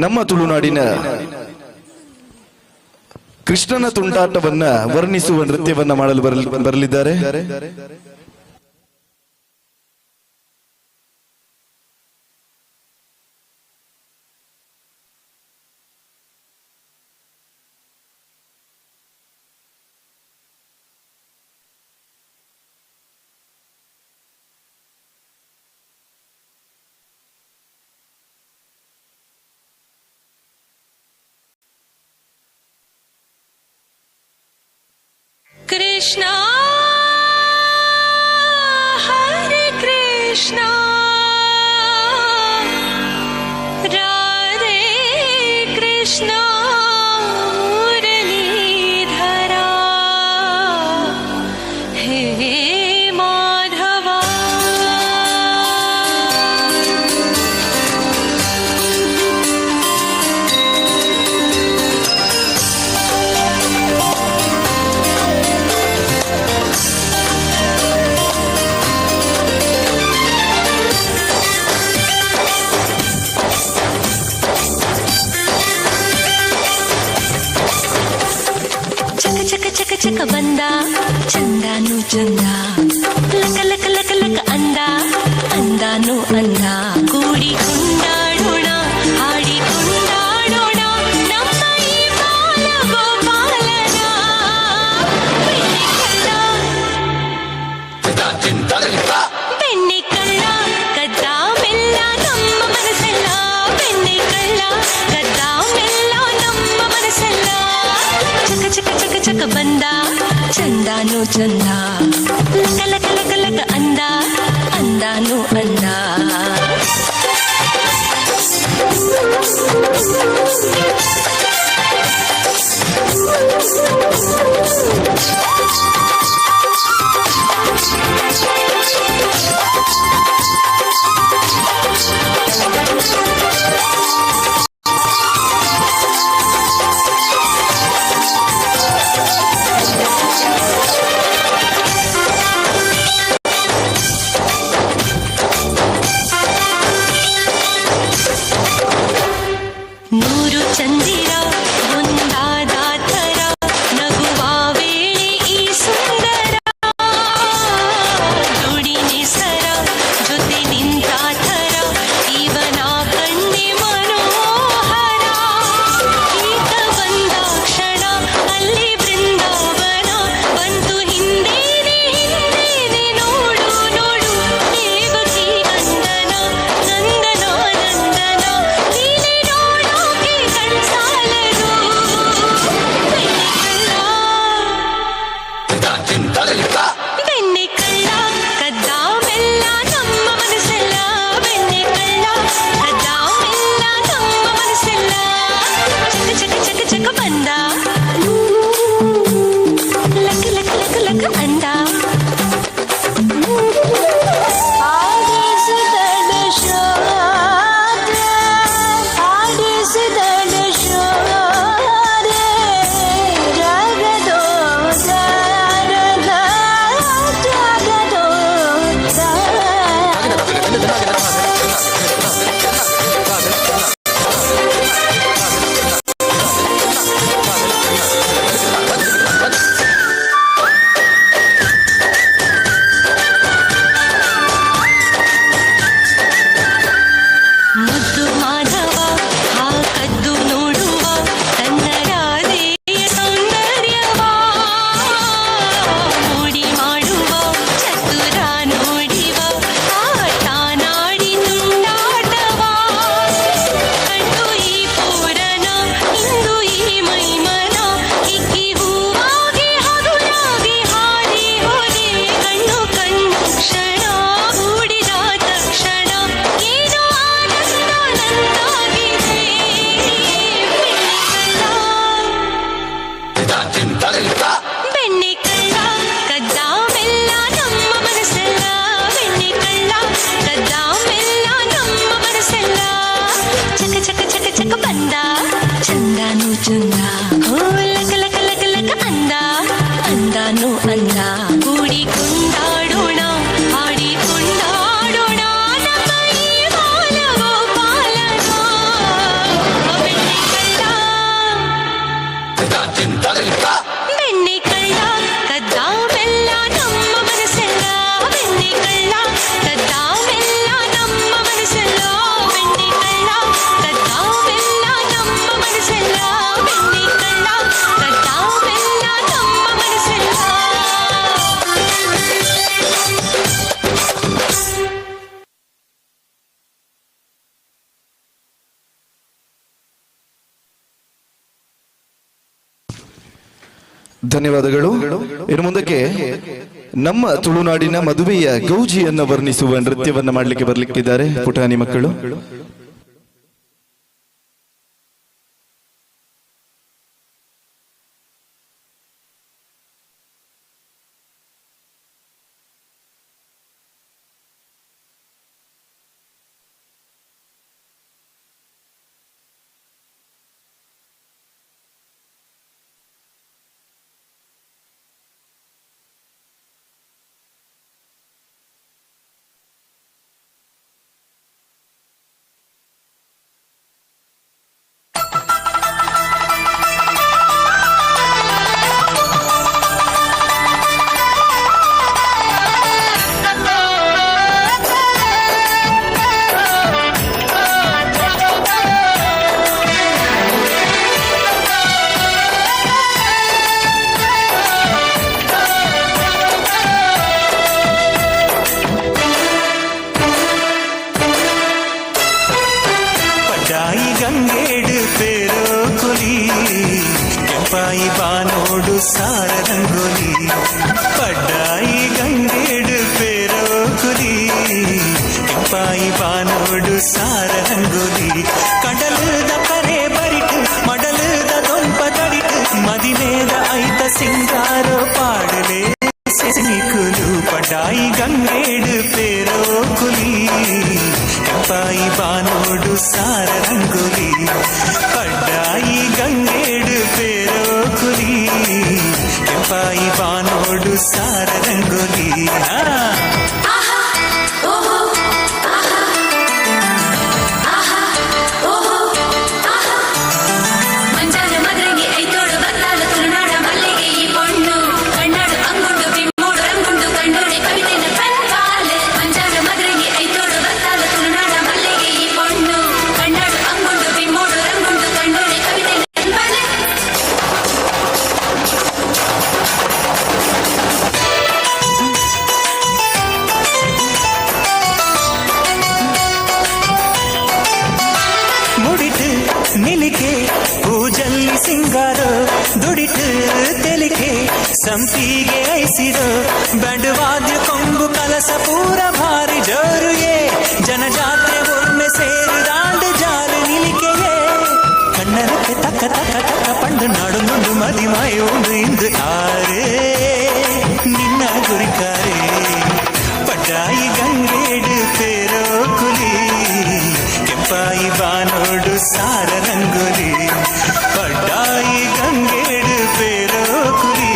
ನಮ್ಮ ತುಳುನಾಡಿನ ಕೃಷ್ಣನ ತುಂಟಾಟವನ್ನ ವರ್ಣಿಸುವ ನೃತ್ಯವನ್ನ ಮಾಡಲು ಬರಲಿದ್ದಾರೆ. ಕೃಷ್ಣ ಹರೆ ಕೃಷ್ಣ ರಾಧೆ ಕೃಷ್ಣ ಮುರಳೀಧರ ಹೇ ಮಾಧವ. ಚಕ ಚಕ ಚಕ ಚಕ ಬಂದ ಚಂದಾನು ಚಂದ, ಲಕ ಲಕ ಲಕ ಲಕ ಅಂದ ಅಂದಾನು ಅಂದ. ಕೂಡಿ ಕೊಂಡಾಡೋಣ, ಹಾಡಿ ಕೊಂಡಾಡೋಣ ನಮ್ಮ ಈ ಬಾಲ ಗೋಪಾಲನ. ಬೆಣ್ಣೆ ಕಳ್ಳ, ಬೆಣ್ಣೆ ಕಳ್ಳ ಕದ್ದ ಮೆಲ್ಲ ನಮ್ಮ ಮನಸ್ಸೆಲ್ಲ. ಬೆಣ್ಣೆ ಕಳ್ಳ ಕದ್ದ ಮೆಲ್ಲ ನಮ್ಮ ಮನಸ್ಸೆಲ್ಲ. ಚಕ ಚಕ ಚಕ ಚಕ ಬಂದ ಚಂದಾನು ಚಂದ, ಲಕ ಲಕ ಲಕ ಲಕ ಅಂದ ಅಂದಾನು ಅಂದ. ನೂರು ಚಂದಿರ ಒಂದಾದ ಥರ ನಗುವ ವೇಳೆ ಈ ಸುಂದರ. ದುಡಿನೆ ಸರ ಜೊತೆ ನಿಂತ ಥರ ಇವನ ಕಣ್ಣೆ ಮನೋಹರ. ಈತ ಬಂದ ಕ್ಷಣ ಅಲ್ಲಿ ಬೃಂದಾವನ ಬಂತು. ಹಿಂದೇನೆ ಹಿಂದೇನೆ ನೋಡು ನೋಡು ದೇವಕಿ ನಂದನ ನಂದನ ನಂದನ. ಲೀಲೆ ನೋಡೋಕೆ ಕಣ್ಸಾಲದು. ಬೆಣ್ಣೆ ಕಳ್ಳ, ಬೆಣ್ಣೆ ಕಳ್ಳ ಕದ್ದ ಮೆಲ್ಲ ನಮ್ಮ ಮನಸ್ಸೆಲ್ಲ. ಬೆಣ್ಣೆ ಕಳ್ಳ ಕದ್ದ ಮೆಲ್ಲ ನಮ್ಮ ಮನಸ್ಸೆಲ್ಲ. ಚಕ ಚಕ ಚಕ ಚಕ ಬಂದ, ಲಕ ಲಕ ಲಕ ಲಕ ಅಂದ. ಆಡಿಸಿದಳು ಶೋರೆ, ಆಡಿಸಿದಳು ಶೋರೆ, ರಗದೋ ದಾರದ ಜಾಗದೋ. ಮುದ್ದು ಮಾಧವ ಆ ಕದ್ದು ನೋಡುವ ತನ್ನ ರಾಧೆಯ ಸೌಂದರ್ಯವ. ಮೋಡಿ ಮಾಡುವ ಚತುರ ನೋಡಿವ ಆಟ ನಾಡಿ ತುಂಡಾಟವ. ಕಂಡು ಈ ಪೂರನ ಇಂದು ಈ ಮೈಮನ ಹಿಗ್ಗಿ ಹೂವಾಗಿ ಹಗುರಾಗಿ ಹಾರಿ ಹೋದೆ. ಕಣ್ಣು ಕಣ್ಣು ಕ್ಷಣ ಕೂಡಿದ ತಕ್ಷಣ ಏನೋ ಆನಂದ ನಂದಾಗಿದೆ. ಬೆಣ್ಣೆ ಕಳ್ಳ, ಬೆಣ್ಣೆ ಕಳ್ಳ ಕದ್ದ ಮೆಲ್ಲ ನಮ್ಮ ಮನಸ್ಸೆಲ್ಲ. ಬೆಣ್ಣೆ ಕಳ್ಳ ಕದ್ದ ಮೆಲ್ಲ ನಮ್ಮ ಮನಸ್ಸೆಲ್ಲ. ಚಕ ಚಕ ಚಕ ಚಕ ಬಂದ ಚಂದಾನು ಚಂದ, ಓ ಲಕ ಲಕ ಲಕ ಲಕ ಅಂದ ಅಂದಾನು ಅಂದ. ಕೂಡಿ ಕೊಂಡಾಡೋಣ, ಹಾಡಿ ಕೊಂಡಾಡೋಣ ನಮ್ಮ ಈ ಬಾಲ ಧನ್ಯವಾದಗಳು. ಇನ್ನು ಮುಂದಕ್ಕೆ ನಮ್ಮ ತುಳುನಾಡಿನ ಮದುವೆಯ ಗೌಜಿಯನ್ನು ವರ್ಣಿಸುವ ನೃತ್ಯವನ್ನ ಮಾಡಲಿಕ್ಕೆ ಬರಲಿಕ್ಕಿದ್ದಾರೆ ಪುಟಾಣಿ ಮಕ್ಕಳು. ಪಡ್ಡಾಯಿ ಗಂಗೇಡು ಪೇರೋ ಕುಲಿ, ಕೆಂಪಾಯಿ ಬಾನೋಡು ಸಾರ ರಂಗೋಲಿ. ಪಡ್ಡಾಯಿ ಗಂಗೇಡು ಪೇರೋ ಕುಲಿ, ಕೆಂಪಾಯಿ ಬಾನೋಡು ಸಾರ ರಂಗೋಲಿ. ಕಡಲದ ಕರೆ ಬರಿಟು, ಮಡಲದ ದೊಂಪ ತಡಿಟು, ಮದಿಮೇದ ಐತ ಸಿಂಗಾರೋ ಪಾಡಲೆ ಸೆನಿಕುಲು. ಪಡ್ಡಾಯಿ ಗಂಗೇಡು ಪೇರೋ ಕುಲಿ, ಕೆಂಪಾಯಿ ಬಾನೋಡು ಸಾರ ರಂಗೋಲಿ. ಪಡ್ಡಾಯಿ ಗಂಗೇಡು ಪೇರೋ ಕುಲಿ, ಕೆಂಪಾಯಿ ಬಾನೋಡು ಸಾರ ರಂಗೋಲಿ. ಆ. ಮಂಜಾನ ಮದ್ರಂಗಿ ಐತೋಡು ಬತ್ತಾಳು ತುಳುನಾಡ ಮಲ್ಲಿಗೆ ಈ ಪೊಣ್ಣು. ಕಣ್ಣಾಡು ಅಂಗುಂಡು ಬಿಮ್ಮೋಡು ರಂಗುಂಡು ಕಣ್ಣೋಡಿ ಕವಿತೆನ ಪನ್ಪಾಲು. ಮಂಜಾನ ಮದ್ರಂಗಿ ಐತೋಡು ಬತ್ತಾಳು ತುಳುನಾಡ ಮಲ್ಲಿಗೆ ಈ ಪೊಣ್ಣು. ಕಣ್ಣಾಡು ಅಂಗುಂಡು ಬಿಮ್ಮೋಡು ರಂಗುಂಡು ಕಣ್ಣೋಡಿ ಕವಿತೆನ ಪನ್ಪಾಲು. ಮುಡಿತು ನಿಲಿಕೆ ಪೂಜಲ್ಲಿ ಸಿಂಗಾರ, ದುಡಿತು ತೆಲಿಕೆ ಸಂಪಿಗೆ ಐಸಿರೋ. ಬ್ಯಾಂಡ್ ವಾದ್ಯ ಕೊಂಬು ಕಲಸ ಪೂರ ಭಾರಿ ಜೋರುಯೇ, ಜನಜಾತ್ರೆ ಒಮ್ಮೆ ಸೇರಿದಾಂಡು ಜಾರು ನಿಲಿಕೆಯೇ. ಕಣ್ಣರಕ್ಕೆ ತಕ್ಕ ತಕ್ಕ ತಕ್ಕ ಪಂಡು ನಾಡು ಮದಿಮಾಯ ಉಂಡು ಇಂದು ಆರೇ ನಿನ್ನ ಗುರಿಕಾರೇ. ಪಡ್ಡಾಯಿ ಗಂಗೇಡು ಪೇರೋ ಕುಲಿ, ಕೆಂಪಾಯಿ ಬಾನೋಡು ಸಾರ ರಂಗೋಲಿ. ಪಡ್ಡಾಯಿ ಗಂಗೇಡು ಪೇರೋ ಕುಲಿ,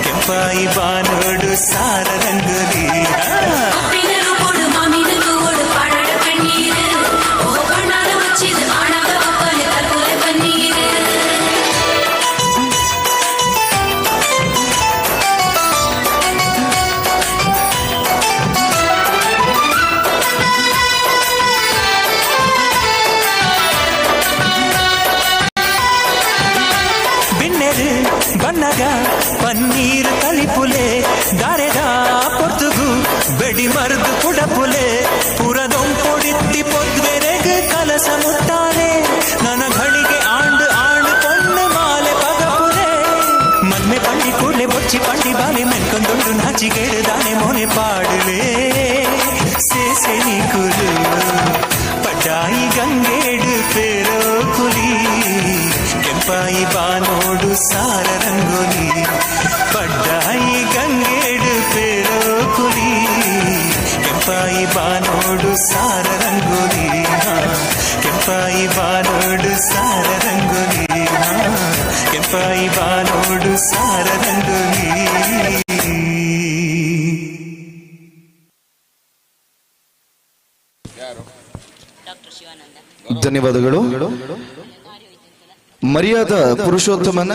ಕೆಂಪಾಯಿ ಬಾನೋಡು ಸಾರ ರಂಗೋಲಿ. ಆ. ಅಪ್ಪಿನ ರೂಪೋಡು ಮಾಮಿನ ತೂவோಡು ಪಾಡಾಡ ಕಣ್ಣೀರು. ಓ ಕಣ್ಣಾಲ வச்சிது ஆணாக பப்பாலு தற்கொலை பன்னீரு. ಬಿನ್ನೆರು ಬನ್ನಗ ಪನ್ನೀರು ತಲಿಪುಲೆ, ದಾರೆದ ಪೊರ್ತುಗು ಬೆಡಿ ಮರ್ದು ಪುಡಪುಲೆ. ಪುರದೊಂಪೊಡಿತ್ತಿ ಪೊದ್ವೆರೆಗ್ ಕಲಸ ಮುಟ್ಟಾರೆ, ನನ ಘಳಿಗೆ ಆಂಡು ಆಂಡು ಪೊಣ್ಣು ಮಾಲೆ ಪಗಪುಲೆ. ಮನ್ಮೆ ಪಂಡಿ ಕೂಡ್ಲೆ ಬೊಚ್ಚಿ ಪಂಡಿ ಬಾಲೆ ಮೆನ್ಕೊಂದುಂಡು ನಾಚಿಗೇಡುದಾನೆ ಮೋನೆ ಪಾಡುಲೆ ಸೇಸೆನಿ ಕುಲು. ಪಡ್ಡಾಯಿ ಗಂಗೇಡು ಪೇರೋ ಕುಲಿ, ಕೆಂಪಾಯಿ ಬಾನೋಡು ಸಾರ ರಂಗೋಲಿ. ಪಡ್ಡಾಯಿ ಗಂಗೇಡು ಪೇರೋ ಕುಲಿ, ಕೆಂಪಾಯಿ ಬಾನೋಡು ಸಾರ ರಂಗೋಲಿ. ಕೆಂಪಾಯಿ ಬಾನೋಡು ಸಾರ ರಂಗೋಲಿ. ಕೆಂಪಾಯಿ ಬಾನೋಡು ಸಾರ ರಂಗೋಲಿ. ಧನ್ಯವಾದಗಳು. ಮರ್ಯಾದ ಪುರುಷೋತ್ತಮನ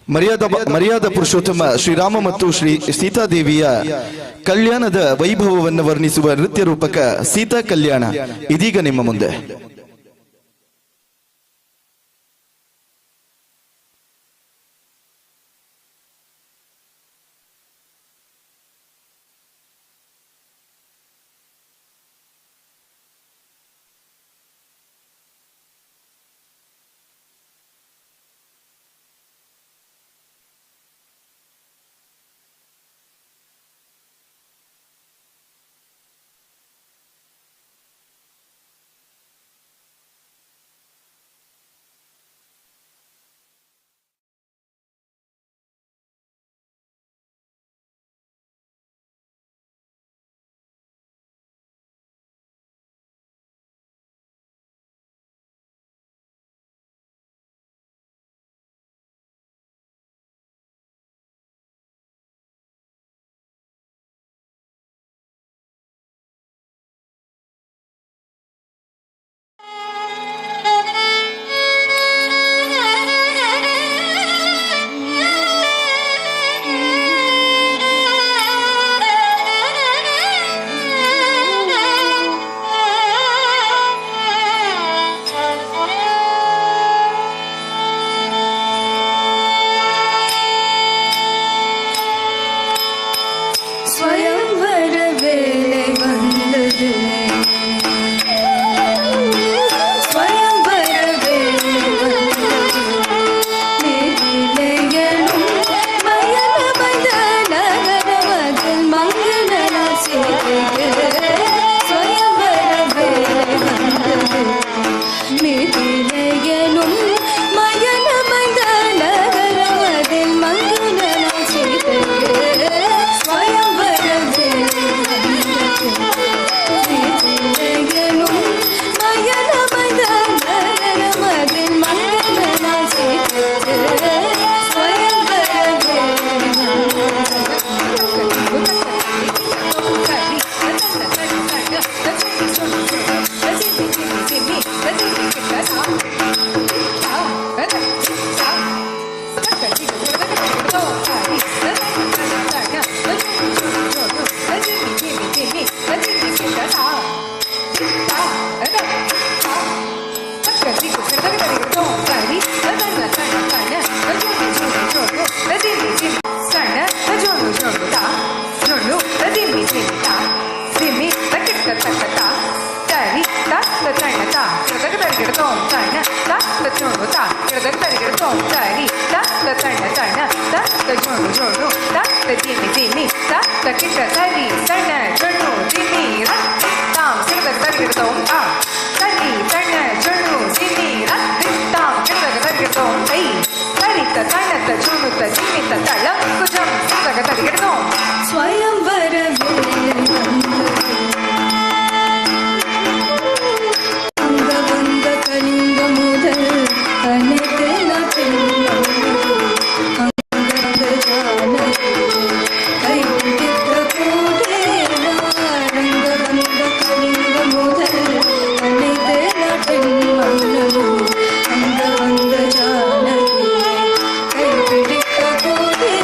ಮರ್ಯಾದ ಮರ್ಯಾದ ಪುರುಷೋತ್ತಮ ಶ್ರೀರಾಮ ಮತ್ತು ಶ್ರೀ ಸೀತಾದೇವಿಯ ಕಲ್ಯಾಣದ ವೈಭವವನ್ನು ವರ್ಣಿಸುವ ನೃತ್ಯ ರೂಪಕ ಸೀತಾ ಕಲ್ಯಾಣ ಇದೀಗ ನಿಮ್ಮ ಮುಂದೆ. அங்கவங்க கலிங்க முதல் அனைத்து அங்கங்க ஜானகி கைப்பிடித்த கூடேரங்கவங்க கலிங்க முதல் அனைத்து நாட்டின் மன்னனும் அங்கவங்க ஜானகி கைப்பிடித்த கூடேனா.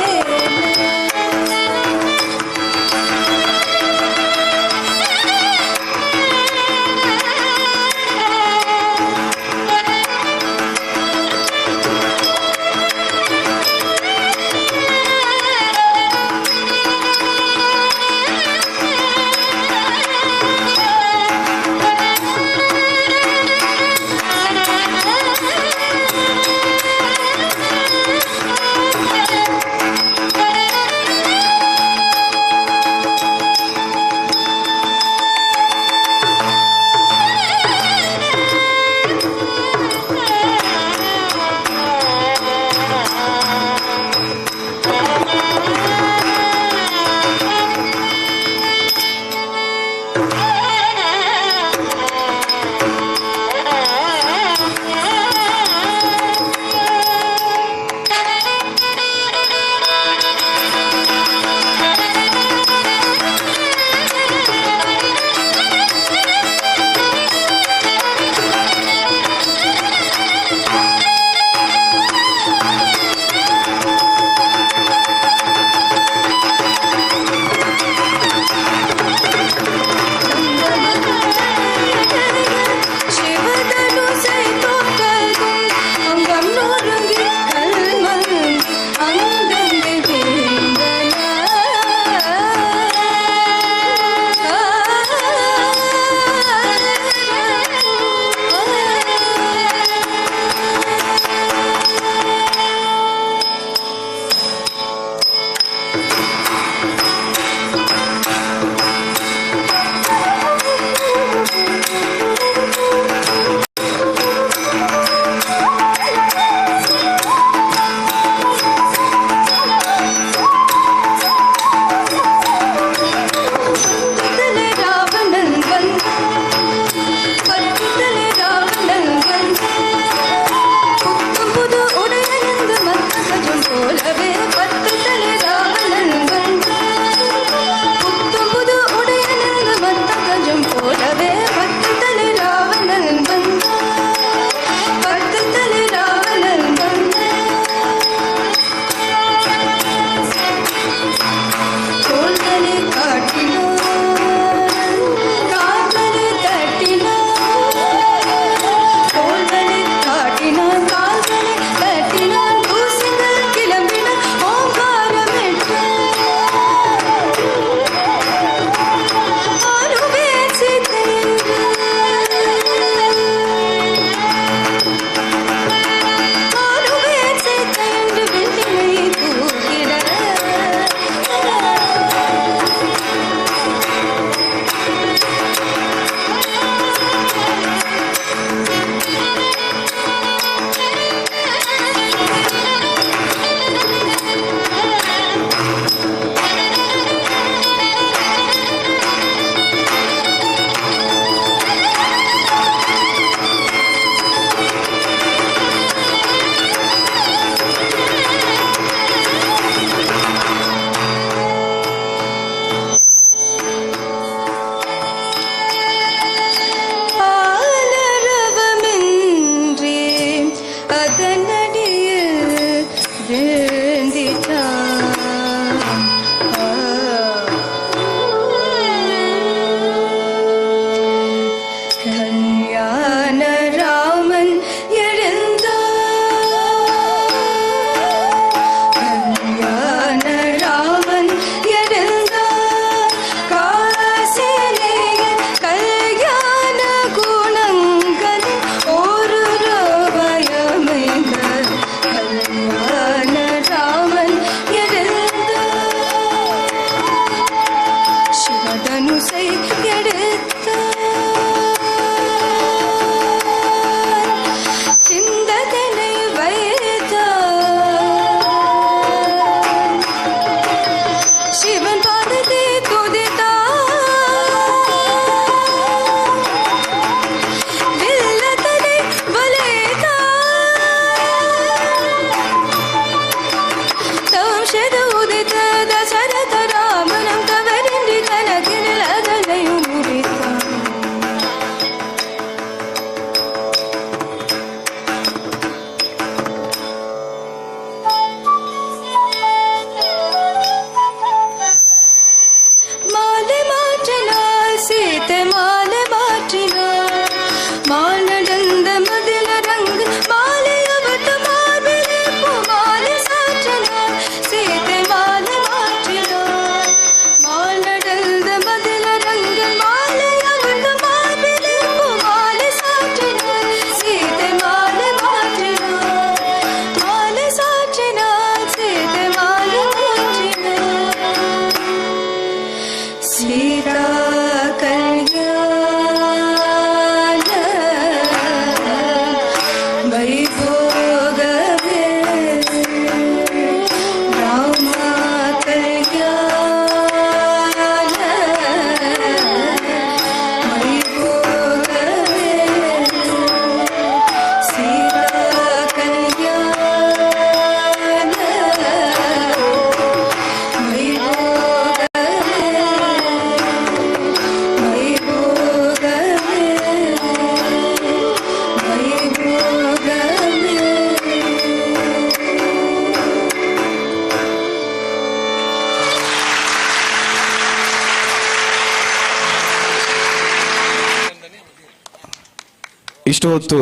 ಇಷ್ಟು ಹೊತ್ತು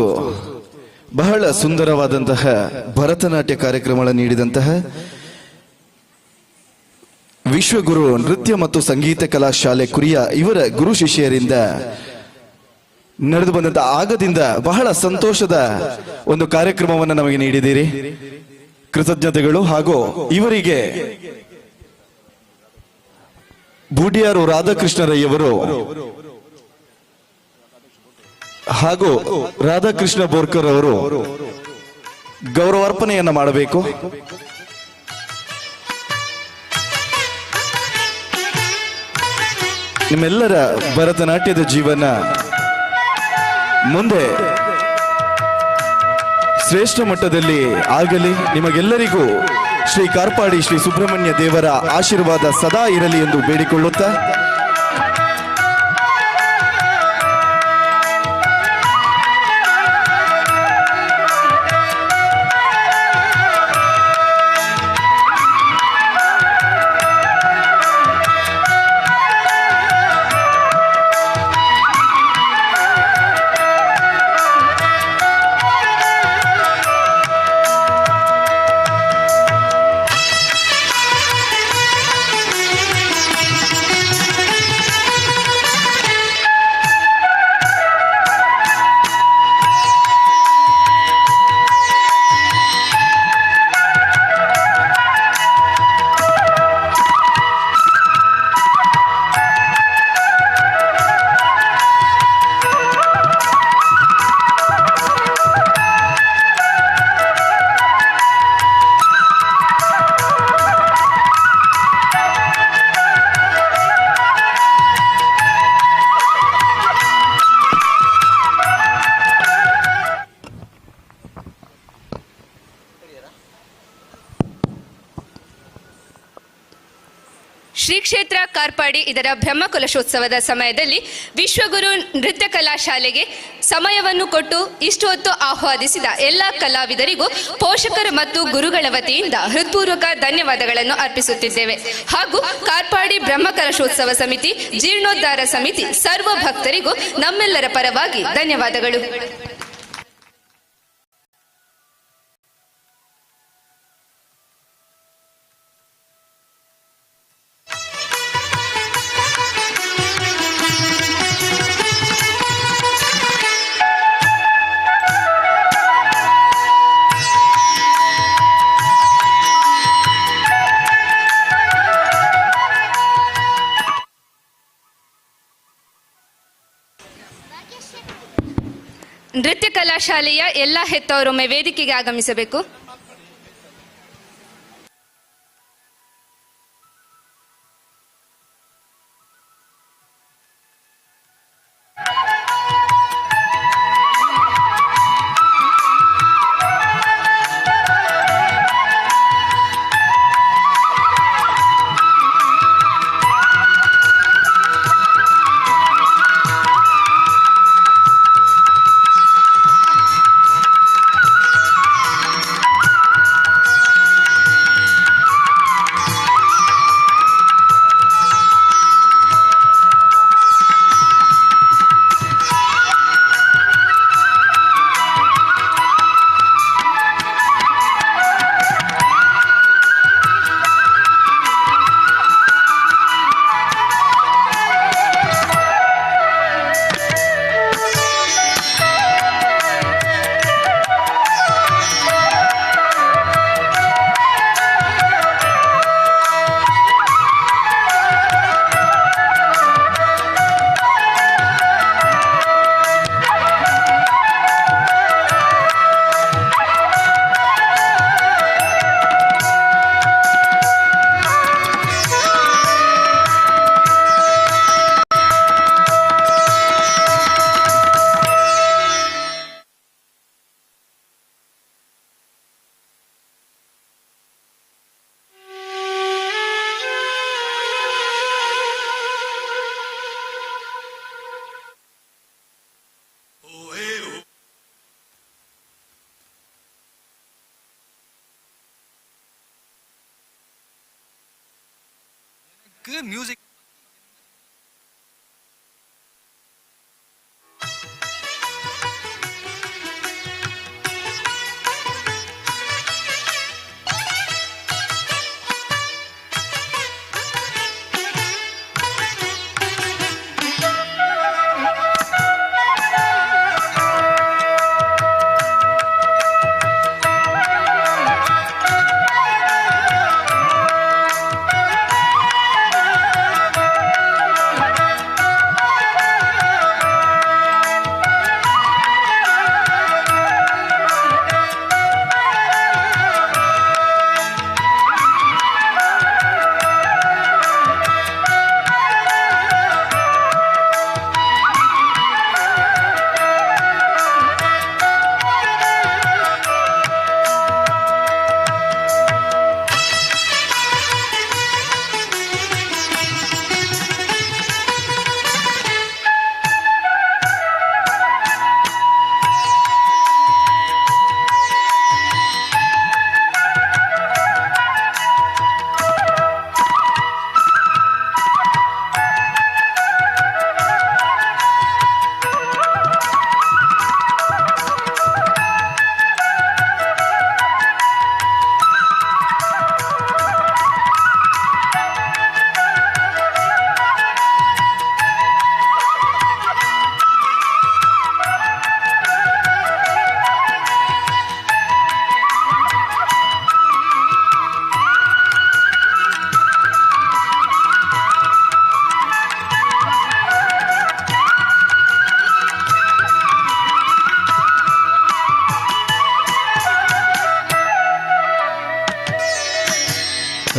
ಬಹಳ ಸುಂದರವಾದಂತಹ ಭರತನಾಟ್ಯ ಕಾರ್ಯಕ್ರಮಗಳನ್ನು ನೀಡಿದಂತಹ ವಿಶ್ವಗುರು ನೃತ್ಯ ಮತ್ತು ಸಂಗೀತ ಕಲಾ ಶಾಲೆ ಕುರಿಯ ಇವರ ಗುರು ಶಿಷ್ಯರಿಂದ ನಡೆದು ಬಂದಂತಹ ಆಗದಿಂದ ಬಹಳ ಸಂತೋಷದ ಒಂದು ಕಾರ್ಯಕ್ರಮವನ್ನು ನಮಗೆ ನೀಡಿದ್ದೀರಿ. ಕೃತಜ್ಞತೆಗಳು. ಹಾಗೂ ಇವರಿಗೆ ಬೂಡಿಯಾರು ರಾಧಾಕೃಷ್ಣರಯ್ಯವರು ಹಾಗೂ ರಾಧಾಕೃಷ್ಣ ಬೋರ್ಕರ್ ಅವರು ಗೌರವಾರ್ಪಣೆಯನ್ನ ಮಾಡಬೇಕು. ನಿಮ್ಮೆಲ್ಲರ ಭರತನಾಟ್ಯದ ಜೀವನ ಮುಂದೆ ಶ್ರೇಷ್ಠ ಮಟ್ಟದಲ್ಲಿ ಆಗಲಿ. ನಿಮಗೆಲ್ಲರಿಗೂ ಶ್ರೀ ಕಾರ್ಪಾಡಿ ಶ್ರೀ ಸುಬ್ರಹ್ಮಣ್ಯ ದೇವರ ಆಶೀರ್ವಾದ ಸದಾ ಇರಲಿ ಎಂದು ಬೇಡಿಕೊಳ್ಳುತ್ತಾ ಶ್ರೀ ಕ್ಷೇತ್ರ ಕಾರ್ಪಾಡಿ ಇದರ ಬ್ರಹ್ಮಕಲಶೋತ್ಸವದ ಸಮಯದಲ್ಲಿ ವಿಶ್ವಗುರು ನೃತ್ಯ ಕಲಾ ಶಾಲೆಗೆ ಸಮಯವನ್ನು ಕೊಟ್ಟು ಇಷ್ಟು ಹೊತ್ತು ಆಹ್ವಾನಿಸಿದ ಎಲ್ಲ ಕಲಾವಿದರಿಗೂ ಪೋಷಕರು ಮತ್ತು ಗುರುಗಳ ವತಿಯಿಂದ ಹೃತ್ಪೂರ್ವಕ ಧನ್ಯವಾದಗಳನ್ನು ಅರ್ಪಿಸುತ್ತಿದ್ದೇವೆ. ಹಾಗೂ ಕಾರ್ಪಾಡಿ ಬ್ರಹ್ಮಕಲಶೋತ್ಸವ ಸಮಿತಿ, ಜೀರ್ಣೋದ್ಧಾರ ಸಮಿತಿ ಸರ್ವ ಭಕ್ತರಿಗೂ ನಮ್ಮೆಲ್ಲರ ಪರವಾಗಿ ಧನ್ಯವಾದಗಳು. ನೃತ್ಯ ಕಲಾ ಶಾಲೆಯ ಎಲ್ಲ ಹೆತ್ತವರೊಮ್ಮೆ ವೇದಿಕೆಗೆ ಆಗಮಿಸಬೇಕು. Music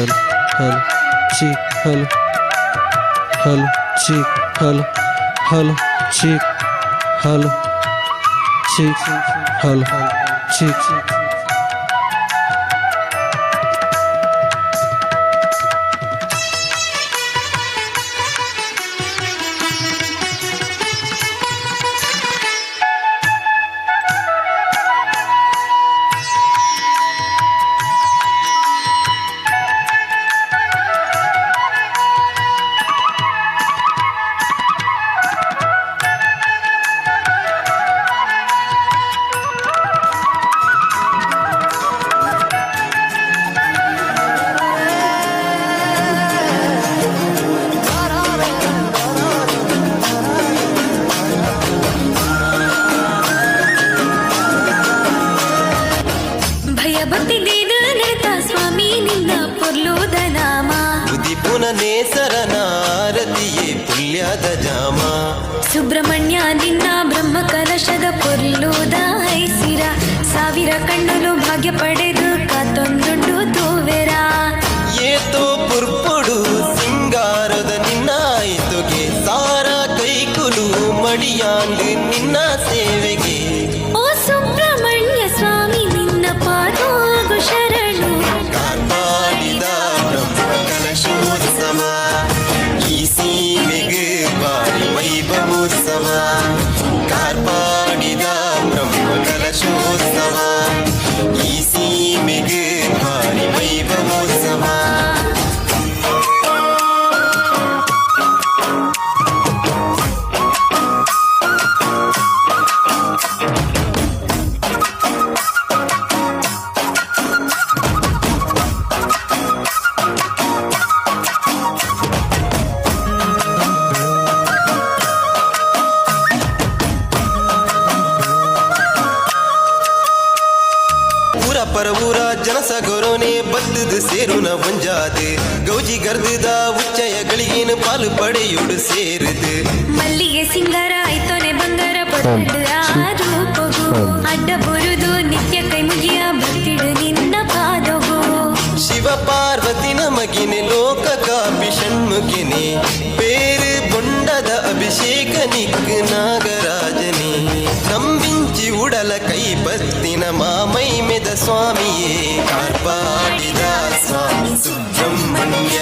Hello hello check hello hello check hello hello check hello check hello check. ಭಯ ಭಕ್ತಿ ದೀದ ನಡತ ಸ್ವಾಮಿ ನಿನ್ನ ಪೊರ್ಲುದ ನಾಮ. ಉದಿಪುನ ನೇಸರನಾರತಿಯೇ ಪುಲ್ಯದ ಜಾಮ. ಸುಬ್ರಹ್ಮಣ್ಯ ನಿನ್ನ ಬ್ರಹ್ಮ ಕಲಶದ ಪೊರ್ಲುದ ಐಸಿರ, ಸಾವಿರ ಕಣ್ಣುಲು ಭಾಗ್ಯ ಪಡೆದು ಕಾತೊಂದುಂಡು ತೂವೆರ. ಏತೋ ಪುರ್ಪುಡು ಸಿಂಗಾರದ ನಿನ್ನಾಯಿತುಗೆ, ಸಾರ ಕೈಕುಲು ಮಡಿಯಾಂಡು ನಿನ್ನ ಸೇವೆಗೆ. ಓ ಸುಬ್ರಹ್ಮಣ್ಯ ಸ್ವಾಮಿ ನಿನ್ನ ಪಾದೋಗು ಶರಣು. ಕಾರ್ಪಾಡಿದ ಬ್ರಹ್ಮ ಕಲಶೋತ್ಸವ ಈ ಸೀಮೆಗೆ ಬಾರಿ ವೈಭವೋತ್ಸವ. ಕಾರ್ಪಾಡಿದ ಬ್ರಹ್ಮ ಕಲಶೋತ್ಸವ ಈ ಸೀಮೆಗೆ ಭಾರಿ ವೈಭವೋತ್ಸವ. ಊರ ಪರ ಊರ ಜನಸಗರೋನೆ ಬತ್ತದ ಸೇರುನ ಒಂಜಾದು, ಗೌಜಿ ಗರ್ದದ ಉಚ್ಚಯ ಗಳಿಗೇನು ಪಾಲು ಪಡೆಯುಡು ಸೇರುದು. ಮಲ್ಲಿಗೆ ಸಿಂಗಾರ ಐತೋನೆ ಬಂಗಾರ ಪೊಟ್ಟಡು ಆ ರೂಪಗು, ಅಡ್ಡ ಬುರುದು ನಿತ್ಯ ಕೈ ಮುಗಿಯ ಭಕ್ತಿಡು ನಿನ್ನ ಪಾದಗು. ಶಿವ ಪಾರ್ವತಿ ನಮಗಿನೆ ಲೋಕ ಕಾಪಿ ಷಣ್ಮುಖಿನಿ, ಪೇರು ಬೊಂಡದ ಅಭಿಷೇಕ ನಿಕ್ ನಾಗರಾಜನಿ, ನಂಬಿಂಚಿ ಉಡಲ ಕೈ ಪತ್ತಿನ ಮಾಮೈ ಮೆದ ಸ್ವಾಮಿಯೇ. ಕಾರ್ಪಾಡಿದ ಸ್ವಾಮಿ ಸುಬ್ರಹ್ಮಣ್ಯ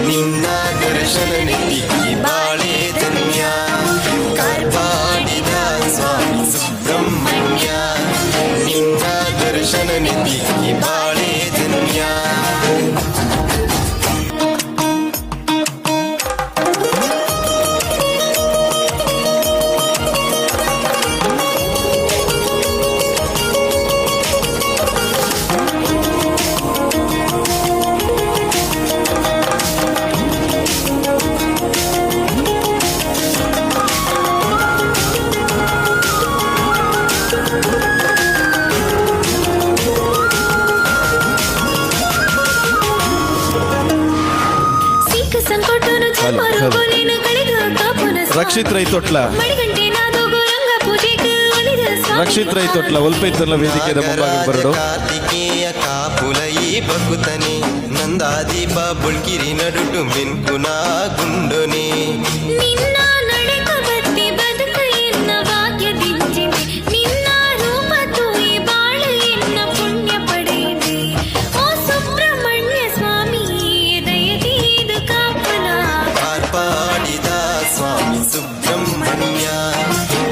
ನಿನ್ನ ದರ್ಶನ ತಿಕ್ಕಿ ಬಾಳೆ ಧನ್ಯ. ಕಾರ್ಪಾಡಿದ ಸ್ವಾಮಿ ಸುಬ್ರಹ್ಮಣ್ಯ ನಿನ್ನ ದರ್ಶನ ತಿಕ್ಕಿ ಬಾಳೆ ಧನ್ಯ. ಸೀಕ ಸಂಕಟನು ಚರ್ಮರೋಗನೇನು ಕಳೆದು ಕಾಪುನ ಸ್ವಾಮಿ. ರಕ್ಷಿತ್ ರೈ ತೊಟ್ಲ. ಮಣಿಗಂಟೆ ನಾದೋಗು ರಂಗ ಪೂಜೆಗೆ ಒಲಿದ ಸ್ವಾಮಿ. ರಕ್ಷಿತ್ ರೈ ತೊಟ್ಲ ಒಲ್ಪೈತಲ್ಲ ವೇದಿಕೆದ ಮುಂಭಾಗ ಬರಡು. ಕಾರ್ತಿಕೇಯ ಕಾಪುಲಯಿ ಬಕುತನೆ, ನಂದಾದೀಪ ಬುಳ್ಕಿರಿ ನಡುಟು ಮಿನ್ಕುನ ಗುಂಡುನೆ. ನಿನ್ನ ನಡೆಕ ಬತ್ತಿ ಬದುಕು ಎನ್ನ ಭಾಗ್ಯ ದಿಂಜಿದೆ, ನಿನ್ನ ರೂಪ ತೂಯಿ ಬಾಳು ಎನ್ನ ಪುಣ್ಯ ಪಡೆಯಿದೆ. ಓ ಸುಬ್ರಹ್ಮಣ್ಯ ಸ್ವಾಮಿ ದಯದೀದು ಕಾಪುನ. ಕಾರ್ಪಾಡಿದ ಸ್ವಾಮಿ ಸುಬ್ರಹ್ಮಣ್ಯ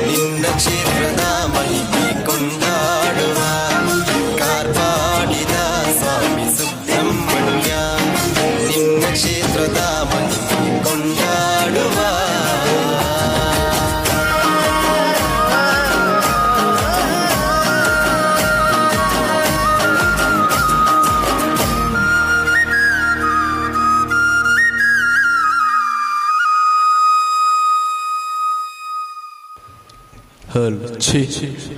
ನಿನ್ನ ಕ್ಷೇತ್ರದ ಮಹಿಮೆ ಕೊಂಡಾಡುವ. ಕಾರ್ಪಾಡಿದ ಸ್ವಾಮಿ ಸುಬ್ರಹ್ಮಣ್ಯ ನಿನ್ನ ಕ್ಷೇತ್ರದ ಮಹಿಮೆ ಕೊಂಡಾಡುವ. ಹಲ್ ಛಿ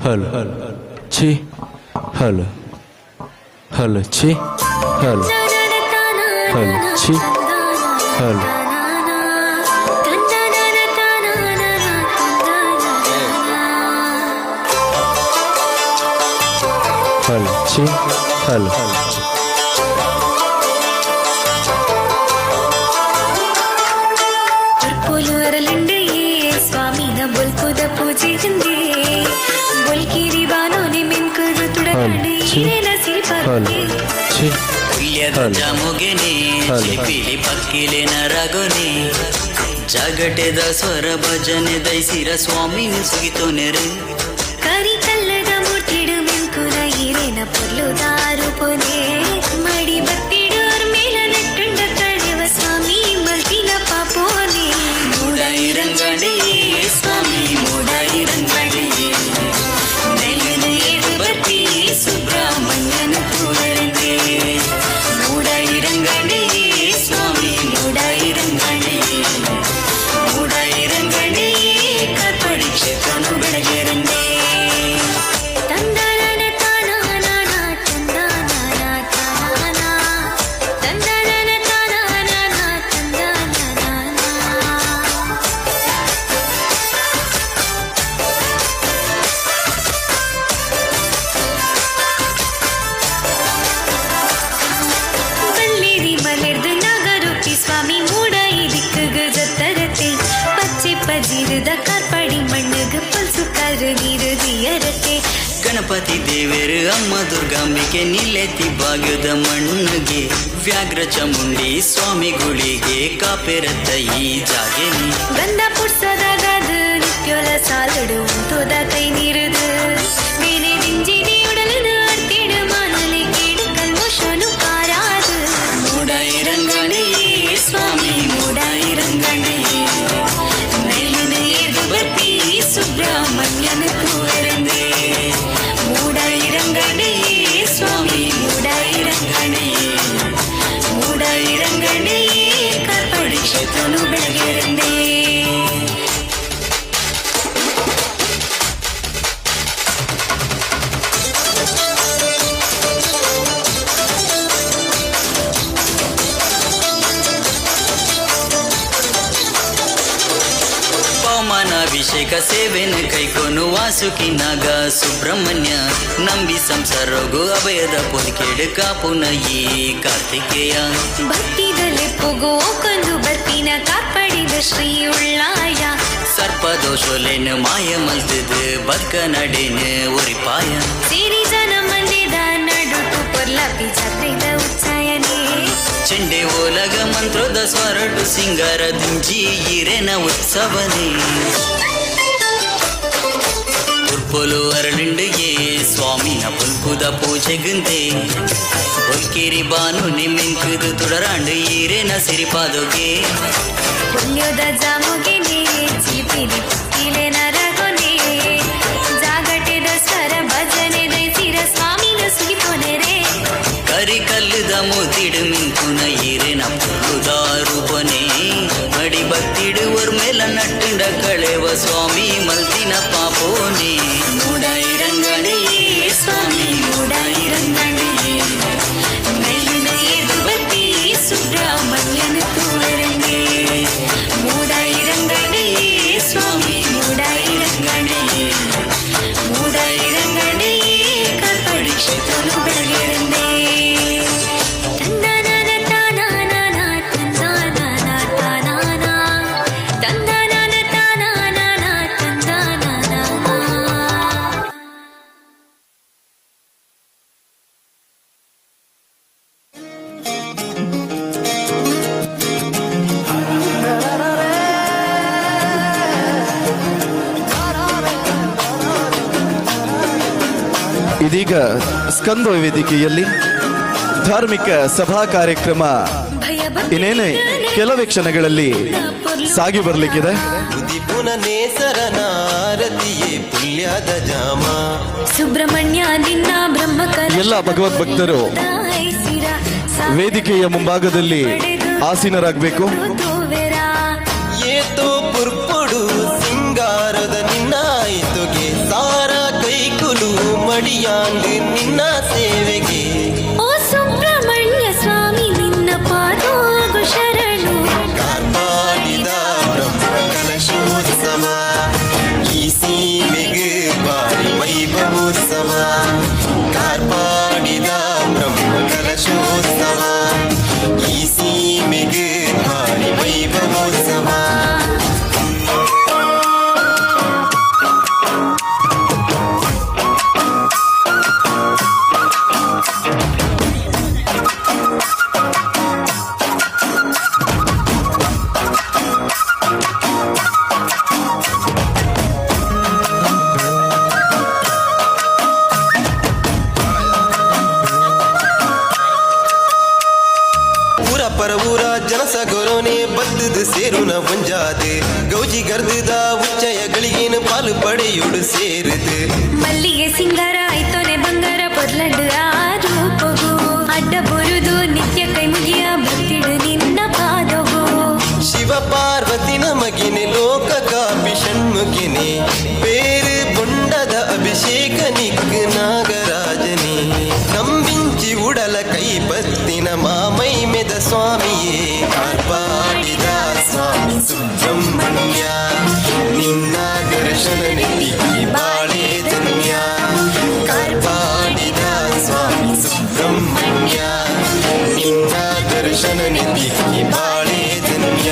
ಹಲ್ ಛಿ ಹಲ್ ಹಲ್ ಛಿ ಹಲ್ ಹಲ್ ಛಿ ಹಲ್. ಹಲ್ ಛಿ ಹಲ್. ಪೂಜೆಗಂದೇ ಬೊಲ್ಕಿರಿ ಬಾನೋನೆ ಮೆನ್ಕುದು ತುಡಕಂಡು ಈರೇನ ಸಿರಿಪಾದೊಗೆ ಛಿ ಪುಲ್ಯದ ಜಾಮುಗೆನೆ ಚಿಲಿಪಿಲಿ ಪಕ್ಕಿಲೆ ನರಗೊನೆ ಜಾಗಟೆದ ಸ್ವರ ಭಜನೆ ದೈಸಿರ ಸ್ವಾಮಿನ ಸುಗಿತೋನೆರೆ ಕರಿ ಕಲ್ಲದ ಮೂರ್ತಿಡು ಮೆನ್ಕುನ ಈರೇನ ಪೊರ್ಲುದಾರು ಪೊನೆ ಮಡಿ ಬತ್ತಿಡೋರ್ ಮೇಲ ನಟ್ಟುಂಡ ಕಳೆವ ಸ್ವಾಮಿ ಮಲ್ತಿನ ಪಾಪೋನೆ ಮೂಡಾಯಿ ರಂಗಡಿ ಸ್ವಾಮಿ ಮೂಡಾಯಿ ರಂಗಡಿ ನೆಲ್ಲಿನ ಏಳು ಬರ್ತಿ ಸುಬ್ರಹ್ಮಣ್ಯನ ತೂವರಂದೆ ಮೂಡಾಯಿ ರಂಗಡಿ ಸ್ವಾಮಿ ಮೂಡಾಯಿ ರಂಗಡಿ ಮೂಡಾಯಿ ರಂಗಡಿ ಕಾಪಾಡಿ ಕ್ಷೇತ್ರನು ಬೆಳಗೆರಂದೆ. ತಂದನನ ತಾನಾನ ತಂದನನ ತಾನಾನ ತಂದನನ ತಾನಾನ ತಂದನನ. ಬಲ್ಲೇರಿ ಮಲೆರ್ದು ನಾಗರೂಪಿ ಸ್ವಾಮಿ ಮೂಡಾಯಿ ದಿಕ್ಕುಗು ಜತ್ತರತೆ ಪಚ್ಚೆ ಪಜಿರುದ ಕಾರ್ಪಾಡಿ ಮಣ್ಣುಗು ಪಲ್ಸು ಕಾರು ನೀರು ದಿಯರತೆ. ಗಣಪತಿ ದೇವರು ಅಮ್ಮ ದುರ್ಗಾಂಬಿಕೆ ನಿಲ್ಲೆತಿ ಭಾಗ್ಯದ ಮಣ್ಣುಗೆ ವ್ಯಾಘ್ರ ಚಾಮುಂಡಿ ಸ್ವಾಮಿಗಳಿಗೆ ಕಾಪೆರತ್ತ ಈ ಜಾಗೆನಿ. ಗಂಧ ಪುಡ್ಸದಾಗದು ನಿತ್ಯೋಲ ಸಾಲಡು ಉಂತೋದ ಕೈ ನೀರುದು ಬೇನೆ ದಿಂಜಿನಿ ಉಡಲನು ಅರ್ತಿಡು ಮಾನಲೆ ಕೇಡು ಕಲ್ಮಶನು ಪಾರಾದು. ಮೂಡಾಯಿ ರಂಗಣಿ ಸ್ವಾಮಿ ಮೂಡಾಯಿ ರಂಗಣಿ ಮೇಲಿನ ಏದು ಬರ್ತಿ ಸುಬ್ರಹ್ಮಣ್ಯನ ತೂವರಂದೆ ಮೂಡಾಯಿ ರಂಗಣಿ ಸ್ವಾಮಿ ಮೂಡಾಯಿ ರಂಗಣಿ ಮೂಡಾಯಿ ರಂಗಣಿ ಕಾಪಾಡಿ ಕ್ಷೇತ್ರನು ಬೆಳಗೆರಂದೆ. ಪವಮಾನಾಭಿಷೇಕ ಸೇವೆನ ಕೈಕೊನು ವಾಸುಕಿ ನಾಗ ಸುಬ್ರಹ್ಮಣ್ಯ ನಂಬಿ ಸಂಸಾರಗು ಅಭಯದ ಪೊದಿಕೇಡು ಕಾಪುನ ಈ ಕಾರ್ತಿಕೇಯ. ಭಕ್ತಿದಲ್ಲಿ ಪೊಗೋ ಕೊಂದು ಬರ್ತಿನ ಕಾಪಾಡಿದ ಶ್ರೀ ಉಳ್ಳಾಯ. ಸರ್ಪ ದೋಷೋಲೆನು ಮಾಯ ಮಲ್ತದು ಬದ್ಕ ನಡೆನು ಒರಿಪಾಯ. ಸೇರಿ ಜನ ಮಂದಿದ ನಡುಟು ಪೊರ್ಲಾಪಿ ಜಾತ್ರೆದ ಉಚ್ಚಾಯನೆ. ಚೆಂಡೆ ಓಲಗ ಮಂತ್ರದ ಸ್ವರಟು ಸಿಂಗಾರ ದುಂಜಿ ಈರೆನ ಉತ್ಸವನೇ ಉರ್ಪೊಲು ಅರಳಿಂಡುಗೆ ಸ್ವಾಮಿನ ಪುಲ್ಪುದ ಪೂಜೆಗುಂದೆ ಬೊಲ್ಕಿರಿ ಬಾನು ನಿಮ್ಮೆಂಕುದು ತುಡರಾಂಡು ಈರೆನ ಸಿರಿಪಾದೊಗೆ. ಪುಣ್ಯದ ಜಾಮುಗೆನೆ ಚಿಲಿಪಿಲಿ ಪುತ್ತಿಲೆ ನರಗೊನೆ ಜಾಗಟೆದ ಸ್ವರ ಭಜನೆ ದೈಸಿರ ಸ್ವಾಮಿನ ಸುಗಿತೊನೆರೆ. ಕರಿ ಕಲ್ಲುದ ಮೂತಿಡು ಮಿಂಕುನ ಈರೆನ ಪುಲ್ಪುದಾರುಪನೆ ಮಡಿ ಭಕ್ತಿಡು ಒರ್ಮೆಲ ನಟ್ಟುಂಡ ಕಳೆವ ಸ್ವಾಮಿ ಮಲ್ತಿನ ಪಾಪೋನೆ ಮೂಡಾಯಿ ರಂಗಣಿ ಸ್ವಾಮಿ ಮೂಡಾಯಿ ರಂಗಣಿ ಮೇಲಿನ ಏದು ಬರ್ತಿ ಸುಬ್ರಹ್ಮಣ್ಯನ ತೂವರಂದೆ ಮೂಡಾಯಿ ರಂಗಣಿ ಸ್ವಾಮಿ ಮೂಡಾಯಿ ರಂಗಣಿ ಮೂಡಾಯಿ ರಂಗಣಿ ಕಾಪಾಡಿ ಕ್ಷೇತ್ರನು ಬೆಳಗೆರಂದೆ. ತಂದನನ ತಾನಾನ ತಂದನನ ತಾನಾನ ತಂದನನ ತಾನಾನ ತಂದನನ. ಇದೀಗ ಸ್ಕಂದ ವೇದಿಕೆಯಲ್ಲಿ ಧಾರ್ಮಿಕ ಸಭಾ ಕಾರ್ಯಕ್ರಮ ಇನ್ನೇನೆ ಕೆಲವೇ ಕ್ಷಣಗಳಲ್ಲಿ ಸಾಗಿ ಬರಲಿಕ್ಕಿದೆ. ಉದಿಪುನ ನೇಸರನಾರತಿಯೇ ಪುಲ್ಯದ ಜಾಮ. ಸುಬ್ರಹ್ಮಣ್ಯ ನಿನ್ನ ಬ್ರಹ್ಮ ಎಲ್ಲ ಭಗವದ್ ಭಕ್ತರು ವೇದಿಕೆಯ ಮುಂಭಾಗದಲ್ಲಿ ಆಸೀನರಾಗಬೇಕು. ಏತೋ ಪುರ್ಪುಡು ಸಿಂಗಾರದ ನಿನ್ನಾಯಿತುಗೆ ಸಾರ ಕೈಕುಲು ಮಡಿಯಾಂಡು ನಿನ್ನ ಸೇವೆಗೆ. ಓ ಸುಬ್ರಹ್ಮಣ್ಯ ಸ್ವಾಮಿ ನಿನ್ನ ಪಾದೋಗು ಶರಣು. ಕಾರ್ಪಾಡಿದ ಬ್ರಹ್ಮ ಕಲಶೋತ್ಸವ ಈ ಸೀಮೆಗೆ ಬಾರಿ ವೈಭವೋತ್ಸವ ಕಾರ್ಪಾಡಿದ ಬ್ರಹ್ಮ ಕಲಶೋತ್ಸವ ಈ ಸೀಮೆಗೆ ಭಾರಿ ವೈಭವೋತ್ಸವ. ಸೇರುನ ಒಂಜಾದು ಗೌಜಿ ಗರ್ದದ ಉಚ್ಚಯ ಗಳಿಗೇನು ಪಾಲು ಪಡೆಯುಡು ಸೇರುದು ಮಲ್ಲಿಗೆ ಸಿಂಗಾರ ಐತೋನೆ ಬಂಗಾರ ಪೊರ್ಲಂಡು ಆ ರೂಪಗು ಅಡ್ಡ ಬೊರುದು ನಿತ್ಯ ಕೈ ಮುಗಿಯ ಭಕ್ತಿಡು ನಿನ್ನ ಪಾದಗು. ಶಿವ ಪಾರ್ವತಿ ನಮಗಿನೆ ಲೋಕ ಕಾಪಿ ಷಣ್ಮುಖಿನಿ ಪೇರು ಬೊಂಡದ ಅಭಿಷೇಕ ನಿಕ್ ನಾಗರಾಜನಿ ನಂಬಿಂಚಿ ಉಡಲ ಕೈ ಪತ್ತಿನ ಮಾಮೈ ಮೆದ ಸ್ವಾಮಿಯೇ ಕಾರ್ಪಾಡಿದ ಸ್ವಾಮಿ ಸುಬ್ರಹ್ಮಣ್ಯ ನಿನ್ನ ದರ್ಶನ ನೆಟ್ಟಿಗೆ ಬಾಳೆ ಧನ್ಯ ಕಾರ್ಪಾಡಿದ ಸ್ವಾಮಿ ಸುಬ್ರಹ್ಮಣ್ಯ ನಿನ್ನ ದರ್ಶನ ನೆಟ್ಟಿಗೆ ಬಾಳೆ ಧನ್ಯ.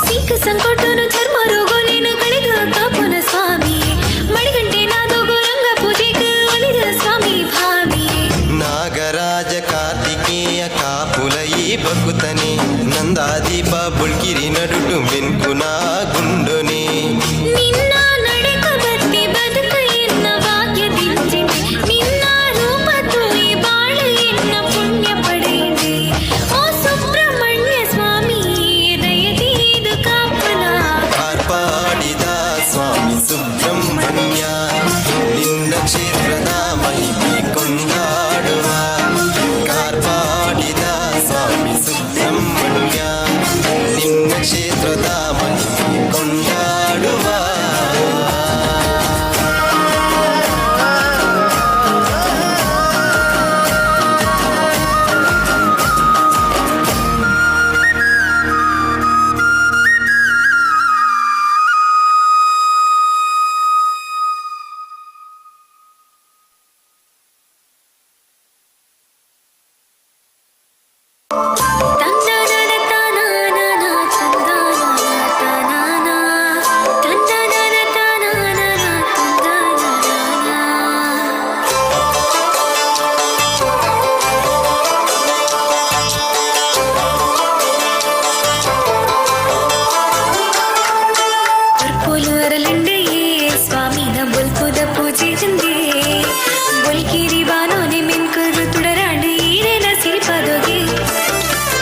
ಸೀಕ ಸಂಕಟನು ಚರ್ಮ ರೋಗೋಲೇನು ಕಳೆದ ಕಾಪುನ ಸ್ವಾಮಿ ಮಣಿಗಂಟೆ ನಾದೋಗು ರಂಗ ಪೂಜೆಗೆ ಒಲಿದ ಸ್ವಾಮಿ ಭಾಮಿ. ನಾಗರಾಜ ಕಾರ್ತಿಕೇಯ ಕಾಪುಲಯಿ ಬಕುತನೆ ನಂದಾದೀಪ ಬುಳ್ಕಿರಿ ನಡುಟು ಮೆನ್ಕುನ ಗುಂಡುನೆ. ನಿನ್ನ ನಡೆಕ ಬತ್ತಿ ಬದುಕ ಎನ್ನ ಭಾಗ್ಯ ದಿಂಜಿದೆ ನಿನ್ನ ರೂಪ ತೂಯಿ ಬಾಳು ಎನ್ನ ಪುಣ್ಯ ಪಡೆಯಿದೆ ಓ ಸುಬ್ರಹ್ಮಣ್ಯ ಸ್ವಾಮಿ ದಯದೀದು ಕಾಪುನ. ಕಾರ್ಪಾಡಿದ ಸ್ವಾಮಿ ಸುಬ್ರಹ್ಮಣ್ಯ ನಿನ್ನ ಕ್ಷೇತ್ರದ ಮಹಿಮೆ ಕೊಂಡಾಡುವ ಕಾರ್ಪಾಡಿದ ಸ್ವಾಮಿ ಸುಬ್ರಹ್ಮಣ್ಯ ನಿನ್ನ ಕ್ಷೇತ್ರದ ಮಹಿಮೆ ಕೊಂಡಾಡುವ. ತಂದನನ ತಾನಾನನ ತಂದನನ ತಾನಾನ ತಂದನನ ತಾನಾನನ ತಂದನನ. பொற்போலு அரலண்டையே சுவாமி ந ಬೊಲ್ಪುದ ಪೂಜೆಂದೇ ಬೊಲ್ಕಿರಿ ಬಾನೋನೆ ಮೆನ್ಕುದು ತುಡರಾಡು ಈರೇನ ಸಿರಿಪದೊಗೆ.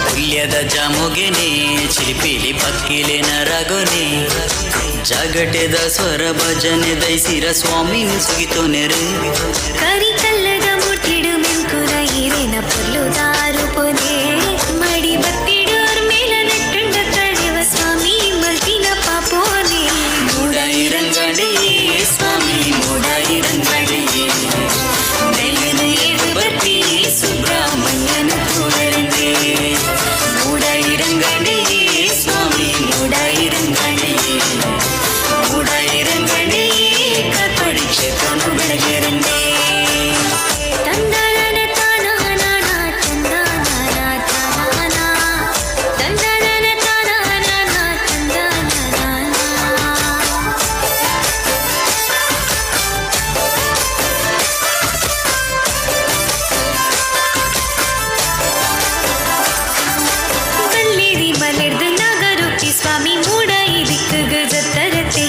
ಪುಲ್ಯದ ಜಾಮುಗೆನೆ ಚಿಲಿಪಿಲಿ ಪಕ್ಕಿಲೆ ನರಗೊನೆ ಜಾಗಟೆದ ಸ್ವರ ಭಜನೆ ದೈಸಿರ ಸ್ವಾಮಿನ ಸುಗಿತೋ ನೆರೆ. ಕರಿ ಕಲ್ಲದ ಮುಟ್ಟಿಡು ಮೆನ್ಕುನ ಈರೇನ ಪೊರ್ಲು ದಾರು ಪೊನೆ ಮಡಿ ಬತ್ತಿಡೋರ್ ಮೇಲ ನೆಟ್ಟುಂಡ ಕಳೆವ ಸ್ವಾಮಿ ಮಲ್ತಿನ ಪಾಪೋನೆ. ಮೂಡಾಯಿರಂಗಡಿಯೇ ಸ್ವಾಮಿ ಮೂಡಾಯಿರಂಗಡಿಯೇ ಮೇಲಿನ ಏಳು ಬರ್ತಿ ಸುಬ್ರಹ್ಮಣ್ಯನ ತೋರಂದೆ ಮೂಡಾಯಿರಂಗಡಿಯೇ ಸ್ವಾಮಿ ಮೂಡಾಯಿರಂಗಡಿಯೇ ಮೂಡಾಯಿರಂಗಡಿಯೇ ಕಾಪಾಡಿ ಕ್ಷೇತ್ರನು ಬೆಳಗಿರಂದೆ. ತಂದನನ ತಾನಾನನ ತಂದನನ ತಾನಾನ ತಂದನನ ತಾನಾನನ ತಂದನನ. ಬಲ್ಲೇರಿ ಮಲೆರ್ದು ನಾಗರೂಪಿ ಸ್ವಾಮಿ ಮೂಡ ಇದಕ್ಕೆ ಜತ್ತರತೆ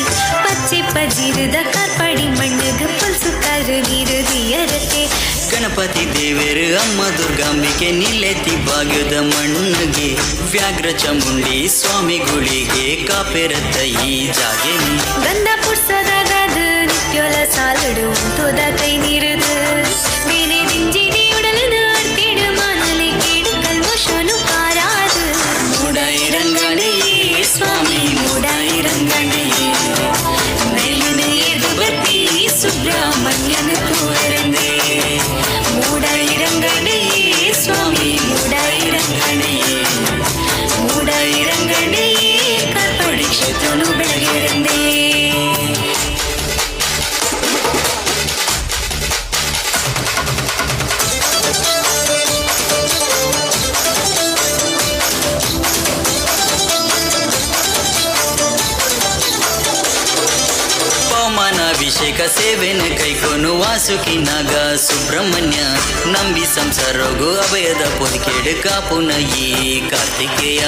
ಪಚ್ಚೆ ಪಜಿರದ ಕಾರ್ಪಾಡಿ ಮಣ್ಣುಗ ಪಲ್ಸುಕಾರು ನೀರು ದಿಯರತೆ. ಗಣಪತಿ ದೇವರು ಅಮ್ಮ ದುರ್ಗಾಂಬಿಕೆ ನಿಲೆತಿ ಭಾಗ್ಯದ ಮಣ್ಣಗೆ ವ್ಯಾಘ್ರ ಚಾಮುಂಡಿ ಸ್ವಾಮಿಗಳಿಗೆ ಕಾಪೆರತ್ತ ಈ ಜಾಗೆನೆ. ಗಂಧ ಪುಡ್ಸದಾಗದು ನಿತ್ಯೋಲ ಸಾಲುಡು ಉಂತೋದ ಕೈ ನೀರುದು ಬೇನೆ ದಿಂಜಿದಿ ಉಡಲನು ಅರ್ತಿಡು ಮಾನಲೆ ಕೇಡು ಕಲ್ಮಶನು ಪಾರಾದು. ಮೂಡಾಯಿರಂಗಡಿಯೇ ಸ್ವಾಮಿ ಮೂಡಾಯಿರಂಗಡಿಯೇ ಮೇಲಿನ ಏದು ಬರ್ತಿ ಸುಬ್ರಹ್ಮಣ್ಯನ ತೋರಂದೆ ಮೂಡಾಯಿರಂಗಡಿಯೇ ಸ್ವಾಮಿ ಮೂಡಾಯಿರಂಗಡಿಯೇ ಮೂಡಾಯಿರಂಗಡಿಯೇ ಕಾಪಾಡಿ ಕ್ಷೇತ್ರನು ಬೆಳಗಿರಂದೆ. ಅಭಿಷೇಕ ಸೇವೆನ ಕೈಕೊನು ವಾಸುಕಿ ನಾಗ ಸುಬ್ರಹ್ಮಣ್ಯ ನಂಬಿ ಸಂಸಾರಗು ಅಭಯದ ಪೊದಿಕೇಡು ಕಾಪುನ ಈ ಕಾರ್ತಿಕೇಯ.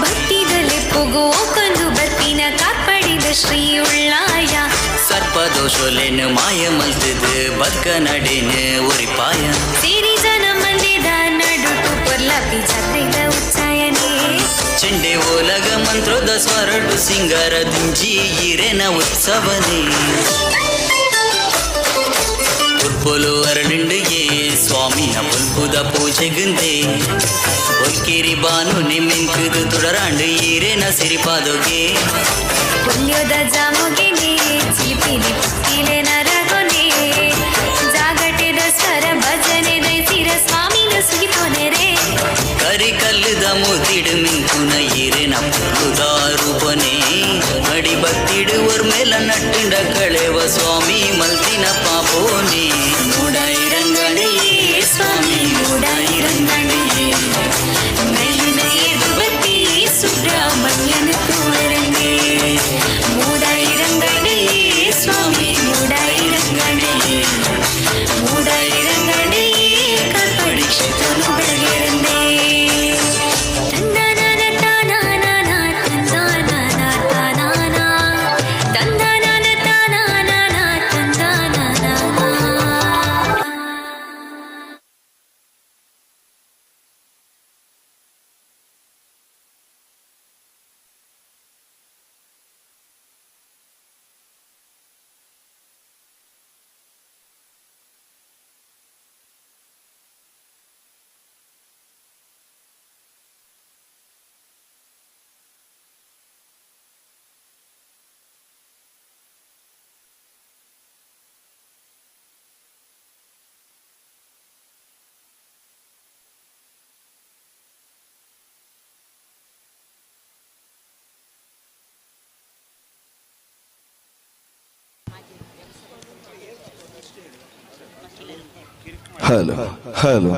ಭಕ್ತಿದಲ್ಲಿ ಪುಗು ಕಂದು ಬರ್ಪಿನ ಕಾಪಾಡಿದ ಶ್ರೀ ಉಳ್ಳಾಯ. ಸರ್ಪ ದೋಷೋಲೆನು ಮಾಯ ಮಲ್ತದು ಬದ್ಕ ನಡೆನು ಒರಿಪಾಯ. ಸಿರಿ ಜನ ಮಂದಿದ ನಡುಟು ಪೊರ್ಲಪಿ ಜಾತ್ರೆದ ಉಚ್ಚಾಯನೆ. ಚೆಂಡೆ ಓಲಗ ಮಂತ್ರದ ಸ್ವರಡು ಸಿಂಗಾರ ದಿಂಜಿ ಈರೆನ ಉತ್ಸವನೇ. ಪುರ್ಪೊಲು ಅರಳಿಂಡು ಏ ಸ್ವಾಮಿನ ಪುಲ್ಪುದ ಪೂಜೆಗುಂದೆ ಒಲ್ಕಿರಿ ಬಾನು ನಿಮ್ಮಿಂಕುದು ತುಡರಾಂಡು ಈರೆನ ಸಿರಿಪಾದೊಗೆ. ಪುಲ್ಯೋದ ಜಾಮುಗಿನಿ ಚಿಲಿಪಿಲಿ ಪುತ್ತಿಲೆ ನರಗೊನೆ ಜಾಗಟೆದ ಸ್ವರ ಭಜನೆ ದೈಸಿರ ಸ್ವಾಮಿನ ಸುಗಿತೊನೆರೆ. ಕರಿ ಕಲ್ಲುದ ಮೂತಿಡು ಮಿಂಕುನ ಈರೆನ ಪುಲ್ಪುದ ರೂಪನೆ ಅಡಿ ಬತ್ತಿಡು ಒರ್ಮೇಲ ನಟ್ಟುಂಡ ಕಳೆವ ಸ್ವಾಮಿ ಮಲ್ತಿನ ಪಾಪೋನೆ. ಮೂಡಾಯಿರಂಗಣಿಯೇ ಸ್ವಾಮಿ ಮೂಡಾಯಿರಂಗಣಿಯೇ ಮೇಲಿನ ಏದು ಬತ್ತಿ ಸುಬ್ರಹ್ಮಣ್ಯನ ತೋರಂಗೆ. ಮೂಡಾಯಿರಂಗಣಿಯೇ ಸ್ವಾಮಿ ಮೂಡಾಯಿರಂಗಣಿಯೇ ಮೂಡಾಯಿರಂಗಣಿಯೇ ಕಾಪಾಡಿ ಕ್ಷೇತ್ರನು ಬೆಳಗಿರಂದೆ. ತಂದನಾನ ತಾನಾನ ತಂದಾನಾನ ತಾನಾನ ತಂದನಾನ ತಾನಾನ ತಂದಾನಾನ. Hello hello.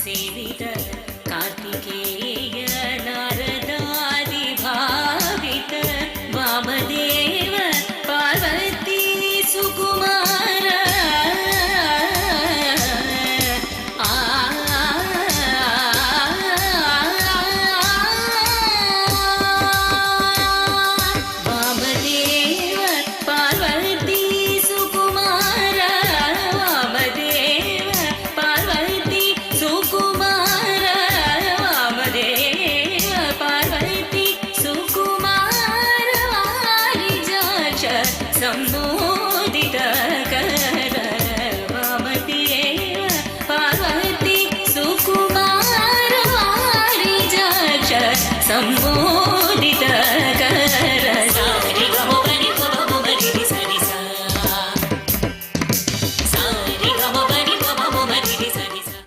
ಸೇವಿತ ಕಾರ್ತಿಕೇಯ ನಾರದಾದಿ ಭಾವಿತ ವಾಮದೇವ ಪಾರ್ವತಿ ಸುಕುಮಾರ ಆ ವಾಮದೇವ ಸಂಬೋಧಿತ ಕರ ವಾಮದೇವ ಪಾರ್ವತಿ ಸುಕುಮಾರ ವಾರಿಜಾಕ್ಷ ಸಂಬೋಧಿತ ಕರ ಸಾರಿ ಗಮ ಬರಿ ಪಮ ಮರಿ ಸರಿ ಸಾ ಸಾರಿ ಗಮ ಬರಿ ಪಮ ಮರಿ ಸರಿ ಸಾ.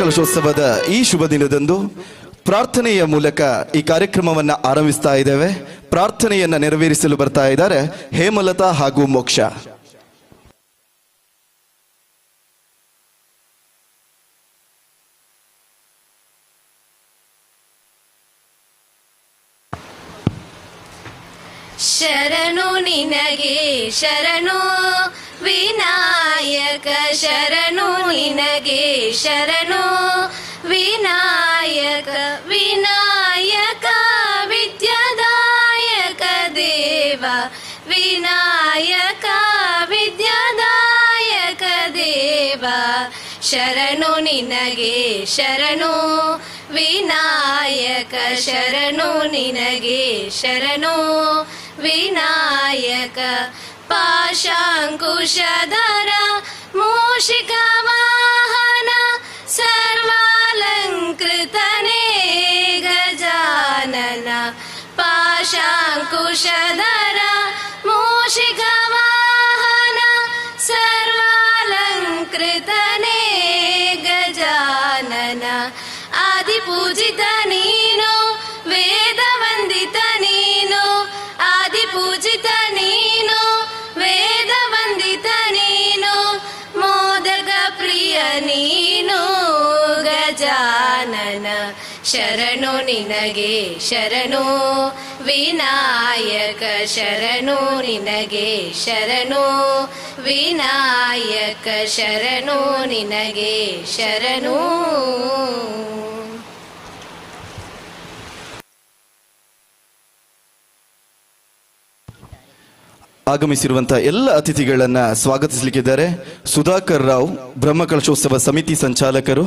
ಬ್ರಹ್ಮಕಲಶೋತ್ಸವದ ಈ ಶುಭ ದಿನದಂದು ಪ್ರಾರ್ಥನೆಯ ಮೂಲಕ ಈ ಕಾರ್ಯಕ್ರಮವನ್ನು ಆರಂಭಿಸ್ತಾ ಇದ್ದೇವೆ. ಪ್ರಾರ್ಥನೆಯನ್ನ ನೆರವೇರಿಸಲು ಬರ್ತಾ ಇದ್ದಾರೆ ಹೇಮಲತಾ ಹಾಗೂ ಮೋಕ್ಷ. ಶರಣು ನಿನಗೆ ಶರಣು ವಿನಾಯಕ, ಶರಣು ನಿನಗೆ ಶರಣು ವಿನಾಯಕ, ವಿನಾಯಕ ವಿದ್ಯಾದಾಯಕ ದೇವ, ವಿನಾಯಕ ವಿದ್ಯಾದಾಯಕ ದೇವ, ಶರಣು ನಿನಗೆ ಶರಣು ವಿನಾಯಕ, ಶರಣು ನಿನಗೆ ಶರಣು ವಿನಾಯಕ. ಪಾಶಾಂಕುಶಧರ ಮೂಷಿಕ ವಾಹನ ಸರ್ವಾಲಂಕೃತನೇ ಗಜಾನನ, ಪಾಶಾಂಕುಶಧರ ಮೂಷಿಕ ವಾಹನ ಸರ್ವಾಲಂಕೃತನೇ ಗಜಾನನ, ಆದಿಪೂಜಿತ ನೀನು ವೇದವಂದಿತ ನೀನು, ಆದಿಪೂಜಿತ ನೀನು ವೇದವಂದಿತ ನೀನು, ಮೋದಕ ಪ್ರಿಯ ನೀನು ಗಜಾನನ, ಶರಣು ನಿನಗೆ ಶರಣು ವಿನಾಯಕ, ಶರಣು ನಿನಗೆ ಶರಣು ವಿನಾಯಕ, ಶರಣು ನಿನಗೆ ಶರಣು. ಆಗಮಿಸಿರುವಂತಹ ಎಲ್ಲ ಅತಿಥಿಗಳನ್ನ ಸ್ವಾಗತಿಸಲಿಕ್ಕಿದ್ದಾರೆ ಸುಧಾಕರ್ ರಾವ್, ಬ್ರಹ್ಮಕಲಶೋತ್ಸವ ಸಮಿತಿ ಸಂಚಾಲಕರು.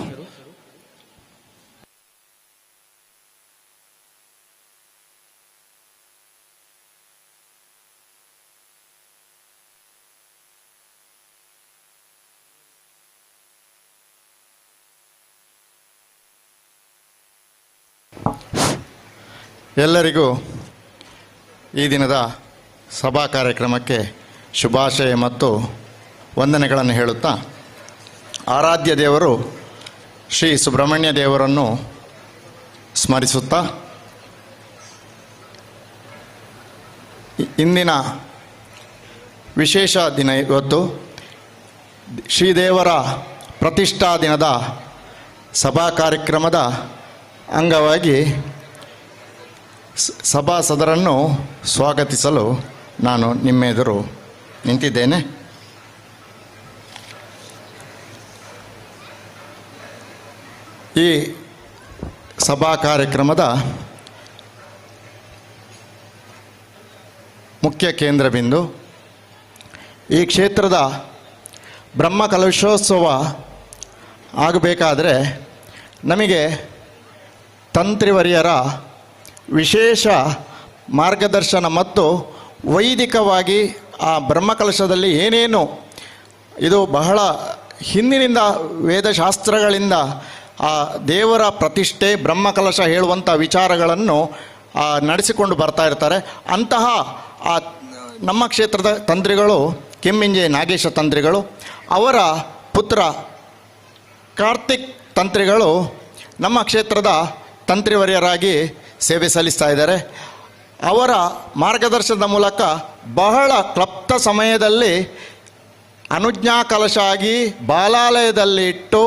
ಎಲ್ಲರಿಗೂ ಈ ದಿನದ ಸಭಾ ಕಾರ್ಯಕ್ರಮಕ್ಕೆ ಶುಭಾಶಯ ಮತ್ತು ವಂದನೆಗಳನ್ನು ಹೇಳುತ್ತಾ, ಆರಾಧ್ಯ ದೇವರು ಶ್ರೀ ಸುಬ್ರಹ್ಮಣ್ಯ ದೇವರನ್ನು ಸ್ಮರಿಸುತ್ತಾ, ಇಂದಿನ ವಿಶೇಷ ದಿನ ಇವತ್ತು ಶ್ರೀದೇವರ ಪ್ರತಿಷ್ಠಾ ದಿನದ ಸಭಾ ಕಾರ್ಯಕ್ರಮದ ಅಂಗವಾಗಿ ಸಭಾಸದರನ್ನು ಸ್ವಾಗತಿಸಲು ನಾನು ನಿಮ್ಮೆದುರು ನಿಂತಿದ್ದೇನೆ. ಈ ಸಭಾ ಕಾರ್ಯಕ್ರಮದ ಮುಖ್ಯ ಕೇಂದ್ರಬಿಂದು ಈ ಕ್ಷೇತ್ರದ ಬ್ರಹ್ಮಕಲಶೋತ್ಸವ ಆಗಬೇಕಾದರೆ ನಮಗೆ ತಂತ್ರಿವರ್ಯರ ವಿಶೇಷ ಮಾರ್ಗದರ್ಶನ ಮತ್ತು ವೈದಿಕವಾಗಿ ಆ ಬ್ರಹ್ಮಕಲಶದಲ್ಲಿ ಏನೇನು ಇದು ಬಹಳ ಹಿಂದಿನಿಂದ ವೇದಶಾಸ್ತ್ರಗಳಿಂದ ಆ ದೇವರ ಪ್ರತಿಷ್ಠೆ ಬ್ರಹ್ಮಕಲಶ ಹೇಳುವಂಥ ವಿಚಾರಗಳನ್ನು ನಡೆಸಿಕೊಂಡು ಬರ್ತಾ ಇರ್ತಾರೆ. ಅಂತಹ ಆ ನಮ್ಮ ಕ್ಷೇತ್ರದ ತಂತ್ರಿಗಳು ಕೆಮ್ಮಿಂಜೆ ನಾಗೇಶ ತಂತ್ರಿಗಳು, ಅವರ ಪುತ್ರ ಕಾರ್ತಿಕ್ ತಂತ್ರಿಗಳು ನಮ್ಮ ಕ್ಷೇತ್ರದ ತಂತ್ರಿವರ್ಯರಾಗಿ ಸೇವೆ ಸಲ್ಲಿಸ್ತಾ ಇದ್ದಾರೆ. ಅವರ ಮಾರ್ಗದರ್ಶನದ ಮೂಲಕ ಬಹಳ ಕ್ಲಪ್ತ ಸಮಯದಲ್ಲಿ ಅನುಜ್ಞಾ ಕಲಶ ಆಗಿ ಬಾಲಾಲಯದಲ್ಲಿ ಇಟ್ಟು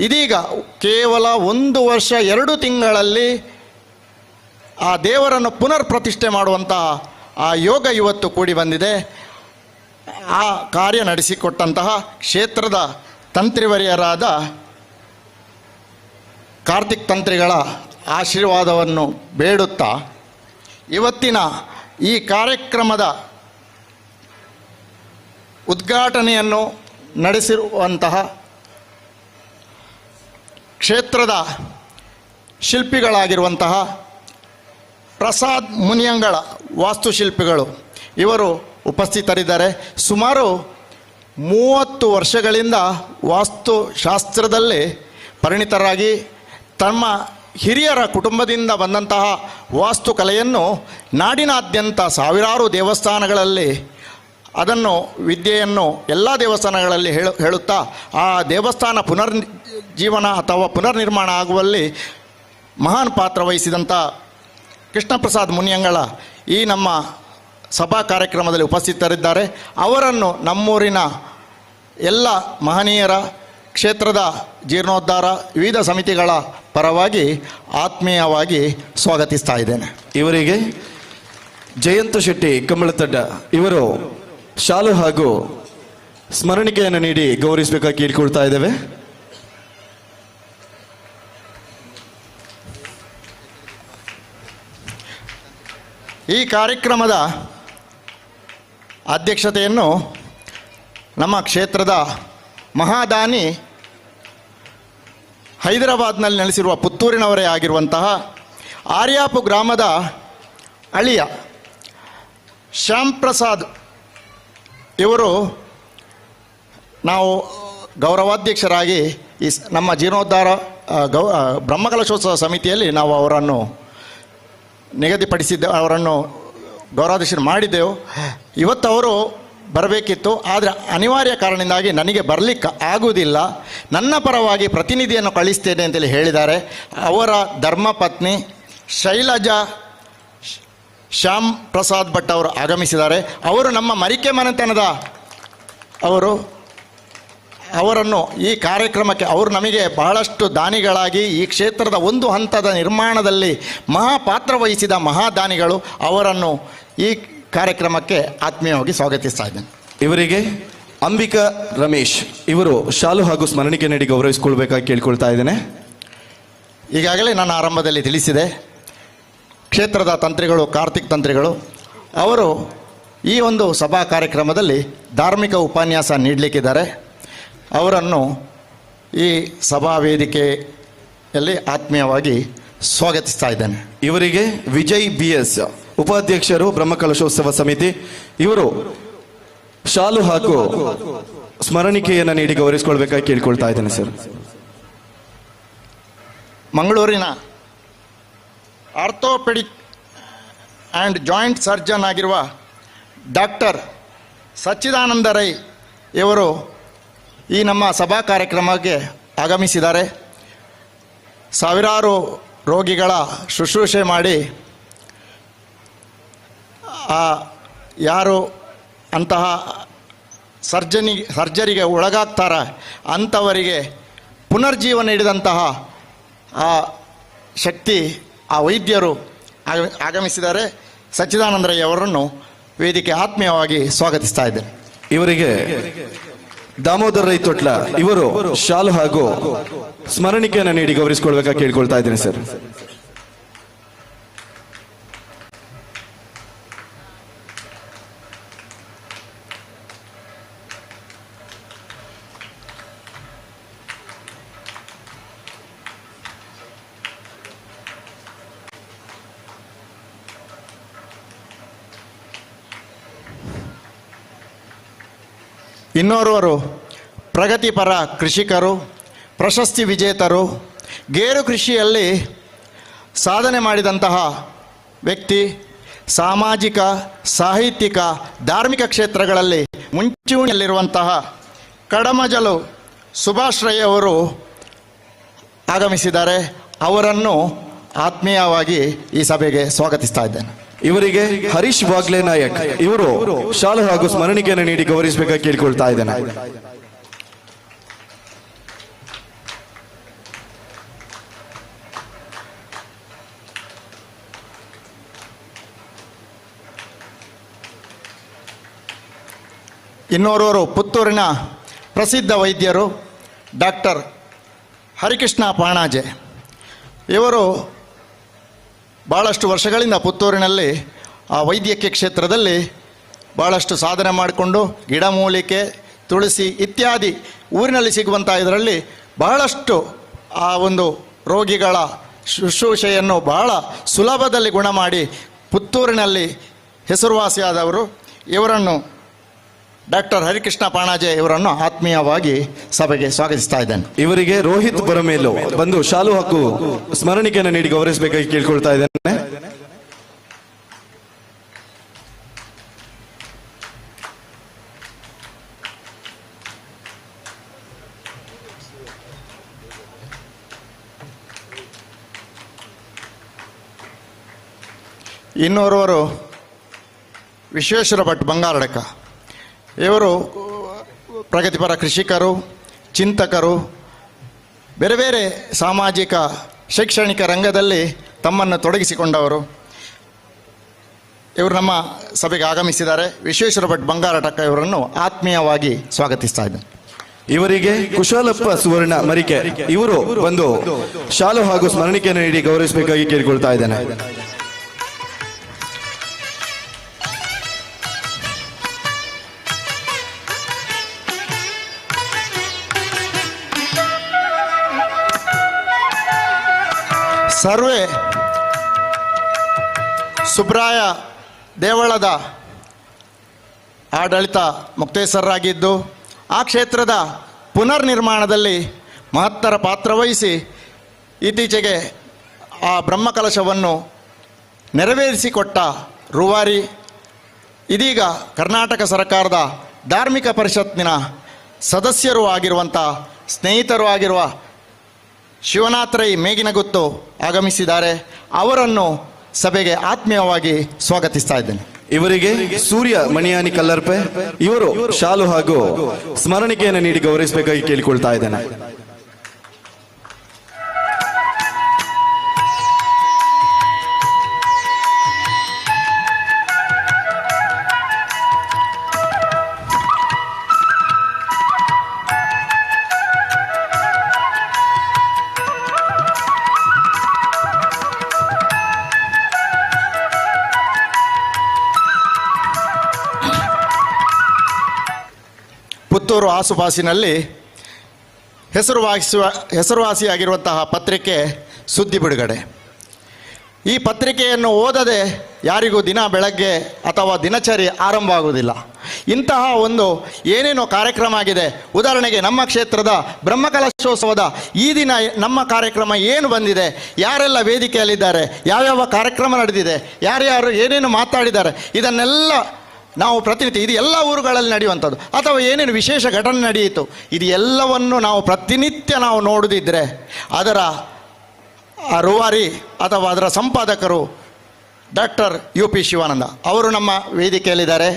ಇದೀಗ ಕೇವಲ 1 ವರ್ಷ 2 ತಿಂಗಳಲ್ಲಿ ಆ ದೇವರನ್ನು ಪುನರ್ ಪ್ರತಿಷ್ಠೆ ಮಾಡುವಂಥ ಆ ಯೋಗ ಇವತ್ತು ಕೂಡಿ ಬಂದಿದೆ. ಆ ಕಾರ್ಯ ನಡೆಸಿಕೊಟ್ಟಂತಹ ಕ್ಷೇತ್ರದ ತಂತ್ರಿವರ್ಯರಾದ ಕಾರ್ತಿಕ್ ತಂತ್ರಿಗಳ ಆಶೀರ್ವಾದವನ್ನು ಬೇಡುತ್ತಾ ಇವತ್ತಿನ ಈ ಕಾರ್ಯಕ್ರಮದ ಉದ್ಘಾಟನೆಯನ್ನು ನಡೆಸಿರುವಂತಹ ಕ್ಷೇತ್ರದ ಶಿಲ್ಪಿಗಳಾಗಿರುವಂತಹ ಪ್ರಸಾದ್ ಮುನಿಯಂಗಳ ವಾಸ್ತುಶಿಲ್ಪಿಗಳು ಇವರು ಉಪಸ್ಥಿತರಿದ್ದಾರೆ. ಸುಮಾರು 30 ವರ್ಷಗಳಿಂದ ವಾಸ್ತುಶಾಸ್ತ್ರದಲ್ಲಿ ಪರಿಣಿತರಾಗಿ ತಮ್ಮ ಹಿರಿಯರ ಕುಟುಂಬದಿಂದ ಬಂದಂತಹ ವಾಸ್ತುಕಲೆಯನ್ನು ನಾಡಿನಾದ್ಯಂತ ಸಾವಿರಾರು ದೇವಸ್ಥಾನಗಳಲ್ಲಿ ಅದನ್ನು ವಿದ್ಯೆಯನ್ನು ಎಲ್ಲ ದೇವಸ್ಥಾನಗಳಲ್ಲಿ ಹೇಳುತ್ತಾ ಆ ದೇವಸ್ಥಾನ ಪುನರ್ಜೀವನ ಅಥವಾ ಪುನರ್ನಿರ್ಮಾಣ ಆಗುವಲ್ಲಿ ಮಹಾನ್ ಪಾತ್ರ ವಹಿಸಿದಂಥ ಕೃಷ್ಣಪ್ರಸಾದ್ ಮುನಿಯಂಗಳ ಈ ನಮ್ಮ ಸಭಾ ಕಾರ್ಯಕ್ರಮದಲ್ಲಿ ಉಪಸ್ಥಿತರಿದ್ದಾರೆ. ಅವರನ್ನು ನಮ್ಮೂರಿನ ಎಲ್ಲ ಮಹನೀಯರ ಕ್ಷೇತ್ರದ ಜೀರ್ಣೋದ್ಧಾರ ವಿವಿಧ ಸಮಿತಿಗಳ ಪರವಾಗಿ ಆತ್ಮೀಯವಾಗಿ ಸ್ವಾಗತಿಸ್ತಾ ಇದ್ದೇನೆ. ಇವರಿಗೆ ಜಯಂತ ಶೆಟ್ಟಿ ಕಂಬಳತಡ್ಡ ಇವರು ಶಾಲು ಹಾಗೂ ಸ್ಮರಣಿಕೆಯನ್ನು ನೀಡಿ ಗೌರವಿಸಬೇಕಾಗಿ ಕೇಳಿಕೊಳ್ತಾ ಇದ್ದೇವೆ. ಈ ಕಾರ್ಯಕ್ರಮದ ಅಧ್ಯಕ್ಷತೆಯನ್ನು ನಮ್ಮ ಕ್ಷೇತ್ರದ ಮಹಾದಾನಿ ಹೈದರಾಬಾದ್ನಲ್ಲಿ ನೆಲೆಸಿರುವ ಪುತ್ತೂರಿನವರೇ ಆಗಿರುವಂತಹ ಆರ್ಯಾಪು ಗ್ರಾಮದ ಅಳಿಯ ಶ್ಯಾಮ್ ಪ್ರಸಾದ್ ಇವರು ನಾವು ಗೌರವಾಧ್ಯಕ್ಷರಾಗಿ ಈ ನಮ್ಮ ಜೀರ್ಣೋದ್ಧಾರ ಬ್ರಹ್ಮಕಲಶೋತ್ಸವ ಸಮಿತಿಯಲ್ಲಿ ನಾವು ಅವರನ್ನು ನಿಗದಿಪಡಿಸಿದ್ದೆ, ಅವರನ್ನು ಗೌರವಾಧ್ಯಕ್ಷರು ಮಾಡಿದ್ದೆವು. ಇವತ್ತು ಅವರು ಬರಬೇಕಿತ್ತು, ಆದರೆ ಅನಿವಾರ್ಯ ಕಾರಣದಿಂದಾಗಿ ನನಗೆ ಬರಲಿಕ್ಕೆ ಆಗುವುದಿಲ್ಲ, ನನ್ನ ಪರವಾಗಿ ಪ್ರತಿನಿಧಿಯನ್ನು ಕಳಿಸ್ತೇನೆ ಅಂತೇಳಿ ಹೇಳಿದ್ದಾರೆ. ಅವರ ಧರ್ಮಪತ್ನಿ ಶೈಲಜಾ ಶ್ಯಾಮ್ ಪ್ರಸಾದ್ ಭಟ್ ಅವರು ಆಗಮಿಸಿದ್ದಾರೆ. ಅವರು ನಮ್ಮ ಮರಿಕೆ ಮನೆತನದ ಅವರು. ಅವರನ್ನು ಈ ಕಾರ್ಯಕ್ರಮಕ್ಕೆ, ಅವರು ನಮಗೆ ಬಹಳಷ್ಟು ದಾನಿಗಳಾಗಿ ಈ ಕ್ಷೇತ್ರದ ಒಂದು ಹಂತದ ನಿರ್ಮಾಣದಲ್ಲಿ ಮಹಾಪಾತ್ರ ವಹಿಸಿದ ಮಹಾದಾನಿಗಳು. ಅವರನ್ನು ಈ ಕಾರ್ಯಕ್ರಮಕ್ಕೆ ಆತ್ಮೀಯವಾಗಿ ಸ್ವಾಗತಿಸ್ತಾ ಇದ್ದೇನೆ. ಇವರಿಗೆ ಅಂಬಿಕಾ ರಮೇಶ್ ಇವರು ಶಾಲು ಹಾಗೂ ಸ್ಮರಣಿಕೆ ನೀಡಿ ಗೌರವಿಸಿಕೊಳ್ಬೇಕಾಗಿ ಕೇಳಿಕೊಳ್ತಾ ಇದ್ದೇನೆ. ಈಗಾಗಲೇ ನಾನು ಆರಂಭದಲ್ಲಿ ತಿಳಿಸಿದೆ, ಕ್ಷೇತ್ರದ ತಂತ್ರಿಗಳು ಕಾರ್ತಿಕ್ ತಂತ್ರಿಗಳು ಅವರು ಈ ಒಂದು ಸಭಾ ಕಾರ್ಯಕ್ರಮದಲ್ಲಿ ಧಾರ್ಮಿಕ ಉಪನ್ಯಾಸ ನೀಡಲಿಕ್ಕಿದ್ದಾರೆ. ಅವರನ್ನು ಈ ಸಭಾ ವೇದಿಕೆಯಲ್ಲಿ ಆತ್ಮೀಯವಾಗಿ ಸ್ವಾಗತಿಸ್ತಾ ಇದ್ದೇನೆ. ಇವರಿಗೆ ವಿಜಯ್ ಬಿ ಎಸ್ ಉಪಾಧ್ಯಕ್ಷರು ಬ್ರಹ್ಮಕಲಶೋತ್ಸವ ಸಮಿತಿ ಇವರು ಶಾಲು ಹಾಗೂ ಸ್ಮರಣಿಕೆಯನ್ನು ನೀಡಿ ಗೌರವಿಸಿಕೊಳ್ಬೇಕಾಗಿ ಕೇಳಿಕೊಳ್ತಾ ಇದ್ದೇನೆ ಸರ್. ಮಂಗಳೂರಿನ ಆರ್ಥೋಪೆಡಿಕ್ ಆ್ಯಂಡ್ ಜಾಯಿಂಟ್ ಸರ್ಜನ್ ಆಗಿರುವ ಡಾಕ್ಟರ್ ಸಚ್ಚಿದಾನಂದ ರೈ ಇವರು ಈ ನಮ್ಮ ಸಭಾ ಕಾರ್ಯಕ್ರಮಕ್ಕೆ ಆಗಮಿಸಿದ್ದಾರೆ. ಸಾವಿರಾರು ರೋಗಿಗಳ ಶುಶ್ರೂಷೆ ಮಾಡಿ ಆ ಯಾರು ಅಂತಹ ಸರ್ಜರಿಗೆ ಒಳಗಾಗ್ತಾರ ಅಂಥವರಿಗೆ ಪುನರ್ಜೀವ ನೀಡಿದಂತಹ ಆ ಶಕ್ತಿ ಆ ವೈದ್ಯರು ಆಗಮಿಸಿದ್ದಾರೆ. ಸಚ್ಚಿದಾನಂದರಯ್ಯವರನ್ನು ವೇದಿಕೆ ಆತ್ಮೀಯವಾಗಿ ಸ್ವಾಗತಿಸ್ತಾ ಇದ್ದೇನೆ. ಇವರಿಗೆ ದಾಮೋದರ್ ರೈ ತೊಟ್ಲ ಇವರು ಶಾಲು ಹಾಗೂ ಸ್ಮರಣಿಕೆಯನ್ನು ನೀಡಿ ಗೌರವಿಸಿಕೊಳ್ಬೇಕಾಗಿ ಕೇಳಿಕೊಳ್ತಾ ಇದ್ದೇನೆ ಸರ್. ಇನ್ನೋರ್ವರು ಪ್ರಗತಿಪರ ಕೃಷಿಕರು, ಪ್ರಶಸ್ತಿ ವಿಜೇತರು, ಗೇರು ಕೃಷಿಯಲ್ಲಿ ಸಾಧನೆ ಮಾಡಿದಂತಹ ವ್ಯಕ್ತಿ, ಸಾಮಾಜಿಕ, ಸಾಹಿತ್ಯಿಕ, ಧಾರ್ಮಿಕ ಕ್ಷೇತ್ರಗಳಲ್ಲಿ ಮುಂಚೂಣಿಯಲ್ಲಿರುವಂತಹ ಕಡಮಜಲು ಸುಭಾಷ್ ರೈ ಅವರು ಆಗಮಿಸಿದ್ದಾರೆ. ಅವರನ್ನು ಆತ್ಮೀಯವಾಗಿ ಈ ಸಭೆಗೆ ಸ್ವಾಗತಿಸ್ತಾ ಇದ್ದೇನೆ. ಇವರಿಗೆ ಹರೀಶ್ ವಾಗ್ಲೆ ನಾಯಕ್ ಇವರು ಶಾಲು ಹಾಗೂ ಸ್ಮರಣಿಕೆಯನ್ನು ನೀಡಿ ಗೌರವಿಸಬೇಕಾಗಿ ಕೇಳಿಕೊಳ್ತಾ ಇದ್ದೇನೆ. ಇನ್ನೋರ್ವರು ಪುತ್ತೂರಿನ ಪ್ರಸಿದ್ಧ ವೈದ್ಯರು ಡಾಕ್ಟರ್ ಹರಿಕೃಷ್ಣ ಪಾಣಾಜೆ ಇವರು ಭಾಳಷ್ಟು ವರ್ಷಗಳಿಂದ ಪುತ್ತೂರಿನಲ್ಲಿ ಆ ವೈದ್ಯಕೀಯ ಕ್ಷೇತ್ರದಲ್ಲಿ ಭಾಳಷ್ಟು ಸಾಧನೆ ಮಾಡಿಕೊಂಡು ಗಿಡಮೂಲಿಕೆ, ತುಳಸಿ ಇತ್ಯಾದಿ ಊರಿನಲ್ಲಿ ಸಿಗುವಂಥ ಇದರಲ್ಲಿ ಬಹಳಷ್ಟು ಆ ಒಂದು ರೋಗಿಗಳ ಶುಶ್ರೂಷೆಯನ್ನು ಬಹಳ ಸುಲಭದಲ್ಲಿ ಗುಣ ಮಾಡಿ ಪುತ್ತೂರಿನಲ್ಲಿ ಹೆಸರುವಾಸಿಯಾದವರು. ಇವರನ್ನು ಡಾಕ್ಟರ್ ಹರಿಕೃಷ್ಣ ಪಾಣಾಜೆ ಇವರನ್ನು ಆತ್ಮೀಯವಾಗಿ ಸಭೆಗೆ ಸ್ವಾಗತಿಸ್ತಾ ಇದ್ದೇನೆ. ಇವರಿಗೆ ರೋಹಿತ್ ಬರಮೇಲು ಬಂದು ಶಾಲು ಹಾಕು ಸ್ಮರಣಿಕೆಯನ್ನು ನೀಡಿ ಗೌರವಿಸಬೇಕಾಗಿ ಕೇಳಿಕೊಳ್ತಾ ಇದ್ದೇನೆ. ಇನ್ನೋರ್ವರು ವಿಶ್ವೇಶ್ವರ ಭಟ್ ಬಂಗಾರಡಕ. ಇವರು ಪ್ರಗತಿಪರ ಕೃಷಿಕರು, ಚಿಂತಕರು, ಬೇರೆ ಬೇರೆ ಸಾಮಾಜಿಕ ಶೈಕ್ಷಣಿಕ ರಂಗದಲ್ಲಿ ತಮ್ಮನ್ನು ತೊಡಗಿಸಿಕೊಂಡವರು. ಇವರು ನಮ್ಮ ಸಭೆಗೆ ಆಗಮಿಸಿದ್ದಾರೆ. ವಿಶ್ವೇಶ್ವರ ಭಟ್ ಬಂಗಾರಟಕ ಇವರನ್ನು ಆತ್ಮೀಯವಾಗಿ ಸ್ವಾಗತಿಸ್ತಾ ಇದ್ದೇನೆ. ಇವರಿಗೆ ಕುಶಾಲಪ್ಪ ಸುವರ್ಣ ಮರಿಕೆ ಇವರು ಒಂದು ಶಾಲು ಹಾಗೂ ಸ್ಮರಣಿಕೆಯನ್ನು ನೀಡಿ ಗೌರವಿಸಬೇಕಾಗಿ ಕೇಳಿಕೊಳ್ತಾ ಇದ್ದೇನೆ. ಸರ್ವೆ ಸುಬ್ರಾಯ ದೇವಳದ ಆಡಳಿತ ಮುಕ್ತೇಸರರಾಗಿದ್ದು ಆ ಕ್ಷೇತ್ರದ ಪುನರ್ನಿರ್ಮಾಣದಲ್ಲಿ ಮಹತ್ತರ ಪಾತ್ರವಹಿಸಿ ಇತ್ತೀಚೆಗೆ ಆ ಬ್ರಹ್ಮಕಲಶವನ್ನು ನೆರವೇರಿಸಿಕೊಟ್ಟ ರೂವಾರಿ, ಇದೀಗ ಕರ್ನಾಟಕ ಸರ್ಕಾರದ ಧಾರ್ಮಿಕ ಪರಿಷತ್ತಿನ ಸದಸ್ಯರೂ ಆಗಿರುವಂಥ ಸ್ನೇಹಿತರೂ ಆಗಿರುವ ಶಿವನಾಥ್ ರೈ ಮೇಗಿನಗುತ್ತು ಆಗಮಿಸಿದ್ದಾರೆ. ಅವರನ್ನು ಸಭೆಗೆ ಆತ್ಮೀಯವಾಗಿ ಸ್ವಾಗತಿಸ್ತಾ ಇದ್ದೇನೆ. ಇವರಿಗೆ ಸೂರ್ಯ ಮಣಿಯಾನಿ ಕಲ್ಲರ್ಪೆ ಇವರು ಶಾಲು ಹಾಗೂ ಸ್ಮರಣಿಕೆಯನ್ನು ನೀಡಿ ಗೌರವಿಸಬೇಕಾಗಿ ಕೇಳಿಕೊಳ್ತಾ ಇದ್ದೇನೆ. ಪುತ್ತೂರು ಆಸುಪಾಸಿನಲ್ಲಿ ಹೆಸರುವಾಸಿಯಾಗಿರುವಂತಹ ಪತ್ರಿಕೆ ಸುದ್ದಿ ಬಿಡುಗಡೆ. ಈ ಪತ್ರಿಕೆಯನ್ನು ಓದದೆ ಯಾರಿಗೂ ದಿನ ಬೆಳಗ್ಗೆ ಅಥವಾ ದಿನಚರಿ ಆರಂಭ ಆಗುವುದಿಲ್ಲ. ಇಂತಹ ಒಂದು ಏನೇನೋ ಕಾರ್ಯಕ್ರಮ ಆಗಿದೆ. ಉದಾಹರಣೆಗೆ ನಮ್ಮ ಕ್ಷೇತ್ರದ ಬ್ರಹ್ಮಕಲಶೋತ್ಸವದ ಈ ದಿನ ನಮ್ಮ ಕಾರ್ಯಕ್ರಮ ಏನು ಬಂದಿದೆ, ಯಾರೆಲ್ಲ ವೇದಿಕೆಯಲ್ಲಿದ್ದಾರೆ, ಯಾವ್ಯಾವ ಕಾರ್ಯಕ್ರಮ ನಡೆದಿದೆ, ಯಾರ್ಯಾರು ಏನೇನು ಮಾತಾಡಿದ್ದಾರೆ, ಇದನ್ನೆಲ್ಲ ನಾವು ಪ್ರತಿನಿತ್ಯ, ಇದು ಎಲ್ಲ ಊರುಗಳಲ್ಲಿ ನಡೆಯುವಂಥದ್ದು, ಅಥವಾ ಏನೇನು ವಿಶೇಷ ಘಟನೆ ನಡೆಯಿತು, ಇದು ಎಲ್ಲವನ್ನು ನಾವು ಪ್ರತಿನಿತ್ಯ ನಾವು ನೋಡದಿದ್ದರೆ ಅದರ ಆ ರೂವಾರಿ ಅಥವಾ ಅದರ ಸಂಪಾದಕರು doctor U P Shivananda ಅವರು ನಮ್ಮ ವೇದಿಕೆಯಲ್ಲಿದ್ದಾರೆ.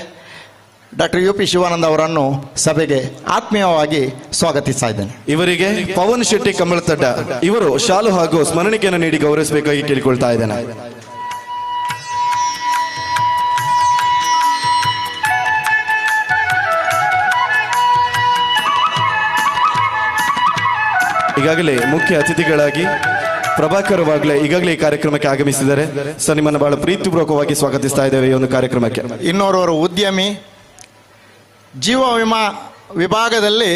Doctor U P Shivananda ಅವರನ್ನು ಸಭೆಗೆ ಆತ್ಮೀಯವಾಗಿ ಸ್ವಾಗತಿಸ್ತಾ ಇದ್ದೇನೆ. ಇವರಿಗೆ ಪವನ್ ಶೆಟ್ಟಿ ಕಮಲತಡ್ಡ ಇವರು ಶಾಲು ಹಾಗೂ ಸ್ಮರಣಿಕೆಯನ್ನು ನೀಡಿ ಗೌರವಿಸಬೇಕಾಗಿ ಕೇಳಿಕೊಳ್ತಾ ಇದ್ದೇನೆ. ಈಗಾಗಲೇ ಮುಖ್ಯ ಅತಿಥಿಗಳಾಗಿ ಪ್ರಭಾಕರ್ ವಾಗ್ಲೆ ಈಗಾಗಲೇ ಈ ಕಾರ್ಯಕ್ರಮಕ್ಕೆ ಆಗಮಿಸಿದ್ದಾರೆ. ಸರ್, ನಿಮ್ಮನ್ನು ಬಹಳ ಪ್ರೀತಿಪೂರ್ವಕವಾಗಿ ಸ್ವಾಗತಿಸ್ತಾ ಇದ್ದೇವೆ ಈ ಒಂದು ಕಾರ್ಯಕ್ರಮಕ್ಕೆ. ಇನ್ನೋರ್ವರು ಉದ್ಯಮಿ, ಜೀವ ವಿಮಾ ವಿಭಾಗದಲ್ಲಿ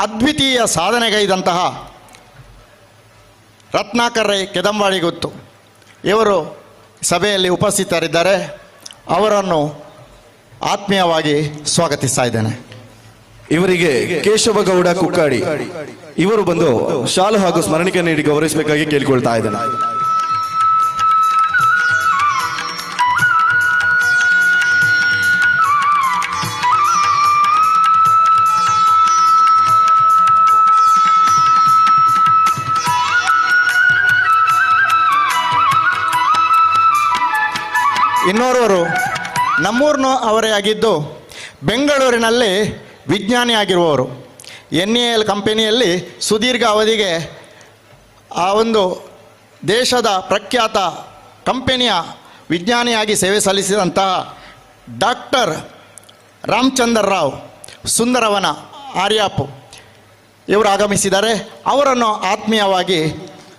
ಅದ್ವಿತೀಯ ಸಾಧನೆಗೈದಂತಹ ರತ್ನಾಕರ್ ರೈ ಕೆದಂಬಾಡಿ ಗುತ್ತು ಇವರು ಸಭೆಯಲ್ಲಿ ಉಪಸ್ಥಿತರಿದ್ದಾರೆ. ಅವರನ್ನು ಆತ್ಮೀಯವಾಗಿ ಸ್ವಾಗತಿಸ್ತಾ ಇದ್ದೇನೆ. ಇವರಿಗೆ ಕೇಶವಗೌಡ ಕುಕ್ಕಾಡಿ ಇವರು ಬಂದು ಶಾಲು ಹಾಗೂ ಸ್ಮರಣಿಕೆ ನೀಡಿ ಗೌರವಿಸಬೇಕಾಗಿ ಕೇಳಿಕೊಳ್ತಾ ಇದ್ದೇನೆ. ಇನ್ನೋರ್ವರು ನಮ್ಮೂರ್ನ ಅವರೇ ಆಗಿದ್ದು ಬೆಂಗಳೂರಿನಲ್ಲಿ ವಿಜ್ಞಾನಿ ಆಗಿರುವವರು, N A L ಕಂಪನಿಯಲ್ಲಿ ಸುದೀರ್ಘ ಅವಧಿಗೆ ಆ ಒಂದು ದೇಶದ ಪ್ರಖ್ಯಾತ ಕಂಪನಿಯ ವಿಜ್ಞಾನಿಯಾಗಿ ಸೇವೆ ಸಲ್ಲಿಸಿದಂತಹ ಡಾಕ್ಟರ್ ರಾಮಚಂದ್ರ ರಾವ್ ಸುಂದರವನ ಆರ್ಯಾಪು ಇವರು ಆಗಮಿಸಿದ್ದಾರೆ. ಅವರನ್ನು ಆತ್ಮೀಯವಾಗಿ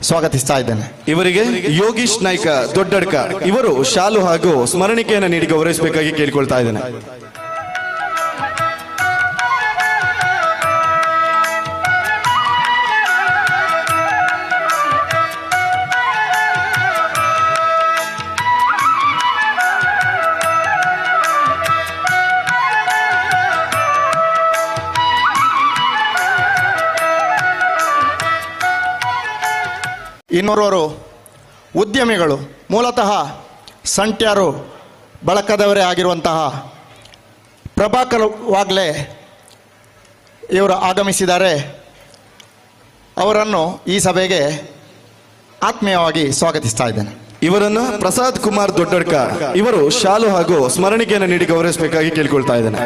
ಸ್ವಾಗತಿಸ್ತಾ ಇದ್ದೇನೆ. ಇವರಿಗೆ ಯೋಗೀಶ್ ನಾಯ್ಕ ದೊಡ್ಡಡ್ಕ ಇವರು ಶಾಲು ಹಾಗೂ ಸ್ಮರಣಿಕೆಯನ್ನು ನೀಡಿ ಗೌರವಿಸಬೇಕಾಗಿ ಕೇಳಿಕೊಳ್ತಾ ಇದ್ದೇನೆ. ಇನ್ನೋರ್ವರು ಉದ್ಯಮಿಗಳು, ಮೂಲತಃ ಸಂಟ್ಯಾರು ಬಳಕದವರೇ ಆಗಿರುವಂತಹ ಪ್ರಭಾಕರ್ ವಾಗ್ಲೆ ಇವರು ಆಗಮಿಸಿದ್ದಾರೆ. ಅವರನ್ನು ಈ ಸಭೆಗೆ ಆತ್ಮೀಯವಾಗಿ ಸ್ವಾಗತಿಸ್ತಾ ಇದ್ದೇನೆ. ಇವರನ್ನು ಪ್ರಸಾದ್ ಕುಮಾರ್ ದೊಡ್ಡಡ್ಕ ಇವರು ಶಾಲು ಹಾಗೂ ಸ್ಮರಣಿಕೆಯನ್ನು ನೀಡಿ ಗೌರವಿಸಬೇಕಾಗಿ ಕೇಳಿಕೊಳ್ತಾ ಇದ್ದೇನೆ.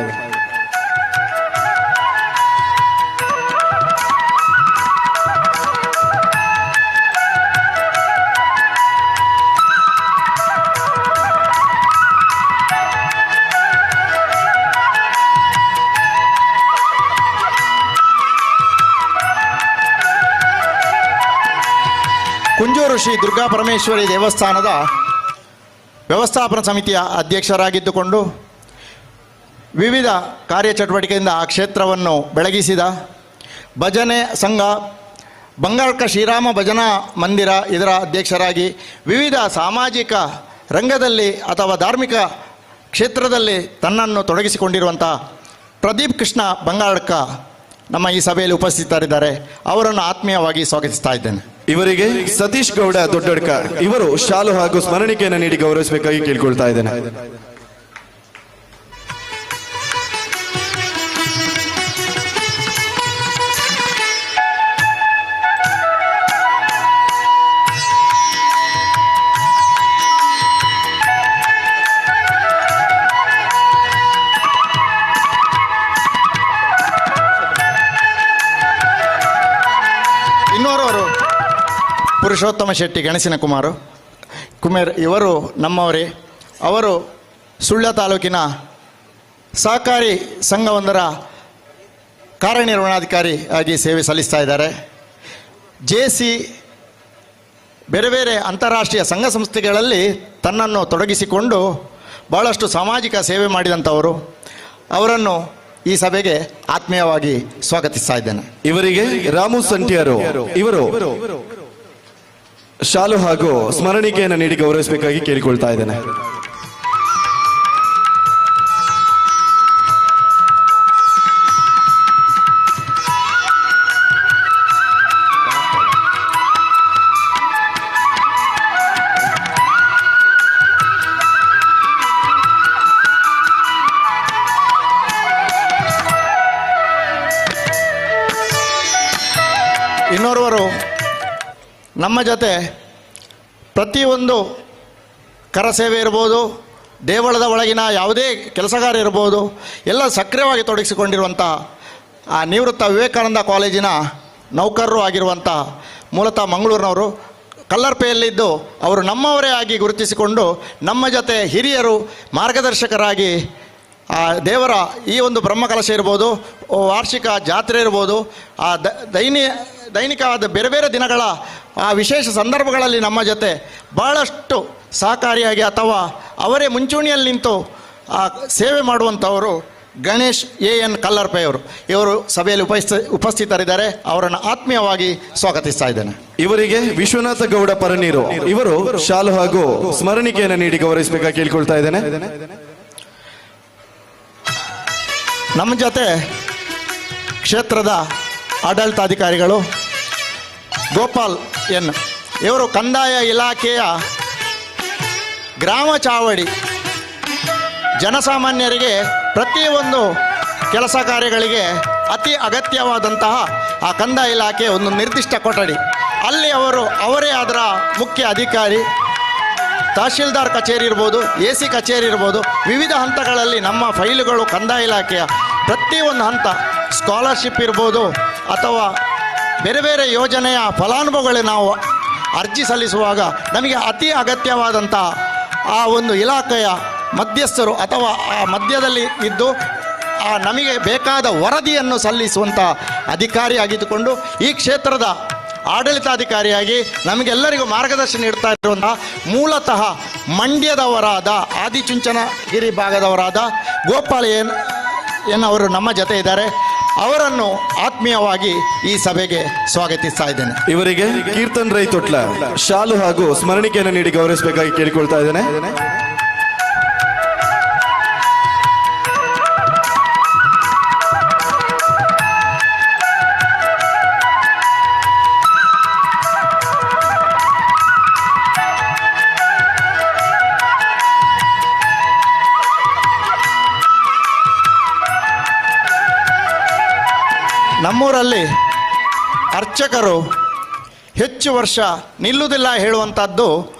ಕುಂಜೂರು ಶ್ರೀ ದುರ್ಗಾ ಪರಮೇಶ್ವರಿ ದೇವಸ್ಥಾನದ ವ್ಯವಸ್ಥಾಪನಾ ಸಮಿತಿಯ ಅಧ್ಯಕ್ಷರಾಗಿದ್ದುಕೊಂಡು ವಿವಿಧ ಕಾರ್ಯಚಟುವಟಿಕೆಯಿಂದ ಆ ಕ್ಷೇತ್ರವನ್ನು ಬೆಳಗಿಸಿದ ಭಜನೆ ಸಂಘ ಬಂಗಾಳಕ ಶ್ರೀರಾಮ ಭಜನಾ ಮಂದಿರ ಇದರ ಅಧ್ಯಕ್ಷರಾಗಿ ವಿವಿಧ ಸಾಮಾಜಿಕ ರಂಗದಲ್ಲಿ ಅಥವಾ ಧಾರ್ಮಿಕ ಕ್ಷೇತ್ರದಲ್ಲಿ ತನ್ನನ್ನು ತೊಡಗಿಸಿಕೊಂಡಿರುವಂಥ ಪ್ರದೀಪ್ ಕೃಷ್ಣ ಬಂಗಾಳಕ ನಮ್ಮ ಈ ಸಭೆಯಲ್ಲಿ ಉಪಸ್ಥಿತರಿದ್ದಾರೆ. ಅವರನ್ನು ಆತ್ಮೀಯವಾಗಿ ಸ್ವಾಗತಿಸ್ತಾ ಇದ್ದೇನೆ. ಇವರಿಗೆ ಸತೀಶ್ ಗೌಡ ದೊಡ್ಡಡ್ಕ ಇವರು ಶಾಲು ಹಾಗೂ ಸ್ಮರಣಿಕೆಯನ್ನು ನೀಡಿ ಗೌರವಿಸಬೇಕಾಗಿ ಕೇಳಿಕೊಳ್ತಾ ಇದ್ದೇನೆ. ಇನ್ನೋರವರು ಪುರುಷೋತ್ತಮ ಶೆಟ್ಟಿ ಗಣಸಿನ ಕುಮಾರು ಕುಮೇರ್ ಇವರು ನಮ್ಮವರೇ. ಅವರು ಸುಳ್ಯ ತಾಲೂಕಿನ ಸಹಕಾರಿ ಸಂಘವೊಂದರ ಕಾರ್ಯನಿರ್ವಹಣಾಧಿಕಾರಿ ಆಗಿ ಸೇವೆ ಸಲ್ಲಿಸ್ತಾ ಇದ್ದಾರೆ. ಜೆ ಸಿ ಬೇರೆ ಬೇರೆ ಅಂತಾರಾಷ್ಟ್ರೀಯ ಸಂಘ ಸಂಸ್ಥೆಗಳಲ್ಲಿ ತನ್ನನ್ನು ತೊಡಗಿಸಿಕೊಂಡು ಭಾಳಷ್ಟು ಸಾಮಾಜಿಕ ಸೇವೆ ಮಾಡಿದಂಥವರು. ಅವರನ್ನು ಈ ಸಭೆಗೆ ಆತ್ಮೀಯವಾಗಿ ಸ್ವಾಗತಿಸ್ತಾ ಇದ್ದೇನೆ. ಇವರಿಗೆ ರಾಮು ಸಂಟಿಯರು ಇವರು ಶಾಲು ಹಾಗೂ ಸ್ಮರಣಿಕೆಯನ್ನು ನೀಡಿ ಗೌರವಿಸಬೇಕಾಗಿ ಕೇಳಿಕೊಳ್ತಾ ಇದ್ದೇನೆ. ಇನ್ನೋರ್ವರು ನಮ್ಮ ಜೊತೆ ಪ್ರತಿಯೊಂದು ಕರಸೇವೆ ಇರ್ಬೋದು, ದೇವಳದ ಒಳಗಿನ ಯಾವುದೇ ಕೆಲಸಗಾರ ಇರ್ಬೋದು, ಎಲ್ಲ ಸಕ್ರಿಯವಾಗಿ ತೊಡಗಿಸಿಕೊಂಡಿರುವಂಥ ಆ ನಿವೃತ್ತ ವಿವೇಕಾನಂದ ಕಾಲೇಜಿನ ನೌಕರರು ಆಗಿರುವಂಥ ಮೂಲತಃ ಮಂಗಳೂರಿನವರು, ಕಲ್ಲರ್ಪೆಯಲ್ಲಿದ್ದು ಅವರು ನಮ್ಮವರೇ ಆಗಿ ಗುರುತಿಸಿಕೊಂಡು ನಮ್ಮ ಜೊತೆ ಹಿರಿಯರು ಮಾರ್ಗದರ್ಶಕರಾಗಿ ಆ ದೇವರ ಈ ಒಂದು ಬ್ರಹ್ಮಕಲಶ ಇರ್ಬೋದು, ವಾರ್ಷಿಕ ಜಾತ್ರೆ ಇರ್ಬೋದು, ಆ ದೈನಿಕವಾದ ಬೇರೆ ಬೇರೆ ದಿನಗಳ ಆ ವಿಶೇಷ ಸಂದರ್ಭಗಳಲ್ಲಿ ನಮ್ಮ ಜೊತೆ ಭಾಳಷ್ಟು ಸಹಕಾರಿಯಾಗಿ ಅಥವಾ ಅವರೇ ಮುಂಚೂಣಿಯಲ್ಲಿ ನಿಂತು ಆ ಸೇವೆ ಮಾಡುವಂಥವರು ಗಣೇಶ್ ಎ ಎನ್ ಕಲ್ಲರ್ಪೆಯವರು. ಇವರು ಸಭೆಯಲ್ಲಿ ಉಪಸ್ಥಿತರಿದ್ದಾರೆ. ಅವರನ್ನು ಆತ್ಮೀಯವಾಗಿ ಸ್ವಾಗತಿಸ್ತಾ ಇದ್ದೇನೆ. ಇವರಿಗೆ ವಿಶ್ವನಾಥ ಗೌಡ ಪರನೀರು ಇವರು ಶಾಲು ಹಾಗೂ ಸ್ಮರಣಿಕೆಯನ್ನು ನೀಡಿ ಗೌರವಿಸಬೇಕಾಗಿ ಕೇಳಿಕೊಳ್ತಾ ಇದ್ದೇನೆ. ನಮ್ಮ ಜೊತೆ ಕ್ಷೇತ್ರದ ಆಡಳಿತಾಧಿಕಾರಿಗಳು ಗೋಪಾಲ್ ಎನ್ ಇವರು ಕಂದಾಯ ಇಲಾಖೆಯ ಗ್ರಾಮ ಚಾವಡಿ ಜನಸಾಮಾನ್ಯರಿಗೆ ಪ್ರತಿಯೊಂದು ಕೆಲಸ ಕಾರ್ಯಗಳಿಗೆ ಅತಿ ಅಗತ್ಯವಾದಂತಹ ಆ ಕಂದಾಯ ಇಲಾಖೆ ಒಂದು ನಿರ್ದಿಷ್ಟ ಕೊಠಡಿ, ಅಲ್ಲಿ ಅವರೇ ಅದರ ಮುಖ್ಯ ಅಧಿಕಾರಿ. ತಹಶೀಲ್ದಾರ್ ಕಚೇರಿ ಇರ್ಬೋದು, ಎ ಸಿ ಕಚೇರಿ ಇರ್ಬೋದು, ವಿವಿಧ ಹಂತಗಳಲ್ಲಿ ನಮ್ಮ ಫೈಲುಗಳು ಕಂದಾಯ ಇಲಾಖೆಯ ಪ್ರತಿಯೊಂದು ಹಂತ, ಸ್ಕಾಲರ್ಶಿಪ್ ಇರ್ಬೋದು ಅಥವಾ ಬೇರೆ ಬೇರೆ ಯೋಜನೆಯ ಫಲಾನುಭವಿಗಳು ನಾವು ಅರ್ಜಿ ಸಲ್ಲಿಸುವಾಗ ನಮಗೆ ಅತಿ ಅಗತ್ಯವಾದಂಥ ಆ ಒಂದು ಇಲಾಖೆಯ ಮಧ್ಯಸ್ಥರು ಅಥವಾ ಆ ಮಧ್ಯದಲ್ಲಿ ಇದ್ದು ಆ ನಮಗೆ ಬೇಕಾದ ವರದಿಯನ್ನು ಸಲ್ಲಿಸುವಂಥ ಅಧಿಕಾರಿಯಾಗಿದ್ದುಕೊಂಡು ಈ ಕ್ಷೇತ್ರದ ಆಡಳಿತಾಧಿಕಾರಿಯಾಗಿ ನಮಗೆಲ್ಲರಿಗೂ ಮಾರ್ಗದರ್ಶನ ನೀಡ್ತಾ ಇರುವಂಥ ಮೂಲತಃ ಮಂಡ್ಯದವರಾದ ಆದಿಚುಂಚನಗಿರಿ ಭಾಗದವರಾದ ಗೋಪಾಲ್ ಎನ್ ಅವರು ನಮ್ಮ ಜೊತೆ ಇದ್ದಾರೆ. ಅವರನ್ನು ಆತ್ಮೀಯವಾಗಿ ಈ ಸಭೆಗೆ ಸ್ವಾಗತಿಸ್ತಾ ಇದ್ದೇನೆ. ಇವರಿಗೆ ಕೀರ್ತನ್ ರೈ ತೊಟ್ಲ ಶಾಲು ಹಾಗೂ ಸ್ಮರಣಿಕೆಯನ್ನು ನೀಡಿ ಗೌರವಿಸಬೇಕಾಗಿ ಕೇಳಿಕೊಳ್ತಾ ಇದ್ದೇನೆ. ನಮ್ಮೂರಲ್ಲಿ ಅರ್ಚಕರು ಹೆಚ್ಚು ವರ್ಷ ನಿಲ್ಲುವುದಿಲ್ಲ ಹೇಳುವಂಥದ್ದು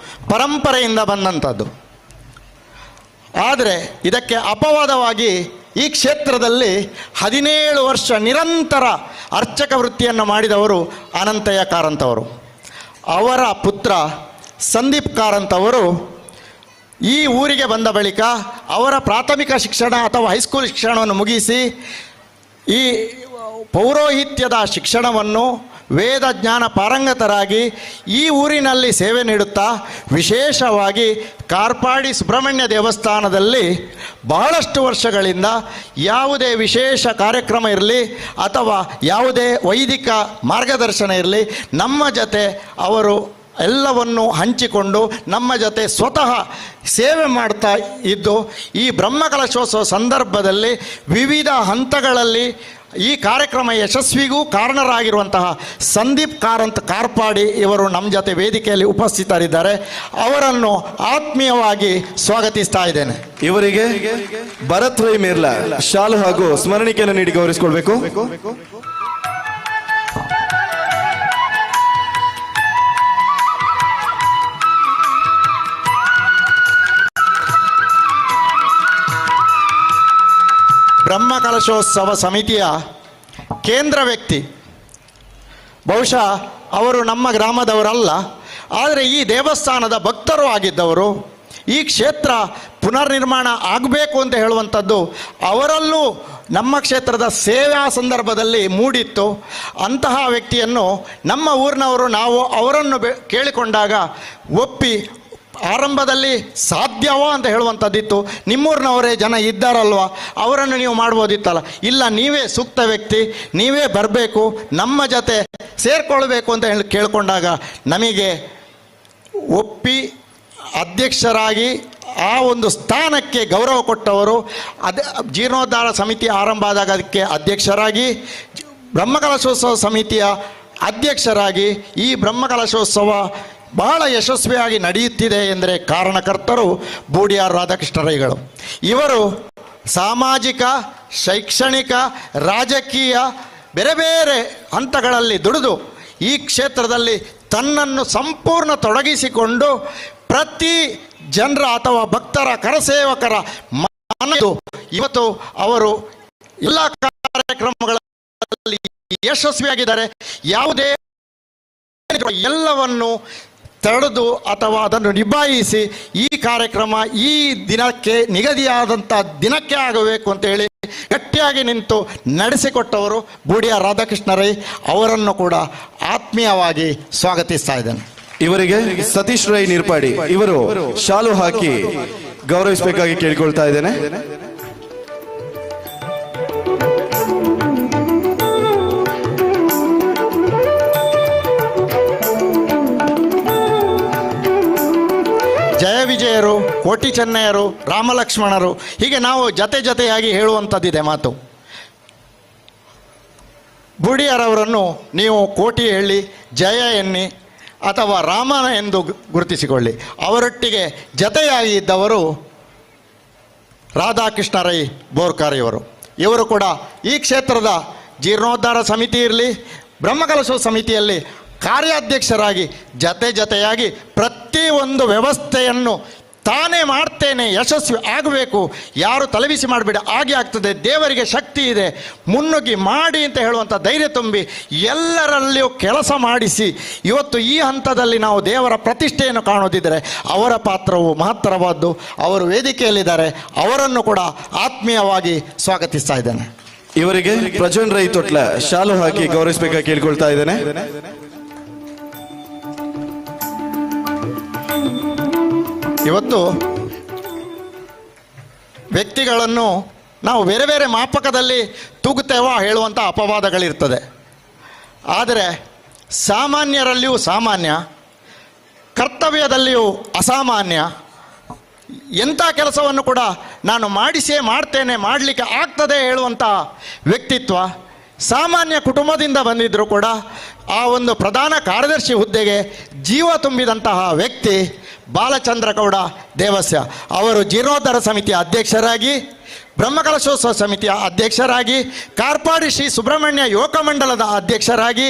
ಪರಂಪರೆಯಿಂದ ಬಂದಂಥದ್ದು. ಆದರೆ ಇದಕ್ಕೆ ಅಪವಾದವಾಗಿ ಈ ಕ್ಷೇತ್ರದಲ್ಲಿ 17 ವರ್ಷ ನಿರಂತರ ಅರ್ಚಕ ವೃತ್ತಿಯನ್ನು ಮಾಡಿದವರು ಅನಂತಯ್ಯ ಕಾರಂತವರು. ಅವರ ಪುತ್ರ ಸಂದೀಪ್ ಕಾರಂತವರು ಈ ಊರಿಗೆ ಬಂದ ಬಳಿಕ ಅವರ ಪ್ರಾಥಮಿಕ ಶಿಕ್ಷಣ ಅಥವಾ ಹೈಸ್ಕೂಲ್ ಶಿಕ್ಷಣವನ್ನು ಮುಗಿಸಿ ಈ ಪೌರೋಹಿತ್ಯದ ಶಿಕ್ಷಣವನ್ನು ವೇದ ಜ್ಞಾನ ಪಾರಂಗತರಾಗಿ ಈ ಊರಿನಲ್ಲಿ ಸೇವೆ ನೀಡುತ್ತಾ ವಿಶೇಷವಾಗಿ ಕಾರ್ಪಾಡಿ ಸುಬ್ರಹ್ಮಣ್ಯ ದೇವಸ್ಥಾನದಲ್ಲಿ ಬಹಳಷ್ಟು ವರ್ಷಗಳಿಂದ ಯಾವುದೇ ವಿಶೇಷ ಕಾರ್ಯಕ್ರಮ ಇರಲಿ ಅಥವಾ ಯಾವುದೇ ವೈದಿಕ ಮಾರ್ಗದರ್ಶನ ಇರಲಿ, ನಮ್ಮ ಜೊತೆ ಅವರು ಎಲ್ಲವನ್ನು ಹಂಚಿಕೊಂಡು ನಮ್ಮ ಜೊತೆ ಸ್ವತಃ ಸೇವೆ ಮಾಡ್ತಾ ಇದ್ದು, ಈ ಬ್ರಹ್ಮಕಲಶೋತ್ಸವ ಸಂದರ್ಭದಲ್ಲಿ ವಿವಿಧ ಹಂತಗಳಲ್ಲಿ ಈ ಕಾರ್ಯಕ್ರಮ ಯಶಸ್ವಿಗೂ ಕಾರಣರಾಗಿರುವಂತಹ ಸಂದೀಪ್ ಕಾರಂತ್ ಕಾರ್ಪಾಡಿ ಇವರು ನಮ್ಮ ಜೊತೆ ವೇದಿಕೆಯಲ್ಲಿ ಉಪಸ್ಥಿತರಿದ್ದಾರೆ. ಅವರನ್ನು ಆತ್ಮೀಯವಾಗಿ ಸ್ವಾಗತಿಸ್ತಾ ಇದ್ದೇನೆ. ಇವರಿಗೆ ಭರತ್ ರೈ ಮೇರ್ಲಾ ಶಾಲು ಹಾಗೂ ಸ್ಮರಣಿಕೆಯನ್ನು ನೀಡಿ ಗೌರವಿಸಿಕೊಳ್ಬೇಕು. ಬ್ರಹ್ಮಕಲಶೋತ್ಸವ ಸಮಿತಿಯ ಕೇಂದ್ರ ವ್ಯಕ್ತಿ, ಬಹುಶಃ ಅವರು ನಮ್ಮ ಗ್ರಾಮದವರಲ್ಲ, ಆದರೆ ಈ ದೇವಸ್ಥಾನದ ಭಕ್ತರು ಆಗಿದ್ದವರು. ಈ ಕ್ಷೇತ್ರ ಪುನರ್ನಿರ್ಮಾಣ ಆಗಬೇಕು ಅಂತ ಹೇಳುವಂಥದ್ದು ಅವರಲ್ಲೂ ನಮ್ಮ ಕ್ಷೇತ್ರದ ಸೇವಾ ಸಂದರ್ಭದಲ್ಲಿ ಮೂಡಿತ್ತು. ಅಂತಹ ವ್ಯಕ್ತಿಯನ್ನು ನಮ್ಮ ಊರಿನವರು ನಾವು ಅವರನ್ನು ಕೇಳಿಕೊಂಡಾಗ ಒಪ್ಪಿ, ಆರಂಭದಲ್ಲಿ ಸಾಧ್ಯವೋ ಅಂತ ಹೇಳುವಂಥದ್ದಿತ್ತು. ನಿಮ್ಮೂರಿನವರೇ ಜನ ಇದ್ದಾರಲ್ವ, ಅವರನ್ನು ನೀವು ಮಾಡ್ಬೋದಿತ್ತಲ್ಲ. ಇಲ್ಲ, ನೀವೇ ಸೂಕ್ತ ವ್ಯಕ್ತಿ, ನೀವೇ ಬರಬೇಕು, ನಮ್ಮ ಜೊತೆ ಸೇರಿಕೊಳ್ಬೇಕು ಅಂತ ಹೇಳಿ ಕೇಳಿಕೊಂಡಾಗ ನಮಗೆ ಒಪ್ಪಿ ಅಧ್ಯಕ್ಷರಾಗಿ ಆ ಒಂದು ಸ್ಥಾನಕ್ಕೆ ಗೌರವ ಕೊಟ್ಟವರು. ಅದೇ ಜೀರ್ಣೋದ್ಧಾರ ಸಮಿತಿ ಆರಂಭ ಆದಾಗ ಅದಕ್ಕೆ ಅಧ್ಯಕ್ಷರಾಗಿ, ಬ್ರಹ್ಮಕಲಶೋತ್ಸವ ಸಮಿತಿಯ ಅಧ್ಯಕ್ಷರಾಗಿ ಈ ಬ್ರಹ್ಮಕಲಶೋತ್ಸವ ಬಹಳ ಯಶಸ್ವಿಯಾಗಿ ನಡೆಯುತ್ತಿದೆ ಎಂದರೆ ಕಾರಣಕರ್ತರು ಬೂಡಿಯಾರ್ ರಾಧಾಕೃಷ್ಣ ರೈಗಳು. ಇವರು ಸಾಮಾಜಿಕ, ಶೈಕ್ಷಣಿಕ, ರಾಜಕೀಯ ಬೇರೆ ಬೇರೆ ಹಂತಗಳಲ್ಲಿ ದುಡಿದು ಈ ಕ್ಷೇತ್ರದಲ್ಲಿ ತನ್ನನ್ನು ಸಂಪೂರ್ಣ ತೊಡಗಿಸಿಕೊಂಡು ಪ್ರತಿ ಜನರ ಅಥವಾ ಭಕ್ತರ ಕರಸೇವಕರ ಮನಸ್ಸು ಇವತ್ತು ಅವರು ಎಲ್ಲ ಕಾರ್ಯಕ್ರಮಗಳಲ್ಲಿ ಯಶಸ್ವಿಯಾಗಿದ್ದಾರೆ. ಯಾವುದೇ ಎಲ್ಲವನ್ನು ತಡೆದು ಅಥವಾ ಅದನ್ನು ನಿಭಾಯಿಸಿ ಈ ಕಾರ್ಯಕ್ರಮ ಈ ದಿನಕ್ಕೆ ನಿಗದಿಯಾದಂಥ ದಿನಕ್ಕೆ ಆಗಬೇಕು ಅಂತೇಳಿ ಗಟ್ಟಿಯಾಗಿ ನಿಂತು ನಡೆಸಿಕೊಟ್ಟವರು ಬೂಡಿಯ ರಾಧಾಕೃಷ್ಣ ರೈ ಅವರನ್ನು ಕೂಡ ಆತ್ಮೀಯವಾಗಿ ಸ್ವಾಗತಿಸ್ತಾ ಇದ್ದೇನೆ. ಇವರಿಗೆ ಸತೀಶ್ ರೈ ನಿರ್ಪಾಡಿ ಇವರು ಶಾಲು ಹಾಕಿ ಗೌರವಿಸಬೇಕಾಗಿ ಕೇಳಿಕೊಳ್ತಾ ಇದ್ದೇನೆ. ಜಯ ವಿಜಯರು, ಕೋಟಿ ಚೆನ್ನಯ್ಯರು, ರಾಮಲಕ್ಷ್ಮಣರು, ಹೀಗೆ ನಾವು ಜತೆ ಜತೆಯಾಗಿ ಹೇಳುವಂಥದ್ದಿದೆ ಮಾತು. ಬುಡಿಯರವರನ್ನು ನೀವು ಕೋಟಿ ಹೇಳಿ, ಜಯ ಎನ್ನಿ ಅಥವಾ ರಾಮನ ಎಂದು ಗುರುತಿಸಿಕೊಳ್ಳಿ. ಅವರೊಟ್ಟಿಗೆ ಜತೆಯಾಗಿ ಇದ್ದವರು ರಾಧಾಕೃಷ್ಣ ರೈ ಬೋರ್ಕಾರ್ ಇವರು. ಇವರು ಕೂಡ ಈ ಕ್ಷೇತ್ರದ ಜೀರ್ಣೋದ್ಧಾರ ಸಮಿತಿ ಇರಲಿ, ಬ್ರಹ್ಮಕಲಶೋತ್ಸವ ಸಮಿತಿಯಲ್ಲಿ ಕಾರ್ಯಾಧ್ಯಕ್ಷರಾಗಿ ಜತೆ ಜತೆಯಾಗಿ ಪ್ರತಿಯೊಂದು ವ್ಯವಸ್ಥೆಯನ್ನು ತಾನೇ ಮಾಡ್ತೇನೆ, ಯಶಸ್ವಿ ಆಗಬೇಕು, ಯಾರು ತಲೆಬಿಸಿ ಮಾಡಬೇಡಿ, ಹಾಗೆ ಆಗ್ತದೆ, ದೇವರಿಗೆ ಶಕ್ತಿ ಇದೆ, ಮುನ್ನುಗ್ಗಿ ಮಾಡಿ ಅಂತ ಹೇಳುವಂಥ ಧೈರ್ಯ ತುಂಬಿ ಎಲ್ಲರಲ್ಲಿಯೂ ಕೆಲಸ ಮಾಡಿಸಿ ಇವತ್ತು ಈ ಹಂತದಲ್ಲಿ ನಾವು ದೇವರ ಪ್ರತಿಷ್ಠೆಯನ್ನು ಕಾಣೋದಿದ್ದರೆ ಅವರ ಪಾತ್ರವು ಮಹತ್ತರವಾದ್ದು. ಅವರು ವೇದಿಕೆಯಲ್ಲಿದ್ದಾರೆ, ಅವರನ್ನು ಕೂಡ ಆತ್ಮೀಯವಾಗಿ ಸ್ವಾಗತಿಸ್ತಾ ಇದ್ದೇನೆ. ಇವರಿಗೆ ಪ್ರಜ್ವಲ್ ರೈ ತೊಟ್ಲ ಶಾಲು ಹಾಕಿ ಗೌರವಿಸಬೇಕಾಗಿ ಕೇಳಿಕೊಳ್ತಾ ಇದ್ದೇನೆ. ಇವತ್ತು ವ್ಯಕ್ತಿಗಳನ್ನು ನಾವು ಬೇರೆ ಬೇರೆ ಮಾಪಕದಲ್ಲಿ ತೂಗುತ್ತೇವೋ ಹೇಳುವಂಥ ಅಪವಾದಗಳಿರ್ತದೆ. ಆದರೆ ಸಾಮಾನ್ಯರಲ್ಲಿಯೂ ಸಾಮಾನ್ಯ, ಕರ್ತವ್ಯದಲ್ಲಿಯೂ ಅಸಾಮಾನ್ಯ. ಎಂಥ ಕೆಲಸವನ್ನು ಕೂಡ ನಾನು ಮಾಡಿಸೇ ಮಾಡ್ತೇನೆ, ಮಾಡಲಿಕ್ಕೆ ಆಗ್ತದೆ ಹೇಳುವಂಥ ವ್ಯಕ್ತಿತ್ವ. ಸಾಮಾನ್ಯ ಕುಟುಂಬದಿಂದ ಬಂದಿದ್ದರೂ ಕೂಡ ಆ ಒಂದು ಪ್ರಧಾನ ಕಾರ್ಯದರ್ಶಿ ಹುದ್ದೆಗೆ ಜೀವ ತುಂಬಿದಂತಹ ವ್ಯಕ್ತಿ ಬಾಲಚಂದ್ರಗೌಡ ದೇವಸ್ಯ ಅವರು ಜೀರ್ಣೋದ್ಧಾರ ಸಮಿತಿಯ ಅಧ್ಯಕ್ಷರಾಗಿ, ಬ್ರಹ್ಮಕಲಶೋತ್ಸವ ಸಮಿತಿಯ ಅಧ್ಯಕ್ಷರಾಗಿ, ಕಾರ್ಪಾಡಿ ಶ್ರೀ ಸುಬ್ರಹ್ಮಣ್ಯ ಯುವಕ ಮಂಡಲದ ಅಧ್ಯಕ್ಷರಾಗಿ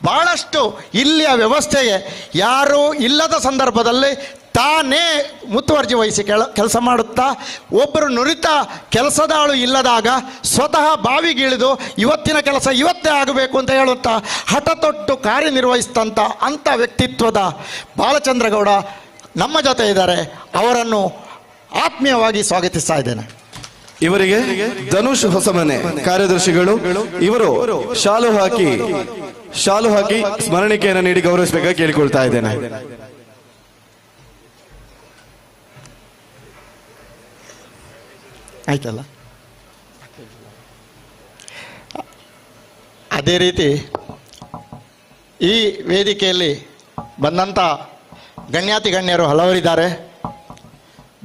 ಭಾಳಷ್ಟು ಇಲ್ಲಿಯ ವ್ಯವಸ್ಥೆಗೆ ಯಾರೂ ಇಲ್ಲದ ಸಂದರ್ಭದಲ್ಲಿ ತಾನೇ ಮುತುವರ್ಜಿ ವಹಿಸಿ ಕೆಲಸ ಮಾಡುತ್ತಾ, ಒಬ್ಬರು ನುರಿತ ಕೆಲಸದಾಳು ಇಲ್ಲದಾಗ ಸ್ವತಃ ಬಾವಿಗಿಳಿದು ಇವತ್ತಿನ ಕೆಲಸ ಇವತ್ತೇ ಆಗಬೇಕು ಅಂತ ಹೇಳುತ್ತಾ ಹಠ ತೊಟ್ಟು ಕಾರ್ಯನಿರ್ವಹಿಸಿದಂಥ ಅಂಥ ವ್ಯಕ್ತಿತ್ವದ ಬಾಲಚಂದ್ರಗೌಡ ನಮ್ಮ ಜೊತೆ ಇದ್ದಾರೆ. ಅವರನ್ನು ಆತ್ಮೀಯವಾಗಿ ಸ್ವಾಗತಿಸ್ತಾ ಇದ್ದೇನೆ. ಇವರಿಗೆ ಧನುಷ್ ಹೊಸಮನೆ ಕಾರ್ಯದರ್ಶಿಗಳು ಇವರು ಶಾಲು ಹಾಕಿ ಸ್ಮರಣಿಕೆಯನ್ನು ನೀಡಿ ಗೌರವಿಸಬೇಕಾಗಿ ಕೇಳಿಕೊಳ್ತಾ ಇದ್ದೇನೆ. ಆಯ್ತಲ್ಲ. ಅದೇ ರೀತಿ ಈ ವೇದಿಕೆಯಲ್ಲಿ ಬಂದಂಥ ಗಣ್ಯಾತಿ ಗಣ್ಯರು ಹಲವರಿದ್ದಾರೆ.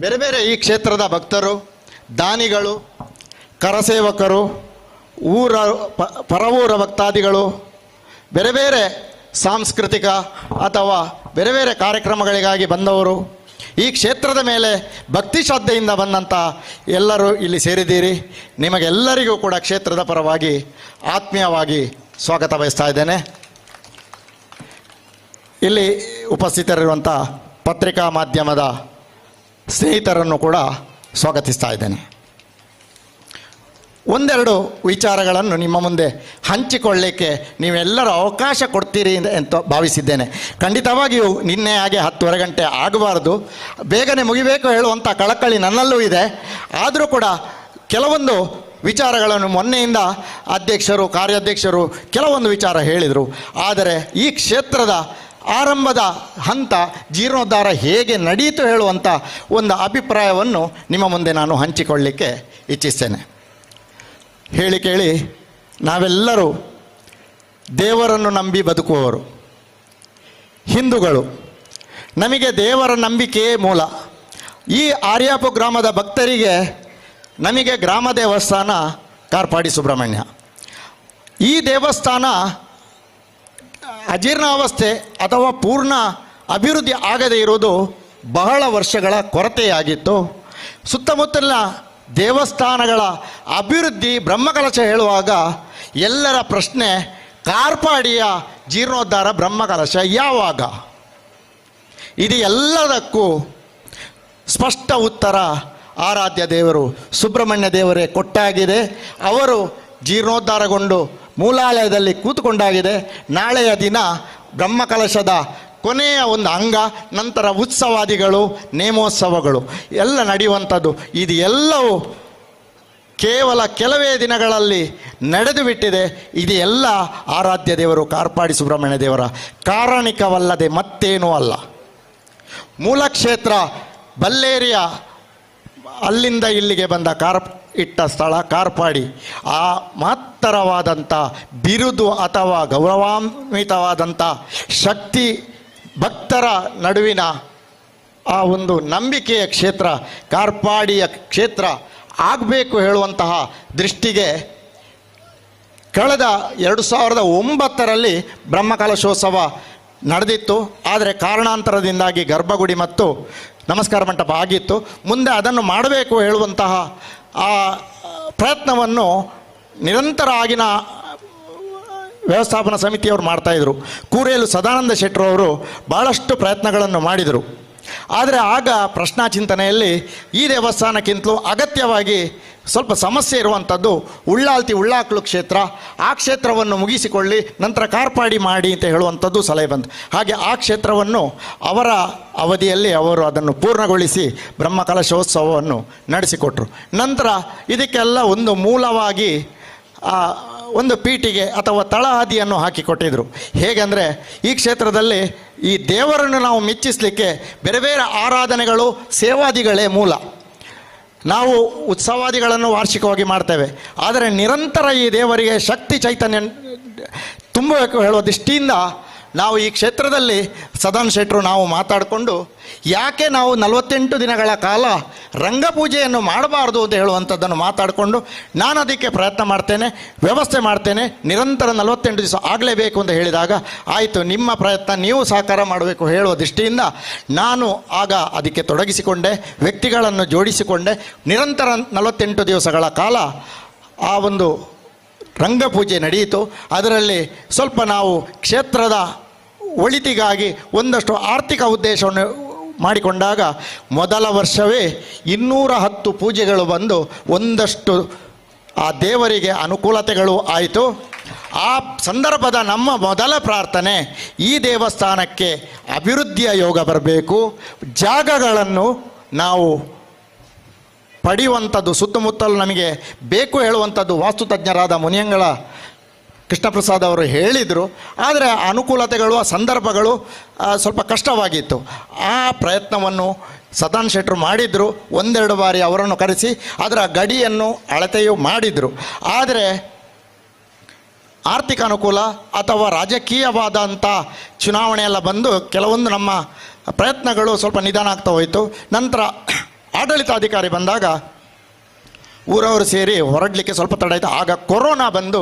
ಬೇರೆ ಬೇರೆ ಈ ಕ್ಷೇತ್ರದ ಭಕ್ತರು, ದಾನಿಗಳು, ಕರಸೇವಕರು, ಊರ ಪರವೂರ ಭಕ್ತಾದಿಗಳು, ಬೇರೆ ಬೇರೆ ಸಾಂಸ್ಕೃತಿಕ ಅಥವಾ ಬೇರೆ ಬೇರೆ ಕಾರ್ಯಕ್ರಮಗಳಿಗಾಗಿ ಬಂದವರು, ಈ ಕ್ಷೇತ್ರದ ಮೇಲೆ ಭಕ್ತಿ ಶ್ರದ್ಧೆಯಿಂದ ಬಂದಂಥ ಎಲ್ಲರೂ ಇಲ್ಲಿ ಸೇರಿದ್ದೀರಿ. ನಿಮಗೆಲ್ಲರಿಗೂ ಕೂಡ ಕ್ಷೇತ್ರದ ಪರವಾಗಿ ಆತ್ಮೀಯವಾಗಿ ಸ್ವಾಗತ ಬಯಸ್ತಾ ಇದ್ದೇನೆ. ಇಲ್ಲಿ ಉಪಸ್ಥಿತರಿರುವಂಥ ಪತ್ರಿಕಾ ಮಾಧ್ಯಮದ ಸ್ನೇಹಿತರನ್ನು ಕೂಡ ಸ್ವಾಗತಿಸ್ತಾ ಇದ್ದೇನೆ. ಒಂದೆರಡು ವಿಚಾರಗಳನ್ನು ನಿಮ್ಮ ಮುಂದೆ ಹಂಚಿಕೊಳ್ಳಲಿಕ್ಕೆ ನೀವೆಲ್ಲರೂ ಅವಕಾಶ ಕೊಡ್ತೀರಿ ಅಂತ ಭಾವಿಸಿದ್ದೇನೆ. ಖಂಡಿತವಾಗಿಯೂ ನಿನ್ನೆ ಹಾಗೆ 10:30 ಗಂಟೆ ಆಗಬಾರ್ದು, ಬೇಗನೆ ಮುಗಿಬೇಕು ಹೇಳುವಂಥ ಕಳಕಳಿ ನನ್ನಲ್ಲೂ ಇದೆ. ಆದರೂ ಕೂಡ ಕೆಲವೊಂದು ವಿಚಾರಗಳನ್ನು ಮೊನ್ನೆಯಿಂದ ಅಧ್ಯಕ್ಷರು, ಕಾರ್ಯಾಧ್ಯಕ್ಷರು ಕೆಲವೊಂದು ವಿಚಾರ ಹೇಳಿದರು. ಆದರೆ ಈ ಕ್ಷೇತ್ರದ ಆರಂಭದ ಹಂತ ಜೀರ್ಣೋದ್ಧಾರ ಹೇಗೆ ನಡೆಯಿತು ಹೇಳುವಂಥ ಒಂದು ಅಭಿಪ್ರಾಯವನ್ನು ನಿಮ್ಮ ಮುಂದೆ ನಾನು ಹಂಚಿಕೊಳ್ಳಲಿಕ್ಕೆ ಇಚ್ಛಿಸ್ತೇನೆ. ಹೇಳಿ ಕೇಳಿ ನಾವೆಲ್ಲರೂ ದೇವರನ್ನು ನಂಬಿ ಬದುಕುವವರು, ಹಿಂದೂಗಳು. ನಮಗೆ ದೇವರ ನಂಬಿಕೆಯೇ ಮೂಲ. ಈ ಆರ್ಯಾಪು ಗ್ರಾಮದ ಭಕ್ತರಿಗೆ ನಮಗೆ ಗ್ರಾಮ ದೇವಸ್ಥಾನ ಕಾರ್ಪಾಡಿ ಸುಬ್ರಹ್ಮಣ್ಯ. ಈ ದೇವಸ್ಥಾನ ಅಜೀರ್ಣಾವಸ್ಥೆ ಅಥವಾ ಪೂರ್ಣ ಅಭಿವೃದ್ಧಿ ಆಗದೇ ಇರುವುದು ಬಹಳ ವರ್ಷಗಳ ಕೊರತೆಯಾಗಿತ್ತು. ಸುತ್ತಮುತ್ತಲಿನ ದೇವಸ್ಥಾನಗಳ ಅಭಿವೃದ್ಧಿ ಬ್ರಹ್ಮಕಲಶ ಹೇಳುವಾಗ ಎಲ್ಲರ ಪ್ರಶ್ನೆ, ಕಾರ್ಪಾಡಿಯ ಜೀರ್ಣೋದ್ಧಾರ ಬ್ರಹ್ಮಕಲಶ ಯಾವಾಗ? ಇದು ಎಲ್ಲದಕ್ಕೂ ಸ್ಪಷ್ಟ ಉತ್ತರ ಆರಾಧ್ಯ ದೇವರು ಸುಬ್ರಹ್ಮಣ್ಯ ದೇವರೇ ಕೊಟ್ಟಾಗಿದೆ. ಅವರು ಜೀರ್ಣೋದ್ಧಾರಗೊಂಡು ಮೂಲಾಲಯದಲ್ಲಿ ಕೂತುಕೊಂಡಾಗಿದೆ. ನಾಳೆಯ ದಿನ ಬ್ರಹ್ಮಕಲಶದ ಕೊನೆಯ ಒಂದು ಅಂಗ, ನಂತರ ಉತ್ಸವಾದಿಗಳು, ನೇಮೋತ್ಸವಗಳು ಎಲ್ಲ ನಡೆಯುವಂಥದ್ದು. ಇದು ಎಲ್ಲವೂ ಕೇವಲ ಕೆಲವೇ ದಿನಗಳಲ್ಲಿ ನಡೆದು ಬಿಟ್ಟಿದೆ. ಇದು ಎಲ್ಲ ಆರಾಧ್ಯ ದೇವರು ಕಾರ್ಪಾಡಿ ಸುಬ್ರಹ್ಮಣ್ಯ ದೇವರ ಕಾರಣಿಕವಲ್ಲದೆ ಮತ್ತೇನೂ ಅಲ್ಲ. ಮೂಲಕ್ಷೇತ್ರ ಬಲ್ಲೇರಿಯ ಅಲ್ಲಿಂದ ಇಲ್ಲಿಗೆ ಬಂದ ಇಟ್ಟ ಸ್ಥಳ ಕಾರ್ಪಾಡಿ. ಆ ಮಹತ್ತರವಾದಂಥ ಬಿರುದು ಅಥವಾ ಗೌರವಾನ್ವಿತವಾದಂಥ ಶಕ್ತಿ ಭಕ್ತರ ನಡುವಿನ ಆ ಒಂದು ನಂಬಿಕೆಯ ಕ್ಷೇತ್ರ ಕಾರ್ಪಾಡಿಯ ಕ್ಷೇತ್ರ ಆಗಬೇಕು ಹೇಳುವಂತಹ ದೃಷ್ಟಿಗೆ ಕಳೆದ 2009ರಲ್ಲಿ ಬ್ರಹ್ಮಕಲಶೋತ್ಸವ ನಡೆದಿತ್ತು. ಆದರೆ ಕಾರಣಾಂತರದಿಂದಾಗಿ ಗರ್ಭಗುಡಿ ಮತ್ತು ನಮಸ್ಕಾರ ಮಂಟಪ ಆಗಿತ್ತು. ಮುಂದೆ ಅದನ್ನು ಮಾಡಬೇಕು ಹೇಳುವಂತಹ ಆ ಪ್ರಯತ್ನವನ್ನು ನಿರಂತರ ಆಗಿನ ವ್ಯವಸ್ಥಾಪನಾ ಸಮಿತಿಯವರು ಮಾಡ್ತಾಯಿದ್ರು. ಕೂರೇಲು ಸದಾನಂದ ಶೆಟ್ಟರು ಅವರು ಭಾಳಷ್ಟು ಪ್ರಯತ್ನಗಳನ್ನು ಮಾಡಿದರು. ಆದರೆ ಆಗ ಪ್ರಶ್ನಾ ಚಿಂತನೆಯಲ್ಲಿ ಈ ದೇವಸ್ಥಾನಕ್ಕಿಂತಲೂ ಅಗತ್ಯವಾಗಿ ಸ್ವಲ್ಪ ಸಮಸ್ಯೆ ಇರುವಂಥದ್ದು ಉಳ್ಳಾಲ್ತಿ ಉಳ್ಳಾಕ್ಲು ಕ್ಷೇತ್ರ, ಆ ಕ್ಷೇತ್ರವನ್ನು ಮುಗಿಸಿಕೊಳ್ಳಿ ನಂತರ ಕಾರ್ಪಾಡಿ ಮಾಡಿ ಅಂತ ಹೇಳುವಂಥದ್ದು ಸಲಹೆ ಬಂತು. ಹಾಗೆ ಆ ಕ್ಷೇತ್ರವನ್ನು ಅವರ ಅವಧಿಯಲ್ಲಿ ಅವರು ಅದನ್ನು ಪೂರ್ಣಗೊಳಿಸಿ ಬ್ರಹ್ಮಕಲಶೋತ್ಸವವನ್ನು ನಡೆಸಿಕೊಟ್ರು. ನಂತರ ಇದಕ್ಕೆಲ್ಲ ಒಂದು ಮೂಲವಾಗಿ ಒಂದು ಪೀಠಿಗೆ ಅಥವಾ ತಳಹದಿಯನ್ನು ಹಾಕಿಕೊಟ್ಟಿದ್ರು. ಹೇಗೆಂದರೆ ಈ ಕ್ಷೇತ್ರದಲ್ಲಿ ಈ ದೇವರನ್ನು ನಾವು ಮೆಚ್ಚಿಸಲಿಕ್ಕೆ ಬೇರೆ ಬೇರೆ ಆರಾಧನೆಗಳು, ಸೇವಾದಿಗಳೇ ಮೂಲ. ನಾವು ಉತ್ಸವಾದಿಗಳನ್ನು ವಾರ್ಷಿಕವಾಗಿ ಮಾಡ್ತೇವೆ, ಆದರೆ ನಿರಂತರ ಈ ದೇವರಿಗೆ ಶಕ್ತಿ ಚೈತನ್ಯ ತುಂಬಬೇಕು ಹೇಳುವ ದೃಷ್ಟಿಯಿಂದ ನಾವು ಈ ಕ್ಷೇತ್ರದಲ್ಲಿ ಸದಾನ್ ಶೆಟ್ಟರು ನಾವು ಮಾತಾಡಿಕೊಂಡು ಯಾಕೆ ನಾವು 48 ದಿನಗಳ ಕಾಲ ರಂಗಪೂಜೆಯನ್ನು ಮಾಡಬಾರ್ದು ಅಂತ ಹೇಳುವಂಥದ್ದನ್ನು ಮಾತಾಡಿಕೊಂಡು ನಾನು ಅದಕ್ಕೆ ಪ್ರಯತ್ನ ಮಾಡ್ತೇನೆ, ವ್ಯವಸ್ಥೆ ಮಾಡ್ತೇನೆ, ನಿರಂತರ 48 ದಿವಸ ಆಗಲೇಬೇಕು ಅಂತ ಹೇಳಿದಾಗ ಆಯಿತು, ನಿಮ್ಮ ಪ್ರಯತ್ನ ನೀವು ಸಹಕಾರ ಮಾಡಬೇಕು ಹೇಳುವ ದೃಷ್ಟಿಯಿಂದ ನಾನು ಆಗ ಅದಕ್ಕೆ ತೊಡಗಿಸಿಕೊಂಡೆ, ವ್ಯಕ್ತಿಗಳನ್ನು ಜೋಡಿಸಿಕೊಂಡೆ. ನಿರಂತರ 48 ದಿವಸಗಳ ಕಾಲ ಆ ಒಂದು ರಂಗಪೂಜೆ ನಡೆಯಿತು. ಅದರಲ್ಲಿ ಸ್ವಲ್ಪ ನಾವು ಕ್ಷೇತ್ರದ ಒಳಿತಿಗಾಗಿ ಒಂದಷ್ಟು ಆರ್ಥಿಕ ಉದ್ದೇಶವನ್ನು ಮಾಡಿಕೊಂಡಾಗ ಮೊದಲ ವರ್ಷವೇ 210 ಪೂಜೆಗಳು ಬಂದು ಒಂದಷ್ಟು ಆ ದೇವರಿಗೆ ಅನುಕೂಲತೆಗಳು ಆಯಿತು. ಆ ಸಂದರ್ಭದ ನಮ್ಮ ಮೊದಲ ಪ್ರಾರ್ಥನೆ, ಈ ದೇವಸ್ಥಾನಕ್ಕೆ ಅಭಿವೃದ್ಧಿಯ ಯೋಗ ಬರಬೇಕು, ಜಾಗಗಳನ್ನು ನಾವು ಪಡೆಯುವಂಥದ್ದು ಸುತ್ತಮುತ್ತಲು ನಮಗೆ ಬೇಕು ಹೇಳುವಂಥದ್ದು ವಾಸ್ತುತಜ್ಞರಾದ ಮುನಿಯಂಗಳ ಕೃಷ್ಣಪ್ರಸಾದ್ ಅವರು ಹೇಳಿದರು. ಆದರೆ ಅನುಕೂಲತೆಗಳು, ಆ ಸಂದರ್ಭಗಳು ಸ್ವಲ್ಪ ಕಷ್ಟವಾಗಿತ್ತು. ಆ ಪ್ರಯತ್ನವನ್ನು ಸದಾನ್ ಶೆಟ್ಟರು ಮಾಡಿದರು. ಒಂದೆರಡು ಬಾರಿ ಅವರನ್ನು ಕರೆಸಿ ಅದರ ಗಡಿಯನ್ನು ಅಳತೆಯು ಮಾಡಿದರು. ಆದರೆ ಆರ್ಥಿಕ ಅನುಕೂಲ ಅಥವಾ ರಾಜಕೀಯವಾದಂಥ ಚುನಾವಣೆಯೆಲ್ಲ ಬಂದು ಕೆಲವೊಂದು ನಮ್ಮ ಪ್ರಯತ್ನಗಳು ಸ್ವಲ್ಪ ನಿಧಾನ ಆಗ್ತಾ ಹೋಯಿತು. ನಂತರ ಆಡಳಿತಾಧಿಕಾರಿ ಬಂದಾಗ ಊರವರು ಸೇರಿ ಹೊರಡಲಿಕ್ಕೆ ಸ್ವಲ್ಪ ತಡ ಆಯಿತು. ಆಗ ಕೊರೋನಾ ಬಂದು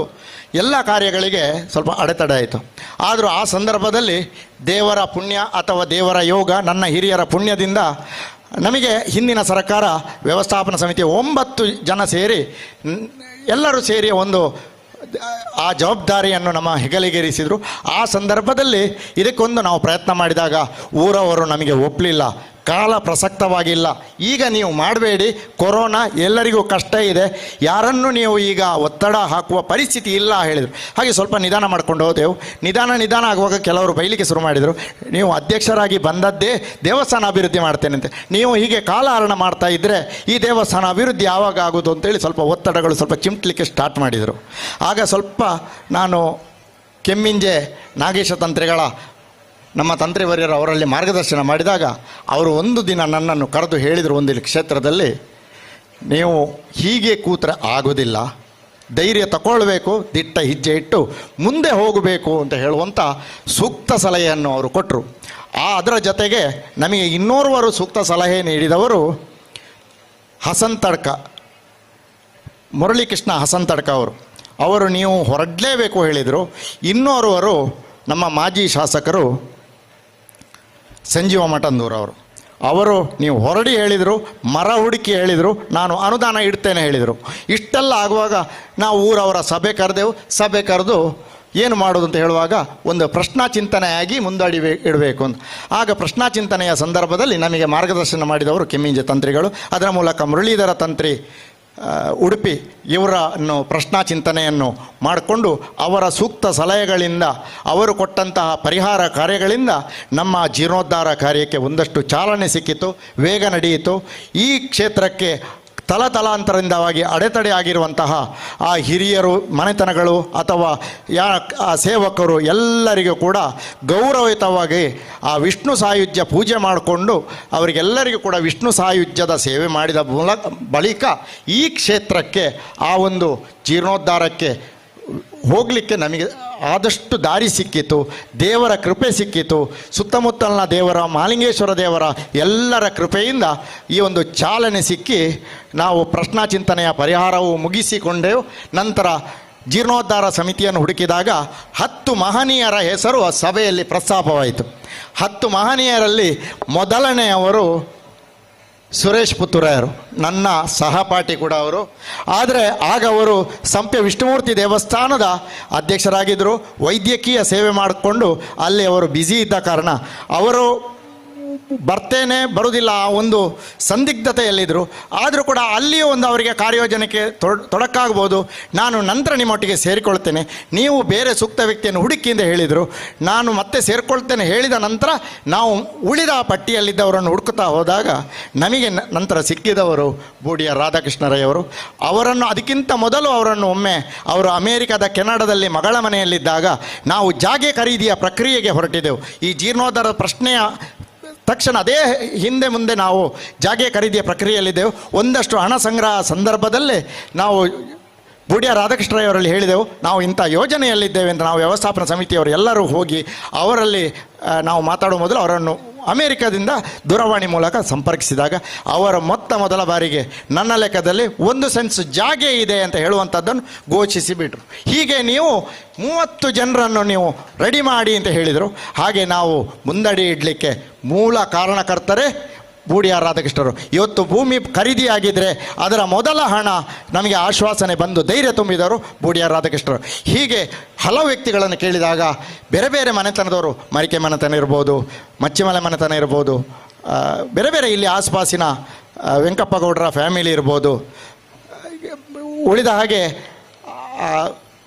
ಎಲ್ಲ ಕಾರ್ಯಗಳಿಗೆ ಸ್ವಲ್ಪ ಅಡೆತಡೆ ಆಯಿತು. ಆದರೂ ಆ ಸಂದರ್ಭದಲ್ಲಿ ದೇವರ ಪುಣ್ಯ ಅಥವಾ ದೇವರ ಯೋಗ, ನನ್ನ ಹಿರಿಯರ ಪುಣ್ಯದಿಂದ ನಮಗೆ ಹಿಂದಿನ ಸರ್ಕಾರ ವ್ಯವಸ್ಥಾಪನಾ ಸಮಿತಿಯ 9 ಜನ ಸೇರಿ ಎಲ್ಲರೂ ಸೇರಿ ಒಂದು ಆ ಜವಾಬ್ದಾರಿಯನ್ನು ನಮ್ಮ ಹೆಗಲಿಗೇರಿಸಿದರು. ಆ ಸಂದರ್ಭದಲ್ಲಿ ಇದಕ್ಕೊಂದು ನಾವು ಪ್ರಯತ್ನ ಮಾಡಿದಾಗ ಊರವರು ನಮಗೆ ಒಪ್ಪಲಿಲ್ಲ, ಕಾಲ ಪ್ರಸಕ್ತವಾಗಿಲ್ಲ, ಈಗ ನೀವು ಮಾಡಬೇಡಿ, ಕೊರೋನಾ ಎಲ್ಲರಿಗೂ ಕಷ್ಟ ಇದೆ, ಯಾರನ್ನು ನೀವು ಈಗ ಒತ್ತಡ ಹಾಕುವ ಪರಿಸ್ಥಿತಿ ಇಲ್ಲ ಹೇಳಿದರು. ಹಾಗೆ ಸ್ವಲ್ಪ ನಿಧಾನ ಮಾಡ್ಕೊಂಡು ಹೋದೆವು. ನಿಧಾನ ನಿಧಾನ ಆಗುವಾಗ ಕೆಲವರು ಬೈಲಿಕ್ಕೆ ಶುರು ಮಾಡಿದರು, ನೀವು ಅಧ್ಯಕ್ಷರಾಗಿ ಬಂದದ್ದೇ ದೇವಸ್ಥಾನ ಅಭಿವೃದ್ಧಿ ಮಾಡ್ತೇನೆ ಅಂತ, ನೀವು ಹೀಗೆ ಕಾಲಹರಣ ಮಾಡ್ತಾ ಇದ್ದರೆ ಈ ದೇವಸ್ಥಾನ ಅಭಿವೃದ್ಧಿ ಯಾವಾಗ ಆಗೋದು ಅಂತೇಳಿ ಸ್ವಲ್ಪ ಒತ್ತಡಗಳು ಸ್ವಲ್ಪ ಚಿಮ್ಟಲಿಕ್ಕೆ ಸ್ಟಾರ್ಟ್ ಮಾಡಿದರು. ಆಗ ಸ್ವಲ್ಪ ನಾನು ಕೆಮ್ಮಿಂಜೆ ನಾಗೇಶ ತಂತ್ರಿಗಳ ನಮ್ಮ ತಂತ್ರಿವರ್ಯರು ಅವರಲ್ಲಿ ಮಾರ್ಗದರ್ಶನ ಮಾಡಿದಾಗ ಅವರು ಒಂದು ದಿನ ನನ್ನನ್ನು ಕರೆದು ಹೇಳಿದರು, ಒಂದು ಕ್ಷೇತ್ರದಲ್ಲಿ ನೀವು ಹೀಗೆ ಕೂತ್ರೆ ಆಗೋದಿಲ್ಲ, ಧೈರ್ಯ ತಗೊಳ್ಬೇಕು, ದಿಟ್ಟ ಹೆಜ್ಜೆ ಇಟ್ಟು ಮುಂದೆ ಹೋಗಬೇಕು ಅಂತ ಹೇಳುವಂಥ ಸೂಕ್ತ ಸಲಹೆಯನ್ನು ಅವರು ಕೊಟ್ಟರು. ಅದರ ಜೊತೆಗೆ ನಮಗೆ ಇನ್ನೋರ್ವರು ಸೂಕ್ತ ಸಲಹೆ ನೀಡಿದವರು ಹಸಂತಡ್ಕ, ಮುರಳೀಕೃಷ್ಣ ಹಸಂತಡ್ಕ ಅವರು. ಅವರು ನೀವು ಹೊರಡಲೇಬೇಕು ಹೇಳಿದರು. ಇನ್ನೋರ್ವರು ನಮ್ಮ ಮಾಜಿ ಶಾಸಕರು ಸಂಜೀವ ಮಠಂದೂರವರು, ಅವರು ನೀವು ಹೊರಡಿ ಹೇಳಿದರು, ಮರ ಹುಡುಕಿ ಹೇಳಿದರು, ನಾನು ಅನುದಾನ ಇಡ್ತೇನೆ ಹೇಳಿದರು. ಇಷ್ಟೆಲ್ಲ ಆಗುವಾಗ ನಾವು ಊರವರ ಸಭೆ ಕರೆದೆವು. ಸಭೆ ಕರೆದು ಏನು ಮಾಡೋದು ಅಂತ ಹೇಳುವಾಗ ಒಂದು ಪ್ರಶ್ನಾ ಚಿಂತನೆಯಾಗಿ ಮುಂದಡಿ ಇಡಬೇಕು ಅಂತ. ಆಗ ಪ್ರಶ್ನಾ ಚಿಂತನೆಯ ಸಂದರ್ಭದಲ್ಲಿ ನಮಗೆ ಮಾರ್ಗದರ್ಶನ ಮಾಡಿದವರು ಕೆಮ್ಮಿಂಜೆ ತಂತ್ರಿಗಳು. ಅದರ ಮೂಲಕ ಮುರಳೀಧರ ತಂತ್ರಿ ಉಡುಪಿ ಇವರನ್ನು ಪ್ರಶ್ನಾ ಚಿಂತನೆಯನ್ನು ಮಾಡಿಕೊಂಡು ಅವರ ಸೂಕ್ತ ಸಲಹೆಗಳಿಂದ, ಅವರು ಕೊಟ್ಟಂತಹ ಪರಿಹಾರ ಕಾರ್ಯಗಳಿಂದ ನಮ್ಮ ಜೀರ್ಣೋದ್ಧಾರ ಕಾರ್ಯಕ್ಕೆ ಒಂದಷ್ಟು ಚಾಲನೆ ಸಿಕ್ಕಿತು, ವೇಗ ನಡೆಯಿತು. ಈ ಕ್ಷೇತ್ರಕ್ಕೆ ತಲತಲಾಂತರದಿಂದವಾಗಿ ಅಡೆತಡೆ ಆಗಿರುವಂತಹ ಆ ಹಿರಿಯರು, ಮನೆತನಗಳು ಅಥವಾ ಆ ಸೇವಕರು ಎಲ್ಲರಿಗೂ ಕೂಡ ಗೌರವಯುತವಾಗಿ ಆ ವಿಷ್ಣು ಸಾಯುಜ್ಯ ಪೂಜೆ ಮಾಡಿಕೊಂಡು ಅವರಿಗೆಲ್ಲರಿಗೂ ಕೂಡ ವಿಷ್ಣು ಸಾಯುಜ್ಯದ ಸೇವೆ ಮಾಡಿದ ಬಳಿಕ ಈ ಕ್ಷೇತ್ರಕ್ಕೆ ಆ ಒಂದು ಜೀರ್ಣೋದ್ಧಾರಕ್ಕೆ ಹೋಗಲಿಕ್ಕೆ ನಮಗೆ ಆದಷ್ಟು ದಾರಿ ಸಿಕ್ಕಿತು, ದೇವರ ಕೃಪೆ ಸಿಕ್ಕಿತು. ಸುತ್ತಮುತ್ತಲಿನ ದೇವರ, ಮಾಲಿಂಗೇಶ್ವರ ದೇವರ ಎಲ್ಲರ ಕೃಪೆಯಿಂದ ಈ ಒಂದು ಚಾಲನೆ ಸಿಕ್ಕಿ ನಾವು ಪ್ರಶ್ನಾ ಚಿಂತನೆಯ ಪರಿಹಾರವು ಮುಗಿಸಿಕೊಂಡೆವು. ನಂತರ ಜೀರ್ಣೋದ್ಧಾರ ಸಮಿತಿಯನ್ನು ಹುಡುಕಿದಾಗ 10 ಮಹನೀಯರ ಹೆಸರು ಆ ಸಭೆಯಲ್ಲಿ ಪ್ರಸ್ತಾಪವಾಯಿತು. 10 ಮಹನೀಯರಲ್ಲಿ ಮೊದಲನೆಯವರು ಸುರೇಶ್ ಪುತ್ತೂರಾಯರು, ನನ್ನ ಸಹಪಾಠಿ ಕೂಡ ಅವರು. ಆದರೆ ಆಗ ಅವರು ಸಂಪೆ ವಿಷ್ಣುಮೂರ್ತಿ ದೇವಸ್ಥಾನದ ಅಧ್ಯಕ್ಷರಾಗಿದ್ದರು. ವೈದ್ಯಕೀಯ ಸೇವೆ ಮಾಡಿಕೊಂಡು ಅಲ್ಲಿ ಅವರು ಬ್ಯುಸಿ ಇದ್ದ ಕಾರಣ ಅವರು ಬರ್ತೇನೆ ಬರುವುದಿಲ್ಲ ಆ ಒಂದು ಸಂದಿಗ್ಧತೆಯಲ್ಲಿದ್ದರು. ಆದರೂ ಕೂಡ ಅಲ್ಲಿಯೂ ಒಂದು ಅವರಿಗೆ ಕಾರ್ಯೋಜನೆಗೆ ತೊಡಕಾಗ್ಬೋದು, ನಾನು ನಂತರ ನಿಮ್ಮೊಟ್ಟಿಗೆ ಸೇರಿಕೊಳ್ತೇನೆ, ನೀವು ಬೇರೆ ಸೂಕ್ತ ವ್ಯಕ್ತಿಯನ್ನು ಹುಡುಕಿ ಅಂತ ಹೇಳಿದರು. ನಾನು ಮತ್ತೆ ಸೇರಿಕೊಳ್ತೇನೆ ಹೇಳಿದ ನಂತರ ನಾವು ಉಳಿದ ಪಟ್ಟಿಯಲ್ಲಿದ್ದವರನ್ನು ಹುಡುಕುತ್ತಾ ಹೋದಾಗ ನಮಗೆ ನಂತರ ಸಿಕ್ಕಿದವರು ಬೂಡಿಯ ರಾಧಾಕೃಷ್ಣರಯ್ಯವರು. ಅವರನ್ನು ಅದಕ್ಕಿಂತ ಮೊದಲು ಅವರನ್ನು ಒಮ್ಮೆ ಅವರು ಅಮೇರಿಕದ ಕೆನಡಾದಲ್ಲಿ ಮಗಳ ಮನೆಯಲ್ಲಿದ್ದಾಗ ನಾವು ಜಾಗೆ ಖರೀದಿಯ ಪ್ರಕ್ರಿಯೆಗೆ ಹೊರಟಿದ್ದೆವು. ಈ ಜೀರ್ಣೋದ್ಧಾರದ ಪ್ರಶ್ನೆಯ ತಕ್ಷಣ ಅದೇ ಹಿಂದೆ ಮುಂದೆ ನಾವು ಜಾಗೆ ಖರೀದಿಯ ಪ್ರಕ್ರಿಯೆಯಲ್ಲಿದ್ದೆವು. ಒಂದಷ್ಟು ಹಣ ಸಂಗ್ರಹ ಸಂದರ್ಭದಲ್ಲೇ ನಾವು ಬೂಡಿಯ ರಾಧಾಕೃಷ್ಣರಾಯವರಲ್ಲಿ ಹೇಳಿದೆವು, ನಾವು ಇಂಥ ಯೋಜನೆಯಲ್ಲಿದ್ದೇವೆ ಅಂತ. ನಾವು ವ್ಯವಸ್ಥಾಪನಾ ಸಮಿತಿಯವರು ಎಲ್ಲರೂ ಹೋಗಿ ಅವರಲ್ಲಿ ನಾವು ಮಾತಾಡುವ ಮೊದಲು ಅವರನ್ನು ಅಮೇರಿಕಾದಿಂದ ದೂರವಾಣಿ ಮೂಲಕ ಸಂಪರ್ಕಿಸಿದಾಗ ಅವರ ಮೊತ್ತ ಮೊದಲ ಬಾರಿಗೆ ನನ್ನ ಲೆಕ್ಕದಲ್ಲಿ 1 ಸೆನ್ಸ್ ಜಾಗೆ ಇದೆ ಅಂತ ಹೇಳುವಂಥದ್ದನ್ನು ಘೋಷಿಸಿಬಿಟ್ರು. ಹೀಗೆ ನೀವು 30 ಜನರನ್ನು ನೀವು ರೆಡಿ ಮಾಡಿ ಅಂತ ಹೇಳಿದರು. ಹಾಗೆ ನಾವು ಮುಂದಡಿ ಇಡಲಿಕ್ಕೆ ಮೂಲ ಕಾರಣಕರ್ತರೇ ಬೂಡಿಯ ರಾಧಾಕೃಷ್ಣರು. ಇವತ್ತು ಭೂಮಿ ಖರೀದಿಯಾಗಿದ್ದರೆ ಅದರ ಮೊದಲ ಹಣ ನಮಗೆ ಆಶ್ವಾಸನೆ ಬಂದು ಧೈರ್ಯ ತುಂಬಿದವರು ಬೂಡಿಯ ರಾಧಾಕೃಷ್ಣರು. ಹೀಗೆ ಹಲವು ವ್ಯಕ್ತಿಗಳನ್ನು ಕೇಳಿದಾಗ ಬೇರೆ ಬೇರೆ ಮನೆತನದವರು, ಮರಿಕೆ ಮನೆತನ ಇರ್ಬೋದು, ಮಚ್ಚಿಮಲೆ ಮನೆತನ ಇರ್ಬೋದು, ಬೇರೆ ಬೇರೆ ಇಲ್ಲಿ ಆಸುಪಾಸಿನ ವೆಂಕಪ್ಪಗೌಡರ ಫ್ಯಾಮಿಲಿ ಇರ್ಬೋದು, ಉಳಿದ ಹಾಗೆ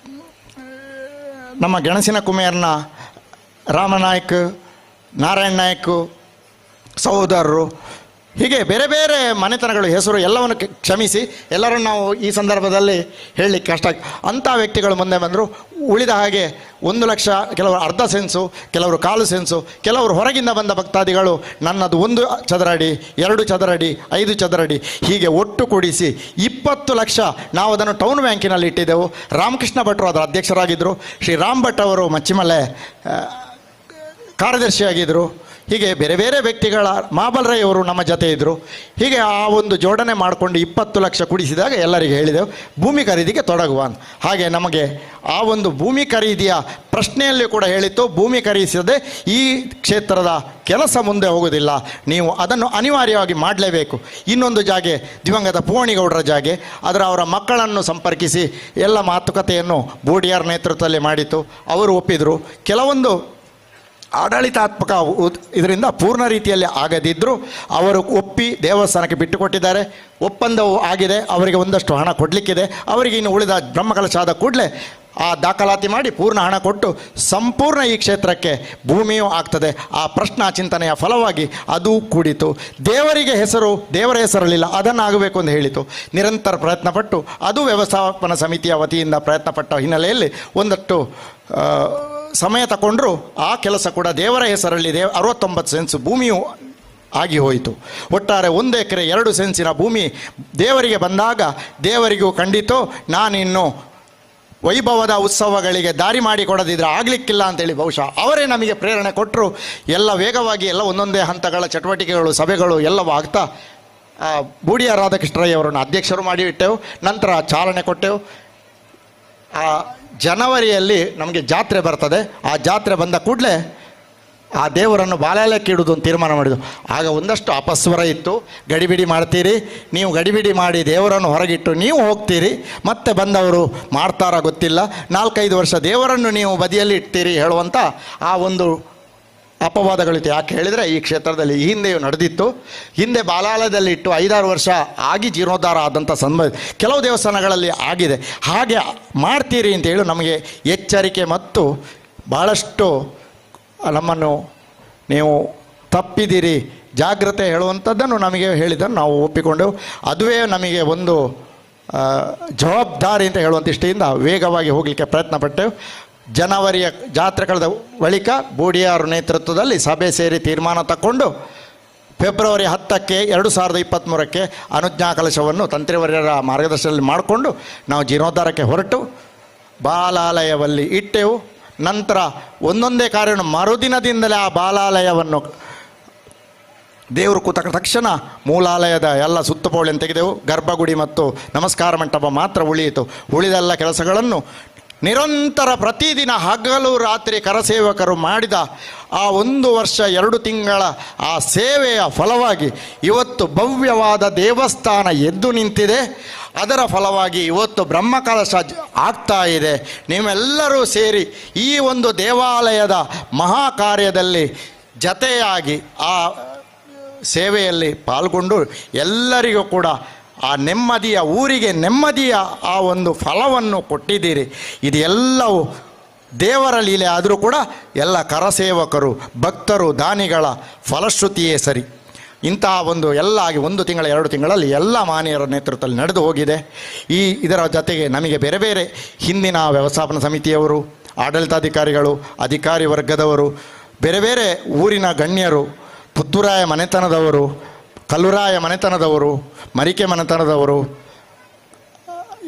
ನಮ್ಮ ಗೆಣಸಿನ ಕುಮೇರ್ನ ರಾಮನಾಯ್ಕ್, ನಾರಾಯಣ್ ನಾಯ್ಕ್ ಸಹೋದರರು, ಹೀಗೆ ಬೇರೆ ಬೇರೆ ಮನೆತನಗಳು ಹೆಸರು ಎಲ್ಲವನ್ನು ಕ್ಷಮಿಸಿ, ಎಲ್ಲರನ್ನು ನಾವು ಈ ಸಂದರ್ಭದಲ್ಲಿ ಹೇಳಲಿಕ್ಕೆ ಕಷ್ಟ. ಅಂಥ ವ್ಯಕ್ತಿಗಳು ಮುಂದೆ ಬಂದರು. ಉಳಿದ ಹಾಗೆ 1 ಲಕ್ಷ, ಕೆಲವರು ಅರ್ಧ ಸೆನ್ಸು, ಕೆಲವರು ಕಾಲು ಸೆನ್ಸು, ಕೆಲವರು ಹೊರಗಿಂದ ಬಂದ ಭಕ್ತಾದಿಗಳು ನನ್ನದು 1 ಚದರ ಅಡಿ, 2 ಚದರ ಅಡಿ, 5 ಚದರ ಅಡಿ, ಹೀಗೆ ಒಟ್ಟು ಕೂಡಿಸಿ 20 ಲಕ್ಷ ನಾವು ಅದನ್ನು ಟೌನ್ ಬ್ಯಾಂಕಿನಲ್ಲಿ ಇಟ್ಟಿದ್ದೆವು. ರಾಮಕೃಷ್ಣ ಭಟ್ರು ಅದರ ಅಧ್ಯಕ್ಷರಾಗಿದ್ದರು. ಶ್ರೀ ರಾಮ್ ಭಟ್ ಅವರು ಮಚ್ಚಿಮಲೆ ಕಾರ್ಯದರ್ಶಿಯಾಗಿದ್ದರು. ಹೀಗೆ ಬೇರೆ ಬೇರೆ ವ್ಯಕ್ತಿಗಳ ಮಾಬಲ್ರೈಯವರು ನಮ್ಮ ಜೊತೆ ಇದ್ದರು. ಹೀಗೆ ಆ ಒಂದು ಜೋಡಣೆ ಮಾಡಿಕೊಂಡು 20 ಲಕ್ಷ ಕೂಡಿಸಿದಾಗ ಎಲ್ಲರಿಗೆ ಹೇಳಿದೆವು ಭೂಮಿ ಖರೀದಿಗೆ ತೊಡಗುವ ಅಂತ. ಹಾಗೆ ನಮಗೆ ಆ ಒಂದು ಭೂಮಿ ಖರೀದಿಯ ಪ್ರಶ್ನೆಯಲ್ಲಿ ಕೂಡ ಹೇಳಿತ್ತು, ಭೂಮಿ ಖರೀದಿಸದೆ ಈ ಕ್ಷೇತ್ರದ ಕೆಲಸ ಮುಂದೆ ಹೋಗೋದಿಲ್ಲ, ನೀವು ಅದನ್ನು ಅನಿವಾರ್ಯವಾಗಿ ಮಾಡಲೇಬೇಕು. ಇನ್ನೊಂದು ಜಾಗೆ ದಿವಂಗತ ಪೂವಣಿಗೌಡರ ಜಾಗೆ, ಅದರ ಅವರ ಮಕ್ಕಳನ್ನು ಸಂಪರ್ಕಿಸಿ ಎಲ್ಲ ಮಾತುಕತೆಯನ್ನು ಬೋಡಿಯಾರ್ ನೇತೃತ್ವದಲ್ಲಿ ಮಾಡಿತ್ತು. ಅವರು ಒಪ್ಪಿದರು. ಕೆಲವೊಂದು ಆಡಳಿತಾತ್ಮಕ ಇದರಿಂದ ಪೂರ್ಣ ರೀತಿಯಲ್ಲಿ ಆಗದಿದ್ದರೂ ಅವರು ಒಪ್ಪಿ ದೇವಸ್ಥಾನಕ್ಕೆ ಬಿಟ್ಟುಕೊಟ್ಟಿದ್ದಾರೆ. ಒಪ್ಪಂದವೂ ಆಗಿದೆ. ಅವರಿಗೆ ಒಂದಷ್ಟು ಹಣ ಕೊಡಲಿಕ್ಕಿದೆ. ಅವರಿಗೆ ಇನ್ನು ಉಳಿದ ಬ್ರಹ್ಮಕಲಶ ಆದ ಕೂಡಲೇ ಆ ದಾಖಲಾತಿ ಮಾಡಿ ಪೂರ್ಣ ಹಣ ಕೊಟ್ಟು ಸಂಪೂರ್ಣ ಈ ಕ್ಷೇತ್ರಕ್ಕೆ ಭೂಮಿಯೂ ಆಗ್ತದೆ. ಆ ಪ್ರಶ್ನಾ ಚಿಂತನೆಯ ಫಲವಾಗಿ ಅದು ಕೂಡಿತು. ದೇವರಿಗೆ ಹೆಸರು, ದೇವರ ಹೆಸರಲ್ಲಿಲ್ಲ, ಅದನ್ನು ಆಗಬೇಕು ಅಂತ ಹೇಳಿತು. ನಿರಂತರ ಪ್ರಯತ್ನಪಟ್ಟು ಅದು ವ್ಯವಸ್ಥಾಪನಾ ಸಮಿತಿಯ ವತಿಯಿಂದ ಪ್ರಯತ್ನಪಟ್ಟ ಹಿನ್ನೆಲೆಯಲ್ಲಿ ಒಂದಷ್ಟು ಸಮಯ ತಗೊಂಡ್ರು ಆ ಕೆಲಸ ಕೂಡ ದೇವರ ಹೆಸರಲ್ಲಿ 69 ಸೆನ್ಸು ಭೂಮಿಯು ಆಗಿ ಹೋಯಿತು. ಒಟ್ಟಾರೆ 1 ಎಕರೆ 2 ಸೆನ್ಸಿನ ಭೂಮಿ ದೇವರಿಗೆ ಬಂದಾಗ ದೇವರಿಗೂ ಖಂಡಿತೋ ನಾನಿನ್ನು ವೈಭವದ ಉತ್ಸವಗಳಿಗೆ ದಾರಿ ಮಾಡಿಕೊಡದಿದ್ದರೆ ಆಗಲಿಕ್ಕಿಲ್ಲ ಅಂತೇಳಿ ಬಹುಶಃ ಅವರೇ ನಮಗೆ ಪ್ರೇರಣೆ ಕೊಟ್ಟರು. ಎಲ್ಲ ವೇಗವಾಗಿ ಎಲ್ಲ ಒಂದೊಂದೇ ಹಂತಗಳ ಚಟುವಟಿಕೆಗಳು, ಸಭೆಗಳು ಎಲ್ಲವೂ ಆಗ್ತಾ ಬೂಡಿಯ ರಾಧಾಕೃಷ್ಣರಯ್ಯವರನ್ನು ಅಧ್ಯಕ್ಷರು ಮಾಡಿಬಿಟ್ಟೆವು. ನಂತರ ಚಾಲನೆ ಕೊಟ್ಟೆವು. ಆ ಜನವರಿಯಲ್ಲಿ ನಮಗೆ ಜಾತ್ರೆ ಬರ್ತದೆ. ಆ ಜಾತ್ರೆ ಬಂದ ಕೂಡಲೇ ಆ ದೇವರನ್ನು ಬಾಲಾಲಯಕ್ಕೆ ಇಡುವುದು ಅಂತ ತೀರ್ಮಾನ ಮಾಡಿದ್ದು. ಆಗ ಒಂದಷ್ಟು ಅಪಸ್ವರ ಇತ್ತು. ಗಡಿಬಿಡಿ ಮಾಡ್ತೀರಿ ನೀವು, ಗಡಿಬಿಡಿ ಮಾಡಿ ದೇವರನ್ನು ಹೊರಗಿಟ್ಟು ನೀವು ಹೋಗ್ತೀರಿ, ಮತ್ತೆ ಬಂದವರು ಮಾಡ್ತಾರಾ ಗೊತ್ತಿಲ್ಲ, 4-5 ವರ್ಷ ದೇವರನ್ನು ನೀವು ಬದಿಯಲ್ಲಿ ಇಡ್ತೀರಿ ಹೇಳುವಂಥ ಆ ಒಂದು ಅಪವಾದಗಳಿತ್ತು. ಯಾಕೆ ಹೇಳಿದರೆ ಈ ಕ್ಷೇತ್ರದಲ್ಲಿ ಈ ಹಿಂದೆಯೂ ನಡೆದಿತ್ತು. ಹಿಂದೆ ಬಾಲಾಲಯದಲ್ಲಿ ಇಟ್ಟು 5-6 ವರ್ಷ ಆಗಿ ಜೀರ್ಣೋದ್ಧಾರ ಆದಂಥ ಸಂದರ್ಭ ಕೆಲವು ದೇವಸ್ಥಾನಗಳಲ್ಲಿ ಆಗಿದೆ. ಹಾಗೆ ಮಾಡ್ತೀರಿ ಅಂತೇಳಿ ನಮಗೆ ಎಚ್ಚರಿಕೆ ಮತ್ತು ಭಾಳಷ್ಟು ನಮ್ಮನ್ನು ನೀವು ತಪ್ಪಿದ್ದೀರಿ, ಜಾಗ್ರತೆ ಹೇಳುವಂಥದ್ದನ್ನು ನಮಗೆ ಹೇಳಿದ್ದನ್ನು ನಾವು ಒಪ್ಪಿಕೊಂಡೆವು. ಅದುವೇ ನಮಗೆ ಒಂದು ಜವಾಬ್ದಾರಿ ಅಂತ ಹೇಳುವಂಥ ಇಷ್ಟಿಂದ ವೇಗವಾಗಿ ಹೋಗಲಿಕ್ಕೆ ಪ್ರಯತ್ನ ಪಟ್ಟೆವು. ಜನವರಿಯ ಜಾತ್ರೆ ಕಳೆದ ಬಳಿಕ ಬೋಡಿಯಾರ್ ನೇತೃತ್ವದಲ್ಲಿ ಸಭೆ ಸೇರಿ ತೀರ್ಮಾನ ತಕ್ಕೊಂಡು ಫೆಬ್ರವರಿ 10ಕ್ಕೆ 2023ಕ್ಕೆ ಅನುಜ್ಞಾ ಕಲಶವನ್ನು ತಂತ್ರಿವರ್ಯರ ಮಾರ್ಗದರ್ಶನದಲ್ಲಿ ಮಾಡಿಕೊಂಡು ನಾವು ಜೀರ್ಣೋದ್ಧಾರಕ್ಕೆ ಹೊರಟು ಬಾಲಾಲಯದಲ್ಲಿ ಇಟ್ಟೆವು. ನಂತರ ಒಂದೊಂದೇ ಕಾರ್ಯವನ್ನು ಮರುದಿನದಿಂದಲೇ ಆ ಬಾಲಾಲಯವನ್ನು ದೇವರು ಕೂತ ತಕ್ಷಣ ಮೂಲಾಲಯದ ಎಲ್ಲ ಸುತ್ತುಪೌಳಿಯನ್ನು ತೆಗೆದೆವು. ಗರ್ಭಗುಡಿ ಮತ್ತು ನಮಸ್ಕಾರ ಮಂಟಪ ಮಾತ್ರ ಉಳಿಯಿತು. ಉಳಿದೆಲ್ಲ ಕೆಲಸಗಳನ್ನು ನಿರಂತರ ಪ್ರತಿದಿನ ಹಗಲು ರಾತ್ರಿ ಕರಸೇವಕರು ಮಾಡಿದ ಆ 1 ವರ್ಷ 2 ತಿಂಗಳ ಆ ಸೇವೆಯ ಫಲವಾಗಿ ಇವತ್ತು ಭವ್ಯವಾದ ದೇವಸ್ಥಾನ ಎದ್ದು ನಿಂತಿದೆ. ಅದರ ಫಲವಾಗಿ ಇವತ್ತು ಬ್ರಹ್ಮಕಲಶ ಆಗ್ತಾ ಇದೆ. ನೀವೆಲ್ಲರೂ ಸೇರಿ ಈ ಒಂದು ದೇವಾಲಯದ ಮಹಾಕಾರ್ಯದಲ್ಲಿ ಜತೆಯಾಗಿ ಆ ಸೇವೆಯಲ್ಲಿ ಪಾಲ್ಗೊಂಡು ಎಲ್ಲರಿಗೂ ಕೂಡ ಆ ನೆಮ್ಮದಿಯ, ಊರಿಗೆ ನೆಮ್ಮದಿಯ ಆ ಒಂದು ಫಲವನ್ನು ಕೊಟ್ಟಿದ್ದೀರಿ. ಇದೆಲ್ಲವೂ ದೇವರ ಲೀಲೆ ಆದರೂ ಕೂಡ ಎಲ್ಲ ಕರಸೇವಕರು, ಭಕ್ತರು, ದಾನಿಗಳ ಫಲಶ್ರುತಿಯೇ ಸರಿ. ಇಂತಹ ಒಂದು ಎಲ್ಲ ಆಗಿ 1 ತಿಂಗಳ 2 ತಿಂಗಳಲ್ಲಿ ಎಲ್ಲ ಮಾನ್ಯರ ನೇತೃತ್ವದಲ್ಲಿ ನಡೆದು ಹೋಗಿದೆ. ಇದರ ಜೊತೆಗೆ ನಮಗೆ ಬೇರೆ ಬೇರೆ ಹಿಂದಿನ ವ್ಯವಸ್ಥಾಪನಾ ಸಮಿತಿಯವರು, ಆಡಳಿತಾಧಿಕಾರಿಗಳು, ಅಧಿಕಾರಿ ವರ್ಗದವರು, ಬೇರೆ ಬೇರೆ ಊರಿನ ಗಣ್ಯರು, ಪುತ್ತೂರಾಯ ಮನೆತನದವರು, ಕಲ್ಲುರಾಯ ಮನೆತನದವರು, ಮರಿಕೆ ಮನೆತನದವರು,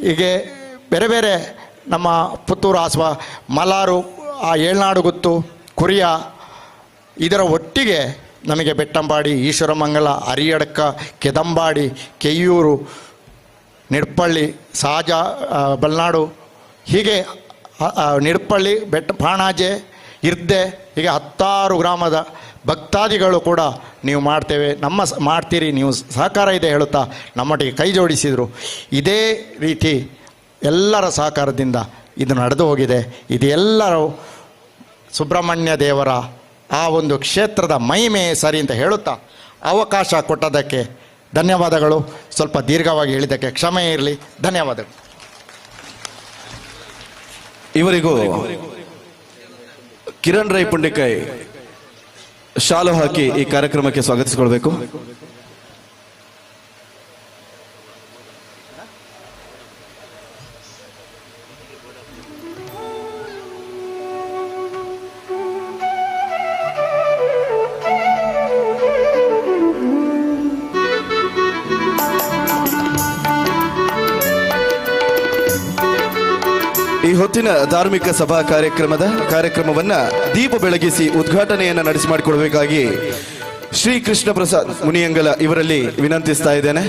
ಹೀಗೆ ಬೇರೆ ಬೇರೆ ನಮ್ಮ ಪುತ್ತೂರು ಆಸ್ವ ಮಲಾರು, ಆ ಏಳ್ನಾಡುಗುತ್ತು, ಕುರಿಯ ಇದರ ಒಟ್ಟಿಗೆ ನಮಗೆ ಬೆಟ್ಟಂಬಾಡಿ, ಈಶ್ವರಮಂಗಲ, ಅರಿಯಡ್ಕ, ಕೆದಂಬಾಡಿ, ಕೆಯ್ಯೂರು, ನಿಡ್ಪಳ್ಳಿ, ಸಾಜ, ಬಲ್ನಾಡು, ಹೀಗೆ ನಿಡ್ಪಳ್ಳಿ, ಬೆಟ್ಟ ಪಾಣಾಜೆ, ಇರ್ದೆ, ಹೀಗೆ 10 ಗ್ರಾಮದ ಭಕ್ತಾದಿಗಳು ಕೂಡ ನೀವು ಮಾಡ್ತೇವೆ, ನಮ್ಮ ಮಾಡ್ತೀರಿ, ನೀವು ಸಹಕಾರ ಇದೆ ಹೇಳುತ್ತಾ ನಮ್ಮೊಟ್ಟಿಗೆ ಕೈ ಜೋಡಿಸಿದರು. ಇದೇ ರೀತಿ ಎಲ್ಲರ ಸಹಕಾರದಿಂದ ಇದು ನಡೆದು ಹೋಗಿದೆ. ಇದೆಲ್ಲರೂ ಸುಬ್ರಹ್ಮಣ್ಯ ದೇವರ ಆ ಒಂದು ಕ್ಷೇತ್ರದ ಮಹಿಮೆ ಸರಿ ಅಂತ ಹೇಳುತ್ತಾ ಅವಕಾಶ ಕೊಟ್ಟದಕ್ಕೆ ಧನ್ಯವಾದಗಳು. ಸ್ವಲ್ಪ ದೀರ್ಘವಾಗಿ ಹೇಳಿದ್ದಕ್ಕೆ ಕ್ಷಮೆ ಇರಲಿ. ಧನ್ಯವಾದಗಳು. ಇವರಿಗೂ ಕಿರಣ್ ರೈ ಪುಂಡಿಕಾಯಿ ಶಾಲು ಹಾಕಿ ಈ ಕಾರ್ಯಕ್ರಮಕ್ಕೆ ಸ್ವಾಗತಿಸಿಕೊಳ್ಬೇಕು. ಈ ಹೊತ್ತಿನ ಧಾರ್ಮಿಕ ಸಭಾ ಕಾರ್ಯಕ್ರಮವನ್ನ ದೀಪ ಬೆಳಗಿಸಿ ಉದ್ಘಾಟನೆಯನ್ನು ನಡೆಸಿ ಮಾಡಿಕೊಡಬೇಕಾಗಿ ಶ್ರೀ ಕೃಷ್ಣ ಪ್ರಸಾದ್ ಮುನಿಯಂಗಲ ಇವರಲ್ಲಿ ವಿನಂತಿಸ್ತಾ ಇದ್ದೇನೆ.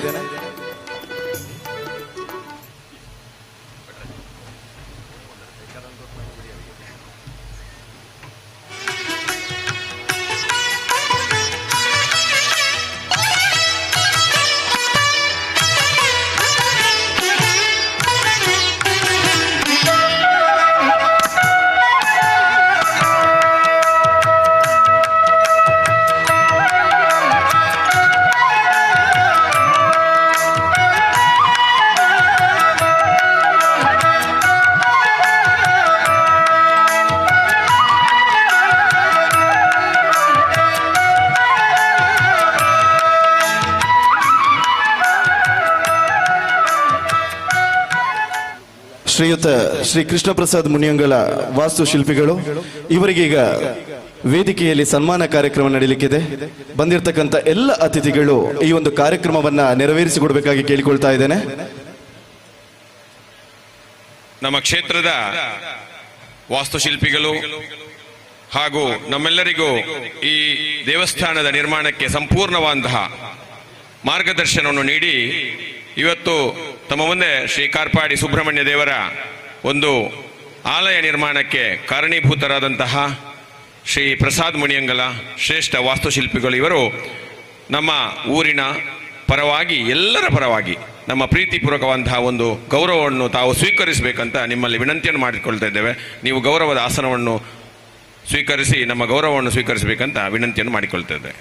ಶ್ರೀಯುತ ಶ್ರೀ ಕೃಷ್ಣ ಪ್ರಸಾದ್ ಮುನಿಯಂಗಲ ವಾಸ್ತುಶಿಲ್ಪಿಗಳು ಇವರಿಗೀಗ ವೇದಿಕೆಯಲ್ಲಿ ಸನ್ಮಾನ ಕಾರ್ಯಕ್ರಮ ನಡೆಯಲಿಕ್ಕಿದೆ. ಬಂದಿರತಕ್ಕಂಥ ಎಲ್ಲ ಅತಿಥಿಗಳು ಈ ಒಂದು ಕಾರ್ಯಕ್ರಮವನ್ನ ನೆರವೇರಿಸಿಕೊಡಬೇಕಾಗಿ ಕೇಳಿಕೊಳ್ತಾ ಇದ್ದೇನೆ. ನಮ್ಮ ಕ್ಷೇತ್ರದ ವಾಸ್ತುಶಿಲ್ಪಿಗಳು ಹಾಗೂ ನಮ್ಮೆಲ್ಲರಿಗೂ ಈ ದೇವಸ್ಥಾನದ ನಿರ್ಮಾಣಕ್ಕೆ ಸಂಪೂರ್ಣವಾದಂತಹ ಮಾರ್ಗದರ್ಶನವನ್ನು ನೀಡಿ ಇವತ್ತು ತಮ್ಮ ಮುಂದೆ ಶ್ರೀ ಕಾರ್ಪಾಡಿ ಸುಬ್ರಹ್ಮಣ್ಯ ದೇವರ ಒಂದು ಆಲಯ ನಿರ್ಮಾಣಕ್ಕೆ ಕಾರಣೀಭೂತರಾದಂತಹ ಶ್ರೀ ಪ್ರಸಾದ್ ಮುನಿಯಂಗಲ ಶ್ರೇಷ್ಠ ವಾಸ್ತುಶಿಲ್ಪಿಗಳು ಇವರು ನಮ್ಮ ಊರಿನ ಪರವಾಗಿ, ಎಲ್ಲರ ಪರವಾಗಿ ನಮ್ಮ ಪ್ರೀತಿಪೂರ್ವಕವಂತಹ ಒಂದು ಗೌರವವನ್ನು ತಾವು ಸ್ವೀಕರಿಸಬೇಕಂತ ನಿಮ್ಮಲ್ಲಿ ವಿನಂತಿಯನ್ನು ಮಾಡಿಕೊಳ್ತಾ ಇದ್ದೇವೆ. ನೀವು ಗೌರವದ ಆಸನವನ್ನು ಸ್ವೀಕರಿಸಿ ನಮ್ಮ ಗೌರವವನ್ನು ಸ್ವೀಕರಿಸಬೇಕಂತ ವಿನಂತಿಯನ್ನು ಮಾಡಿಕೊಳ್ತಾ ಇದ್ದೇವೆ.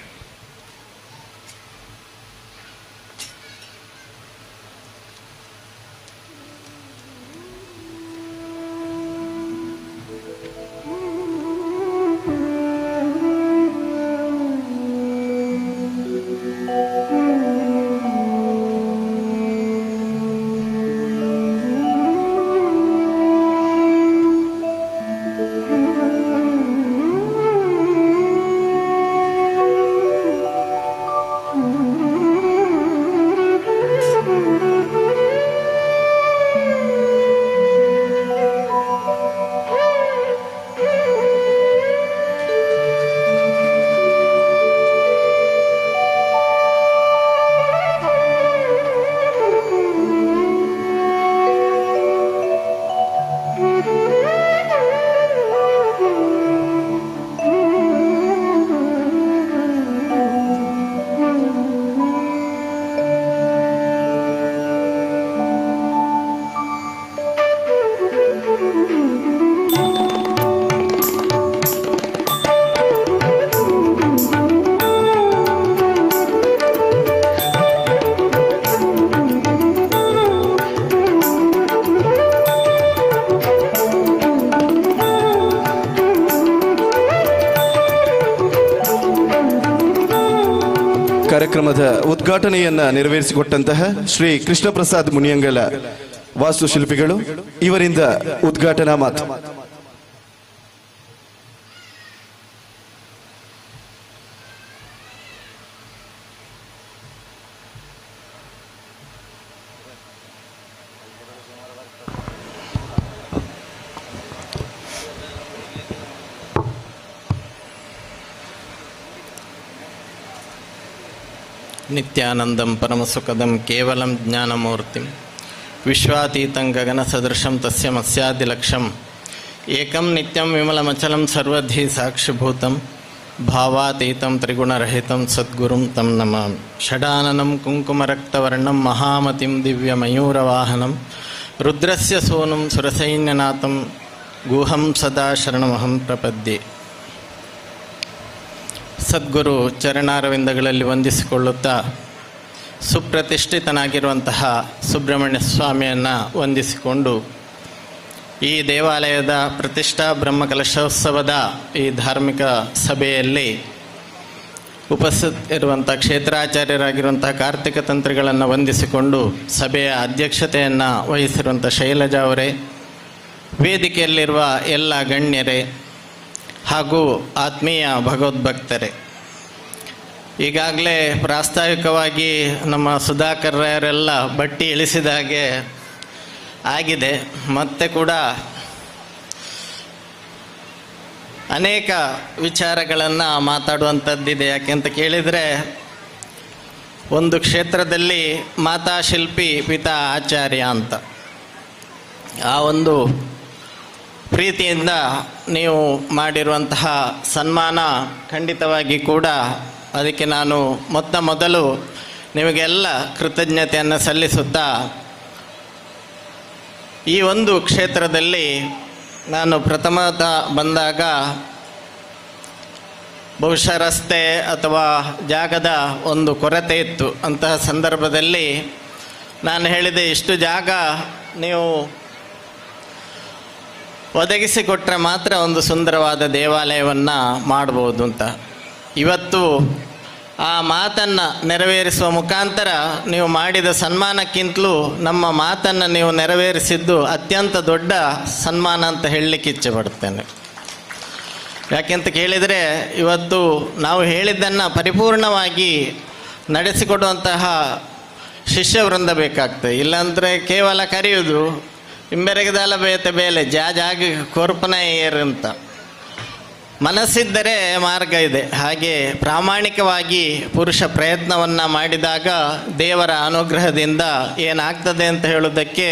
ಕಾರ್ಯಕ್ರಮದ ಉದ್ಘಾಟನೆಯನ್ನ ನೆರವೇರಿಸಿಕೊಟ್ಟಂತಹ ಶ್ರೀ ಕೃಷ್ಣ ಪ್ರಸಾದ್ ಮುನಿಯಂಗಲ ವಾಸ್ತುಶಿಲ್ಪಿಗಳು ಇವರಿಂದ ಉದ್ಘಾಟನಾ ಮಾತು. ನಿತ್ಯಾನಂದಂ ಪರಮಸುಖದಂ ಕೇವಲಂ ಜ್ಞಾನಮೂರ್ತಿಂ ವಿಶ್ವಾತೀತಂ ಗಗನಸದೃಶಂ ತಸ್ಯ ಮತ್ಸ್ಯಾದಿಲಕ್ಷಂ ಏಕಂ ನಿತ್ಯಂ ವಿಮಲಮಚಲಂ ಸರ್ವಧಿ ಸಾಕ್ಷಿಭೂತಂ ಭಾವಾತೀತಂ ತ್ರಿಗುಣರಹಿತಂ ಸದ್ಗುರುಂ ತಂ ನಮಾಮಿ. ಷಡಾನನಂ ಕುಂಕುಮರಕ್ತವರ್ಣಂ ಮಹಾಮತಿಂ ದಿವ್ಯಮಯೂರವಾಹನಂ ರುದ್ರಸ್ಯ ಸೋನುಂ ಸುರಸೈನ್ಯನಾಥಂ ಗುಹಂ ಸದಾ ಶರಣಮಹಂ ಪ್ರಪದ್ಯೆ. ಸದ್ಗುರು ಚರಣಾರವಿಂದಗಳಲ್ಲಿ ವಂದಿಸಿಕೊಳ್ಳುತ್ತಾ ಸುಪ್ರತಿಷ್ಠಿತನಾಗಿರುವಂತಹ ಸುಬ್ರಹ್ಮಣ್ಯ ಸ್ವಾಮಿಯನ್ನು ವಂದಿಸಿಕೊಂಡು ಈ ದೇವಾಲಯದ ಪ್ರತಿಷ್ಠಾ ಬ್ರಹ್ಮಕಲಶೋತ್ಸವದ ಈ ಧಾರ್ಮಿಕ ಸಭೆಯಲ್ಲಿ ಉಪಸ್ಥಿತ ಇರುವಂಥ ಕ್ಷೇತ್ರಾಚಾರ್ಯರಾಗಿರುವಂಥ ಕಾರ್ತಿಕ ತಂತ್ರಿಗಳನ್ನು ವಂದಿಸಿಕೊಂಡು ಸಭೆಯ ಅಧ್ಯಕ್ಷತೆಯನ್ನು ವಹಿಸಿರುವಂಥ ಶೈಲಜಾ ಅವರೇ, ವೇದಿಕೆಯಲ್ಲಿರುವ ಎಲ್ಲ ಗಣ್ಯರೇ ಹಾಗೂ ಆತ್ಮೀಯ ಭಗವದ್ಭಕ್ತರೇ, ಈಗಾಗಲೇ ಪ್ರಾಸ್ತಾವಿಕವಾಗಿ ನಮ್ಮ ಸುಧಾಕರ್ ರಾಯರೆಲ್ಲ ಬಟ್ಟಿ ಇಳಿಸಿದ ಹಾಗೆ ಆಗಿದೆ. ಮತ್ತೆ ಕೂಡ ಅನೇಕ ವಿಚಾರಗಳನ್ನು ಮಾತಾಡುವಂಥದ್ದಿದೆ. ಯಾಕೆಂತ ಕೇಳಿದರೆ, ಒಂದು ಕ್ಷೇತ್ರದಲ್ಲಿ ಮಾತಾ ಶಿಲ್ಪಿ ಪಿತಾ ಆಚಾರ್ಯ ಅಂತ ಆ ಒಂದು ಪ್ರೀತಿಯಿಂದ ನೀವು ಮಾಡಿರುವಂತಹ ಸನ್ಮಾನ ಖಂಡಿತವಾಗಿ ಕೂಡ ಅದಕ್ಕೆ ನಾನು ಮೊತ್ತ ಮೊದಲು ನಿಮಗೆಲ್ಲ ಕೃತಜ್ಞತೆಯನ್ನು ಸಲ್ಲಿಸುತ್ತಾ, ಈ ಒಂದು ಕ್ಷೇತ್ರದಲ್ಲಿ ನಾನು ಪ್ರಥಮತ ಬಂದಾಗ ಬಹುಶಃ ರಸ್ತೆ ಅಥವಾ ಜಾಗದ ಒಂದು ಕೊರತೆ ಇತ್ತು. ಅಂತಹ ಸಂದರ್ಭದಲ್ಲಿ ನಾನು ಹೇಳಿದೆ, ಇಷ್ಟು ಜಾಗ ನೀವು ಒದಗಿಸಿಕೊಟ್ಟರೆ ಮಾತ್ರ ಒಂದು ಸುಂದರವಾದ ದೇವಾಲಯವನ್ನು ಮಾಡ್ಬೋದು ಅಂತ. ಇವತ್ತು ಆ ಮಾತನ್ನು ನೆರವೇರಿಸುವ ಮುಖಾಂತರ ನೀವು ಮಾಡಿದ ಸನ್ಮಾನಕ್ಕಿಂತಲೂ ನಮ್ಮ ಮಾತನ್ನು ನೀವು ನೆರವೇರಿಸಿದ್ದು ಅತ್ಯಂತ ದೊಡ್ಡ ಸನ್ಮಾನ ಅಂತ ಹೇಳಲಿಕ್ಕೆ ಇಚ್ಛೆ ಪಡ್ತೇನೆ. ಯಾಕೆಂತ ಕೇಳಿದರೆ, ಇವತ್ತು ನಾವು ಹೇಳಿದ್ದನ್ನು ಪರಿಪೂರ್ಣವಾಗಿ ನಡೆಸಿಕೊಡುವಂತಹ ಶಿಷ್ಯವೃಂದ ಬೇಕಾಗ್ತದೆ. ಇಲ್ಲಾಂದರೆ ಕೇವಲ ಕರೆಯುವುದು ಇಂಬೆರಗದಾಲ ಬೇತೆ ಬೇಲೆ ಜಾಗ ಕೊರ್ಪನ ಏರ್ ಅಂತ. ಮನಸ್ಸಿದ್ದರೆ ಮಾರ್ಗ ಇದೆ. ಹಾಗೆ ಪ್ರಾಮಾಣಿಕವಾಗಿ ಪುರುಷ ಪ್ರಯತ್ನವನ್ನು ಮಾಡಿದಾಗ ದೇವರ ಅನುಗ್ರಹದಿಂದ ಏನಾಗ್ತದೆ ಅಂತ ಹೇಳೋದಕ್ಕೆ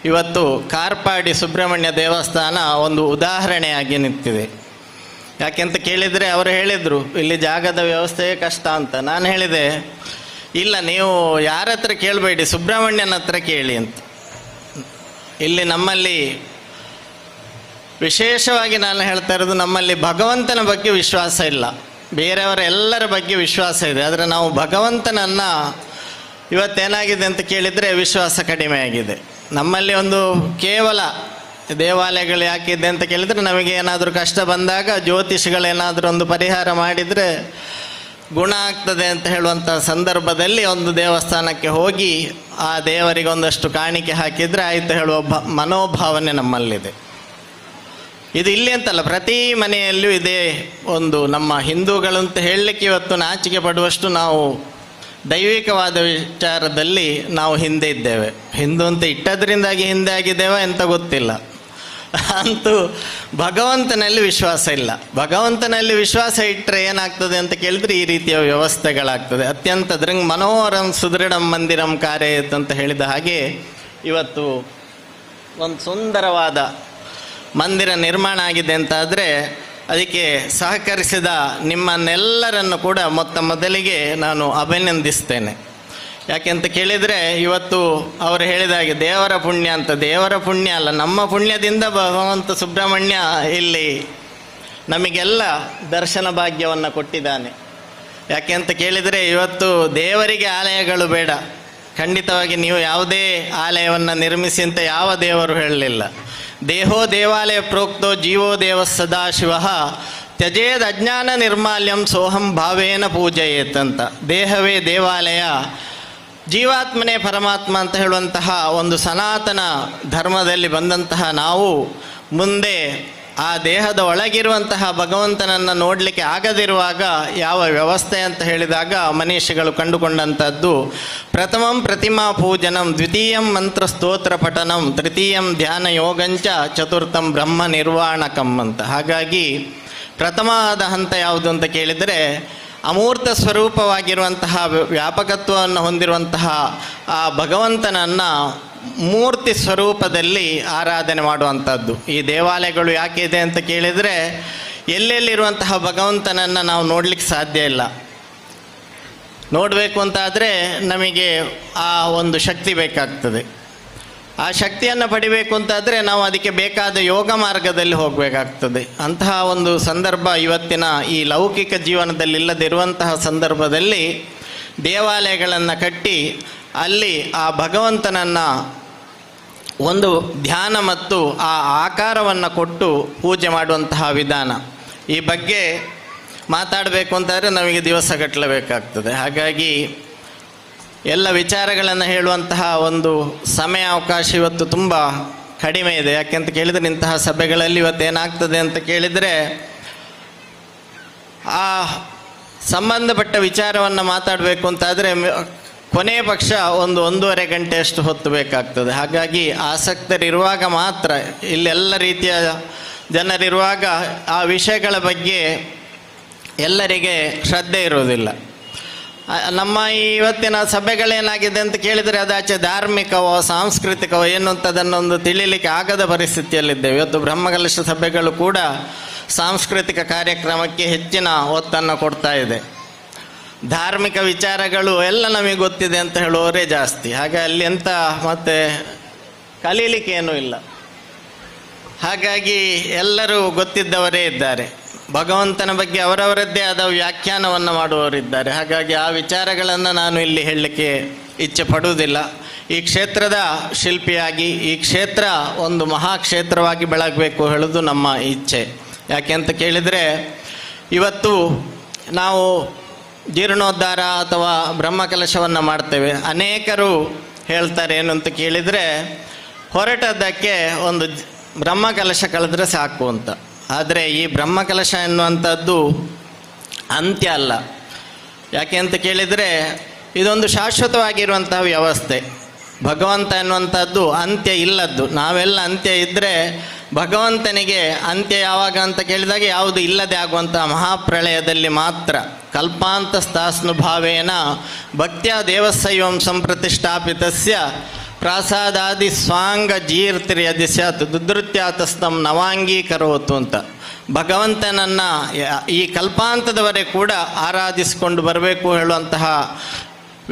ಇವತ್ತು ಕಾರ್ಪಾಡಿ ಸುಬ್ರಹ್ಮಣ್ಯ ದೇವಸ್ಥಾನ ಒಂದು ಉದಾಹರಣೆಯಾಗಿ ನಿಂತಿದೆ. ಯಾಕೆಂತ ಕೇಳಿದರೆ, ಅವರು ಹೇಳಿದರು ಇಲ್ಲಿ ಜಾಗದ ವ್ಯವಸ್ಥೆಯೇ ಕಷ್ಟ ಅಂತ. ನಾನು ಹೇಳಿದೆ, ಇಲ್ಲ, ನೀವು ಯಾರ ಹತ್ರ ಕೇಳಬೇಡಿ, ಸುಬ್ರಹ್ಮಣ್ಯನ ಹತ್ರ ಕೇಳಿ ಅಂತ. ಇಲ್ಲಿ ನಮ್ಮಲ್ಲಿ ವಿಶೇಷವಾಗಿ ನಾನು ಹೇಳ್ತಾ ಇರೋದು, ನಮ್ಮಲ್ಲಿ ಭಗವಂತನ ಬಗ್ಗೆ ವಿಶ್ವಾಸ ಇಲ್ಲ, ಬೇರೆಯವರ ಎಲ್ಲರ ಬಗ್ಗೆ ವಿಶ್ವಾಸ ಇದೆ. ಆದರೆ ನಾವು ಭಗವಂತನನ್ನು ಇವತ್ತೇನಾಗಿದೆ ಅಂತ ಕೇಳಿದರೆ ವಿಶ್ವಾಸ ಕಡಿಮೆ ಆಗಿದೆ ನಮ್ಮಲ್ಲಿ. ಒಂದು ಕೇವಲ ದೇವಾಲಯಗಳು ಯಾಕಿದೆ ಅಂತ ಕೇಳಿದರೆ, ನಮಗೆ ಏನಾದರೂ ಕಷ್ಟ ಬಂದಾಗ ಜ್ಯೋತಿಷಿಗಳೇನಾದರೂ ಒಂದು ಪರಿಹಾರ ಮಾಡಿದರೆ ಗುಣ ಆಗ್ತದೆ ಅಂತ ಹೇಳುವಂಥ ಸಂದರ್ಭದಲ್ಲಿ ಒಂದು ದೇವಸ್ಥಾನಕ್ಕೆ ಹೋಗಿ ಆ ದೇವರಿಗೆ ಒಂದಷ್ಟು ಕಾಣಿಕೆ ಹಾಕಿದರೆ ಆಯಿತು ಹೇಳುವ ಮನೋಭಾವನೆ ನಮ್ಮಲ್ಲಿದೆ. ಇದು ಇಲ್ಲಿ ಅಂತಲ್ಲ, ಪ್ರತಿ ಮನೆಯಲ್ಲೂ ಇದೇ ಒಂದು. ನಮ್ಮ ಹಿಂದೂಗಳು ಅಂತ ಹೇಳಲಿಕ್ಕೆ ಇವತ್ತು ನಾಚಿಕೆ ಪಡುವಷ್ಟು ನಾವು ದೈವಿಕವಾದ ವಿಚಾರದಲ್ಲಿ ನಾವು ಹಿಂದೆ ಇದ್ದೇವೆ. ಹಿಂದೂ ಅಂತ ಇಟ್ಟದ್ರಿಂದಾಗಿ ಹಿಂದೆ ಆಗಿದ್ದೇವೆ ಅಂತ ಗೊತ್ತಿಲ್ಲ, ಅಂತೂ ಭಗವಂತನಲ್ಲಿ ವಿಶ್ವಾಸ ಇಲ್ಲ. ಭಗವಂತನಲ್ಲಿ ವಿಶ್ವಾಸ ಇಟ್ಟರೆ ಏನಾಗ್ತದೆ ಅಂತ ಕೇಳಿದ್ರೆ ಈ ರೀತಿಯ ವ್ಯವಸ್ಥೆಗಳಾಗ್ತದೆ. ಅತ್ಯಂತ ದೃಂಗ್ ಮನೋಹರಂ ಸುದೃಢಂ ಮಂದಿರಂ ಕಾರ್ಯಯತ್ ಅಂತ ಹೇಳಿದ ಹಾಗೆ ಇವತ್ತು ಒಂದು ಸುಂದರವಾದ ಮಂದಿರ ನಿರ್ಮಾಣ ಆಗಿದೆ ಅಂತಾದರೆ ಅದಕ್ಕೆ ಸಹಕರಿಸಿದ ನಿಮ್ಮನ್ನೆಲ್ಲರನ್ನು ಕೂಡ ಮೊತ್ತ ಮೊದಲಿಗೆ ನಾನು ಅಭಿನಂದಿಸ್ತೇನೆ. ಯಾಕೆಂತ ಕೇಳಿದರೆ, ಇವತ್ತು ಅವರು ಹೇಳಿದ ಹಾಗೆ ದೇವರ ಪುಣ್ಯ ಅಂತ, ದೇವರ ಪುಣ್ಯ ಅಲ್ಲ, ನಮ್ಮ ಪುಣ್ಯದಿಂದ ಭಗವಂತ ಸುಬ್ರಹ್ಮಣ್ಯ ಇಲ್ಲಿ ನಮಗೆಲ್ಲ ದರ್ಶನ ಭಾಗ್ಯವನ್ನು ಕೊಟ್ಟಿದ್ದಾನೆ. ಯಾಕೆ ಅಂತ ಕೇಳಿದರೆ, ಇವತ್ತು ದೇವರಿಗೆ ಆಲಯಗಳು ಬೇಡ. ಖಂಡಿತವಾಗಿ ನೀವು ಯಾವುದೇ ಆಲಯವನ್ನು ನಿರ್ಮಿಸಿ ಅಂತ ಯಾವ ದೇವರು ಹೇಳಲಿಲ್ಲ. ದೇಹೋ ದೇವಾಲಯ ಪ್ರೋಕ್ತೋ ಜೀವೋ ದೇವ ಸದಾಶಿವ ತ್ಯಜೇದ್ ಅಜ್ಞಾನ ನಿರ್ಮಾಲ್ಯಂ ಸೋಹಂ ಭಾವೇನ ಪೂಜಯೇತ್ ಅಂತ. ದೇಹವೇ ದೇವಾಲಯ, ಜೀವಾತ್ಮನೇ ಪರಮಾತ್ಮ ಅಂತ ಹೇಳುವಂತಹ ಒಂದು ಸನಾತನ ಧರ್ಮದಲ್ಲಿ ಬಂದಂತಹ ನಾವು ಮುಂದೆ ಆ ದೇಹದ ಒಳಗಿರುವಂತಹ ಭಗವಂತನನ್ನು ನೋಡಲಿಕ್ಕೆ ಆಗದಿರುವಾಗ ಯಾವ ವ್ಯವಸ್ಥೆ ಅಂತ ಹೇಳಿದಾಗ ಮನೀಷಿಗಳು ಕಂಡುಕೊಂಡಂಥದ್ದು ಪ್ರಥಮಂ ಪ್ರತಿಮಾ ಪೂಜನಂ, ದ್ವಿತೀಯಂ ಮಂತ್ರ ಸ್ತೋತ್ರ ಪಠನಂ, ತೃತೀಯಂ ಧ್ಯಾನ ಯೋಗಂಚ, ಚತುರ್ಥಂ ಬ್ರಹ್ಮ ನಿರ್ವಾಣಕಂ ಅಂತ. ಹಾಗಾಗಿ ಪ್ರಥಮವಾದ ಹಂತ ಯಾವುದು ಅಂತ ಕೇಳಿದರೆ ಅಮೂರ್ತ ಸ್ವರೂಪವಾಗಿರುವಂತಹ ವ್ಯಾಪಕತ್ವವನ್ನು ಹೊಂದಿರುವಂತಹ ಆ ಭಗವಂತನನ್ನು ಮೂರ್ತಿ ಸ್ವರೂಪದಲ್ಲಿ ಆರಾಧನೆ ಮಾಡುವಂಥದ್ದು. ಈ ದೇವಾಲಯಗಳು ಯಾಕೆ ಇದೆ ಅಂತ ಕೇಳಿದರೆ, ಎಲ್ಲೆಲ್ಲಿರುವಂತಹ ಭಗವಂತನನ್ನು ನಾವು ನೋಡಲಿಕ್ಕೆ ಸಾಧ್ಯ ಇಲ್ಲ. ನೋಡಬೇಕು ಅಂತಾದರೆ ನಮಗೆ ಆ ಒಂದು ಶಕ್ತಿ ಬೇಕಾಗ್ತದೆ. ಆ ಶಕ್ತಿಯನ್ನು ಪಡಿಬೇಕು ಅಂತಾದರೆ ನಾವು ಅದಕ್ಕೆ ಬೇಕಾದ ಯೋಗ ಮಾರ್ಗದಲ್ಲಿ ಹೋಗಬೇಕಾಗ್ತದೆ. ಅಂತಹ ಒಂದು ಸಂದರ್ಭ ಇವತ್ತಿನ ಈ ಲೌಕಿಕ ಜೀವನದಲ್ಲಿ ಇಲ್ಲದಿರುವಂತಹ ಸಂದರ್ಭದಲ್ಲಿ ದೇವಾಲಯಗಳನ್ನು ಕಟ್ಟಿ ಅಲ್ಲಿ ಆ ಭಗವಂತನನ್ನು ಒಂದು ಧ್ಯಾನ ಮತ್ತು ಆ ಆಕಾರವನ್ನು ಕೊಟ್ಟು ಪೂಜೆ ಮಾಡುವಂತಹ ವಿಧಾನ. ಈ ಬಗ್ಗೆ ಮಾತಾಡಬೇಕು ಅಂತಾದರೆ ನಮಗೆ ದಿವಸ ಕಟ್ಟಲೇಬೇಕಾಗ್ತದೆ. ಹಾಗಾಗಿ ಎಲ್ಲ ವಿಚಾರಗಳನ್ನು ಹೇಳುವಂತಹ ಒಂದು ಸಮಯ ಅವಕಾಶ ಇವತ್ತು ತುಂಬ ಕಡಿಮೆ ಇದೆ. ಯಾಕೆಂತ ಕೇಳಿದರೆ, ಇಂತಹ ಸಭೆಗಳಲ್ಲಿ ಇವತ್ತೇನಾಗ್ತದೆ ಅಂತ ಕೇಳಿದರೆ, ಆ ಸಂಬಂಧಪಟ್ಟ ವಿಚಾರವನ್ನು ಮಾತಾಡಬೇಕು ಅಂತಾದರೆ ಕೊನೆಯ ಪಕ್ಷ 1-1.5 ಗಂಟೆಯಷ್ಟು ಹೊತ್ತು ಬೇಕಾಗ್ತದೆ. ಹಾಗಾಗಿ ಆಸಕ್ತರಿರುವಾಗ ಮಾತ್ರ, ಇಲ್ಲೆಲ್ಲ ರೀತಿಯ ಜನರಿರುವಾಗ ಆ ವಿಷಯಗಳ ಬಗ್ಗೆ ಎಲ್ಲರಿಗೆ ಶ್ರದ್ಧೆ ಇರುವುದಿಲ್ಲ. ನಮ್ಮ ಇವತ್ತಿನ ಸಭೆಗಳೇನಾಗಿದೆ ಅಂತ ಕೇಳಿದರೆ, ಅದಾಚೆ ಧಾರ್ಮಿಕವೋ ಸಾಂಸ್ಕೃತಿಕವೋ ಏನು ಅಂತ ಅದನ್ನೊಂದು ತಿಳಿಲಿಕ್ಕೆ ಆಗದ ಪರಿಸ್ಥಿತಿಯಲ್ಲಿದ್ದೇವೆ. ಇವತ್ತು ಬ್ರಹ್ಮಕಲಶ ಸಭೆಗಳು ಕೂಡ ಸಾಂಸ್ಕೃತಿಕ ಕಾರ್ಯಕ್ರಮಕ್ಕೆ ಹೆಚ್ಚಿನ ಒತ್ತನ್ನು ಕೊಡ್ತಾ ಇದೆ. ಧಾರ್ಮಿಕ ವಿಚಾರಗಳು ಎಲ್ಲ ನಮಗೆ ಗೊತ್ತಿದೆ ಅಂತ ಹೇಳುವವರೇ ಜಾಸ್ತಿ. ಹಾಗೆ ಅಲ್ಲಿ ಎಂತ ಮತ್ತೆ ಕಲೀಲಿಕ್ಕೆ ಏನೂ ಇಲ್ಲ. ಹಾಗಾಗಿ ಎಲ್ಲರೂ ಗೊತ್ತಿದ್ದವರೇ ಇದ್ದಾರೆ. ಭಗವಂತನ ಬಗ್ಗೆ ಅವರವರದ್ದೇ ಆದ ವ್ಯಾಖ್ಯಾನವನ್ನು ಮಾಡುವವರಿದ್ದಾರೆ. ಹಾಗಾಗಿ ಆ ವಿಚಾರಗಳನ್ನು ನಾನು ಇಲ್ಲಿ ಹೇಳಲಿಕ್ಕೆ ಇಚ್ಛೆ ಪಡುವುದಿಲ್ಲ. ಈ ಕ್ಷೇತ್ರದ ಶಿಲ್ಪಿಯಾಗಿ ಈ ಕ್ಷೇತ್ರ ಒಂದು ಮಹಾಕ್ಷೇತ್ರವಾಗಿ ಬೆಳಗಬೇಕು ಹೇಳೋದು ನಮ್ಮ ಇಚ್ಛೆ. ಯಾಕೆ ಅಂತ ಕೇಳಿದರೆ, ಇವತ್ತು ನಾವು ಜೀರ್ಣೋದ್ಧಾರ ಅಥವಾ ಬ್ರಹ್ಮಕಲಶವನ್ನು ಮಾಡ್ತೇವೆ. ಅನೇಕರು ಹೇಳ್ತಾರೆ ಏನು ಅಂತ ಕೇಳಿದರೆ, ಹೊರಟದ್ದಕ್ಕೆ ಒಂದು ಬ್ರಹ್ಮಕಲಶ ಕಳೆದ್ರೆ ಸಾಕು ಅಂತ. ಆದರೆ ಈ ಬ್ರಹ್ಮಕಲಶ ಎನ್ನುವಂಥದ್ದು ಅಂತ್ಯ ಅಲ್ಲ. ಯಾಕೆ ಅಂತ ಕೇಳಿದರೆ, ಇದೊಂದು ಶಾಶ್ವತವಾಗಿರುವಂತಹ ವ್ಯವಸ್ಥೆ. ಭಗವಂತ ಎನ್ನುವಂಥದ್ದು ಅಂತ್ಯ ಇಲ್ಲದ್ದು. ನಾವೆಲ್ಲ ಅಂತ್ಯ ಇದ್ದರೆ ಭಗವಂತನಿಗೆ ಅಂತ್ಯ ಯಾವಾಗ ಅಂತ ಕೇಳಿದಾಗ, ಯಾವುದು ಇಲ್ಲದೆ ಆಗುವಂಥ ಮಹಾಪ್ರಳಯದಲ್ಲಿ ಮಾತ್ರ. ಕಲ್ಪಾಂತಸ್ಥಾಸ್ನುಭಾವೇನ ಭಕ್ತ್ಯ ದೇವಸೈವಂ ಸಂಪ್ರತಿಷ್ಠಾಪಿತಸ್ಯ ಪ್ರಾಸಾದಾದಿ ಸ್ವಾಂಗ ಜೀರ್ತಿರ್ಯದಿ ಸ್ಯಾತ್ ದುದೃತ್ಯಾತಸ್ತಂ ನವಾಂಗೀಕರೋತು ಅಂತ. ಭಗವಂತನನ್ನು ಈ ಕಲ್ಪಾಂತದವರೆ ಕೂಡ ಆರಾಧಿಸಿಕೊಂಡು ಬರಬೇಕು ಹೇಳುವಂತಹ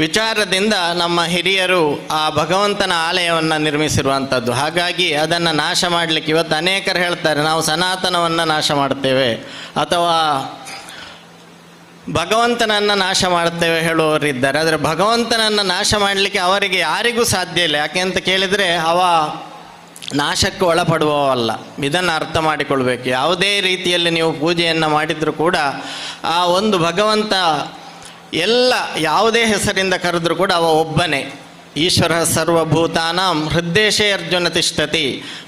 ವಿಚಾರದಿಂದ ನಮ್ಮ ಹಿರಿಯರು ಆ ಭಗವಂತನ ಆಲಯವನ್ನು ನಿರ್ಮಿಸಿರುವಂಥದ್ದು. ಹಾಗಾಗಿ ಅದನ್ನು ನಾಶ ಮಾಡಲಿಕ್ಕೆ ಇವತ್ತು ಅನೇಕರು ಹೇಳ್ತಾರೆ, ನಾವು ಸನಾತನವನ್ನು ನಾಶ ಮಾಡ್ತೇವೆ ಅಥವಾ ಭಗವಂತನನ್ನು ನಾಶ ಮಾಡ್ತೇವೆ ಹೇಳುವವರಿದ್ದಾರೆ. ಆದರೆ ಭಗವಂತನನ್ನು ನಾಶ ಮಾಡಲಿಕ್ಕೆ ಅವರಿಗೆ ಯಾರಿಗೂ ಸಾಧ್ಯ ಇಲ್ಲ. ಯಾಕೆ ಅಂತ ಕೇಳಿದರೆ, ಅವ ನಾಶಕ್ಕೆ ಒಳಪಡುವವಲ್ಲ. ಇದನ್ನು ಅರ್ಥ ಮಾಡಿಕೊಳ್ಬೇಕು. ಯಾವುದೇ ರೀತಿಯಲ್ಲಿ ನೀವು ಪೂಜೆಯನ್ನು ಮಾಡಿದರೂ ಕೂಡ ಆ ಒಂದು ಭಗವಂತ ಎಲ್ಲ ಯಾವುದೇ ಹೆಸರಿಂದ ಕರೆದರೂ ಕೂಡ ಅವ ಒಬ್ಬನೇ. ಈಶ್ವರ ಸರ್ವಭೂತಾನಾಂ ಹೃದ್ದೇಶೇ ಅರ್ಜುನ ತಿಷ್ಠತಿ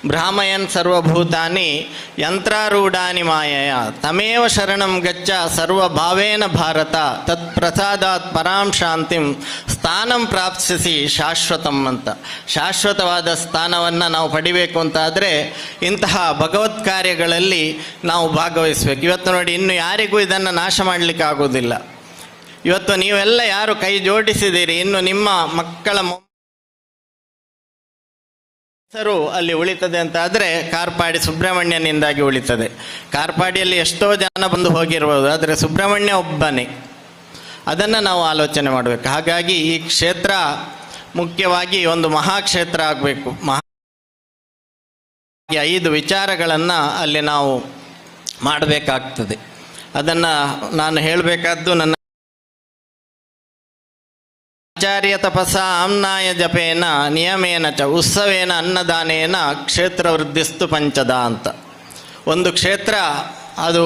ಭ್ರಾಮಯನ್ ಸರ್ವಭೂತಾನಿ ಯಂತ್ರಾರೂಢಾನಿ ಮಾಯಯ ತಮೇವ ಶರಣಂ ಗಚ್ಚ ಸರ್ವಭಾವೇನ ಭಾರತ ತತ್ಪ್ರಸಾದಾತ್ ಪರಾಂ ಶಾಂತಿಂ ಸ್ಥಾನಂ ಪ್ರಾಪ್ಸಿಸಿ ಶಾಶ್ವತಂ ಅಂತ. ಶಾಶ್ವತವಾದ ಸ್ಥಾನವನ್ನು ನಾವು ಪಡಿಬೇಕು ಅಂತಾದರೆ ಇಂತಹ ಭಗವತ್ ಕಾರ್ಯಗಳಲ್ಲಿ ನಾವು ಭಾಗವಹಿಸಬೇಕು. ಇವತ್ತು ನೋಡಿ, ಇನ್ನು ಯಾರಿಗೂ ಇದನ್ನು ನಾಶ ಮಾಡಲಿಕ್ಕೆ ಆಗೋದಿಲ್ಲ. ಇವತ್ತು ನೀವೆಲ್ಲ ಯಾರು ಕೈ ಜೋಡಿಸಿದ್ದೀರಿ, ಇನ್ನು ನಿಮ್ಮ ಮಕ್ಕಳ ಹೆಸರು ಅಲ್ಲಿ ಉಳಿತದೆ ಅಂತ ಆದರೆ ಕಾರ್ಪಾಡಿ ಸುಬ್ರಹ್ಮಣ್ಯನಿಂದಾಗಿ ಉಳಿತದೆ. ಕಾರ್ಪಾಡಿಯಲ್ಲಿ ಎಷ್ಟೋ ಜನ ಬಂದು ಹೋಗಿರ್ಬೋದು, ಆದರೆ ಸುಬ್ರಹ್ಮಣ್ಯ ಒಬ್ಬನೇ. ಅದನ್ನು ನಾವು ಆಲೋಚನೆ ಮಾಡಬೇಕು. ಹಾಗಾಗಿ ಈ ಕ್ಷೇತ್ರ ಮುಖ್ಯವಾಗಿ ಒಂದು ಮಹಾಕ್ಷೇತ್ರ ಆಗಬೇಕು. 5 ವಿಚಾರಗಳನ್ನು ಅಲ್ಲಿ ನಾವು ಮಾಡಬೇಕಾಗ್ತದೆ. ಅದನ್ನು ನಾನು ಹೇಳಬೇಕಾದ್ದು ನನ್ನ ಆಚಾರ್ಯ ತಪಸ ಆಮ್ನಾಯ ಜಪೇನ ನಿಯಮೇನ ಚ ಉತ್ಸವೇನ ಅನ್ನದಾನೇನ ಕ್ಷೇತ್ರ ವೃದ್ಧಿಸ್ತು ಪಂಚದ ಅಂತ. ಒಂದು ಕ್ಷೇತ್ರ ಅದು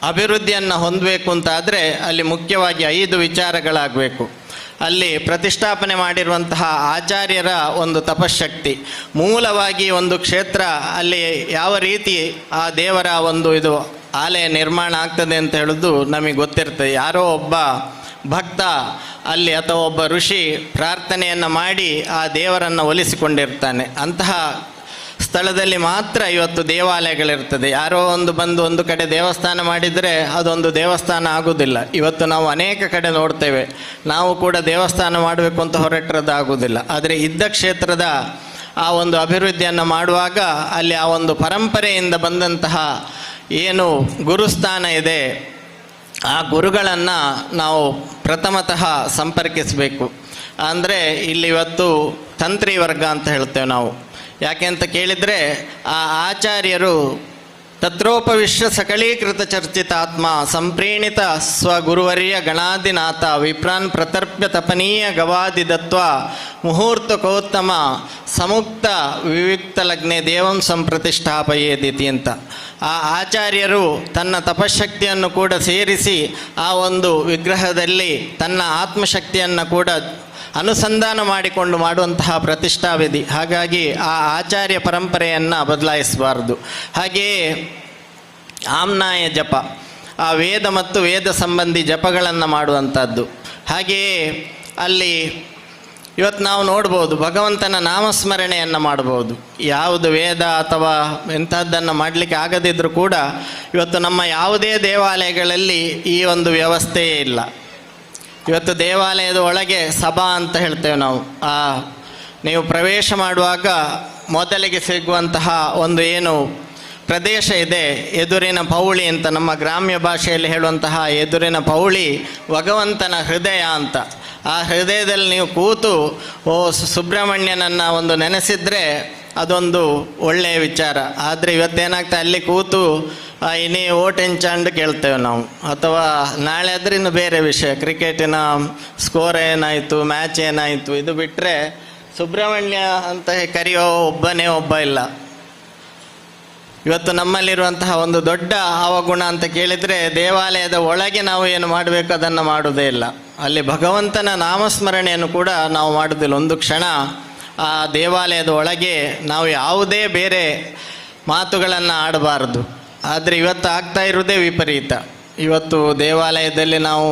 ಅಭಿವೃದ್ಧಿಯನ್ನು ಹೊಂದಬೇಕು ಅಂತಾದರೆ ಅಲ್ಲಿ ಮುಖ್ಯವಾಗಿ 5 ವಿಚಾರಗಳಾಗಬೇಕು. ಅಲ್ಲಿ ಪ್ರತಿಷ್ಠಾಪನೆ ಮಾಡಿರುವಂತಹ ಆಚಾರ್ಯರ ಒಂದು ತಪಶಕ್ತಿ, ಮೂಲವಾಗಿ ಒಂದು ಕ್ಷೇತ್ರ ಅಲ್ಲಿ ಯಾವ ರೀತಿ ಆ ದೇವರ ಒಂದು ಇದು ಆಲಯ ನಿರ್ಮಾಣ ಆಗ್ತದೆ ಅಂತ ಹೇಳೋದು ನಮಗೆ ಗೊತ್ತಿರ್ತದೆ. ಯಾರೋ ಒಬ್ಬ ಭಕ್ತ ಅಲ್ಲಿ ಅಥವಾ ಒಬ್ಬ ಋಷಿ ಪ್ರಾರ್ಥನೆಯನ್ನು ಮಾಡಿ ಆ ದೇವರನ್ನು ಒಲಿಸಿಕೊಂಡಿರ್ತಾನೆ. ಅಂತಹ ಸ್ಥಳದಲ್ಲಿ ಮಾತ್ರ ಇವತ್ತು ದೇವಾಲಯಗಳಿರ್ತದೆ. ಯಾರೋ ಒಂದು ಬಂದು ಒಂದು ಕಡೆ ದೇವಸ್ಥಾನ ಮಾಡಿದರೆ ಅದೊಂದು ದೇವಸ್ಥಾನ ಆಗುವುದಿಲ್ಲ. ಇವತ್ತು ನಾವು ಅನೇಕ ಕಡೆ ನೋಡ್ತೇವೆ, ನಾವು ಕೂಡ ದೇವಸ್ಥಾನ ಮಾಡಬೇಕು ಅಂತ ಹೊರಟರದ್ದು ಆಗುವುದಿಲ್ಲ. ಆದರೆ ಇದ್ದ ಕ್ಷೇತ್ರದ ಆ ಒಂದು ಅಭಿವೃದ್ಧಿಯನ್ನು ಮಾಡುವಾಗ ಅಲ್ಲಿ ಆ ಒಂದು ಪರಂಪರೆಯಿಂದ ಬಂದಂತಹ ಏನು ಗುರುಸ್ಥಾನ ಇದೆ, ಆ ಗುರುಗಳನ್ನು ನಾವು ಪ್ರಥಮತಃ ಸಂಪರ್ಕಿಸಬೇಕು. ಅಂದರೆ ಇಲ್ಲಿ ಇವತ್ತು ತಂತ್ರಿ ವರ್ಗ ಅಂತ ಹೇಳ್ತೇವೆ ನಾವು. ಯಾಕೆ ಅಂತ ಕೇಳಿದರೆ ಆ ಆಚಾರ್ಯರು ತತ್ರೋಪವಿಶ್ವ ಸಕಲೀಕೃತ ಚರ್ಚಿತಾತ್ಮ ಸಂಪ್ರೀಣಿತ ಸ್ವಗುರುವರ್ಯ ಗಣಾದಿನಾಥ ವಿಪ್ರಾನ್ ಪ್ರತರ್ಪ್ಯ ತಪನೀಯ ಗವಾದಿದತ್ವ ಮುಹೂರ್ತಕೋತ್ತಮ ಸಮುಕ್ತ ವಿವಿಕ್ತ ಲಗ್ನೆ ದೇವಂ ಸಂಪ್ರತಿಷ್ಠಾಪಯೇದಿತಿ ಅಂತ. ಆ ಆಚಾರ್ಯರು ತನ್ನ ತಪಶಕ್ತಿಯನ್ನು ಕೂಡ ಸೇರಿಸಿ ಆ ಒಂದು ವಿಗ್ರಹದಲ್ಲಿ ತನ್ನ ಆತ್ಮಶಕ್ತಿಯನ್ನು ಕೂಡ ಅನುಸಂಧಾನ ಮಾಡಿಕೊಂಡು ಮಾಡುವಂತಹ ಪ್ರತಿಷ್ಠಾವಿಧಿ. ಹಾಗಾಗಿ ಆ ಆಚಾರ್ಯ ಪರಂಪರೆಯನ್ನು ಬದಲಾಯಿಸಬಾರದು. ಹಾಗೆಯೇ ಆಮ್ನಾಯ ಜಪ, ಆ ವೇದ ಮತ್ತು ವೇದ ಸಂಬಂಧಿ ಜಪಗಳನ್ನು ಮಾಡುವಂಥದ್ದು. ಹಾಗೆಯೇ ಅಲ್ಲಿ ಇವತ್ತು ನಾವು ನೋಡ್ಬೋದು, ಭಗವಂತನ ನಾಮಸ್ಮರಣೆಯನ್ನು ಮಾಡ್ಬೋದು. ಯಾವುದು ವೇದ ಅಥವಾ ಎಂಥದ್ದನ್ನು ಮಾಡಲಿಕ್ಕೆ ಆಗದಿದ್ದರೂ ಕೂಡ ಇವತ್ತು ನಮ್ಮ ಯಾವುದೇ ದೇವಾಲಯಗಳಲ್ಲಿ ಈ ಒಂದು ವ್ಯವಸ್ಥೆಯೇ ಇಲ್ಲ. ಇವತ್ತು ದೇವಾಲಯದ ಒಳಗೆ ಸಭಾ ಅಂತ ಹೇಳ್ತೇವೆ ನಾವು. ಆ ನೀವು ಪ್ರವೇಶ ಮಾಡುವಾಗ ಮೊದಲಿಗೆ ಸಿಗುವಂತಹ ಒಂದು ಏನು ಪ್ರದೇಶ ಇದೆ, ಎದುರಿನ ಪೌಳಿ ಅಂತ ನಮ್ಮ ಗ್ರಾಮ್ಯ ಭಾಷೆಯಲ್ಲಿ ಹೇಳುವಂತಹ ಎದುರಿನ ಪೌಳಿ ಭಗವಂತನ ಹೃದಯ ಅಂತ. ಆ ಹೃದಯದಲ್ಲಿ ನೀವು ಕೂತು ಓ ಸುಬ್ರಹ್ಮಣ್ಯನನ್ನು ಒಂದು ನೆನೆಸಿದರೆ ಅದೊಂದು ಒಳ್ಳೆಯ ವಿಚಾರ. ಆದರೆ ಇವತ್ತೇನಾಗ್ತದೆ, ಅಲ್ಲಿ ಕೂತು ಇನ್ನೇ ಓಟ್ ಎಂಚಾಂಡು ಕೇಳ್ತೇವೆ ನಾವು, ಅಥವಾ ನಾಳೆ ಆದರೆ ಇನ್ನು ಬೇರೆ ವಿಷಯ, ಕ್ರಿಕೆಟಿನ ಸ್ಕೋರ್ ಏನಾಯಿತು, ಮ್ಯಾಚ್ ಏನಾಯಿತು, ಇದು ಬಿಟ್ಟರೆ ಸುಬ್ರಹ್ಮಣ್ಯ ಅಂತ ಕರೆಯೋ ಒಬ್ಬನೇ ಒಬ್ಬ ಇಲ್ಲ. ಇವತ್ತು ನಮ್ಮಲ್ಲಿರುವಂತಹ ಒಂದು ದೊಡ್ಡ ಅವಗುಣ ಅಂತ ಕೇಳಿದರೆ, ದೇವಾಲಯದ ಒಳಗೆ ನಾವು ಏನು ಮಾಡಬೇಕು ಅದನ್ನು ಮಾಡುವುದೇ ಇಲ್ಲ. ಅಲ್ಲಿ ಭಗವಂತನ ನಾಮಸ್ಮರಣೆಯನ್ನು ಕೂಡ ನಾವು ಮಾಡುವುದಿಲ್ಲ. ಒಂದು ಕ್ಷಣ ಆ ದೇವಾಲಯದ ಒಳಗೆ ನಾವು ಯಾವುದೇ ಬೇರೆ ಮಾತುಗಳನ್ನು ಆಡಬಾರ್ದು. ಆದರೆ ಇವತ್ತು ಆಗ್ತಾ ಇರುವುದೇ ವಿಪರೀತ. ಇವತ್ತು ದೇವಾಲಯದಲ್ಲಿ ನಾವು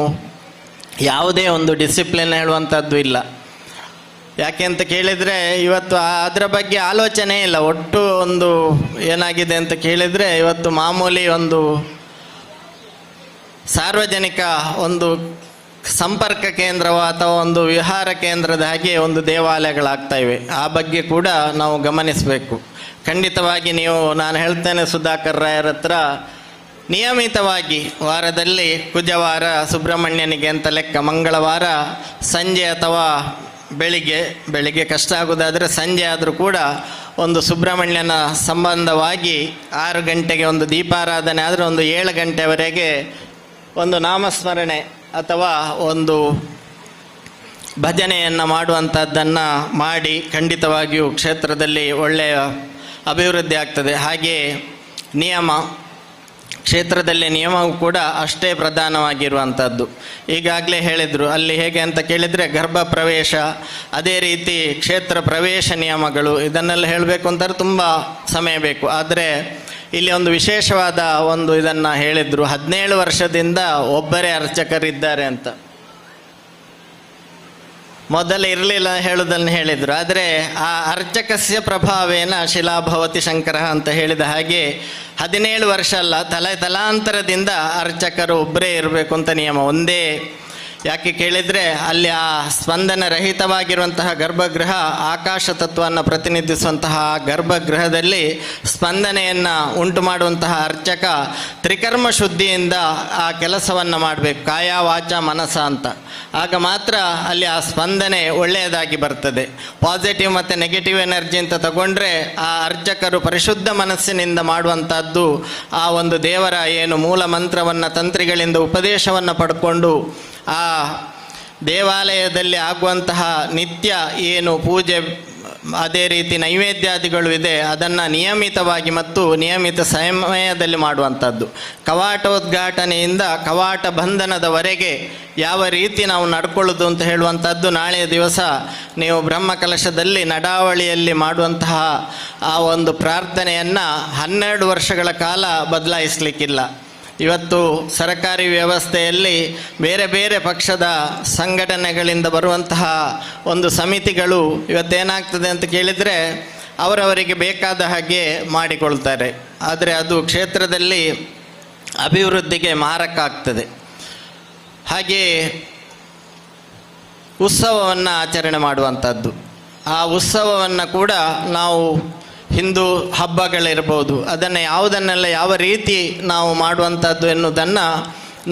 ಯಾವುದೇ ಒಂದು ಡಿಸಿಪ್ಲಿನ್ ಹೇಳುವಂಥದ್ದು ಇಲ್ಲ. ಯಾಕೆ ಅಂತ ಕೇಳಿದರೆ ಇವತ್ತು ಅದರ ಬಗ್ಗೆ ಆಲೋಚನೆ ಇಲ್ಲ. ಒಟ್ಟು ಒಂದು ಏನಾಗಿದೆ ಅಂತ ಕೇಳಿದರೆ, ಇವತ್ತು ಮಾಮೂಲಿ ಒಂದು ಸಾರ್ವಜನಿಕ ಒಂದು ಸಂಪರ್ಕ ಕೇಂದ್ರವೋ ಅಥವಾ ಒಂದು ವಿಹಾರ ಕೇಂದ್ರದ ಹಾಗೆ ಒಂದು ದೇವಾಲಯಗಳಾಗ್ತಾ ಇವೆ. ಆ ಬಗ್ಗೆ ಕೂಡ ನಾವು ಗಮನಿಸಬೇಕು. ಖಂಡಿತವಾಗಿ ನೀವು, ನಾನು ಹೇಳ್ತೇನೆ, ಸುಧಾಕರ್ ರಾಯರ ಹತ್ರ ನಿಯಮಿತವಾಗಿ ವಾರದಲ್ಲಿ ಕುಜವಾರ ಸುಬ್ರಹ್ಮಣ್ಯನಿಗೆ ಅಂತ ಲೆಕ್ಕ, ಮಂಗಳವಾರ ಸಂಜೆ ಅಥವಾ ಬೆಳಿಗ್ಗೆ, ಬೆಳಿಗ್ಗೆ ಕಷ್ಟ ಆಗೋದಾದರೆ ಸಂಜೆ ಆದರೂ ಕೂಡ ಒಂದು ಸುಬ್ರಹ್ಮಣ್ಯನ ಸಂಬಂಧವಾಗಿ 6 ಗಂಟೆಗೆ ಒಂದು ದೀಪಾರಾಧನೆ ಆದರೆ ಒಂದು 7 ಗಂಟೆವರೆಗೆ ಒಂದು ನಾಮಸ್ಮರಣೆ ಅಥವಾ ಒಂದು ಭಜನೆಯನ್ನು ಮಾಡುವಂಥದ್ದನ್ನು ಮಾಡಿ ಖಂಡಿತವಾಗಿಯೂ ಕ್ಷೇತ್ರದಲ್ಲಿ ಒಳ್ಳೆಯ ಅಭಿವೃದ್ಧಿ ಆಗ್ತದೆ. ಹಾಗೆಯೇ ನಿಯಮ, ಕ್ಷೇತ್ರದಲ್ಲಿ ನಿಯಮವೂ ಕೂಡ ಅಷ್ಟೇ ಪ್ರಧಾನವಾಗಿರುವಂಥದ್ದು. ಈಗಾಗಲೇ ಹೇಳಿದರು, ಅಲ್ಲಿ ಹೇಗೆ ಅಂತ ಕೇಳಿದರೆ ಗರ್ಭ ಪ್ರವೇಶ, ಅದೇ ರೀತಿ ಕ್ಷೇತ್ರ ಪ್ರವೇಶ ನಿಯಮಗಳು, ಇದನ್ನೆಲ್ಲ ಹೇಳಬೇಕು ಅಂತಾರೆ ತುಂಬ ಸಮಯ ಬೇಕು. ಆದರೆ ಇಲ್ಲಿ ಒಂದು ವಿಶೇಷವಾದ ಒಂದು ಇದನ್ನು ಹೇಳಿದರು, 17 ವರ್ಷದಿಂದ ಒಬ್ಬರೇ ಅರ್ಚಕರಿದ್ದಾರೆ ಅಂತ. ಮೊದಲು ಇರಲಿಲ್ಲ ಹೇಳುವುದನ್ನು ಹೇಳಿದರು. ಆದರೆ ಆ ಅರ್ಚಕಸ್ಯ ಪ್ರಭಾವೇನ ಶಿಲಾಭವತಿ ಶಂಕರ ಅಂತ ಹೇಳಿದ ಹಾಗೆ 17 ವರ್ಷ ಅಲ್ಲ, ತಲೆ ತಲಾಂತರದಿಂದ ಅರ್ಚಕರು ಒಬ್ಬರೇ ಇರಬೇಕು ಅಂತ ನಿಯಮ ಒಂದೇ. ಯಾಕೆ ಕೇಳಿದರೆ ಅಲ್ಲಿ ಆ ಸ್ಪಂದನ ರಹಿತವಾಗಿರುವಂತಹ ಗರ್ಭಗೃಹ, ಆಕಾಶ ತತ್ವವನ್ನು ಪ್ರತಿನಿಧಿಸುವಂತಹ ಗರ್ಭಗೃಹದಲ್ಲಿ ಸ್ಪಂದನೆಯನ್ನು ಉಂಟು ಮಾಡುವಂತಹ ಅರ್ಚಕ ತ್ರಿಕರ್ಮ ಶುದ್ಧಿಯಿಂದ ಆ ಕೆಲಸವನ್ನು ಮಾಡಬೇಕು, ಕಾಯ ವಾಚ ಮನಸ ಅಂತ. ಆಗ ಮಾತ್ರ ಅಲ್ಲಿ ಆ ಸ್ಪಂದನೆ ಒಳ್ಳೆಯದಾಗಿ ಬರ್ತದೆ. ಪಾಸಿಟಿವ್ ಮತ್ತು ನೆಗೆಟಿವ್ ಎನರ್ಜಿ ಅಂತ ತಗೊಂಡ್ರೆ ಆ ಅರ್ಚಕರು ಪರಿಶುದ್ಧ ಮನಸ್ಸಿನಿಂದ ಮಾಡುವಂಥದ್ದು ಆ ಒಂದು ದೇವರ ಏನು ಮೂಲ ಮಂತ್ರವನ್ನು ತಂತ್ರಿಗಳಿಂದ ಉಪದೇಶವನ್ನು ಪಡ್ಕೊಂಡು ಆ ದೇವಾಲಯದಲ್ಲಿ ಆಗುವಂತಹ ನಿತ್ಯ ಏನು ಪೂಜೆ, ಅದೇ ರೀತಿ ನೈವೇದ್ಯಾದಿಗಳು ಇದೆ, ಅದನ್ನು ನಿಯಮಿತವಾಗಿ ಮತ್ತು ನಿಯಮಿತ ಸಮಯದಲ್ಲಿ ಮಾಡುವಂಥದ್ದು. ಕವಾಟೋದ್ಘಾಟನೆಯಿಂದ ಕವಾಟ ಬಂಧನದವರೆಗೆ ಯಾವ ರೀತಿ ನಾವು ನಡ್ಕೊಳ್ಳೋದು ಅಂತ ಹೇಳುವಂಥದ್ದು ನಾಳೆಯ ದಿವಸ ನೀವು ಬ್ರಹ್ಮಕಲಶದಲ್ಲಿ ನಡಾವಳಿಯಲ್ಲಿ ಮಾಡುವಂತಹ ಆ ಒಂದು ಪ್ರಾರ್ಥನೆಯನ್ನು 12 ವರ್ಷಗಳ ಕಾಲ ಬದಲಾಯಿಸಲಿಕ್ಕಿಲ್ಲ. ಇವತ್ತು ಸರಕಾರಿ ವ್ಯವಸ್ಥೆಯಲ್ಲಿ ಬೇರೆ ಬೇರೆ ಪಕ್ಷದ ಸಂಘಟನೆಗಳಿಂದ ಬರುವಂತಹ ಒಂದು ಸಮಿತಿಗಳು ಇವತ್ತೇನಾಗ್ತದೆ ಅಂತ ಕೇಳಿದರೆ, ಅವರವರಿಗೆ ಬೇಕಾದ ಹಾಗೆ ಮಾಡಿಕೊಳ್ತಾರೆ. ಆದರೆ ಅದು ಕ್ಷೇತ್ರದಲ್ಲಿ ಅಭಿವೃದ್ಧಿಗೆ ಮಾರಕ ಆಗ್ತದೆ. ಹಾಗೆಯೇ ಉತ್ಸವವನ್ನು ಆಚರಣೆ ಮಾಡುವಂಥದ್ದು, ಆ ಉತ್ಸವವನ್ನು ಕೂಡ ನಾವು ಹಿಂದೂ ಹಬ್ಬಗಳಿರ್ಬೋದು, ಅದನ್ನು ಯಾವುದನ್ನೆಲ್ಲ ಯಾವ ರೀತಿ ನಾವು ಮಾಡುವಂಥದ್ದು ಎನ್ನುವುದನ್ನು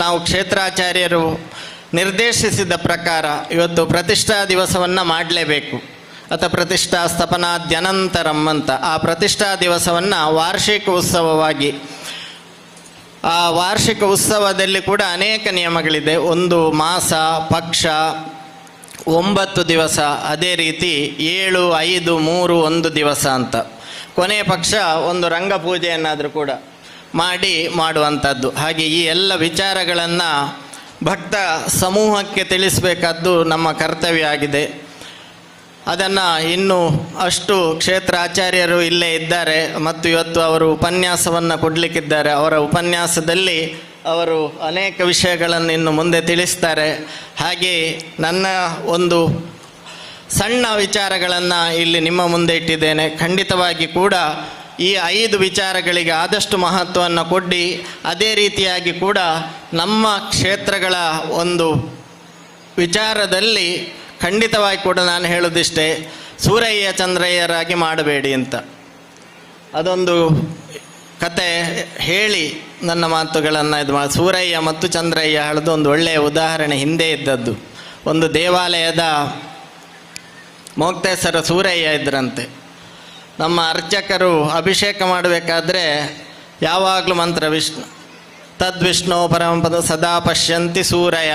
ನಾವು ಕ್ಷೇತ್ರಾಚಾರ್ಯರು ನಿರ್ದೇಶಿಸಿದ ಪ್ರಕಾರ ಇವತ್ತು ಪ್ರತಿಷ್ಠಾ ದಿವಸವನ್ನು ಮಾಡಲೇಬೇಕು. ಅಥವಾ ಪ್ರತಿಷ್ಠಾ ಸ್ಥಾಪನಾದ್ಯನಂತರಂ ಅಂತ ಆ ಪ್ರತಿಷ್ಠಾ ದಿವಸವನ್ನು ವಾರ್ಷಿಕ ಉತ್ಸವವಾಗಿ, ಆ ವಾರ್ಷಿಕ ಉತ್ಸವದಲ್ಲಿ ಕೂಡ ಅನೇಕ ನಿಯಮಗಳಿದೆ. ಒಂದು ಮಾಸ, ಪಕ್ಷ, 9 ದಿವಸ, ಅದೇ ರೀತಿ 7, 5, 3, 1 ದಿವಸ ಅಂತ ಕೊನೆಯ ಪಕ್ಷ ಒಂದು ರಂಗಪೂಜೆಯನ್ನಾದರೂ ಕೂಡ ಮಾಡುವಂಥದ್ದು. ಹಾಗೆ ಈ ಎಲ್ಲ ವಿಚಾರಗಳನ್ನು ಭಕ್ತ ಸಮೂಹಕ್ಕೆ ತಿಳಿಸಬೇಕಾದ್ದು ನಮ್ಮ ಕರ್ತವ್ಯ ಆಗಿದೆ. ಅದನ್ನು ಇನ್ನೂ ಅಷ್ಟು ಕ್ಷೇತ್ರ ಆಚಾರ್ಯರು ಇಲ್ಲೇ ಇದ್ದಾರೆ ಮತ್ತು ಇವತ್ತು ಅವರು ಉಪನ್ಯಾಸವನ್ನು ಕೊಡಲಿಕ್ಕಿದ್ದಾರೆ. ಅವರ ಉಪನ್ಯಾಸದಲ್ಲಿ ಅವರು ಅನೇಕ ವಿಷಯಗಳನ್ನು ಇನ್ನು ಮುಂದೆ ತಿಳಿಸ್ತಾರೆ. ಹಾಗೆ ನನ್ನ ಒಂದು ಸಣ್ಣ ವಿಚಾರಗಳನ್ನು ಇಲ್ಲಿ ನಿಮ್ಮ ಮುಂದೆ ಇಟ್ಟಿದ್ದೇನೆ. ಖಂಡಿತವಾಗಿ ಕೂಡ ಈ 5 ವಿಚಾರಗಳಿಗೆ ಆದಷ್ಟು ಮಹತ್ವವನ್ನು ಕೊಡಿ. ಅದೇ ರೀತಿಯಾಗಿ ಕೂಡ ನಮ್ಮ ಕ್ಷೇತ್ರಗಳ ಒಂದು ವಿಚಾರದಲ್ಲಿ ಖಂಡಿತವಾಗಿ ಕೂಡ ನಾನು ಹೇಳೋದಿಷ್ಟೇ, ಸೂರಯ್ಯ ಚಂದ್ರಯ್ಯರಾಗಿ ಮಾಡಬೇಡಿ ಅಂತ ಅದೊಂದು ಕತೆ ಹೇಳಿ ನನ್ನ ಮಾತುಗಳನ್ನು ಇದು ಸೂರಯ್ಯ ಮತ್ತು ಚಂದ್ರಯ್ಯ ಹೇಳೋದು ಒಂದು ಒಳ್ಳೆಯ ಉದಾಹರಣೆ ಹಿಂದೆ ಇದ್ದದ್ದು. ಒಂದು ದೇವಾಲಯದ ಮೋಕ್ತೇಸರ ಸೂರಯ್ಯ ಇದ್ರಂತೆ. ನಮ್ಮ ಅರ್ಚಕರು ಅಭಿಷೇಕ ಮಾಡಬೇಕಾದ್ರೆ ಯಾವಾಗಲೂ ಮಂತ್ರ ವಿಷ್ಣು ತದ್ವಿಷ್ಣು ಪರಮಪದ ಸದಾ ಪಶ್ಯಂತಿ ಸೂರಯ್ಯ.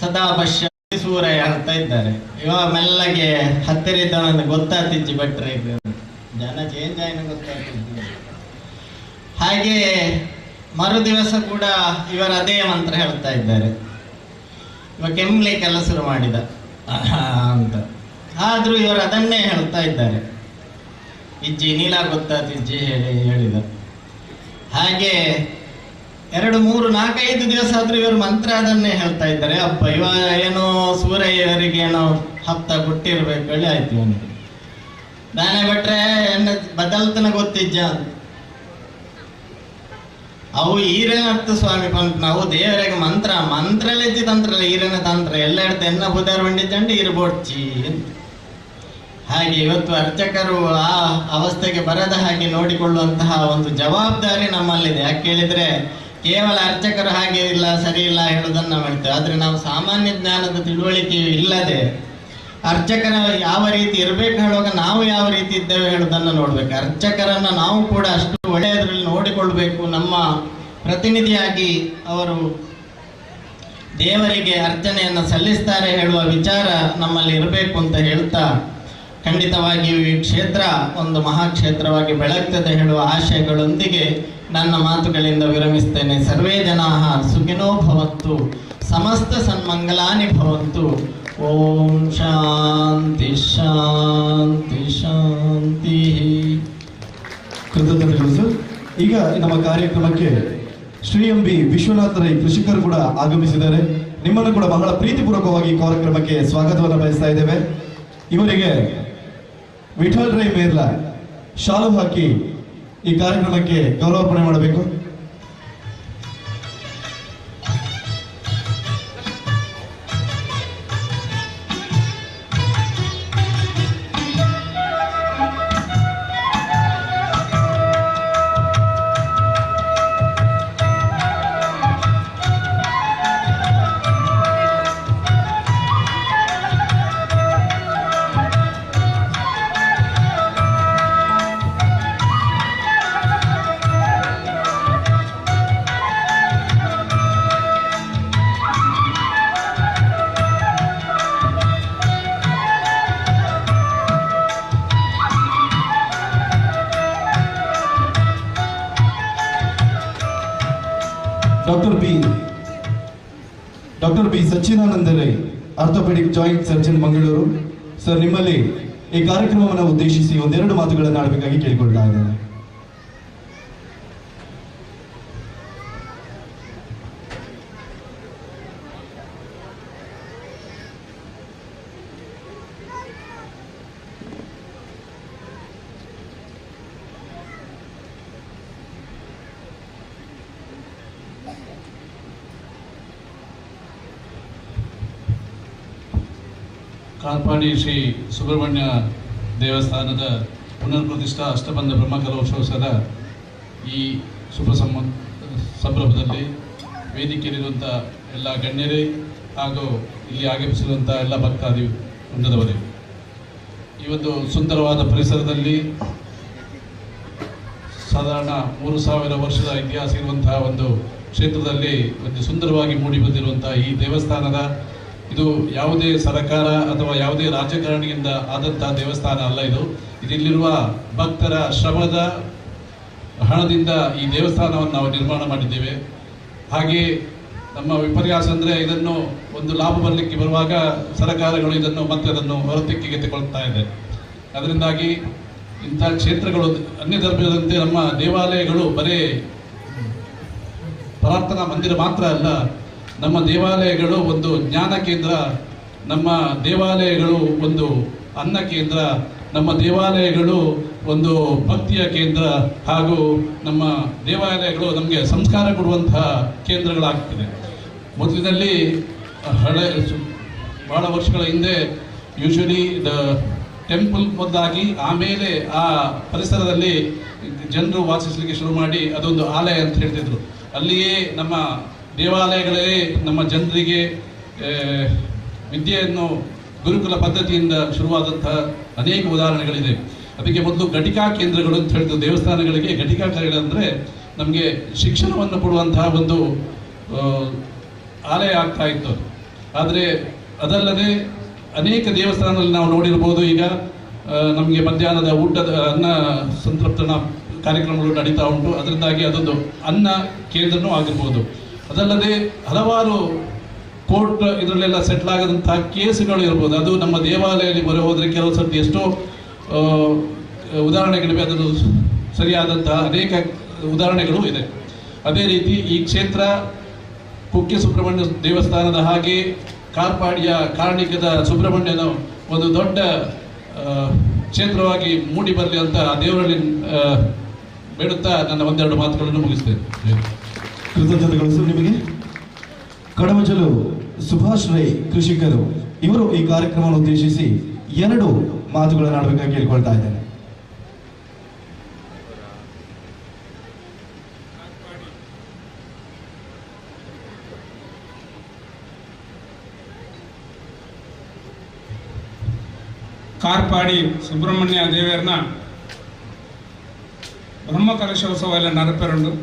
ಸದಾ ಪಶ್ಯಂತಿ ಸೂರಯ್ಯ ಅಂತ ಇದ್ದಾರೆ. ಇವಾಗ ಮೆಲ್ಲಗೆ ಹತ್ತಿರ ಇದ್ದವನನ್ನು ಗೊತ್ತಾತಿಜ್ಜಿ ಭಟ್ರೆ, ಜನ ಚೇಂಜ್ ಆಯ್ನ ಗೊತ್ತಾತಿಜ್ಜಿ. ಹಾಗೆ ಮರು ದಿವಸ ಕೂಡ ಇವರು ಅದೇ ಮಂತ್ರ ಹೇಳ್ತಾ ಇದ್ದಾರೆ. ಇವಾಗ ಕೆಮ್ಮಲಿಕ್ಕೆಲ್ಲ ಶುರು ಮಾಡಿದ ಅಂತ, ಆದ್ರೂ ಇವರು ಅದನ್ನೇ ಹೇಳ್ತಾ ಇದ್ದಾರೆ. ಇಜ್ಜಿ ನೀಲ ಗೊತ್ತಾತಿಜ್ಜಿ ಹೇಳಿದ ಹಾಗೆ 2, 3, 4, 5 ದಿವಸ ಆದ್ರೂ ಇವರು ಮಂತ್ರ ಅದನ್ನೇ ಹೇಳ್ತಾ ಇದ್ದಾರೆ. ಅಪ್ಪ ಇವ ಏನೋ ಸೂರಯ್ಯವರಿಗೆ ಏನೋ ಹಪ್ತ ಕೊಟ್ಟಿರ್ಬೇಕು ಹೇಳಿ ಆಯ್ತು ಇವನಿಗೆ. ನಾನೇ ಬಿಟ್ರೆ ಎನ್ನ ಬದಲ್ತನ ಗೊತ್ತಿಜ್ಜ ಅಂತ. ಅವು ಈರೇನತ್ತು ಸ್ವಾಮಿ ಪಂಪ್, ನಾವು ದೇವರಿಗೆ ಮಂತ್ರ ಮಂತ್ರಲೆಜ್ಜಿ ತಂತ್ರಲ್ಲ ಈರೇನ ತಂತ್ರ ಎಲ್ಲ ಇಡ್ತ ಎನ್ನ ಬುಧಾರ ಬಂಡಿದ್ದಂಡು ಇರ್ಬೋಡ್ಚಿ ಅಂತ. ಹಾಗೆ ಇವತ್ತು ಅರ್ಚಕರು ಆ ಅವಸ್ಥೆಗೆ ಬರದ ಹಾಗೆ ನೋಡಿಕೊಳ್ಳುವಂತಹ ಒಂದು ಜವಾಬ್ದಾರಿ ನಮ್ಮಲ್ಲಿದೆ. ಯಾಕೆ ಕೇಳಿದ್ರೆ ಕೇವಲ ಅರ್ಚಕರು ಹಾಗೆ ಇಲ್ಲ ಸರಿ ಇಲ್ಲ ಹೇಳುವುದನ್ನು ನಾವು ಹೇಳ್ತೇವೆ. ಆದರೆ ನಾವು ಸಾಮಾನ್ಯ ಜ್ಞಾನದ ತಿಳುವಳಿಕೆ ಇಲ್ಲದೆ ಅರ್ಚಕರ ಯಾವ ರೀತಿ ಇರಬೇಕು ಹೇಳುವಾಗ ನಾವು ಯಾವ ರೀತಿ ಇದ್ದೇವೆ ಹೇಳುವುದನ್ನು ನೋಡ್ಬೇಕು. ಅರ್ಚಕರನ್ನು ನಾವು ಕೂಡ ಅಷ್ಟು ಒಳ್ಳೆಯದರಲ್ಲಿ ನೋಡಿಕೊಳ್ಬೇಕು. ನಮ್ಮ ಪ್ರತಿನಿಧಿಯಾಗಿ ಅವರು ದೇವರಿಗೆ ಅರ್ಚನೆಯನ್ನು ಸಲ್ಲಿಸ್ತಾರೆ ಹೇಳುವ ವಿಚಾರ ನಮ್ಮಲ್ಲಿ ಇರಬೇಕು ಅಂತ ಹೇಳ್ತಾ, ಖಂಡಿತವಾಗಿಯೂ ಈ ಕ್ಷೇತ್ರ ಒಂದು ಮಹಾಕ್ಷೇತ್ರವಾಗಿ ಬೆಳಗ್ತದೆ ಹೇಳುವ ಆಶಯಗಳೊಂದಿಗೆ ನನ್ನ ಮಾತುಗಳಿಂದ ವಿರಮಿಸ್ತೇನೆ. ಸರ್ವೇ ಜನಾಃ ಸುಖಿನೋ ಭವಂತು, ಸಮಸ್ತ ಸನ್ಮಂಗಲಾನಿ ಭವಂತು. ಓಂ ಶಾಂತಿ ಶಾಂತಿ ಶಾಂತಿ. ಕೃತಜ್ಞತೆಗಳು ಸರ್. ಈಗ ನಮ್ಮ ಕಾರ್ಯಕ್ರಮಕ್ಕೆ ಶ್ರೀ ಎಂ ಬಿ ವಿಶ್ವನಾಥ ರೈ ಕೃಷಿಕರು ಕೂಡ ಆಗಮಿಸಿದ್ದಾರೆ. ನಿಮ್ಮನ್ನು ಕೂಡ ಬಹಳ ಪ್ರೀತಿಪೂರ್ವಕವಾಗಿ ಕಾರ್ಯಕ್ರಮಕ್ಕೆ ಸ್ವಾಗತವನ್ನು ಬಯಸ್ತಾ ಇದ್ದೇವೆ. ಇವರಿಗೆ ವಿಠಲ್ ರೈ ಮೇರ್ಲಾ ಶಾಲು ಹಾಕಿ ಈ ಕಾರ್ಯಕ್ರಮಕ್ಕೆ ಗೌರವಾರ್ಪಣೆ ಮಾಡಬೇಕು. Doctor B Sachchidananda Rai, orthopaedic joint surgeon, Mangaluru. Sir, ನಿಮ್ಮಲ್ಲಿ ಈ ಕಾರ್ಯಕ್ರಮವನ್ನು ಉದ್ದೇಶಿಸಿ ಒಂದೆರಡು ಮಾತುಗಳನ್ನು ಆಡಬೇಕಾಗಿ ಕೇಳಿಕೊಳ್ತಾ ಇದ್ದೇನೆ. ಕಾರ್ಪಾಡಿ ಶ್ರೀ ಸುಬ್ರಹ್ಮಣ್ಯ ದೇವಸ್ಥಾನದ ಪುನರ್ ಪ್ರತಿಷ್ಠಾ ಅಷ್ಟಬಂಧ ಬ್ರಹ್ಮಕಲಶೋತ್ಸವದ ಈ ಶುಭ ಸಂಭ್ರಮದಲ್ಲಿ ವೇದಿಕೆಯಲ್ಲಿರುವಂಥ ಎಲ್ಲ ಗಣ್ಯರೇ ಹಾಗೂ ಇಲ್ಲಿ ಆಗಮಿಸಿರುವಂಥ ಎಲ್ಲ ಭಕ್ತಾದಿ ವೃಂದದವರೇ, ಈ ಒಂದು ಸುಂದರವಾದ ಪರಿಸರದಲ್ಲಿ ಸಾಧಾರಣ 3000 ವರ್ಷದ ಇತಿಹಾಸ ಇರುವಂತಹ ಒಂದು ಕ್ಷೇತ್ರದಲ್ಲಿ ಒಂದು ಸುಂದರವಾಗಿ ಮೂಡಿ ಬಂದಿರುವಂಥ ಈ ದೇವಸ್ಥಾನದ ಇದು ಯಾವುದೇ ಸರಕಾರ ಅಥವಾ ಯಾವುದೇ ರಾಜಕಾರಣಿಯಿಂದ ಆದಂತಹ ದೇವಸ್ಥಾನ ಅಲ್ಲ. ಇದು ಇಲ್ಲಿರುವ ಭಕ್ತರ ಶ್ರಮದ ಹಣದಿಂದ ಈ ದೇವಸ್ಥಾನವನ್ನು ನಾವು ನಿರ್ಮಾಣ ಮಾಡಿದ್ದೇವೆ. ಹಾಗೆಯೇ ನಮ್ಮ ವಿಪರ್ಯಾಸ ಅಂದರೆ ಇದನ್ನು ಒಂದು ಲಾಭ ಬರಲಿಕ್ಕೆ ಬರುವಾಗ ಸರಕಾರಗಳು ಇದನ್ನು ಮತ್ತೆ ಅದನ್ನು ಹೊರತೆಕ್ಕಿಗೆ ತಗೊಳ್ತಾ ಇದೆ. ಅದರಿಂದಾಗಿ ಇಂಥ ಕ್ಷೇತ್ರಗಳು ಅನ್ಯ ಧರ್ಮದಂತೆ ನಮ್ಮ ದೇವಾಲಯಗಳು ಬರೇ ಪ್ರಾರ್ಥನಾ ಮಂದಿರ ಮಾತ್ರ ಅಲ್ಲ, ನಮ್ಮ ದೇವಾಲಯಗಳು ಒಂದು ಜ್ಞಾನ ಕೇಂದ್ರ, ನಮ್ಮ ದೇವಾಲಯಗಳು ಒಂದು ಅನ್ನ ಕೇಂದ್ರ, ನಮ್ಮ ದೇವಾಲಯಗಳು ಒಂದು ಭಕ್ತಿಯ ಕೇಂದ್ರ ಹಾಗೂ ನಮ್ಮ ದೇವಾಲಯಗಳು ನಮಗೆ ಸಂಸ್ಕಾರ ಕೊಡುವಂತಹ ಕೇಂದ್ರಗಳಾಗ್ತದೆ. ಮೊದಲಿನಲ್ಲಿ ಹಳೆ ಭಾಳ ವರ್ಷಗಳ ಹಿಂದೆ ಯೂಶ್ವಲಿ the temple ಮೊದಲಾಗಿ ಆಮೇಲೆ ಆ ಪರಿಸರದಲ್ಲಿ ಜನರು ವಾಸಿಸಲಿಕ್ಕೆ ಶುರು ಮಾಡಿ ಅದೊಂದು ಆಲಯ ಅಂತ ಹೇಳ್ತಿದ್ರು. ಅಲ್ಲಿಯೇ ನಮ್ಮ ದೇವಾಲಯಗಳೇ ನಮ್ಮ ಜನರಿಗೆ ವಿದ್ಯೆಯನ್ನು ಗುರುಕುಲ ಪದ್ಧತಿಯಿಂದ ಶುರುವಾದಂತಹ ಅನೇಕ ಉದಾಹರಣೆಗಳಿದೆ. ಅದಕ್ಕೆ ಮೊದಲು ಘಟಿಕಾ ಕೇಂದ್ರಗಳು ಅಂತ ಹೇಳ್ತಿದ್ರು. ದೇವಸ್ಥಾನಗಳಿಗೆ ಘಟಿಕಾ ಕೇಂದ್ರ ನಮಗೆ ಶಿಕ್ಷಣವನ್ನು ಕೊಡುವಂತಹ ಒಂದು ಆಲಯ ಆಗ್ತಾ ಇತ್ತು. ಆದರೆ ಅದಲ್ಲದೆ ಅನೇಕ ದೇವಸ್ಥಾನಗಳಲ್ಲಿ ನಾವು ನೋಡಿರ್ಬೋದು, ಈಗ ನಮಗೆ ಮಧ್ಯಾಹ್ನದ ಊಟದ ಅನ್ನ ಸಂತೃಪ್ತನ ಕಾರ್ಯಕ್ರಮಗಳು ನಡೀತಾ ಉಂಟು. ಅದರಿಂದಾಗಿ ಅದೊಂದು ಅನ್ನ ಕೇಂದ್ರನೂ ಆಗಿರ್ಬೋದು. ಅದಲ್ಲದೆ ಹಲವಾರು ಕೋರ್ಟ್ ಇದರಲ್ಲೆಲ್ಲ ಸೆಟ್ಲ್ ಆಗದಂತಹ ಕೇಸುಗಳು ಇರ್ಬೋದು. ಅದು ನಮ್ಮ ದೇವಾಲಯದಲ್ಲಿ ಬರೋ ಹೋದರೆ ಕೆಲವು ಸರ್ತಿ ಎಷ್ಟೋ ಉದಾಹರಣೆಗಳಿವೆ, ಅದನ್ನು ಸರಿಯಾದಂತಹ ಅನೇಕ ಉದಾಹರಣೆಗಳು ಇದೆ. ಅದೇ ರೀತಿ ಈ ಕ್ಷೇತ್ರ ಕುಕ್ಕೆ ಸುಬ್ರಹ್ಮಣ್ಯ ದೇವಸ್ಥಾನದ ಹಾಗೆ ಕಾರ್ಪಾಡಿಯ ಕಾರ್ಣಿಕದ ಸುಬ್ರಹ್ಮಣ್ಯನ ಒಂದು ದೊಡ್ಡ ಕ್ಷೇತ್ರವಾಗಿ ಮೂಡಿ ಬರಲಿ ಅಂತ ದೇವರಲ್ಲಿ ಬೇಡುತ್ತಾ ನನ್ನ ಒಂದೆರಡು ಮಾತುಗಳನ್ನು ಮುಗಿಸ್ತೇನೆ. ಕೃತಜ್ಞತೆಗಳು ಸರ್ ನಿಮಗೆ. ಕಡಮಜಲು ಸುಭಾಷ್ ರೈ ಕೃಷಿಕರು ಇವರು ಈ ಕಾರ್ಯಕ್ರಮವನ್ನು ಉದ್ದೇಶಿಸಿ ಎರಡು ಮಾತುಗಳನ್ನು ಆಡಬೇಕಾಗಿ ಕೇಳಿಕೊಳ್ತಾ ಇದ್ದೇನೆ. ಕಾರ್ಪಾಡಿ ಸುಬ್ರಹ್ಮಣ್ಯ ದೇವರನ್ನ ಬ್ರಹ್ಮಕಲಶೋತ್ಸವ ಎಲ್ಲ ನರಪೆರಂಡು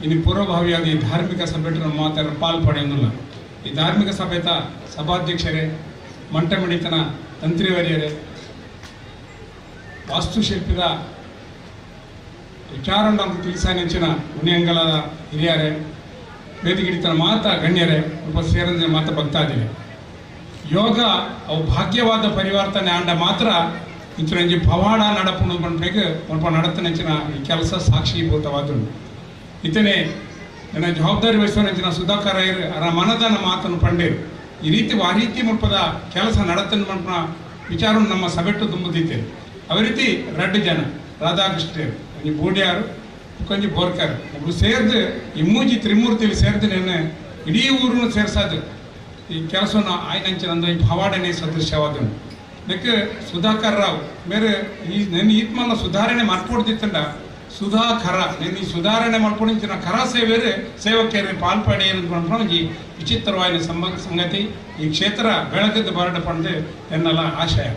ಇನ್ನು ಪೂರ್ವಭಾವಿಯಾಗಿ ಧಾರ್ಮಿಕ ಸಭೆ ಮಾತ್ರ ಪಾಲ್ಪಡೆಯೊಂದಿಲ್ಲ. ಈ ಧಾರ್ಮಿಕ ಸಭೆತ ಸಭಾಧ್ಯಕ್ಷರೇ, ಮಂಟಮಿಡಿತನ ತಂತ್ರಿವರ್ಯರೇ, ವಾಸ್ತುಶಿಲ್ಪಿದ ವಿಚಾರಣ ತಿಳಿಸಾನೆಂಚಿನ ಮುನಿಯಂಗಲದ ಹಿರಿಯರೇ, ವೇದಿಗಿಡಿತನ ಮಾತಾ ಗಣ್ಯರೇ, ಉಪ ಸೇರಂಜನ ಮಾತಾ ಭಕ್ತಾದಿವೆ. ಯೋಗ ಅವು ಭಾಗ್ಯವಾದ ಪರಿವರ್ತನೆ ಆಂಡ ಮಾತ್ರ ಇಂಚಿನ ಪವಾಡ ನಡಪುಣ ಪಂಪೆಗೆ ಸ್ವಲ್ಪ ನಡತನೆಂಚಿನ ಈ ಕೆಲಸ ಸಾಕ್ಷೀಭೂತವಾದುಂಡು. ಇತನೆ ನನ್ನ ಜವಾಬ್ದಾರಿ ವಹಿಸುವ ಸುಧಾಕರ್ ಐರ್ ಅವರ ಮನದನ ಮಾತನ್ನು ಪಂಡೇರು ಈ ರೀತಿ ಆ ರೀತಿ ಮುಟ್ಪದ ಕೆಲಸ ನಡತನ ಪಂಪನ ವಿಚಾರ ನಮ್ಮ ಸಭೆಟ್ಟು ತುಂಬುತ್ತಿದ್ದೇವೆ. ಅದೇ ರೀತಿ ರಡ್ಡು ಜನ ರಾಧಾಕೃಷ್ಣರು ಒಂಜಿ ಬೂಡ್ಯಾರು ಕೊಂಚ ಬೋರ್ಕರ್ ಒಬ್ರು ಸೇರಿದು ಈ ಮೂಜಿ ತ್ರಿಮೂರ್ತಿಯಲ್ಲಿ ಸೇರಿದು ನೆನ್ನೆ ಇಡೀ ಊರನ್ನು ಸೇರ್ಸಾದು ಈ ಕೆಲಸವನ್ನು ಆಯ್ನಂಚಿನ ಈ ಪವಾಡನೆ ಸದೃಶ್ಯವಾದನು. ಅದಕ್ಕೆ ಸುಧಾಕರ್ ರಾವ್ ಮೇರೆ ಈ ನೆನ್ನೆ ಈತ್ಮಲ್ಲ ಸುಧಾರಣೆ ಮಾಡ್ಕೊಡ್ತಿತ್ತಂಡ ಸುಧಾಕರ ನೆನ್ನೆ ಈ ಸುಧಾರಣೆ ಮಾಡ್ಕೊಂಡಿನ ಕರ ಸೇವೆಯರು ಸೇವಕಿಯರು ಪಾಲ್ಪಾಡಿ ಈ ವಿಚಿತ್ರವಾದ ಸಂಗತಿ ಈ ಕ್ಷೇತ್ರ ಬೆಳಕದ್ದು ಬರಡ ಪಂಡು ಎನ್ನೆಲ್ಲ ಆಶಯ.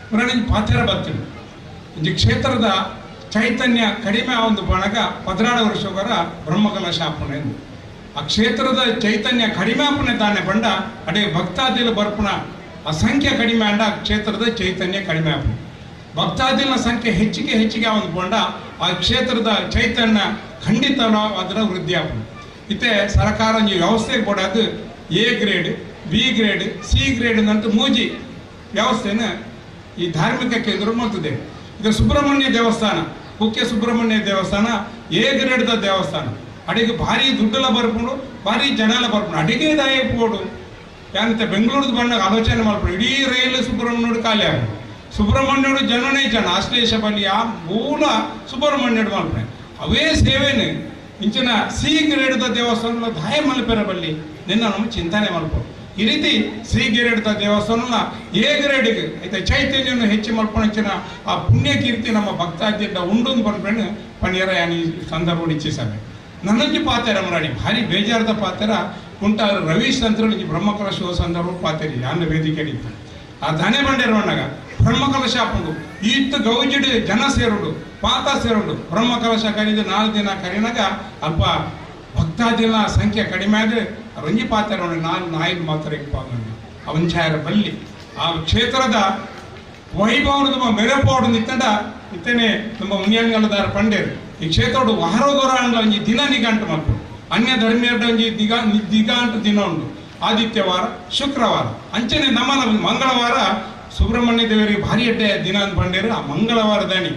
ಪುರಾಣ ಪಾತ್ರ ಬರ್ತೀನಿ ಈ ಕ್ಷೇತ್ರದ ಚೈತನ್ಯ ಕಡಿಮೆ ಒಂದು ಬಣಗ 12 ವರ್ಷವರ ಬ್ರಹ್ಮಕಲಶ ಅಪ್ಪಣೆ ಎಂದು ಆ ಕ್ಷೇತ್ರದ ಚೈತನ್ಯ ಕಡಿಮೆ ಅಪ್ಪಣೆ ತಾನೆ ಬಂಡ ಅದೇ ಭಕ್ತಾದಿಲು ಬರ್ಪಣ ಆ ಸಂಖ್ಯೆ ಕಡಿಮೆ ಅಂಡ ಆ ಕ್ಷೇತ್ರದ ಚೈತನ್ಯ ಕಡಿಮೆ ಆಪಣ ಭಕ್ತಾದಿನ ಸಂಖ್ಯೆ ಹೆಚ್ಚಿಗೆ ಹೆಚ್ಚಿಗೆ ಒಂದು ಬಂಡ ಆ ಕ್ಷೇತ್ರದ ಚೈತನ್ಯ ಖಂಡಿತ ಅದರ ವೃದ್ಧಿ ಆಪಣ. ಇತ್ತೆ ಸರ್ಕಾರ ವ್ಯವಸ್ಥೆಗೆ ಕೊಡೋದು A grade, B grade, C grade ಅಂತ ಮೂಜಿ ವ್ಯವಸ್ಥೆನ ಈ ಧಾರ್ಮಿಕ ಕೇಂದ್ರ ಮಲ್ತದೆ. ಇದು ಸುಬ್ರಹ್ಮಣ್ಯ ದೇವಸ್ಥಾನ, ಕುಕ್ಕೆ ಸುಬ್ರಹ್ಮಣ್ಯ ದೇವಸ್ಥಾನ ಎ ಗ್ರೇಡ್ದ ದೇವಸ್ಥಾನ. ಅಡಿಗೆ ಭಾರಿ ದುಡ್ಡೆಲ್ಲ ಬರ್ಕೊಂಡು ಭಾರಿ ಜನ ಎಲ್ಲ ಬರ್ಕೊಂಡು ಅಡಿಗೆ ದಾಯ ಪೋಡು ಏನಂತ ಬೆಂಗಳೂರದ ಬಣ್ಣಗೆ ಆಲೋಚನೆ ಮಾಡ್ಕೊಂಡು ಇಡೀ ರೈಲು ಸುಬ್ರಹ್ಮಣ್ಯಡು ಖಾಲಿ ಆಗ ಸುಬ್ರಹ್ಮಣ್ಯಡು ಜನನೇ ಜನ ಆಶ್ಲೇಷ ಬಲಿ ಆ ಮೂಲ ಸುಬ್ರಹ್ಮಣ್ಯಡು ಮಾಡ್ಕೊಂಡು ಅವೇ ಸೇವೆನೆ ಇಂಚಿನ ಸಿ ಗ್ರೇಡ್ದ ದೇವಸ್ಥಾನ ದಾಯ ಮಲ್ಪೆರ ಬಲ್ಲಿ ನಿನ್ನ ನಮ್ಮ ಚಿಂತನೆ ಮಾಡ್ಬೋದು. ಈ ರೀತಿ ಸಿ ಗ್ರೇಡ್ದ ದೇವಸ್ಥಾನ ಎ ಗ್ರೇಡ್ಗೆ ಐತೆ ಚೈತನ್ಯವನ್ನು ಹೆಚ್ಚು ಮಲ್ಪಣಿಂಚಿನ ಆ ಪುಣ್ಯ ಕೀರ್ತಿ ನಮ್ಮ ಭಕ್ತಾದ್ಯಂತ ಉಂಡು ಪನ್ಪೆಣ್ಣು ಪಣಿಯರ ಯಾನ್ ಈ ಸಂದರ್ಭ ಇಚ್ಛಿಸವೆ. ನನ್ನಂಜಿ ಪಾತೆರ ಮರಾಡಿ ಭಾರಿ ಬೇಜಾರದ ಪಾತೆರ ಕುಂಟಾರು ರವೀಶ್ ತಂತ್ರ ಬ್ರಹ್ಮಕಲಶ ಸಂದರ್ಭ ಪಾತೆರಿ ಯಾನ್ ವೇದಿಕೆ ಆ ಧನೆ ಬಂಡೇರು ಅಣ್ಣಗ ಬ್ರಹ್ಮಕಲಶ ಹಾಕೊಂಡು ಇತ್ತು ಗೌಜಿಡು ಜನ ಸೇರುಡು ಪಾತ ಸೇರುಡು ಬ್ರಹ್ಮಕಲಶ ಕರೀದು 4 ದಿನ ಕರೀನಾಗ ಅಲ್ಪ ಭಕ್ತಾದಿನ ಸಂಖ್ಯೆ ಕಡಿಮೆ ಆದರೆ ರಂಜಿ ಪಾತೆರ 4 ನಾಯಿ ಮಾತ್ರ ಅವಂಚಾಯರ ಬಲ್ಲಿ ಆ ಕ್ಷೇತ್ರದ ವೈಭವದ ಮೆರೆಪೋಡು ನಿತ್ತಂಡ ಇತ್ತನೆ ನಮ್ಮ ಮುನಿಯಂಗಲದಾರ ಪಂಡೇರು ಈ ಕ್ಷೇತ್ರೋಡು ವಾರೋಗೋರ ಅಂಡ್ಲ ಒಂಜಿ ದಿನ ನಿಘಂಟು ಮಲ್ಪು ಅನ್ಯ ಧರ್ಮೀಯರ ಒಂಜಿ ದಿಗಾಂಟು ದಿನ ಉಂಟು. ಆದಿತ್ಯವಾರ ಶುಕ್ರವಾರ ಅಂಚನೆ ನಮ್ಮ ಮಂಗಳವಾರ ಸುಬ್ರಹ್ಮಣ್ಯ ದೇವರಿಗೆ ಭಾರಿ ಅಡ್ಡೆ ದಿನ ಅಂತ ಪಂಡೇರು. ಆ ಮಂಗಳವಾರ ದಣಿ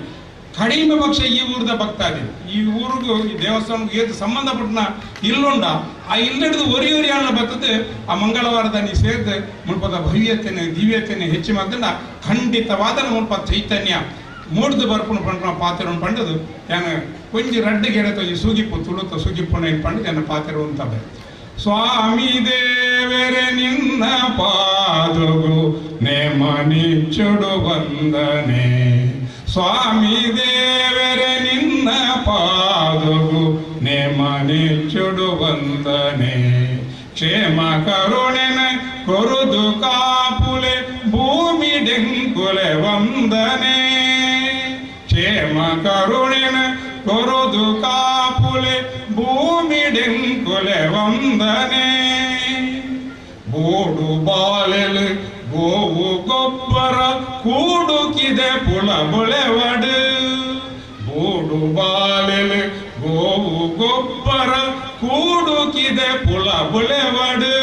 ಕಡಿಮೆ ಪಕ್ಷ ಈ ಊರದ ಭಕ್ತಾದಿ ಈ ಊರಿಗೂ ಈ ದೇವಸ್ಥಾನಕ್ಕೂ ಏತು ಸಂಬಂಧಪಟ್ಟನ ಇಲ್ಲುಂಡ ಆ ಇಲ್ಲಿಡಿದು ಒರಿ ಒರಿ ಅಣ್ಣ ಬರ್ತದೆ. ಆ ಮಂಗಳವಾರದ ನೀ ಸೇರಿದ ಮುಲ್ಪದ ಭವ್ಯತೆನೆ ದಿವ್ಯತೆನೆ ಹೆಚ್ಚು ಮಾತನ್ನ ಖಂಡಿತವಾದ ಮುಲ್ಪ ಚೈತನ್ಯ ಮೂಡ್ದು ಬರ್ಪುಣ ಪಂಡ ಪಾತ್ರ ಪಂಡದು ಯಾನು ಕೊಂಚ ರಡ್ಡು ಗೆಡತ ಸೂಗಿಪ್ಪು ತುಳುತ ಸೂಗಿಪ್ಪುಣ ಪಂಡದು ಎನ್ನ ಪಾತ್ರ ಅಂತವೆ. ಸ್ವಾಮಿ ದೇವರೇ ನಿನ್ನ ಪಾದಗು ನೇಮನಿಚ್ಚುಡು ವಂದನೆ, ಸ್ವಾಮಿ ದೇವರೇ ನಿನ್ನ ಪಾದಗು ನೇಮನಿಚ್ಚುಡು ವಂದನೆ, ಕ್ಷೇಮ ಕರುಣೆನ ಕೊರುದು ಕಾಪುಲೆ ಭೂಮಿ ಡೆಂಕುಲೆ ವಂದನೆ, ಕ್ಷೇಮ ಕರುಣೆನ ಕೊರುದು ಕಾಪುಲೆ ಭೂಮಿ ಡೆಂಕುಲೆ ವಂದನೆ, ಬೋಡು ಬಾಲೆಲು ಗೋವು ಗೊಬ್ಬರ ಕೂಡುಕಿದೆ ಪುಳ ಬೊಳೆವಡು, ಬೋಡು ಬಾಲೆಲು ಗೋವು ಗೊಬ್ಬರ ಕೂಡುಕಿದೆ ಪುಳ ಬೊಳೆವಡು,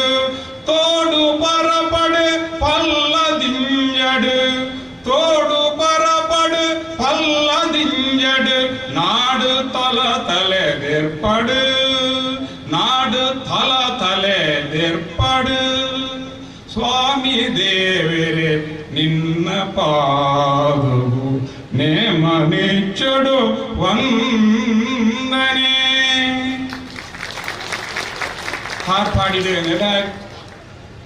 ತೋಡು ಪರಪಡು ಪಲ್ಲದಿಂಜಡು, ತೋಡು ಪರಪಡು ಪಲ್ಲದಿಂಜಡು, ನಾಡು ತಲ ತಲೆ ದೇರ್ಪಡು, ನಾಡು ತಲ ತಲೆ ದೇರ್ಪಡು, ಸ್ವಾಮಿ ದೇವರೇ ನಿನ್ನ ಪಾದವು ನೇಮನಿಚ್ಚುಡು ವಂದನೆ. ಹಾರ್ಪಾಡಿದೆ ನೆಲ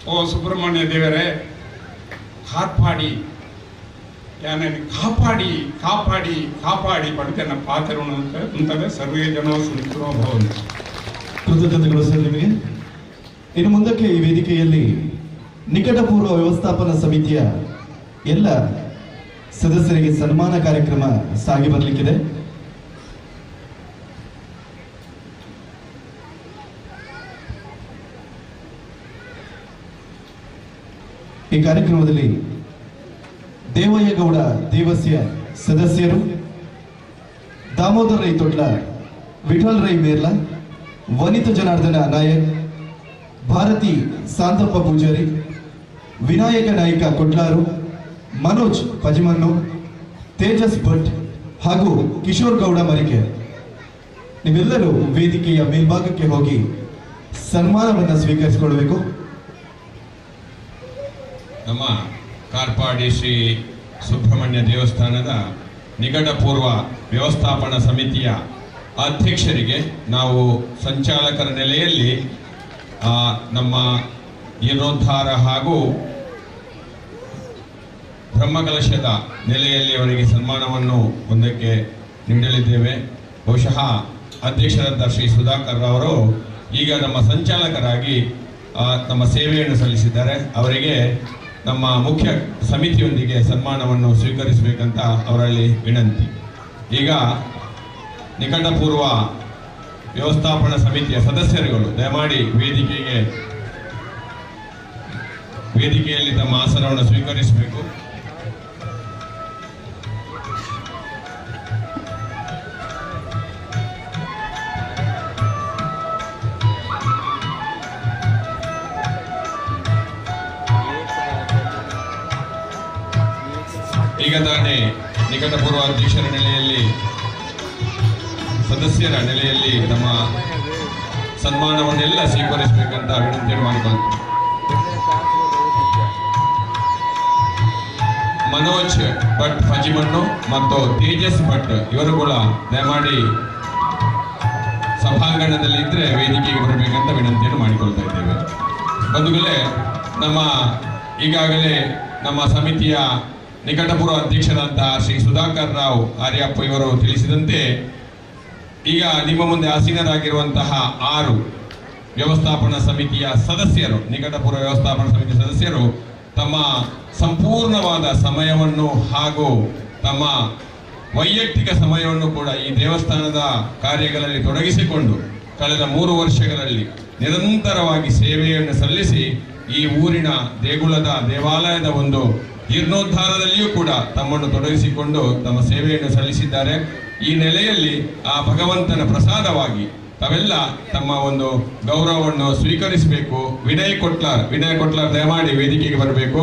ಓ ಸುಬ್ರಹ್ಮಣ್ಯ ದೇವರೇ ಕಾಪಾಡಿ ಯಾನನ್ನು ಕಾಪಾಡಿ ಕಾಪಾಡಿ ಕಾಪಾಡಿ ಪಡ್ತೇನೆ ಪಾತ್ರವನ್ನು ಅಂತಂದರೆ ಸರ್ವೇ ಜನ ಸುಖಿನೋ ಭವಂತು. ಕೃತಜ್ಞತೆಗಳು ಸರ್ ನಿಮಗೆ. ಇನ್ನು ಮುಂದಕ್ಕೆ ಈ ವೇದಿಕೆಯಲ್ಲಿ ನಿಕಟಪೂರ್ವ ವ್ಯವಸ್ಥಾಪನಾ ಸಮಿತಿಯ ಎಲ್ಲ ಸದಸ್ಯರಿಗೆ ಸನ್ಮಾನ ಕಾರ್ಯಕ್ರಮ ಸಾಗಿ ಬರಲಿಕ್ಕಿದೆ. ಈ ಕಾರ್ಯಕ್ರಮದಲ್ಲಿ ದೇವಯ್ಯಗೌಡ ದೇವಸ್ಯ ಸದಸ್ಯರು, ದಾಮೋದರ್ ರೈ ತೊಟ್ಲ, ವಿಠಲ್ ರೈ ಮೇರ್ಲ, ವನಿತಾ ಜನಾರ್ದನ ನಾಯಕ್, ಭಾರತಿ ಸಾಂತಪ್ಪ ಪೂಜಾರಿ, ವಿನಾಯಕ ನಾಯಕ ಕೊಟ್ಲಾರು, ಮನೋಜ್ ಪಜಿಮನ್ನು, ತೇಜಸ್ ಭಟ್ ಹಾಗೂ ಕಿಶೋರ್ ಗೌಡ ಮರಿಕೆ ನೀವೆಲ್ಲರೂ ವೇದಿಕೆಯ ಮೇಲ್ಭಾಗಕ್ಕೆ ಹೋಗಿ ಸನ್ಮಾನವನ್ನು ಸ್ವೀಕರಿಸಿಕೊಳ್ಳಬೇಕು. ನಮ್ಮ ಕಾರ್ಪಾಡಿ ಶ್ರೀ ಸುಬ್ರಹ್ಮಣ್ಯ ದೇವಸ್ಥಾನದ ನಿಕಟಪೂರ್ವ ವ್ಯವಸ್ಥಾಪನಾ ಸಮಿತಿಯ ಅಧ್ಯಕ್ಷರಿಗೆ ನಾವು ಸಂಚಾಲಕರ ನೆಲೆಯಲ್ಲಿ ನಮ್ಮ ಜೀರ್ಣೋದ್ಧಾರ ಹಾಗೂ ಬ್ರಹ್ಮಕಲಶದ ನೆಲೆಯಲ್ಲಿ ಅವರಿಗೆ ಸನ್ಮಾನವನ್ನು ಒಂದಕ್ಕೆ ನೀಡಲಿದ್ದೇವೆ. ಬಹುಶಃ ಅಧ್ಯಕ್ಷರಾದ ಶ್ರೀ ಸುಧಾಕರ್ ಅವರು ಈಗ ನಮ್ಮ ಸಂಚಾಲಕರಾಗಿ ತಮ್ಮ ಸೇವೆಯನ್ನು ಸಲ್ಲಿಸಿದ್ದಾರೆ. ಅವರಿಗೆ ನಮ್ಮ ಮುಖ್ಯ ಸಮಿತಿಯೊಂದಿಗೆ ಸನ್ಮಾನವನ್ನು ಸ್ವೀಕರಿಸಬೇಕಂತ ಅವರಲ್ಲಿ ವಿನಂತಿ. ಈಗ ನಿಕಟಪೂರ್ವ ವ್ಯವಸ್ಥಾಪನಾ ಸಮಿತಿಯ ಸದಸ್ಯರುಗಳು ದಯಮಾಡಿ ವೇದಿಕೆಯಲ್ಲಿ ತಮ್ಮ ಆಸನವನ್ನು ಸ್ವೀಕರಿಸಬೇಕು. ಈಗ ತಾನೇ ನಿಕಟಪೂರ್ವ ಅಧ್ಯಕ್ಷರ ನೆಲೆಯಲ್ಲಿ, ಸದಸ್ಯರ ನೆಲೆಯಲ್ಲಿ ತಮ್ಮ ಸನ್ಮಾನವನ್ನೆಲ್ಲ ಸ್ವೀಕರಿಸಬೇಕಂತ ವಿನಂತಿಯನ್ನು ಮಾಡಿಕೊಳ್ತೇವೆ. ಮನೋಜ್ ಭಟ್ ಫಜಿಮಣ್ಣು ಮತ್ತು ತೇಜಸ್ ಭಟ್ ಇವರು ಕೂಡ ದಯಮಾಡಿ ಸಭಾಂಗಣದಲ್ಲಿ ಇದ್ದರೆ ವೇದಿಕೆಗೆ ಬರಬೇಕಂತ ವಿನಂತಿಯನ್ನು ಮಾಡಿಕೊಳ್ತಾ ಇದ್ದೇವೆ. ಬಂಧುಗಳೇ, ನಮ್ಮ ಈಗಾಗಲೇ ನಮ್ಮ ಸಮಿತಿಯ ನಿಕಟಪೂರ್ವ ಅಧ್ಯಕ್ಷರಾದಂತಹ ಶ್ರೀ ಸುಧಾಕರ್ ರಾವ್ ಆರ್ಯಪ್ಪ ಇವರು ತಿಳಿಸಿದಂತೆ ಈಗ ನಿಮ್ಮ ಮುಂದೆ ಆಸೀನರಾಗಿರುವಂತಹ 6 ವ್ಯವಸ್ಥಾಪನಾ ಸಮಿತಿಯ ಸದಸ್ಯರು, ನಿಕಟಪೂರ್ವ ವ್ಯವಸ್ಥಾಪನಾ ಸಮಿತಿ ಸದಸ್ಯರು ತಮ್ಮ ಸಂಪೂರ್ಣವಾದ ಸಮಯವನ್ನು ಹಾಗೂ ತಮ್ಮ ವೈಯಕ್ತಿಕ ಸಮಯವನ್ನು ಕೂಡ ಈ ದೇವಸ್ಥಾನದ ಕಾರ್ಯಗಳಲ್ಲಿ ತೊಡಗಿಸಿಕೊಂಡು ಕಳೆದ 3 ವರ್ಷಗಳಲ್ಲಿ ನಿರಂತರವಾಗಿ ಸೇವೆಯನ್ನು ಸಲ್ಲಿಸಿ ಈ ಊರಿನ ದೇಗುಲದ ದೇವಾಲಯದ ಒಂದು ಜೀರ್ಣೋದ್ಧಾರದಲ್ಲಿಯೂ ಕೂಡ ತಮ್ಮನ್ನು ತೊಡಗಿಸಿಕೊಂಡು ತಮ್ಮ ಸೇವೆಯನ್ನು ಸಲ್ಲಿಸಿದ್ದಾರೆ. ಈ ನೆಲೆಯಲ್ಲಿ ಆ ಭಗವಂತನ ಪ್ರಸಾದವಾಗಿ ತಾವೆಲ್ಲ ತಮ್ಮ ಒಂದು ಗೌರವವನ್ನು ಸ್ವೀಕರಿಸಬೇಕು. ವಿನಯ್ ಕೊಟ್ಲಾರ್, ವಿನಯ್ ಕೊಟ್ಲಾರ್ ದಯಮಾಡಿ ವೇದಿಕೆಗೆ ಬರಬೇಕು.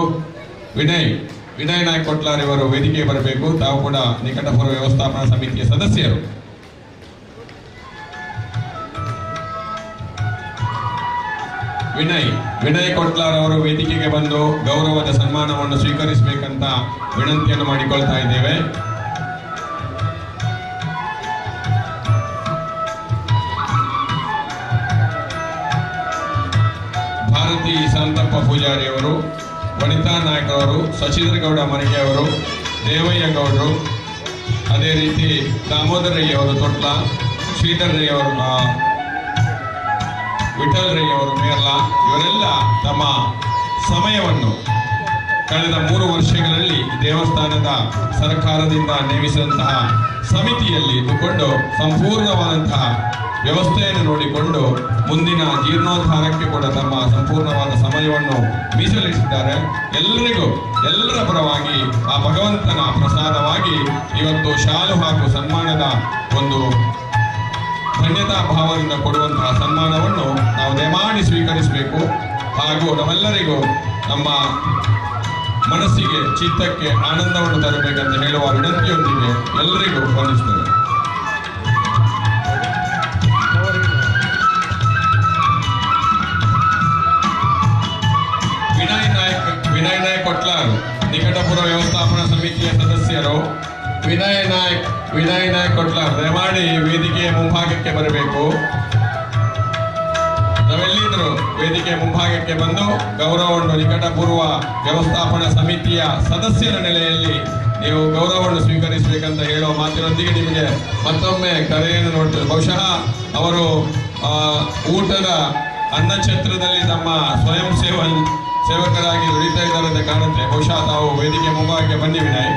ವಿನಯ್ ವಿನಯ್ ನಾಯಕ್ ಕೊಟ್ಲಾರ್ ಇವರು ವೇದಿಕೆಗೆ ಬರಬೇಕು. ತಾವು ಕೂಡ ನಿಕಟಪೂರ್ವ ವ್ಯವಸ್ಥಾಪನಾ ಸಮಿತಿಯ ಸದಸ್ಯರು. ವಿನಯ್ ವಿನಯ್ ಕೊಟ್ಲಾರ್ ಅವರು ವೇದಿಕೆಗೆ ಬಂದು ಗೌರವದ ಸನ್ಮಾನವನ್ನು ಸ್ವೀಕರಿಸಬೇಕಂತ ವಿನಂತಿಯನ್ನು ಮಾಡಿಕೊಳ್ತಾ ಇದ್ದೇವೆ. ಭಾರತಿ ಶಾಂತಪ್ಪ ಪೂಜಾರಿ ಅವರು, ವನಿತಾ ನಾಯ್ಕ ಅವರು, ಸಚಿಂದ್ರ ಗೌಡ ಮರಿಗೆ ಅವರು, ದೇವಯ್ಯ ಗೌಡರು, ಅದೇ ರೀತಿ ದಾಮೋದರಯ್ಯ ಅವರು ತೊಟ್ಲ, ಶ್ರೀಧರ್ ರೈ ಅವರು, ವಿಠಲ್ ರೈ ಅವರು ಮೇರ್ಲಾ, ಇವರೆಲ್ಲ ತಮ್ಮ ಸಮಯವನ್ನು ಕಳೆದ 3 ವರ್ಷಗಳಲ್ಲಿ ದೇವಸ್ಥಾನದ ಸರ್ಕಾರದಿಂದ ನೇಮಿಸಿದಂತಹ ಸಮಿತಿಯಲ್ಲಿ ಇದ್ದುಕೊಂಡು ಸಂಪೂರ್ಣವಾದಂತಹ ವ್ಯವಸ್ಥೆಯನ್ನು ನೋಡಿಕೊಂಡು ಮುಂದಿನ ಜೀರ್ಣೋದ್ಧಾರಕ್ಕೆ ಕೂಡ ತಮ್ಮ ಸಂಪೂರ್ಣವಾದ ಸಮಯವನ್ನು ಮೀಸಲಿಸಿದ್ದಾರೆ. ಎಲ್ಲರಿಗೂ ಎಲ್ಲರ ಪರವಾಗಿ ಆ ಭಗವಂತನ ಪ್ರಸಾದವಾಗಿ ಇವತ್ತು ಶಾಲು ಹಾಗೂ ಸನ್ಮಾನದ ಒಂದು ಧನ್ಯತಾ ಭಾವದಿಂದ ಕೊಡುವಂತಹ ಸನ್ಮಾನವನ್ನು ನಾವು ದಯಮಾಡಿ ಸ್ವೀಕರಿಸಬೇಕು. ಹಾಗೂ ನಮ್ಮೆಲ್ಲರಿಗೂ ನಮ್ಮ ಮನಸ್ಸಿಗೆ ಚಿತ್ತಕ್ಕೆ ಆನಂದವನ್ನು ತರಬೇಕಂತ ಹೇಳುವ ವಿನಂತಿಯೊಂದಿಗೆ ಎಲ್ಲರಿಗೂ ವಂದಿಸ್ತೇನೆ. ವಿನಯ್ ನಾಯಕ್ ಕೊಟ್ಲಾರ್ ನಿಕಟಪೂರ್ವ ವ್ಯವಸ್ಥಾಪನಾ ಸಮಿತಿಯ ಸದಸ್ಯರು ವಿನಯ್ ನಾಯಕ್ ಕೊಟ್ಲಾರ್ ದಯಮಾಡಿ ವೇದಿಕೆಯ ಮುಂಭಾಗಕ್ಕೆ ಬರಬೇಕು. ನಾವೆಲ್ಲಿದ್ರು ವೇದಿಕೆಯ ಮುಂಭಾಗಕ್ಕೆ ಬಂದು ಗೌರವವನ್ನು ನಿಕಟಪೂರ್ವ ವ್ಯವಸ್ಥಾಪನಾ ಸಮಿತಿಯ ಸದಸ್ಯರ ನೆಲೆಯಲ್ಲಿ ನೀವು ಗೌರವವನ್ನು ಸ್ವೀಕರಿಸಬೇಕಂತ ಹೇಳುವ ಮಾತಿನೊಂದಿಗೆ ನಿಮಗೆ ಮತ್ತೊಮ್ಮೆ ಕರೆಯನ್ನು ನೋಡ್ತೇವೆ. ಬಹುಶಃ ಅವರು ಊಟದ ಅನ್ನಛತ್ರದಲ್ಲಿ ತಮ್ಮ ಸ್ವಯಂ ಸೇವಕರಾಗಿ ದುಡಿತಾ ಇದ್ದಾರೆ ಅಂತ ಕಾಣುತ್ತೆ. ಬಹುಶಃ ತಾವು ವೇದಿಕೆ ಮುಂಭಾಗಕ್ಕೆ ಬನ್ನಿ ವಿನಯ್.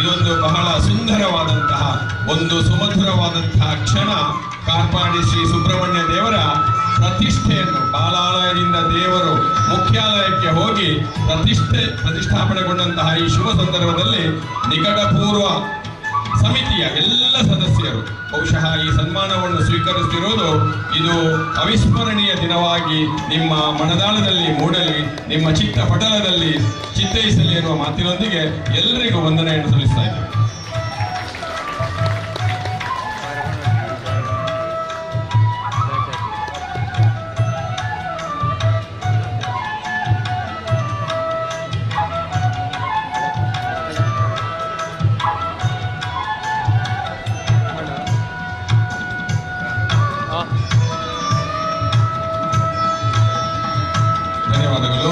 ಇದೊಂದು ಬಹಳ ಸುಂದರವಾದಂತಹ ಒಂದು ಸುಮಧುರವಾದಂತಹ ಕ್ಷಣ. ಕಾರ್ಪಾಡಿ ಶ್ರೀ ಸುಬ್ರಹ್ಮಣ್ಯ ದೇವರ ಪ್ರತಿಷ್ಠೆಯನ್ನು ಬಾಲಾಲಯದಿಂದ ದೇವರು ಮುಖ್ಯಾಲಯಕ್ಕೆ ಹೋಗಿ ಪ್ರತಿಷ್ಠಾಪನೆಗೊಂಡಂತಹ ಈ ಶುಭ ಸಂದರ್ಭದಲ್ಲಿ ನಿಕಟಪೂರ್ವ ಸಮಿತಿಯ ಎಲ್ಲ ಸದಸ್ಯರು ಬಹುಶಃ ಈ ಸನ್ಮಾನವನ್ನು ಸ್ವೀಕರಿಸುತ್ತಿರುವುದು ಇದು ಅವಿಸ್ಮರಣೀಯ ದಿನವಾಗಿ ನಿಮ್ಮ ಮನದಾಳದಲ್ಲಿ ಮೂಡಲಿ, ನಿಮ್ಮ ಚಿತ್ತ ಪಟಲದಲ್ಲಿ ಚಿತ್ತೈಸಲಿ ಎನ್ನುವ ಮಾತಿನೊಂದಿಗೆ ಎಲ್ಲರಿಗೂ ವಂದನೆಯನ್ನು ಸಲ್ಲಿಸ್ತಾ ಇದ್ದೇವೆ. ಧನ್ಯವಾದಗಳು.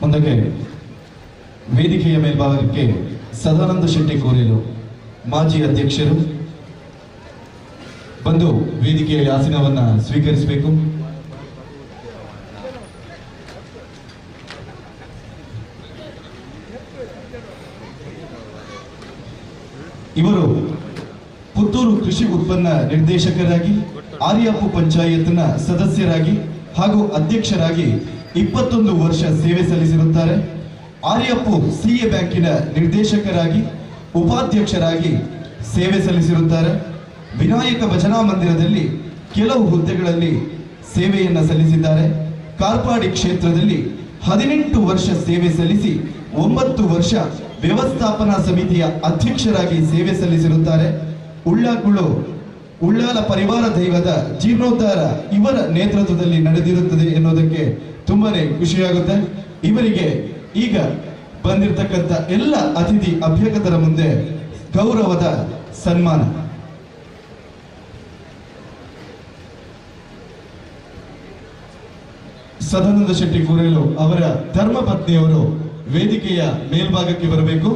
ಮುಂದಕ್ಕೆ ವೇದಿಕೆಯ ಮೇಲ್ಭಾಗಕ್ಕೆ ಸದಾನಂದ ಶೆಟ್ಟಿ ಕೋರೇಲು ಮಾಜಿ ಅಧ್ಯಕ್ಷರು ಬಂದು ವೇದಿಕೆಯ ಆಸನವನ್ನು ಸ್ವೀಕರಿಸಬೇಕು. ಇವರು ಪುತ್ತೂರು ಕೃಷಿ ಉತ್ಪನ್ನ ನಿರ್ದೇಶಕರಾಗಿ, ಆರ್ಯಾಪು ಪಂಚಾಯತ್ನ ಸದಸ್ಯರಾಗಿ ಹಾಗೂ ಅಧ್ಯಕ್ಷರಾಗಿ 21 ವರ್ಷ ಸೇವೆ ಸಲ್ಲಿಸಿರುತ್ತಾರೆ. ಆರ್ಯಾಪು ಸಿಎ ಬ್ಯಾಂಕಿನ ನಿರ್ದೇಶಕರಾಗಿ, ಉಪಾಧ್ಯಕ್ಷರಾಗಿ ಸೇವೆ ಸಲ್ಲಿಸಿರುತ್ತಾರೆ. ವಿನಾಯಕ ಭಜನಾ ಮಂದಿರದಲ್ಲಿ ಕೆಲವು ಹುದ್ದೆಗಳಲ್ಲಿ ಸೇವೆಯನ್ನು ಸಲ್ಲಿಸಿದ್ದಾರೆ. ಕಾರ್ಪಾಡಿ ಕ್ಷೇತ್ರದಲ್ಲಿ 18 ವರ್ಷ ಸೇವೆ ಸಲ್ಲಿಸಿ 9 ವರ್ಷ ವ್ಯವಸ್ಥಾಪನಾ ಸಮಿತಿಯ ಅಧ್ಯಕ್ಷರಾಗಿ ಸೇವೆ ಸಲ್ಲಿಸಿರುತ್ತಾರೆ. ಉಳ್ಳಾಕುಳು ಉಳ್ಳಾಲ ಪರಿವಾರ ದೈವದ ಜೀರ್ಣೋದ್ಧಾರ ಇವರ ನೇತೃತ್ವದಲ್ಲಿ ನಡೆದಿರುತ್ತದೆ ಎನ್ನುವುದಕ್ಕೆ ತುಂಬಾನೇ ಖುಷಿಯಾಗುತ್ತೆ. ಇವರಿಗೆ ಈಗ ಬಂದಿರತಕ್ಕಂಥ ಎಲ್ಲ ಅತಿಥಿ ಅಭ್ಯಾಗತರ ಮುಂದೆ ಗೌರವದ ಸನ್ಮಾನ. ಸದಾನಂದ ಶೆಟ್ಟಿ ಕೂರೇಲು ಅವರ ಧರ್ಮಪತ್ನಿಯವರು ವೇದಿಕೆಯ ಮೇಲ್ಭಾಗಕ್ಕೆ ಬರಬೇಕು.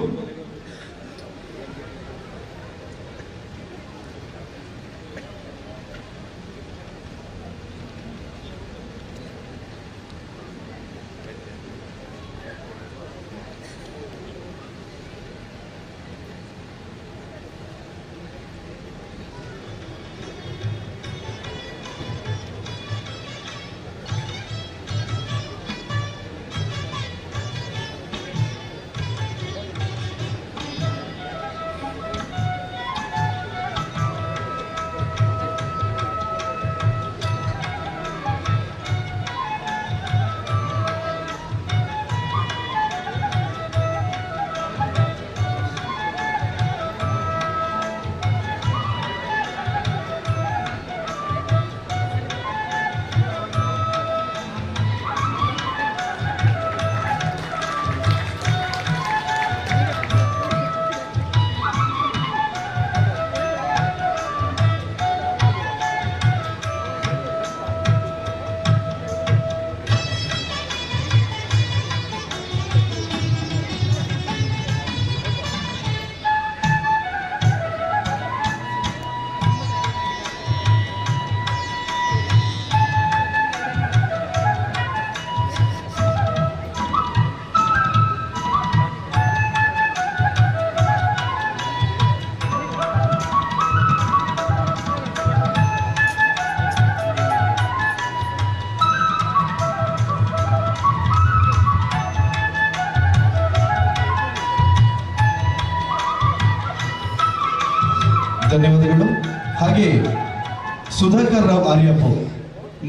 ಧನ್ಯವಾದಗಳು. ಹಾಗೆ ಸುಧಾಕರ್ ರಾವ್ ಆರ್ಯಪ್ಪ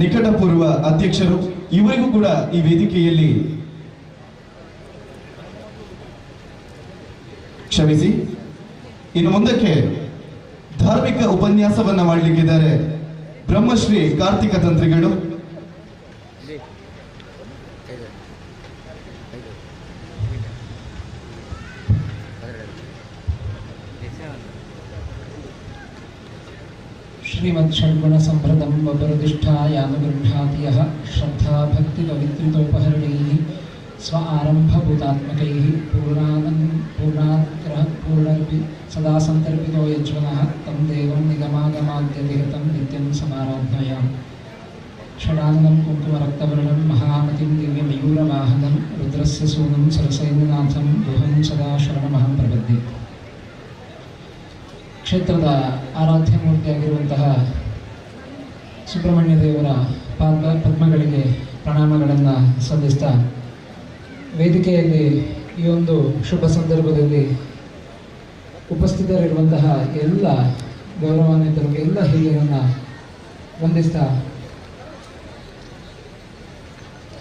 ನಿಕಟಪೂರ್ವ ಅಧ್ಯಕ್ಷರು, ಇವರಿಗೂ ಕೂಡ ಈ ವೇದಿಕೆಯಲ್ಲಿ ಕ್ಷಮಿಸಿ. ಇನ್ನು ಮುಂದಕ್ಕೆ ಧಾರ್ಮಿಕ ಉಪನ್ಯಾಸವನ್ನ ಮಾಡಲಿಕ್ಕಿದ್ದಾರೆ ಬ್ರಹ್ಮಶ್ರೀ ಕಾರ್ತಿಕ ತಂತ್ರಿಗಳು. ಶ್ರೀಮದ್ ಷಡ್ಗುಣ ಸಂಭೃತಂ ವಪರುದಿಷ್ಠಾಯಾನುಗೃಹ್ಣಾತಿ ಯಃ ಶ್ರದ್ಧಾ ಭಕ್ತಿ ಪವಿತ್ರಿತೋಪಹರಣೈಃ ಸ್ವ ಆರಂಭಭೂತಾತ್ಮಕೈಃ ಪೂರ್ಣಾನುಗ್ರಹ ಪೂರ್ಣರ್ಪಿ ಸದಾ ಸಂತರ್ಪಿತೋ ಯಜ್ವನಃ ತಂ ದೇವಂ ನಿಗಮಾಗಮಾದ್ಯತಿಹೃತಂ ನಿತ್ಯಂ ಸಮಾರಾಧಯಾಮಿ. ಷಡಾಂಗಂ ಕುಂಕುಮರಕ್ತವರ್ಣಂ ಮಹಾಮತಿಂ ದಿವ್ಯಮಯೂರವಾಹನಂ ರುದ್ರಸ್ಯ ಸೂನುಂ ಸರಸೈನ್ಯನಾಥಂ ಗುಹಂ ಸದಾ ಶರಣಮಹಂ ಪ್ರಪದ್ಯೆ. ಕ್ಷೇತ್ರದ ಆರಾಧ್ಯ ಮೂರ್ತಿಯಾಗಿರುವಂತಹ ಸುಬ್ರಹ್ಮಣ್ಯ ದೇವರ ಪಾದ ಪದ್ಮಗಳಿಗೆ ಪ್ರಣಾಮಗಳನ್ನು ಸಲ್ಲಿಸ್ತಾ, ವೇದಿಕೆಯಲ್ಲಿ ಈ ಒಂದು ಶುಭ ಸಂದರ್ಭದಲ್ಲಿ ಉಪಸ್ಥಿತರಿರುವಂತಹ ಎಲ್ಲ ಗೌರವಾನ್ವಿತರು, ಎಲ್ಲ ಹಿರಿಯರನ್ನು ವಂದಿಸ್ತಾ,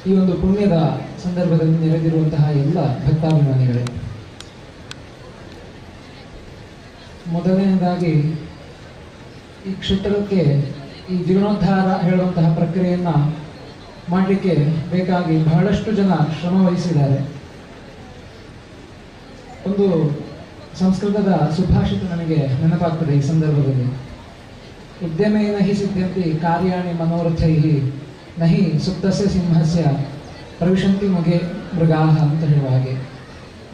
ಈ ಒಂದು ಪುಣ್ಯದ ಸಂದರ್ಭದಲ್ಲಿ ನೆರೆದಿರುವಂತಹ ಎಲ್ಲ ಭಕ್ತಾಭಿಮಾನಿಗಳೇ, ಮೊದಲನೆಯದಾಗಿ ಈ ಕ್ಷೇತ್ರಕ್ಕೆ ಈ ಜೀರ್ಣೋದ್ಧಾರ ಹೇಳುವಂತಹ ಪ್ರಕ್ರಿಯೆಯನ್ನು ಮಾಡಲಿಕ್ಕೆ ಬೇಕಾಗಿ ಬಹಳಷ್ಟು ಜನ ಶ್ರಮ ವಹಿಸಿದ್ದಾರೆ. ಒಂದು ಸಂಸ್ಕೃತದ ಸುಭಾಷಿತ ನನಗೆ ನೆನಪಾಗ್ತದೆ ಈ ಸಂದರ್ಭದಲ್ಲಿ. ಉದ್ಯಮೇನ ಹಿ ಸಿದ್ಧ್ಯಂತಿ ಕಾರ್ಯಾಣಿ ಮನೋರಥೈಹಿ ನಹಿ ಸುಪ್ತಸ್ಯ ಸಿಂಹಸ್ಯ ಪ್ರವಿಶಂತಿ ಮುಗೆ ಮೃಗಾಹ ಅಂತ ಹೇಳುವ ಹಾಗೆ,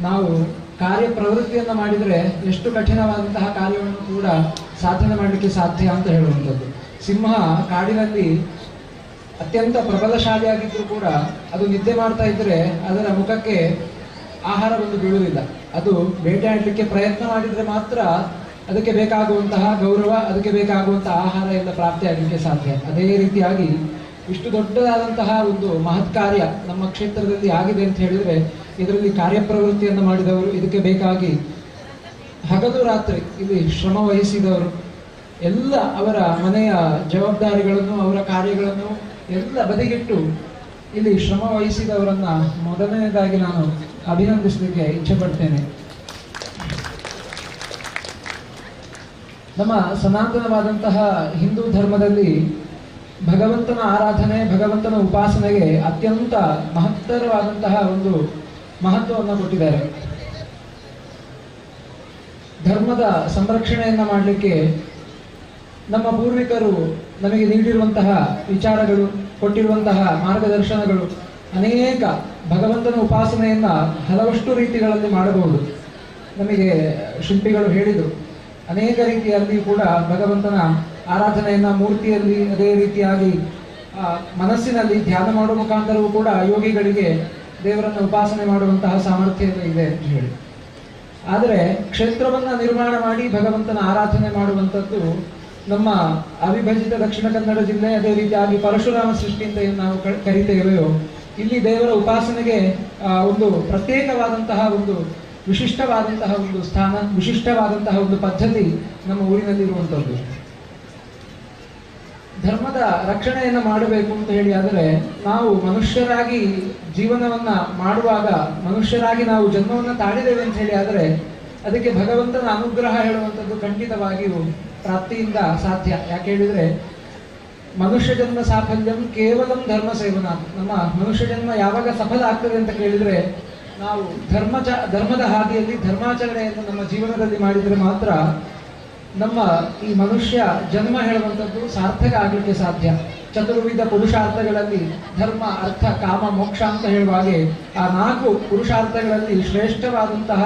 ನಾವು ಕಾರ್ಯಪ್ರವೃತ್ತಿಯನ್ನು ಮಾಡಿದರೆ ಎಷ್ಟು ಕಠಿಣವಾದಂತಹ ಕಾರ್ಯವನ್ನು ಕೂಡ ಸಾಧನೆ ಮಾಡಲಿಕ್ಕೆ ಸಾಧ್ಯ ಅಂತ ಹೇಳುವಂಥದ್ದು. ಸಿಂಹ ಕಾಡಿನಲ್ಲಿ ಅತ್ಯಂತ ಪ್ರಬಲಶಾಲಿಯಾಗಿದ್ದರೂ ಕೂಡ ಅದು ನಿದ್ದೆ ಮಾಡ್ತಾ ಇದ್ದರೆ ಅದರ ಮುಖಕ್ಕೆ ಆಹಾರ ಬಂದು ಬೀಳುವುದಿಲ್ಲ. ಅದು ಬೇಟೆಯಾಡಲಿಕ್ಕೆ ಪ್ರಯತ್ನ ಮಾಡಿದರೆ ಮಾತ್ರ ಅದಕ್ಕೆ ಬೇಕಾಗುವಂತಹ ಗೌರವ, ಅದಕ್ಕೆ ಬೇಕಾಗುವಂತಹ ಆಹಾರ ಎಲ್ಲ ಪ್ರಾಪ್ತಿಯಾಗಲಿಕ್ಕೆ ಸಾಧ್ಯ. ಅದೇ ರೀತಿಯಾಗಿ ಇಷ್ಟು ದೊಡ್ಡದಾದಂತಹ ಒಂದು ಮಹತ್ ಕಾರ್ಯ ನಮ್ಮ ಕ್ಷೇತ್ರದಲ್ಲಿ ಆಗಿದೆ ಅಂತ ಹೇಳಿದರೆ ಇದರಲ್ಲಿ ಕಾರ್ಯಪ್ರವೃತ್ತಿಯನ್ನು ಮಾಡಿದವರು, ಇದಕ್ಕೆ ಬೇಕಾಗಿ ಹಗಲು ರಾತ್ರಿ ಇಲ್ಲಿ ಶ್ರಮ ವಹಿಸಿದವರು ಎಲ್ಲ ಅವರ ಮನೆಯ ಜವಾಬ್ದಾರಿಗಳನ್ನು, ಅವರ ಕಾರ್ಯಗಳನ್ನು ಎಲ್ಲ ಬದಿಗಿಟ್ಟು ಇಲ್ಲಿ ಶ್ರಮ ವಹಿಸಿದವರನ್ನ ಮೊದಲನೇದಾಗಿ ನಾನು ಅಭಿನಂದಿಸಲಿಕ್ಕೆ ಇಚ್ಛೆ ಪಡ್ತೇನೆ. ನಮ್ಮ ಸನಾತನವಾದಂತಹ ಹಿಂದೂ ಧರ್ಮದಲ್ಲಿ ಭಗವಂತನ ಆರಾಧನೆ, ಭಗವಂತನ ಉಪಾಸನೆಗೆ ಅತ್ಯಂತ ಮಹತ್ತರವಾದಂತಹ ಒಂದು ಮಹತ್ವವನ್ನು ಕೊಟ್ಟಿದ್ದಾರೆ. ಧರ್ಮದ ಸಂರಕ್ಷಣೆಯನ್ನು ಮಾಡಲಿಕ್ಕೆ ನಮ್ಮ ಪೂರ್ವಿಕರು ನಮಗೆ ನೀಡಿರುವಂತಹ ವಿಚಾರಗಳು, ಕೊಟ್ಟಿರುವಂತಹ ಮಾರ್ಗದರ್ಶನಗಳು ಅನೇಕ. ಭಗವಂತನ ಉಪಾಸನೆಯನ್ನು ಹಲವಷ್ಟು ರೀತಿಗಳಲ್ಲಿ ಮಾಡಬಹುದು. ನಮಗೆ ಶಿಲ್ಪಿಗಳು ಹೇಳಿದರು, ಅನೇಕ ರೀತಿಯಲ್ಲಿ ಕೂಡ ಭಗವಂತನ ಆರಾಧನೆಯನ್ನು ಮೂರ್ತಿಯಲ್ಲಿ, ಅದೇ ರೀತಿಯಾಗಿ ಮನಸ್ಸಿನಲ್ಲಿ ಧ್ಯಾನ ಮಾಡುವ ಮುಖಾಂತರವೂ ಕೂಡ ಯೋಗಿಗಳಿಗೆ ದೇವರನ್ನು ಉಪಾಸನೆ ಮಾಡುವಂತಹ ಸಾಮರ್ಥ್ಯ ಇದೆ ಅಂತ ಹೇಳಿ. ಆದರೆ ಕ್ಷೇತ್ರವನ್ನು ನಿರ್ಮಾಣ ಮಾಡಿ ಭಗವಂತನ ಆರಾಧನೆ ಮಾಡುವಂಥದ್ದು ನಮ್ಮ ಅವಿಭಜಿತ ದಕ್ಷಿಣ ಕನ್ನಡ ಜಿಲ್ಲೆ, ಅದೇ ರೀತಿಯಾಗಿ ಪರಶುರಾಮ ಸೃಷ್ಟಿ ಅಂತ ಏನು ನಾವು ಕರಿತೇವೆಯೋ, ಇಲ್ಲಿ ದೇವರ ಉಪಾಸನೆಗೆ ಒಂದು ಪ್ರತ್ಯೇಕವಾದಂತಹ ಒಂದು ವಿಶಿಷ್ಟವಾದಂತಹ ಒಂದು ಸ್ಥಾನ, ವಿಶಿಷ್ಟವಾದಂತಹ ಒಂದು ಪದ್ಧತಿ ನಮ್ಮ ಊರಿನಲ್ಲಿರುವಂಥದ್ದು. ಧರ್ಮದ ರಕ್ಷಣೆಯನ್ನು ಮಾಡಬೇಕು ಅಂತ ಹೇಳಿ ಆದರೆ ನಾವು ಮನುಷ್ಯರಾಗಿ ಜೀವನವನ್ನ ಮಾಡುವಾಗ, ಮನುಷ್ಯರಾಗಿ ನಾವು ಜನ್ಮವನ್ನು ತಾಳಿದ್ದೇವೆ ಅಂತ ಹೇಳಿ ಆದರೆ ಅದಕ್ಕೆ ಭಗವಂತನ ಅನುಗ್ರಹ ಹೇಳುವಂಥದ್ದು ಖಂಡಿತವಾಗಿಯೂ ಪ್ರಾಪ್ತಿಯಿಂದ ಸಾಧ್ಯ. ಯಾಕೆ ಹೇಳಿದರೆ ಮನುಷ್ಯ ಜನ್ಮ ಸಾಫಲ್ಯಂ ಕೇವಲಂ ಧರ್ಮ ಸೇವನ. ನಮ್ಮ ಮನುಷ್ಯ ಜನ್ಮ ಯಾವಾಗ ಸಫಲ ಆಗ್ತದೆ ಅಂತ ಕೇಳಿದರೆ ನಾವು ಧರ್ಮದ ಹಾದಿಯಲ್ಲಿ ಧರ್ಮಾಚರಣೆಯನ್ನು ನಮ್ಮ ಜೀವನದಲ್ಲಿ ಮಾಡಿದರೆ ಮಾತ್ರ ನಮ್ಮ ಈ ಮನುಷ್ಯ ಜನ್ಮ ಹೇಳುವಂಥದ್ದು ಸಾರ್ಥಕ ಆಗಲಿಕ್ಕೆ ಸಾಧ್ಯ. ಚತುರ್ವಿಧ ಪುರುಷಾರ್ಥಗಳಲ್ಲಿ ಧರ್ಮ, ಅರ್ಥ, ಕಾಮ, ಮೋಕ್ಷ ಅಂತ ಹೇಳುವ ಹಾಗೆ ಆ 4 ಪುರುಷಾರ್ಥಗಳಲ್ಲಿ ಶ್ರೇಷ್ಠವಾದಂತಹ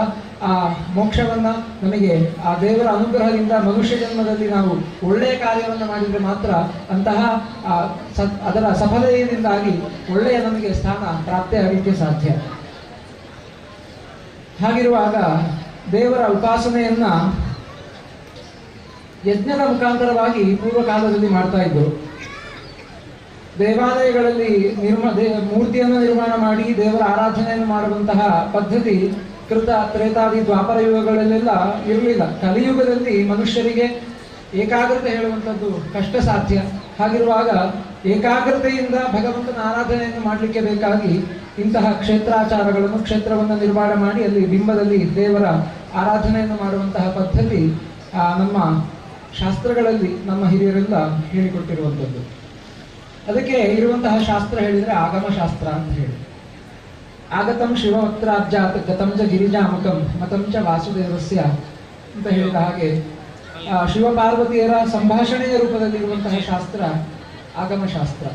ಆ ಮೋಕ್ಷವನ್ನು ನಮಗೆ ಆ ದೇವರ ಅನುಗ್ರಹದಿಂದ ಮನುಷ್ಯ ಜನ್ಮದಲ್ಲಿ ನಾವು ಒಳ್ಳೆಯ ಕಾರ್ಯವನ್ನು ಮಾಡಿದರೆ ಮಾತ್ರ ಅಂತಹ ಅದರ ಸಫಲತೆಯಿಂದಾಗಿ ಒಳ್ಳೆಯ ನಮಗೆ ಸ್ಥಾನ ಪ್ರಾಪ್ತಿಯಾಗಲಿಕ್ಕೆ ಸಾಧ್ಯ. ಹಾಗಿರುವಾಗ ದೇವರ ಉಪಾಸನೆಯನ್ನು ಯಜ್ಞದ ಮುಖಾಂತರವಾಗಿ ಪೂರ್ವಕಾಲದಲ್ಲಿ ಮಾಡ್ತಾ ಇದ್ದರು. ದೇವಾಲಯಗಳಲ್ಲಿ ಮೂರ್ತಿಯನ್ನು ನಿರ್ಮಾಣ ಮಾಡಿ ದೇವರ ಆರಾಧನೆಯನ್ನು ಮಾಡುವಂತಹ ಪದ್ಧತಿ ಕೃತ, ತ್ರೇತಾದಿ, ದ್ವಾಪರ ಯುಗಗಳಲ್ಲೆಲ್ಲ ಇರಲಿಲ್ಲ. ಕಲಿಯುಗದಲ್ಲಿ ಮನುಷ್ಯರಿಗೆ ಏಕಾಗ್ರತೆ ಹೇಳುವಂಥದ್ದು ಕಷ್ಟ ಸಾಧ್ಯ. ಹಾಗಿರುವಾಗ ಏಕಾಗ್ರತೆಯಿಂದ ಭಗವಂತನ ಆರಾಧನೆಯನ್ನು ಮಾಡಲಿಕ್ಕೆ ಬೇಕಾಗಿ ಇಂತಹ ಕ್ಷೇತ್ರಾಚಾರಗಳನ್ನು, ಕ್ಷೇತ್ರವನ್ನು ನಿರ್ಮಾಣ ಮಾಡಿ ಅಲ್ಲಿ ಬಿಂಬದಲ್ಲಿ ದೇವರ ಆರಾಧನೆಯನ್ನು ಮಾಡುವಂತಹ ಪದ್ಧತಿ ನಮ್ಮ ಶಾಸ್ತ್ರಗಳಲ್ಲಿ ನಮ್ಮ ಹಿರಿಯರೆಲ್ಲ ಹೇಳಿಕೊಟ್ಟಿರುವಂಥದ್ದು. ಅದಕ್ಕೆ ಇರುವಂತಹ ಶಾಸ್ತ್ರ ಹೇಳಿದರೆ ಆಗಮಶಾಸ್ತ್ರ ಅಂತ ಹೇಳಿ. ಆಗತಂ ಶಿವವಕ್ತ್ರಾಬ್ಜಾತ್ ಗತಂ ಚ ಗಿರಿಜಾಮುಖಂ ಮತಂ ಚ ವಾಸುದೇವಸ್ಯ ಅಂತ ಹೇಳಿದ ಹಾಗೆ ಶಿವಪಾರ್ವತಿಯರ ಸಂಭಾಷಣೆಯ ರೂಪದಲ್ಲಿರುವಂತಹ ಶಾಸ್ತ್ರ ಆಗಮಶಾಸ್ತ್ರ.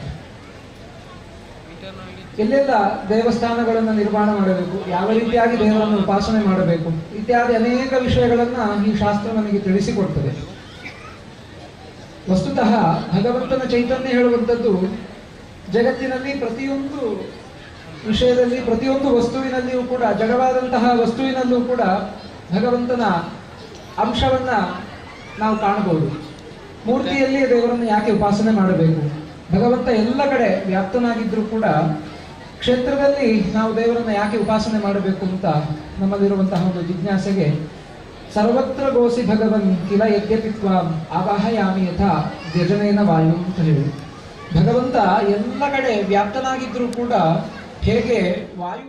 ಎಲ್ಲೆಲ್ಲ ದೇವಸ್ಥಾನಗಳನ್ನು ನಿರ್ಮಾಣ ಮಾಡಬೇಕು, ಯಾವ ರೀತಿಯಾಗಿ ದೇವರನ್ನು ಉಪಾಸನೆ ಮಾಡಬೇಕು ಇತ್ಯಾದಿ ಅನೇಕ ವಿಷಯಗಳನ್ನು ಈ ಶಾಸ್ತ್ರ ನಮಗೆ ತಿಳಿಸಿಕೊಡ್ತದೆ. ವಸ್ತುತಃ ಭಗವಂತನ ಚೈತನ್ಯ ಹೇಳುವಂಥದ್ದು ಜಗತ್ತಿನಲ್ಲಿ ಪ್ರತಿಯೊಂದು ವಿಷಯದಲ್ಲಿ, ಪ್ರತಿಯೊಂದು ವಸ್ತುವಿನಲ್ಲಿಯೂ ಕೂಡ, ಜಡವಾದಂತಹ ವಸ್ತುವಿನಲ್ಲೂ ಕೂಡ ಭಗವಂತನ ಅಂಶವನ್ನು ನಾವು ಕಾಣಬಹುದು. ಮೂರ್ತಿಯಲ್ಲಿ ದೇವರನ್ನು ಯಾಕೆ ಉಪಾಸನೆ ಮಾಡಬೇಕು? ಭಗವಂತ ಎಲ್ಲ ಕಡೆ ವ್ಯಾಪ್ತನಾಗಿದ್ದರೂ ಕೂಡ ಕ್ಷೇತ್ರದಲ್ಲಿ ನಾವು ದೇವರನ್ನು ಯಾಕೆ ಉಪಾಸನೆ ಮಾಡಬೇಕು ಅಂತ ನಮ್ಮಲ್ಲಿರುವಂತಹ ಒಂದು ಜಿಜ್ಞಾಸೆಗೆ ಸರ್ವತ್ರ ಗೋಸಿ ಭಗವನ್ ಕಿಲ ಯದ್ಯಪಿತ್ವಾಂ ಆವಾಹಯಾಮಿ ಯಥಾ ವ್ಯಜನೇನ ವಾಯು ಅಂತ ಹೇಳಿ, ಭಗವಂತ ಎಲ್ಲ ಕಡೆ ವ್ಯಾಪ್ತನಾಗಿದ್ದರೂ ಕೂಡ ಹೇಗೆ ವಾಯು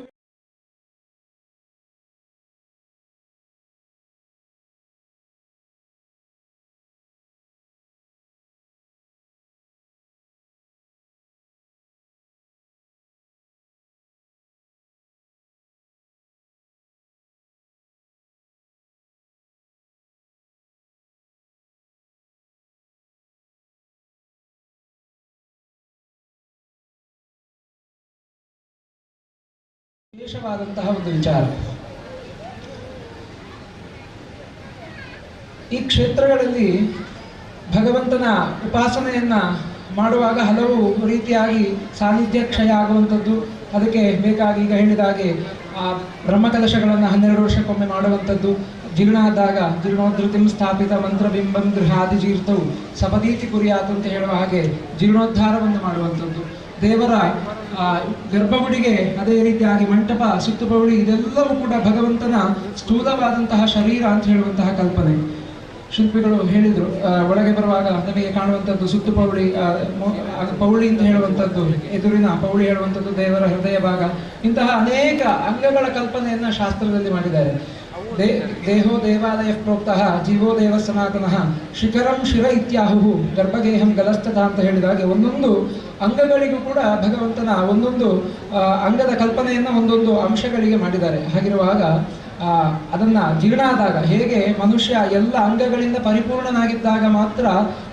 ವಿಶೇಷವಾದಂತಹ ಒಂದು ವಿಚಾರ. ಈ ಕ್ಷೇತ್ರಗಳಲ್ಲಿ ಭಗವಂತನ ಉಪಾಸನೆಯನ್ನು ಮಾಡುವಾಗ ಹಲವು ರೀತಿಯಾಗಿ ಸಾನ್ನಿಧ್ಯ ಕ್ಷಯ ಆಗುವಂಥದ್ದು, ಅದಕ್ಕೆ ಬೇಕಾಗಿ ಈಗ ಹೇಳಿದ ಹಾಗೆ ಆ ಬ್ರಹ್ಮಕಲಶಗಳನ್ನು 12 ವರ್ಷಕ್ಕೊಮ್ಮೆ ಮಾಡುವಂಥದ್ದು, ಜೀರ್ಣ ಆದಾಗ ಜೀರ್ಣೋದ್ಧೃತಿಂ ಸ್ಥಾಪಿತ ಮಂತ್ರಬಿಂಬಂ ಗೃಹಾದಿ ಜೀರ್ತವು ಸಪದೀತಿ ಕುರಿಯಾತು ಅಂತ ಹೇಳುವ ಹಾಗೆ ಜೀರ್ಣೋದ್ಧಾರವನ್ನು ಮಾಡುವಂಥದ್ದು, ದೇವರ ಗರ್ಭಗುಡಿಗೆ ಅದೇ ರೀತಿಯಾಗಿ ಮಂಟಪ, ಸುತ್ತುಪೌಳಿ ಇದೆಲ್ಲವೂ ಕೂಡ ಭಗವಂತನ ಸ್ಥೂಲವಾದಂತಹ ಶರೀರ ಅಂತ ಹೇಳುವಂತಹ ಕಲ್ಪನೆ. ಶಿಲ್ಪಿಗಳು ಹೇಳಿದರು, ಒಳಗೆ ಬರುವಾಗ ನಮಗೆ ಕಾಣುವಂಥದ್ದು ಸುತ್ತುಪೌಳಿ, ಪೌಳಿ ಅಂತ ಹೇಳುವಂಥದ್ದು, ಎದುರಿನ ಪೌಳಿ ಹೇಳುವಂಥದ್ದು ದೇವರ ಹೃದಯ ಭಾಗ. ಇಂತಹ ಅನೇಕ ಅಂಗಗಳ ಕಲ್ಪನೆಯನ್ನು ಶಾಸ್ತ್ರದಲ್ಲಿ ಮಾಡಿದ್ದಾರೆ. ದೇಹೋ ದೇವಾಲಯ ಪ್ರೋಕ್ತಃ ಜೀವೋ ದೇವ ಸನಾತನಃ ಶಿಖರಂ ಶಿರ ಇತ್ಯಾಹುಹು ಗರ್ಭಗೇಹಂ ಗಲಸ್ತದ ಅಂತ ಹೇಳಿದ ಹಾಗೆ ಒಂದೊಂದು ಅಂಗಗಳಿಗೂ ಕೂಡ ಭಗವಂತನ ಒಂದೊಂದು ಅಂಗದ ಕಲ್ಪನೆಯನ್ನು ಒಂದೊಂದು ಅಂಶಗಳಿಗೆ ಮಾಡಿದ್ದಾರೆ. ಹಾಗಿರುವಾಗ ಅದನ್ನು ಜೀರ್ಣ ಆದಾಗ ಹೇಗೆ ಮನುಷ್ಯ ಎಲ್ಲ ಅಂಗಗಳಿಂದ ಪರಿಪೂರ್ಣನಾಗಿದ್ದಾಗ ಮಾತ್ರ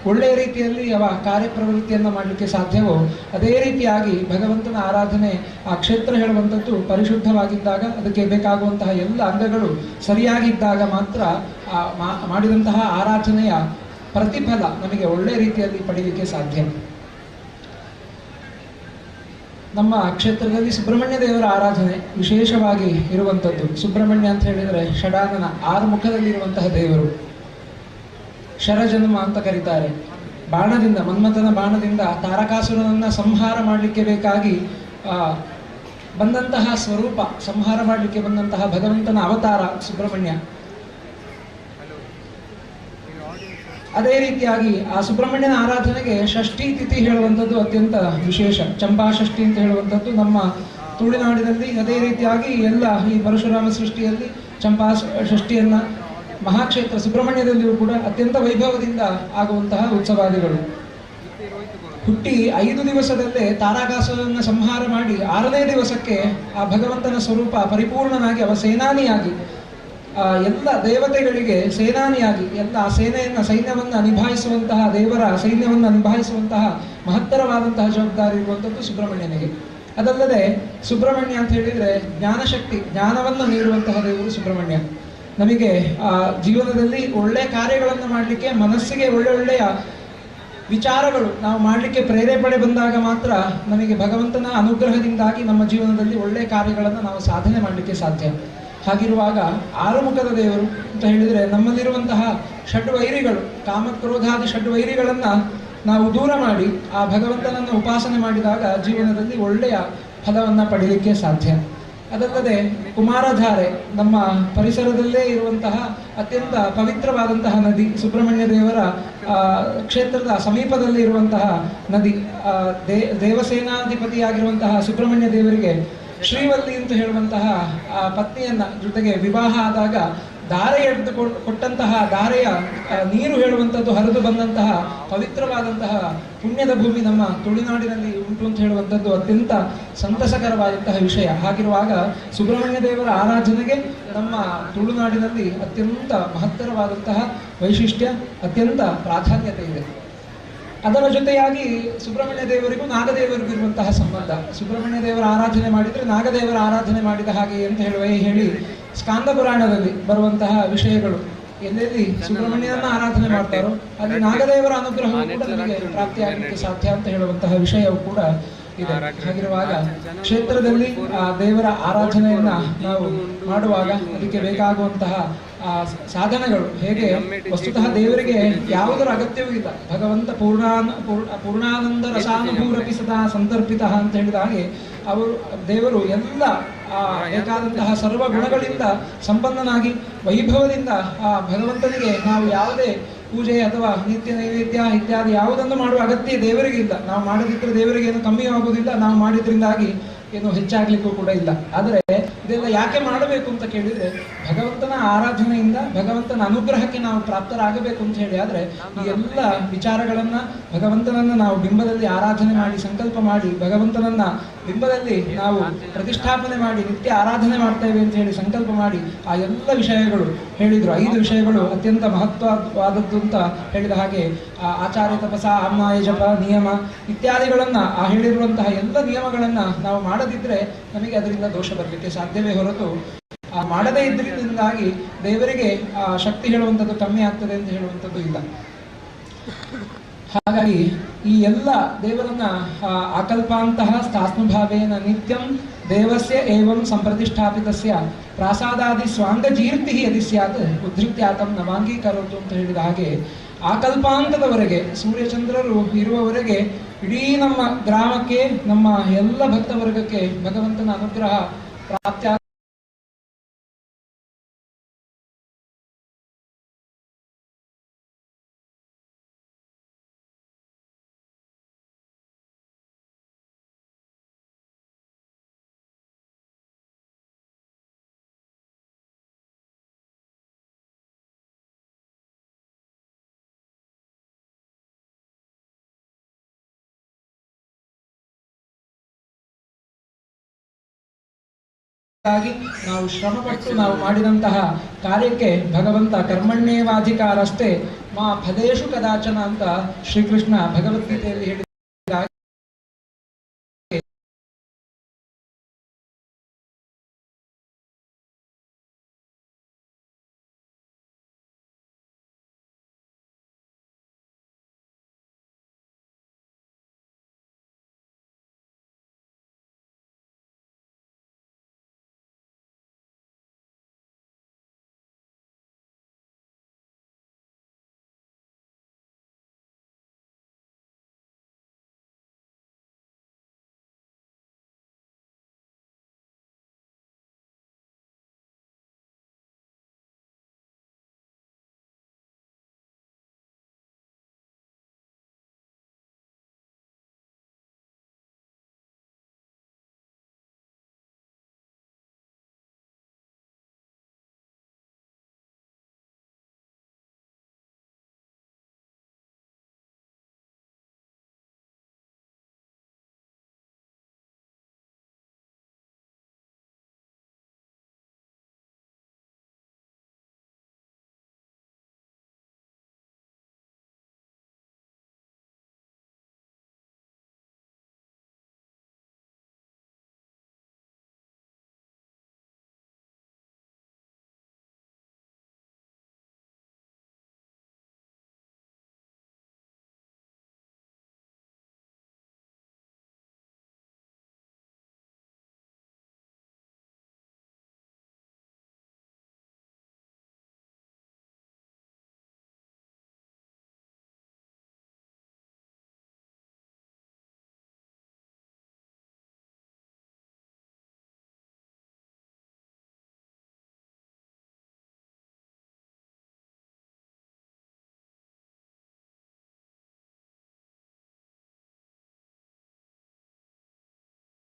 ಒಳ್ಳೆಯ ರೀತಿಯಲ್ಲಿ ಅವ ಕಾರ್ಯಪ್ರವೃತ್ತಿಯನ್ನು ಮಾಡಲಿಕ್ಕೆ ಸಾಧ್ಯವೋ, ಅದೇ ರೀತಿಯಾಗಿ ಭಗವಂತನ ಆರಾಧನೆ ಆ ಕ್ಷೇತ್ರ ಹೇಳುವಂಥದ್ದು ಪರಿಶುದ್ಧವಾಗಿದ್ದಾಗ, ಅದಕ್ಕೆ ಬೇಕಾಗುವಂತಹ ಎಲ್ಲ ಅಂಗಗಳು ಸರಿಯಾಗಿದ್ದಾಗ ಮಾತ್ರ ಆ ಮಾಡಿದಂತಹ ಆರಾಧನೆಯ ಪ್ರತಿಫಲ ನಮಗೆ ಒಳ್ಳೆಯ ರೀತಿಯಲ್ಲಿ ಪಡೀಲಿಕ್ಕೆ ಸಾಧ್ಯ. ನಮ್ಮ ಕ್ಷೇತ್ರದಲ್ಲಿ ಸುಬ್ರಹ್ಮಣ್ಯ ದೇವರ ಆರಾಧನೆ ವಿಶೇಷವಾಗಿ ಇರುವಂಥದ್ದು. ಸುಬ್ರಹ್ಮಣ್ಯ ಅಂತ ಹೇಳಿದರೆ ಷಡಾನನ, 6 ಮುಖದಲ್ಲಿರುವಂತಹ ದೇವರು, ಶರಜನ್ಮ ಅಂತ ಕರೀತಾರೆ. ಬಾಣದಿಂದ, ಮನ್ಮಥನ ಬಾಣದಿಂದ ತಾರಕಾಸುರನನ್ನು ಸಂಹಾರ ಮಾಡಲಿಕ್ಕೆ ಬೇಕಾಗಿ ಬಂದಂತಹ ಸ್ವರೂಪ, ಸಂಹಾರ ಮಾಡಲಿಕ್ಕೆ ಬಂದಂತಹ ಭಗವಂತನ ಅವತಾರ ಸುಬ್ರಹ್ಮಣ್ಯ. ಅದೇ ರೀತಿಯಾಗಿ ಆ ಸುಬ್ರಹ್ಮಣ್ಯನ ಆರಾಧನೆಗೆ ಷಷ್ಠಿ ತಿಥಿ ಹೇಳುವಂಥದ್ದು ಅತ್ಯಂತ ವಿಶೇಷ. ಚಂಪಾಷಷ್ಠಿ ಅಂತ ಹೇಳುವಂಥದ್ದು ನಮ್ಮ ತುಳುನಾಡಿನಲ್ಲಿ, ಅದೇ ರೀತಿಯಾಗಿ ಎಲ್ಲ ಈ ಪರಶುರಾಮ ಸೃಷ್ಟಿಯಲ್ಲಿ ಚಂಪಾ ಷಷ್ಠಿಯನ್ನು ಮಹಾಕ್ಷೇತ್ರ ಸುಬ್ರಹ್ಮಣ್ಯದಲ್ಲಿಯೂ ಕೂಡ ಅತ್ಯಂತ ವೈಭವದಿಂದ ಆಗುವಂತಹ ಉತ್ಸವಾದಿಗಳು. ಹುಟ್ಟಿ 5 ದಿವಸದಲ್ಲೇ ತಾರಕಾಸುರನನ್ನು ಸಂಹಾರ ಮಾಡಿ 6ನೇ ದಿವಸಕ್ಕೆ ಆ ಭಗವಂತನ ಸ್ವರೂಪ ಪರಿಪೂರ್ಣನಾಗಿ ಅವ ಸೇನಾನಿಯಾಗಿ, ಎಲ್ಲ ದೇವತೆಗಳಿಗೆ ಸೇನಾನಿಯಾಗಿ, ಎಲ್ಲ ಸೇನೆಯನ್ನು, ಸೈನ್ಯವನ್ನು ನಿಭಾಯಿಸುವಂತಹ, ದೇವರ ಸೈನ್ಯವನ್ನು ನಿಭಾಯಿಸುವಂತಹ ಮಹತ್ತರವಾದಂತಹ ಜವಾಬ್ದಾರಿ ಇರುವಂಥದ್ದು ಸುಬ್ರಹ್ಮಣ್ಯನಿಗೆ. ಅದಲ್ಲದೆ ಸುಬ್ರಹ್ಮಣ್ಯ ಅಂತ ಹೇಳಿದರೆ ಜ್ಞಾನಶಕ್ತಿ, ಜ್ಞಾನವನ್ನು ನೀಡುವಂತಹ ದೇವರು ಸುಬ್ರಹ್ಮಣ್ಯ. ನಮಗೆ ಆ ಜೀವನದಲ್ಲಿ ಒಳ್ಳೆಯ ಕಾರ್ಯಗಳನ್ನು ಮಾಡಲಿಕ್ಕೆ, ಮನಸ್ಸಿಗೆ ಒಳ್ಳೆ ಒಳ್ಳೆಯ ವಿಚಾರಗಳು ನಾವು ಮಾಡಲಿಕ್ಕೆ ಪ್ರೇರೇಪಣೆ ಬಂದಾಗ ಮಾತ್ರ ನಮಗೆ ಭಗವಂತನ ಅನುಗ್ರಹದಿಂದಾಗಿ ನಮ್ಮ ಜೀವನದಲ್ಲಿ ಒಳ್ಳೆಯ ಕಾರ್ಯಗಳನ್ನು ನಾವು ಸಾಧನೆ ಮಾಡಲಿಕ್ಕೆ ಸಾಧ್ಯ. ಹಾಗಿರುವಾಗ 6 ಮುಖದ ದೇವರು ಅಂತ ಹೇಳಿದರೆ ನಮ್ಮಲ್ಲಿರುವಂತಹ ಷಡ್ವೈರಿಗಳು, ಕಾಮಕ್ರೋಧಾದಿ ಷಡ್ವೈರಿಗಳನ್ನು ನಾವು ದೂರ ಮಾಡಿ ಆ ಭಗವಂತನನ್ನು ಉಪಾಸನೆ ಮಾಡಿದಾಗ ಜೀವನದಲ್ಲಿ ಒಳ್ಳೆಯ ಫಲವನ್ನು ಪಡೀಲಿಕ್ಕೆ ಸಾಧ್ಯ. ಅದಲ್ಲದೆ ಕುಮಾರಧಾರೆ ನಮ್ಮ ಪರಿಸರದಲ್ಲೇ ಇರುವಂತಹ ಅತ್ಯಂತ ಪವಿತ್ರವಾದಂತಹ ನದಿ, ಸುಬ್ರಹ್ಮಣ್ಯ ದೇವರ ಕ್ಷೇತ್ರದ ಸಮೀಪದಲ್ಲಿ ಇರುವಂತಹ ನದಿ, ದೇವಸೇನಾಧಿಪತಿಯಾಗಿರುವಂತಹ ಸುಬ್ರಹ್ಮಣ್ಯ ದೇವರಿಗೆ ಶ್ರೀವಲ್ಲಿ ಅಂತ ಹೇಳುವಂತಹ ಆ ಪತ್ನಿಯನ್ನ ಜೊತೆಗೆ ವಿವಾಹ ಆದಾಗ ಧಾರೆ ಎಳೆದು ಕೊಟ್ಟಂತಹ ಧಾರೆಯ ನೀರು ಹೇಳುವಂಥದ್ದು ಹರಿದು ಬಂದಂತಹ ಪವಿತ್ರವಾದಂತಹ ಪುಣ್ಯದ ಭೂಮಿ ನಮ್ಮ ತುಳುನಾಡಿನಲ್ಲಿ ಉಂಟು ಅಂತ ಹೇಳುವಂಥದ್ದು ಅತ್ಯಂತ ಸಂತಸಕರವಾದಂತಹ ವಿಷಯ. ಹಾಗಿರುವಾಗ ಸುಬ್ರಹ್ಮಣ್ಯ ದೇವರ ಆರಾಧನೆಗೆ ನಮ್ಮ ತುಳುನಾಡಿನಲ್ಲಿ ಅತ್ಯಂತ ಮಹತ್ತರವಾದಂತಹ ವೈಶಿಷ್ಟ್ಯ, ಅತ್ಯಂತ ಪ್ರಾಧಾನ್ಯತೆ ಇದೆ. ಅದರ ಜೊತೆಯಾಗಿ ಸುಬ್ರಹ್ಮಣ್ಯ ದೇವರಿಗೂ ನಾಗದೇವರಿಗೂ ಇರುವಂತಹ ಸಂಬಂಧ. ಸುಬ್ರಹ್ಮಣ್ಯ ದೇವರ ಆರಾಧನೆ ಮಾಡಿದರೆ ನಾಗದೇವರ ಆರಾಧನೆ ಮಾಡಿದ ಹಾಗೆ ಅಂತ ಹೇಳಿ ಸ್ಕಾಂದ ಪುರಾಣದಲ್ಲಿ ಬರುವಂತಹ ವಿಷಯಗಳು, ಎಲ್ಲೆಲ್ಲಿ ಸುಬ್ರಹ್ಮಣ್ಯನನ್ನ ಆರಾಧನೆ ಮಾಡ್ತಾರೋ ಅಲ್ಲಿ ನಾಗದೇವರ ಅನುಗ್ರಹವು ಕೂಡ ನಮಗೆ ಪ್ರಾಪ್ತಿಯಾಗಲಿಕ್ಕೆ ಸಾಧ್ಯ ಅಂತ ಹೇಳುವಂತಹ ವಿಷಯವು ಕೂಡ ಇದೆ. ಹಾಗಿರುವಾಗ ಕ್ಷೇತ್ರದಲ್ಲಿ ಆ ದೇವರ ಆರಾಧನೆಯನ್ನ ನಾವು ಮಾಡುವಾಗ ಅದಕ್ಕೆ ಬೇಕಾಗುವಂತಹ ಆ ಸಾಧನಗಳು ಹೇಗೆ, ವಸ್ತುತಃ ದೇವರಿಗೆ ಯಾವುದರ ಅಗತ್ಯವೂ ಇಲ್ಲ. ಭಗವಂತ ಪೂರ್ಣಾನಂದ ರಸಾನುಭೂರಪಿ ಸದಾ ಸಂತರ್ಪಿತ ಅಂತ ಹೇಳಿದ ಹಾಗೆ ಅವರು ದೇವರು ಎಲ್ಲ ಆ ಬೇಕಾದಂತಹ ಸರ್ವ ಗುಣಗಳಿಂದ ಸಂಪನ್ನನಾಗಿ ವೈಭವದಿಂದ ಆ ಭಗವಂತನಿಗೆ ನಾವು ಯಾವುದೇ ಪೂಜೆ ಅಥವಾ ನಿತ್ಯ ನೈವೇದ್ಯ ಇತ್ಯಾದಿ ಯಾವುದನ್ನು ಮಾಡುವ ಅಗತ್ಯ ದೇವರಿಗೆ ಇಲ್ಲ. ನಾವು ಮಾಡದಿದ್ದರೆ ದೇವರಿಗೆ ಏನು ಕಮ್ಮಿಯೂ ಆಗುವುದಿಲ್ಲ, ನಾವು ಮಾಡಿದ್ರಿಂದಾಗಿ ಏನು ಹೆಚ್ಚಾಗಲಿಕ್ಕೂ ಕೂಡ ಇಲ್ಲ. ಆದರೆ ಇದೆಲ್ಲ ಯಾಕೆ ಮಾಡಬೇಕು ಅಂತ ಕೇಳಿದರೆ, ಭಗವಂತನ ಆರಾಧನೆಯಿಂದ ಭಗವಂತನ ಅನುಗ್ರಹಕ್ಕೆ ನಾವು ಪ್ರಾಪ್ತರಾಗಬೇಕು ಅಂತ ಹೇಳಿ. ಆದರೆ ಈ ಎಲ್ಲ ವಿಚಾರಗಳನ್ನು ಭಗವಂತನನ್ನು ನಾವು ಬಿಂಬದಲ್ಲಿ ಆರಾಧನೆ ಮಾಡಿ, ಸಂಕಲ್ಪ ಮಾಡಿ, ಭಗವಂತನನ್ನು ಬಿಂಬದಲ್ಲಿ ನಾವು ಪ್ರತಿಷ್ಠಾಪನೆ ಮಾಡಿ ನಿತ್ಯ ಆರಾಧನೆ ಮಾಡ್ತೇವೆ ಅಂತ ಹೇಳಿ ಸಂಕಲ್ಪ ಮಾಡಿ ಆ ಎಲ್ಲ ವಿಷಯಗಳು ಹೇಳಿದರು. 5 ವಿಷಯಗಳು ಅತ್ಯಂತ ಮಹತ್ವವಾದದ್ದು ಅಂತ ಹೇಳಿದ ಹಾಗೆ ಆ ಆಚಾರ್ಯ ತಪಸ, ಆಮ್ನಾಯ ಜಪ, ನಿಯಮ ಇತ್ಯಾದಿಗಳನ್ನು, ಆ ಹೇಳಿರುವಂತಹ ಎಲ್ಲ ನಿಯಮಗಳನ್ನು ನಾವು ಮಾಡದಿದ್ದರೆ ನಮಗೆ ಅದರಿಂದ ದೋಷ ಬರಲಿಕ್ಕೆ ಸಾಧ್ಯವೇ ಹೊರತು ಆ ಮಾಡದೇ ಇದ್ದರಿಂದಾಗಿ ದೇವರಿಗೆ ಆ ಶಕ್ತಿ ಹೇಳುವಂಥದ್ದು ಕಮ್ಮಿ ಆಗ್ತದೆ ಅಂತ ಹೇಳುವಂಥದ್ದು ಇಲ್ಲ. ಹಾಗಾಗಿ ಈ ಎಲ್ಲ ದೇವರನ್ನ ಆಕಲ್ಪಾಂತಹ ಸ್ಥಾಸ್ನುಭಾವೇನ ನಿತ್ಯಂ ದೇವಸ್ಯ ಏವಂ ಸಂಪ್ರತಿಷ್ಠಾಪಿತಸ್ಯ ಪ್ರಾಸಾದಾದಿ ಸ್ವಾಂಗಜೀರ್ತಿ ಯದಿ ಸ್ಯಾತ್ ಉದ್ಧೃತ್ಯಾತಂ ನವಾಂಗೀಕರೋತು ಅಂತ ಹೇಳಿದ ಹಾಗೆ ಆಕಲ್ಪಾಂತದವರೆಗೆ ಸೂರ್ಯಚಂದ್ರರು ಇರುವವರೆಗೆ ಇಡೀ ನಮ್ಮ ಗ್ರಾಮಕ್ಕೆ, ನಮ್ಮ ಎಲ್ಲ ಭಕ್ತವರ್ಗಕ್ಕೆ ಭಗವಂತನ ಅನುಗ್ರಹ ಪ್ರಾಪ್ತಿ. ನಾವು ಶ್ರಮಪಟ್ಟು ನಾವು ಮಾಡಿದಂತಹ ಕಾರ್ಯಕ್ಕೆ ಭಗವಂತ ಕರ್ಮಣ್ಯೇವಾಧಿಕಾರಸ್ತೆ ಮಾ ಫಲೇಶು ಕದಾಚನ ಅಂತ ಶ್ರೀಕೃಷ್ಣ ಭಗವದ್ಗೀತೆಯಲ್ಲಿ ಹೇಳಿದ.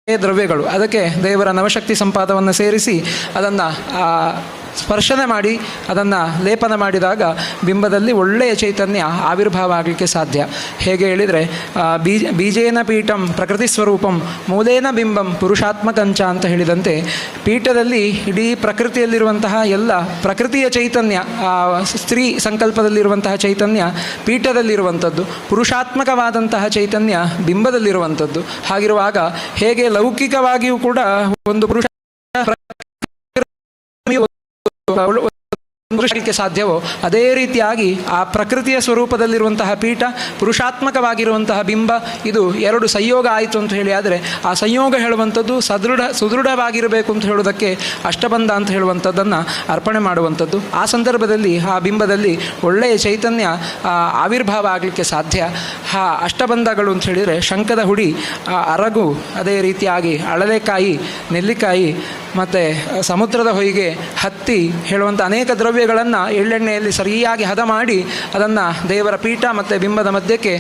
ದ್ರವ್ಯಗಳು ಅದಕ್ಕೆ ದೇವರ ನವಶಕ್ತಿ ಸಂಪಾದವನ್ನು ಸೇರಿಸಿ ಅದನ್ನು ಸ್ಪರ್ಶನೆ ಮಾಡಿ ಅದನ್ನು ಲೇಪನ ಮಾಡಿದಾಗ ಬಿಂಬದಲ್ಲಿ ಒಳ್ಳೆಯ ಚೈತನ್ಯ ಆವಿರ್ಭಾವ ಆಗಲಿಕ್ಕೆ ಸಾಧ್ಯ. ಹೇಗೆ ಹೇಳಿದರೆ ಬೀಜೇನ ಪೀಠಂ ಪ್ರಕೃತಿ ಸ್ವರೂಪಂ ಮೂಲೇನ ಬಿಂಬಂ ಪುರುಷಾತ್ಮಕಂಚ ಅಂತ ಹೇಳಿದಂತೆ ಪೀಠದಲ್ಲಿ ಇಡೀ ಪ್ರಕೃತಿಯಲ್ಲಿರುವಂತಹ ಎಲ್ಲ ಪ್ರಕೃತಿಯ ಚೈತನ್ಯ, ಸ್ತ್ರೀ ಸಂಕಲ್ಪದಲ್ಲಿರುವಂತಹ ಚೈತನ್ಯ ಪೀಠದಲ್ಲಿರುವಂಥದ್ದು, ಪುರುಷಾತ್ಮಕವಾದಂತಹ ಚೈತನ್ಯ ಬಿಂಬದಲ್ಲಿರುವಂಥದ್ದು. ಹಾಗಿರುವಾಗ ಹೇಗೆ ಲೌಕಿಕವಾಗಿಯೂ ಕೂಡ ಒಂದು ಪುರುಷ ಸಾಧ್ಯವೋ ಅದೇ ರೀತಿಯಾಗಿ ಆ ಪ್ರಕೃತಿಯ ಸ್ವರೂಪದಲ್ಲಿರುವಂತಹ ಪೀಠ, ಪುರುಷಾತ್ಮಕವಾಗಿರುವಂತಹ ಬಿಂಬ, ಇದು ಎರಡು ಸಂಯೋಗ ಆಯಿತು ಅಂತ ಹೇಳಿ ಆದರೆ ಆ ಸಂಯೋಗ ಹೇಳುವಂಥದ್ದು ಸುದೃಢವಾಗಿರಬೇಕು ಅಂತ ಹೇಳುವುದಕ್ಕೆ ಅಷ್ಟಬಂಧ ಅಂತ ಹೇಳುವಂಥದ್ದನ್ನು ಅರ್ಪಣೆ ಮಾಡುವಂಥದ್ದು. ಆ ಸಂದರ್ಭದಲ್ಲಿ ಆ ಬಿಂಬದಲ್ಲಿ ಒಳ್ಳೆಯ ಚೈತನ್ಯ ಆವಿರ್ಭಾವ ಆಗಲಿಕ್ಕೆ ಸಾಧ್ಯ. ಆ ಅಷ್ಟಬಂಧಗಳು ಅಂತ ಹೇಳಿದರೆ ಶಂಖದ ಹುಡಿ, ಅರಗು, ಅದೇ ರೀತಿಯಾಗಿ ಅಳಲೆಕಾಯಿ, ನೆಲ್ಲಿಕಾಯಿ, ಮತ್ತು ಸಮುದ್ರದ ಹೊಯ್ಗೆ, ಹತ್ತಿ ಹೇಳುವಂಥ ಅನೇಕ ದ್ರವ್ಯಗಳನ್ನು ಎಳ್ಳೆಣ್ಣೆಯಲ್ಲಿ ಸರಿಯಾಗಿ ಹದ ಮಾಡಿ ಅದನ್ನು ದೇವರ ಪೀಠ ಮತ್ತು ಬಿಂಬದ ಮಧ್ಯಕ್ಕೆ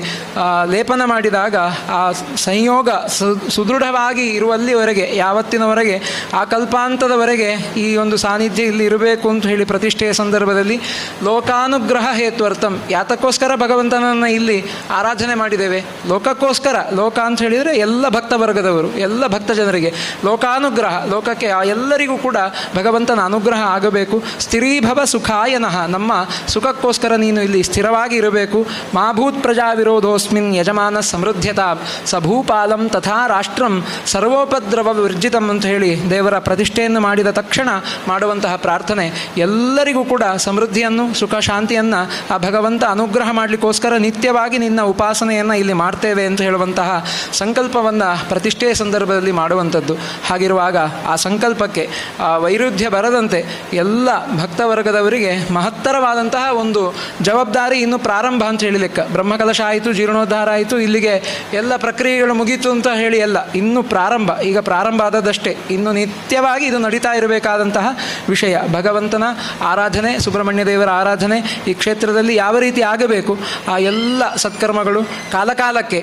ಲೇಪನ ಮಾಡಿದಾಗ ಆ ಸಂಯೋಗ ಸುದೃಢವಾಗಿ ಇರುವಲ್ಲಿವರೆಗೆ, ಯಾವತ್ತಿನವರೆಗೆ, ಆ ಕಲ್ಪಾಂತದವರೆಗೆ ಈ ಒಂದು ಸಾನ್ನಿಧ್ಯ ಇಲ್ಲಿ ಇರಬೇಕು ಅಂತ ಹೇಳಿ ಪ್ರತಿಷ್ಠೆಯ ಸಂದರ್ಭದಲ್ಲಿ ಲೋಕಾನುಗ್ರಹ ಹೇತ್ವರ್ಥಂ, ಯಾತಕ್ಕೋಸ್ಕರ ಭಗವಂತನನ್ನು ಇಲ್ಲಿ ಆರಾಧನೆ ಮಾಡಿದ್ದೇವೆ, ಲೋಕಕ್ಕೋಸ್ಕರ. ಲೋಕ ಅಂತ ಹೇಳಿದರೆ ಎಲ್ಲ ಭಕ್ತ ವರ್ಗದವರು, ಎಲ್ಲ ಭಕ್ತ ಜನರಿಗೆ ಲೋಕಾನುಗ್ರಹ, ಲೋಕಕ್ಕೆ ಎಲ್ಲರಿಗೂ ಕೂಡ ಭಗವಂತನ ಅನುಗ್ರಹ ಆಗಬೇಕು. ಸ್ಥಿರೀಭವ ಸುಖಾಯನಃ, ನಮ್ಮ ಸುಖಕ್ಕೋಸ್ಕರ ನೀನು ಇಲ್ಲಿ ಸ್ಥಿರವಾಗಿ ಇರಬೇಕು. ಮಾಭೂತ್ ಪ್ರಜಾ ವಿರೋಧೋಸ್ಮಿನ್ ಯಜಮಾನ ಸಮೃದ್ಧತಾ ಸಭೂಪಾಲಂ ತಥಾ ರಾಷ್ಟ್ರಂ ಸರ್ವೋಪದ್ರವ ವಿರ್ಜಿತಂ ಅಂತ ಹೇಳಿ ದೇವರ ಪ್ರತಿಷ್ಠೆಯನ್ನು ಮಾಡಿದ ತಕ್ಷಣ ಮಾಡುವಂತಹ ಪ್ರಾರ್ಥನೆ ಎಲ್ಲರಿಗೂ ಕೂಡ ಸಮೃದ್ಧಿಯನ್ನು, ಸುಖ ಶಾಂತಿಯನ್ನು ಆ ಭಗವಂತ ಅನುಗ್ರಹ ಮಾಡಲಿಕ್ಕೋಸ್ಕರ ನಿತ್ಯವಾಗಿ ನಿನ್ನ ಉಪಾಸನೆಯನ್ನು ಇಲ್ಲಿ ಮಾಡ್ತೇವೆ ಅಂತ ಹೇಳುವಂತಹ ಸಂಕಲ್ಪವನ್ನು ಪ್ರತಿಷ್ಠೆಯ ಸಂದರ್ಭದಲ್ಲಿ ಮಾಡುವಂಥದ್ದು. ಹಾಗಿರುವಾಗ ಆ ಸಂಕಲ್ಪಕ್ಕೆ ಆ ವೈರುಧ್ಯ ಬರದಂತೆ ಎಲ್ಲ ಭಕ್ತವರ್ಗದವರಿಗೆ ಮಹತ್ತರವಾದಂತಹ ಒಂದು ಜವಾಬ್ದಾರಿ ಇನ್ನು ಪ್ರಾರಂಭ ಅಂತ ಹೇಳಿ ಲೆಕ್ಕ. ಬ್ರಹ್ಮಕಲಶ ಆಯಿತು, ಜೀರ್ಣೋದ್ಧಾರ ಆಯಿತು, ಇಲ್ಲಿಗೆ ಎಲ್ಲ ಪ್ರಕ್ರಿಯೆಗಳು ಮುಗೀತು ಅಂತ ಹೇಳಿ ಅಲ್ಲ, ಇನ್ನೂ ಪ್ರಾರಂಭ, ಈಗ ಪ್ರಾರಂಭ ಆದದ್ದಷ್ಟೇ. ಇನ್ನು ನಿತ್ಯವಾಗಿ ಇದು ನಡೀತಾ ಇರಬೇಕಾದಂತಹ ವಿಷಯ. ಭಗವಂತನ ಆರಾಧನೆ, ಸುಬ್ರಹ್ಮಣ್ಯ ದೇವರ ಆರಾಧನೆ ಈ ಕ್ಷೇತ್ರದಲ್ಲಿ ಯಾವ ರೀತಿ ಆಗಬೇಕು ಆ ಎಲ್ಲ ಸತ್ಕರ್ಮಗಳು, ಕಾಲಕಾಲಕ್ಕೆ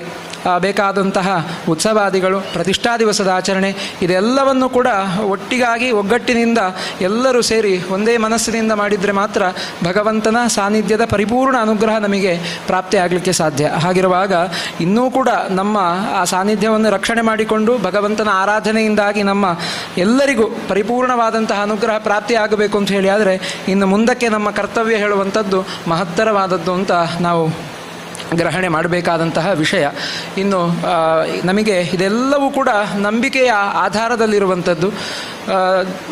ಬೇಕಾದಂತಹ ಉತ್ಸವಾದಿಗಳು, ಪ್ರತಿಷ್ಠಾ ದಿವಸದ ಆಚರಣೆ, ಇದೆಲ್ಲವನ್ನು ಕೂಡ ಒಟ್ಟಿಗಾಗಿ ಒಗ್ಗಟ್ಟಿನಿಂದ ಎಲ್ಲರೂ ಸೇರಿ ಒಂದೇ ಮನಸ್ಸಿನಿಂದ ಮಾಡಿದರೆ ಮಾತ್ರ ಭಗವಂತನ ಸಾನ್ನಿಧ್ಯದ ಪರಿಪೂರ್ಣ ಅನುಗ್ರಹ ನಮಗೆ ಪ್ರಾಪ್ತಿ ಆಗಲಿಕ್ಕೆ ಸಾಧ್ಯ. ಹಾಗಿರುವಾಗ ಇನ್ನೂ ಕೂಡ ನಮ್ಮ ಆ ಸಾನ್ನಿಧ್ಯವನ್ನು ರಕ್ಷಣೆ ಮಾಡಿಕೊಂಡು ಭಗವಂತನ ಆರಾಧನೆಯಿಂದಾಗಿ ನಮ್ಮ ಎಲ್ಲರಿಗೂ ಪರಿಪೂರ್ಣವಾದಂತಹ ಅನುಗ್ರಹ ಪ್ರಾಪ್ತಿ ಆಗಬೇಕು ಅಂತ ಹೇಳಿ ಆದರೆ ಇನ್ನು ಮುಂದಕ್ಕೆ ನಮ್ಮ ಕರ್ತವ್ಯ ಹೇಳುವಂಥದ್ದು ಮಹತ್ತರವಾದದ್ದು ಅಂತ ನಾವು ಗ್ರಹಣೆ ಮಾಡಬೇಕಾದಂತಹ ವಿಷಯ. ಇನ್ನು ನಮಗೆ ಇದೆಲ್ಲವೂ ಕೂಡ ನಂಬಿಕೆಯ ಆಧಾರದಲ್ಲಿರುವಂಥದ್ದು.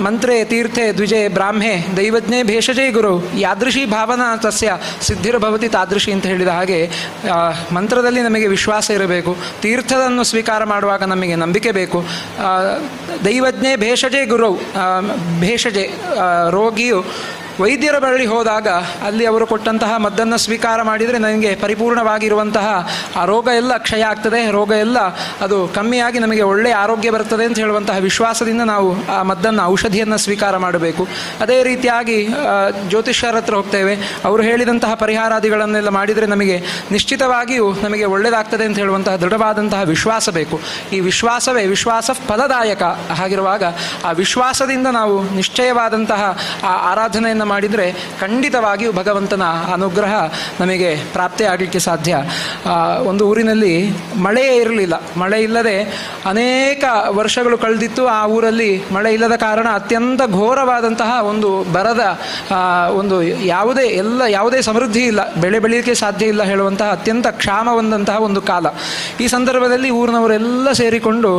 ಮಂತ್ರೇ ತೀರ್ಥೆ ದ್ವಿಜೆ ಬ್ರಾಹ್ಮೆ ದೈವಜ್ಞೆ ಭೇಷಜೇ ಗುರು ಯಾದೃಶಿ ಭಾವನಾ ತಸ್ಯ ಸಿದ್ಧಿರ್ಭವತಿ ತಾದೃಶಿ ಅಂತ ಹೇಳಿದ ಹಾಗೆ ಮಂತ್ರದಲ್ಲಿ ನಮಗೆ ವಿಶ್ವಾಸ ಇರಬೇಕು, ತೀರ್ಥವನ್ನು ಸ್ವೀಕಾರ ಮಾಡುವಾಗ ನಮಗೆ ನಂಬಿಕೆ ಬೇಕು. ದೈವಜ್ಞೆ ಭೇಷಜೇ ಗುರು, ಭೇಷಜೆ ರೋಗಿಯು ವೈದ್ಯರ ಬಳಿ ಹೋದಾಗ ಅಲ್ಲಿ ಅವರು ಕೊಟ್ಟಂತಹ ಮದ್ದನ್ನು ಸ್ವೀಕಾರ ಮಾಡಿದರೆ ನನಗೆ ಪರಿಪೂರ್ಣವಾಗಿರುವಂತಹ ಆ ರೋಗ ಎಲ್ಲ ಕ್ಷಯ ಆಗ್ತದೆ, ರೋಗ ಎಲ್ಲ ಅದು ಕಮ್ಮಿಯಾಗಿ ನಮಗೆ ಒಳ್ಳೆಯ ಆರೋಗ್ಯ ಬರ್ತದೆ ಅಂತ ಹೇಳುವಂತಹ ವಿಶ್ವಾಸದಿಂದ ನಾವು ಆ ಮದ್ದನ್ನು, ಔಷಧಿಯನ್ನು ಸ್ವೀಕಾರ ಮಾಡಬೇಕು. ಅದೇ ರೀತಿಯಾಗಿ ಜ್ಯೋತಿಷ್ಯರ ಹತ್ರ ಹೋಗ್ತೇವೆ, ಅವರು ಹೇಳಿದಂತಹ ಪರಿಹಾರಾದಿಗಳನ್ನೆಲ್ಲ ಮಾಡಿದರೆ ನಮಗೆ ನಿಶ್ಚಿತವಾಗಿಯೂ ನಮಗೆ ಒಳ್ಳೆಯದಾಗ್ತದೆ ಅಂತ ಹೇಳುವಂತಹ ದೃಢವಾದಂತಹ ವಿಶ್ವಾಸ ಬೇಕು. ಈ ವಿಶ್ವಾಸವೇ ವಿಶ್ವಾಸ ಫಲದಾಯಕ. ಹಾಗಿರುವಾಗ ಆ ವಿಶ್ವಾಸದಿಂದ ನಾವು ನಿಶ್ಚಯವಾದಂತಹ ಆ ಆರಾಧನೆಯನ್ನು ಮಾಡಿದರೆ ಖಂಡಿತವಾಗಿಯೂ ಭಗವಂತನ ಅನುಗ್ರಹ ನಮಗೆ ಪ್ರಾಪ್ತಿ ಆಗಲಿಕ್ಕೆ ಸಾಧ್ಯ. ಒಂದು ಊರಿನಲ್ಲಿ ಮಳೆಯೇ ಇರಲಿಲ್ಲ. ಮಳೆ ಇಲ್ಲದೆ ಅನೇಕ ವರ್ಷಗಳು ಕಳೆದಿತ್ತು. ಆ ಊರಲ್ಲಿ ಮಳೆ ಇಲ್ಲದ ಕಾರಣ ಅತ್ಯಂತ ಘೋರವಾದಂತಹ ಒಂದು ಬರದ ಒಂದು ಯಾವುದೇ ಸಮೃದ್ಧಿ ಇಲ್ಲ, ಬೆಳೆ ಬೆಳೀಲಿಕ್ಕೆ ಸಾಧ್ಯ ಇಲ್ಲ ಹೇಳುವಂತಹ ಅತ್ಯಂತ ಕ್ಷಾಮವಂದಂತಹ ಒಂದು ಕಾಲ. ಈ ಸಂದರ್ಭದಲ್ಲಿ ಊರಿನವರೆಲ್ಲ ಸೇರಿಕೊಂಡು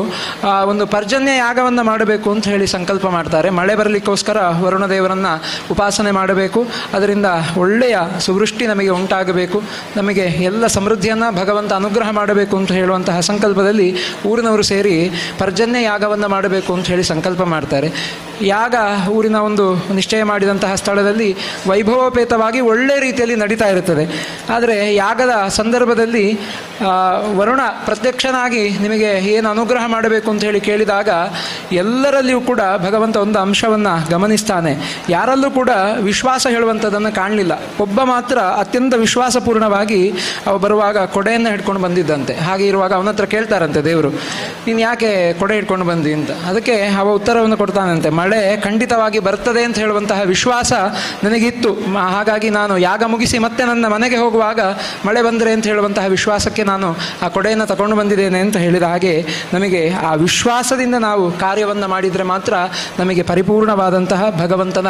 ಒಂದು ಪರ್ಜನ್ಯ ಯಾಗವನ್ನು ಮಾಡಬೇಕು ಅಂತ ಹೇಳಿ ಸಂಕಲ್ಪ ಮಾಡ್ತಾರೆ. ಮಳೆ ಬರಲಿಕ್ಕೋಸ್ಕರ ವರುಣದೇವರನ್ನು ಉಪಾಸನೆ ಮಾಡಬೇಕು, ಅದರಿಂದ ಒಳ್ಳೆಯ ಸುವೃಷ್ಟಿ ನಮಗೆ ಉಂಟಾಗಬೇಕು, ನಮಗೆ ಎಲ್ಲ ಸಮೃದ್ಧಿಯನ್ನು ಭಗವಂತ ಅನುಗ್ರಹ ಮಾಡಬೇಕು ಅಂತ ಹೇಳುವಂತಹ ಸಂಕಲ್ಪದಲ್ಲಿ ಊರಿನವರು ಸೇರಿ ಪರ್ಜನ್ಯ ಯಾಗವನ್ನು ಮಾಡಬೇಕು ಅಂತ ಹೇಳಿ ಸಂಕಲ್ಪ ಮಾಡ್ತಾರೆ. ಯಾಗ ಊರಿನ ಒಂದು ನಿಶ್ಚಯ ಮಾಡಿದಂತಹ ಸ್ಥಳದಲ್ಲಿ ವೈಭವೋಪೇತವಾಗಿ ಒಳ್ಳೆಯ ರೀತಿಯಲ್ಲಿ ನಡೀತಾ ಇರುತ್ತದೆ. ಆದರೆ ಯಾಗದ ಸಂದರ್ಭದಲ್ಲಿ ವರುಣ ಪ್ರತ್ಯಕ್ಷನಾಗಿ ನಿಮಗೆ ಏನು ಅನುಗ್ರಹ ಮಾಡಬೇಕು ಅಂತ ಹೇಳಿ ಕೇಳಿದಾಗ ಎಲ್ಲರಲ್ಲಿಯೂ ಕೂಡ ಭಗವಂತ ಒಂದು ಅಂಶವನ್ನು ಗಮನಿಸ್ತಾನೆ. ಯಾರಲ್ಲೂ ಕೂಡ ವಿಶ್ವಾಸ ಹೇಳುವಂಥದ್ದನ್ನು ಕಾಣಲಿಲ್ಲ. ಒಬ್ಬ ಮಾತ್ರ ಅತ್ಯಂತ ವಿಶ್ವಾಸಪೂರ್ಣವಾಗಿ ಅವ ಬರುವಾಗ ಕೊಡೆಯನ್ನು ಹಿಡ್ಕೊಂಡು ಬಂದಿದ್ದಂತೆ. ಹಾಗೆ ಇರುವಾಗ ಅವನ ಹತ್ರ ಕೇಳ್ತಾರಂತೆ ದೇವರು, ನೀನು ಯಾಕೆ ಕೊಡೆ ಹಿಡ್ಕೊಂಡು ಬಂದಿ ಅಂತ. ಅದಕ್ಕೆ ಅವ ಉತ್ತರವನ್ನು ಕೊಡ್ತಾನಂತೆ, ಮಳೆ ಖಂಡಿತವಾಗಿ ಬರ್ತದೆ ಅಂತ ಹೇಳುವಂತಹ ವಿಶ್ವಾಸ ನನಗಿತ್ತು, ಹಾಗಾಗಿ ನಾನು ಯಾಗ ಮುಗಿಸಿ ಮತ್ತೆ ನನ್ನ ಮನೆಗೆ ಹೋಗುವಾಗ ಮಳೆ ಬಂದರೆ ಅಂತ ಹೇಳುವಂತಹ ವಿಶ್ವಾಸಕ್ಕೆ ನಾನು ಆ ಕೊಡೆಯನ್ನು ತಗೊಂಡು ಬಂದಿದ್ದೇನೆ ಅಂತ ಹೇಳಿದ ಹಾಗೆ ನಮಗೆ ಆ ವಿಶ್ವಾಸದಿಂದ ನಾವು ಕಾರ್ಯವನ್ನು ಮಾಡಿದರೆ ಮಾತ್ರ ನಮಗೆ ಪರಿಪೂರ್ಣವಾದಂತಹ ಭಗವಂತನ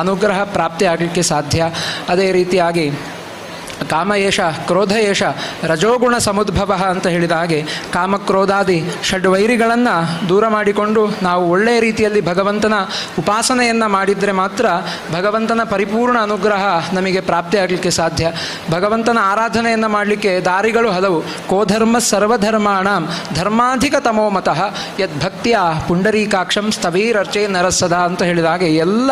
ಅನುಗ್ರಹ ಪ್ರಾಪ್ತಿ ಆಗಲಿಕ್ಕೆ ಸಾಧ್ಯ. ಅದೇ ರೀತಿಯಾಗಿ ಕಾಮಯೇಷ ಕ್ರೋಧಯೇಷ ರಜೋಗುಣ ಸಮುದ್ಭವ ಅಂತ ಹೇಳಿದ ಹಾಗೆ ಕಾಮಕ್ರೋಧಾದಿ ಷಡ್ವೈರಿಗಳನ್ನು ದೂರ ಮಾಡಿಕೊಂಡು ನಾವು ಒಳ್ಳೆಯ ರೀತಿಯಲ್ಲಿ ಭಗವಂತನ ಉಪಾಸನೆಯನ್ನು ಮಾಡಿದರೆ ಮಾತ್ರ ಭಗವಂತನ ಪರಿಪೂರ್ಣ ಅನುಗ್ರಹ ನಮಗೆ ಪ್ರಾಪ್ತಿಯಾಗಲಿಕ್ಕೆ ಸಾಧ್ಯ. ಭಗವಂತನ ಆರಾಧನೆಯನ್ನು ಮಾಡಲಿಕ್ಕೆ ದಾರಿಗಳು ಹಲವು. ಕೋಧರ್ಮ ಸರ್ವಧರ್ಮಾಣಾಂ ಧರ್ಮಾಧಿಕ ತಮೋಮತಃ ಯದ್ಭಕ್ತಿಯ ಪುಂಡರೀಕಾಕ್ಷಂ ಸ್ಥವೀರರ್ಚೆ ನರಸದ ಅಂತ ಹೇಳಿದ ಹಾಗೆ ಎಲ್ಲ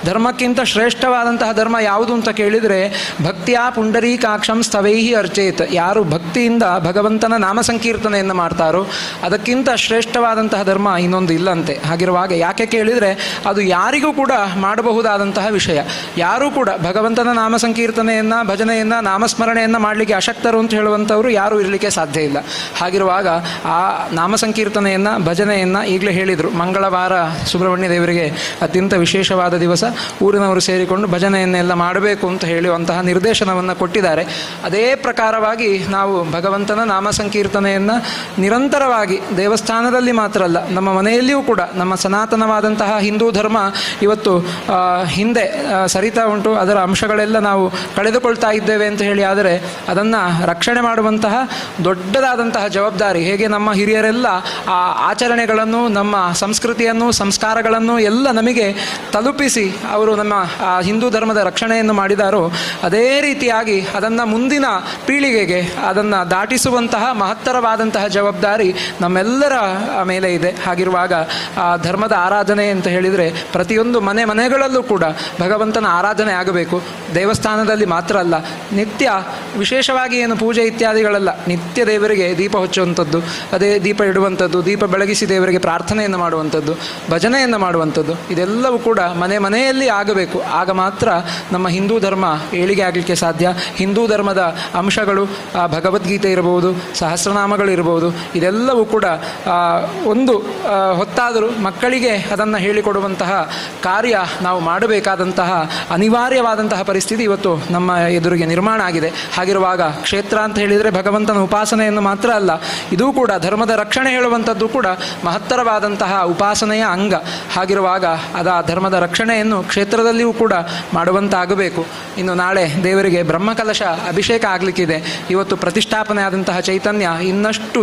ಧರ್ಮಕ್ಕಿಂತ ಶ್ರೇಷ್ಠವಾದಂತಹ ಧರ್ಮ ಯಾವುದು ಅಂತ ಕೇಳಿದರೆ ಭಕ್ತಿಯ ಪುಂಡರೀ ಕಾಕ್ಷಂ ಸ್ಥವೈಹಿ ಅರ್ಚೇತ್. ಯಾರು ಭಕ್ತಿಯಿಂದ ಭಗವಂತನ ನಾಮ ಸಂಕೀರ್ತನೆಯನ್ನು ಮಾಡ್ತಾರೋ ಅದಕ್ಕಿಂತ ಶ್ರೇಷ್ಠವಾದಂತಹ ಧರ್ಮ ಇನ್ನೊಂದು ಇಲ್ಲಂತೆ. ಹಾಗಿರುವಾಗ ಯಾಕೆ ಕೇಳಿದರೆ ಅದು ಯಾರಿಗೂ ಕೂಡ ಮಾಡಬಹುದಾದಂತಹ ವಿಷಯ. ಯಾರೂ ಕೂಡ ಭಗವಂತನ ನಾಮ ಸಂಕೀರ್ತನೆಯನ್ನು, ಭಜನೆಯನ್ನು, ನಾಮಸ್ಮರಣೆಯನ್ನು ಮಾಡಲಿಕ್ಕೆ ಅಶಕ್ತರು ಅಂತ ಹೇಳುವಂಥವರು ಯಾರೂ ಇರಲಿಕ್ಕೆ ಸಾಧ್ಯ ಇಲ್ಲ. ಹಾಗಿರುವಾಗ ಆ ನಾಮ ಸಂಕೀರ್ತನೆಯನ್ನು, ಭಜನೆಯನ್ನು ಈಗಲೇ ಹೇಳಿದರು, ಮಂಗಳವಾರ ಸುಬ್ರಹ್ಮಣ್ಯ ದೇವರಿಗೆ ಅತ್ಯಂತ ವಿಶೇಷವಾದ ದಿವಸ, ಊರಿನವರು ಸೇರಿಕೊಂಡು ಭಜನೆಯನ್ನೆಲ್ಲ ಮಾಡಬೇಕು ಅಂತ ಹೇಳುವಂತಹ ನಿರ್ದೇಶನವನ್ನು ಕೊಟ್ಟಿದ್ದಾರೆ. ಮಾಡಿದ್ದಾರೆ. ಅದೇ ಪ್ರಕಾರವಾಗಿ ನಾವು ಭಗವಂತನ ನಾಮ ಸಂಕೀರ್ತನೆಯನ್ನು ನಿರಂತರವಾಗಿ ದೇವಸ್ಥಾನದಲ್ಲಿ ಮಾತ್ರ ಅಲ್ಲ, ನಮ್ಮ ಮನೆಯಲ್ಲಿಯೂ ಕೂಡ ನಮ್ಮ ಸನಾತನವಾದಂತಹ ಹಿಂದೂ ಧರ್ಮ ಇವತ್ತು ಹಿಂದೆ ಸರಿತಾ ಉಂಟು. ಅದರ ಅಂಶಗಳೆಲ್ಲ ನಾವು ಕಳೆದುಕೊಳ್ತಾ ಇದ್ದೇವೆ ಅಂತ ಹೇಳಿ, ಆದರೆ ಅದನ್ನು ರಕ್ಷಣೆ ಮಾಡುವಂತಹ ದೊಡ್ಡದಾದಂತಹ ಜವಾಬ್ದಾರಿ ಹೇಗೆ ನಮ್ಮ ಹಿರಿಯರೆಲ್ಲ ಆ ಆಚರಣೆಗಳನ್ನು, ನಮ್ಮ ಸಂಸ್ಕೃತಿಯನ್ನು, ಸಂಸ್ಕಾರಗಳನ್ನು ಎಲ್ಲ ನಮಗೆ ತಲುಪಿಸಿ ಅವರು ನಮ್ಮ ಹಿಂದೂ ಧರ್ಮದ ರಕ್ಷಣೆಯನ್ನು ಮಾಡಿದಾರೋ, ಅದೇ ರೀತಿಯಾಗಿ ಅದನ್ನು ಮುಂದಿನ ಪೀಳಿಗೆಗೆ ಅದನ್ನು ದಾಟಿಸುವಂತಹ ಮಹತ್ತರವಾದಂತಹ ಜವಾಬ್ದಾರಿ ನಮ್ಮೆಲ್ಲರ ಮೇಲೆ ಇದೆ. ಹಾಗಿರುವಾಗ ಆ ಧರ್ಮದ ಆರಾಧನೆ ಅಂತ ಹೇಳಿದರೆ ಪ್ರತಿಯೊಂದು ಮನೆ ಮನೆಗಳಲ್ಲೂ ಕೂಡ ಭಗವಂತನ ಆರಾಧನೆ ಆಗಬೇಕು. ದೇವಸ್ಥಾನದಲ್ಲಿ ಮಾತ್ರ ಅಲ್ಲ, ನಿತ್ಯ ವಿಶೇಷವಾಗಿ ಏನು ಪೂಜೆ ಇತ್ಯಾದಿಗಳಲ್ಲ, ನಿತ್ಯ ದೇವರಿಗೆ ದೀಪ ಹಚ್ಚುವಂಥದ್ದು, ಅದೇ ದೀಪ ಇಡುವಂಥದ್ದು, ದೀಪ ಬೆಳಗಿಸಿ ದೇವರಿಗೆ ಪ್ರಾರ್ಥನೆಯನ್ನು ಮಾಡುವಂಥದ್ದು, ಭಜನೆಯನ್ನು ಮಾಡುವಂಥದ್ದು, ಇದೆಲ್ಲವೂ ಕೂಡ ಮನೆ ಮನೆಯಲ್ಲಿ ಆಗಬೇಕು. ಆಗ ಮಾತ್ರ ನಮ್ಮ ಹಿಂದೂ ಧರ್ಮ ಏಳಿಗೆ ಆಗಲಿಕ್ಕೆ ಸಾಧ್ಯ. ಹಿಂದೂ ಧರ್ಮದ ಅಂಶಗಳು ಭಗವದ್ಗೀತೆ ಇರಬಹುದು, ಸಹಸ್ರನಾಮಗಳು ಇರಬಹುದು, ಇದೆಲ್ಲವೂ ಕೂಡ ಒಂದು ಹೊತ್ತಾದರೂ ಮಕ್ಕಳಿಗೆ ಅದನ್ನು ಹೇಳಿಕೊಡುವಂತಹ ಕಾರ್ಯ ನಾವು ಮಾಡಬೇಕಾದಂತಹ ಅನಿವಾರ್ಯವಾದಂತಹ ಪರಿಸ್ಥಿತಿ ಇವತ್ತು ನಮ್ಮ ಎದುರಿಗೆ ನಿರ್ಮಾಣ ಆಗಿದೆ. ಹಾಗಿರುವಾಗ ಕ್ಷೇತ್ರ ಅಂತ ಹೇಳಿದರೆ ಭಗವಂತನ ಉಪಾಸನೆಯನ್ನು ಮಾತ್ರ ಅಲ್ಲ, ಇದೂ ಕೂಡ ಧರ್ಮದ ರಕ್ಷಣೆ ಹೇಳುವಂಥದ್ದು ಕೂಡ ಮಹತ್ತರವಾದಂತಹ ಉಪಾಸನೆಯ ಅಂಗ. ಹಾಗಿರುವಾಗ ಅದ ಧರ್ಮದ ರಕ್ಷಣೆಯನ್ನು ಕ್ಷೇತ್ರದಲ್ಲಿಯೂ ಕೂಡ ಮಾಡುವಂತಾಗಬೇಕು. ಇನ್ನು ನಾಳೆ ದೇವರಿಗೆ ಬ್ರಹ್ಮಕಲಶ ಅಭಿಷೇಕ ಆಗಲಿಕ್ಕಿದೆ. ಇವತ್ತು ಪ್ರತಿಷ್ಠಾಪನೆ ಆದಂತಹ ಚೈತನ್ಯ ಇನ್ನಷ್ಟು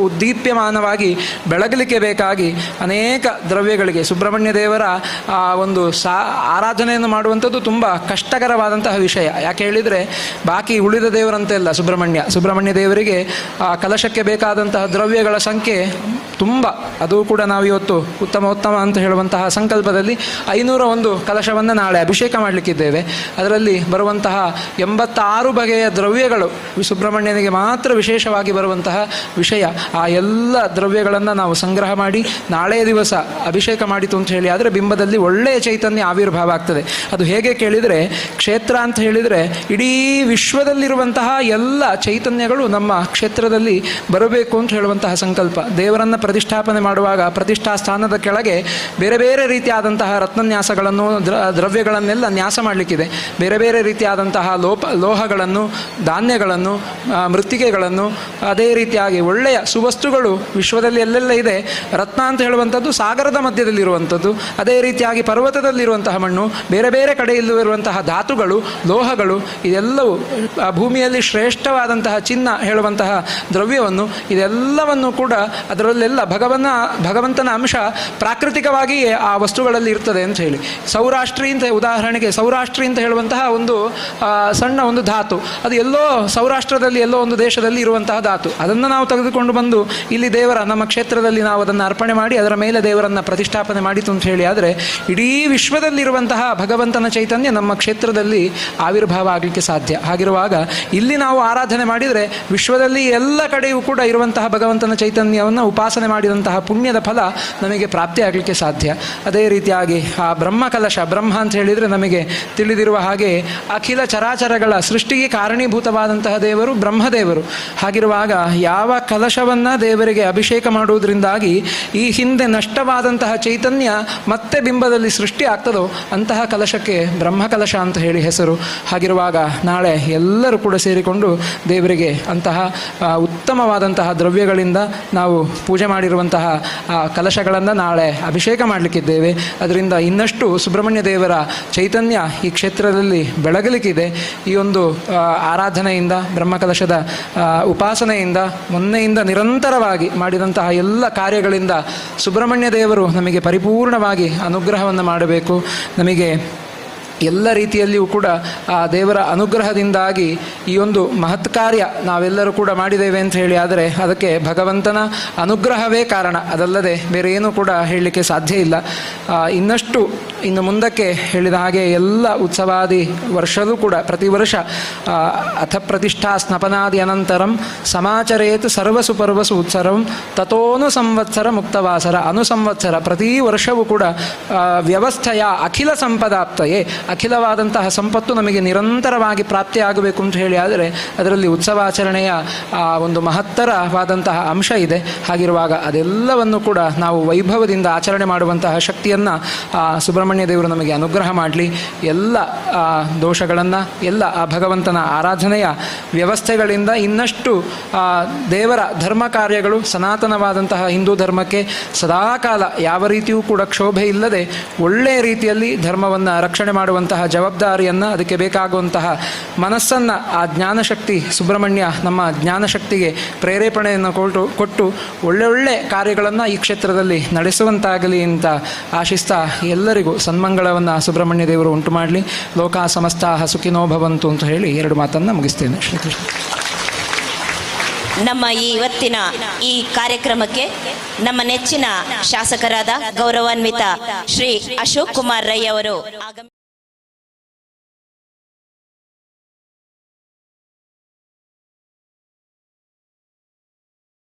ಉದ್ದೀಪ್ಯಮಾನವಾಗಿ ಬೆಳಗಲಿಕ್ಕೆ ಬೇಕಾಗಿ ಅನೇಕ ದ್ರವ್ಯಗಳಿಗೆ ಸುಬ್ರಹ್ಮಣ್ಯ ದೇವರ ಆ ಒಂದು ಆರಾಧನೆಯನ್ನು ಮಾಡುವಂಥದ್ದು ತುಂಬ ಕಷ್ಟಕರವಾದಂತಹ ವಿಷಯ. ಯಾಕೆ ಹೇಳಿದರೆ ಬಾಕಿ ಉಳಿದ ದೇವರಂತೆಲ್ಲ ಸುಬ್ರಹ್ಮಣ್ಯ ದೇವರಿಗೆ ಆ ಕಲಶಕ್ಕೆ ಬೇಕಾದಂತಹ ದ್ರವ್ಯಗಳ ಸಂಖ್ಯೆ ತುಂಬ. ಅದು ಕೂಡ ನಾವು ಇವತ್ತು ಉತ್ತಮ ಉತ್ತಮ ಅಂತ ಹೇಳುವಂತಹ ಸಂಕಲ್ಪದಲ್ಲಿ 501 ಕಲಶವನ್ನು ನಾಳೆ ಅಭಿಷೇಕ ಮಾಡಲಿಕ್ಕಿದ್ದೇವೆ. ಅದರಲ್ಲಿ ಬರುವಂತಹ 86 ಬಗೆಯ ದ್ರವ್ಯಗಳು ಸುಬ್ರಹ್ಮಣ್ಯನಿಗೆ ಮಾತ್ರ ವಿಶೇಷವಾಗಿ ಬರುವಂತಹ ವಿಷಯ. ಆ ಎಲ್ಲ ದ್ರವ್ಯಗಳನ್ನು ನಾವು ಸಂಗ್ರಹ ಮಾಡಿ ನಾಳೆ ದಿವಸ ಅಭಿಷೇಕ ಮಾಡಿತು ಅಂತ ಹೇಳಿ ಆದರೆ ಬಿಂಬದಲ್ಲಿ ಒಳ್ಳೆಯ ಚೈತನ್ಯ ಆವಿರ್ಭಾವ ಆಗ್ತದೆ. ಅದು ಹೇಗೆ ಕೇಳಿದರೆ, ಕ್ಷೇತ್ರ ಅಂತ ಹೇಳಿದರೆ ಇಡೀ ವಿಶ್ವದಲ್ಲಿರುವಂತಹ ಎಲ್ಲ ಚೈತನ್ಯಗಳು ನಮ್ಮ ಕ್ಷೇತ್ರದಲ್ಲಿ ಬರಬೇಕು ಅಂತ ಹೇಳುವಂತಹ ಸಂಕಲ್ಪ. ದೇವರನ್ನು ಪ್ರತಿಷ್ಠಾಪನೆ ಮಾಡುವಾಗ ಪ್ರತಿಷ್ಠಾ ಸ್ಥಾನದ ಕೆಳಗೆ ಬೇರೆ ಬೇರೆ ರೀತಿಯಾದಂತಹ ರತ್ನನ್ಯಾಸಗಳನ್ನು, ದ್ರವ್ಯಗಳನ್ನೆಲ್ಲ ನ್ಯಾಸ ಮಾಡಲಿಕ್ಕಿದೆ. ಬೇರೆ ಬೇರೆ ರೀತಿಯಾದಂತಹ ಲೋಹಗಳನ್ನು, ಧಾನ್ಯಗಳನ್ನು, ಮೃತ್ತಿಕೆಗಳನ್ನು, ಅದೇ ರೀತಿಯಾಗಿ ಒಳ್ಳೆಯ ಸುವಸ್ತುಗಳು ವಿಶ್ವದಲ್ಲಿ ಎಲ್ಲೆಲ್ಲ ಇದೆ. ರತ್ನ ಅಂತ ಹೇಳುವಂಥದ್ದು ಸಾಗರದ ಮಧ್ಯದಲ್ಲಿರುವಂಥದ್ದು, ಅದೇ ರೀತಿಯಾಗಿ ಪರ್ವತದಲ್ಲಿರುವಂತಹ ಮಣ್ಣು, ಬೇರೆ ಬೇರೆ ಕಡೆಯಲ್ಲಿರುವಂತಹ ಧಾತುಗಳು, ಲೋಹಗಳು, ಇದೆಲ್ಲವೂ ಭೂಮಿಯಲ್ಲಿ ಶ್ರೇಷ್ಠವಾದಂತಹ ಚಿನ್ನ ಹೇಳುವಂತಹ ದ್ರವ್ಯವನ್ನು, ಇದೆಲ್ಲವನ್ನು ಕೂಡ ಅದರಲ್ಲೆಲ್ಲ ಭಗವಂತನ ಅಂಶ ಪ್ರಾಕೃತಿಕವಾಗಿ ಆ ವಸ್ತುಗಳಲ್ಲಿ ಇರ್ತದೆ ಅಂತ ಹೇಳಿ. ಸೌರಾಷ್ಟ್ರಿ ಅಂತ ಉದಾಹರಣೆಗೆ ಸೌರಾಷ್ಟ್ರಿ ಅಂತ ಹೇಳುವಂತಹ ಒಂದು ಸಣ್ಣ ಒಂದು ಧಾತು, ಅದು ಎಲ್ಲೋ ಸೌರಾಷ್ಟ್ರದಲ್ಲಿ ಎಲ್ಲೋ ಒಂದು ದೇಶದಲ್ಲಿ ಇರುವಂತಹ ಧಾತು. ಅದನ್ನು ನಾವು ತೆಗೆದುಕೊಂಡು ಬಂದು ಇಲ್ಲಿ ದೇವರ ನಮ್ಮ ಕ್ಷೇತ್ರದಲ್ಲಿ ನಾವು ಅದನ್ನು ಅರ್ಪಣೆ ಮಾಡಿ ಅದರ ಮೇಲೆ ದೇವರನ್ನು ಪ್ರತಿಷ್ಠಾಪನೆ ಮಾಡಿತು ಅಂತ ಹೇಳಿ ಆದರೆ ಇಡೀ ವಿಶ್ವದಲ್ಲಿರುವಂತಹ ಭಗವಂತನ ಚೈತನ್ಯ ನಮ್ಮ ಕ್ಷೇತ್ರದಲ್ಲಿ ಆವಿರ್ಭಾವ ಆಗಲಿಕ್ಕೆ ಸಾಧ್ಯ. ಹಾಗಿರುವಾಗ ಇಲ್ಲಿ ನಾವು ಆರಾಧನೆ ಮಾಡಿದರೆ ವಿಶ್ವದಲ್ಲಿ ಎಲ್ಲ ಕಡೆಯೂ ಕೂಡ ಇರುವಂತಹ ಭಗವಂತನ ಚೈತನ್ಯವನ್ನು ಉಪಾಸನೆ ಮಾಡಿದಂತಹ ಪುಣ್ಯದ ಫಲ ನಮಗೆ ಪ್ರಾಪ್ತಿಯಾಗಲಿಕ್ಕೆ ಸಾಧ್ಯ. ಅದೇ ರೀತಿಯಾಗಿ ಆ ಬ್ರಹ್ಮಕಲಶ, ಬ್ರಹ್ಮ ಅಂತ ಹೇಳಿದರೆ ನಮಗೆ ತಿಳಿದಿರುವ ಹಾಗೆ ಅಖಿಲ ಚರಾಚರಗಳ ಸೃಷ್ಟಿಗೆ ಕಾರಣೀಭೂತವಾದಂತಹ ದೇವರು ಬ್ರಹ್ಮದೇವರು. ಹಾಗಿರುವಾಗ ಯಾವ ಕಲಶವನ್ನು ದೇವರಿಗೆ ಅಭಿಷೇಕ ಮಾಡುವುದರಿಂದಾಗಿ ಈ ಹಿಂದೆ ನಷ್ಟವಾದಂತಹ ಚೈತನ್ಯ ಮತ್ತೆ ಬಿಂಬದಲ್ಲಿ ಸೃಷ್ಟಿ ಆಗ್ತದೋ ಅಂತಹ ಕಲಶಕ್ಕೆ ಬ್ರಹ್ಮಕಲಶ ಅಂತ ಹೇಳಿ ಹೆಸರು. ಹಾಗಿರುವಾಗ ನಾಳೆ ಎಲ್ಲರೂ ಕೂಡ ಸೇರಿಕೊಂಡು ದೇವರಿಗೆ ಅಂತಹ ಉತ್ತಮವಾದಂತಹ ದ್ರವ್ಯಗಳಿಂದ ನಾವು ಪೂಜೆ ಮಾಡಿರುವಂತಹ ಆ ಕಲಶಗಳನ್ನು ನಾಳೆ ಅಭಿಷೇಕ ಮಾಡಲಿಕ್ಕಿದ್ದೇವೆ. ಅದರಿಂದ ಇನ್ನಷ್ಟು ಸುಬ್ರಹ್ಮಣ್ಯ ದೇವರ ಚೈತನ್ಯ ಈ ಕ್ಷೇತ್ರದಲ್ಲಿ ಬೆಳಗಲಿಕ್ಕಿದೆ. ಈ ಒಂದು ಆರಾಧನೆಯಿಂದ, ಬ್ರಹ್ಮಕಲಶದ ಉಪಾಸನೆಯಿಂದ, ಮೊನ್ನೆಯಿಂದ ನಿರಂತರವಾಗಿ ಮಾಡಿದಂತಹ ಎಲ್ಲ ಕಾರ್ಯಗಳಿಂದ ಸುಬ್ರಹ್ಮಣ್ಯ ದೇವರು ನಮಗೆ ಪರಿಪೂರ್ಣವಾಗಿ ಅನುಗ್ರಹವನ್ನು ಮಾಡಬೇಕು. ನಮಗೆ ಎಲ್ಲ ರೀತಿಯಲ್ಲಿಯೂ ಕೂಡ ಆ ದೇವರ ಅನುಗ್ರಹದಿಂದಾಗಿ ಈ ಒಂದು ಮಹತ್ ಕಾರ್ಯ ನಾವೆಲ್ಲರೂ ಕೂಡ ಮಾಡಿದ್ದೇವೆ ಅಂತ ಹೇಳಿ ಆದರೆ ಅದಕ್ಕೆ ಭಗವಂತನ ಅನುಗ್ರಹವೇ ಕಾರಣ, ಅದಲ್ಲದೆ ಬೇರೆ ಏನೂ ಕೂಡ ಹೇಳಲಿಕ್ಕೆ ಸಾಧ್ಯ ಇಲ್ಲ. ಇನ್ನಷ್ಟು ಇನ್ನು ಮುಂದಕ್ಕೆ ಹೇಳಿದ ಹಾಗೆ ಎಲ್ಲ ಉತ್ಸವಾದಿ ವರ್ಷವೂ ಕೂಡ ಪ್ರತಿ ವರ್ಷ ಅಥ ಪ್ರತಿಷ್ಠಾ ಸ್ನಪನಾದಿ ಅನಂತರಂ ಸಮಾಚರೇತ್ ಸರ್ವಸು ಪರ್ವಸು ಉತ್ಸರಂ ತಥೋನು ಸಂವತ್ಸರ ಮುಕ್ತವಾಸರ ಅನುಸಂವತ್ಸರ ಪ್ರತಿ ವರ್ಷವೂ ಕೂಡ ವ್ಯವಸ್ಥೆಯ ಅಖಿಲ ಸಂಪದಾಪ್ತಯೇ, ಅಖಿಲವಾದಂತಹ ಸಂಪತ್ತು ನಮಗೆ ನಿರಂತರವಾಗಿ ಪ್ರಾಪ್ತಿಯಾಗಬೇಕು ಅಂತ ಹೇಳಿ ಆದರೆ ಅದರಲ್ಲಿ ಉತ್ಸವಾಚರಣೆಯ ಆ ಒಂದು ಮಹತ್ತರವಾದಂತಹ ಅಂಶ ಇದೆ. ಹಾಗಿರುವಾಗ ಅದೆಲ್ಲವನ್ನು ಕೂಡ ನಾವು ವೈಭವದಿಂದ ಆಚರಣೆ ಮಾಡುವಂತಹ ಶಕ್ತಿಯನ್ನು ಆ ಸುಬ್ರಹ್ಮಣ್ಯ ಸುಬ್ರಹ್ಮಣ್ಯ ದೇವರು ನಮಗೆ ಅನುಗ್ರಹ ಮಾಡಲಿ. ಎಲ್ಲ ದೋಷಗಳನ್ನು, ಎಲ್ಲ ಆ ಭಗವಂತನ ಆರಾಧನೆಯ ವ್ಯವಸ್ಥೆಗಳಿಂದ ಇನ್ನಷ್ಟು ದೇವರ ಧರ್ಮ ಕಾರ್ಯಗಳು ಸನಾತನವಾದಂತಹ ಹಿಂದೂ ಧರ್ಮಕ್ಕೆ ಸದಾಕಾಲ ಯಾವ ರೀತಿಯೂ ಕೂಡ ಕ್ಷೋಭೆ ಇಲ್ಲದೆ ಒಳ್ಳೆಯ ರೀತಿಯಲ್ಲಿ ಧರ್ಮವನ್ನು ರಕ್ಷಣೆ ಮಾಡುವಂತಹ ಜವಾಬ್ದಾರಿಯನ್ನು, ಅದಕ್ಕೆ ಬೇಕಾಗುವಂತಹ ಮನಸ್ಸನ್ನು ಆ ಜ್ಞಾನಶಕ್ತಿ ಸುಬ್ರಹ್ಮಣ್ಯ ನಮ್ಮ ಜ್ಞಾನಶಕ್ತಿಗೆ ಪ್ರೇರೇಪಣೆಯನ್ನು ಕೊಟ್ಟು ಒಳ್ಳೆ ಕಾರ್ಯಗಳನ್ನು ಈ ಕ್ಷೇತ್ರದಲ್ಲಿ ನಡೆಸುವಂತಾಗಲಿ ಅಂತ ಆಶಿಸ್ತಾ ಎಲ್ಲರಿಗೂ ಸನ್ಮಂಗಳವನ್ನು ಸುಬ್ರಹ್ಮಣ್ಯ ದೇವರು ಉಂಟು ಮಾಡಲಿ. ಲೋಕ ಸಮಸ್ತಾ ಸುಖಿನೋ ಭವಂತು ಅಂತ ಹೇಳಿ ಎರಡು ಮಾತನ್ನು ಮುಗಿಸ್ತೇನೆ. ಶ್ರೀಕೃಷ್ಣ. ನಮ್ಮ ಈ ಇವತ್ತಿನ ಈ ಕಾರ್ಯಕ್ರಮಕ್ಕೆ ನಮ್ಮ ನೆಚ್ಚಿನ ಶಾಸಕರಾದ ಗೌರವಾನ್ವಿತ ಶ್ರೀ ಅಶೋಕ್ ಕುಮಾರ್ ರೈ ಅವರು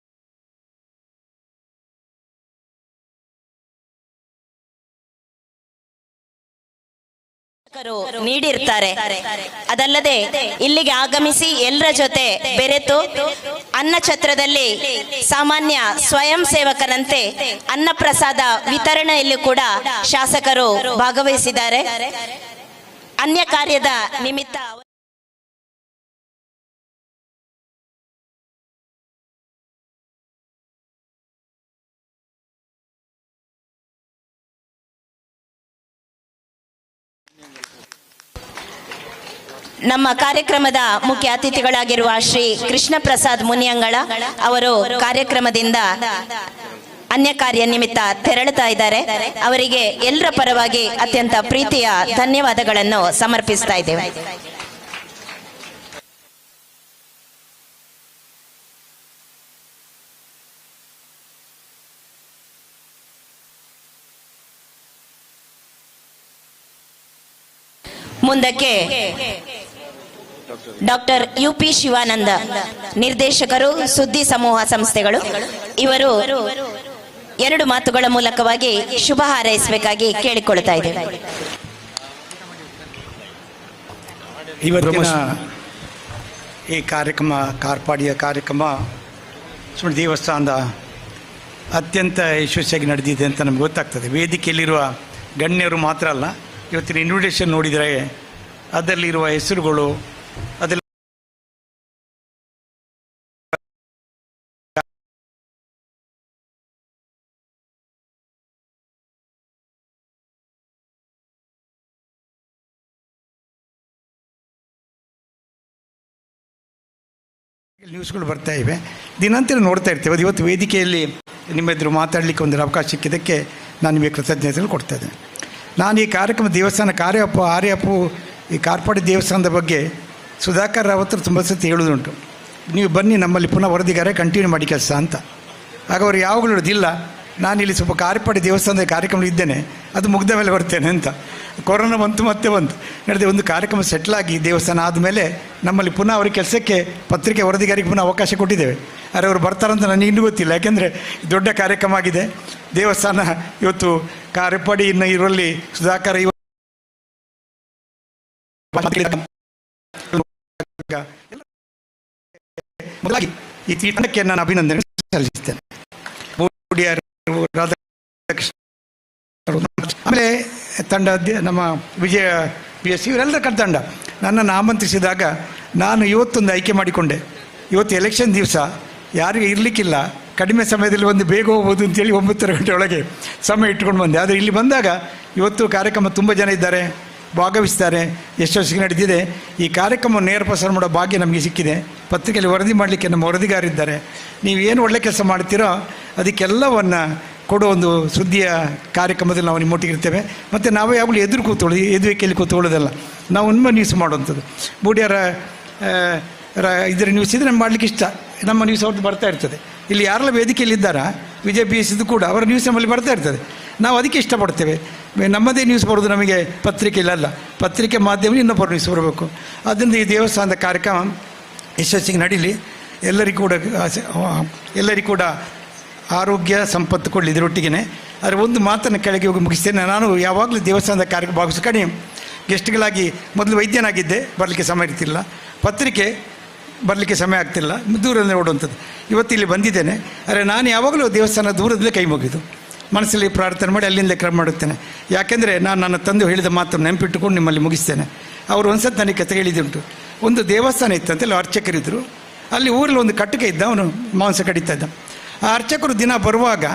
ನೀಡಿರ್ತಾರೆ. ಅದಲ್ಲದೆ ಇಲ್ಲಿಗೆ ಆಗಮಿಸಿ ಎಲ್ಲರ ಜೊತೆ ಬೆರೆತು ಅನ್ನಛತ್ರದಲ್ಲಿ ಸಾಮಾನ್ಯ ಸ್ವಯಂ ಸೇವಕರಂತೆ ಅನ್ನಪ್ರಸಾದ ವಿತರಣೆಯಲ್ಲಿ ಕೂಡ ಶಾಸಕರು ಭಾಗವಹಿಸಿದ್ದಾರೆ. ಅನ್ಯ ಕಾರ್ಯದ ನಿಮಿತ್ತ ನಮ್ಮ ಕಾರ್ಯಕ್ರಮದ ಮುಖ್ಯ ಅತಿಥಿಗಳಾಗಿರುವ ಶ್ರೀ ಕೃಷ್ಣ ಪ್ರಸಾದ್ ಮುನಿಯಂಗಳ ಅವರು ಕಾರ್ಯಕ್ರಮದಿಂದ ಅನ್ಯ ಕಾರ್ಯ ನಿಮಿತ್ತ ತೆರಳುತ್ತಾ ಇದ್ದಾರೆ. ಅವರಿಗೆ ಎಲ್ಲರ ಪರವಾಗಿ ಅತ್ಯಂತ ಪ್ರೀತಿಯ ಧನ್ಯವಾದಗಳನ್ನು ಸಮರ್ಪಿಸ್ತಾ ಇದ್ದೇವೆ. ಮುಂದಕ್ಕೆ ಡಾಕ್ಟರ್ ಯುಪಿ ಶಿವಾನಂದ, ನಿರ್ದೇಶಕರು, ಸುದ್ದಿ ಸಮೂಹ ಸಂಸ್ಥೆಗಳು, ಇವರು ಎರಡು ಮಾತುಗಳ ಮೂಲಕವಾಗಿ ಶುಭ ಹಾರೈಸಬೇಕಾಗಿ ಕೇಳಿಕೊಳ್ತಾ ಇದ್ದೇವೆ. ಇವತ್ತಿನ ಈ ಕಾರ್ಯಕ್ರಮ, ಕಾರ್ಪಾಡಿಯ ಕಾರ್ಯಕ್ರಮ ಸುಮ್ಮನೆ ದೇವಸ್ಥಾನದ ಅತ್ಯಂತ ಯಶಸ್ವಿಯಾಗಿ ನಡೆದಿದೆ ಅಂತ ನಮ್ಗೆ ಗೊತ್ತಾಗ್ತದೆ. ವೇದಿಕೆಯಲ್ಲಿರುವ ಗಣ್ಯರು ಮಾತ್ರ ಅಲ್ಲ, ಇವತ್ತಿನ ಇನ್ವಿಟೇಷನ್ ನೋಡಿದರೆ ಅದರಲ್ಲಿರುವ ಹೆಸರುಗಳು, ಅದರಲ್ಲಿ ನ್ಯೂಸ್ಗಳು ಬರ್ತಾ ಇವೆ, ದಿನಾಂತರ ನೋಡ್ತಾ ಇರ್ತೇವೆ. ಅದು ಇವತ್ತು ವೇದಿಕೆಯಲ್ಲಿ ನಿಮ್ಮ ಎದುರು ಮಾತಾಡಲಿಕ್ಕೆ ಒಂದು ಅವಕಾಶ ಸಿಕ್ಕಿದ್ದಕ್ಕೆ ನಾನು ನಿಮಗೆ ಕೃತಜ್ಞತೆಗಳು ಕೊಡ್ತಾ ಇದ್ದೇನೆ. ನಾನು ಈ ಕಾರ್ಯಕ್ರಮ ದೇವಸ್ಥಾನ ಕಾರ್ಯಪ್ಪು ಆರ್ಯಪ್ಪು ಈ ಕಾರ್ಪಾಡಿ ದೇವಸ್ಥಾನದ ಬಗ್ಗೆ ಸುಧಾಕರ್ ರಾವ್ ಹತ್ರ ತುಂಬ ಸತಿ ಹೇಳೋದುಂಟು, ನೀವು ಬನ್ನಿ ನಮ್ಮಲ್ಲಿ ಪುನಃ ವರದಿಗಾರ ಕಂಟಿನ್ಯೂ ಮಾಡಿ ಕೆಲಸ ಅಂತ. ಆಗ ಅವರು ಯಾವಾಗಲೂ ಹೇಳೋದಿಲ್ಲ, ನಾನಿಲ್ಲಿ ಸ್ವಲ್ಪ ಕಾರ್ಪಾಡಿ ದೇವಸ್ಥಾನದ ಕಾರ್ಯಕ್ರಮ ಇದ್ದೇನೆ, ಅದು ಮುಗ್ದ ಮೇಲೆ ಬರ್ತೇನೆ ಅಂತ. ಕೊರೋನಾ ಬಂತು, ಮತ್ತೆ ಬಂತು, ನಡೆದ ಒಂದು ಕಾರ್ಯಕ್ರಮ ಸೆಟ್ಲಾಗಿ ದೇವಸ್ಥಾನ ಆದಮೇಲೆ ನಮ್ಮಲ್ಲಿ ಪುನಃ ಅವರ ಕೆಲಸಕ್ಕೆ ಪತ್ರಿಕೆ ವರದಿಗಾರಿಗೆ ಪುನಃ ಅವಕಾಶ ಕೊಟ್ಟಿದ್ದೇವೆ. ಆದರೆ ಅವರು ಬರ್ತಾರಂತ ನನಗೆ ಇನ್ನೂ ಗೊತ್ತಿಲ್ಲ, ಯಾಕೆಂದರೆ ದೊಡ್ಡ ಕಾರ್ಯಕ್ರಮ ಆಗಿದೆ ದೇವಸ್ಥಾನ. ಇವತ್ತು ಕಾರ್ಪಾಡಿ ಇನ್ನು ಇವರಲ್ಲಿ ಸುಧಾಕರ್ ಮೊದಲಾಗಿ ಈ ತಂಡಕ್ಕೆ ನಾನು ಅಭಿನಂದನೆ ಸಲ್ಲಿಸ್ತೇನೆ. ರಾಧಾಕೃಷ್ಣ, ಆಮೇಲೆ ತಂಡ ನಮ್ಮ ವಿಜಯ ಬಿ ಎಸ್ ಇವರೆಲ್ಲರ ತಂಡ ನನ್ನನ್ನು ಆಮಂತ್ರಿಸಿದಾಗ ನಾನು ಇವತ್ತೊಂದು ಆಯ್ಕೆ ಮಾಡಿಕೊಂಡೆ. ಇವತ್ತು ಎಲೆಕ್ಷನ್ ದಿವಸ, ಯಾರಿಗೂ ಇರಲಿಕ್ಕಿಲ್ಲ, ಕಡಿಮೆ ಸಮಯದಲ್ಲಿ ಒಂದು ಬೇಗ ಹೋಗ್ಬೋದು ಅಂತೇಳಿ 9:30 ಗಂಟೆ ಒಳಗೆ ಸಮಯ ಇಟ್ಕೊಂಡು ಬಂದೆ. ಆದರೆ ಇಲ್ಲಿ ಬಂದಾಗ ಇವತ್ತು ಕಾರ್ಯಕ್ರಮ ತುಂಬ ಜನ ಇದ್ದಾರೆ, ಭಾಗವಹಿಸ್ತಾರೆ, ಯಶಸ್ವಿಗೆ ನಡೆದಿದೆ. ಈ ಕಾರ್ಯಕ್ರಮ ನೇರ ಪ್ರಸಾರ ಮಾಡೋ ಭಾಗ್ಯ ನಮಗೆ ಸಿಕ್ಕಿದೆ. ಪತ್ರಿಕೆಯಲ್ಲಿ ವರದಿ ಮಾಡಲಿಕ್ಕೆ ನಮ್ಮ ವರದಿಗಾರಿದ್ದಾರೆ. ನೀವು ಏನು ಒಳ್ಳೆ ಕೆಲಸ ಮಾಡ್ತೀರೋ ಅದಕ್ಕೆಲ್ಲವನ್ನು ಕೊಡೋ ಒಂದು ಸುದ್ದಿಯ ಕಾರ್ಯಕ್ರಮದಲ್ಲಿ ನಾವು ನಿಮ್ಮೊಟ್ಟಿಗಿರ್ತೇವೆ. ಮತ್ತು ನಾವು ಯಾವಾಗಲೂ ಎದುರು ಕೂತ್ಕೊಳ್ಳಿ, ಎದುರಿಕೆಯಲ್ಲಿ ಕೂತ್ಕೊಳ್ಳೋದಲ್ಲ, ನಾವು ಉಣ್ಮೆ ನ್ಯೂಸ್ ಮಾಡುವಂಥದ್ದು. ಬೂಡಿಯರ ಇದರ ನ್ಯೂಸ್ ಇದ್ದರೆ ನಮ್ಗೆ ಮಾಡಲಿಕ್ಕೆ ಇಷ್ಟ, ನಮ್ಮ ನ್ಯೂಸ್ ಅವ್ರದ್ದು ಬರ್ತಾ ಇರ್ತದೆ. ಇಲ್ಲಿ ಯಾರೆಲ್ಲ ವೇದಿಕೆಯಲ್ಲಿ ಇದ್ದಾರಾ, ವಿಜಯ್ ಬಿ ಎಸ್ ಇದು ಕೂಡ ಅವರ ನ್ಯೂಸ್ ನಮ್ಮಲ್ಲಿ ಬರ್ತಾ ಇರ್ತದೆ, ನಾವು ಅದಕ್ಕೆ ಇಷ್ಟಪಡ್ತೇವೆ. ನಮ್ಮದೇ ನ್ಯೂಸ್ ಬರೋದು ನಮಗೆ ಪತ್ರಿಕೆಯಲ್ಲ, ಪತ್ರಿಕೆ ಮಾಧ್ಯಮ ಇನ್ನೊಬ್ಬರು ನ್ಯೂಸ್ ಬರಬೇಕು. ಆದ್ದರಿಂದ ಈ ದೇವಸ್ಥಾನದ ಕಾರ್ಯಕ್ರಮ ಯಶಸ್ಸಿಗೆ ನಡೀಲಿ, ಎಲ್ಲರಿಗೂ ಕೂಡ ಆರೋಗ್ಯ ಸಂಪತ್ತು ಕೊಡಲಿ ಇದರೊಟ್ಟಿಗೆ. ಆದರೆ ಒಂದು ಮಾತನ್ನು ಕೆಳಗೆ ಹೋಗಿ ಮುಗಿಸ್ತೇನೆ. ನಾನು ಯಾವಾಗಲೂ ದೇವಸ್ಥಾನದ ಕಾರ್ಯಕ್ರಮ ಭಾಗಿಸೋ ಕಡೆ ಗೆಸ್ಟ್ಗಳಾಗಿ ಮೊದಲು ವೈದ್ಯನಾಗಿದ್ದೆ, ಬರಲಿಕ್ಕೆ ಸಮಯ ಇರ್ತಿಲ್ಲ, ಪತ್ರಿಕೆ ಬರಲಿಕ್ಕೆ ಸಮಯ ಆಗ್ತಿಲ್ಲ, ದೂರದಲ್ಲಿ ನೋಡುವಂಥದ್ದು. ಇವತ್ತು ಇಲ್ಲಿ ಬಂದಿದ್ದೇನೆ. ಆದರೆ ನಾನು ಯಾವಾಗಲೂ ದೇವಸ್ಥಾನ ದೂರದಲ್ಲೇ ಕೈ ಮುಗಿದು, ಮನಸ್ಸಲ್ಲಿ ಪ್ರಾರ್ಥನೆ ಮಾಡಿ ಅಲ್ಲಿಂದ ಕ್ರಮ ಮಾಡುತ್ತೇನೆ. ಯಾಕೆಂದರೆ ನಾನು ನನ್ನ ತಂದೆ ಹೇಳಿದ ಮಾತನ್ನು ನೆನಪಿಟ್ಟುಕೊಂಡು ನಿಮ್ಮಲ್ಲಿ ಮುಗಿಸ್ತೇನೆ. ಅವರು ಒಂದು ಸತಿ ನನಗೆ ಕತೆ ಹೇಳಿದ್ದುಂಟು. ಒಂದು ದೇವಸ್ಥಾನ ಇತ್ತಂತೆ, ಅಲ್ಲಿ ಅರ್ಚಕರಿದ್ದರು. ಅಲ್ಲಿ ಊರಲ್ಲಿ ಒಂದು ಕಟ್ಟುಕೆ ಇದ್ದ, ಅವನು ಮಾಂಸ ಕಡಿತಾ ಇದ್ದ. ಆ ಅರ್ಚಕರು ದಿನ ಬರುವಾಗ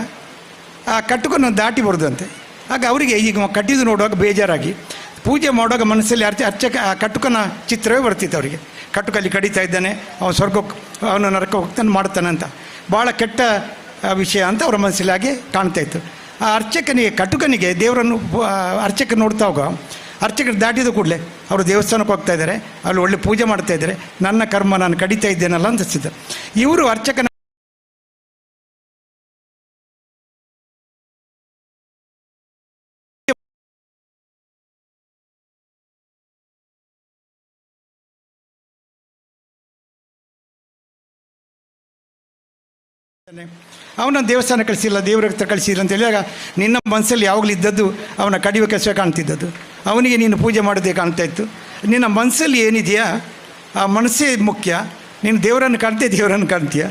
ಆ ಕಟ್ಟುಕನ್ನು ದಾಟಿ ಬರೋದಂತೆ. ಆಗ ಅವರಿಗೆ ಈಗ ಕಟ್ಟಿದ್ದು ನೋಡುವಾಗ ಬೇಜಾರಾಗಿ ಪೂಜೆ ಮಾಡುವಾಗ ಮನಸ್ಸಲ್ಲಿ ಅರ್ಚಕ ಆ ಕಟುಕನ ಚಿತ್ರವೇ ಬರ್ತಿತ್ತು ಅವರಿಗೆ. ಕಟುಕಲ್ಲಿ ಕಡಿತಾ ಇದ್ದಾನೆ, ಅವನು ಸ್ವರ್ಗಕ್ಕೆ, ಅವನು ನರಕ ಹೋಗ್ತಾನೆ ಮಾಡ್ತಾನೆ ಅಂತ ಭಾಳ ಕೆಟ್ಟ ವಿಷಯ ಅಂತ ಅವರ ಮನಸ್ಸಲ್ಲಿ ಹಾಗೆ ಕಾಣ್ತಾಯಿತ್ತು. ಆ ಅರ್ಚಕನಿಗೆ, ಕಟುಕನಿಗೆ ದೇವರನ್ನು ಅರ್ಚಕ ನೋಡ್ತಾ ಹೋಗೋ ಅರ್ಚಕರು ದಾಟಿದ ಕೂಡಲೇ ಅವರು ದೇವಸ್ಥಾನಕ್ಕೆ ಹೋಗ್ತಾ ಇದ್ದಾರೆ, ಅಲ್ಲಿ ಒಳ್ಳೆ ಪೂಜೆ ಮಾಡ್ತಾ ಇದ್ದಾರೆ, ನನ್ನ ಕರ್ಮ ನಾನು ಕಡಿತಾ ಇದ್ದೇನಲ್ಲ ಅಂತ ಅನಿಸಿದ್ದು. ಇವರು ಅರ್ಚಕನ ಅವನ ದೇವಸ್ಥಾನ ಕಳಿಸಿಲ್ಲ, ದೇವರ ಹತ್ರ ಕಳಿಸಿಲ್ಲ ಅಂತ ಹೇಳಿದಾಗ ನಿನ್ನ ಮನಸ್ಸಲ್ಲಿ ಯಾವಾಗಲೂ ಇದ್ದದ್ದು ಅವನ ಕಡಿಯುವ ಕೆಲಸ ಕಾಣ್ತಿದ್ದದ್ದು, ಅವನಿಗೆ ನೀನು ಪೂಜೆ ಮಾಡೋದೇ ಕಾಣ್ತಾ ಇತ್ತು. ನಿನ್ನ ಮನಸ್ಸಲ್ಲಿ ಏನಿದೆಯಾ ಆ ಮನಸ್ಸೇ ಮುಖ್ಯ. ನೀನು ದೇವರನ್ನು ಕಾಣ್ತೀಯ, ದೇವರನ್ನು ಕಾಣ್ತೀಯ.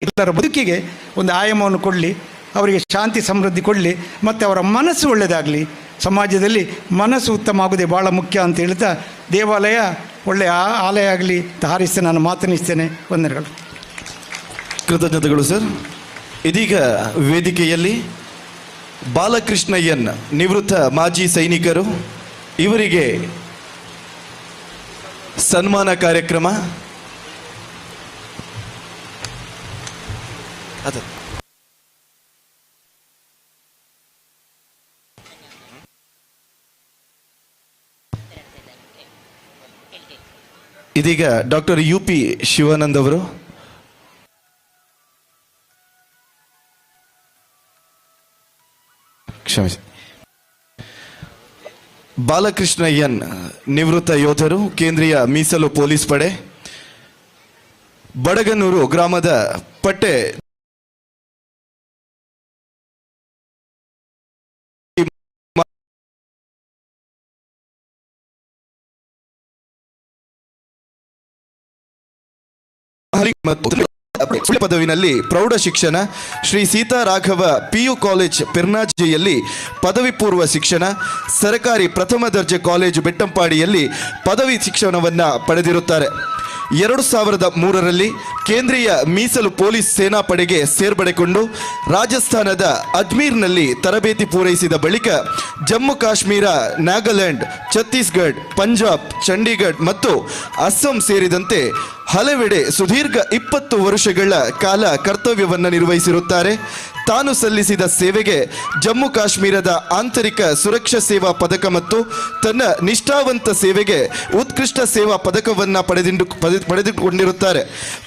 ಎಲ್ಲರ ಬದುಕಿಗೆ ಒಂದು ಆಯಾಮವನ್ನು ಕೊಡಲಿ, ಅವರಿಗೆ ಶಾಂತಿ ಸಮೃದ್ಧಿ ಕೊಡಲಿ, ಮತ್ತು ಅವರ ಮನಸ್ಸು ಒಳ್ಳೆಯದಾಗಲಿ. ಸಮಾಜದಲ್ಲಿ ಮನಸ್ಸು ಉತ್ತಮ ಆಗೋದೇ ಭಾಳ ಮುಖ್ಯ ಅಂತ ಹೇಳ್ತಾ ದೇವಾಲಯ ಒಳ್ಳೆಯ ಆಲಯ ಆಗಲಿ ಅಂತ ಹಾರೈಸಿ ನಾನು ಮಾತನಿಸ್ತೇನೆ. ವಂದನೆಗಳು. ಕೃತಜ್ಞತೆಗಳು ಸರ್. ಇದೀಗ ವೇದಿಕೆಯಲ್ಲಿ ಬಾಲಕೃಷ್ಣ ಎನ್, ನಿವೃತ್ತ ಮಾಜಿ ಸೈನಿಕರು, ಇವರಿಗೆ ಸನ್ಮಾನ ಕಾರ್ಯಕ್ರಮ. ಅದು ಇದೀಗ ಡಾಕ್ಟರ್ ಯು ಪಿ ಶಿವಾನಂದ್ ಅವರು. ಕ್ಷಮಿಸಿ, ಬಾಲಕೃಷ್ಣ ಎನ್, ನಿವೃತ್ತ ಯೋಧರು, ಕೇಂದ್ರೀಯ ಮೀಸಲು ಪೊಲೀಸ್ ಪಡೆ, ಬಡಗನೂರು ಗ್ರಾಮದ ಪಟ್ಟೆ ಮತ್ತು ಪದವಿನಲ್ಲಿ ಪ್ರೌಢ ಶಿಕ್ಷಣ, ಶ್ರೀ ಸೀತಾರಾಘವ ಪಿಯು ಕಾಲೇಜ್ ಪೆರ್ನಾಜಿಯಲ್ಲಿ ಪದವಿ ಪೂರ್ವ ಶಿಕ್ಷಣ, ಸರ್ಕಾರಿ ಪ್ರಥಮ ದರ್ಜೆ ಕಾಲೇಜು ಬೆಟ್ಟಂಪಾಡಿಯಲ್ಲಿ ಪದವಿ ಶಿಕ್ಷಣವನ್ನು ಪಡೆದಿರುತ್ತಾರೆ. 2003ರಲ್ಲಿ ಕೇಂದ್ರೀಯ ಮೀಸಲು ಪೊಲೀಸ್ ಸೇನಾಪಡೆಗೆ ಸೇರ್ಪಡೆಗೊಂಡು ರಾಜಸ್ಥಾನದ ಅಜ್ಮೀರ್ನಲ್ಲಿ ತರಬೇತಿ ಪೂರೈಸಿದ ಬಳಿಕ ಜಮ್ಮು ಕಾಶ್ಮೀರ, ನಾಗಾಲ್ಯಾಂಡ್, ಛತ್ತೀಸ್ಗಢ, ಪಂಜಾಬ್, ಚಂಡೀಗಢ ಮತ್ತು ಅಸ್ಸಾಂ ಸೇರಿದಂತೆ ಹಲವೆಡೆ ಸುದೀರ್ಘ 20 ವರ್ಷಗಳ ಕಾಲ ಕರ್ತವ್ಯವನ್ನು ನಿರ್ವಹಿಸಿರುತ್ತಾರೆ. ತಾನು ಸಲ್ಲಿಸಿದ ಸೇವೆಗೆ ಜಮ್ಮು ಕಾಶ್ಮೀರದ ಆಂತರಿಕ ಸುರಕ್ಷಾ ಸೇವಾ ಪದಕ ಮತ್ತು ತನ್ನ ನಿಷ್ಠಾವಂತ ಸೇವೆಗೆ ಉತ್ಕೃಷ್ಟ ಸೇವಾ ಪದಕವನ್ನು ಪಡೆದುಕೊಂಡಿರುತ್ತಾರೆ.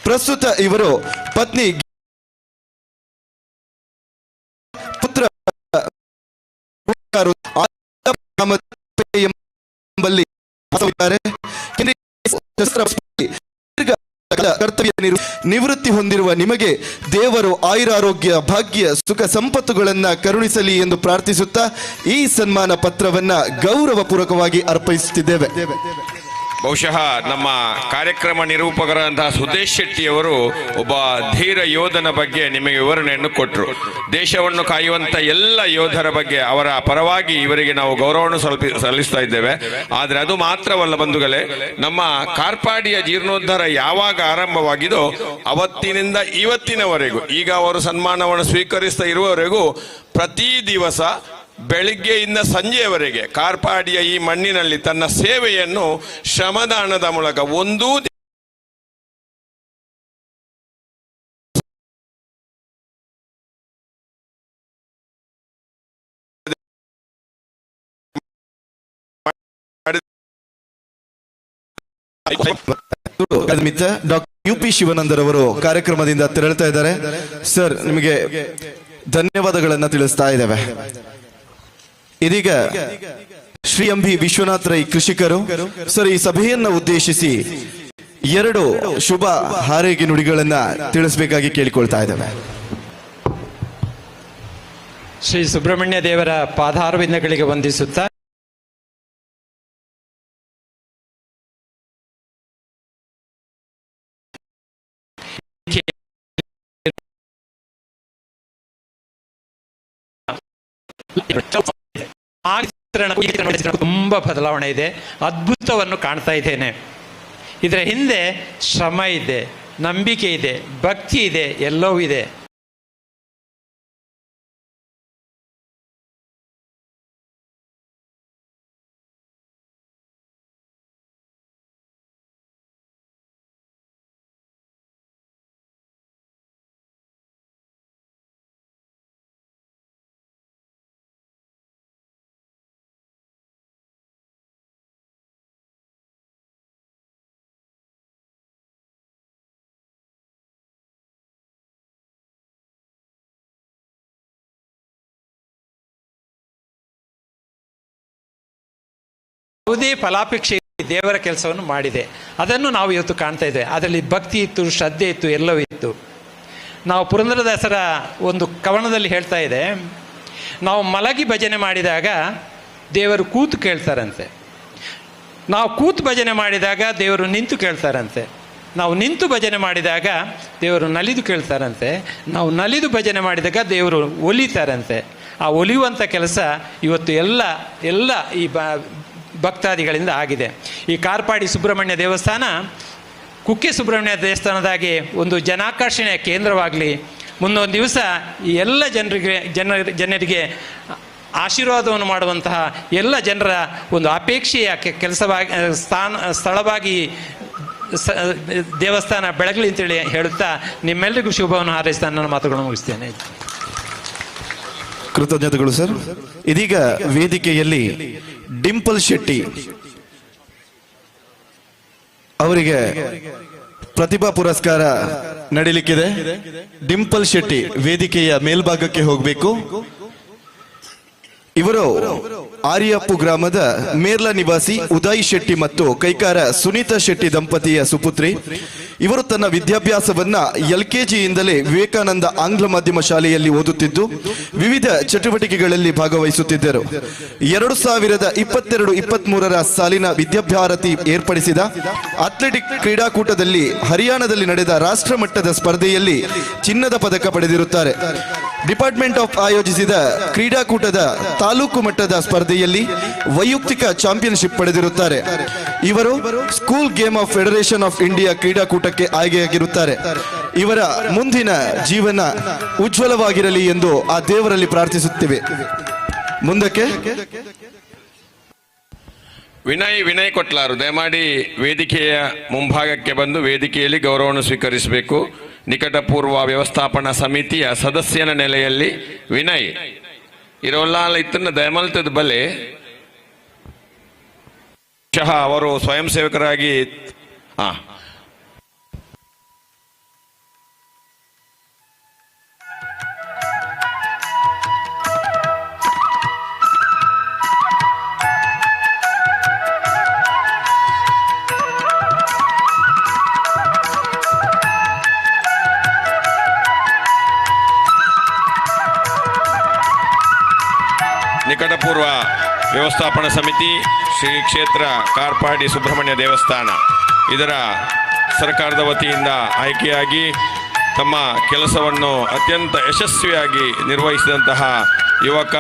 ಪ್ರಸ್ತುತ ಇವರು ಪತ್ನಿ, ಪುತ್ರ ಎಂಬಲ್ಲಿ ಕರ್ತವ್ಯ ನಿವೃತ್ತಿ ಹೊಂದಿರುವ ನಿಮಗೆ ದೇವರು ಆಯುರಾರೋಗ್ಯ, ಭಾಗ್ಯ, ಸುಖ ಸಂಪತ್ತುಗಳನ್ನ ಕರುಣಿಸಲಿ ಎಂದು ಪ್ರಾರ್ಥಿಸುತ್ತಾ ಈ ಸನ್ಮಾನ ಪತ್ರವನ್ನ ಗೌರವಪೂರ್ವಕವಾಗಿ ಅರ್ಪಿಸುತ್ತಿದ್ದೇವೆ. ಬಹುಶಃ ನಮ್ಮ ಕಾರ್ಯಕ್ರಮ ನಿರೂಪಕರಾದಂತಹ ಸುದೇಶ್ ಶೆಟ್ಟಿಯವರು ಒಬ್ಬ ಧೀರ ಯೋಧನ ಬಗ್ಗೆ ನಿಮಗೆ ವಿವರಣೆಯನ್ನು ಕೊಟ್ಟರು. ದೇಶವನ್ನು ಕಾಯುವಂಥ ಎಲ್ಲ ಯೋಧರ ಬಗ್ಗೆ ಅವರ ಪರವಾಗಿ ಇವರಿಗೆ ನಾವು ಗೌರವವನ್ನು ಸಲ್ಲಿಸ್ತಾ ಇದ್ದೇವೆ. ಆದರೆ ಅದು ಮಾತ್ರವಲ್ಲ ಬಂಧುಗಳೇ, ನಮ್ಮ ಕಾರ್ಪಾಡಿಯ ಜೀರ್ಣೋದ್ಧಾರ ಯಾವಾಗ ಆರಂಭವಾಗಿದೋ ಅವತ್ತಿನಿಂದ ಇವತ್ತಿನವರೆಗೂ, ಈಗ ಅವರು ಸನ್ಮಾನವನ್ನು ಸ್ವೀಕರಿಸ್ತಾ ಇರುವವರೆಗೂ, ಪ್ರತಿ ದಿವಸ ಬೆಳಿಗ್ಗೆಯಿಂದ ಸಂಜೆಯವರೆಗೆ ಕಾರ್ಪಾಡಿಯ ಈ ಮಣ್ಣಿನಲ್ಲಿ ತನ್ನ ಸೇವೆಯನ್ನು ಶ್ರಮದಾನದ ಮೂಲಕ ಒಂದೂ ಡಾಕ್ಟರ್ ಯು ಪಿ ಶಿವಾನಂದರವರು ಕಾರ್ಯಕ್ರಮದಿಂದ ತೆರಳ್ತಾ ಇದ್ದಾರೆ. ಸರ್, ನಿಮಗೆ ಧನ್ಯವಾದಗಳನ್ನು ತಿಳಿಸ್ತಾ ಇದ್ದೇವೆ. ಇದೀಗ ಶ್ರೀ ಎಂ ಬಿ ವಿಶ್ವನಾಥ್ ರೈ ಕೃಷಿಕರು ಸರ್ ಈ ಸಭೆಯನ್ನ ಉದ್ದೇಶಿಸಿ 2 ಶುಭ ಹಾರೈಕೆ ನುಡಿಗಳನ್ನ ತಿಳಿಸಬೇಕಾಗಿ ಕೇಳಿಕೊಳ್ತಾ ಇದ್ದೇವೆ. ಶ್ರೀ ಸುಬ್ರಹ್ಮಣ್ಯ ದೇವರ ಪಾದಾರವಿಂದಗಳಿಗೆ ವಂದಿಸುತ್ತಾ ತುಂಬ ಬದಲಾವಣೆ ಇದೆ, ಅದ್ಭುತವನ್ನು ಕಾಣ್ತಾ ಇದ್ದೇನೆ. ಇದರ ಹಿಂದೆ ಶ್ರಮ ಇದೆ, ನಂಬಿಕೆ ಇದೆ, ಭಕ್ತಿ ಇದೆ, ಎಲ್ಲವೂ ಇದೆ. ಯಾವುದೇ ಫಲಾಪೇಕ್ಷೆ ದೇವರ ಕೆಲಸವನ್ನು ಮಾಡಿದೆ, ಅದನ್ನು ನಾವು ಇವತ್ತು ಕಾಣ್ತಾ ಇದ್ದೇವೆ. ಅದರಲ್ಲಿ ಭಕ್ತಿ ಇತ್ತು, ಶ್ರದ್ಧೆ ಇತ್ತು, ಎಲ್ಲವೂ ಇತ್ತು. ನಾವು ಪುರಂದರದಾಸರ ಒಂದು ಕವನದಲ್ಲಿ ಹೇಳ್ತಾ ಇದೆ, ನಾವು ಮಲಗಿ ಭಜನೆ ಮಾಡಿದಾಗ ದೇವರು ಕೂತು ಕೇಳ್ತಾರಂತೆ, ನಾವು ಕೂತು ಭಜನೆ ಮಾಡಿದಾಗ ದೇವರು ನಿಂತು ಕೇಳ್ತಾರಂತೆ, ನಾವು ನಿಂತು ಭಜನೆ ಮಾಡಿದಾಗ ದೇವರು ನಲಿದು ಕೇಳ್ತಾರಂತೆ, ನಾವು ನಲಿದು ಭಜನೆ ಮಾಡಿದಾಗ ದೇವರು ಒಲಿತಾರಂತೆ. ಆ ಒಲಿಯುವಂಥ ಕೆಲಸ ಇವತ್ತು ಎಲ್ಲ ಎಲ್ಲ ಈ ಭಕ್ತಾದಿಗಳಿಂದ ಆಗಿದೆ. ಈ ಕಾರ್ಪಾಡಿ ಸುಬ್ರಹ್ಮಣ್ಯ ದೇವಸ್ಥಾನ ಕುಕ್ಕೆ ಸುಬ್ರಹ್ಮಣ್ಯ ದೇವಸ್ಥಾನದಾಗಿ ಒಂದು ಜನಾಕರ್ಷಣೆಯ ಕೇಂದ್ರವಾಗಲಿ, ಮುಂದೊಂದು ದಿವಸ ಈ ಎಲ್ಲ ಜನರಿಗೆ ಆಶೀರ್ವಾದವನ್ನು ಮಾಡುವಂತಹ ಎಲ್ಲ ಜನರ ಒಂದು ಅಪೇಕ್ಷೆಯ ಕೆಲಸವಾಗಿ ಸ್ಥಳವಾಗಿ ದೇವಸ್ಥಾನ ಬೆಳಗಲಿ ಅಂತೇಳಿ ಹೇಳುತ್ತಾ ನಿಮ್ಮೆಲ್ಲರಿಗೂ ಶುಭವನ್ನು ಹಾರೈಸ್ತಾ ನನ್ನ ಮಾತುಗಳನ್ನು ಮುಗಿಸ್ತೇನೆ. ಕೃತಜ್ಞತೆಗಳು ಸರ್. ಇದೀಗ ವೇದಿಕೆಯಲ್ಲಿ ಡಿಂಪಲ್ ಶೆಟ್ಟಿ ಅವರಿಗೆ ಪ್ರತಿಭಾ ಪುರಸ್ಕಾರ ನಡೀಲಿಕ್ಕಿದೆ. ಡಿಂಪಲ್ ಶೆಟ್ಟಿ ವೇದಿಕೆಯ ಮೇಲ್ಭಾಗಕ್ಕೆ ಹೋಗಬೇಕು. ಇವರು ಆರಿಯಪ್ಪು ಗ್ರಾಮದ ಮೇರ್ಲ ನಿವಾಸಿ ಉದಯ್ ಶೆಟ್ಟಿ ಮತ್ತು ಕೈಕಾರ ಸುನೀತಾ ಶೆಟ್ಟಿ ದಂಪತಿಯ ಸುಪುತ್ರಿ. ಇವರು ತನ್ನ ವಿದ್ಯಾಭ್ಯಾಸವನ್ನ ಎಲ್ಕೆಜಿಯಿಂದಲೇ ವಿವೇಕಾನಂದ ಆಂಗ್ಲ ಮಾಧ್ಯಮ ಶಾಲೆಯಲ್ಲಿ ಓದುತ್ತಿದ್ದು ವಿವಿಧ ಚಟುವಟಿಕೆಗಳಲ್ಲಿ ಭಾಗವಹಿಸುತ್ತಿದ್ದರು. 2022-23 ಸಾಲಿನ ವಿದ್ಯಾಭಾರತಿ ಏರ್ಪಡಿಸಿದ ಅಥ್ಲೆಟಿಕ್ ಕ್ರೀಡಾಕೂಟದಲ್ಲಿ ಹರಿಯಾಣದಲ್ಲಿ ನಡೆದ ರಾಷ್ಟ್ರಮಟ್ಟದ ಸ್ಪರ್ಧೆಯಲ್ಲಿ ಚಿನ್ನದ ಪದಕ ಪಡೆದಿರುತ್ತಾರೆ. ಡಿಪಾರ್ಟ್ಮೆಂಟ್ ಆಫ್ ಆಯೋಜಿಸಿದ ಕ್ರೀಡಾಕೂಟದ ತಾಲೂಕು ಮಟ್ಟದ ಸ್ಪರ್ಧೆಯಲ್ಲಿ ವೈಯಕ್ತಿಕ ಚಾಂಪಿಯನ್ಶಿಪ್ ಪಡೆದಿರುತ್ತಾರೆ. ಇವರು school game of federation of India ಕ್ರೀಡಾಕೂಟಕ್ಕೆ ಆಯ್ಕೆಯಾಗಿರುತ್ತಾರೆ. ಇವರ ಮುಂದಿನ ಜೀವನ ಉಜ್ವಲವಾಗಿರಲಿ ಎಂದು ಆ ದೇವರಲ್ಲಿ ಪ್ರಾರ್ಥಿಸುತ್ತೇವೆ. ಮುಂದಕ್ಕೆ ವಿನಯ್ ಕೊಟ್ಲಾರು ದಯಮಾಡಿ ವೇದಿಕೆಯ ಮುಂಭಾಗಕ್ಕೆ ಬಂದು ವೇದಿಕೆಯಲ್ಲಿ ಗೌರವವನ್ನು ಸ್ವೀಕರಿಸಬೇಕು. ನಿಕಟಪೂರ್ವ ವ್ಯವಸ್ಥಾಪನಾ ಸಮಿತಿಯ ಸದಸ್ಯನ ನೆಲೆಯಲ್ಲಿ ವಿನಯ್ ಇರೋಲ್ಲ ಇತ್ತನ್ನ ದಯಮಲ್ತದ ಬಲೆ ಶಹ ಅವರು ಸ್ವಯಂ ಸೇವಕರಾಗಿ ನಿಕಟಪೂರ್ವ ವ್ಯವಸ್ಥಾಪನಾ ಸಮಿತಿ ಶ್ರೀ ಕ್ಷೇತ್ರ ಕಾರ್ಪಾಡಿ ಸುಬ್ರಹ್ಮಣ್ಯ ದೇವಸ್ಥಾನ ಇದರ ಸರ್ಕಾರದ ವತಿಯಿಂದ ಆಯ್ಕೆಯಾಗಿ ತಮ್ಮ ಕೆಲಸವನ್ನು ಅತ್ಯಂತ ಯಶಸ್ವಿಯಾಗಿ ನಿರ್ವಹಿಸಿದಂತಹ ಯುವಕ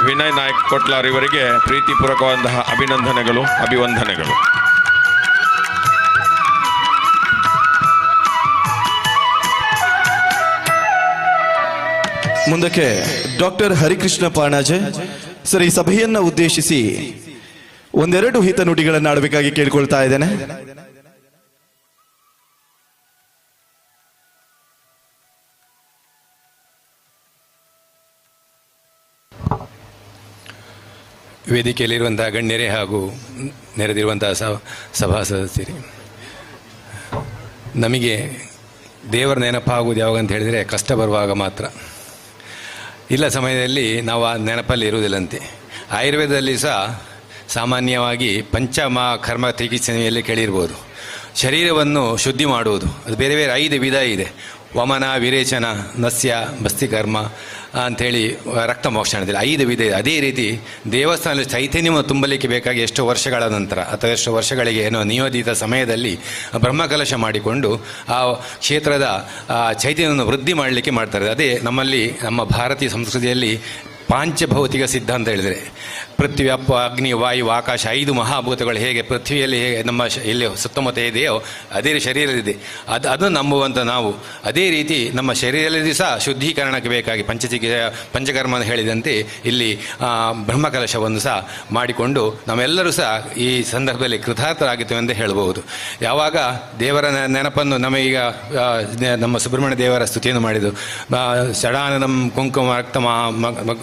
ವಿನಯ್ ನಾಯಕ್ ಕೊಟ್ಲಾರ್ ಇವರಿಗೆ ಪ್ರೀತಿಪೂರ್ವಕವಾದಂತಹ ಅಭಿನಂದನೆಗಳು, ಅಭಿವಂದನೆಗಳು. ಮುಂದಕ್ಕೆ ಡಾಕ್ಟರ್ ಹರಿಕೃಷ್ಣ ಪಾಣಾಜೆ ಸರ್ ಈ ಸಭೆಯನ್ನ ಉದ್ದೇಶಿಸಿ ಒಂದೆರಡು ಹಿತ ನುಡಿಗಳನ್ನು ಆಡಬೇಕಾಗಿ ಕೇಳಿಕೊಳ್ತಾ ಇದ್ದೇನೆ. ವೇದಿಕೆಯಲ್ಲಿರುವಂತಹ ಗಣ್ಯರೇ ಹಾಗೂ ನೆರೆದಿರುವಂತಹ ಸಭಾ ಸದಸ್ಯರೇ, ನಮಗೆ ದೇವರ ನೆನಪಾಗುವುದು ಯಾವಾಗ ಅಂತ ಹೇಳಿದರೆ ಕಷ್ಟ ಬರುವಾಗ ಮಾತ್ರ. ಇಲ್ಲ ಸಮಯದಲ್ಲಿ ನಾವು ಆ ನೆನಪಲ್ಲಿ ಇರುವುದಿಲ್ಲಂತೆ. ಆಯುರ್ವೇದದಲ್ಲಿ ಸಹ ಸಾಮಾನ್ಯವಾಗಿ ಪಂಚಮ ಕರ್ಮ ಚಿಕಿತ್ಸೆಯಲ್ಲಿ ಕೇಳಿರ್ಬೋದು. ಶರೀರವನ್ನು ಶುದ್ಧಿ ಮಾಡುವುದು ಅದು ಬೇರೆ ಬೇರೆ 5 ವಿಧ ಇದೆ. ವಮನ, ವಿರೇಚನ, ನಸ್ಯ, ಬಸ್ತಿಕರ್ಮ, ಅಂಥೇಳಿ ರಕ್ತ ಮೋಕ್ಷಣದಲ್ಲಿ 5 ವಿಧ. ಅದೇ ರೀತಿ ದೇವಸ್ಥಾನದಲ್ಲಿ ಚೈತನ್ಯವನ್ನು ತುಂಬಲಿಕ್ಕೆ ಬೇಕಾಗಿ ಎಷ್ಟೋ ವರ್ಷಗಳ ನಂತರ ಅಥವಾ ಎಷ್ಟೋ ವರ್ಷಗಳಿಗೆ ಏನೋ ನಿಯೋಜಿತ ಸಮಯದಲ್ಲಿ ಬ್ರಹ್ಮಕಲಶ ಮಾಡಿಕೊಂಡು ಆ ಕ್ಷೇತ್ರದ ಚೈತನ್ಯವನ್ನು ವೃದ್ಧಿ ಮಾಡಲಿಕ್ಕೆ ಮಾಡ್ತಾರೆ. ಅದೇ ನಮ್ಮಲ್ಲಿ ನಮ್ಮ ಭಾರತೀಯ ಸಂಸ್ಕೃತಿಯಲ್ಲಿ ಪಾಂಚಭೌತಿಕ ಸಿದ್ಧಾಂತ ಹೇಳಿದರೆ ಪೃಥ್ವಿ, ಅಪ್ಪ, ಅಗ್ನಿ, ವಾಯು, ಆಕಾಶ 5 ಮಹಾಭೂತಗಳು ಹೇಗೆ ಪೃಥ್ವಿಯಲ್ಲಿ ಹೇಗೆ ನಮ್ಮ ಇಲ್ಲಿ ಸುತ್ತಮುತ್ತ ಇದೆಯೋ ಅದೇ ರೀತಿ ಶರೀರದಿದೆ. ಅದನ್ನು ನಂಬುವಂಥ ನಾವು ಅದೇ ರೀತಿ ನಮ್ಮ ಶರೀರದಲ್ಲಿ ಸಹ ಶುದ್ಧೀಕರಣಕ್ಕೆ ಬೇಕಾಗಿ ಪಂಚಕರ್ಮ ಹೇಳಿದಂತೆ ಇಲ್ಲಿ ಬ್ರಹ್ಮಕಲಶವನ್ನು ಸಹ ಮಾಡಿಕೊಂಡು ನಾವೆಲ್ಲರೂ ಸಹ ಈ ಸಂದರ್ಭದಲ್ಲಿ ಕೃತಾರ್ಥರಾಗುತ್ತೇವೆ ಎಂದು ಹೇಳಬಹುದು. ಯಾವಾಗ ದೇವರ ನೆನಪನ್ನು ನಮಗೀಗ ನಮ್ಮ ಸುಬ್ರಹ್ಮಣ್ಯ ದೇವರ ಸ್ತುತಿಯನ್ನು ಮಾಡಿದ್ದು ಷಡಾನನಂ ಕುಂಕುಮ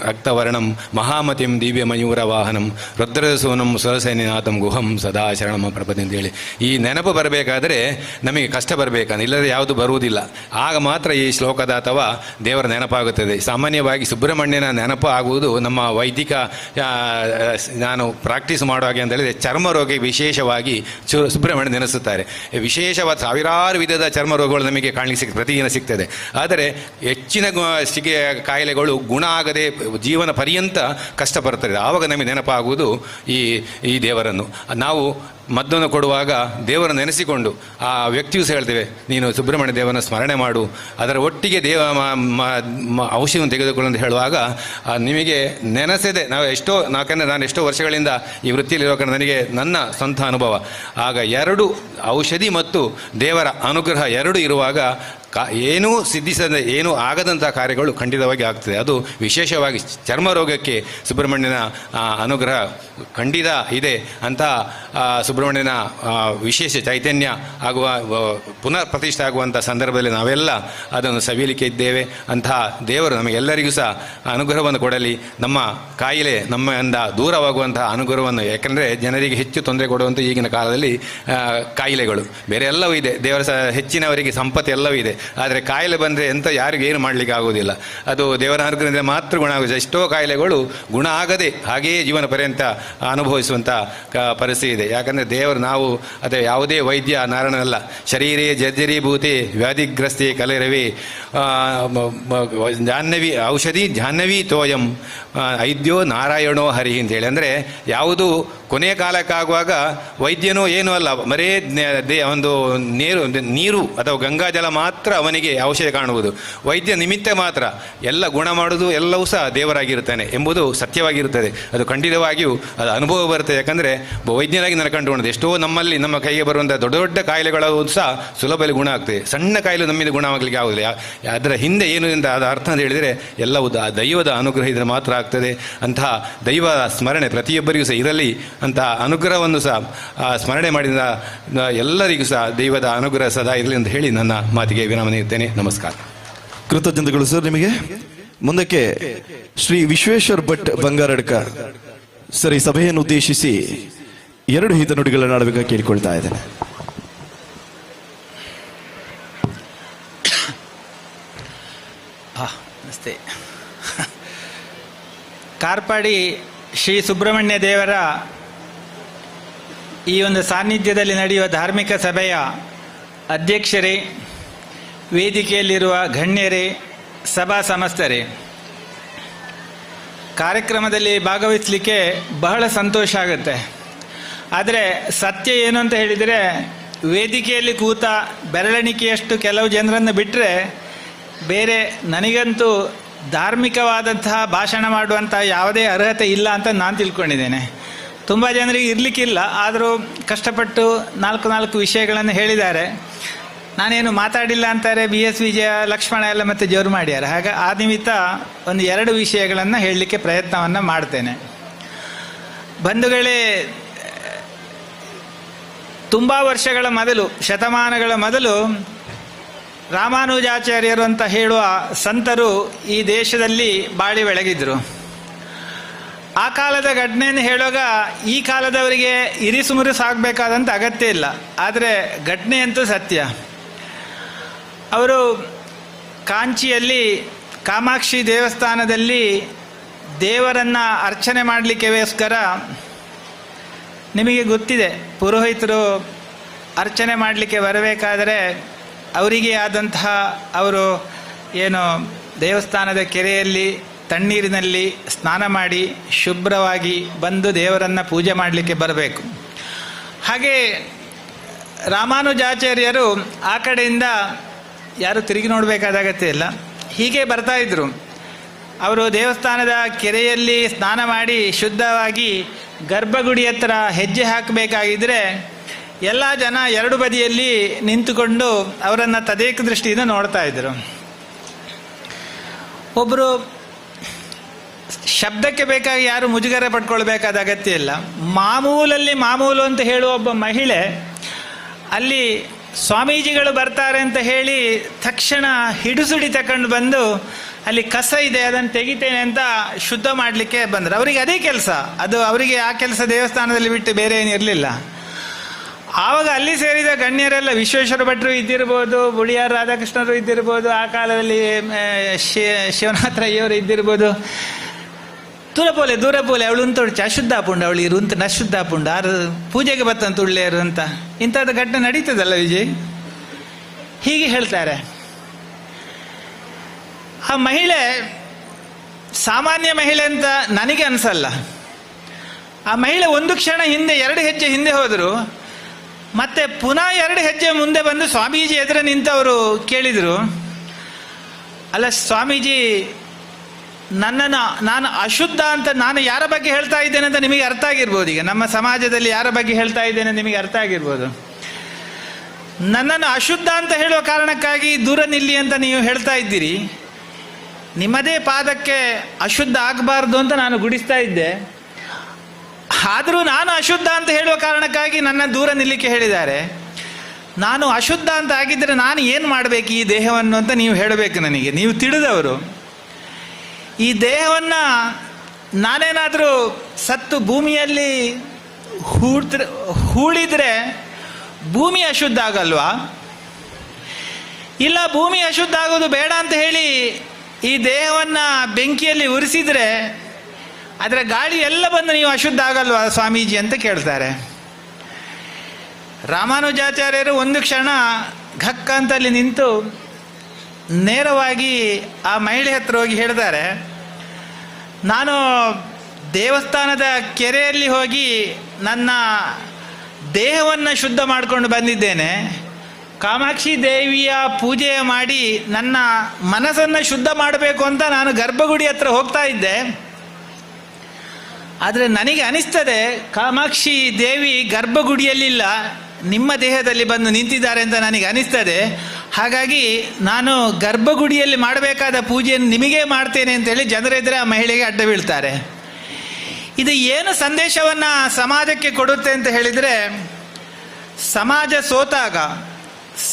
ರಕ್ತವರ್ಣಂ ಮಹಾಮತಿಂ ದಿವ್ಯ ಮಯೂರ ವಾಹನಂ ರುದ್ರಸೂನಂ ಸುರಸೇನಿನಾಥಂ ಗುಹಂ ಸದಾ ಶರಣಮ ಪ್ರಪತಿ ಅಂತೇಳಿ ಈ ನೆನಪು ಬರಬೇಕಾದರೆ ನಮಗೆ ಕಷ್ಟ ಬರಬೇಕಂದ್ರೆ ಇಲ್ಲದೆ ಯಾವುದು ಬರುವುದಿಲ್ಲ. ಆಗ ಮಾತ್ರ ಈ ಶ್ಲೋಕದ ಅಥವಾ ದೇವರ ನೆನಪಾಗುತ್ತದೆ. ಸಾಮಾನ್ಯವಾಗಿ ಸುಬ್ರಹ್ಮಣ್ಯನ ನೆನಪು ಆಗುವುದು ನಮ್ಮ ವೈದಿಕ ನಾನು ಪ್ರಾಕ್ಟೀಸ್ ಮಾಡುವಾಗೆ ಅಂತ ಹೇಳಿದರೆ ಚರ್ಮ ರೋಗಕ್ಕೆ ವಿಶೇಷವಾಗಿ ಸುಬ್ರಹ್ಮಣ್ಯ ನೆನೆಸುತ್ತಾರೆ. ವಿಶೇಷವಾದ ಸಾವಿರಾರು ವಿಧದ ಚರ್ಮ ರೋಗಗಳು ನಮಗೆ ಕಾಣಲಿಕ್ಕೆ ಪ್ರತಿದಿನ ಸಿಗ್ತದೆ. ಆದರೆ ಹೆಚ್ಚಿನ ಕಾಯಿಲೆಗಳು ಗುಣ ಆಗದೆ ಜೀವನ ಪರ್ಯಂತ ಕಷ್ಟಪಡ್ತಾರೆ. ಆವಾಗ ನಮಗೆ ನೆನಪಾಗುವುದು ಈ ದೇವರನ್ನು. ನಾವು ಮದ್ದನ್ನು ಕೊಡುವಾಗ ದೇವರನ್ನು ನೆನೆಸಿಕೊಂಡು ಆ ವ್ಯಕ್ತಿಯು ಸಹ ಹೇಳ್ತೇವೆ, ನೀನು ಸುಬ್ರಹ್ಮಣ್ಯ ದೇವನ ಸ್ಮರಣೆ ಮಾಡು, ಅದರ ಒಟ್ಟಿಗೆ ದೇವ ಔಷಧಿಯನ್ನು ತೆಗೆದುಕೊಳ್ಳು ಅಂತ ಹೇಳುವಾಗ ನಿಮಗೆ ನೆನೆಸದೆ ನಾವು ಎಷ್ಟೋ, ಯಾಕಂದರೆ ನಾನು ಎಷ್ಟೋ ವರ್ಷಗಳಿಂದ ಈ ವೃತ್ತಿಯಲ್ಲಿರೋ ಕಾರಣ ನನಗೆ ನನ್ನ ಸ್ವಂತ ಅನುಭವ. ಆಗ 2 ಔಷಧಿ ಮತ್ತು ದೇವರ ಅನುಗ್ರಹ 2 ಇರುವಾಗ ಏನೂ ಸಿದ್ಧಿಸದೆ ಏನೂ ಆಗದಂಥ ಕಾರ್ಯಗಳು ಖಂಡಿತವಾಗಿ ಆಗ್ತದೆ. ಅದು ವಿಶೇಷವಾಗಿ ಚರ್ಮ ರೋಗಕ್ಕೆ ಸುಬ್ರಹ್ಮಣ್ಯನ ಅನುಗ್ರಹ ಖಂಡಿತ ಇದೆ. ಅಂಥ ಸುಬ್ರಹ್ಮಣ್ಯನ ವಿಶೇಷ ಚೈತನ್ಯ ಆಗುವ ಪುನರ್ ಪ್ರತಿಷ್ಠೆ ಆಗುವಂಥ ಸಂದರ್ಭದಲ್ಲಿ ನಾವೆಲ್ಲ ಅದನ್ನು ಸವಿಯಲಿಕ್ಕೆ ಇದ್ದೇವೆ. ಅಂತಹ ದೇವರು ನಮಗೆಲ್ಲರಿಗೂ ಸಹ ಅನುಗ್ರಹವನ್ನು ಕೊಡಲಿ. ನಮ್ಮ ಕಾಯಿಲೆ ನಮ್ಮಿಂದ ದೂರವಾಗುವಂತಹ ಅನುಗ್ರಹವನ್ನು, ಯಾಕೆಂದರೆ ಜನರಿಗೆ ಹೆಚ್ಚು ತೊಂದರೆ ಕೊಡುವಂಥ ಈಗಿನ ಕಾಲದಲ್ಲಿ ಕಾಯಿಲೆಗಳು ಬೇರೆ ಎಲ್ಲವೂ ಇದೆ. ದೇವರ ಸಹ ಹೆಚ್ಚಿನವರಿಗೆ ಸಂಪತ್ತು ಎಲ್ಲವೂ ಇದೆ. ಆದರೆ ಕಾಯಿಲೆ ಬಂದರೆ ಎಂಥ ಯಾರಿಗೂ ಏನು ಮಾಡಲಿಕ್ಕೆ ಆಗುವುದಿಲ್ಲ. ಅದು ದೇವರ ಅನುಗ್ರಹದಿಂದ ಮಾತ್ರ ಗುಣ ಆಗುವುದು. ಎಷ್ಟೋ ಕಾಯಿಲೆಗಳು ಗುಣ ಆಗದೆ ಹಾಗೆಯೇ ಜೀವನ ಪರ್ಯಂತ ಅನುಭವಿಸುವಂಥ ಪರಿಸ್ಥಿತಿ ಇದೆ. ಯಾಕಂದರೆ ದೇವರು ನಾವು ಅದೇ ಯಾವುದೇ ವೈದ್ಯ ನಾರಾಯಣನಲ್ಲ. ಶರೀರೇ ಜರ್ಜರೀಭೂತೆ ವ್ಯಾಧಿಗ್ರಸ್ತೆ ಕಲೆರವೇ ಜಾಹ್ನವಿ ಔಷಧಿ ಜಾಹ್ನವಿ ತೋಯಂ ಐದ್ಯೋ ನಾರಾಯಣೋ ಹರಿ ಅಂತೇಳಿ. ಅಂದರೆ ಯಾವುದು ಕೊನೆಯ ಕಾಲಕ್ಕಾಗುವಾಗ ವೈದ್ಯನೂ ಏನೂ ಅಲ್ಲ, ಬರೇ ಒಂದು ನೀರು ಅಥವಾ ಗಂಗಾಜಲ ಮಾತ್ರ ಅವನಿಗೆ ಔಷಧಿ ಕಾಣುವುದು. ವೈದ್ಯ ನಿಮಿತ್ತ ಮಾತ್ರ ಎಲ್ಲ ಗುಣ ಮಾಡುವುದು ಎಲ್ಲವೂ ಸಹ ದೇವರಾಗಿರುತ್ತಾನೆ ಎಂಬುದು ಸತ್ಯವಾಗಿರುತ್ತದೆ. ಅದು ಖಂಡಿತವಾಗಿಯೂ ಅದು ಅನುಭವ ಬರ್ತದೆ. ಯಾಕಂದರೆ ವೈದ್ಯನಾಗಿ ನಾನು ಕಂಡುಕೊಂಡದ್ದು ಎಷ್ಟೋ ನಮ್ಮಲ್ಲಿ ನಮ್ಮ ಕೈಗೆ ಬರುವಂಥ ದೊಡ್ಡ ದೊಡ್ಡ ಕಾಯಿಲೆಗಳು ಸಹ ಸುಲಭದಲ್ಲಿ ಗುಣ ಆಗ್ತದೆ. ಸಣ್ಣ ಕಾಯಿಲೆ ನಮ್ಮಿಂದ ಗುಣ ಆಗಲಿಕ್ಕೆ ಆಗೋದಿಲ್ಲ. ಅದರ ಹಿಂದೆ ಏನು ಅಂತ ಅದು ಅರ್ಥ ಅಂತ ಹೇಳಿದರೆ ಎಲ್ಲವೂ ದೈವದ ಅನುಗ್ರಹ ಇದ್ದರೆ ಮಾತ್ರ ಆಗ್ತದೆ. ಅಂತಹ ದೈವ ಸ್ಮರಣೆ ಪ್ರತಿಯೊಬ್ಬರಿಗೂ ಸಹ ಇರಲಿ. ಅಂತಹ ಅನುಗ್ರಹವನ್ನು ಸಹ ಸ್ಮರಣೆ ಮಾಡಿದ ಎಲ್ಲರಿಗೂ ಸಹ ದೈವದ ಅನುಗ್ರಹ ಸದಾ ಇರಲಿ ಅಂತ ಹೇಳಿ ನನ್ನ ಮಾತಿಗೆ ವಿರಾಮ ನೀಡುತ್ತೇನೆ. ನಮಸ್ಕಾರ. ಕೃತಜ್ಞತೆಗಳು ಸರ್ ನಿಮಗೆ. ಮುಂದಕ್ಕೆ ಶ್ರೀ ವಿಶ್ವೇಶ್ವರ್ ಭಟ್ ಬಂಗಾರಡ್ಕ ಸರ್ ಈ ಸಭೆಯನ್ನು ಉದ್ದೇಶಿಸಿ 2 ಹಿತನುಡಿಗಳನ್ನು ಆಡಬೇಕಾಗಿ ಕೇಳಿಕೊಳ್ತಾ ಇದ್ದೇನೆ. ನಮಸ್ತೆ. ಕಾರ್ಪಾಡಿ ಶ್ರೀ ಸುಬ್ರಹ್ಮಣ್ಯ ದೇವರ ಈ ಒಂದು ಸಾನ್ನಿಧ್ಯದಲ್ಲಿ ನಡೆಯುವ ಧಾರ್ಮಿಕ ಸಭೆಯ ಅಧ್ಯಕ್ಷರೇ, ವೇದಿಕೆಯಲ್ಲಿರುವ ಗಣ್ಯರೇ, ಸಭಾ ಸಮಸ್ತರೇ, ಕಾರ್ಯಕ್ರಮದಲ್ಲಿ ಭಾಗವಹಿಸಲಿಕ್ಕೆ ಬಹಳ ಸಂತೋಷ ಆಗುತ್ತೆ. ಆದರೆ ಸತ್ಯ ಏನು ಅಂತ ಹೇಳಿದರೆ, ವೇದಿಕೆಯಲ್ಲಿ ಕೂತ ಬೆರಳೆಣಿಕೆಯಷ್ಟು ಕೆಲವು ಜನರನ್ನು ಬಿಟ್ಟರೆ ಬೇರೆ ನನಗಂತೂ ಧಾರ್ಮಿಕವಾದಂತಹ ಭಾಷಣ ಮಾಡುವಂಥ ಯಾವುದೇ ಅರ್ಹತೆ ಇಲ್ಲ ಅಂತ ನಾನು ತಿಳ್ಕೊಂಡಿದ್ದೇನೆ. ತುಂಬ ಜನರಿಗೆ ಇರಲಿಕ್ಕಿಲ್ಲ, ಆದರೂ ಕಷ್ಟಪಟ್ಟು 4 ವಿಷಯಗಳನ್ನು ಹೇಳಿದ್ದಾರೆ. ನಾನೇನು ಮಾತಾಡಿಲ್ಲ ಅಂತಾರೆ ಬಿ ಎಸ್ ವಿಜಯ, ಲಕ್ಷ್ಮಣ ಎಲ್ಲ ಮತ್ತೆ ಜೋರು ಮಾಡ್ಯಾರ. ಹಾಗೆ ಆ ನಿಮಿತ್ತ ಒಂದು 2 ವಿಷಯಗಳನ್ನು ಹೇಳಲಿಕ್ಕೆ ಪ್ರಯತ್ನವನ್ನು ಮಾಡ್ತೇನೆ. ಬಂಧುಗಳೇ, ತುಂಬ ವರ್ಷಗಳ ಮೊದಲು, ಶತಮಾನಗಳ ಮೊದಲು ರಾಮಾನುಜಾಚಾರ್ಯರು ಅಂತ ಹೇಳುವ ಸಂತರು ಈ ದೇಶದಲ್ಲಿ ಬಾಳಿ ಬೆಳಗಿದ್ರು. ಆ ಕಾಲದ ಘಟನೆಯನ್ನು ಹೇಳುವಾಗ ಈ ಕಾಲದವರಿಗೆ ಇರಿಸುಮುರುಸಾಗಬೇಕಾದಂಥ ಅಗತ್ಯ ಇಲ್ಲ, ಆದರೆ ಘಟನೆಯಂತೂ ಸತ್ಯ. ಅವರು ಕಾಂಚಿಯಲ್ಲಿ ಕಾಮಾಕ್ಷಿ ದೇವಸ್ಥಾನದಲ್ಲಿ ದೇವರನ್ನು ಅರ್ಚನೆ ಮಾಡಲಿಕ್ಕೆಗೋಸ್ಕರ, ನಿಮಗೆ ಗೊತ್ತಿದೆ, ಪುರೋಹಿತರು ಅರ್ಚನೆ ಮಾಡಲಿಕ್ಕೆ ಬರಬೇಕಾದರೆ ಅವರಿಗೆ ಆದಂತಹ ಅವರು ಏನು ದೇವಸ್ಥಾನದ ಕೆರೆಯಲ್ಲಿ ತಣ್ಣೀರಿನಲ್ಲಿ ಸ್ನಾನ ಮಾಡಿ ಶುಭ್ರವಾಗಿ ಬಂದು ದೇವರನ್ನು ಪೂಜೆ ಮಾಡಲಿಕ್ಕೆ ಬರಬೇಕು. ಹಾಗೆ ರಾಮಾನುಜಾಚಾರ್ಯರು ಆ ಕಡೆಯಿಂದ ಯಾರೂ ತಿರುಗಿ ನೋಡಬೇಕಾದ ಅಗತ್ಯ ಇಲ್ಲ, ಹೀಗೆ ಬರ್ತಾಯಿದ್ರು. ಅವರು ದೇವಸ್ಥಾನದ ಕೆರೆಯಲ್ಲಿ ಸ್ನಾನ ಮಾಡಿ ಶುದ್ಧವಾಗಿ ಗರ್ಭಗುಡಿ ಹತ್ರ ಹೆಜ್ಜೆ ಹಾಕಬೇಕಾಗಿದ್ದರೆ ಎಲ್ಲ ಜನ ಎರಡು ಬದಿಯಲ್ಲಿ ನಿಂತುಕೊಂಡು ಅವರನ್ನು ತದೇಕ ದೃಷ್ಟಿಯಿಂದ ನೋಡ್ತಾ ಇದ್ದರು. ಒಬ್ಬರು ಶಬ್ದಕ್ಕೆ ಬೇಕಾಗಿ ಯಾರು ಮುಜುಗರ ಪಡ್ಕೊಳ್ಬೇಕಾದ ಅಗತ್ಯ ಇಲ್ಲ. ಮಾಮೂಲಲ್ಲಿ ಮಾಮೂಲು ಅಂತ ಹೇಳುವ ಒಬ್ಬ ಮಹಿಳೆ ಅಲ್ಲಿ ಸ್ವಾಮೀಜಿಗಳು ಬರ್ತಾರೆ ಅಂತ ಹೇಳಿ ತಕ್ಷಣ ಹಿಡುಸುಡಿ ತಗೊಂಡು ಬಂದು ಅಲ್ಲಿ ಕಸ ಇದೆ ಅದನ್ನು ತೆಗಿತೇನೆ ಅಂತ ಶುದ್ಧ ಮಾಡಲಿಕ್ಕೆ ಬಂದರು. ಅವರಿಗೆ ಅದೇ ಕೆಲಸ, ಅದು ಅವರಿಗೆ ಆ ಕೆಲಸ ದೇವಸ್ಥಾನದಲ್ಲಿ ಬಿಟ್ಟು ಬೇರೆ ಏನಿರಲಿಲ್ಲ. ಆವಾಗ ಅಲ್ಲಿ ಸೇರಿದ ಗಣ್ಯರೆಲ್ಲ, ವಿಶ್ವೇಶ್ವರ ಭಟ್ರು ಇದ್ದಿರ್ಬೋದು, ಬುಳಿಯಾರ್ ರಾಧಾಕೃಷ್ಣರು ಇದ್ದಿರ್ಬೋದು, ಆ ಕಾಲದಲ್ಲಿ ಶಿವನಾಥರಯ್ಯವರು ಇದ್ದಿರ್ಬೋದು. ದೂರಪೋಲೆ ದೂರಪೋಲೆ ಅವಳು ಉಂತೊಡ್ಚಿ ಅಶುದ್ಧ ಪುಂಡು, ಅವಳು ಇರು ಅಂತ ಅಶುದ್ಧ ಪುಂಡು, ಆರು ಪೂಜೆಗೆ ಬತ್ತಂತ ಉಳ್ಳೇರು ಅಂತ ಇಂಥದ್ದು ಘಟನೆ ನಡೀತದಲ್ಲ ವಿಜಯ್, ಹೀಗೆ ಹೇಳ್ತಾರೆ. ಆ ಮಹಿಳೆ ಸಾಮಾನ್ಯ ಮಹಿಳೆ ಅಂತ ನನಗೆ ಅನಿಸಲ್ಲ. ಆ ಮಹಿಳೆ ಒಂದು ಕ್ಷಣ ಹಿಂದೆ, ಎರಡು ಹೆಜ್ಜೆ ಹಿಂದೆ ಹೋದರು, ಮತ್ತೆ ಪುನಃ ಎರಡು ಹೆಜ್ಜೆ ಮುಂದೆ ಬಂದು ಸ್ವಾಮೀಜಿ ಎದುರು ನಿಂತವರು ಕೇಳಿದರು, ಅಲ್ಲ ಸ್ವಾಮೀಜಿ, ನನ್ನನ್ನು ನಾನು ಅಶುದ್ಧ ಅಂತ ನಾನು ಯಾರ ಬಗ್ಗೆ ಹೇಳ್ತಾ ಇದ್ದೇನೆ ಅಂತ ನಿಮಗೆ ಅರ್ಥ ಆಗಿರ್ಬೋದು. ಈಗ ನಮ್ಮ ಸಮಾಜದಲ್ಲಿ ಯಾರ ಬಗ್ಗೆ ಹೇಳ್ತಾ ಇದ್ದೇನೆ ನಿಮಗೆ ಅರ್ಥ ಆಗಿರ್ಬೋದು. ನನ್ನನ್ನು ಅಶುದ್ಧ ಅಂತ ಹೇಳುವ ಕಾರಣಕ್ಕಾಗಿ ದೂರ ನಿಲ್ಲಿ ಅಂತ ನೀವು ಹೇಳ್ತಾ ಇದ್ದೀರಿ. ನಿಮ್ಮದೇ ಪಾದಕ್ಕೆ ಅಶುದ್ಧ ಆಗಬಾರ್ದು ಅಂತ ನಾನು ಗುಡಿಸ್ತಾ ಇದ್ದೆ, ಆದರೂ ನಾನು ಅಶುದ್ಧ ಅಂತ ಹೇಳುವ ಕಾರಣಕ್ಕಾಗಿ ನನ್ನ ದೂರ ನಿಲ್ಲಿಕ್ಕೆ ಹೇಳಿದ್ದಾರೆ. ನಾನು ಅಶುದ್ಧ ಅಂತ ಆಗಿದ್ದರೆ ನಾನು ಏನು ಮಾಡಬೇಕು ಈ ದೇಹವನ್ನು ಅಂತ ನೀವು ಹೇಳಬೇಕು ನನಗೆ, ನೀವು ತಿಳಿದವರು. ಈ ದೇಹವನ್ನು ನಾನೇನಾದರೂ ಸತ್ತು ಭೂಮಿಯಲ್ಲಿ ಹೂಳಿದ್ರೆ ಭೂಮಿ ಅಶುದ್ಧ ಆಗಲ್ವಾ? ಇಲ್ಲ, ಭೂಮಿ ಅಶುದ್ಧ ಆಗೋದು ಬೇಡ ಅಂತ ಹೇಳಿ ಈ ದೇಹವನ್ನು ಬೆಂಕಿಯಲ್ಲಿ ಉರಿಸಿದರೆ ಅದರ ಗಾಳಿ ಎಲ್ಲ ಬಂದು ನೀವು ಅಶುದ್ಧ ಆಗಲ್ವಾ ಸ್ವಾಮೀಜಿ ಅಂತ ಕೇಳ್ತಾರೆ. ರಾಮಾನುಜಾಚಾರ್ಯರು ಒಂದು ಕ್ಷಣ ಘಕ್ಕ ಅಂತಲ್ಲಿ ನಿಂತು ನೇರವಾಗಿ ಆ ಮಹಿಳೆ ಹತ್ರ ಹೋಗಿ ಹೇಳ್ತಾರೆ, ನಾನು ದೇವಸ್ಥಾನದ ಕೆರೆಯಲ್ಲಿ ಹೋಗಿ ನನ್ನ ದೇಹವನ್ನು ಶುದ್ಧ ಮಾಡಿಕೊಂಡು ಬಂದಿದ್ದೇನೆ, ಕಾಮಾಕ್ಷಿ ದೇವಿಯ ಪೂಜೆಯ ಮಾಡಿ ನನ್ನ ಮನಸ್ಸನ್ನು ಶುದ್ಧ ಮಾಡಬೇಕು ಅಂತ ನಾನು ಗರ್ಭಗುಡಿ ಹತ್ರ ಹೋಗ್ತಾ ಇದ್ದೆ. ಆದರೆ ನನಗೆ ಅನಿಸ್ತದೆ ಕಾಮಾಕ್ಷಿ ದೇವಿ ಗರ್ಭಗುಡಿಯಲ್ಲಿಲ್ಲ, ನಿಮ್ಮ ದೇಹದಲ್ಲಿ ಬಂದು ನಿಂತಿದ್ದಾರೆ ಅಂತ ನನಗೆ ಅನಿಸ್ತದೆ. ಹಾಗಾಗಿ ನಾನು ಗರ್ಭಗುಡಿಯಲ್ಲಿ ಮಾಡಬೇಕಾದ ಪೂಜೆಯನ್ನು ನಿಮಗೇ ಮಾಡ್ತೇನೆ ಅಂತೇಳಿ ಜನರೆದುರೇ ಆ ಮಹಿಳೆಗೆ ಅಡ್ಡ ಬೀಳ್ತಾರೆ. ಇದು ಏನು ಸಂದೇಶವನ್ನು ಸಮಾಜಕ್ಕೆ ಕೊಡುತ್ತೆ ಅಂತ ಹೇಳಿದರೆ, ಸಮಾಜ ಸೋತಾಗ,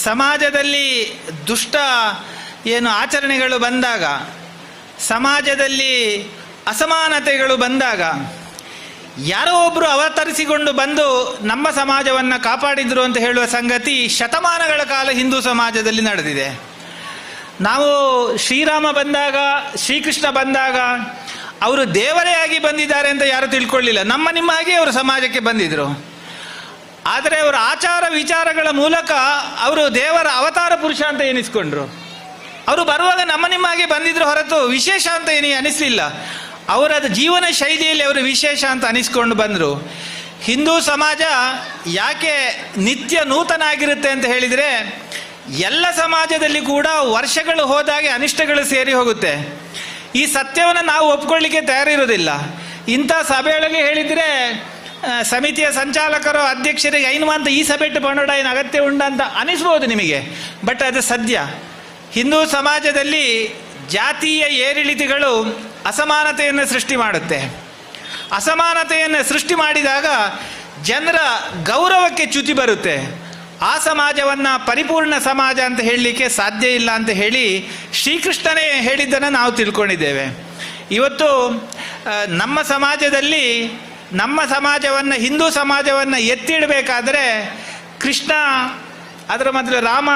ಸಮಾಜದಲ್ಲಿ ದುಷ್ಟ ಏನು ಆಚರಣೆಗಳು ಬಂದಾಗ, ಸಮಾಜದಲ್ಲಿ ಅಸಮಾನತೆಗಳು ಬಂದಾಗ, ಯಾರೋ ಒಬ್ಬರು ಅವತರಿಸಿಕೊಂಡು ಬಂದು ನಮ್ಮ ಸಮಾಜವನ್ನು ಕಾಪಾಡಿದರು ಅಂತ ಹೇಳುವ ಸಂಗತಿ ಶತಮಾನಗಳ ಕಾಲ ಹಿಂದೂ ಸಮಾಜದಲ್ಲಿ ನಡೆದಿದೆ. ನಾವು ಶ್ರೀರಾಮ ಬಂದಾಗ, ಶ್ರೀಕೃಷ್ಣ ಬಂದಾಗ ಅವರು ದೇವರೇ ಆಗಿ ಬಂದಿದ್ದಾರೆ ಅಂತ ಯಾರೂ ತಿಳ್ಕೊಳ್ಳಿಲ್ಲ. ನಮ್ಮ ನಿಮ್ಮ ಹಾಗೆ ಅವರು ಸಮಾಜಕ್ಕೆ ಬಂದಿದ್ದರು. ಆದರೆ ಅವರ ಆಚಾರ ವಿಚಾರಗಳ ಮೂಲಕ ಅವರು ದೇವರ ಅವತಾರ ಪುರುಷ ಅಂತ ಎನಿಸ್ಕೊಂಡ್ರು. ಅವರು ಬರುವಾಗ ನಮ್ಮ ನಿಮ್ಮ ಹಾಗೆ ಬಂದಿದ್ರು ಹೊರತು ವಿಶೇಷ ಅಂತ ಏನು ಅನಿಸಲಿಲ್ಲ. ಅವರ ಜೀವನ ಶೈಲಿಯಲ್ಲಿ ಅವರು ವಿಶೇಷ ಅಂತ ಅನಿಸ್ಕೊಂಡು ಬಂದರು. ಹಿಂದೂ ಸಮಾಜ ಯಾಕೆ ನಿತ್ಯ ನೂತನ ಆಗಿರುತ್ತೆ ಅಂತ ಹೇಳಿದರೆ, ಎಲ್ಲ ಸಮಾಜದಲ್ಲಿ ಕೂಡ ವರ್ಷಗಳು ಹೋದಾಗೆ ಅನಿಷ್ಟಗಳು ಸೇರಿ ಹೋಗುತ್ತೆ. ಈ ಸತ್ಯವನ್ನು ನಾವು ಒಪ್ಕೊಳ್ಳಿಕ್ಕೆ ತಯಾರಿರೋದಿಲ್ಲ. ಇಂಥ ಸಭೆಯೊಳಗೆ ಹೇಳಿದರೆ ಸಮಿತಿಯ ಸಂಚಾಲಕರು ಅಧ್ಯಕ್ಷರಿಗೆ ಐನು ಅಂತ ಈ ಸಭೆಟ್ಟು ಪಣೋಡ ಏನು ಅಗತ್ಯ ಉಂಡ ಅಂತ ಅನಿಸ್ಬೋದು ನಿಮಗೆ, ಬಟ್ ಅದು ಸದ್ಯ. ಹಿಂದೂ ಸಮಾಜದಲ್ಲಿ ಜಾತೀಯ ಏರಿಳಿತಗಳು ಅಸಮಾನತೆಯನ್ನು ಸೃಷ್ಟಿ ಮಾಡುತ್ತೆ. ಅಸಮಾನತೆಯನ್ನು ಸೃಷ್ಟಿ ಮಾಡಿದಾಗ ಜನರ ಗೌರವಕ್ಕೆ ಚ್ಯುತಿ ಬರುತ್ತೆ. ಆ ಸಮಾಜವನ್ನು ಪರಿಪೂರ್ಣ ಸಮಾಜ ಅಂತ ಹೇಳಲಿಕ್ಕೆ ಸಾಧ್ಯ ಇಲ್ಲ ಅಂತ ಹೇಳಿ ಶ್ರೀಕೃಷ್ಣನೇ ಹೇಳಿದ್ದನ್ನು ನಾವು ತಿಳ್ಕೊಂಡಿದ್ದೇವೆ. ಇವತ್ತು ನಮ್ಮ ಸಮಾಜದಲ್ಲಿ ನಮ್ಮ ಸಮಾಜವನ್ನು, ಹಿಂದೂ ಸಮಾಜವನ್ನು ಎತ್ತಿಡಬೇಕಾದ್ರೆ ಕೃಷ್ಣ, ಅದರ ಮೊದಲು ರಾಮ,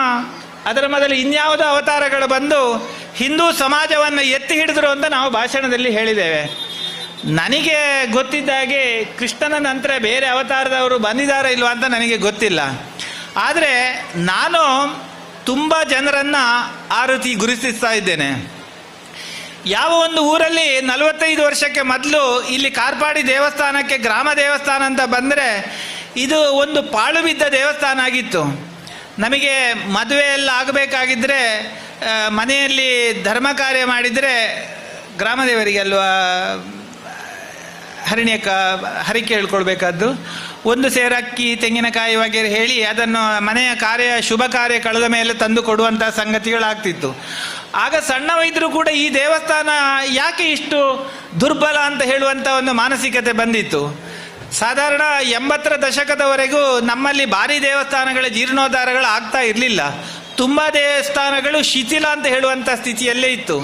ಅದರ ಮೊದಲು ಇನ್ಯಾವುದೋ ಅವತಾರಗಳು ಬಂದು ಹಿಂದೂ ಸಮಾಜವನ್ನು ಎತ್ತಿ ಹಿಡಿದ್ರು ಅಂತ ನಾವು ಭಾಷಣದಲ್ಲಿ ಹೇಳಿದ್ದೇವೆ. ನನಗೆ ಗೊತ್ತಿದ್ದಾಗೆ ಕೃಷ್ಣನ ನಂತರ ಬೇರೆ ಅವತಾರದವರು ಬಂದಿದ್ದಾರೋ ಇಲ್ವಾ ಅಂತ ನನಗೆ ಗೊತ್ತಿಲ್ಲ. ಆದರೆ ನಾನು ತುಂಬ ಜನರನ್ನು ಆ ರೀತಿ ಗುರುತಿಸ್ತಾ ಇದ್ದೇನೆ. ಯಾವ ಒಂದು ಊರಲ್ಲಿ 45 ವರ್ಷಕ್ಕೆ ಮೊದಲು ಇಲ್ಲಿ ಕಾರ್ಪಾಡಿ ದೇವಸ್ಥಾನಕ್ಕೆ ಗ್ರಾಮ ದೇವಸ್ಥಾನ ಅಂತ ಬಂದರೆ ಇದು ಒಂದು ಪಾಳು ಬಿದ್ದ ದೇವಸ್ಥಾನ ಆಗಿತ್ತು. ನಮಗೆ ಮದುವೆ ಎಲ್ಲ ಆಗಬೇಕಾಗಿದ್ದರೆ ಮನೆಯಲ್ಲಿ ಧರ್ಮ ಕಾರ್ಯ ಮಾಡಿದರೆ ಗ್ರಾಮದೇವರಿಗೆ ಅಲ್ವಾ ಹರಿಣ್ಯಕ ಹರಿಕೆ ಹೇಳ್ಕೊಳ್ಬೇಕಾದ್ದು, ಒಂದು ಸೇರಕ್ಕಿ ತೆಂಗಿನಕಾಯಿ ವಗೇರೆ ಹೇಳಿ ಅದನ್ನು ಮನೆಯ ಕಾರ್ಯ ಶುಭ ಕಾರ್ಯ ಕಳೆದ ಮೇಲೆ ತಂದು ಕೊಡುವಂಥ ಸಂಗತಿಗಳಾಗ್ತಿತ್ತು. ಆಗ ಸಣ್ಣವೈದ್ಯರು ಕೂಡ ಈ ದೇವಸ್ಥಾನ ಯಾಕೆ ಇಷ್ಟು ದುರ್ಬಲ ಅಂತ ಹೇಳುವಂಥ ಒಂದು ಮಾನಸಿಕತೆ ಬಂದಿತ್ತು. ಸಾಧಾರಣ 80ರ ದಶಕದವರೆಗೂ ನಮ್ಮಲ್ಲಿ ಭಾರಿ ದೇವಸ್ಥಾನಗಳ ಜೀರ್ಣೋದ್ಧಾರಗಳು ಆಗ್ತಾ ಇರಲಿಲ್ಲ. ತುಂಬ ದೇವಸ್ಥಾನಗಳು ಶಿಥಿಲ ಅಂತ ಹೇಳುವಂಥ ಸ್ಥಿತಿಯಲ್ಲೇ ಇತ್ತು.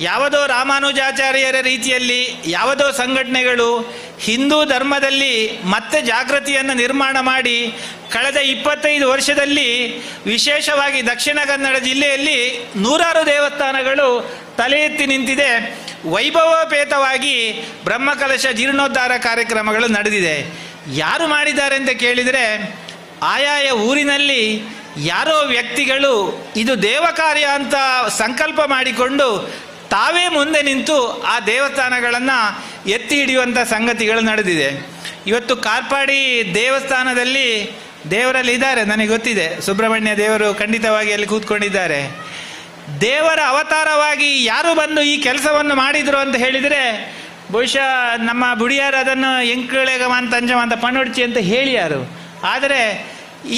ಯಾವುದೋ ರಾಮಾನುಜಾಚಾರ್ಯರ ರೀತಿಯಲ್ಲಿ ಯಾವುದೋ ಸಂಘಟನೆಗಳು ಹಿಂದೂ ಧರ್ಮದಲ್ಲಿ ಮತ್ತೆ ಜಾಗೃತಿಯನ್ನು ನಿರ್ಮಾಣ ಮಾಡಿ ಕಳೆದ 25 ವರ್ಷದಲ್ಲಿ ವಿಶೇಷವಾಗಿ ದಕ್ಷಿಣ ಕನ್ನಡ ಜಿಲ್ಲೆಯಲ್ಲಿ ನೂರಾರು ದೇವಸ್ಥಾನಗಳು ತಲೆ ಎತ್ತಿ ನಿಂತಿದೆ. ವೈಭವೋಪೇತವಾಗಿ ಬ್ರಹ್ಮಕಲಶ ಜೀರ್ಣೋದ್ಧಾರ ಕಾರ್ಯಕ್ರಮಗಳು ನಡೆದಿದೆ. ಯಾರು ಮಾಡಿದ್ದಾರೆ ಅಂತ ಕೇಳಿದರೆ ಆಯಾಯ ಊರಿನಲ್ಲಿ ಯಾರೋ ವ್ಯಕ್ತಿಗಳು ಇದು ದೇವ ಕಾರ್ಯ ಅಂತ ಸಂಕಲ್ಪ ಮಾಡಿಕೊಂಡು ತಾವೇ ಮುಂದೆ ನಿಂತು ಆ ದೇವಸ್ಥಾನಗಳನ್ನು ಎತ್ತಿ ಹಿಡಿಯುವಂಥ ಸಂಗತಿಗಳು ನಡೆದಿದೆ. ಇವತ್ತು ಕಾರ್ಪಾಡಿ ದೇವಸ್ಥಾನದಲ್ಲಿ ದೇವರಲ್ಲಿ ಇದ್ದಾರೆ, ನನಗೆ ಗೊತ್ತಿದೆ. ಸುಬ್ರಹ್ಮಣ್ಯ ದೇವರು ಖಂಡಿತವಾಗಿ ಅಲ್ಲಿ ಕೂತ್ಕೊಂಡಿದ್ದಾರೆ. ದೇವರ ಅವತಾರವಾಗಿ ಯಾರು ಬಂದು ಈ ಕೆಲಸವನ್ನು ಮಾಡಿದರು ಅಂತ ಹೇಳಿದರೆ ಬಹುಶಃ ನಮ್ಮ ಬುಡಿಯಾರು ಅದನ್ನು ಎಂಕುಳೆಗಮಾನ್ ತಂಜಮಾಂತ ಪಣ್ಣೊಡ್ಚಿ ಅಂತ ಹೇಳಿಯಾರು. ಆದರೆ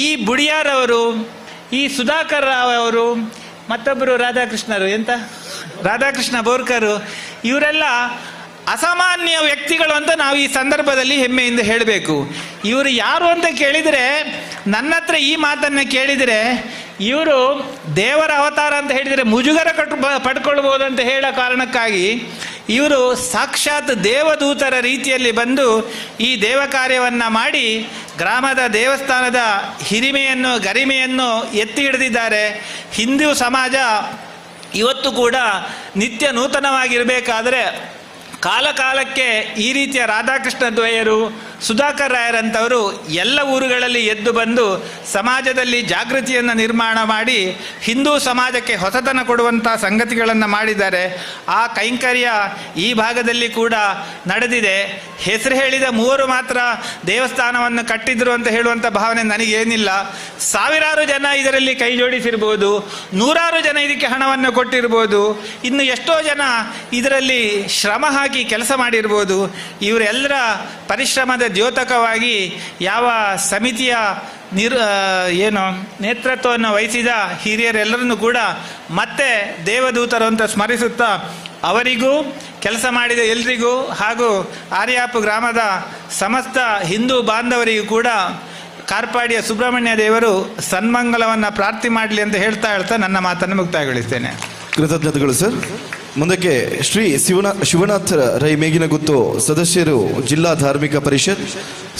ಈ ಬುಡಿಯಾರವರು, ಈ ಸುಧಾಕರ್ ರಾವ್ ಅವರು, ಮತ್ತೊಬ್ಬರು ರಾಧಾಕೃಷ್ಣರು, ಎಂತ ರಾಧಾಕೃಷ್ಣ ಬೋರ್ಕರು, ಇವರೆಲ್ಲ ಅಸಾಮಾನ್ಯ ವ್ಯಕ್ತಿಗಳು ಅಂತ ನಾವು ಈ ಸಂದರ್ಭದಲ್ಲಿ ಹೆಮ್ಮೆಯಿಂದ ಹೇಳಬೇಕು. ಇವರು ಯಾರು ಅಂತ ಕೇಳಿದರೆ, ನನ್ನ ಹತ್ರ ಈ ಮಾತನ್ನು ಕೇಳಿದರೆ, ಇವರು ದೇವರ ಅವತಾರ ಅಂತ ಹೇಳಿದರೆ ಮುಜುಗರ ಪಡ್ಕೊಳ್ಬೋದು ಅಂತ ಹೇಳೋ ಕಾರಣಕ್ಕಾಗಿ ಇವರು ಸಾಕ್ಷಾತ್ ದೇವದೂತರ ರೀತಿಯಲ್ಲಿ ಬಂದು ಈ ದೇವ ಕಾರ್ಯವನ್ನು ಮಾಡಿ ಗ್ರಾಮದ ದೇವಸ್ಥಾನದ ಹಿರಿಮೆಯನ್ನು ಗರಿಮೆಯನ್ನು ಎತ್ತಿ ಹಿಡಿದಿದ್ದಾರೆ. ಹಿಂದೂ ಸಮಾಜ ಇವತ್ತು ಕೂಡ ನಿತ್ಯ ನೂತನವಾಗಿರಬೇಕಾದರೆ ಕಾಲಕಾಲಕ್ಕೆ ಈ ರೀತಿಯ ರಾಧಾಕೃಷ್ಣ ದ್ವಯರು, ಸುಧಾಕರ್ ರಾಯರಂಥವರು ಎಲ್ಲ ಊರುಗಳಲ್ಲಿ ಎದ್ದು ಬಂದು ಸಮಾಜದಲ್ಲಿ ಜಾಗೃತಿಯನ್ನು ನಿರ್ಮಾಣ ಮಾಡಿ ಹಿಂದೂ ಸಮಾಜಕ್ಕೆ ಹೊಸತನ ಕೊಡುವಂಥ ಸಂಗತಿಗಳನ್ನು ಮಾಡಿದ್ದಾರೆ. ಆ ಕೈಂಕರ್ಯ ಈ ಭಾಗದಲ್ಲಿ ಕೂಡ ನಡೆದಿದೆ. ಹೆಸರು ಹೇಳಿದ ಮೂವರು ಮಾತ್ರ ದೇವಸ್ಥಾನವನ್ನು ಕಟ್ಟಿದ್ರು ಅಂತ ಹೇಳುವಂಥ ಭಾವನೆ ನನಗೇನಿಲ್ಲ. ಸಾವಿರಾರು ಜನ ಇದರಲ್ಲಿ ಕೈ ಜೋಡಿಸಿರ್ಬೋದು, ನೂರಾರು ಜನ ಇದಕ್ಕೆ ಹಣವನ್ನು ಕೊಟ್ಟಿರ್ಬೋದು, ಇನ್ನು ಎಷ್ಟೋ ಜನ ಇದರಲ್ಲಿ ಶ್ರಮ ಹಾಕಿ ಕೆಲಸ ಮಾಡಿರ್ಬೋದು. ಇವರೆಲ್ಲರ ಪರಿಶ್ರಮದ ದ್ಯೋತಕವಾಗಿ ಯಾವ ಸಮಿತಿಯ ಏನು ನೇತೃತ್ವವನ್ನು ವಹಿಸಿದ ಹಿರಿಯರೆಲ್ಲರನ್ನೂ ಕೂಡ ಮತ್ತೆ ದೇವದೂತರು ಅಂತ ಸ್ಮರಿಸುತ್ತಾ ಅವರಿಗೂ, ಕೆಲಸ ಮಾಡಿದ ಎಲ್ರಿಗೂ ಹಾಗೂ ಆರ್ಯಾಪು ಗ್ರಾಮದ ಸಮಸ್ತ ಹಿಂದೂ ಬಾಂಧವರಿಗೂ ಕೂಡ ಕಾರ್ಪಾಡಿಯ ಸುಬ್ರಹ್ಮಣ್ಯ ದೇವರು ಸನ್ಮಂಗಲವನ್ನು ಪ್ರಾರ್ಥಿ ಮಾಡಲಿ ಅಂತ ಹೇಳ್ತಾ ಹೇಳ್ತಾ ನನ್ನ ಮಾತನ್ನು ಮುಕ್ತಾಯಗೊಳಿಸ್ತೇನೆ. ಕೃತಜ್ಞತೆಗಳು ಸರ್. ಮುಂದಕ್ಕೆ ಶ್ರೀ ಶಿವನಾಥ ರೈ ಮೇಗಿನಗುತ್ತು ಸದಸ್ಯರು, ಜಿಲ್ಲಾ ಧಾರ್ಮಿಕ ಪರಿಷತ್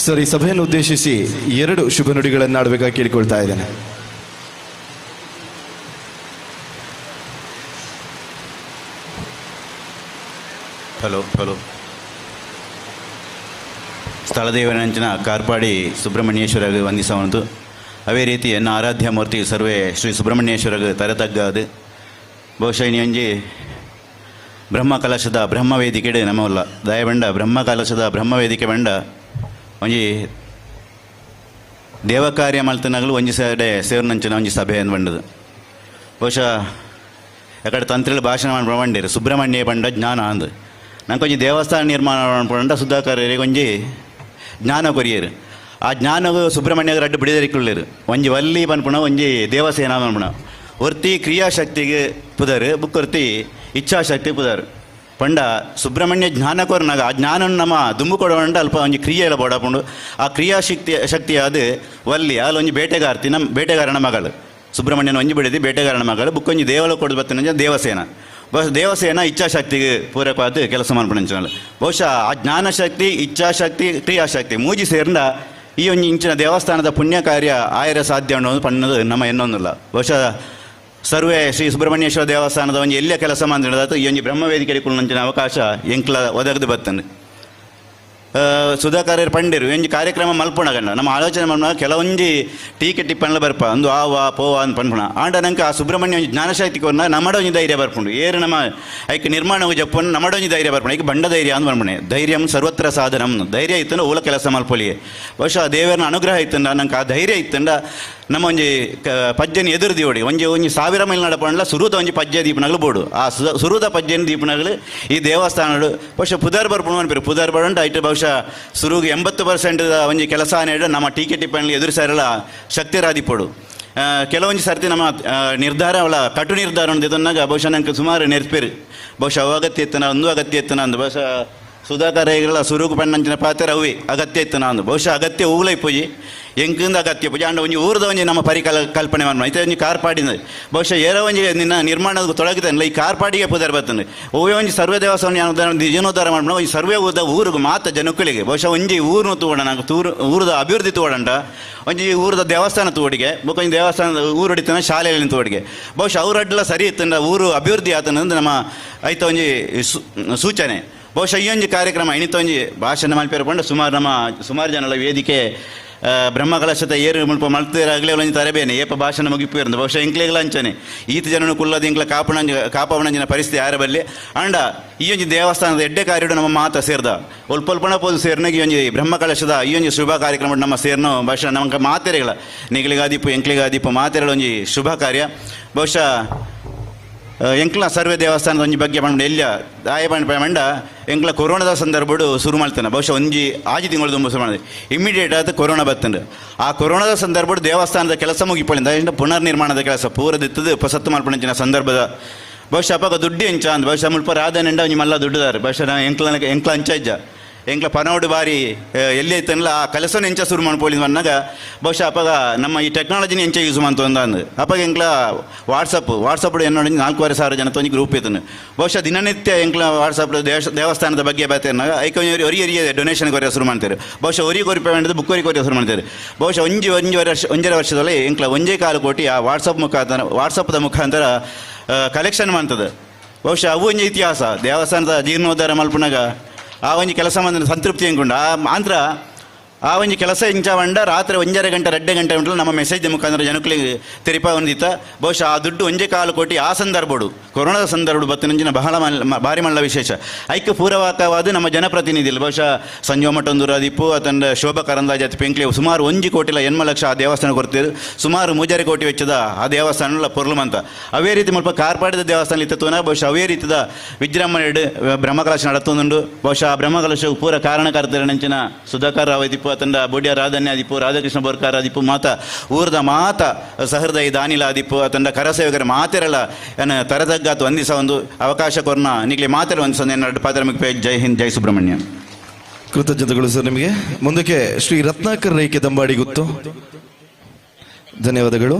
ಸರ್, ಈ ಸಭೆಯನ್ನು ಉದ್ದೇಶಿಸಿ ಎರಡು ಶುಭ ನುಡಿಗಳನ್ನು ಆಡಬೇಕಾಗಿ ಕೇಳಿಕೊಳ್ತಾ ಇದ್ದೇನೆ. ಹಲೋ ಹಲೋ, ಸ್ಥಳದೇವನಂಚಿನ ಕಾರ್ಪಾಡಿ ಸುಬ್ರಹ್ಮಣ್ಯೇಶ್ವರ ವಂದಿಸವಂತು. ಅದೇ ರೀತಿ ಎನ್ನ ಆರಾಧ್ಯ ಮೂರ್ತಿ ಸರ್ವೇ ಶ್ರೀ ಸುಬ್ರಹ್ಮಣ್ಯೇಶ್ವರ ತರತಗ್ಗಾದು. ಬಹುಶಃ ಇನಿ ಬ್ರಹ್ಮಕಲಶದ ಬ್ರಹ್ಮವೇದಿಕೆಡೆ ನಮ್ಮಲ್ಲ ದಯಬಂಡ ಬ್ರಹ್ಮಕಲಶದ ಬ್ರಹ್ಮವೇದಿಕೆ ಬಂಡ ಒಂಜಿ ದೇವಕಾರ್ಯ ಮಲ್ತನಾಗಲು ಒಂಜಿ ಸಡೆ ಸೇರ್ನಂಚಿನ ಒಂಜಿ ಸಭೆ ಎಂದು ಬಂಡದು. ಬಹುಶಃ ಯಾಕಡೆ ತಂತ್ರಿಗಳು ಭಾಷಣ ಮಾಡಿ ಬಂಡೀರು ಸುಬ್ರಹ್ಮಣ್ಯ ಬಂಡ ಜ್ಞಾನ ಅಂದು ನಂಗೆ ಒಂಜಿ ದೇವಸ್ಥಾನ ನಿರ್ಮಾಣ ಪಂಡ ಸುಧಾಕರರಿಗೆ ಒಂಜಿ ಜ್ಞಾನ ಕೊರಿಯರು. ಆ ಜ್ಞಾನವು ಸುಬ್ರಹ್ಮಣ್ಯಗೆ ರಡ್ಡು ಬಿಡಿದರಿಕೊಳ್ಳಿರು. ಒಂಜಿ ವಲ್ಲಿ ಪನ್ಪುಣ ಒಂಜಿ ದೇವಸೇನ ಪನ್ಪುಣ ಒರ್ತಿ ಕ್ರಿಯಾಶಕ್ತಿಗೆ ಪುದರು ಬುಕ್ಕೊರ್ತಿ ಇಚ್ಛಾಶಕ್ತಿ ಪುದರು. ಪಂಡ ಸುಬ್ರಹ್ಮಣ್ಯ ಜ್ಞಾನ ಕೊರ್ನಾಗ ಆ ಜ್ಞಾನ ನಮ್ಮ ದುಂಬು ಕೊಡೋಂಡ ಅಲ್ಪ ಒಂಜಿ ಕ್ರಿಯೆ ಎಲ್ಲ ಬೋಡಪುಂಡು. ಆ ಕ್ರಿಯಾಶಕ್ತಿ ಶಕ್ತಿಯಾದ ವಲ್ಲಿ ಅಲ್ಲಿ ಒಂಜಿ ಬೇಟೆಗಾರ್ತಿ ನಮ್ಮ ಬೇಟೆಗಾರನ ಮಗಳು ಸುಬ್ರಹ್ಮಣ್ಯನ ಒಂಜಿ ಬಿಡಿದಿ ಬೇಟೆಗಾರನ ಮಗಳು ಬುಕ್ಕೊಂಜಿ ದೇವಲ ಕೊಡು ಬತ್ತಿನ ದೇವಸೇನ. ಬಹುಶಃ ದೇವಸೇನ ಇಚ್ಛಾಶಕ್ತಿಗೆ ಪೂರಕವಾದ ಕೆಲಸ ಮಾಡ್ಪುಂಡು. ಬಹುಶಃ ಆ ಜ್ಞಾನಶಕ್ತಿ ಇಚ್ಛಾಶಕ್ತಿ ಕ್ರಿಯಾಶಕ್ತಿ ಮೂಜಿ ಸೇರ್ಂಡ ಈ ಒಂಜಿ ಇಂಚಿನ ದೇವಸ್ಥಾನದ ಪುಣ್ಯ ಕಾರ್ಯ ಆಯರ ಸಾಧ್ಯ ಅನ್ನೋದು ಪಣ್ಣದು ನಮ್ಮ ಎನ್ನೊಂದಿಲ್ಲ. ಬಹುಶಃ ಸರ್ವೇ ಶ್ರೀ ಸುಬ್ರಹ್ಮಣ್ಯೇಶ್ವರ ದೇವಸ್ಥಾನದ ಒಂಜಿ ಎಲ್ಲ ಕೆಲಸ ಮಾಡಿದಾತು ಈ ಒಂಜಿ ಬ್ರಹ್ಮವೇದಿಕೆ ಕುಳ್ಳಂಚಿನ ಅವಕಾಶ ಎಂಕ್ಲ ಒದಗದು ಬತ್ತಂದು. ಸುಧಾಕರ್ ಪಂಡೇರು ಒಂಜಿ ಕಾರ್ಯಕ್ರಮ ಮಲ್ಪುಣಗಂಡ ನಮ್ಮ ಆಲೋಚನೆ ಮಲ್ಪುಣ ಕೆಲವೊಂಜಿ ಟೀಕೆ ಟಿಪ್ಪಣಲ ಬರ್ಪ ಅಂದು ಆವಾ ಪೋವಾ ಅಂತ ಪನ್ಪುಣ. ಆಂಡ ನಂಗೆ ಆ ಸುಬ್ರಹ್ಮಣ್ಯ ಒಂಜಿ ಜ್ಞಾನಶಕ್ತಿ ಕೊರ್ನ ನಮ್ಮಡ ಒಂಜಿ ಧೈರ್ಯ ಬರ್ಪುಂಡು. ಏರು ನಮ್ಮ ಐಕ್ ನಿರ್ಮಾಣ ಜಪ್ಪುನ ನಮ್ಮಡ ಒಂಜಿ ಧೈರ್ಯ ಬರ್ಪುಂಡು. ಐಕ್ ಬಂಡ ಧೈರ್ಯ ಅಂದ್ ಪನ್ಪುಣೆ. ಧೈರ್ಯಂ ಸರ್ವತ್ರ ಸಾಧನಂ. ಧೈರ್ಯ ಇತ್ತಂಡ ಓಲ ಕೆಲಸ ಮಲ್ಪೊಲಿಗೆ. ಬಹುಶಃ ದೇವರನ ಅನುಗ್ರಹ ಇತ್ತಂಡ ನಂಗೆ ಆ ಧೈರ್ಯ ಇತ್ತಂಡ ನಮ್ಮ ಒಂಜಿ ಪಜ್ಜೆನ ಎದುರು ದಿವಡಿ ಒಂಜಿ ಒಂಜಿ 1000 ಮೈಲ್ ನಡಪಂಡ್ಲ ಸುರುದ ಒಂಜಿ ಪಜ್ಜೆ ದೀಪನಗಲು ಬೋಡು. ಆ ಸುರುದ ಪಜ್ಜೆನ ದೀಪನಗಲು ಈ ದೇವಸ್ಥಾನಡು ಬಹುಶಃ ಪುದರ್ ಬರ್ಪುಣ ಅನ್ಪೇರು. ಪುದರ್ ಬರಂಡ ಐಟ್ ಬಹುಶಃ ಸುರುಗು 80% ಒಂಜಿ ಕೆಲಸ అనేడు ನಮ್ಮ ಟೀಕೆ ಟಿಪ್ಪಣಿ ಎದುರಿಸಾರಲ್ಲ ಶಕ್ತಿರಾದಿಪೋಡು. ಕೆಲವೊಂಜಿ ಸರ್ತಿ ನಮ್ಮ ನಿರ್ಧಾರ ಅವಳ ಕಟು ನಿರ್ಧಾರ ಉಂಡು ಬಹುಶಃ ನಂಗೆ ಸುಮಾರು ನೆರ್ಪೇರು. ಬಹುಶಃ ಅವು ಅಗತ್ಯ ಇತ್ತನ ಒಂದು ಅಗತ್ಯ ಇತ್ತನ ಅಂದು ಬಹುಶಃ ಸುಧಾಕರ್ ಐಗಳ ಸುರುಗು ಪಣ್ಣಂಚಿನ ಪಾತ್ರ ಅವೇ ಅಗತ್ಯ ಇತ್ತು ನಾನು. ಬಹುಶಃ ಅಗತ್ಯ ಊಲ ಪೂಜೆ ಎಂಕಿಂದ ಅಗತ್ಯ ಪೂಜೆ ಅಂಡ ಒಂಜಿ ಊರದ ಒಂಜಿ ನಮ್ಮ ಪರಿಕಲ ಕಲ್ಪನೆ ಮನ್ಮ ಐತೆ ಒಂಜಿ ಕಾರ್ಪಾಡಿನ ಬಹುಶಃ ಏರೋ ಒಂಜಿ ನಿನ್ನ ನಿರ್ಮಾಣದ ತೊಡಗಿತಾನಲ್ಲ ಈ ಕಾರ್ಪಾಡಿಗೆ ಪುದರ್ ಬರ್ತದೆ. ಒವ್ವೇ ಒಂಜಿ ಸರ್ವೇ ದೇವಸ್ಥಾನ ಜೀರ್ಣೋದ್ಧಾರ ಮಾಡ್ಬೋದು. ಒಂಜಿ ಸರ್ವೇ ಊದ ಊರಿಗೆ ಮಾತ ಜನಕ್ಕಳಿಗೆ ಬಹುಶಃ ಒಂಜಿ ಊರನ್ನು ತೂಡೋಣ ನಂಗೆ ತೂರು ಊರದ ಅಭಿವೃದ್ಧಿ ತೋಡಂಡ ಒಂಜಿ ಊರದ ದೇವಸ್ಥಾನ ತೋಡಿಗೆ ಬೊಕ್ಕ ಒಂಜಿ ದೇವಸ್ಥಾನದ ಊರು ಹೊಡಿತಾನೆ ಶಾಲೆಯಲ್ಲಿ ತೋಡಿಗೆ ಬಹುಶಃ ಅವ್ರಡ್ಲ ಸರಿ ಇತ್ತಂಡ ಊರು ಅಭಿವೃದ್ಧಿ ಆತನಂದು ನಮ್ಮ ಐತ ಒಂಜಿ ಸೂಚನೆ. ಬಹುಶಃ ಈ ಒಂಜಿ ಕಾರ್ಯಕ್ರಮ ಇಣಿತ ಒಂಜಿ ಭಾಷಣ ಮಲ್ಪೇರು ಪಂಡ ಸುಮಾರು ನಮ್ಮ ಸುಮಾರು ಜನಲ ವೇದಿಕೆ ಬ್ರಹ್ಮಕಲಶದ ಏರು ಮುಲ್ಪ ಮಲ್ತೇರಾಗಲೇ ಒಂಜಿ ತರಬೇನೆ ಏಪ ಭಾಷಣ ಮುಗಿಪೇರಂದು ಬಹುಶಃ ಎಂಕ್ಲೆಗಳ ಅಂಚನೆ ಈತ ಜನನು ಕುಲ್ಲದ ಎಂಕ್ಲ ಕಾಪಣಂಜ ಕಾಪವಣಂಜಿನ ಪರಿಸ್ಥಿತಿ ಯಾರ ಬಲ್ಲಿ ಅಂಡ ಈ ಒಂಜಿ ದೇವಸ್ಥಾನದ ಎಡ್ಡೆ ಕಾರ್ಯಡು ನಮ್ಮ ಮಾತ ಸೇರ್ದ ಒಲ್ಪಲ್ಪಣ ಪೋದು ಸೇರ್ನಾಗ ಈ ಒಂಜಿ ಬ್ರಹ್ಮಕಲಶದ ಈ ಒಂಜಿ ಶುಭ ಕಾರ್ಯಕ್ರಮ ನಮ್ಮ ಸೇರ್ನೋ ಬಹುಶಃ ನಮಗೆ ಮಾತೆರೆಗಳ ನಿಗಳಿಗಾದೀಪು ಎಂಕ್ಲಿಗಾದೀಪು ಮಾತೆರೆಗಳ ಒಂಜಿ ಶುಭ ಕಾರ್ಯ. ಬಹುಶಃ ಎಂಕ್ಲ ಸರ್ವೇ ದೇವಸ್ಥಾನದ ಒಂಜಿ ಬಗ್ಗೆ ಪಂಡ ಎಲ್ಲಿಯ ದಾಯ ಪಂಡ ಮಂಡ ಎಂಕ್ಲ ಕೊರೋನಾದ ಸಂದರ್ಭಡು ಶುರು ಮಾಡ್ತಾನೆ. ಬಹುಶಃ ಒಂಜಿ ಆಜಿ ತಿಂಗಳು ತುಂಬ ಶುರು ಮಾಡಿದೆ ಇಮ್ಮಿಡಿಯೇಟ್ ಆದ ಕೊರೋನಾ ಬತ್ತಂಡು. ಆ ಕೊರೋನಾದ ಸಂದರ್ಭಡು ದೇವಸ್ಥಾನದ ಕೆಲಸ ಮುಗಿಪಳಿಂದ ಪುನರ್ ನಿರ್ಮಾಣದ ಕೆಲಸ ಪೂರದಿತ್ತದು ಪಸತ್ತು ಮಲ್ಪಣಂಚಿನ ಸಂದರ್ಭದ ಬಹುಶಃ ಅಪ್ಪಾಗ ದುಡ್ಡು ಎಂಚ ಅಂದ್ ಬಹುಶಃ ಮುಲ್ಪ ರಾಧನೆಂಡ ಒಂಜಿ ಮಲ್ಲ ದುಡ್ಡುದಾರೆ. ಬಹುಶಃ ಎಂಕ್ಲ ಎಂಕ್ಲ ಅಂಚ ಇಜ್ಜ ಎಂಕ್ಲ ಪನೋಡು ಬಾರಿ ಎಲ್ಲಿ ಐತನಲ್ಲ ಆ ಕೆಲಸನ ಎಂಚ ಶುರು ಮಾಡ್ಕೊಳ್ಳಿ ಅನ್ನಾಗ ಬಹುಶಃ ಅಪ್ಪಾಗ ನಮ್ಮ ಈ ಟೆಕ್ನಾಲಜಿನ ಎಂಚ ಯೂಸ್ ಮಾಡ್ತು ಅಂದ ಅಪ್ಪಾಗ ಎಂಕ್ಲ ವಾಟ್ಸಪ್ ವಾಟ್ಸಪ್ ಎನ್ನೋಡಿ 4,500 ಜನ ಒಂಜಿ ಗ್ರೂಪ್ ಇತ್ತನು. ಬಹುಶಃ ದಿನನಿತ್ಯ ಎಂಕ್ಲ ವಾಟ್ಸಪ್ ದೇವಸ್ಥಾನದ ಬಗ್ಗೆ ಬರ್ತೇನಾಗ ಐಕ ಒರಿ ಒರಿಯ ಡೊನೇಷನ್ ಕೊರಿಯ ಶುರು ಮಾಡ್ತಾರೆ. ಬಹುಶಃ ಒರಿ ಕೊರಿಪ ಮಾಡಿದ್ದು ಬುಕ್ ಒರಿ ಕೊರಿಯ ಶುರು ಮಾಡ್ತಾರೆ. ಬಹುಶಃ ಒಂಜಿ ಒಂಜಿ ವರ್ಷ 1.5 ವರ್ಷದಲ್ಲಿ ಎಂಕ್ಲ 1.25 ಕೋಟಿ ಆ ವಾಟ್ಸಪ್ ಮುಖಾಂತರ ವಾಟ್ಸಪ್ದ ಮುಖಾಂತರ ಕಲೆಕ್ಷನ್ ಮಾಡ್ತದೆ. ಬಹುಶಃ ಅವು ಒಂಜಿ ಇತಿಹಾಸ ದೇವಸ್ಥಾನದ ಜೀರ್ಣೋದ್ಧಾರ ಮಲ್ಪುನಾಗ ಆ ಒಂಜಿ ಕೆಲಸ ಮಂದ ಸಂತೃಪ್ತಿ ಎಂಕುಂಡು. ಆ ಮಾತ್ರ ಆ ಒಂಜಿ ಕೆಲಸ ಇಂಚ ಬಂಡ ರಾತ್ರಿ 1.5 ಗಂಟೆ 2 ಗಂಟೆ ಉಂಟು ನಮ್ಮ ಮೆಸೇಜ್ ಮುಖಾಂತರ ಜನಕ್ಕಳಿಗೆ ತೆರಿಪ ಹೊಂದಿತ್ತ. ಬಹುಶಃ ಆ ದುಡ್ಡು 1.25 ಕೋಟಿ ಆ ಸಂದರ್ಭಡು ಕೊರೋನಾದ ಸಂದರ್ಭಡು ಬತ್ತಿನಂಚಿನ ಬಹಳ ಭಾರಿ ಮಲ್ಲ ವಿಶೇಷ. ಐಕ್ಯ ಪೂರ್ವಕವಾದ ನಮ್ಮ ಜನಪ್ರತಿನಿಧಿಗಳು ಬಹುಶಃ ಸಂಜೀವ ಮಠಂದೂರು ಆದಿಪ್ಪು ಅತಂಡ ಶೋಭಾ ಕರಂದಾಜೆ ಅತಿ ಪೆಂಕ್ಲಿ ಸುಮಾರು 1,80 ಲಕ್ಷ ಆ ದೇವಸ್ಥಾನ ಕೊಡ್ತಿದ್ರು. ಸುಮಾರು 3.5 ಕೋಟಿ ವೆಚ್ಚದ ಆ ದೇವಸ್ಥಾನ ಪೊರ್ಲುಮಂತ. ಅವೇ ರೀತಿ ಮುಲ್ಪ ಕಾರ್ಪಾಡಿದ ದೇವಸ್ಥಾನ ಇತ್ತುನ ಬಹುಶಃ ಅವೇ ರೀತಿಯ ವಿಜೃಂಭಣೆ ಬ್ರಹ್ಮಕಲಶ ನಡತೊಂದುಂಡು. ಬಹುಶಃ ಆ ಬ್ರಹ್ಮಕಲಶ ಪೂರ ಕಾರಣಕರ್ತರಂಚಿನ ಸುಧಾಕರ್ ರಾವ್ ಆದಿಪ್ಪು ಅತಂಡ ಬೊಡ್ಯ ರಾಧನ್ಯ ಆದಿಪ್ಪು ರಾಧಾಕೃಷ್ಣ ಬೋರ್ಕಾರ ಆದಿಪ್ಪು ಮಾತ ಊರದ ಮಾತ ಸಹೃದಯ ದಾನಿಲ ಆದಿಪ್ಪು ಅತಂಡ ಕರಸೇವಕರ ಮಾತೆರಳ ತರತಗ್ಗಾತು ವಂದಿಸ ಒಂದು ಅವಕಾಶ ಕೊರ್ನ ನಿಗ್ಲಿ ಮಾತೆರ ವಂದಿಸ ಎರಡು ಪಾತ್ರ ಮುಗಿಪೆ. ಜೈ ಹಿಂದ್, ಜೈ ಸುಬ್ರಹ್ಮಣ್ಯ. ಕೃತಜ್ಞತೆಗಳು ಸರ್ ನಿಮಗೆ. ಮುಂದಕ್ಕೆ ಶ್ರೀ ರತ್ನಾಕರ್ ರೈಕೆ ದಂಬಾಡಿ ಗುತ್ತು, ಧನ್ಯವಾದಗಳು.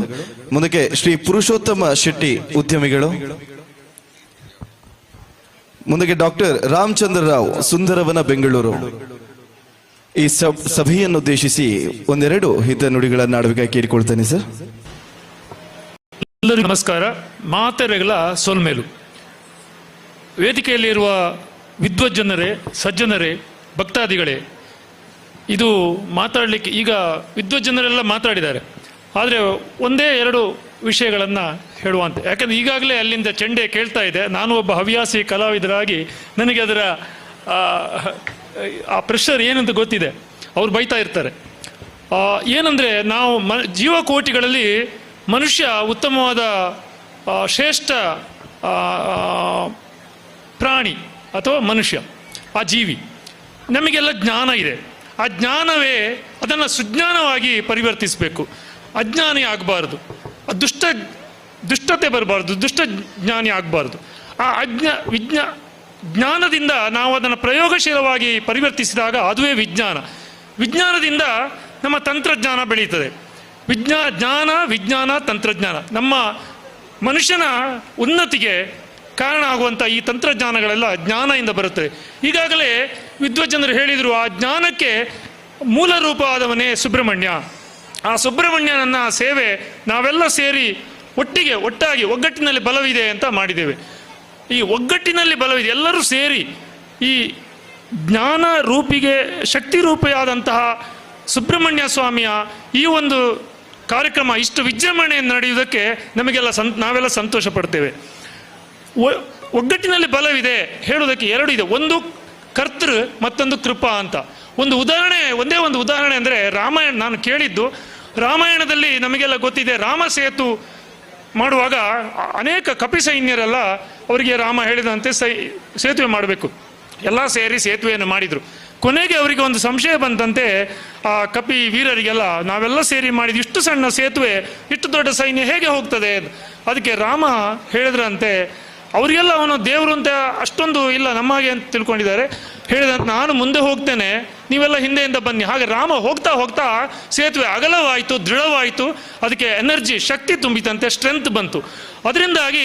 ಮುಂದಕ್ಕೆ ಶ್ರೀ ಪುರುಷೋತ್ತಮ ಶೆಟ್ಟಿ ಉದ್ಯಮಿಗಳು. ಮುಂದಕ್ಕೆ ಡಾಕ್ಟರ್ ರಾಮಚಂದ್ರ ರಾವ್ ಸುಂದರವನ ಬೆಂಗಳೂರು. ಈ ಸಭೆಯನ್ನುದ್ದೇಶಿಸಿ ಒಂದೆರಡು ಹಿತ ನುಡಿಗಳನ್ನು ಆಡಬೇಕಾಗಿ ಕೇಳಿಕೊಳ್ತೇನೆ ಸರ್. ಎಲ್ಲರಿಗೂ ನಮಸ್ಕಾರ. ಮಾತೆರೆಗಳ ಸೊಲ್ಮೇಲು. ವೇದಿಕೆಯಲ್ಲಿರುವ ವಿದ್ವಜ್ಜನರೇ, ಸಜ್ಜನರೇ, ಭಕ್ತಾದಿಗಳೇ, ಇದು ಮಾತಾಡಲಿಕ್ಕೆ ಈಗ ವಿದ್ವಜ್ಜನರೆಲ್ಲ ಮಾತಾಡಿದ್ದಾರೆ, ಆದರೆ ಒಂದೇ ಎರಡು ವಿಷಯಗಳನ್ನು ಹೇಳುವಂತೆ. ಯಾಕಂದರೆ ಈಗಾಗಲೇ ಅಲ್ಲಿಂದ ಚೆಂಡೆ ಕೇಳ್ತಾ ಇದೆ. ನಾನು ಒಬ್ಬ ಹವ್ಯಾಸಿ ಕಲಾವಿದರಾಗಿ ನನಗೆ ಅದರ ಆ ಪ್ರೆಷರ್ ಏನಂತ ಗೊತ್ತಿದೆ. ಅವ್ರು ಬೈತಾ ಇರ್ತಾರೆ. ಏನಂದರೆ ನಾವು ಜೀವಕೋಟಿಗಳಲ್ಲಿ ಮನುಷ್ಯ ಉತ್ತಮವಾದ ಶ್ರೇಷ್ಠ ಪ್ರಾಣಿ ಅಥವಾ ಮನುಷ್ಯ, ಆ ಜೀವಿ. ನಮಗೆಲ್ಲ ಜ್ಞಾನ ಇದೆ. ಆ ಜ್ಞಾನವೇ ಅದನ್ನು ಸುಜ್ಞಾನವಾಗಿ ಪರಿವರ್ತಿಸಬೇಕು. ಅಜ್ಞಾನಿ ಆಗಬಾರ್ದು, ದುಷ್ಟತೆ ಬರಬಾರ್ದು, ದುಷ್ಟ ಜ್ಞಾನಿ ಆಗಬಾರ್ದು. ಆ ಜ್ಞಾನದಿಂದ ನಾವು ಅದನ್ನು ಪ್ರಯೋಗಶೀಲವಾಗಿ ಪರಿವರ್ತಿಸಿದಾಗ ಅದುವೇ ವಿಜ್ಞಾನ. ವಿಜ್ಞಾನದಿಂದ ನಮ್ಮ ತಂತ್ರಜ್ಞಾನ ಬೆಳೀತದೆ. ಜ್ಞಾನ, ವಿಜ್ಞಾನ, ತಂತ್ರಜ್ಞಾನ ನಮ್ಮ ಮನುಷ್ಯನ ಉನ್ನತಿಗೆ ಕಾರಣ ಆಗುವಂಥ ಈ ತಂತ್ರಜ್ಞಾನಗಳೆಲ್ಲ ಜ್ಞಾನದಿಂದ ಬರುತ್ತದೆ. ಈಗಾಗಲೇ ವಿದ್ವಜ್ಜನರು ಹೇಳಿದರು, ಆ ಜ್ಞಾನಕ್ಕೆ ಮೂಲ ರೂಪವಾದವನೇ ಸುಬ್ರಹ್ಮಣ್ಯ. ಆ ಸುಬ್ರಹ್ಮಣ್ಯನನ್ನ ಸೇವೆ ನಾವೆಲ್ಲ ಸೇರಿ ಒಟ್ಟಿಗೆ ಒಟ್ಟಾಗಿ ಒಗ್ಗಟ್ಟಿನಲ್ಲಿ ಬಲವಿದೆ ಅಂತ ಮಾಡಿದ್ದೇವೆ. ಈ ಒಗ್ಗಟ್ಟಿನಲ್ಲಿ ಬಲವಿದೆ, ಎಲ್ಲರೂ ಸೇರಿ ಈ ಜ್ಞಾನ ರೂಪಿಗೆ ಶಕ್ತಿ ರೂಪಿಯಾದಂತಹ ಸುಬ್ರಹ್ಮಣ್ಯ ಸ್ವಾಮಿಯ ಈ ಒಂದು ಕಾರ್ಯಕ್ರಮ ಇಷ್ಟು ವಿಜೃಂಭಣೆಯನ್ನು ನಡೆಯುವುದಕ್ಕೆ ನಮಗೆಲ್ಲ ನಾವೆಲ್ಲ ಸಂತೋಷ ಪಡ್ತೇವೆ. ಒಗ್ಗಟ್ಟಿನಲ್ಲಿ ಬಲವಿದೆ ಹೇಳುವುದಕ್ಕೆ ಎರಡು ಇದೆ, ಒಂದು ಕರ್ತೃ, ಮತ್ತೊಂದು ಕೃಪಾ ಅಂತ. ಒಂದು ಉದಾಹರಣೆ, ಒಂದೇ ಒಂದು ಉದಾಹರಣೆ ಅಂದರೆ ರಾಮಾಯಣ. ನಾನು ಕೇಳಿದ್ದು ರಾಮಾಯಣದಲ್ಲಿ ನಮಗೆಲ್ಲ ಗೊತ್ತಿದೆ, ರಾಮ ಸೇತು ಮಾಡುವಾಗ ಅನೇಕ ಕಪಿ ಸೈನ್ಯರೆಲ್ಲ ಅವರಿಗೆ ರಾಮ ಹೇಳಿದಂತೆ ಸೇತುವೆ ಮಾಡಬೇಕು, ಎಲ್ಲ ಸೇರಿ ಸೇತುವೆಯನ್ನು ಮಾಡಿದರು. ಕೊನೆಗೆ ಅವರಿಗೆ ಒಂದು ಸಂಶಯ ಬಂದಂತೆ ಆ ಕಪಿ ವೀರರಿಗೆಲ್ಲ, ನಾವೆಲ್ಲ ಸೇರಿ ಮಾಡಿದ ಇಷ್ಟು ಸಣ್ಣ ಸೇತುವೆ, ಇಷ್ಟು ದೊಡ್ಡ ಸೈನ್ಯ ಹೇಗೆ ಹೋಗ್ತದೆ? ಅದಕ್ಕೆ ರಾಮ ಹೇಳಿದ್ರಂತೆ, ಅವರಿಗೆಲ್ಲ ಅವನು ದೇವರು ಅಂತ ಅಷ್ಟೊಂದು ಇಲ್ಲ ನಮ್ಮಾಗೆ ಅಂತ ತಿಳ್ಕೊಂಡಿದ್ದಾರೆ. ಹೇಳಿದಂತೆ ನಾನು ಮುಂದೆ ಹೋಗ್ತೇನೆ, ನೀವೆಲ್ಲ ಹಿಂದೆಯಿಂದ ಬನ್ನಿ. ಹಾಗೆ ರಾಮ ಹೋಗ್ತಾ ಹೋಗ್ತಾ ಸೇತುವೆ ಅಗಲವಾಯಿತು, ದೃಢವಾಯಿತು, ಅದಕ್ಕೆ ಎನರ್ಜಿ, ಶಕ್ತಿ ತುಂಬಿತಂತೆ, ಸ್ಟ್ರೆಂತ್ ಬಂತು. ಅದರಿಂದಾಗಿ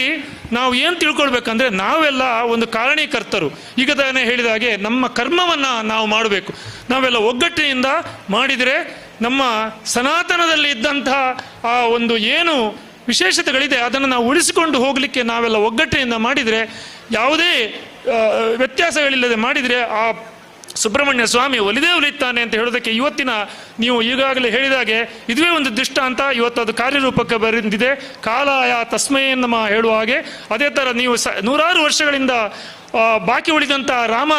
ನಾವು ಏನು ತಿಳ್ಕೊಳ್ಬೇಕಂದ್ರೆ, ನಾವೆಲ್ಲ ಒಂದು ಕಾರಣೀಕರ್ತರು. ಈಗ ತಾನೇ ಹೇಳಿದ ಹಾಗೆ ನಮ್ಮ ಕರ್ಮವನ್ನು ನಾವು ಮಾಡಬೇಕು. ನಾವೆಲ್ಲ ಒಗ್ಗಟ್ಟಿನಿಂದ ಮಾಡಿದರೆ ನಮ್ಮ ಸನಾತನದಲ್ಲಿ ಇದ್ದಂತಹ ಆ ಒಂದು ಏನು ವಿಶೇಷತೆಗಳಿದೆ ಅದನ್ನು ನಾವು ಉಳಿಸಿಕೊಂಡು ಹೋಗಲಿಕ್ಕೆ ನಾವೆಲ್ಲ ಒಗ್ಗಟ್ಟಿನಿಂದ ಮಾಡಿದರೆ, ಯಾವುದೇ ವ್ಯತ್ಯಾಸಗಳಿಲ್ಲದೆ ಮಾಡಿದರೆ ಆ ಸುಬ್ರಹ್ಮಣ್ಯ ಸ್ವಾಮಿ ಒಲಿದೇ ಒಲಿತಾನೆ ಅಂತ ಹೇಳೋದಕ್ಕೆ ಇವತ್ತಿನ ನೀವು ಈಗಾಗಲೇ ಹೇಳಿದಾಗೆ ಇದುವೇ ಒಂದು ದೃಷ್ಟಾಂತ. ಇವತ್ತು ಅದು ಕಾರ್ಯರೂಪಕ್ಕೆ ಬಂದಿದೆ. ಕಾಲಾಯ ತಸ್ಮೈ ನಮಃ ಹೇಳುವ ಹಾಗೆ ಅದೇ ಥರ ನೀವು ನೂರಾರು ವರ್ಷಗಳಿಂದ ಬಾಕಿ ಉಳಿದಂಥ ರಾಮ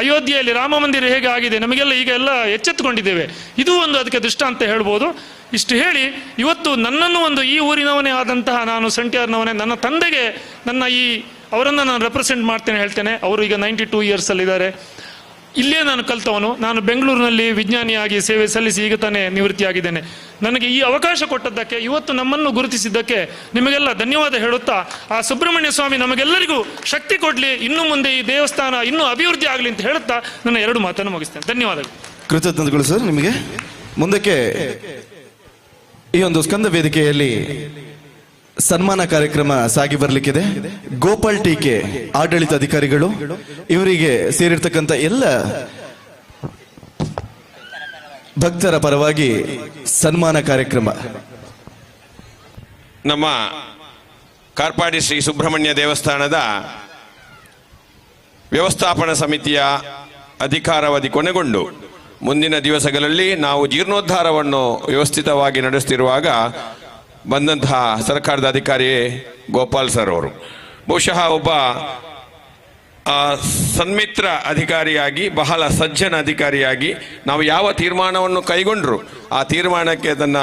ಅಯೋಧ್ಯೆಯಲ್ಲಿ ರಾಮ ಮಂದಿರ ಹೇಗೆ ಆಗಿದೆ ನಮಗೆಲ್ಲ ಈಗ ಎಲ್ಲ ಎಚ್ಚೆತ್ತುಕೊಂಡಿದ್ದೇವೆ. ಇದು ಒಂದು ಅದಕ್ಕೆ ದೃಷ್ಟಾಂತ ಹೇಳ್ಬೋದು. ಇಷ್ಟು ಹೇಳಿ ಇವತ್ತು ನನ್ನನ್ನು ಒಂದು ಈ ಊರಿನವನೇ ಆದಂತಹ ನಾನು ಸಂಟ್ಯಾರ್ನವನೇ, ನನ್ನ ತಂದೆಗೆ ನನ್ನ ಈ ಅವರನ್ನು ನಾನು ರೆಪ್ರೆಸೆಂಟ್ ಮಾಡ್ತೇನೆ ಹೇಳ್ತೇನೆ. ಅವರು ಈಗ 92 ಇಯರ್ಸಲ್ಲಿದ್ದಾರೆ. ಇಲ್ಲೇ ನಾನು ಕಲ್ತವನು. ನಾನು ಬೆಂಗಳೂರಿನಲ್ಲಿ ವಿಜ್ಞಾನಿಯಾಗಿ ಸೇವೆ ಸಲ್ಲಿಸಿ ಈಗ ತಾನೇ ನಿವೃತ್ತಿಯಾಗಿದ್ದೇನೆ. ನನಗೆ ಈ ಅವಕಾಶ ಕೊಟ್ಟದ್ದಕ್ಕೆ, ಇವತ್ತು ನಮ್ಮನ್ನು ಗುರುತಿಸಿದ್ದಕ್ಕೆ ನಿಮಗೆಲ್ಲ ಧನ್ಯವಾದ ಹೇಳುತ್ತಾ, ಆ ಸುಬ್ರಹ್ಮಣ್ಯ ಸ್ವಾಮಿ ನಮಗೆಲ್ಲರಿಗೂ ಶಕ್ತಿ ಕೊಡಲಿ, ಇನ್ನು ಮುಂದೆ ಈ ದೇವಸ್ಥಾನ ಇನ್ನೂ ಅಭಿವೃದ್ಧಿ ಆಗಲಿ ಅಂತ ಹೇಳುತ್ತಾ ನನ್ನ ಎರಡು ಮಾತನ್ನು ಮುಗಿಸ್ತೇನೆ. ಧನ್ಯವಾದಗಳು. ಕೃತಜ್ಞತೆಗಳು ಸರ್ ನಿಮಗೆ. ಮುಂದಕ್ಕೆ ಈ ಒಂದು ಸ್ಕಂದ ವೇದಿಕೆಯಲ್ಲಿ ಸನ್ಮಾನ ಕಾರ್ಯಕ್ರಮ ಸಾಗಿ ಬರಲಿಕ್ಕಿದೆ. ಗೋಪಾಲ್ ಟೀಕೆ ಆಡಳಿತ ಅಧಿಕಾರಿಗಳು, ಇವರಿಗೆ ಸೇರಿರ್ತಕ್ಕಂಥ ಎಲ್ಲ ಭಕ್ತರ ಪರವಾಗಿ ಸನ್ಮಾನ ಕಾರ್ಯಕ್ರಮ. ನಮ್ಮ ಕಾರ್ಪಾಡಿ ಶ್ರೀ ಸುಬ್ರಹ್ಮಣ್ಯ ದೇವಸ್ಥಾನದ ವ್ಯವಸ್ಥಾಪನಾ ಸಮಿತಿಯ ಅಧಿಕಾರಾವಧಿ ಕೊನೆಗೊಂಡು ಮುಂದಿನ ದಿವಸಗಳಲ್ಲಿ ನಾವು ಜೀರ್ಣೋದ್ಧಾರವನ್ನು ವ್ಯವಸ್ಥಿತವಾಗಿ ನಡೆಸುತ್ತಿರುವಾಗ ಬಂದಂತಹ ಸರ್ಕಾರದ ಅಧಿಕಾರಿ ಗೋಪಾಲ್ ಸರ್ ಅವರು ಬಹುಶಃ ಒಬ್ಬ ಸನ್ಮಿತ್ರ ಅಧಿಕಾರಿಯಾಗಿ, ಬಹಳ ಸಜ್ಜನ ಅಧಿಕಾರಿಯಾಗಿ ನಾವು ಯಾವ ತೀರ್ಮಾನವನ್ನು ಕೈಗೊಂಡರು ಆ ತೀರ್ಮಾನಕ್ಕೆ ತನ್ನ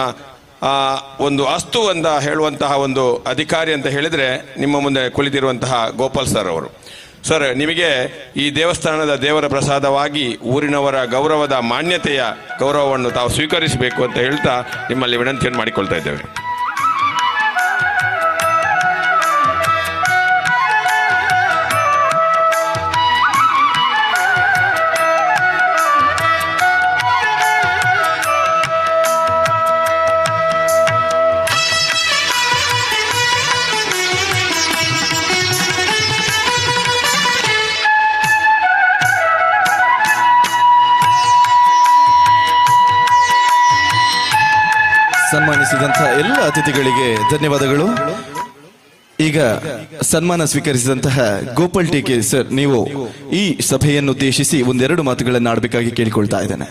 ಒಂದು ಅಸ್ತು ಅಂತ ಹೇಳುವಂತಹ ಒಂದು ಅಧಿಕಾರಿ ಅಂತ ಹೇಳಿದರೆ ನಿಮ್ಮ ಮುಂದೆ ಕುಳಿತಿರುವಂತಹ ಗೋಪಾಲ್ ಸರ್ ಅವರು. ಸರ್, ನಿಮಗೆ ಈ ದೇವಸ್ಥಾನದ ದೇವರ ಪ್ರಸಾದವಾಗಿ ಊರಿನವರ ಗೌರವದ ಮಾನ್ಯತೆಯ ಗೌರವವನ್ನು ತಾವು ಸ್ವೀಕರಿಸಬೇಕು ಅಂತ ಹೇಳ್ತಾ ನಿಮ್ಮಲ್ಲಿ ವಿನಂತಿಯನ್ನು ಮಾಡಿಕೊಳ್ತಾ ಇದ್ದೇವೆ. ಸನ್ಮಾನಿಸಿದಂತಹ ಎಲ್ಲ ಅತಿಥಿಗಳಿಗೆ ಧನ್ಯವಾದಗಳು. ಈಗ ಸನ್ಮಾನ ಸ್ವೀಕರಿಸಿದಂತಹ ಗೋಪಾಲ್ ಟೀಕೆ ಸರ್, ನೀವು ಈ ಸಭೆಯನ್ನುದ್ದೇಶಿಸಿ ಒಂದೆರಡು ಮಾತುಗಳನ್ನು ಆಡಬೇಕಾಗಿ ಕೇಳಿಕೊಳ್ತಾ ಇದ್ದೇನೆ.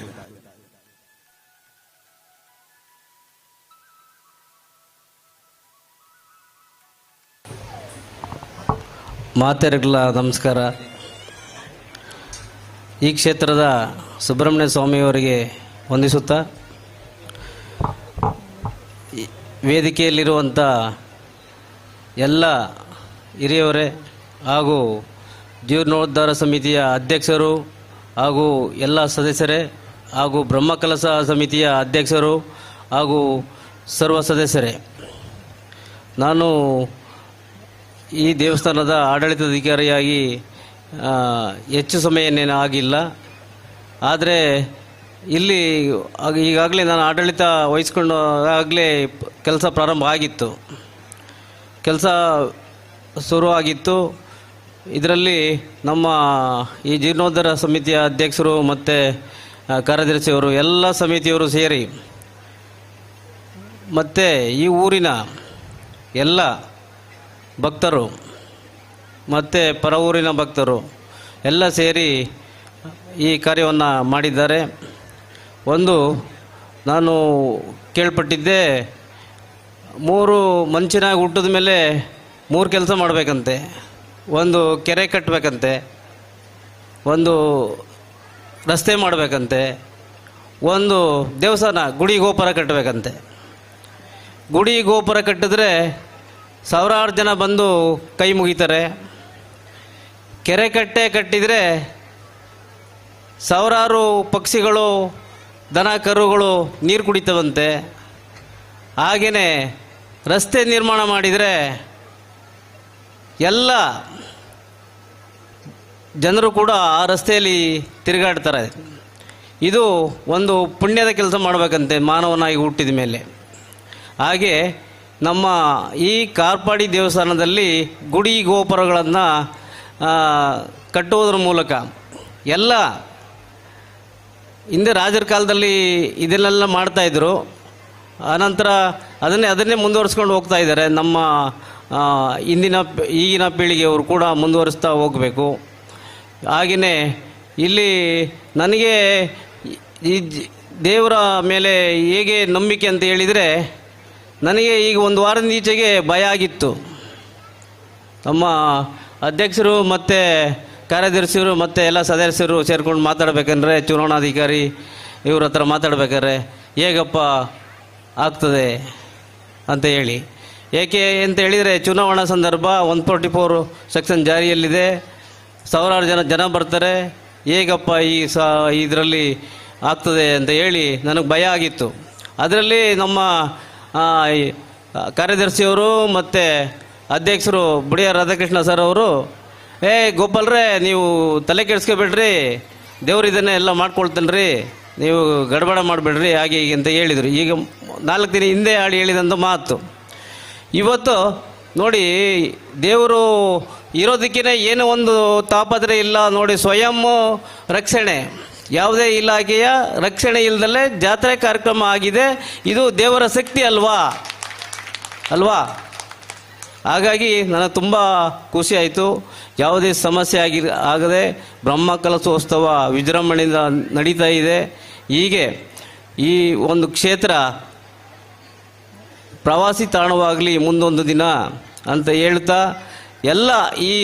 ಮಾತೆರಗ್ಲ ನಮಸ್ಕಾರ. ಈ ಕ್ಷೇತ್ರದ ಸುಬ್ರಹ್ಮಣ್ಯ ಸ್ವಾಮಿಯವರಿಗೆ ವಂದಿಸುತ್ತಾ, ವೇದಿಕೆಯಲ್ಲಿರುವಂಥ ಎಲ್ಲ ಹಿರಿಯವರೇ ಹಾಗೂ ಜೀರ್ಣೋದ್ಧಾರ ಸಮಿತಿಯ ಅಧ್ಯಕ್ಷರು ಹಾಗೂ ಎಲ್ಲ ಸದಸ್ಯರೇ ಹಾಗೂ ಬ್ರಹ್ಮಕಲಶ ಸಮಿತಿಯ ಅಧ್ಯಕ್ಷರು ಹಾಗೂ ಸರ್ವ ಸದಸ್ಯರೇ, ನಾನು ಈ ದೇವಸ್ಥಾನದ ಆಡಳಿತಾಧಿಕಾರಿಯಾಗಿ ಹೆಚ್ಚು ಸಮಯನೇನು ಆಗಿಲ್ಲ. ಆದರೆ ಇಲ್ಲಿ ಈಗಾಗಲೇ ನಾನು ಆಡಳಿತ ವಹಿಸ್ಕೊಂಡು ಆಗಲೇ ಕೆಲಸ ಪ್ರಾರಂಭ ಆಗಿತ್ತು, ಕೆಲಸ ಶುರುವಾಗಿತ್ತು. ಇದರಲ್ಲಿ ನಮ್ಮ ಈ ಜೀರ್ಣೋದ್ಧಾರ ಸಮಿತಿಯ ಅಧ್ಯಕ್ಷರು ಮತ್ತು ಕಾರ್ಯದರ್ಶಿಯವರು ಎಲ್ಲ ಸಮಿತಿಯವರು ಸೇರಿ ಮತ್ತು ಈ ಊರಿನ ಎಲ್ಲ ಭಕ್ತರು ಮತ್ತು ಪರ ಊರಿನ ಭಕ್ತರು ಎಲ್ಲ ಸೇರಿ ಈ ಕಾರ್ಯವನ್ನು ಮಾಡಿದ್ದಾರೆ. ಒಂದು ನಾನು ಕೇಳ್ಪಟ್ಟಿದ್ದೆ, 3 ಮನುಷ್ಯನಾಗಿ ಹುಟ್ಟಿದ ಮೇಲೆ 3 ಕೆಲಸ ಮಾಡಬೇಕಂತೆ. ಒಂದು ಕೆರೆ ಕಟ್ಟಬೇಕಂತೆ, ಒಂದು ರಸ್ತೆ ಮಾಡಬೇಕಂತೆ, ಒಂದು ದೇವಸ್ಥಾನ ಗುಡಿ ಗೋಪುರ ಕಟ್ಟಬೇಕಂತೆ. ಗುಡಿ ಗೋಪುರ ಕಟ್ಟಿದ್ರೆ ಸಾವಿರಾರು ಜನ ಬಂದು ಕೈ ಮುಗಿತಾರೆ. ಕೆರೆ ಕಟ್ಟೆ ಕಟ್ಟಿದರೆ ಸಾವಿರಾರು ಪಕ್ಷಿಗಳು, ದನ ಕರುಗಳು ನೀರು ಕುಡಿತವಂತೆ. ಹಾಗೆಯೇ ರಸ್ತೆ ನಿರ್ಮಾಣ ಮಾಡಿದರೆ ಎಲ್ಲ ಜನರು ಕೂಡ ಆ ರಸ್ತೆಯಲ್ಲಿ ತಿರುಗಾಡ್ತಾರೆ. ಇದು ಒಂದು ಪುಣ್ಯದ ಕೆಲಸ ಮಾಡಬೇಕಂತೆ ಮಾನವನಾಗಿ ಹುಟ್ಟಿದ ಮೇಲೆ. ಹಾಗೆ ನಮ್ಮ ಈ ಕಾರ್ಪಾಡಿ ದೇವಸ್ಥಾನದಲ್ಲಿ ಗುಡಿ ಗೋಪುರಗಳನ್ನು ಕಟ್ಟುವುದರ ಮೂಲಕ ಎಲ್ಲ ಹಿಂದೆ ರಾಜರ ಕಾಲದಲ್ಲಿ ಇದನ್ನೆಲ್ಲ ಮಾಡ್ತಾಯಿದ್ರು. ಆನಂತರ ಅದನ್ನೇ ಮುಂದುವರಿಸ್ಕೊಂಡು ಹೋಗ್ತಾ ಇದ್ದಾರೆ. ನಮ್ಮ ಈಗಿನ ಪೀಳಿಗೆಯವರು ಕೂಡ ಮುಂದುವರಿಸ್ತಾ ಹೋಗಬೇಕು. ಹಾಗೆಯೇ ಇಲ್ಲಿ ನನಗೆ ಈ ದೇವರ ಮೇಲೆ ಹೇಗೆ ನಂಬಿಕೆ ಅಂತ ಹೇಳಿದರೆ, ನನಗೆ ಈಗ ಒಂದು ವಾರದ ಈಚೆಗೆ ಭಯ ಆಗಿತ್ತು. ನಮ್ಮ ಅಧ್ಯಕ್ಷರು ಮತ್ತು ಕಾರ್ಯದರ್ಶಿಯರು ಮತ್ತು ಎಲ್ಲ ಸದಸ್ಯರು ಸೇರಿಕೊಂಡು ಮಾತಾಡಬೇಕಂದ್ರೆ, ಚುನಾವಣಾಧಿಕಾರಿ ಇವ್ರ ಹತ್ರ ಮಾತಾಡ್ಬೇಕಾದ್ರೆ ಹೇಗಪ್ಪ ಆಗ್ತದೆ ಅಂತ ಹೇಳಿ. ಏಕೆ ಅಂತ ಹೇಳಿದರೆ, ಚುನಾವಣಾ ಸಂದರ್ಭ 144 ಸೆಕ್ಷನ್ ಜಾರಿಯಲ್ಲಿದೆ, ಸಾವಿರಾರು ಜನ ಬರ್ತಾರೆ, ಹೇಗಪ್ಪ ಈ ಇದರಲ್ಲಿ ಆಗ್ತದೆ ಅಂತ ಹೇಳಿ ನನಗೆ ಭಯ ಆಗಿತ್ತು. ಅದರಲ್ಲಿ ನಮ್ಮ ಕಾರ್ಯದರ್ಶಿಯವರು ಮತ್ತು ಅಧ್ಯಕ್ಷರು ಬುಡಿಯ ರಾಧಾಕೃಷ್ಣ ಸರ್ ಅವರು, ಏ ಗೋಪಾಲ್ರೇ, ನೀವು ತಲೆ ಕೆಡಿಸ್ಕೋಬೇಡ್ರಿ, ದೇವ್ರು ಇದನ್ನೇ ಎಲ್ಲ ಮಾಡ್ಕೊಳ್ತಾನೆ ರೀ, ನೀವು ಗಡಬಡ ಮಾಡಬೇಡ್ರಿ, ಹಾಗೆ ಹೀಗೆ ಅಂತ ಹೇಳಿದರು. ಈಗ 4 ದಿನ ಹಿಂದೆ ಆಡಿ ಹೇಳಿದಂಥ ಮಾತು ಇವತ್ತು ನೋಡಿ, ದೇವರು ಇರೋದಕ್ಕೇ ಏನೋ ಒಂದು ತಾಪತ್ರೆ ಇಲ್ಲ ನೋಡಿ. ಸ್ವಯಂ ರಕ್ಷಣೆ, ಯಾವುದೇ ಇಲಾಖೆಯ ರಕ್ಷಣೆ ಇಲ್ಲದಲ್ಲೇ ಜಾತ್ರೆ ಕಾರ್ಯಕ್ರಮ ಆಗಿದೆ. ಇದು ದೇವರ ಶಕ್ತಿ ಅಲ್ವಾ ಅಲ್ವಾ? ಹಾಗಾಗಿ ನನಗೆ ತುಂಬ ಖುಷಿಯಾಯಿತು. ಯಾವುದೇ ಸಮಸ್ಯೆ ಆಗದೆ ಬ್ರಹ್ಮ ಕಲಶೋತ್ಸವ ವಿಜೃಂಭಣೆಯಿಂದ ನಡೀತಾ ಇದೆ. ಹೀಗೆ ಈ ಒಂದು ಕ್ಷೇತ್ರ ಪ್ರವಾಸಿ ತಾಣವಾಗಲಿ ಮುಂದೊಂದು ದಿನ ಅಂತ ಹೇಳ್ತಾ, ಎಲ್ಲ ಈ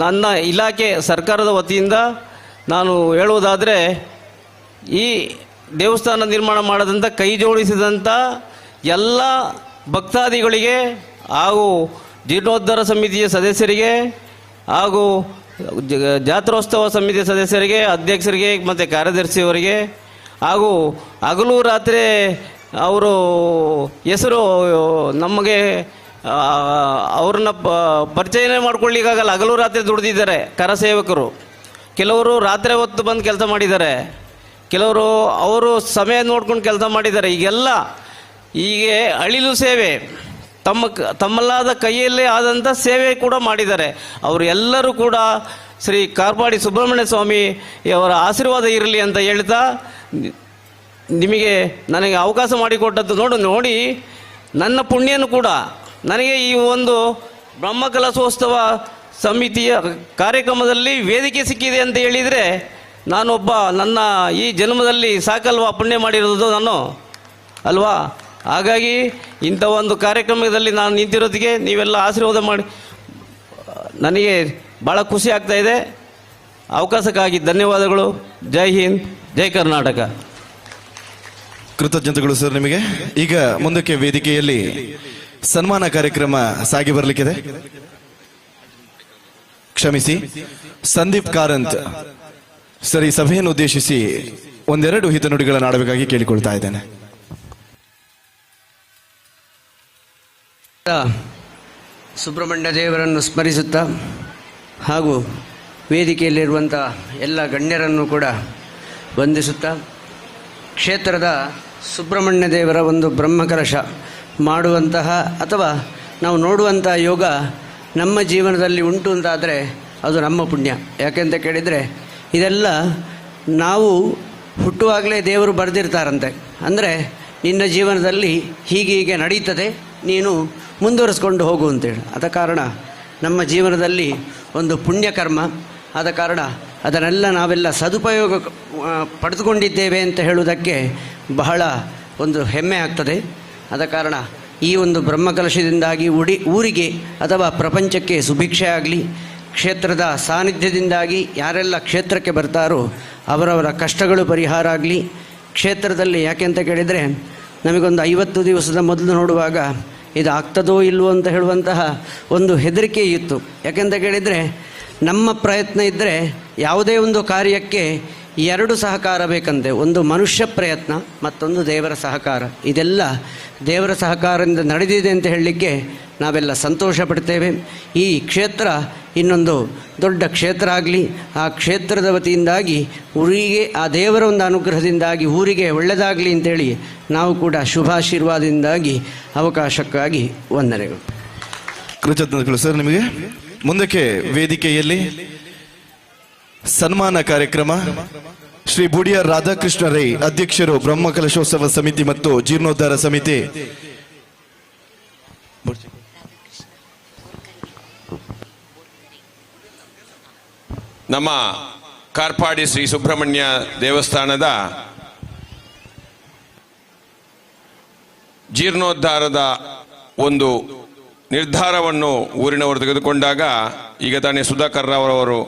ನನ್ನ ಇಲಾಖೆ ಸರ್ಕಾರದ ವತಿಯಿಂದ ನಾನು ಹೇಳುವುದಾದರೆ, ಈ ದೇವಸ್ಥಾನ ನಿರ್ಮಾಣ ಮಾಡದಂಥ ಕೈ ಜೋಡಿಸಿದಂಥ ಎಲ್ಲ ಭಕ್ತಾದಿಗಳಿಗೆ ಹಾಗೂ ಜೀರ್ಣೋದ್ಧಾರ ಸಮಿತಿಯ ಸದಸ್ಯರಿಗೆ ಹಾಗೂ ಜಾತ್ರೋತ್ಸವ ಸಮಿತಿಯ ಸದಸ್ಯರಿಗೆ, ಅಧ್ಯಕ್ಷರಿಗೆ ಮತ್ತು ಕಾರ್ಯದರ್ಶಿಯವರಿಗೆ ಹಾಗೂ ಹಗಲು ರಾತ್ರಿ ಅವರು ಹೆಸರು ನಮಗೆ ಅವ್ರನ್ನ ಪರಿಚಯನೇ ಮಾಡ್ಕೊಳ್ಳಿಕ್ಕಾಗಲ್ಲ. ಹಗಲು ರಾತ್ರಿ ದುಡಿದಿದ್ದಾರೆ ಕರಸೇವಕರು. ಕೆಲವರು ರಾತ್ರಿ ಹೊತ್ತು ಬಂದು ಕೆಲಸ ಮಾಡಿದ್ದಾರೆ, ಕೆಲವರು ಅವರು ಸಮಯ ನೋಡ್ಕೊಂಡು ಕೆಲಸ ಮಾಡಿದ್ದಾರೆ. ಈಗೆಲ್ಲ ಹೀಗೆ ಅಳಿಲು ಸೇವೆ ತಮ್ಮಲ್ಲಾದ ಕೈಯಲ್ಲೇ ಆದಂಥ ಸೇವೆ ಕೂಡ ಮಾಡಿದ್ದಾರೆ. ಅವರು ಎಲ್ಲರೂ ಕೂಡ ಶ್ರೀ ಕಾರ್ಪಾಡಿ ಸುಬ್ರಹ್ಮಣ್ಯ ಸ್ವಾಮಿ ಅವರ ಆಶೀರ್ವಾದ ಇರಲಿ ಅಂತ ಹೇಳ್ತಾ, ನಿಮಗೆ ನನಗೆ ಅವಕಾಶ ಮಾಡಿಕೊಟ್ಟದ್ದು ನೋಡಿ ನನ್ನ ಪುಣ್ಯನೂ ಕೂಡ ನನಗೆ ಈ ಒಂದು ಬ್ರಹ್ಮಕಲಶೋತ್ಸವ ಸಮಿತಿಯ ಕಾರ್ಯಕ್ರಮದಲ್ಲಿ ವೇದಿಕೆ ಸಿಕ್ಕಿದೆ ಅಂತ ಹೇಳಿದರೆ, ನಾನೊಬ್ಬ ನನ್ನ ಈ ಜನ್ಮದಲ್ಲಿ ಸಾಕಲ್ವಾ ಪುಣ್ಯ ಮಾಡಿರೋದು ನಾನು ಅಲ್ವಾ? ಹಾಗಾಗಿ ಇಂಥ ಒಂದು ಕಾರ್ಯಕ್ರಮದಲ್ಲಿ ನಾನು ನಿಂತಿರೋದಕ್ಕೆ ನೀವೆಲ್ಲ ಆಶೀರ್ವಾದ ಮಾಡಿ ನನಗೆ ಭಾಳ ಖುಷಿ ಆಗ್ತಾಯಿದೆ. ಅವಕಾಶಕ್ಕಾಗಿ ಧನ್ಯವಾದಗಳು. ಜೈ ಹಿಂದ್, ಜೈ ಕರ್ನಾಟಕ. ಕೃತಜ್ಞತೆಗಳು ಸರ್ ನಿಮಗೆ. ಈಗ ಮುಂದಕ್ಕೆ ವೇದಿಕೆಯಲ್ಲಿ ಸನ್ಮಾನ ಕಾರ್ಯಕ್ರಮ ಸಾಗಿ ಬರಲಿಕ್ಕಿದೆ. ಕ್ಷಮಿಸಿ, ಸಂದೀಪ್ ಕಾರಂತ್ ಸರ್ ಈ ಸಭೆಯನ್ನು ಉದ್ದೇಶಿಸಿ ಒಂದೆರಡು ಹಿತನುಡಿಗಳನ್ನು ಆಡಬೇಕಾಗಿ ಕೇಳಿಕೊಳ್ತಾ ಇದ್ದೇನೆ. ಸುಬ್ರಹ್ಮಣ್ಯ ದೇವರನ್ನು ಸ್ಮರಿಸುತ್ತಾ ಹಾಗೂ ವೇದಿಕೆಯಲ್ಲಿರುವಂಥ ಎಲ್ಲ ಗಣ್ಯರನ್ನು ಕೂಡ ವಂದಿಸುತ್ತಾ, ಕ್ಷೇತ್ರದ ಸುಬ್ರಹ್ಮಣ್ಯ ದೇವರ ಒಂದು ಬ್ರಹ್ಮಕಲಶ ಮಾಡುವಂತಹ ಅಥವಾ ನಾವು ನೋಡುವಂತಹ ಯೋಗ ನಮ್ಮ ಜೀವನದಲ್ಲಿ ಉಂಟು ಅಂತಾದರೆ ಅದು ನಮ್ಮ ಪುಣ್ಯ. ಯಾಕೆಂತ ಕೇಳಿದರೆ, ಇದೆಲ್ಲ ನಾವು ಹುಟ್ಟುವಾಗಲೇ ದೇವರು ಬರೆದಿರ್ತಾರಂತೆ. ಅಂದರೆ ನಿನ್ನ ಜೀವನದಲ್ಲಿ ಹೀಗೆ ಹೀಗೆ ನಡೀತದೆ, ನೀನು ಮುಂದುವರಿಸ್ಕೊಂಡು ಹೋಗು ಅಂತೇಳಿ. ಆದ ಕಾರಣ ನಮ್ಮ ಜೀವನದಲ್ಲಿ ಒಂದು ಪುಣ್ಯಕರ್ಮ. ಆದ ಕಾರಣ ಅದನ್ನೆಲ್ಲ ನಾವೆಲ್ಲ ಸದುಪಯೋಗ ಪಡೆದುಕೊಂಡಿದ್ದೇವೆ ಅಂತ ಹೇಳುವುದಕ್ಕೆ ಬಹಳ ಒಂದು ಹೆಮ್ಮೆ ಆಗ್ತದೆ. ಆದ ಕಾರಣ ಈ ಒಂದು ಬ್ರಹ್ಮಕಲಶದಿಂದಾಗಿ ಊರಿಗೆ ಅಥವಾ ಪ್ರಪಂಚಕ್ಕೆ ಸುಭಿಕ್ಷೆ ಆಗಲಿ, ಕ್ಷೇತ್ರದ ಸಾನ್ನಿಧ್ಯದಿಂದಾಗಿ ಯಾರೆಲ್ಲ ಕ್ಷೇತ್ರಕ್ಕೆ ಬರ್ತಾರೋ ಅವರವರ ಕಷ್ಟಗಳು ಪರಿಹಾರ ಆಗಲಿ. ಕ್ಷೇತ್ರದಲ್ಲಿ ಯಾಕೆ ಅಂತ ಕೇಳಿದರೆ, ನಮಗೊಂದು 50 ದಿವಸದ ಮೊದಲು ನೋಡುವಾಗ ಇದು ಆಗ್ತದೋ ಇಲ್ವೋ ಅಂತ ಹೇಳುವಂತಹ ಒಂದು ಹೆದರಿಕೆ ಇತ್ತು. ಯಾಕೆಂತ ಕೇಳಿದರೆ, ನಮ್ಮ ಪ್ರಯತ್ನ ಇದ್ದರೆ ಯಾವುದೇ ಒಂದು ಕಾರ್ಯಕ್ಕೆ 2 ಸಹಕಾರ ಬೇಕಂತೆ, ಒಂದು ಮನುಷ್ಯ ಪ್ರಯತ್ನ, ಮತ್ತೊಂದು ದೇವರ ಸಹಕಾರ. ಇದೆಲ್ಲ ದೇವರ ಸಹಕಾರದಿಂದ ನಡೆದಿದೆ ಅಂತ ಹೇಳಲಿಕ್ಕೆ ನಾವೆಲ್ಲ ಸಂತೋಷ ಪಡ್ತೇವೆ. ಈ ಕ್ಷೇತ್ರ ಇನ್ನೊಂದು ದೊಡ್ಡ ಕ್ಷೇತ್ರ ಆಗಲಿ, ಆ ಕ್ಷೇತ್ರದ ವತಿಯಿಂದಾಗಿ ಊರಿಗೆ ಆ ದೇವರ ಒಂದು ಅನುಗ್ರಹದಿಂದಾಗಿ ಊರಿಗೆ ಒಳ್ಳೆಯದಾಗಲಿ ಅಂತೇಳಿ ನಾವು ಕೂಡ ಶುಭಾಶೀರ್ವಾದದಿಂದಾಗಿ ಅವಕಾಶಕ್ಕಾಗಿ ವಂದನೆಗಳು. ಕೃತಜ್ಞತೆಗಳು ಸರ್ ನಿಮಗೆ. ಮುಂದಕ್ಕೆ ವೇದಿಕೆಯಲ್ಲಿ ಸನ್ಮಾನ ಕಾರ್ಯಕ್ರಮ. ಶ್ರೀ ಬುಡಿಯ ರಾಧಾಕೃಷ್ಣ ರೈ ಅಧ್ಯಕ್ಷರು, ಬ್ರಹ್ಮಕಲಶೋತ್ಸವ ಸಮಿತಿ ಮತ್ತು ಜೀರ್ಣೋದ್ಧಾರ ಸಮಿತಿ. ನಮ್ಮ ಕಾರ್ಪಾಡಿ ಶ್ರೀ ಸುಬ್ರಹ್ಮಣ್ಯ ದೇವಸ್ಥಾನದ ಜೀರ್ಣೋದ್ಧಾರದ ಒಂದು ನಿರ್ಧಾರವನ್ನು ಊರಿನವರು ತೆಗೆದುಕೊಂಡಾಗ, ಈಗ ತಾನೇ ಸುಧಾಕರ್ ರಾವ್ ಅವರು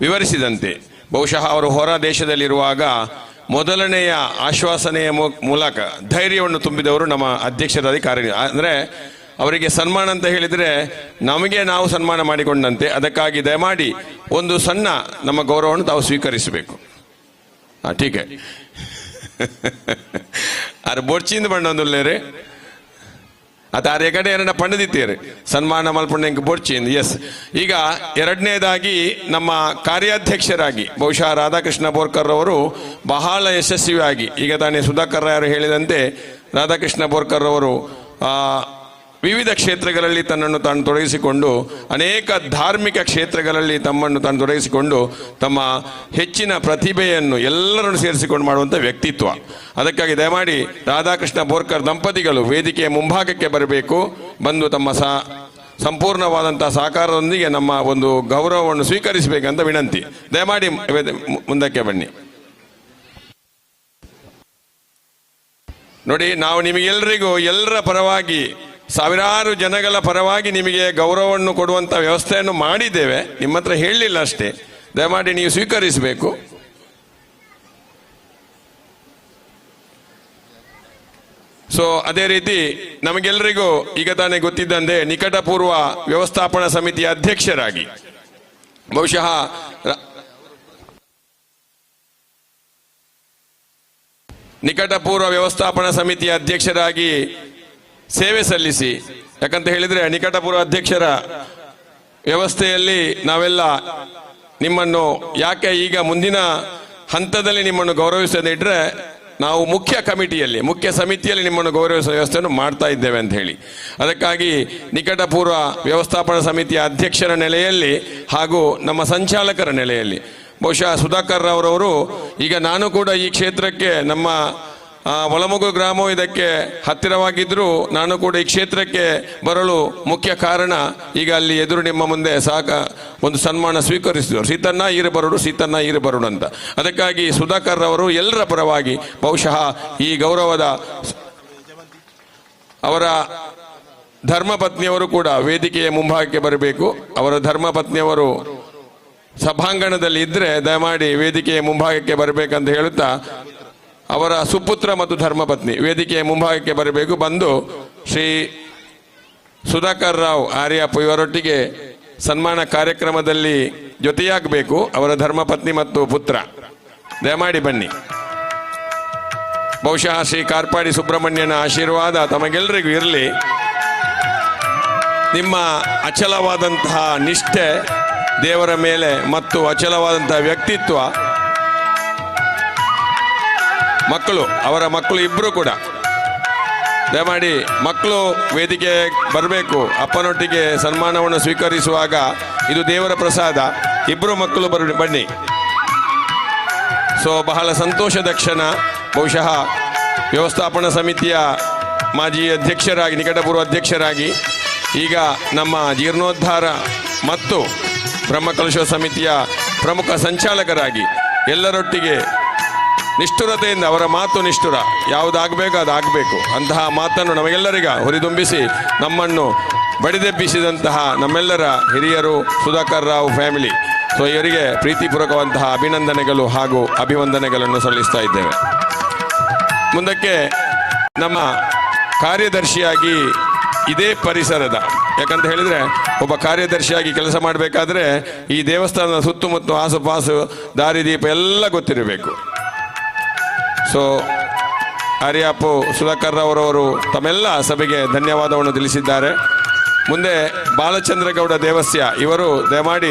ವಿವರಿಸಿದಂತೆ, ಬಹುಶಃ ಅವರು ಹೊರ ದೇಶದಲ್ಲಿರುವಾಗ ಮೊದಲನೆಯ ಆಶ್ವಾಸನೆಯ ಮೂಲಕ ಧೈರ್ಯವನ್ನು ತುಂಬಿದವರು ನಮ್ಮ ಅಧ್ಯಕ್ಷರಾದ ಕಾರ್ಯ. ಅಂದರೆ ಅವರಿಗೆ ಸನ್ಮಾನ ಅಂತ ಹೇಳಿದರೆ ನಮಗೆ ನಾವು ಸನ್ಮಾನ ಮಾಡಿಕೊಂಡಂತೆ. ಅದಕ್ಕಾಗಿ ದಯಮಾಡಿ ಒಂದು ಸಣ್ಣ ನಮ್ಮ ಗೌರವವನ್ನು ತಾವು ಸ್ವೀಕರಿಸಬೇಕು. ಹಾಂ, ಟೀಕೆ ಆರು ಬೊಡ್ಚಿಂದ ಬಣ್ಣೊಂದುಲ್ಲೇರಿ ಅತ ಆರು ಕಡೆ ಎರಡ ಪಂಡದಿತ್ತೀರಿ ಸನ್ಮಾನ ಮಲ್ಪಂಡ ಬೊಡ್ಚಿಂದ. ಎಸ್, ಈಗ ಎರಡನೇದಾಗಿ ನಮ್ಮ ಕಾರ್ಯಾಧ್ಯಕ್ಷರಾಗಿ ಬಹುಶಃ ರಾಧಾಕೃಷ್ಣ ಬೋರ್ಕರ್ ಅವರು ಬಹಳ ಯಶಸ್ವಿಯಾಗಿ, ಈಗ ತಾನೇ ಸುಧಾಕರ್ ರಾಯರು ಹೇಳಿದಂತೆ ರಾಧಾಕೃಷ್ಣ ಬೋರ್ಕರ್ ಅವರು ವಿವಿಧ ಕ್ಷೇತ್ರಗಳಲ್ಲಿ ತನ್ನನ್ನು ತಾನು ತೊಡಗಿಸಿಕೊಂಡು, ಅನೇಕ ಧಾರ್ಮಿಕ ಕ್ಷೇತ್ರಗಳಲ್ಲಿ ತಮ್ಮನ್ನು ತಾನು ತೊಡಗಿಸಿಕೊಂಡು ತಮ್ಮ ಹೆಚ್ಚಿನ ಪ್ರತಿಭೆಯನ್ನು ಎಲ್ಲರನ್ನು ಸೇರಿಸಿಕೊಂಡು ಮಾಡುವಂಥ ವ್ಯಕ್ತಿತ್ವ. ಅದಕ್ಕಾಗಿ ದಯಮಾಡಿ ರಾಧಾಕೃಷ್ಣ ಬೋರ್ಕರ್ ದಂಪತಿಗಳು ವೇದಿಕೆಯ ಮುಂಭಾಗಕ್ಕೆ ಬರಬೇಕು, ಬಂದು ತಮ್ಮ ಸಂಪೂರ್ಣವಾದಂಥ ಸಹಕಾರದೊಂದಿಗೆ ನಮ್ಮ ಒಂದು ಗೌರವವನ್ನು ಸ್ವೀಕರಿಸಬೇಕಂತ ವಿನಂತಿ. ದಯಮಾಡಿ ಮುಂದಕ್ಕೆ ಬನ್ನಿ. ನೋಡಿ, ನಾವು ನಿಮಗೆಲ್ಲರಿಗೂ ಎಲ್ಲರ ಪರವಾಗಿ, ಸಾವಿರಾರು ಜನಗಳ ಪರವಾಗಿ ನಿಮಗೆ ಗೌರವವನ್ನು ಕೊಡುವಂಥ ವ್ಯವಸ್ಥೆಯನ್ನು ಮಾಡಿದ್ದೇವೆ. ನಿಮ್ಮ ಹತ್ರ ಹೇಳಲಿಲ್ಲ ಅಷ್ಟೇ. ದಯಮಾಡಿ ನೀವು ಸ್ವೀಕರಿಸಬೇಕು. ಸೊ ಅದೇ ರೀತಿ ನಮಗೆಲ್ಲರಿಗೂ ಈಗ ತಾನೇ ಗೊತ್ತಿದ್ದಂತೆ ನಿಕಟಪೂರ್ವ ವ್ಯವಸ್ಥಾಪನಾ ಸಮಿತಿಯ ಅಧ್ಯಕ್ಷರಾಗಿ ಬಹುಶಃ ನಿಕಟಪೂರ್ವ ವ್ಯವಸ್ಥಾಪನಾ ಸಮಿತಿಯ ಅಧ್ಯಕ್ಷರಾಗಿ ಸೇವೆ ಸಲ್ಲಿಸಿ, ಯಾಕಂತ ಹೇಳಿದರೆ ನಿಕಟಪೂರ್ವ ಅಧ್ಯಕ್ಷರ ವ್ಯವಸ್ಥೆಯಲ್ಲಿ ನಾವೆಲ್ಲ ನಿಮ್ಮನ್ನು ಯಾಕೆ ಈಗ ಮುಂದಿನ ಹಂತದಲ್ಲಿ ನಿಮ್ಮನ್ನು ಗೌರವಿಸದೇ ಇಟ್ಟರೆ ನಾವು ಮುಖ್ಯ ಕಮಿಟಿಯಲ್ಲಿ, ಮುಖ್ಯ ಸಮಿತಿಯಲ್ಲಿ ನಿಮ್ಮನ್ನು ಗೌರವಿಸುವ ವ್ಯವಸ್ಥೆಯನ್ನು ಮಾಡ್ತಾ ಇದ್ದೇವೆ ಅಂತ ಹೇಳಿ. ಅದಕ್ಕಾಗಿ ನಿಕಟಪೂರ್ವ ವ್ಯವಸ್ಥಾಪನಾ ಸಮಿತಿಯ ಅಧ್ಯಕ್ಷರ ನೆಲೆಯಲ್ಲಿ ಹಾಗೂ ನಮ್ಮ ಸಂಚಾಲಕರ ನೆಲೆಯಲ್ಲಿ ಬಹುಶಃ ಸುಧಾಕರ್ ರಾವ್ರವರು, ಈಗ ನಾನು ಕೂಡ ಈ ಕ್ಷೇತ್ರಕ್ಕೆ, ನಮ್ಮ ಒಳಮುಗು ಗ್ರಾಮವು ಇದಕ್ಕೆ ಹತ್ತಿರವಾಗಿದ್ದರೂ ನಾನು ಕೂಡ ಈ ಕ್ಷೇತ್ರಕ್ಕೆ ಬರಲು ಮುಖ್ಯ ಕಾರಣ ಈಗ ಅಲ್ಲಿ ಎದುರು ನಿಮ್ಮ ಮುಂದೆ ಸಾಕ ಒಂದು ಸನ್ಮಾನ ಸ್ವೀಕರಿಸಿದರು, ಸೀತಣ್ಣ ಈರು ಬರೋಡು, ಸೀತಣ್ಣ ಈರು ಬರೋಡು ಅಂತ. ಅದಕ್ಕಾಗಿ ಸುಧಾಕರ್ ಅವರು ಎಲ್ಲರ ಪರವಾಗಿ ಬಹುಶಃ ಈ ಗೌರವದ ಅವರ ಧರ್ಮಪತ್ನಿಯವರು ಕೂಡ ವೇದಿಕೆಯ ಮುಂಭಾಗಕ್ಕೆ ಬರಬೇಕು. ಅವರ ಧರ್ಮಪತ್ನಿಯವರು ಸಭಾಂಗಣದಲ್ಲಿ ಇದ್ದರೆ ದಯಮಾಡಿ ವೇದಿಕೆಯ ಮುಂಭಾಗಕ್ಕೆ ಬರಬೇಕಂತ ಹೇಳುತ್ತಾ, ಅವರ ಸುಪುತ್ರ ಮತ್ತು ಧರ್ಮಪತ್ನಿ ವೇದಿಕೆಯ ಮುಂಭಾಗಕ್ಕೆ ಬರಬೇಕು. ಬಂದು ಶ್ರೀ ಸುಧಾಕರ್ ರಾವ್ ಆರ್ಯಪ್ಪ ಇವರೊಟ್ಟಿಗೆ ಸನ್ಮಾನ ಕಾರ್ಯಕ್ರಮದಲ್ಲಿ ಜೊತೆಯಾಗಬೇಕು. ಅವರ ಧರ್ಮಪತ್ನಿ ಮತ್ತು ಪುತ್ರ ದಯಮಾಡಿ ಬನ್ನಿ. ಬಹುಶಃ ಶ್ರೀ ಕಾರ್ಪಾಡಿ ಸುಬ್ರಹ್ಮಣ್ಯನ ಆಶೀರ್ವಾದ ತಮಗೆಲ್ಲರಿಗೂ ಇರಲಿ. ನಿಮ್ಮ ಅಚಲವಾದಂತಹ ನಿಷ್ಠೆ ದೇವರ ಮೇಲೆ ಮತ್ತು ಅಚಲವಾದಂತಹ ವ್ಯಕ್ತಿತ್ವ, ಮಕ್ಕಳು, ಅವರ ಮಕ್ಕಳು ಇಬ್ಬರು ಕೂಡ ದಯಮಾಡಿ ಮಕ್ಕಳು ವೇದಿಕೆ ಬರಬೇಕು. ಅಪ್ಪನೊಟ್ಟಿಗೆ ಸನ್ಮಾನವನ್ನು ಸ್ವೀಕರಿಸುವಾಗ ಇದು ದೇವರ ಪ್ರಸಾದ. ಇಬ್ಬರು ಮಕ್ಕಳು ಬನ್ನಿ. ಸೊ ಬಹಳ ಸಂತೋಷದ ಕ್ಷಣ. ಬಹುಶಃ ವ್ಯವಸ್ಥಾಪನಾ ಸಮಿತಿಯ ಮಾಜಿ ಅಧ್ಯಕ್ಷರಾಗಿ, ನಿಕಟಪೂರ್ವ ಅಧ್ಯಕ್ಷರಾಗಿ, ಈಗ ನಮ್ಮ ಜೀರ್ಣೋದ್ಧಾರ ಮತ್ತು ಬ್ರಹ್ಮಕಲಶ ಸಮಿತಿಯ ಪ್ರಮುಖ ಸಂಚಾಲಕರಾಗಿ ಎಲ್ಲರೊಟ್ಟಿಗೆ ನಿಷ್ಠುರತೆಯಿಂದ, ಅವರ ಮಾತು ನಿಷ್ಠುರ, ಯಾವುದಾಗಬೇಕು ಅದಾಗಬೇಕು ಅಂತಹ ಮಾತನ್ನು ನಮಗೆಲ್ಲರಿಗ ಹುರಿದುಂಬಿಸಿ ನಮ್ಮನ್ನು ಬಡಿದೆಬ್ಬಿಸಿದಂತಹ ನಮ್ಮೆಲ್ಲರ ಹಿರಿಯರು ಸುಧಾಕರ್ ರಾವ್ ಫ್ಯಾಮಿಲಿ. ಸೊ ಇವರಿಗೆ ಪ್ರೀತಿಪೂರ್ವಕವಂತಹ ಅಭಿನಂದನೆಗಳು ಹಾಗೂ ಅಭಿವಂದನೆಗಳನ್ನು ಸಲ್ಲಿಸ್ತಾ ಇದ್ದೇವೆ. ಮುಂದಕ್ಕೆ ನಮ್ಮ ಕಾರ್ಯದರ್ಶಿಯಾಗಿ ಇದೇ ಪರಿಸರದ, ಯಾಕಂತ ಹೇಳಿದರೆ ಒಬ್ಬ ಕಾರ್ಯದರ್ಶಿಯಾಗಿ ಕೆಲಸ ಮಾಡಬೇಕಾದ್ರೆ ಈ ದೇವಸ್ಥಾನದ ಸುತ್ತಮುತ್ತ ಆಸುಪಾಸು ದಾರಿದೀಪ ಎಲ್ಲ ಗೊತ್ತಿರಬೇಕು. ಸೊ ಆರ್ಯಾಪು ಸುಧಾಕರ್ ಅವರವರು ತಮ್ಮೆಲ್ಲ ಸಭೆಗೆ ಧನ್ಯವಾದವನ್ನು ತಿಳಿಸಿದ್ದಾರೆ. ಮುಂದೆ ಬಾಲಚಂದ್ರಗೌಡ ದೇವಸ್ಯ ಇವರು ದಯಮಾಡಿ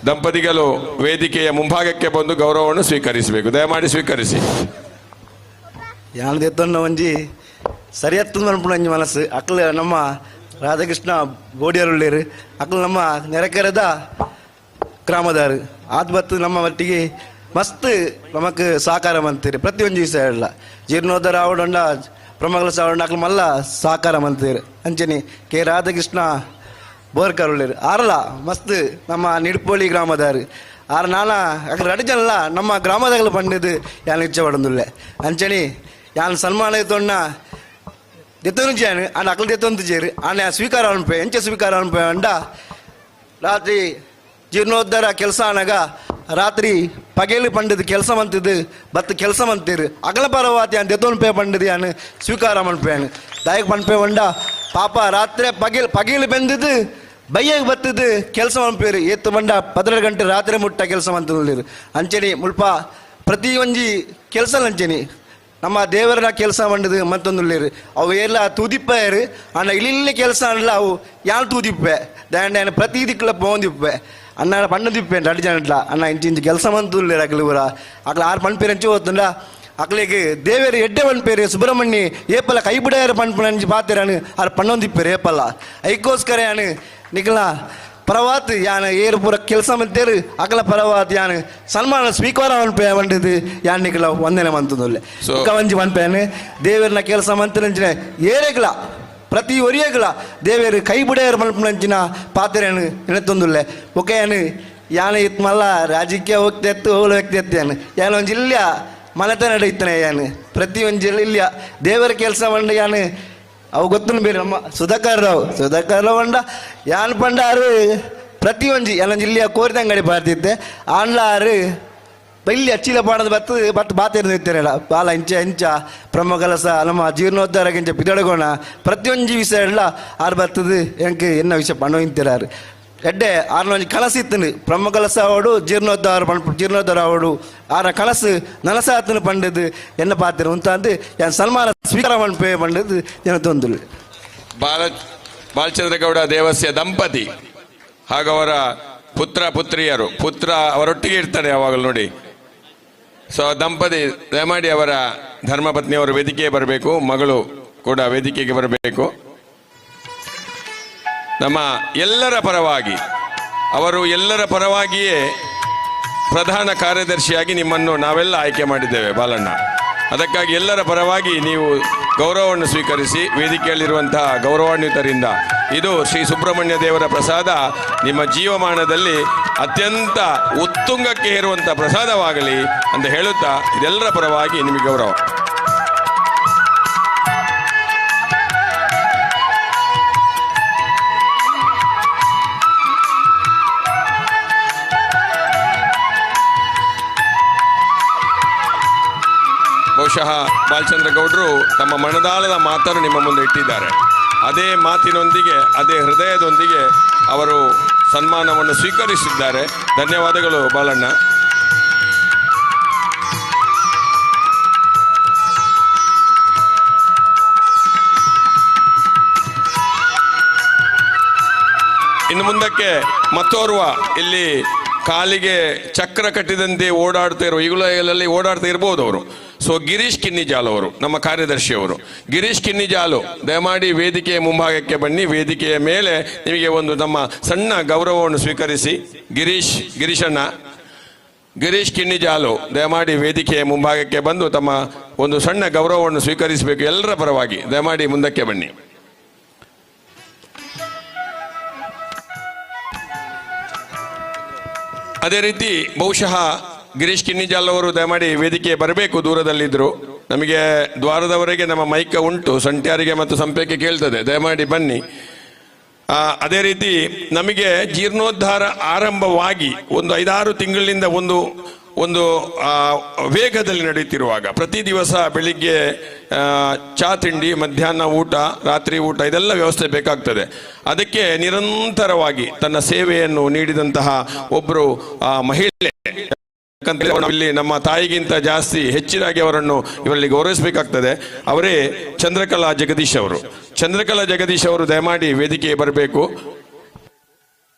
ದಂಪತಿಗಳು ವೇದಿಕೆಯ ಮುಂಭಾಗಕ್ಕೆ ಬಂದು ಗೌರವವನ್ನು ಸ್ವೀಕರಿಸಬೇಕು. ದಯಮಾಡಿ ಸ್ವೀಕರಿಸಿ. ಯಾಣದೆತ್ತೊಂಡ ಒಂಜಿ ಸರಿಯತ್ತೊಂದು ಅನ್ಪುಣ ಒಂಜಿ ಮನಸ್ಸು ಅಕ್ಲು ನಮ್ಮ ರಾಧಾಕೃಷ್ಣ ಬೋಡಿಯರುಳ್ಳೇರು ಅಕ್ಲು ನಮ್ಮ ನೆರೆಕೆರೆದ ಗ್ರಾಮದಾರು ಆದ್ ಬತ್ತು ನಮ್ಮ ಒಟ್ಟಿಗೆ ಮಸ್ತ್ ನಮಕ್ ಸಹಕಾರ ಮಂತೀರಿ ಪ್ರತಿಯೊಂದು ವಿಷಯ ಎಲ್ಲ ಜೀರ್ಣೋದ್ಧಾರ ಆವಡೊಂಡ ಪ್ರಮಗಳ ಸಾವಡೊಂಡ ಅಕ್ಲು ಮಲ್ಲ ಸಹಕಾರ ಮಂತೀರಿ. ಅಂಚನೆ ಕೆ ರಾಧಾಕೃಷ್ಣ ಬೋರ್ಕರ್ ಉಳ್ಳೇರು ಆರಲ್ಲ ಮಸ್ತ್ ನಮ್ಮ ನಿಡ್ಪೋಳಿ ಗ್ರಾಮದಾರು ಆರ ನಾನ ಅಕ್ಲು ರಡು ಜನಲ್ಲ ನಮ್ಮ ಗ್ರಾಮದಾಗಲು ಪಂಡಿದ್ದು ಯಾನು ಇಚ್ಛೆ ಪಡೊಂದುಲ್ಲೆ. ಅಂಚನೆ ಯಾನ್ ಸನ್ಮಾನ ತೊಣ್ಣ ದೆತ್ತೊಂದು ಜಾನು ಆಂಡ ಅಕ್ಲು ದೆತ್ತೊಂದು ಜೇರು ಆನೆ ಸ್ವೀಕಾರ ಅನ್ಪೆ ಎಂಚೆ ಸ್ವೀಕಾರ ಅನ್ಪೆ ಅಂಡ ರಾತ್ರಿ ಜೀರ್ಣೋದ್ಧಾರ ಕೆಲಸ ಆನಾಗ ರಾತ್ರಿ ಪಗೇಲು ಪಂಡದು ಕೆಲಸ ಮಂತಿದ್ದು ಬತ್ತು ಕೆಲಸ ಮಂತೀರು ಅಗಲ ಪರವಾತಿ ಯಾನ್ ದೆತ್ತೊಂದು ಪೇ ಪಂಡದು ಯಾನು ಸ್ವೀಕಾರ ಮನ್ಪೇನು ದಾಯಕ ಪನ್ಪೆ వంಡ ಪಾಪ ರಾತ್ರಿ ಪಗೇಲು ಪಗೇಲು ಬೆಂದಿದ್ದು ಬಯ್ಯಾಗ ಬತ್ತಿದ್ದು ಕೆಲಸ ಮನ್ಪೇರು ಏತ್ತು ಬಂಡ 12 ಗಂಟೆ ರಾತ್ರಿ ಮುಟ್ಟ ಕೆಲಸ ಮಂತುಳ್ಳಿರು. ಅಂಚನೆ ಮುಲ್ಪ ಪ್ರತಿ ಒಂಜಿ ಕೆಲಸ ಅಂಚನೆ ನಮ್ಮ ದೇವರ ಕೆಲಸ ಮಂಡದು ಮತ್ತೊಂದುಳ್ಳೇರು ಅವು ಎಲ್ಲ ತೂದಿಪ್ಪೇರು ಅಣ್ಣ ಇಲ್ಲಿ ಕೆಲಸ ಅಲ್ಲ ಅವು ಯಾನ್ ತೂದಿಪ್ಪೆ ದಾಂಡ ಪ್ರತಿ ದಿಕ್ಕಲ ಪೋಂದಿಪ್ಪೆ ಅಣ್ಣ ಪಣ್ಣದಿಪ್ಪೆ ರಡ್ಡು ಜನ ಅಣ್ಣ ಇಂಚು ಇಂಚು ಕೆಲಸ ಮಂತುಳ್ಳೇರು ಅಕ್ಲು ಪೂರ ಅಕ್ಲು ಆರು ಪಣ್ಪೇರು ಅಂಚು ಹೋತುಂಡ ಅಕ್ಲಿಗೆ ದೇವೇರು ಎಡ್ಡೆ ಪಣ್ಪೇರು ಸುಬ್ರಹ್ಮಣ್ಯ ಏಪಲ್ಲ ಕೈ ಬಿಡಾರ ಪಣ್ಪು ಪಾತೇರಾನು ಆರು ಪಣ್ಣೊಂದಿಪ್ಪೇರು ಏಪಲ್ಲ ಐಕ್ಕೋಸ್ಕರ ಯಾನು ನಿಕ್ಲ ಪರವಾತ್ ಯಾನ್ ಏರು ಪೂರ ಕೆಲಸ ಮಂತೇರು ಅಕಲ ಪರವಾತ್ ಯಾನ್ ಸನ್ಮಾನ ಸ್ವೀಕಾರ ಮನ್ಪೆ ಬಂಡಿದ್ದು ಯಾನ್ ನಿಕ್ಲ ವಂದನೆ ಮಂತುಂದುಲ್ಲೆ ಒಂಜಿ ಮನ್ಪೇನು ದೇವೇರ್ನ ಕೆಲಸ ಮಂತನಂಚಿನ ಏರೇಗ್ಲ ಪ್ರತಿ ಒರಿಯಗ್ಲ ದೇವೇರು ಕೈ ಬಿಡೆಯರು ಮನ್ಪುನಂಚಿನ ಪಾತ್ರೆಯನ್ನು ಎಣೆತೊಂದುಲ್ಲೆ. ಒಕೆಯಾನು ಯಾನ್ ಇತ್ ಮಲ್ಲ ರಾಜಕೀಯ ಹೋಗ್ತಾ ಹೋಗ್ಲ ವ್ಯಕ್ತಿ ಎತ್ತೇನು ಯಾನ್ ಒಂಜಿ ಇಲ್ಲ ಮನೆತನ ಇತ್ತನೆ ಯಾನು ಪ್ರತಿ ಒಂಜಿ ಇಲ್ಲ ದೇವರ ಕೆಲಸ ಮಂಡ ಯಾನು ಅವು ಗೊತ್ತುನು ಬೇರೆ ನಮ್ಮ ಸುಧಾಕರ್ ರಾವ್ ಪಂಡ ಯಾನ್ ಪಂಡ ಆರು ಪ್ರತಿ ಒಂಜಿ ಯಾನೊಂಜಿ ಇಲ್ಲಿಯ ಕೋರಿದಂಗಡಿ ಪಾಡ್ತಿದ್ದೆ ಆಂಡ್ಲ ಆರು ಇಲ್ಲಿ ಅಚ್ಚಿಲ ಪಾಡದ ಬತ್ತು ಬತ್ತು ಬಾತೇರ್ದು ಇತ್ತೇನಲ್ಲ ಬಾಲ ಇಂಚ ಇಂಚ ಪ್ರಮುಖಲಸ ನಮ್ಮ ಜೀರ್ಣೋದ್ಧಾರಕ್ಕೆ ಇಂಚ ಪಿದಡಗೋಣ ಪ್ರತಿಯೊಂಜಿ ವಿಷಯ ಎಲ್ಲ ಆರು ಬರ್ತದೆ ಎಂಕ್ ಎನ್ನ ವಿಷಯ ಪಂಡ ಇಂತಿರಾರು ಎಡ್ಡೆ ಆರ್ನ ಒಂಜಿ ಕನಸು ಇತ್ತನು ಪ್ರಮುಖಲಸ ಅವಡು ಜೀರ್ಣೋದ್ಧಾರ ಪಂಡ್ ಜೀರ್ಣೋದ್ಧಾರ ಅವಡು ಆರ ಕನಸು ನನಸಾತನು ಪಂಡದು ಎನ್ನ ಪಾತ್ರ ಉಂತಾಂದು ಯಾನ್ ಸನ್ಮಾನ ಸ್ವೀಕಾರ ಮನ್ಪೆ ಪಂಡದು ಎನ್ನ ತೊಂದುಲು. ಬಾಲಚಂದ್ರಗೌಡ ದೇವಸ್ಯ ದಂಪತಿ ಹಾಗೂ ಅವರ ಪುತ್ರ ಪುತ್ರಿಯರು, ಪುತ್ರ ಅವರೊಟ್ಟಿಗೆ ಇರ್ತಾರೆ ಯಾವಾಗಲೂ ನೋಡಿ. ಸೊ ದಂಪತಿ ದಯಮಾಡಿ ಅವರ ಧರ್ಮಪತ್ನಿಯವರು ವೇದಿಕೆಗೆ ಬರಬೇಕು, ಮಗಳು ಕೂಡ ವೇದಿಕೆಗೆ ಬರಬೇಕು. ನಮ್ಮ ಎಲ್ಲರ ಪರವಾಗಿ ಅವರು ಎಲ್ಲರ ಪರವಾಗಿಯೇ ಪ್ರಧಾನ ಕಾರ್ಯದರ್ಶಿಯಾಗಿ ನಿಮ್ಮನ್ನು ನಾವೆಲ್ಲ ಆಯ್ಕೆ ಮಾಡಿದ್ದೇವೆ ಬಾಲಣ್ಣ. ಅದಕ್ಕಾಗಿ ಎಲ್ಲರ ಪರವಾಗಿ ನೀವು ಗೌರವವನ್ನು ಸ್ವೀಕರಿಸಿ ವೇದಿಕೆಯಲ್ಲಿರುವಂತಹ ಗೌರವಾನ್ವಿತರಿಂದ ಇದು ಶ್ರೀ ಸುಬ್ರಹ್ಮಣ್ಯ ದೇವರ ಪ್ರಸಾದ ನಿಮ್ಮ ಜೀವಮಾನದಲ್ಲಿ ಅತ್ಯಂತ ಉತ್ತುಂಗಕ್ಕೆ ಏರುವಂಥ ಪ್ರಸಾದವಾಗಲಿ ಅಂತ ಹೇಳುತ್ತಾ ಇದೆಲ್ಲರ ಪರವಾಗಿ ನಿಮಗೆ ಗೌರವ. ಬಹುಶಃ ಬಾಲಚಂದ್ರ ಗೌಡರು ತಮ್ಮ ಮನದಾಳದ ಮಾತನ್ನು ನಿಮ್ಮ ಮುಂದೆ ಇಟ್ಟಿದ್ದಾರೆ. ಅದೇ ಮಾತಿನೊಂದಿಗೆ ಅದೇ ಹೃದಯದೊಂದಿಗೆ ಅವರು ಸನ್ಮಾನವನ್ನು ಸ್ವೀಕರಿಸಿದ್ದಾರೆ. ಧನ್ಯವಾದಗಳು ಬಾಲಣ್ಣ. ಇನ್ನು ಮುಂದಕ್ಕೆ ಮತ್ತೋರ್ವ ಇಲ್ಲಿ ಕಾಲಿಗೆ ಚಕ್ರ ಕಟ್ಟಿದಂತೆ ಓಡಾಡ್ತಾ ಇರುವ, ಈಗಲೂ ಎಲ್ಲಲ್ಲಿ ಓಡಾಡ್ತಾ ಇರ್ಬೋದು ಅವರು. ಸೊ ಗಿರೀಶ್ ಕಿನ್ನಿಜಾಲು ಅವರು ನಮ್ಮ ಕಾರ್ಯದರ್ಶಿಯವರು. ಗಿರೀಶ್ ಕಿನ್ನಿಜಾಲು ದಯಮಾಡಿ ವೇದಿಕೆಯ ಮುಂಭಾಗಕ್ಕೆ ಬನ್ನಿ. ವೇದಿಕೆಯ ಮೇಲೆ ನಿಮಗೆ ಒಂದು ನಮ್ಮ ಸಣ್ಣ ಗೌರವವನ್ನು ಸ್ವೀಕರಿಸಿ. ಗಿರೀಶಣ್ಣ, ಗಿರೀಶ್ ಕಿನ್ನಿಜಾಲು ದಯಮಾಡಿ ವೇದಿಕೆಯ ಮುಂಭಾಗಕ್ಕೆ ಬಂದು ತಮ್ಮ ಒಂದು ಸಣ್ಣ ಗೌರವವನ್ನು ಸ್ವೀಕರಿಸಬೇಕು ಎಲ್ಲರ ಪರವಾಗಿ. ದಯಮಾಡಿ ಮುಂದಕ್ಕೆ ಬನ್ನಿ. ಅದೇ ರೀತಿ ಬಹುಶಃ ಗಿರೀಶ್ ಕಿನ್ನಿಜಾಲ್ ಅವರು ದಯಮಾಡಿ ವೇದಿಕೆ ಬರಬೇಕು, ದೂರದಲ್ಲಿದ್ದರು. ನಮಗೆ ದ್ವಾರದವರೆಗೆ ನಮ್ಮ ಮೈಕ ಉಂಟು, ಸಂಟ್ಯಾರಿಗೆ ಮತ್ತು ಸಂಪೇಕೆ ಕೇಳ್ತದೆ, ದಯಮಾಡಿ ಬನ್ನಿ. ಅದೇ ರೀತಿ ನಮಗೆ ಜೀರ್ಣೋದ್ಧಾರ ಆರಂಭವಾಗಿ ಒಂದು 5-6 ತಿಂಗಳಿಂದ ಒಂದು ಒಂದು ವೇಗದಲ್ಲಿ ನಡೆಯುತ್ತಿರುವಾಗ ಪ್ರತಿ ದಿವಸ ಬೆಳಿಗ್ಗೆ ಚಾ ತಿಂಡಿ, ಮಧ್ಯಾಹ್ನ ಊಟ, ರಾತ್ರಿ ಊಟ ಇದೆಲ್ಲ ವ್ಯವಸ್ಥೆ ಬೇಕಾಗ್ತದೆ. ಅದಕ್ಕೆ ನಿರಂತರವಾಗಿ ತನ್ನ ಸೇವೆಯನ್ನು ನೀಡಿದಂತಹ ಒಬ್ಬರು ಮಹಿಳೆ, ಯಾಕಂತೇಳಿದ್ರೆ ಇಲ್ಲಿ ನಮ್ಮ ತಾಯಿಗಿಂತ ಜಾಸ್ತಿ ಹೆಚ್ಚಿನಾಗಿ ಅವರನ್ನು ಇವರಲ್ಲಿ ಗೌರವಿಸಬೇಕಾಗ್ತದೆ. ಅವರೇ ಚಂದ್ರಕಲಾ ಜಗದೀಶ್ ಅವರು. ಚಂದ್ರಕಲಾ ಜಗದೀಶ್ ಅವರು ದಯಮಾಡಿ ವೇದಿಕೆಗೆ ಬರಬೇಕು.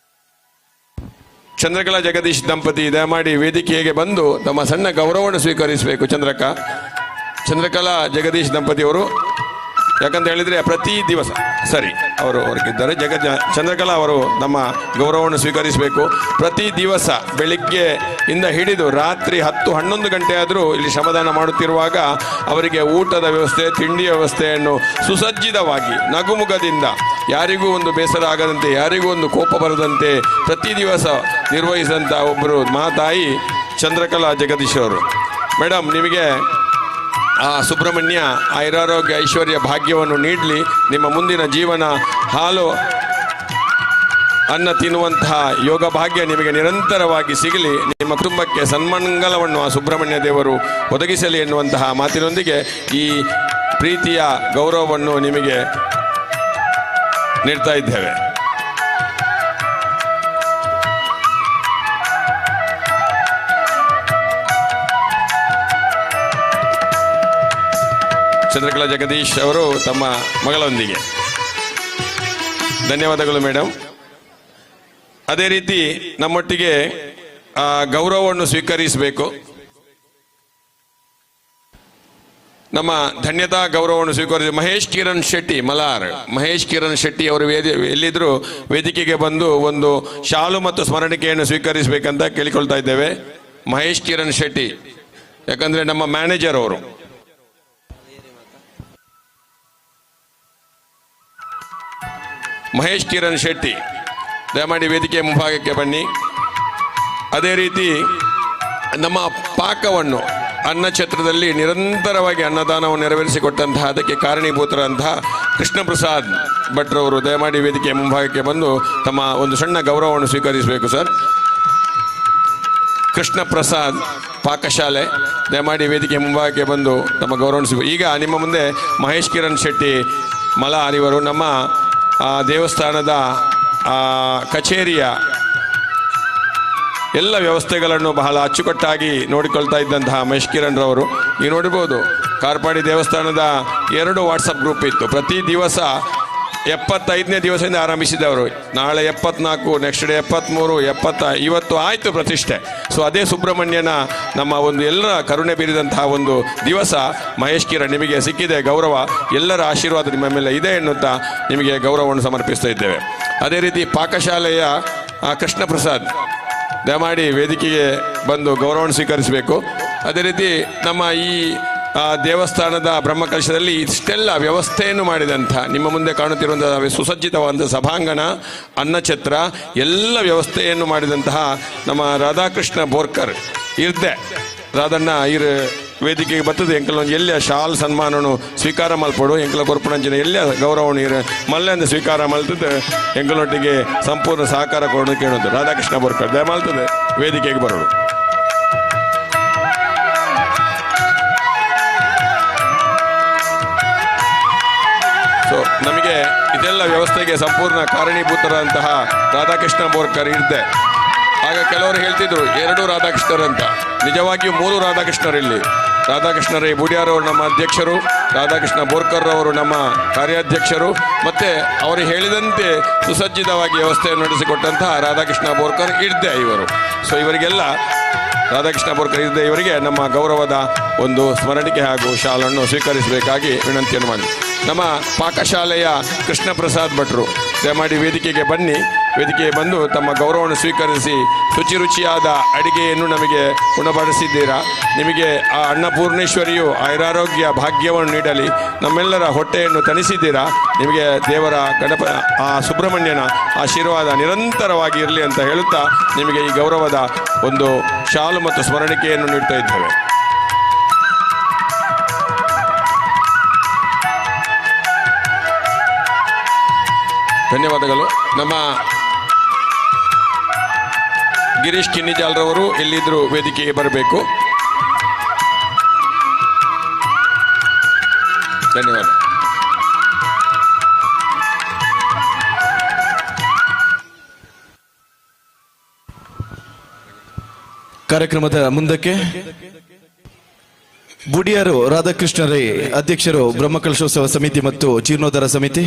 ಚಂದ್ರಕಲಾ ಜಗದೀಶ್ ದಂಪತಿ ದಯಮಾಡಿ ವೇದಿಕೆಗೆ ಬಂದು ತಮ್ಮ ಸಣ್ಣ ಗೌರವವನ್ನು ಸ್ವೀಕರಿಸಬೇಕು. ಚಂದ್ರಕಲಾ ಜಗದೀಶ್ ದಂಪತಿಯವರು, ಯಾಕಂತ ಹೇಳಿದರೆ ಪ್ರತಿ ದಿವಸ ಸರಿ ಅವರು ಹೊರಗಿದ್ದಾರೆ. ಚಂದ್ರಕಲಾ ಅವರು ನಮ್ಮ ಗೌರವವನ್ನು ಸ್ವೀಕರಿಸಬೇಕು. ಪ್ರತಿ ದಿವಸ ಬೆಳಿಗ್ಗೆ ಇಂದ ಹಿಡಿದು ರಾತ್ರಿ 10-11 ಗಂಟೆ ಆದರೂ ಇಲ್ಲಿ ಶ್ರಮದಾನ ಮಾಡುತ್ತಿರುವಾಗ ಅವರಿಗೆ ಊಟದ ವ್ಯವಸ್ಥೆ, ತಿಂಡಿಯ ವ್ಯವಸ್ಥೆಯನ್ನು ಸುಸಜ್ಜಿತವಾಗಿ ನಗುಮುಖದಿಂದ, ಯಾರಿಗೂ ಒಂದು ಬೇಸರ ಆಗದಂತೆ, ಯಾರಿಗೂ ಒಂದು ಕೋಪ ಬರದಂತೆ ಪ್ರತಿ ದಿವಸ ನಿರ್ವಹಿಸಿದಂಥ ಒಬ್ಬರು ಮಾತಾಯಿ ಚಂದ್ರಕಲಾ ಜಗದೀಶ್ ಅವರು. ಮೇಡಮ್, ನಿಮಗೆ ಆ ಸುಬ್ರಹ್ಮಣ್ಯ ಐರಾರೋಗ್ಯ ಐಶ್ವರ್ಯ ಭಾಗ್ಯವನ್ನು ನೀಡಲಿ. ನಿಮ್ಮ ಮುಂದಿನ ಜೀವನ ಹಾಲು ಅನ್ನ ತಿನ್ನುವಂತಹ ಯೋಗ ಭಾಗ್ಯ ನಿಮಗೆ ನಿರಂತರವಾಗಿ ಸಿಗಲಿ. ನಿಮ್ಮ ಕುಟುಂಬಕ್ಕೆ ಸನ್ಮಂಗಲವನ್ನು ಆ ಸುಬ್ರಹ್ಮಣ್ಯ ದೇವರು ಒದಗಿಸಲಿ ಎನ್ನುವಂತಹ ಮಾತಿನೊಂದಿಗೆ ಈ ಪ್ರೀತಿಯ ಗೌರವವನ್ನು ನಿಮಗೆ ನೀಡ್ತಾ ಇದ್ದೇವೆ. ಚಂದ್ರಕಲಾ ಜಗದೀಶ್ ಅವರು ತಮ್ಮ ಮಗಳೊಂದಿಗೆ. ಧನ್ಯವಾದಗಳು ಮೇಡಮ್. ಅದೇ ರೀತಿ ನಮ್ಮೊಟ್ಟಿಗೆ ಗೌರವವನ್ನು ಸ್ವೀಕರಿಸಬೇಕು. ನಮ್ಮ ಧನ್ಯತಾ ಗೌರವವನ್ನು ಸ್ವೀಕರಿಸಿ ಮಹೇಶ್ ಕಿರಣ್ ಶೆಟ್ಟಿ ಮಲಾರ್, ಮಹೇಶ್ ಕಿರಣ್ ಶೆಟ್ಟಿ ಅವರು ಎಲ್ಲಿದ್ದರೂ ವೇದಿಕೆಗೆ ಬಂದು ಒಂದು ಶಾಲು ಮತ್ತು ಸ್ಮರಣಿಕೆಯನ್ನು ಸ್ವೀಕರಿಸಬೇಕಂತ ಕೇಳಿಕೊಳ್ತಾ ಇದ್ದೇವೆ. ಮಹೇಶ್ ಕಿರಣ್ ಶೆಟ್ಟಿ, ಯಾಕಂದರೆ ನಮ್ಮ ಮ್ಯಾನೇಜರ್ ಅವರು. ಮಹೇಶ್ ಕಿರಣ್ ಶೆಟ್ಟಿ ದಯಮಾಡಿ ವೇದಿಕೆಯ ಮುಂಭಾಗಕ್ಕೆ ಬನ್ನಿ. ಅದೇ ರೀತಿ ನಮ್ಮ ಪಾಕವನ್ನು ಅನ್ನಛತ್ರದಲ್ಲಿ ನಿರಂತರವಾಗಿ ಅನ್ನದಾನವನ್ನು ನೆರವೇರಿಸಿಕೊಟ್ಟಂತಹ, ಅದಕ್ಕೆ ಕಾರಣೀಭೂತರಂತಹ ಕೃಷ್ಣಪ್ರಸಾದ್ ಭಟ್ರವರು ದಯಮಾಡಿ ವೇದಿಕೆಯ ಮುಂಭಾಗಕ್ಕೆ ಬಂದು ತಮ್ಮ ಒಂದು ಸಣ್ಣ ಗೌರವವನ್ನು ಸ್ವೀಕರಿಸಬೇಕು ಸರ್. ಕೃಷ್ಣಪ್ರಸಾದ್ ಪಾಕಶಾಲೆ ದಯಮಾಡಿ ವೇದಿಕೆ ಮುಂಭಾಗಕ್ಕೆ ಬಂದು ತಮ್ಮ ಗೌರವವನ್ನು ಈಗ ನಿಮ್ಮ ಮುಂದೆ ಮಹೇಶ್ ಕಿರಣ್ ಶೆಟ್ಟಿ ಮಲಾರ್ ಇವರು ನಮ್ಮ ದೇವಸ್ಥಾನದ ಕಚೇರಿಯ ಎಲ್ಲ ವ್ಯವಸ್ಥೆಗಳನ್ನು ಬಹಳ ಅಚ್ಚುಕಟ್ಟಾಗಿ ನೋಡಿಕೊಳ್ತಾ ಇದ್ದಂತಹ ಮಹೇಶ್ ಕಿರಣ್ ರವರು. ನೀವು ನೋಡ್ಬೋದು, ಕಾರ್ಪಾಡಿ ದೇವಸ್ಥಾನದ 2 ವಾಟ್ಸಪ್ ಗ್ರೂಪ್ ಇತ್ತು. ಪ್ರತಿ ದಿವಸ 75ನೇ ದಿವಸದಿಂದ ಆರಂಭಿಸಿದವರು. ನಾಳೆ 74, ನೆಕ್ಸ್ಟ್ ಡೇ 73, 70, ಇವತ್ತು ಆಯಿತು ಪ್ರತಿಷ್ಠೆ. ಸೊ ಅದೇ ಸುಬ್ರಹ್ಮಣ್ಯನ ನಮ್ಮ ಒಂದು ಎಲ್ಲರ ಕರುಣೆ ಬೀರಿದಂತಹ ಒಂದು ದಿವಸ ಮಹೇಶ್ ಕಿರಣ್ ನಿಮಗೆ ಸಿಕ್ಕಿದೆ ಗೌರವ, ಎಲ್ಲರ ಆಶೀರ್ವಾದ ನಿಮ್ಮ ಮೇಲೆ ಇದೆ ಎನ್ನುತ್ತಾ ನಿಮಗೆ ಗೌರವವನ್ನು ಸಮರ್ಪಿಸ್ತಾ ಇದ್ದೇವೆ. ಅದೇ ರೀತಿ ಪಾಕಶಾಲೆಯ ಕೃಷ್ಣ ಪ್ರಸಾದ್ ದಯಮಾಡಿ ವೇದಿಕೆಗೆ ಬಂದು ಗೌರವವನ್ನು ಸ್ವೀಕರಿಸಬೇಕು. ಅದೇ ರೀತಿ ನಮ್ಮ ಈ ದೇವಸ್ಥಾನದ ಬ್ರಹ್ಮಕಲಶದಲ್ಲಿ ಇಷ್ಟೆಲ್ಲ ವ್ಯವಸ್ಥೆಯನ್ನು ಮಾಡಿದಂಥ ನಿಮ್ಮ ಮುಂದೆ ಕಾಣುತ್ತಿರುವಂತಹ ಸುಸಜ್ಜಿತವಾದಂಥ ಸಭಾಂಗಣ, ಅನ್ನಛತ್ರ ಎಲ್ಲ ವ್ಯವಸ್ಥೆಯನ್ನು ಮಾಡಿದಂತಹ ನಮ್ಮ ರಾಧಾಕೃಷ್ಣ ಬೋರ್ಕರ್ ಇರ್ದೆ ರಾಧಣ್ಣ ಇರು ವೇದಿಕೆಗೆ ಬರ್ತದೆ. ಎಂಕಲ್ ಒಂದು ಎಲ್ಲ ಶಾಲ್ ಸನ್ಮಾನನು ಸ್ವೀಕಾರ ಮಲ್ಪಡು, ಎಂಕಲ ಕೊರ್ಪಣಂಚಿನ ಎಲ್ಲ ಗೌರವನು ಇರು ಮಲ್ಲೆಂದು ಸ್ವೀಕಾರ ಮಲ್ತದೆ. ಎಂಕಲೊಟ್ಟಿಗೆ ಸಂಪೂರ್ಣ ಸಹಕಾರ ಕೊಡೋದು ಕೇಳೋದು ರಾಧಾಕೃಷ್ಣ ಬೋರ್ಕರ್ ದಯಮಾಲ್ತದೆ ವೇದಿಕೆಗೆ ಬರೋದು. ಸೊ ನಮಗೆ ಇದೆಲ್ಲ ವ್ಯವಸ್ಥೆಗೆ ಸಂಪೂರ್ಣ ಕಾರಣೀಭೂತರಂತಹ ರಾಧಾಕೃಷ್ಣ ಬೋರ್ಕರ್ ಇದ್ದೆ. ಆಗ ಕೆಲವರು ಹೇಳ್ತಿದ್ರು 2 ರಾಧಾಕೃಷ್ಣರಂತ, ನಿಜವಾಗಿಯೂ 3 ರಾಧಾಕೃಷ್ಣರಿಲ್ಲಿ. ರಾಧಾಕೃಷ್ಣರೇ ಬುಡಿಯಾರವರು ನಮ್ಮ ಅಧ್ಯಕ್ಷರು, ರಾಧಾಕೃಷ್ಣ ಬೋರ್ಕರ್ ಅವರು ನಮ್ಮ ಕಾರ್ಯಾಧ್ಯಕ್ಷರು, ಮತ್ತು ಅವರು ಹೇಳಿದಂತೆ ಸುಸಜ್ಜಿತವಾಗಿ ವ್ಯವಸ್ಥೆಯನ್ನು ನಡೆಸಿಕೊಟ್ಟಂತಹ ರಾಧಾಕೃಷ್ಣ ಬೋರ್ಕರ್ ಇದ್ದೆ ಇವರು. ಸೊ ಇವರಿಗೆಲ್ಲ ರಾಧಾಕೃಷ್ಣ ಬೋರ್ಕರ್ ಇದ್ದೆ ಇವರಿಗೆ ನಮ್ಮ ಗೌರವದ ಒಂದು ಸ್ಮರಣಿಕೆ ಹಾಗೂ ಶಾಲನ್ನು ಸ್ವೀಕರಿಸಬೇಕಾಗಿ ವಿನಂತಿಯನ್ನು ಮಾಡಿ. ನಮ್ಮ ಪಾಕಶಾಲೆಯ ಕೃಷ್ಣ ಪ್ರಸಾದ್ ಭಟ್ರು ದಯಮಾಡಿ ವೇದಿಕೆಗೆ ಬನ್ನಿ. ವೇದಿಕೆಗೆ ಬಂದು ತಮ್ಮ ಗೌರವವನ್ನು ಸ್ವೀಕರಿಸಿ ಶುಚಿ ರುಚಿಯಾದ ಅಡಿಗೆಯನ್ನು ನಮಗೆ ಉಣಬಡಿಸಿದ್ದೀರಾ. ನಿಮಗೆ ಆ ಅನ್ನಪೂರ್ಣೇಶ್ವರಿಯು ಆಯುರಾರೋಗ್ಯ ಭಾಗ್ಯವನ್ನು ನೀಡಲಿ. ನಮ್ಮೆಲ್ಲರ ಹೊಟ್ಟೆಯನ್ನು ತಣಿಸಿದ್ದೀರಾ. ನಿಮಗೆ ದೇವರ ಗಣಪ ಆ ಸುಬ್ರಹ್ಮಣ್ಯನ ಆಶೀರ್ವಾದ ನಿರಂತರವಾಗಿ ಇರಲಿ ಅಂತ ಹೇಳುತ್ತಾ ನಿಮಗೆ ಈ ಗೌರವದ ಒಂದು ಶಾಲು ಮತ್ತು ಸ್ಮರಣಿಕೆಯನ್ನು ನೀಡ್ತಾ ಇದ್ದೇವೆ. ಧನ್ಯವಾದಗಳು. ನಮ್ಮ ಗಿರೀಶ್ ಕಿನ್ನಿಜಾಲ್ರವರು ಎಲ್ಲಿದ್ದರೂ ವೇದಿಕೆಗೆ ಬರಬೇಕು. ಧನ್ಯವಾದ. ಕಾರ್ಯಕ್ರಮದ ಮುಂದಕ್ಕೆ ಬುಡಿಯಾರು ರಾಧಾಕೃಷ್ಣ ರೈ ಅಧ್ಯಕ್ಷರು ಬ್ರಹ್ಮಕಲಶೋತ್ಸವ ಸಮಿತಿ ಮತ್ತು ಜೀರ್ಣೋದ್ಧಾರ ಸಮಿತಿ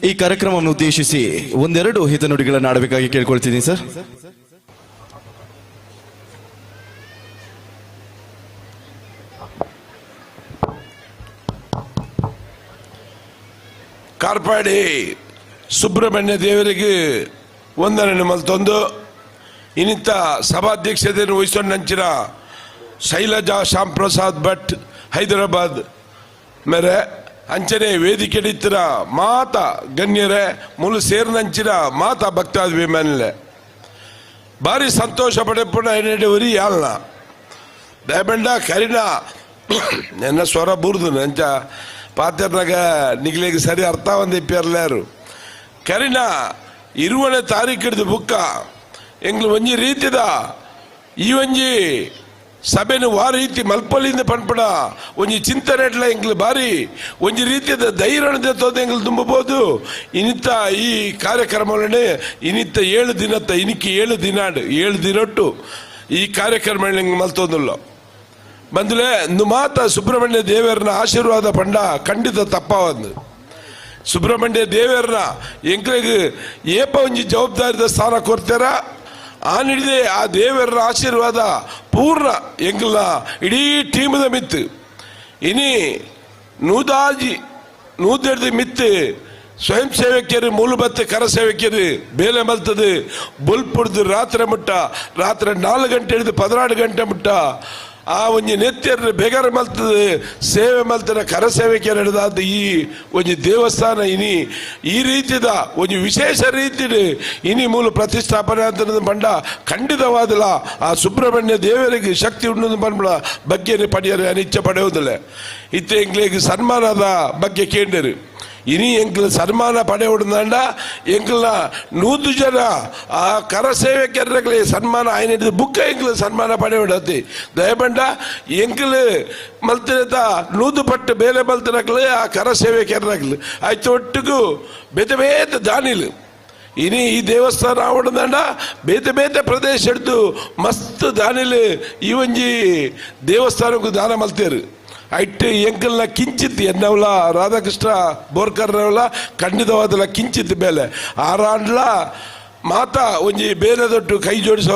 ಈ ಕಾರ್ಯಕ್ರಮವನ್ನು ಉದ್ದೇಶಿಸಿ ಒಂದೆರಡು ಹಿತನುಡಿಗಳನ್ನು ಆಡಬೇಕಾಗಿ ಕೇಳ್ಕೊಳ್ತೀನಿ ಸರ್. ಕಾರ್ಪಾಡಿ ಸುಬ್ರಹ್ಮಣ್ಯ ದೇವರಿಗೆ ವಂದನೆ ಮಲ್ತೊಂದು ಇನ್ನಿತ್ತ ಸಭಾಧ್ಯಕ್ಷತೆಯನ್ನು ವಹಿಸಿಕೊಂಡಂಚಿನ ಶೈಲಜಾ ಶ್ಯಾಮ್ ಪ್ರಸಾದ್ ಭಟ್ ಹೈದರಾಬಾದ್ ಮೇರೆ ಅಂಚನೆ ವೇದಿಕೆಡಿತ್ತಿರ ಮಾತಾ ಗಣ್ಯರೇ ಮುಲು ಸೇರಿನಂಚಿನ ಮಾತಾ ಭಕ್ತಾದ್ವಿ ಮೇಲೆ ಭಾರಿ ಸಂತೋಷ ಪಡೆಪುಣ ಎಣ್ಣೆ ಯಾಲ್ನ ದಯಬಂಡ ಕರಿನ ನನ್ನ ಸ್ವರ ಬೂರ್ದು ನಂಚ ಪಾತ್ರನಾಗ ನಿಗ್ಲಿಗೆ ಸರಿ ಅರ್ಥ ಒಂದು ಇಪ್ಪಿರ್ಲಾರು ಕರಿನ 20ನೇ ತಾರೀಕು ಹಿಡಿದು ಬುಕ್ಕ ಎಂಗ್ಲು ಒಂಜಿ ರೀತಿದ ಈ ಒಂಜಿ ಸಭೆನು ವಾ ರೀತಿ ಮಲ್ಪಲಿಂದ ಪನ್ಪಡ ಒಂಜಿ ಚಿಂತನೆ ಇಟ್ಲ ಎಂಗ್ಲು ಬಾರಿ ಒಂಜಿ ರೀತಿಯ ಧೈರ್ಯದ ತೋದ ಎಂಗ್ಲು ತುಂಬಬಹುದು. ಇನ್ನಿತ್ತ ಈ ಕಾರ್ಯಕ್ರಮಗಳನ್ನೇ ಇನ್ನಿತ್ತ 7 ದಿನತ್ತ ಇನಿಕ್ಕೆ 7 ದಿನ 7 ದಿನೊಟ್ಟು ಈ ಕಾರ್ಯಕ್ರಮ ಮಲ್ತೊಂದುಲ್ಲ ಬಂದಲೇ ಮಾತ ಸುಬ್ರಹ್ಮಣ್ಯ ದೇವರನ್ನ ಆಶೀರ್ವಾದ ಪಂಡ ಖಂಡಿತ ತಪ್ಪವಂದು. ಸುಬ್ರಹ್ಮಣ್ಯ ದೇವರನ್ನ ಎಂಕ್ಲಿಗೆ ಏಪ ಒಂಜಿ ಜವಾಬ್ದಾರಿದ ಸ್ಥಾನ ಕೊಡ್ತಾರ ಆ ಹಿಡಿದೆ ಆ ದೇವರ ಆಶೀರ್ವಾದ ಪೂರ್ಣ ಎಂಗ್ಲ ಇಡೀ ಟೀಮದ ಮಿತ್ತು ಇನಿ ನೂದಾಜಿ ನೂದೆಡ್ದು ಮಿತ್ತು ಸ್ವಯಂ ಸೇವಕಿಯರು ಮೂಲಬತ್ತೆ ಕರ ಸೇವಕಿಯರು ಬೇಲೆ ಮಲ್ತದೆ ಬೊಲ್ಪುಡ್ದು ರಾತ್ರಿ ಮುಟ್ಟ ರಾತ್ರಿ 4 ಗಂಟೆ ಹಿಡಿದು 16 ಗಂಟೆ ಮುಟ್ಟ ಆ ಒಂಜಿ ನೆತ್ಯರು ಬೇಗಾರ ಮಲ್ತದೆ ಸೇವೆ ಮಲ್ತನ ಕರ ಸೇವಕಿಯರು ಹಿಡಿದಾದ ಈ ಒಂಜಿ ದೇವಸ್ಥಾನ ಇನಿ ಈ ರೀತಿದ ಒಂಜಿ ವಿಶೇಷ ರೀತಿಡ್ ಇನಿ ಮೂಲ ಪ್ರತಿಷ್ಠಾಪನೆ ಅಂತ ಬಂಡ ಖಂಡಿತವಾದಲ ಆ ಸುಬ್ರಹ್ಮಣ್ಯ ದೇವರಿಗೆ ಶಕ್ತಿ ಉಂಡು ಬಂಡ ಬಗ್ಗೆ ಪಡೆಯರು ಅನಿಚ್ಛೆ ಪಡೆಯುವುದಿಲ್ಲ. ಇತ್ತೆ ಎಂಗ್ಲಿಗೆ ಸನ್ಮಾನದ ಬಗ್ಗೆ ಕೇಂದ್ರರು ಇನಿ ಎಂಕ್ಲ ಸನ್ಮಾನ ಪಡೆಯುವುದಂಡ ಎಂಕ್ಲ 100 ಜನ ಆ ಕರ ಸೇವಕರಿಗೆ ಸನ್ಮಾನ ಆಯ್ನ ಹಿಡಿದು ಬುಕ್ಕ ಎಂಕ್ಲ ಸನ್ಮಾನ ಪಡೆಯುಡತಿ ದಯಬಂಡ ಎಂಕ್ಲು ಮಲ್ತಿನ 100 ಪಟ್ಟು ಬೇಲೆ ಮಲ್ತಿನಕ್ಲು ಆ ಕರ ಸೇವಕರಕ್ಲು ಆಯ್ತು ಒಟ್ಟಿಗೂ ಬೇತೆ ಬೇತೆ ದಾನಿಲು ಇನಿ ಈ ದೇವಸ್ಥಾನ ಆವಡದಂಡ ಬೇತೆ ಬೇತೆ ಪ್ರದೇಶ ಹಿಡಿದು ಮಸ್ತ್ ದಾನಿಲು ಈ ಒಂಜಿ ದೇವಸ್ಥಾನಕ್ಕೂ ದಾನ ಮಲ್ತೇರು. ಐಟ್ ಎಂಕಲ್ನ ಕಿಂಚಿತ್ ಎನ್ನವಲ ರಾಧಾಕೃಷ್ಣ ಬೋರ್ಕರ್ನವಲ ಖಂಡಿತವಾದಲ ಕಿಂಚಿತ್ ಬೇಲೆ ಆರಾಂಡ್ಲ ಮಾತಾ ಒಂಜಿ ಬೇರೆ ದೊಟ್ಟು ಕೈ ಜೋಡಿಸ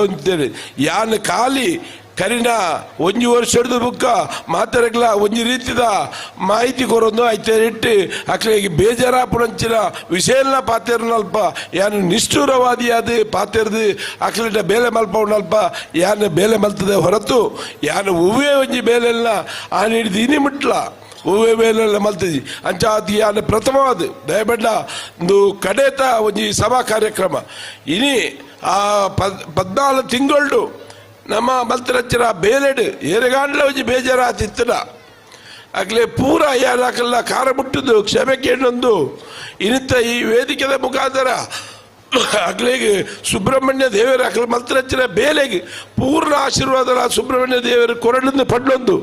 ಯಾನ್ ಖಾಲಿ ಕರಿನ ಒಂಜಿ ವರ್ಷ ಹಿಡಿದು ಬುಕ್ಕ ಮಾತಾಡಗ್ಲ ಒಂಜಿ ರೀತಿದ ಮಾಹಿತಿ ಕೊರೊಂದು ಐತೆ ಇಟ್ಟು ಅಕ್ಲಿಗೆ ಬೇಜಾರಾಪುಣಂಚಿನ ವಿಷಯನ ಪಾತೇರ್ನಲ್ಪ ಯಾನು ನಿಷ್ಠುರವಾದಿಯಾದ ಪಾತೇರ್ದು ಅಕ್ಲಿಟ ಬೇಲೆ ಮಲ್ಪವನಲ್ಪ ಯಾನು ಬೇಲೆ ಮಲ್ತದೆ ಹೊರತು ಯಾನು ಹೂವೇ ಒಂಜಿ ಬೇಲೆಲ್ಲ ಆ ಹಿಡಿದು ಇನಿ ಮುಟ್ಲ ಹೂವೇ ಬೇಲೆಲ್ಲ ಮಲ್ತದಿ ಅಂಚಾತಿ ಯಾನು ಪ್ರಥಮವಾದ ದಯಬೆಡ್ಡ ಒಂದು ಕಡೇತ ಒಂಜಿ ಸಭಾ ಕಾರ್ಯಕ್ರಮ ಇನಿ ಆ 14 ತಿಂಗಳು ನಮ್ಮ ಮಲ್ತರಚ್ಚರ ಬೇಲೆಡು ಏರೆಗಾಂಡ್ಲ ಒಂಜಿ ಬೇಜಾರಾತಿತ್ತದ ಅಗ್ಲೆ ಪೂರ ಯಾರಾಕಲ್ಲ ಖಾರ ಮುಟ್ಟುದು ಕ್ಷಮೆ ಕೇಳೊಂದು ಇನ್ನಿತ್ತ ಈ ವೇದಿಕೆದ ಮುಖಾಂತರ ಅಗ್ಲಿಗೆ ಸುಬ್ರಹ್ಮಣ್ಯ ದೇವರ ಅಕ್ಲ ಮಲ್ತರಚ್ಚರ ಬೇಲೆಗೆ ಪೂರ್ಣ ಆಶೀರ್ವಾದ ಸುಬ್ರಹ್ಮಣ್ಯ ದೇವರ ಕೊರಳಿಂದ ಪಡ್ಲೊಂದು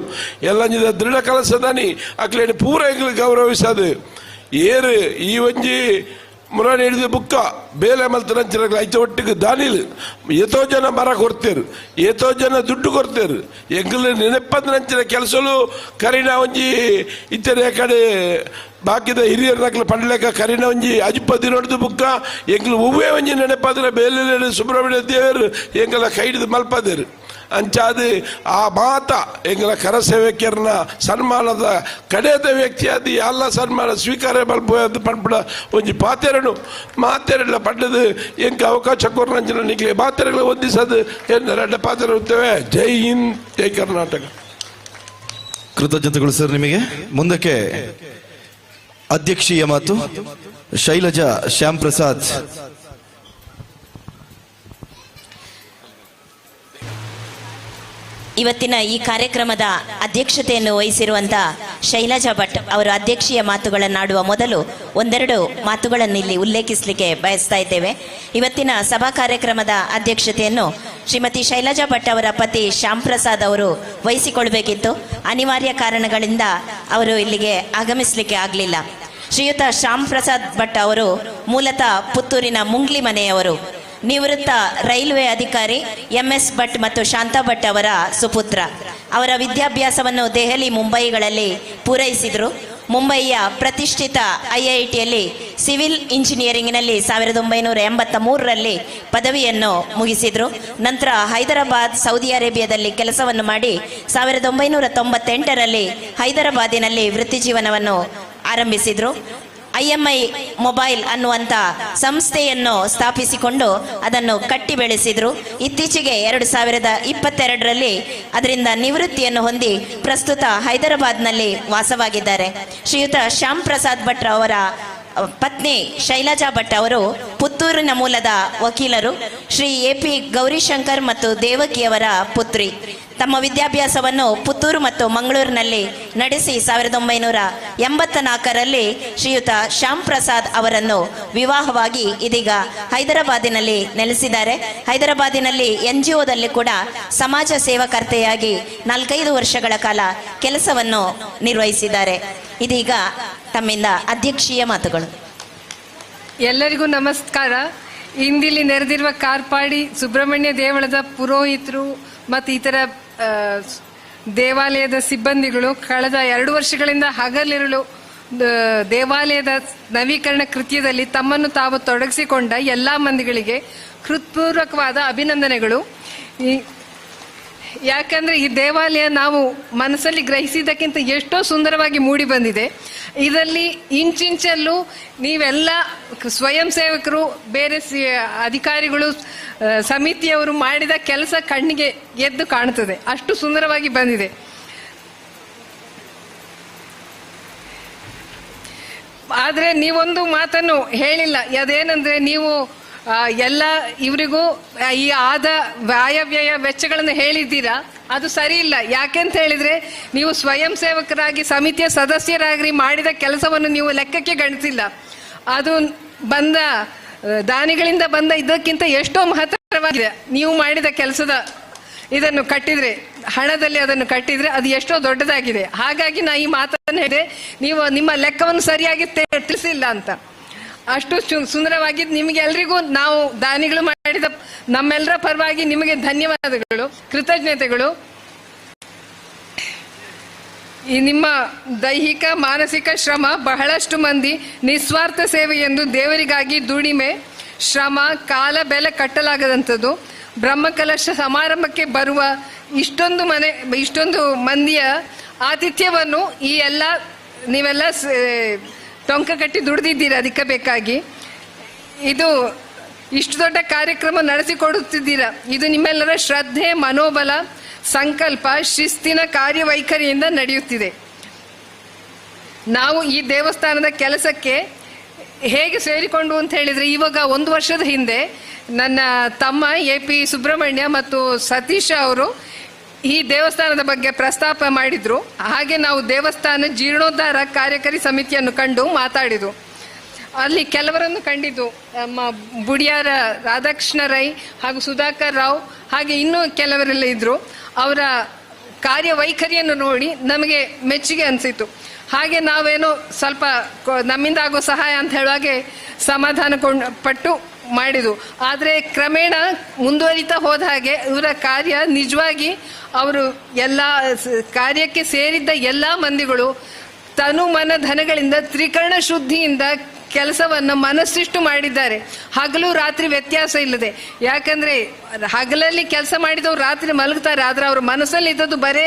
ಎಲ್ಲ ದೃಢ ಕಲಸದಾನಿ ಅಕ್ಲೇನು ಪೂರ ಗೌರವಿಸದು ಏರು ಈ ಒಂಜಿ ಮುರಾಣಿ ಹಿಡಿದು ಬುಕ್ಕ ಬೇಲೆ ಮಲ್ತನಂಚಿನ ಐತ ಒಟ್ಟಿಗೆ ದಾನಿಲ್ ಏತೋ ಜನ ಮರ ಕೊಡ್ತೇರು, ಏತೋ ಜನ ದುಡ್ಡು ಕೊಡ್ತೇರು. ಎಂಕಲ್ ನೆನಪಂದ ಕೆಲಸಲು ಕರಿನ ಒಂಜಿ ಇತ್ತರ ಕಡೆ ಬಾಕಿದ ಹಿರಿಯರ ಪಂಡ್ಲೆಕ್ಕ ಕರಿನ ಒಂಜಿ ಅಜಿಪದಿ ನೋಡಿದು ಬುಕ್ಕ ಎಂಕಲ್ ಹೂವೇ ಒಂಜಿ ನೆನಪಂದ್ರೆ ಬೇಲೆ ಸುಬ್ರಹ್ಮಣ್ಯ ದೇವರು ಎಂಕಲ ಕೈ ಹಿಡಿದು ಮಲ್ಪದೇರು. ಅಂಚಾದ ಆ ಮಾತ ಎಂಗ್ಲ ಕರಸೇವಕರನ್ನ ಸನ್ಮಾನದ ಕಡೆದ ವ್ಯಕ್ತಿಯಾದ ಎಲ್ಲ ಸನ್ಮಾನ ಸ್ವೀಕಾರ ಮಲ್ಪು ಪನ್ಪುಡ ಒಂಜಿ ಪಾತೆರನು ಮಾತೆರೆಲ್ಲ ಪಂಡದು ಎಂಕ್ ಅವಕಾಶ ಕೊರ್ನಂಚಿನ ನಿಕ್ಲೆ ಮಾತೆರೆಗಳ ಒಂದಿಸದು ಎನ್ನ ರಡ್ಡ ಪಾತೆರ ಉತ್ತೇವೆ. ಜೈ ಹಿಂದ್, ಜೈ ಕರ್ನಾಟಕ. ಕೃತಜ್ಞತೆಗಳು ಸರ್ ನಿಮಗೆ. ಮುಂದಕ್ಕೆ ಅಧ್ಯಕ್ಷೀಯ ಮಾತು ಶೈಲಜಾ ಶ್ಯಾಮ್ ಪ್ರಸಾದ್. ಇವತ್ತಿನ ಈ ಕಾರ್ಯಕ್ರಮದ ಅಧ್ಯಕ್ಷತೆಯನ್ನು ವಹಿಸಿರುವಂಥ ಶೈಲಜಾ ಭಟ್ ಅವರು ಅಧ್ಯಕ್ಷೀಯ ಮಾತುಗಳನ್ನಾಡುವ ಮೊದಲು ಒಂದೆರಡು ಮಾತುಗಳನ್ನು ಇಲ್ಲಿ ಉಲ್ಲೇಖಿಸಲಿಕ್ಕೆ ಬಯಸ್ತಾ ಇದ್ದೇವೆ. ಇವತ್ತಿನ ಸಭಾ ಕಾರ್ಯಕ್ರಮದ ಅಧ್ಯಕ್ಷತೆಯನ್ನು ಶ್ರೀಮತಿ ಶೈಲಜಾ ಭಟ್ ಅವರ ಪತಿ ಶ್ಯಾಮ್ ಪ್ರಸಾದ್ ಅವರು ವಹಿಸಿಕೊಳ್ಬೇಕಿತ್ತು. ಅನಿವಾರ್ಯ ಕಾರಣಗಳಿಂದ ಅವರು ಇಲ್ಲಿಗೆ ಆಗಮಿಸಲಿಕ್ಕೆ ಆಗಲಿಲ್ಲ. ಶ್ರೀಯುತ ಶ್ಯಾಮ್ ಪ್ರಸಾದ್ ಭಟ್ ಅವರು ಮೂಲತಃ ಪುತ್ತೂರಿನ ಮುಂಗ್ಲಿ ಮನೆಯವರು. ನಿವೃತ್ತ ರೈಲ್ವೆ ಅಧಿಕಾರಿ ಎಂ.ಎಸ್. ಭಟ್ ಮತ್ತು ಶಾಂತಾ ಭಟ್ ಅವರ ಸುಪುತ್ರ. ಅವರ ವಿದ್ಯಾಭ್ಯಾಸವನ್ನು ದೆಹಲಿ, ಮುಂಬೈಗಳಲ್ಲಿ ಪೂರೈಸಿದರು. ಮುಂಬಯಿಯ ಪ್ರತಿಷ್ಠಿತ ಐಐಟಿಯಲ್ಲಿ ಸಿವಿಲ್ ಇಂಜಿನಿಯರಿಂಗ್ನಲ್ಲಿ 1983ರಲ್ಲಿ ಪದವಿಯನ್ನು ಮುಗಿಸಿದರು. ನಂತರ ಹೈದರಾಬಾದ್, ಸೌದಿ ಅರೇಬಿಯಾದಲ್ಲಿ ಕೆಲಸವನ್ನು ಮಾಡಿ 1998ರಲ್ಲಿ ಹೈದರಾಬಾದಿನಲ್ಲಿ ವೃತ್ತಿಜೀವನವನ್ನು ಆರಂಭಿಸಿದರು. IMI mobile ಅನ್ನುವಂಥ ಸಂಸ್ಥೆಯನ್ನು ಸ್ಥಾಪಿಸಿಕೊಂಡು ಅದನ್ನು ಕಟ್ಟಿ ಬೆಳೆಸಿದರು. ಇತ್ತೀಚೆಗೆ 2022ರಲ್ಲಿ ಅದರಿಂದ ನಿವೃತ್ತಿಯನ್ನು ಹೊಂದಿ ಪ್ರಸ್ತುತ ಹೈದರಾಬಾದ್ನಲ್ಲಿ ವಾಸವಾಗಿದ್ದಾರೆ. ಶ್ರೀಯುತ ಶ್ಯಾಮ್ ಪ್ರಸಾದ್ ಭಟ್ ಅವರ ಪತ್ನಿ ಶೈಲಜಾ ಭಟ್ ಅವರು ಪುತ್ತೂರಿನ ಮೂಲದ ವಕೀಲರು. ಶ್ರೀ ಎ.ಪಿ. ಗೌರಿಶಂಕರ್ ಮತ್ತು ದೇವಕಿಯವರ ಪುತ್ರಿ. ತಮ್ಮ ವಿದ್ಯಾಭ್ಯಾಸವನ್ನು ಪುತ್ತೂರು ಮತ್ತು ಮಂಗಳೂರಿನಲ್ಲಿ ನಡೆಸಿ 1984ರಲ್ಲಿ ಶ್ರೀಯುತ ಶ್ಯಾಮ್ ಪ್ರಸಾದ್ ಅವರನ್ನು ವಿವಾಹವಾಗಿ ಇದೀಗ ಹೈದರಾಬಾದಿನಲ್ಲಿ ನೆಲೆಸಿದ್ದಾರೆ. ಹೈದರಾಬಾದಿನಲ್ಲಿ NGOದಲ್ಲಿ ಕೂಡ ಸಮಾಜ ಸೇವಕರ್ತೆಯಾಗಿ 4-5 ವರ್ಷಗಳ ಕಾಲ ಕೆಲಸವನ್ನು ನಿರ್ವಹಿಸಿದ್ದಾರೆ. ಇದೀಗ ತಮ್ಮಿಂದ ಅಧ್ಯಕ್ಷೀಯ ಮಾತುಗಳು. ಎಲ್ಲರಿಗೂ ನಮಸ್ಕಾರ. ಇಂದಿಲ್ಲಿ ನೆರೆದಿರುವ ಕಾರ್ಪಾಡಿ ಸುಬ್ರಹ್ಮಣ್ಯ ದೇವಳದ ಪುರೋಹಿತರು ಮತ್ತು ಇತರ ದೇವಾಲಯದ ಸಿಬ್ಬಂದಿಗಳು ಕಳೆದ 2 ವರ್ಷಗಳಿಂದ ಹಗಲಿರುಳು ದೇವಾಲಯದ ನವೀಕರಣ ಕೃತ್ಯದಲ್ಲಿ ತಮ್ಮನ್ನು ತಾವು ತೊಡಗಿಸಿಕೊಂಡ ಎಲ್ಲ ಮಂದಿಗಳಿಗೆ ಹೃತ್ಪೂರ್ವಕವಾದ ಅಭಿನಂದನೆಗಳು. ಯಾಕಂದರೆ ಈ ದೇವಾಲಯ ನಾವು ಮನಸ್ಸಲ್ಲಿ ಗ್ರಹಿಸಿದ್ದಕ್ಕಿಂತ ಎಷ್ಟೋ ಸುಂದರವಾಗಿ ಮೂಡಿ ಬಂದಿದೆ. ಇದರಲ್ಲಿ ಇಂಚಿಂಚಲ್ಲೂ ನೀವೆಲ್ಲ ಸ್ವಯಂ ಸೇವಕರು, ಬೇರೆ ಅಧಿಕಾರಿಗಳು, ಸಮಿತಿಯವರು ಮಾಡಿದ ಕೆಲಸ ಕಣ್ಣಿಗೆ ಎದ್ದು ಕಾಣುತ್ತದೆ, ಅಷ್ಟು ಸುಂದರವಾಗಿ ಬಂದಿದೆ. ಆದರೆ ನೀವೊಂದು ಮಾತನ್ನು ಹೇಳಿಲ್ಲ, ಅದೇನೆಂದರೆ ನೀವು ಎಲ್ಲ ಇವರಿಗೂ ಈ ಆದ ಆಯವ್ಯಯ ವೆಚ್ಚಗಳನ್ನು ಹೇಳಿದ್ದೀರಾ, ಅದು ಸರಿ ಇಲ್ಲ. ಯಾಕೆಂತ ಹೇಳಿದರೆ ನೀವು ಸ್ವಯಂ ಸೇವಕರಾಗಿ ಸಮಿತಿಯ ಸದಸ್ಯರಾಗಿ ಮಾಡಿದ ಕೆಲಸವನ್ನು ನೀವು ಲೆಕ್ಕಕ್ಕೆ ಗಣಿಸಿಲ್ಲ. ಅದು ಬಂದ ದಾನಿಗಳಿಂದ ಬಂದ ಇದಕ್ಕಿಂತ ಎಷ್ಟೋ ಮಹತ್ತರವಾಗಿದೆ. ನೀವು ಮಾಡಿದ ಕೆಲಸದ ಇದನ್ನು ಕಟ್ಟಿದರೆ, ಹಣದಲ್ಲಿ ಅದನ್ನು ಕಟ್ಟಿದರೆ ಅದು ಎಷ್ಟೋ ದೊಡ್ಡದಾಗಿದೆ. ಹಾಗಾಗಿ ನಾ ಈ ಮಾತನ್ನು ಹೇಳಿದೆ, ನೀವು ನಿಮ್ಮ ಲೆಕ್ಕವನ್ನು ಸರಿಯಾಗಿ ತಿಳಿಸಿಲ್ಲ ಅಂತ. ಅಷ್ಟು ಸುಂದರವಾಗಿದ್ದು ನಿಮಗೆ ಎಲ್ರಿಗೂ ನಾವು ದಾನಿಗಳು ಮಾಡಿದ ನಮ್ಮೆಲ್ಲರ ಪರವಾಗಿ ನಿಮಗೆ ಧನ್ಯವಾದಗಳು, ಕೃತಜ್ಞತೆಗಳು. ಈ ನಿಮ್ಮ ದೈಹಿಕ ಮಾನಸಿಕ ಶ್ರಮ ಬಹಳಷ್ಟು ಮಂದಿ ನಿಸ್ವಾರ್ಥ ಸೇವೆ ಎಂದು ದೇವರಿಗಾಗಿ ದುಡಿಮೆ, ಶ್ರಮ, ಕಾಲ ಬೆಲೆ ಕಟ್ಟಲಾಗದಂಥದ್ದು. ಬ್ರಹ್ಮಕಲಶ ಸಮಾರಂಭಕ್ಕೆ ಬರುವ ಇಷ್ಟೊಂದು ಮಂದಿಯ ಆತಿಥ್ಯವನ್ನು ಈ ಎಲ್ಲ ನೀವೆಲ್ಲ ಟೊಂಕ ಕಟ್ಟಿ ದುಡಿದಿದ್ದೀರ, ಅದಕ್ಕೆ ಬೇಕಾಗಿ ಇದು ಇಷ್ಟು ದೊಡ್ಡ ಕಾರ್ಯಕ್ರಮ ನಡೆಸಿಕೊಡುತ್ತಿದ್ದೀರಾ. ಇದು ನಿಮ್ಮೆಲ್ಲರ ಶ್ರದ್ಧೆ, ಮನೋಬಲ, ಸಂಕಲ್ಪ, ಶಿಸ್ತಿನ ಕಾರ್ಯವೈಖರಿಯಿಂದ ನಡೆಯುತ್ತಿದೆ. ನಾವು ಈ ದೇವಸ್ಥಾನದ ಕೆಲಸಕ್ಕೆ ಹೇಗೆ ಸೇರಿಕೊಂಡು ಅಂತ ಹೇಳಿದರೆ, ಇವಾಗ 1 ವರ್ಷದ ಹಿಂದೆ ನನ್ನ ತಮ್ಮ ಎ.ಪಿ. ಸುಬ್ರಹ್ಮಣ್ಯ ಮತ್ತು ಸತೀಶ ಅವರು ಈ ದೇವಸ್ಥಾನದ ಬಗ್ಗೆ ಪ್ರಸ್ತಾಪ ಮಾಡಿದರು. ಹಾಗೆ ನಾವು ದೇವಸ್ಥಾನ ಜೀರ್ಣೋದ್ಧಾರ ಕಾರ್ಯಕಾರಿ ಸಮಿತಿಯನ್ನು ಕಂಡು ಮಾತಾಡಿತು. ಅಲ್ಲಿ ಕೆಲವರನ್ನು ಕಂಡಿದ್ದು, ನಮ್ಮ ಬುಡಿಯಾರ ರಾಧಾಕೃಷ್ಣ ರೈ ಹಾಗೂ ಸುಧಾಕರ್ ರಾವ್, ಹಾಗೆ ಇನ್ನೂ ಕೆಲವರೆಲ್ಲ ಇದ್ದರು. ಅವರ ಕಾರ್ಯವೈಖರಿಯನ್ನು ನೋಡಿ ನಮಗೆ ಮೆಚ್ಚುಗೆ ಅನಿಸಿತು. ಹಾಗೆ ನಾವೇನೋ ಸ್ವಲ್ಪ ನಮ್ಮಿಂದ ಆಗೋ ಸಹಾಯ ಅಂತ ಹೇಳುವಾಗೆ ಸಮಾಧಾನ ಪಟ್ಟು ಮಾಡಿದು. ಆದರೆ ಕ್ರಮೇಣ ಮುಂದುವರಿತಾ ಹೋದ ಹಾಗೆ ಇವರ ಕಾರ್ಯ ನಿಜವಾಗಿ ಅವರು ಎಲ್ಲ ಕಾರ್ಯಕ್ಕೆ ಸೇರಿದ್ದ ಎಲ್ಲ ಮಂದಿಗಳು ತನು ಮನ ಧನಗಳಿಂದ ತ್ರಿಕರಣ ಶುದ್ಧಿಯಿಂದ ಕೆಲಸವನ್ನು ಮನಸ್ಸಿಷ್ಟು ಮಾಡಿದ್ದಾರೆ, ಹಗಲು ರಾತ್ರಿ ವ್ಯತ್ಯಾಸ ಇಲ್ಲದೆ. ಯಾಕಂದರೆ ಹಗಲಲ್ಲಿ ಕೆಲಸ ಮಾಡಿದವರು ರಾತ್ರಿ ಮಲಗ್ತಾರೆ, ಆದರೆ ಅವ್ರ ಮನಸ್ಸಲ್ಲಿ ಇದ್ದದ್ದು ಬರೇ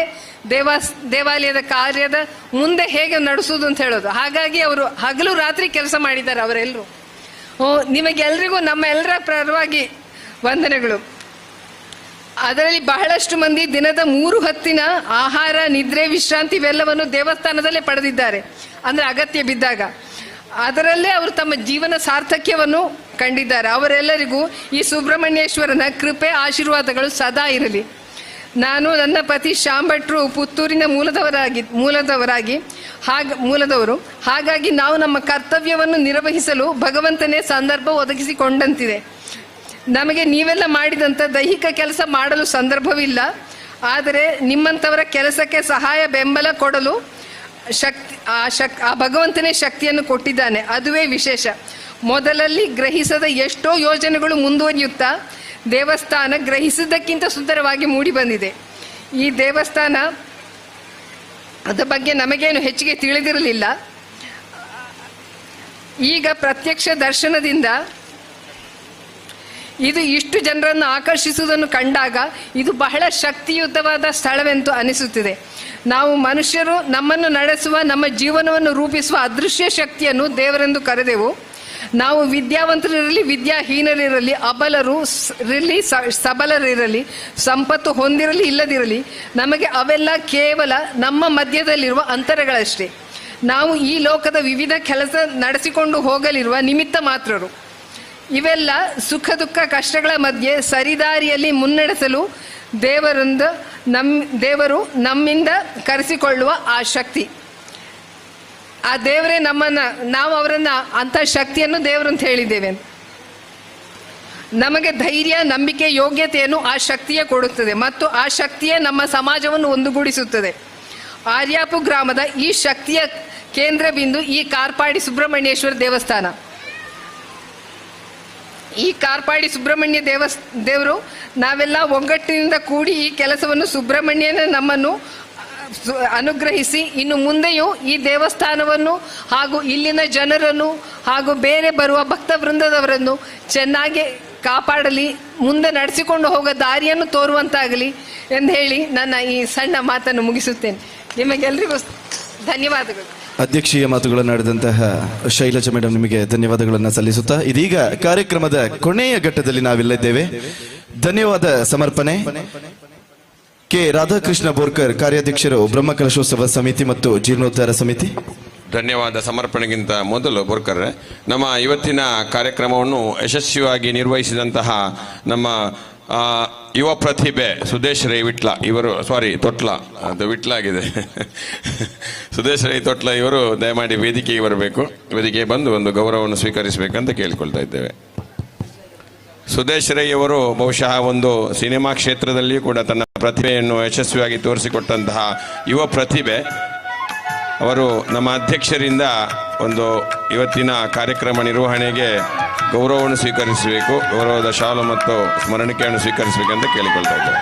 ದೇವಾಲಯದ ಕಾರ್ಯದ ಮುಂದೆ ಹೇಗೆ ನಡೆಸೋದು ಅಂತ ಹೇಳೋದು. ಹಾಗಾಗಿ ಅವರು ಹಗಲು ರಾತ್ರಿ ಕೆಲಸ ಮಾಡಿದ್ದಾರೆ ಅವರೆಲ್ಲರೂ. ನಿಮಗೆಲ್ರಿಗೂ ನಮ್ಮ ಎಲ್ಲರ ಪರವಾಗಿ ವಂದನೆಗಳು. ಅದರಲ್ಲಿ ಬಹಳಷ್ಟು ಮಂದಿ ದಿನದ 3 ಹೊತ್ತಿನ ಆಹಾರ, ನಿದ್ರೆ, ವಿಶ್ರಾಂತಿ ಇವೆಲ್ಲವನ್ನು ದೇವಸ್ಥಾನದಲ್ಲೇ ಪಡೆದಿದ್ದಾರೆ, ಅಂದರೆ ಅಗತ್ಯ ಬಿದ್ದಾಗ ಅದರಲ್ಲೇ ಅವರು ತಮ್ಮ ಜೀವನ ಸಾರ್ಥಕ್ಯವನ್ನು ಕಂಡಿದ್ದಾರೆ. ಅವರೆಲ್ಲರಿಗೂ ಈ ಸುಬ್ರಹ್ಮಣ್ಯೇಶ್ವರನ ಕೃಪೆ ಆಶೀರ್ವಾದಗಳು ಸದಾ ಇರಲಿ. ನಾನು ನನ್ನ ಪತಿ ಶ್ಯಾಮ್ ಭಟ್ರು ಪುತ್ತೂರಿನ ಮೂಲದವರು. ಹಾಗಾಗಿ ನಾವು ನಮ್ಮ ಕರ್ತವ್ಯವನ್ನು ನಿರ್ವಹಿಸಲು ಭಗವಂತನೇ ಸಂದರ್ಭ ಒದಗಿಸಿಕೊಂಡಂತಿದೆ. ನಮಗೆ ನೀವೆಲ್ಲ ಮಾಡಿದಂಥ ದೈಹಿಕ ಕೆಲಸ ಮಾಡಲು ಸಂದರ್ಭವಿಲ್ಲ, ಆದರೆ ನಿಮ್ಮಂಥವರ ಕೆಲಸಕ್ಕೆ ಸಹಾಯ ಬೆಂಬಲ ಕೊಡಲು ಶಕ್ತಿ ಆ ಭಗವಂತನೇ ಶಕ್ತಿಯನ್ನು ಕೊಟ್ಟಿದ್ದಾನೆ. ಅದುವೇ ವಿಶೇಷ. ಮೊದಲಲ್ಲಿ ಗ್ರಹಿಸದ ಎಷ್ಟೋ ಯೋಜನೆಗಳು ಮುಂದುವರಿಯುತ್ತಾ ದೇವಸ್ಥಾನ ಗ್ರಹಿಸಿದ್ದಕ್ಕಿಂತ ಸುಂದರವಾಗಿ ಮೂಡಿಬಂದಿದೆ. ಈ ದೇವಸ್ಥಾನ ಅದರ ಬಗ್ಗೆ ನಮಗೇನು ಹೆಚ್ಚಿಗೆ ತಿಳಿದಿರಲಿಲ್ಲ. ಈಗ ಪ್ರತ್ಯಕ್ಷ ದರ್ಶನದಿಂದ ಇದು ಇಷ್ಟು ಜನರನ್ನು ಆಕರ್ಷಿಸುವುದನ್ನು ಕಂಡಾಗ ಇದು ಬಹಳ ಶಕ್ತಿಯುತವಾದ ಸ್ಥಳವೆಂದು ಅನಿಸುತ್ತಿದೆ. ನಾವು ಮನುಷ್ಯರು ನಮ್ಮನ್ನು ನಡೆಸುವ, ನಮ್ಮ ಜೀವನವನ್ನು ರೂಪಿಸುವ ಅದೃಶ್ಯ ಶಕ್ತಿಯನ್ನು ದೇವರೆಂದು ಕರೆದೆವು. ನಾವು ವಿದ್ಯಾವಂತರಿರಲಿ, ವಿದ್ಯಾಹೀನರಿರಲಿ, ಅಬಲರು ಇರಲಿ, ಸಬಲರಿರಲಿ, ಸಂಪತ್ತು ಹೊಂದಿರಲಿ ಇಲ್ಲದಿರಲಿ, ನಮಗೆ ಅವೆಲ್ಲ ಕೇವಲ ನಮ್ಮ ಮಧ್ಯದಲ್ಲಿರುವ ಅಂತರಗಳಷ್ಟೇ. ನಾವು ಈ ಲೋಕದ ವಿವಿಧ ಕೆಲಸ ನಡೆಸಿಕೊಂಡು ಹೋಗಲಿರುವ ನಿಮಿತ್ತ ಮಾತ್ರರು. ಇವೆಲ್ಲ ಸುಖ ದುಃಖ ಕಷ್ಟಗಳ ಮಧ್ಯೆ ಸರಿದಾರಿಯಲ್ಲಿ ಮುನ್ನಡೆಸಲು ದೇವರು ನಮ್ಮಿಂದ ಕರೆಸಿಕೊಳ್ಳುವ ಆ ಶಕ್ತಿ, ಆ ದೇವರೇ ನಮ್ಮನ್ನು, ನಾವು ಅವರನ್ನು ಅಂಥ ಶಕ್ತಿಯನ್ನು ದೇವರು ಅಂತ ಹೇಳಿದ್ದೇವೆ. ನಮಗೆ ಧೈರ್ಯ, ನಂಬಿಕೆ, ಯೋಗ್ಯತೆಯನ್ನು ಆ ಶಕ್ತಿಯೇ ಕೊಡುತ್ತದೆ ಮತ್ತು ಆ ಶಕ್ತಿಯೇ ನಮ್ಮ ಸಮಾಜವನ್ನು ಒಂದುಗೂಡಿಸುತ್ತದೆ. ಆರ್ಯಾಪು ಗ್ರಾಮದ ಈ ಶಕ್ತಿಯ ಕೇಂದ್ರ ಬಿಂದು ಈ ಕಾರ್ಪಾಡಿ ಸುಬ್ರಹ್ಮಣ್ಯೇಶ್ವರ ದೇವಸ್ಥಾನ. ಈ ಕಾರ್ಪಾಡಿ ಸುಬ್ರಹ್ಮಣ್ಯ ದೇವರು ನಾವೆಲ್ಲ ಒಗ್ಗಟ್ಟಿನಿಂದ ಕೂಡಿ ಈ ಕೆಲಸವನ್ನು ಸುಬ್ರಹ್ಮಣ್ಯನ ನಮ್ಮನ್ನು ಅನುಗ್ರಹಿಸಿ ಇನ್ನು ಮುಂದೆಯೂ ಈ ದೇವಸ್ಥಾನವನ್ನು ಹಾಗೂ ಇಲ್ಲಿನ ಜನರನ್ನು ಹಾಗೂ ಬೇರೆ ಬರುವ ಭಕ್ತ ವೃಂದದವರನ್ನು ಚೆನ್ನಾಗಿ ಕಾಪಾಡಲಿ, ಮುಂದೆ ನಡೆಸಿಕೊಂಡು ಹೋಗೋ ದಾರಿಯನ್ನು ತೋರುವಂತಾಗಲಿ ಎಂದು ಹೇಳಿ ನನ್ನ ಈ ಸಣ್ಣ ಮಾತನ್ನು ಮುಗಿಸುತ್ತೇನೆ. ನಿಮಗೆಲ್ಲರಿಗೂ ಧನ್ಯವಾದಗಳು. ಅಧ್ಯಕ್ಷೀಯ ಮಾತುಗಳನ್ನು ಆಡಿದಂತಹ ಶೈಲಜಾ ಮೇಡಮ್ ನಿಮಗೆ ಧನ್ಯವಾದಗಳನ್ನು ಸಲ್ಲಿಸುತ್ತಾ ಇದೀಗ ಕಾರ್ಯಕ್ರಮದ ಕೊನೆಯ ಘಟ್ಟದಲ್ಲಿ ನಾವೆಲ್ಲಿದ್ದೇವೆ. ಧನ್ಯವಾದ ಸಮರ್ಪಣೆ ಕೆ ರಾಧಾಕೃಷ್ಣ ಬೋರ್ಕರ್, ಕಾರ್ಯಾಧ್ಯಕ್ಷರು, ಬ್ರಹ್ಮಕಲಶೋತ್ಸವ ಸಮಿತಿ ಮತ್ತು ಜೀರ್ಣೋದ್ಧಾರ ಸಮಿತಿ. ಧನ್ಯವಾದ ಸಮರ್ಪಣೆಗಿಂತ ಮೊದಲು ಬೋರ್ಕರ್, ನಮ್ಮ ಇವತ್ತಿನ ಕಾರ್ಯಕ್ರಮವನ್ನು ಯಶಸ್ವಿಯಾಗಿ ನಿರ್ವಹಿಸಿದಂತಹ ನಮ್ಮ ಯುವ ಪ್ರತಿಭೆ ಸುದೇಶ್ ರೈ ವಿಟ್ಲ ಇವರು, ಸಾರಿ ತೊಟ್ಲ, ಅದು ವಿಟ್ಲ ಆಗಿದೆ, ಸುದೇಶ್ ರೈ ತೊಟ್ಲ ಇವರು ದಯಮಾಡಿ ವೇದಿಕೆಗೆ ಬರಬೇಕು. ವೇದಿಕೆಗೆ ಬಂದು ಒಂದು ಗೌರವವನ್ನು ಸ್ವೀಕರಿಸಬೇಕಂತ ಕೇಳಿಕೊಳ್ತಾ ಇದ್ದೇವೆ. ಸುದೇಶ್ ರೈ ಅವರು ಬಹುಶಃ ಒಂದು ಸಿನಿಮಾ ಕ್ಷೇತ್ರದಲ್ಲಿಯೂ ಕೂಡ ತನ್ನ ಪ್ರತಿಭೆಯನ್ನು ಯಶಸ್ವಿಯಾಗಿ ತೋರಿಸಿಕೊಟ್ಟಂತಹ ಯುವ ಪ್ರತಿಭೆ. ಅವರು ನಮ್ಮ ಅಧ್ಯಕ್ಷರಿಂದ ಒಂದು ಇವತ್ತಿನ ಕಾರ್ಯಕ್ರಮ ನಿರ್ವಹಣೆಗೆ ಗೌರವವನ್ನು ಸ್ವೀಕರಿಸಬೇಕು, ಗೌರವದ ಶಾಲು ಮತ್ತು ಸ್ಮರಣಿಕೆಯನ್ನು ಸ್ವೀಕರಿಸಬೇಕಂತ ಕೇಳಿಕೊಳ್ತಾ ಇದ್ದೇವೆ.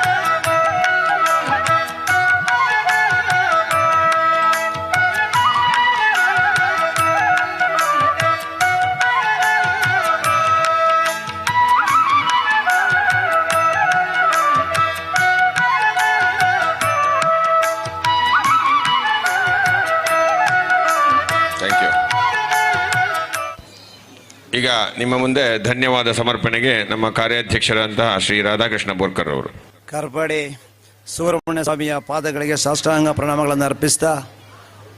ಈಗ ನಿಮ್ಮ ಮುಂದೆ ಧನ್ಯವಾದ ಸಮರ್ಪಣೆಗೆ ನಮ್ಮ ಕಾರ್ಯಾಧ್ಯಕ್ಷರಾದಂತಹ ಶ್ರೀ ರಾಧಾಕೃಷ್ಣ ಬೋರ್ಕರ್ ಅವರು. ಕಾರ್ಪಾಡಿ ಸುಬ್ರಹ್ಮಣ್ಯ ಸ್ವಾಮಿಯ ಪಾದಗಳಿಗೆ ಸಾಷ್ಟಾಂಗ ಪ್ರಣಾಮಗಳನ್ನು ಅರ್ಪಿಸ್ತಾ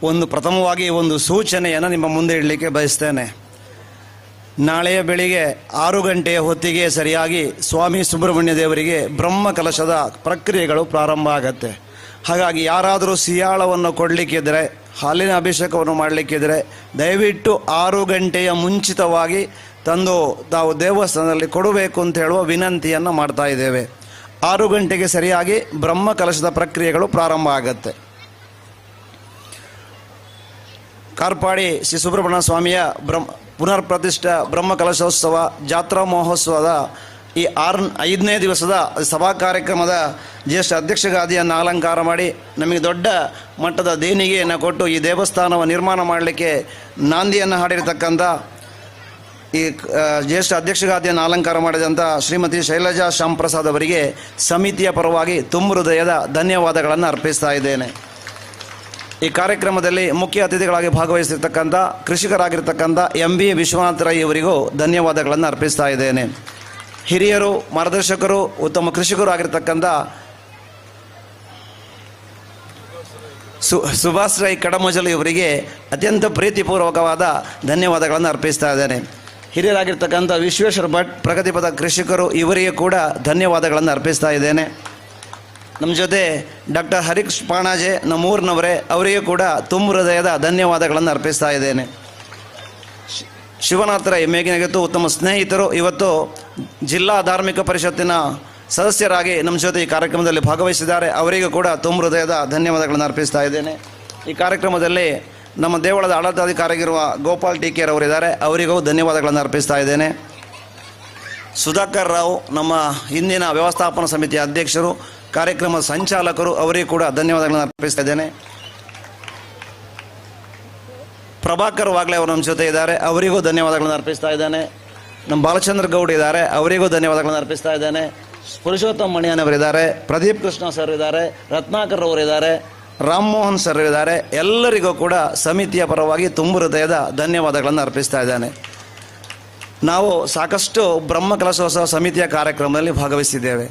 ಒಂದು ಪ್ರಥಮವಾಗಿ ಒಂದು ಸೂಚನೆಯನ್ನು ನಿಮ್ಮ ಮುಂದೆ ಇಡಲಿಕ್ಕೆ ಬಯಸ್ತೇನೆ. ನಾಳೆಯ ಬೆಳಿಗ್ಗೆ 6 ಗಂಟೆಯ ಹೊತ್ತಿಗೆ ಸರಿಯಾಗಿ ಸ್ವಾಮಿ ಸುಬ್ರಹ್ಮಣ್ಯ ದೇವರಿಗೆ ಬ್ರಹ್ಮ ಕಲಶದ ಪ್ರಕ್ರಿಯೆಗಳು ಪ್ರಾರಂಭ ಆಗತ್ತೆ. ಹಾಗಾಗಿ ಯಾರಾದರೂ ಸಿಯಾಳವನ್ನು ಕೊಡಲಿಕ್ಕಿದ್ರೆ, ಹಾಲಿನ ಅಭಿಷೇಕವನ್ನು ಮಾಡಲಿಕ್ಕಿದ್ರೆ ದಯವಿಟ್ಟು 6 ಗಂಟೆಯ ಮುಂಚಿತವಾಗಿ ತಂದು ತಾವು ದೇವಸ್ಥಾನದಲ್ಲಿ ಕೊಡಬೇಕು ಅಂತ ಹೇಳುವ ವಿನಂತಿಯನ್ನು ಮಾಡ್ತಾ ಇದ್ದೇವೆ. 6 ಗಂಟೆಗೆ ಸರಿಯಾಗಿ ಬ್ರಹ್ಮ ಕಲಶದ ಪ್ರಕ್ರಿಯೆಗಳು ಪ್ರಾರಂಭ ಆಗತ್ತೆ. ಕಾರ್ಪಾಡಿ ಶ್ರೀ ಸುಬ್ರಹ್ಮಣ್ಯ ಸ್ವಾಮಿಯ ಪುನರ್ ಪ್ರತಿಷ್ಠಾ ಬ್ರಹ್ಮ ಕಲಶೋತ್ಸವ ಜಾತ್ರಾ ಮಹೋತ್ಸವದ ಈ 5ನೇ ದಿವಸದ ಸಭಾ ಕಾರ್ಯಕ್ರಮದ ಜ್ಯೇಷ್ಠ ಅಧ್ಯಕ್ಷಗಾದಿಯನ್ನು ಅಲಂಕಾರ ಮಾಡಿ ನಮಗೆ ದೊಡ್ಡ ಮಟ್ಟದ ದೇಣಿಗೆಯನ್ನು ಕೊಟ್ಟು ಈ ದೇವಸ್ಥಾನವನ್ನು ನಿರ್ಮಾಣ ಮಾಡಲಿಕ್ಕೆ ನಾಂದಿಯನ್ನು ಹಾಡಿರತಕ್ಕಂಥ ಈ ಜ್ಯೇಷ್ಠ ಅಧ್ಯಕ್ಷಗಾದಿಯನ್ನು ಅಲಂಕಾರ ಮಾಡಿದಂಥ ಶ್ರೀಮತಿ ಶೈಲಜಾ ಶ್ಯಾಮಪ್ರಸಾದ್ ಅವರಿಗೆ ಸಮಿತಿಯ ಪರವಾಗಿ ತುಂಬ ಹೃದಯದ ಧನ್ಯವಾದಗಳನ್ನು ಅರ್ಪಿಸ್ತಾ ಇದ್ದೇನೆ. ಈ ಕಾರ್ಯಕ್ರಮದಲ್ಲಿ ಮುಖ್ಯ ಅತಿಥಿಗಳಾಗಿ ಭಾಗವಹಿಸಿರ್ತಕ್ಕಂಥ ಕೃಷಿಕರಾಗಿರ್ತಕ್ಕಂಥ ಎಂ ಬಿ ವಿಶ್ವನಾಥ ರೈ ಅವರಿಗೂ ಧನ್ಯವಾದಗಳನ್ನು ಅರ್ಪಿಸ್ತಾ ಇದ್ದೇನೆ. ಹಿರಿಯರು, ಮಾರ್ಗದರ್ಶಕರು, ಉತ್ತಮ ಕೃಷಿಕರು ಆಗಿರ್ತಕ್ಕಂಥ ಸುಭಾಷ್ ರೈ ಕಡಮಜಲು ಇವರಿಗೆ ಅತ್ಯಂತ ಪ್ರೀತಿಪೂರ್ವಕವಾದ ಧನ್ಯವಾದಗಳನ್ನು ಅರ್ಪಿಸ್ತಾ ಇದ್ದೇನೆ. ಹಿರಿಯರಾಗಿರ್ತಕ್ಕಂಥ ವಿಶ್ವೇಶ್ವರ ಭಟ್, ಪ್ರಗತಿಪರ ಕೃಷಿಕರು, ಇವರಿಗೆ ಕೂಡ ಧನ್ಯವಾದಗಳನ್ನು ಅರ್ಪಿಸ್ತಾ ಇದ್ದೇನೆ. ನಮ್ಮ ಜೊತೆ ಡಾಕ್ಟರ್ ಹರೀಶ್ ಪಾಣಾಜೆ ನಮ್ಮೂರಿನವರೇ, ಅವರಿಗೆ ಕೂಡ ತುಂಬ ಹೃದಯದ ಧನ್ಯವಾದಗಳನ್ನು ಅರ್ಪಿಸ್ತಾ ಇದ್ದೇನೆ. ಶಿವನಾಥ ರೈ ಮೇಘನಗೆತ್ತು ಉತ್ತಮ ಸ್ನೇಹಿತರು, ಇವತ್ತು ಜಿಲ್ಲಾ ಧಾರ್ಮಿಕ ಪರಿಷತ್ತಿನ ಸದಸ್ಯರಾಗಿ ನಮ್ಮ ಜೊತೆ ಈ ಕಾರ್ಯಕ್ರಮದಲ್ಲಿ ಭಾಗವಹಿಸಿದ್ದಾರೆ, ಅವರಿಗೂ ಕೂಡ ತುಂಬ ಹೃದಯದ ಧನ್ಯವಾದಗಳನ್ನು ಅರ್ಪಿಸ್ತಾ ಇದ್ದೇನೆ. ಈ ಕಾರ್ಯಕ್ರಮದಲ್ಲಿ ನಮ್ಮ ದೇವಳದ ಆಡಳಿತಾಧಿಕಾರಿಗಿರುವ ಗೋಪಾಲ್ ಟಿ ಕೆ ಅವರಿದ್ದಾರೆ, ಅವರಿಗೂ ಧನ್ಯವಾದಗಳನ್ನು ಅರ್ಪಿಸ್ತಾ ಇದ್ದೇನೆ. ಸುಧಾಕರ್ ರಾವ್ ನಮ್ಮ ಹಿಂದಿನ ವ್ಯವಸ್ಥಾಪನಾ ಸಮಿತಿಯ ಅಧ್ಯಕ್ಷರು, ಕಾರ್ಯಕ್ರಮದ ಸಂಚಾಲಕರು, ಅವರಿಗೂ ಕೂಡ ಧನ್ಯವಾದಗಳನ್ನು ಅರ್ಪಿಸ್ತಾ ಇದ್ದೇನೆ. ಪ್ರಭಾಕರ್ ವಾಗ್ಲೆ ಅವರು ನಮ್ಮ ಜೊತೆ ಇದ್ದಾರೆ, ಅವರಿಗೂ ಧನ್ಯವಾದಗಳನ್ನು ಅರ್ಪಿಸ್ತಾ ಇದ್ದೇನೆ. ನಮ್ಮ ಬಾಲಚಂದ್ರ ಗೌಡ್ ಇದ್ದಾರೆ, ಅವರಿಗೂ ಧನ್ಯವಾದಗಳನ್ನು ಅರ್ಪಿಸ್ತಾ ಇದ್ದೇನೆ. ಪುರುಷೋತ್ತಮ ಮಣಿಯನವರಿದ್ದಾರೆ, ಪ್ರದೀಪ್ ಕೃಷ್ಣ ಸರ್ ಇದ್ದಾರೆ, ರತ್ನಾಕರ್ ಅವರಿದ್ದಾರೆ, ರಾಮಮೋಹನ್ ಸರ್ ಇದ್ದಾರೆ. ಎಲ್ಲರಿಗೂ ಕೂಡ ಸಮಿತಿಯ ಪರವಾಗಿ ತುಂಬ ಹೃದಯದ ಧನ್ಯವಾದಗಳನ್ನು ಅರ್ಪಿಸ್ತಾ ಇದ್ದೇನೆ. ನಾವು ಸಾಕಷ್ಟು ಬ್ರಹ್ಮಕಲಶೋತ್ಸವ ಸಮಿತಿಯ ಕಾರ್ಯಕ್ರಮದಲ್ಲಿ ಭಾಗವಹಿಸಿದ್ದೇವೆ.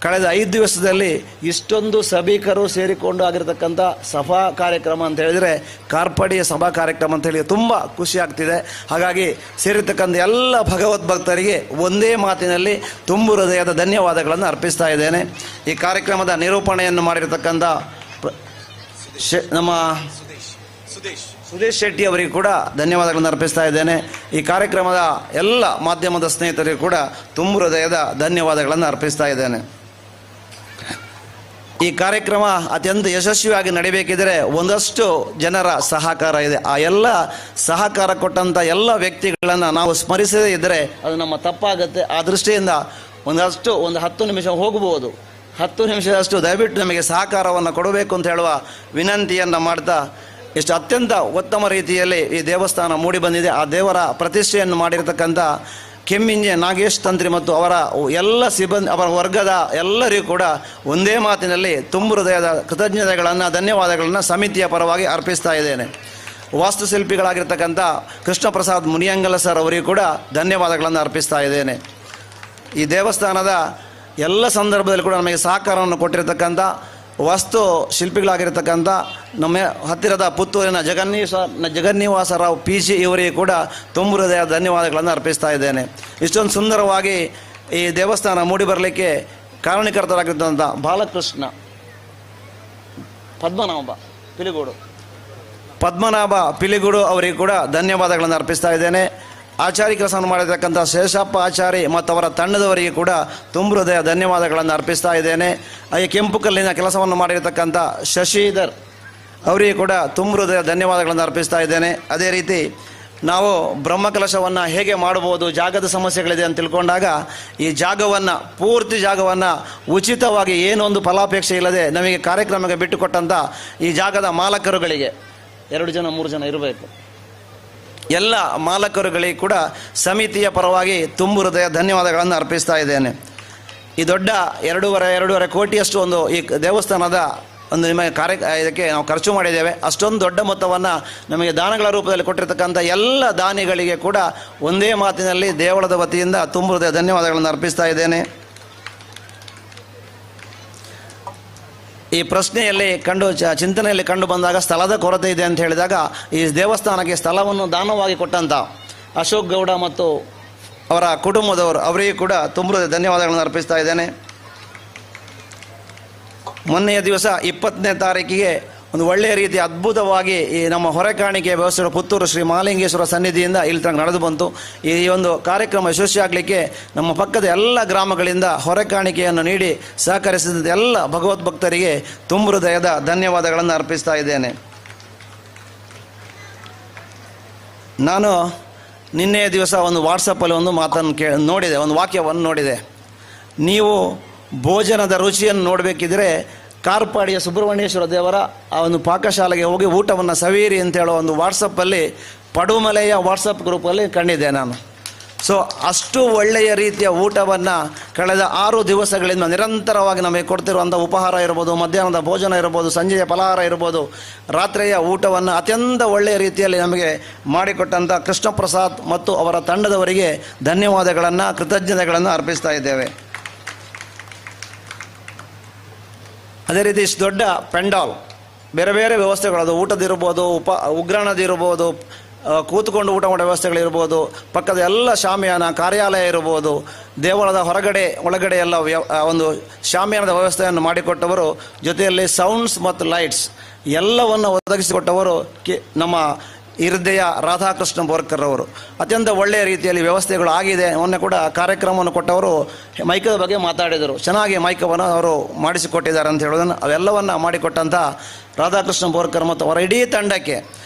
ಕಳೆದ 5 ದಿವಸದಲ್ಲಿ ಇಷ್ಟೊಂದು ಸಭಿಕರು ಸೇರಿಕೊಂಡು ಆಗಿರತಕ್ಕಂಥ ಸಭಾ ಕಾರ್ಯಕ್ರಮ ಅಂತ ಹೇಳಿದರೆ ಕಾರ್ಪಡಿಯ ಸಭಾ ಕಾರ್ಯಕ್ರಮ ಅಂತ ಹೇಳಿ ತುಂಬ ಖುಷಿ ಆಗ್ತಿದೆ. ಹಾಗಾಗಿ ಸೇರಿರ್ತಕ್ಕಂಥ ಎಲ್ಲ ಭಗವದ್ಭಕ್ತರಿಗೆ ಒಂದೇ ಮಾತಿನಲ್ಲಿ ತುಂಬು ಹೃದಯದ ಧನ್ಯವಾದಗಳನ್ನು ಅರ್ಪಿಸ್ತಾ ಇದ್ದೇನೆ. ಈ ಕಾರ್ಯಕ್ರಮದ ನಿರೂಪಣೆಯನ್ನು ಮಾಡಿರತಕ್ಕಂಥ ನಮ್ಮ ಸುದೇಶ್ ಶೆಟ್ಟಿ ಅವರಿಗೆ ಕೂಡ ಧನ್ಯವಾದಗಳನ್ನು ಅರ್ಪಿಸ್ತಾ ಇದ್ದೇನೆ. ಈ ಕಾರ್ಯಕ್ರಮದ ಎಲ್ಲ ಮಾಧ್ಯಮದ ಸ್ನೇಹಿತರಿಗೂ ಕೂಡ ತುಂಬು ಹೃದಯದ ಧನ್ಯವಾದಗಳನ್ನು ಅರ್ಪಿಸ್ತಾ ಇದ್ದೇನೆ. ಈ ಕಾರ್ಯಕ್ರಮ ಅತ್ಯಂತ ಯಶಸ್ವಿಯಾಗಿ ನಡಿಬೇಕಿದ್ದರೆ ಒಂದಷ್ಟು ಜನರ ಸಹಕಾರ ಇದೆ. ಆ ಎಲ್ಲ ಸಹಕಾರ ಕೊಟ್ಟಂಥ ಎಲ್ಲ ವ್ಯಕ್ತಿಗಳನ್ನು ನಾವು ಸ್ಮರಿಸದೇ ಇದ್ದರೆ ಅದು ನಮ್ಮ ತಪ್ಪಾಗುತ್ತೆ. ಆ ದೃಷ್ಟಿಯಿಂದ ಒಂದಷ್ಟು ಒಂದು 10 ನಿಮಿಷ ಹೋಗಬಹುದು, 10 ನಿಮಿಷದಷ್ಟು ದಯವಿಟ್ಟು ನಮಗೆ ಸಹಕಾರವನ್ನು ಕೊಡಬೇಕು ಅಂತ ಹೇಳುವ ವಿನಂತಿಯನ್ನು ಮಾಡ್ತಾ, ಇಷ್ಟು ಅತ್ಯಂತ ಉತ್ತಮ ರೀತಿಯಲ್ಲಿ ಈ ದೇವಸ್ಥಾನ ಮೂಡಿ ಬಂದಿದೆ. ಆ ದೇವರ ಪ್ರತಿಷ್ಠೆಯನ್ನು ಮಾಡಿರತಕ್ಕಂಥ ಕೆಮ್ಮಿಂಜೆ ನಾಗೇಶ್ ತಂತ್ರಿ ಮತ್ತು ಅವರ ಎಲ್ಲ ಸಿಬ್ಬಂದಿ, ಅವರ ವರ್ಗದ ಎಲ್ಲರಿಗೂ ಕೂಡ ಒಂದೇ ಮಾತಿನಲ್ಲಿ ತುಂಬು ಹೃದಯದ ಕೃತಜ್ಞತೆಗಳನ್ನು, ಧನ್ಯವಾದಗಳನ್ನು ಸಮಿತಿಯ ಪರವಾಗಿ ಅರ್ಪಿಸ್ತಾ ಇದ್ದೇನೆ. ವಾಸ್ತುಶಿಲ್ಪಿಗಳಾಗಿರ್ತಕ್ಕಂಥ ಕೃಷ್ಣಪ್ರಸಾದ್ ಮುನಿಯಂಗಲ ಸರ್ ಅವರಿಗೂ ಕೂಡ ಧನ್ಯವಾದಗಳನ್ನು ಅರ್ಪಿಸ್ತಾ ಇದ್ದೇನೆ. ಈ ದೇವಸ್ಥಾನದ ಎಲ್ಲ ಸಂದರ್ಭದಲ್ಲಿ ಕೂಡ ನಮಗೆ ಸಹಕಾರವನ್ನು ಕೊಟ್ಟಿರತಕ್ಕಂಥ ವಾಸ್ತು ಶಿಲ್ಪಿಗಳಾಗಿರ್ತಕ್ಕಂಥ ನಮ್ಮ ಹತ್ತಿರದ ಪುತ್ತೂರಿನ ಜಗನ್ನಿವಾಸರಾವ್ ಪಿ ಜಿ ಇವರಿಗೆ ಕೂಡ ತುಂಬು ಹೃದಯ ಧನ್ಯವಾದಗಳನ್ನು ಅರ್ಪಿಸ್ತಾ ಇದ್ದೇನೆ. ಇಷ್ಟೊಂದು ಸುಂದರವಾಗಿ ಈ ದೇವಸ್ಥಾನ ಮೂಡಿ ಬರಲಿಕ್ಕೆ ಕಾರಣೀಕರ್ತರಾಗಿದ್ದಂಥ ಬಾಲಕೃಷ್ಣ ಪದ್ಮನಾಭ ಪಿಲಿಗೂಡು ಅವರಿಗೆ ಕೂಡ ಧನ್ಯವಾದಗಳನ್ನು ಅರ್ಪಿಸ್ತಾ ಇದ್ದೇನೆ. ಆಚಾರಿ ಕೆಲಸವನ್ನು ಮಾಡಿರ್ತಕ್ಕಂಥ ಶೇಷಪ್ಪ ಆಚಾರಿ ಮತ್ತು ಅವರ ತಂಡದವರಿಗೆ ಕೂಡ ತುಂಬ ಹೃದಯ ಧನ್ಯವಾದಗಳನ್ನು ಅರ್ಪಿಸ್ತಾ ಇದ್ದೇನೆ. ಈ ಕೆಂಪು ಕಲ್ಲಿನ ಕೆಲಸವನ್ನು ಮಾಡಿರ್ತಕ್ಕಂಥ ಶಶಿಧರ್ ಅವರಿಗೆ ಕೂಡ ತುಂಬ ಹೃದಯ ಧನ್ಯವಾದಗಳನ್ನು ಅರ್ಪಿಸ್ತಾ ಇದ್ದೇನೆ. ಅದೇ ರೀತಿ ನಾವು ಬ್ರಹ್ಮಕಲಶವನ್ನು ಹೇಗೆ ಮಾಡ್ಬೋದು, ಜಾಗದ ಸಮಸ್ಯೆಗಳಿದೆ ಅಂತ ತಿಳ್ಕೊಂಡಾಗ ಈ ಜಾಗವನ್ನು, ಪೂರ್ತಿ ಜಾಗವನ್ನು ಉಚಿತವಾಗಿ ಏನೊಂದು ಫಲಾಪೇಕ್ಷೆ ಇಲ್ಲದೆ ನಮಗೆ ಕಾರ್ಯಕ್ರಮಕ್ಕೆ ಬಿಟ್ಟುಕೊಟ್ಟಂಥ ಈ ಜಾಗದ ಮಾಲಕರುಗಳಿಗೆ, 2 ಜನ 3 ಜನ ಇರಬೇಕು, ಎಲ್ಲ ಮಾಲಕರುಗಳಿಗೆ ಕೂಡ ಸಮಿತಿಯ ಪರವಾಗಿ ತುಂಬು ಹೃದಯ ಧನ್ಯವಾದಗಳನ್ನು ಅರ್ಪಿಸ್ತಾ ಇದ್ದೇನೆ. ಈ ದೊಡ್ಡ 2.5 ಕೋಟಿಯಷ್ಟು ಒಂದು ಈ ದೇವಸ್ಥಾನದ ಒಂದು ನಿಮಗೆ ಇದಕ್ಕೆ ನಾವು ಖರ್ಚು ಮಾಡಿದ್ದೇವೆ. ಅಷ್ಟೊಂದು ದೊಡ್ಡ ಮೊತ್ತವನ್ನು ನಮಗೆ ದಾನಗಳ ರೂಪದಲ್ಲಿ ಕೊಟ್ಟಿರ್ತಕ್ಕಂಥ ಎಲ್ಲ ದಾನಿಗಳಿಗೆ ಕೂಡ ಒಂದೇ ಮಾತಿನಲ್ಲಿ ದೇವಳದ ವತಿಯಿಂದ ತುಂಬು ಹೃದಯ ಧನ್ಯವಾದಗಳನ್ನು ಅರ್ಪಿಸ್ತಾ ಇದ್ದೇನೆ. ಈ ಪ್ರಶ್ನೆಯಲ್ಲಿ ಚಿಂತನೆಯಲ್ಲಿ ಕಂಡು ಬಂದಾಗ ಸ್ಥಳದ ಕೊರತೆ ಇದೆ ಅಂತ ಹೇಳಿದಾಗ ಈ ದೇವಸ್ಥಾನಕ್ಕೆ ಸ್ಥಳವನ್ನು ದಾನವಾಗಿ ಕೊಟ್ಟಂಥ ಅಶೋಕ್ ಗೌಡ ಮತ್ತು ಅವರ ಕುಟುಂಬದವರು ಅವರಿಗೆ ಕೂಡ ತುಂಬ ಧನ್ಯವಾದಗಳನ್ನು ಅರ್ಪಿಸ್ತಾ ಇದ್ದೇನೆ. ಮೊನ್ನೆಯ ದಿವಸ 20ನೇ ತಾರೀಕಿಗೆ ಒಂದು ಒಳ್ಳೆಯ ರೀತಿ ಅದ್ಭುತವಾಗಿ ಈ ನಮ್ಮ ಹೊರೆಕಾಣಿಕೆ ವ್ಯವಸ್ಥೆ ಪುತ್ತೂರು ಶ್ರೀ ಮಹಾಲಿಂಗೇಶ್ವರ ಸನ್ನಿಧಿಯಿಂದ ಇಲ್ಲಿ ತನಕ ನಡೆದು ಬಂತು. ಈ ಒಂದು ಕಾರ್ಯಕ್ರಮ ಯಶಸ್ವಿಯಾಗಲಿಕ್ಕೆ ನಮ್ಮ ಪಕ್ಕದ ಎಲ್ಲ ಗ್ರಾಮಗಳಿಂದ ಹೊರೆಕಾಣಿಕೆಯನ್ನು ನೀಡಿ ಸಹಕರಿಸಿದ ಎಲ್ಲ ಭಗವದ್ಭಕ್ತರಿಗೆ ತುಂಬ ಹೃದಯದ ಧನ್ಯವಾದಗಳನ್ನು ಅರ್ಪಿಸ್ತಾ ಇದ್ದೇನೆ. ನಾನು ನಿನ್ನೆ ದಿವಸ ಒಂದು ವಾಟ್ಸಪ್ಪಲ್ಲಿ ಒಂದು ಮಾತನ್ನು ನೋಡಿದೆ, ಒಂದು ವಾಕ್ಯವನ್ನು ನೋಡಿದೆ. ನೀವು ಭೋಜನದ ರುಚಿಯನ್ನು ನೋಡಬೇಕಿದ್ರೆ ಕಾರ್ಪಾಡಿಯ ಸುಬ್ರಹ್ಮಣ್ಯೇಶ್ವರ ದೇವರ ಆ ಒಂದು ಪಾಕಶಾಲೆಗೆ ಹೋಗಿ ಊಟವನ್ನು ಸವಿಯಿರಿ ಅಂತ ಹೇಳೋ ಒಂದು ವಾಟ್ಸಪ್ಪಲ್ಲಿ, ಪಡುಮಲೆಯ ವಾಟ್ಸಪ್ ಗ್ರೂಪಲ್ಲಿ ಕಂಡಿದ್ದೆ ನಾನು. ಸೊ ಅಷ್ಟು ಒಳ್ಳೆಯ ರೀತಿಯ ಊಟವನ್ನು ಕಳೆದ 6 ದಿವಸಗಳಿಂದ ನಿರಂತರವಾಗಿ ನಮಗೆ ಕೊಡ್ತಿರುವಂಥ ಉಪಹಾರ ಇರ್ಬೋದು, ಮಧ್ಯಾಹ್ನದ ಭೋಜನ ಇರ್ಬೋದು, ಸಂಜೆಯ ಫಲಹಾರ ಇರ್ಬೋದು, ರಾತ್ರಿಯ ಊಟವನ್ನು ಅತ್ಯಂತ ಒಳ್ಳೆಯ ರೀತಿಯಲ್ಲಿ ನಮಗೆ ಮಾಡಿಕೊಟ್ಟಂಥ ಕೃಷ್ಣಪ್ರಸಾದ್ ಮತ್ತು ಅವರ ತಂಡದವರಿಗೆ ಧನ್ಯವಾದಗಳನ್ನು, ಕೃತಜ್ಞತೆಗಳನ್ನು ಅರ್ಪಿಸ್ತಾ ಇದ್ದೇವೆ. ಅದೇ ರೀತಿ ಇಷ್ಟು ದೊಡ್ಡ ಪೆಂಡಾಲ್, ಬೇರೆ ಬೇರೆ ವ್ಯವಸ್ಥೆಗಳು, ಅದು ಊಟದಿರ್ಬೋದು, ಉಗ್ರಾಣದಿರ್ಬೋದು, ಕೂತ್ಕೊಂಡು ಊಟ ಮಾಡೋ ವ್ಯವಸ್ಥೆಗಳಿರ್ಬೋದು, ಪಕ್ಕದ ಎಲ್ಲ ಶಾಮಿಯಾನ ಕಾರ್ಯಾಲಯ ಇರ್ಬೋದು, ದೇವಳದ ಹೊರಗಡೆ ಒಳಗಡೆ ಎಲ್ಲ ಒಂದು ಶಾಮಿಯಾನದ ವ್ಯವಸ್ಥೆಯನ್ನು ಮಾಡಿಕೊಟ್ಟವರು, ಜೊತೆಯಲ್ಲಿ ಸೌಂಡ್ಸ್ ಮತ್ತು ಲೈಟ್ಸ್ ಎಲ್ಲವನ್ನು ಒದಗಿಸಿಕೊಟ್ಟವರು ನಮ್ಮ ಹೃದಯ ರಾಧಾಕೃಷ್ಣ ಬೋರ್ಕರ್ ಅವರು. ಅತ್ಯಂತ ಒಳ್ಳೆಯ ರೀತಿಯಲ್ಲಿ ವ್ಯವಸ್ಥೆಗಳು ಆಗಿದೆ. ಮೊನ್ನೆ ಕೂಡ ಕಾರ್ಯಕ್ರಮವನ್ನು ಕೊಟ್ಟವರು ಮೈಕದ ಬಗ್ಗೆ ಮಾತಾಡಿದರು, ಚೆನ್ನಾಗಿ ಮೈಕವನ್ನು ಅವರು ಮಾಡಿಸಿಕೊಟ್ಟಿದ್ದಾರೆ ಅಂತ ಹೇಳೋದನ್ನು, ಅವೆಲ್ಲವನ್ನು ಮಾಡಿಕೊಟ್ಟಂಥ ರಾಧಾಕೃಷ್ಣ ಬೋರ್ಕರ್ ಮತ್ತು ಅವರ ಇಡೀ ತಂಡಕ್ಕೆ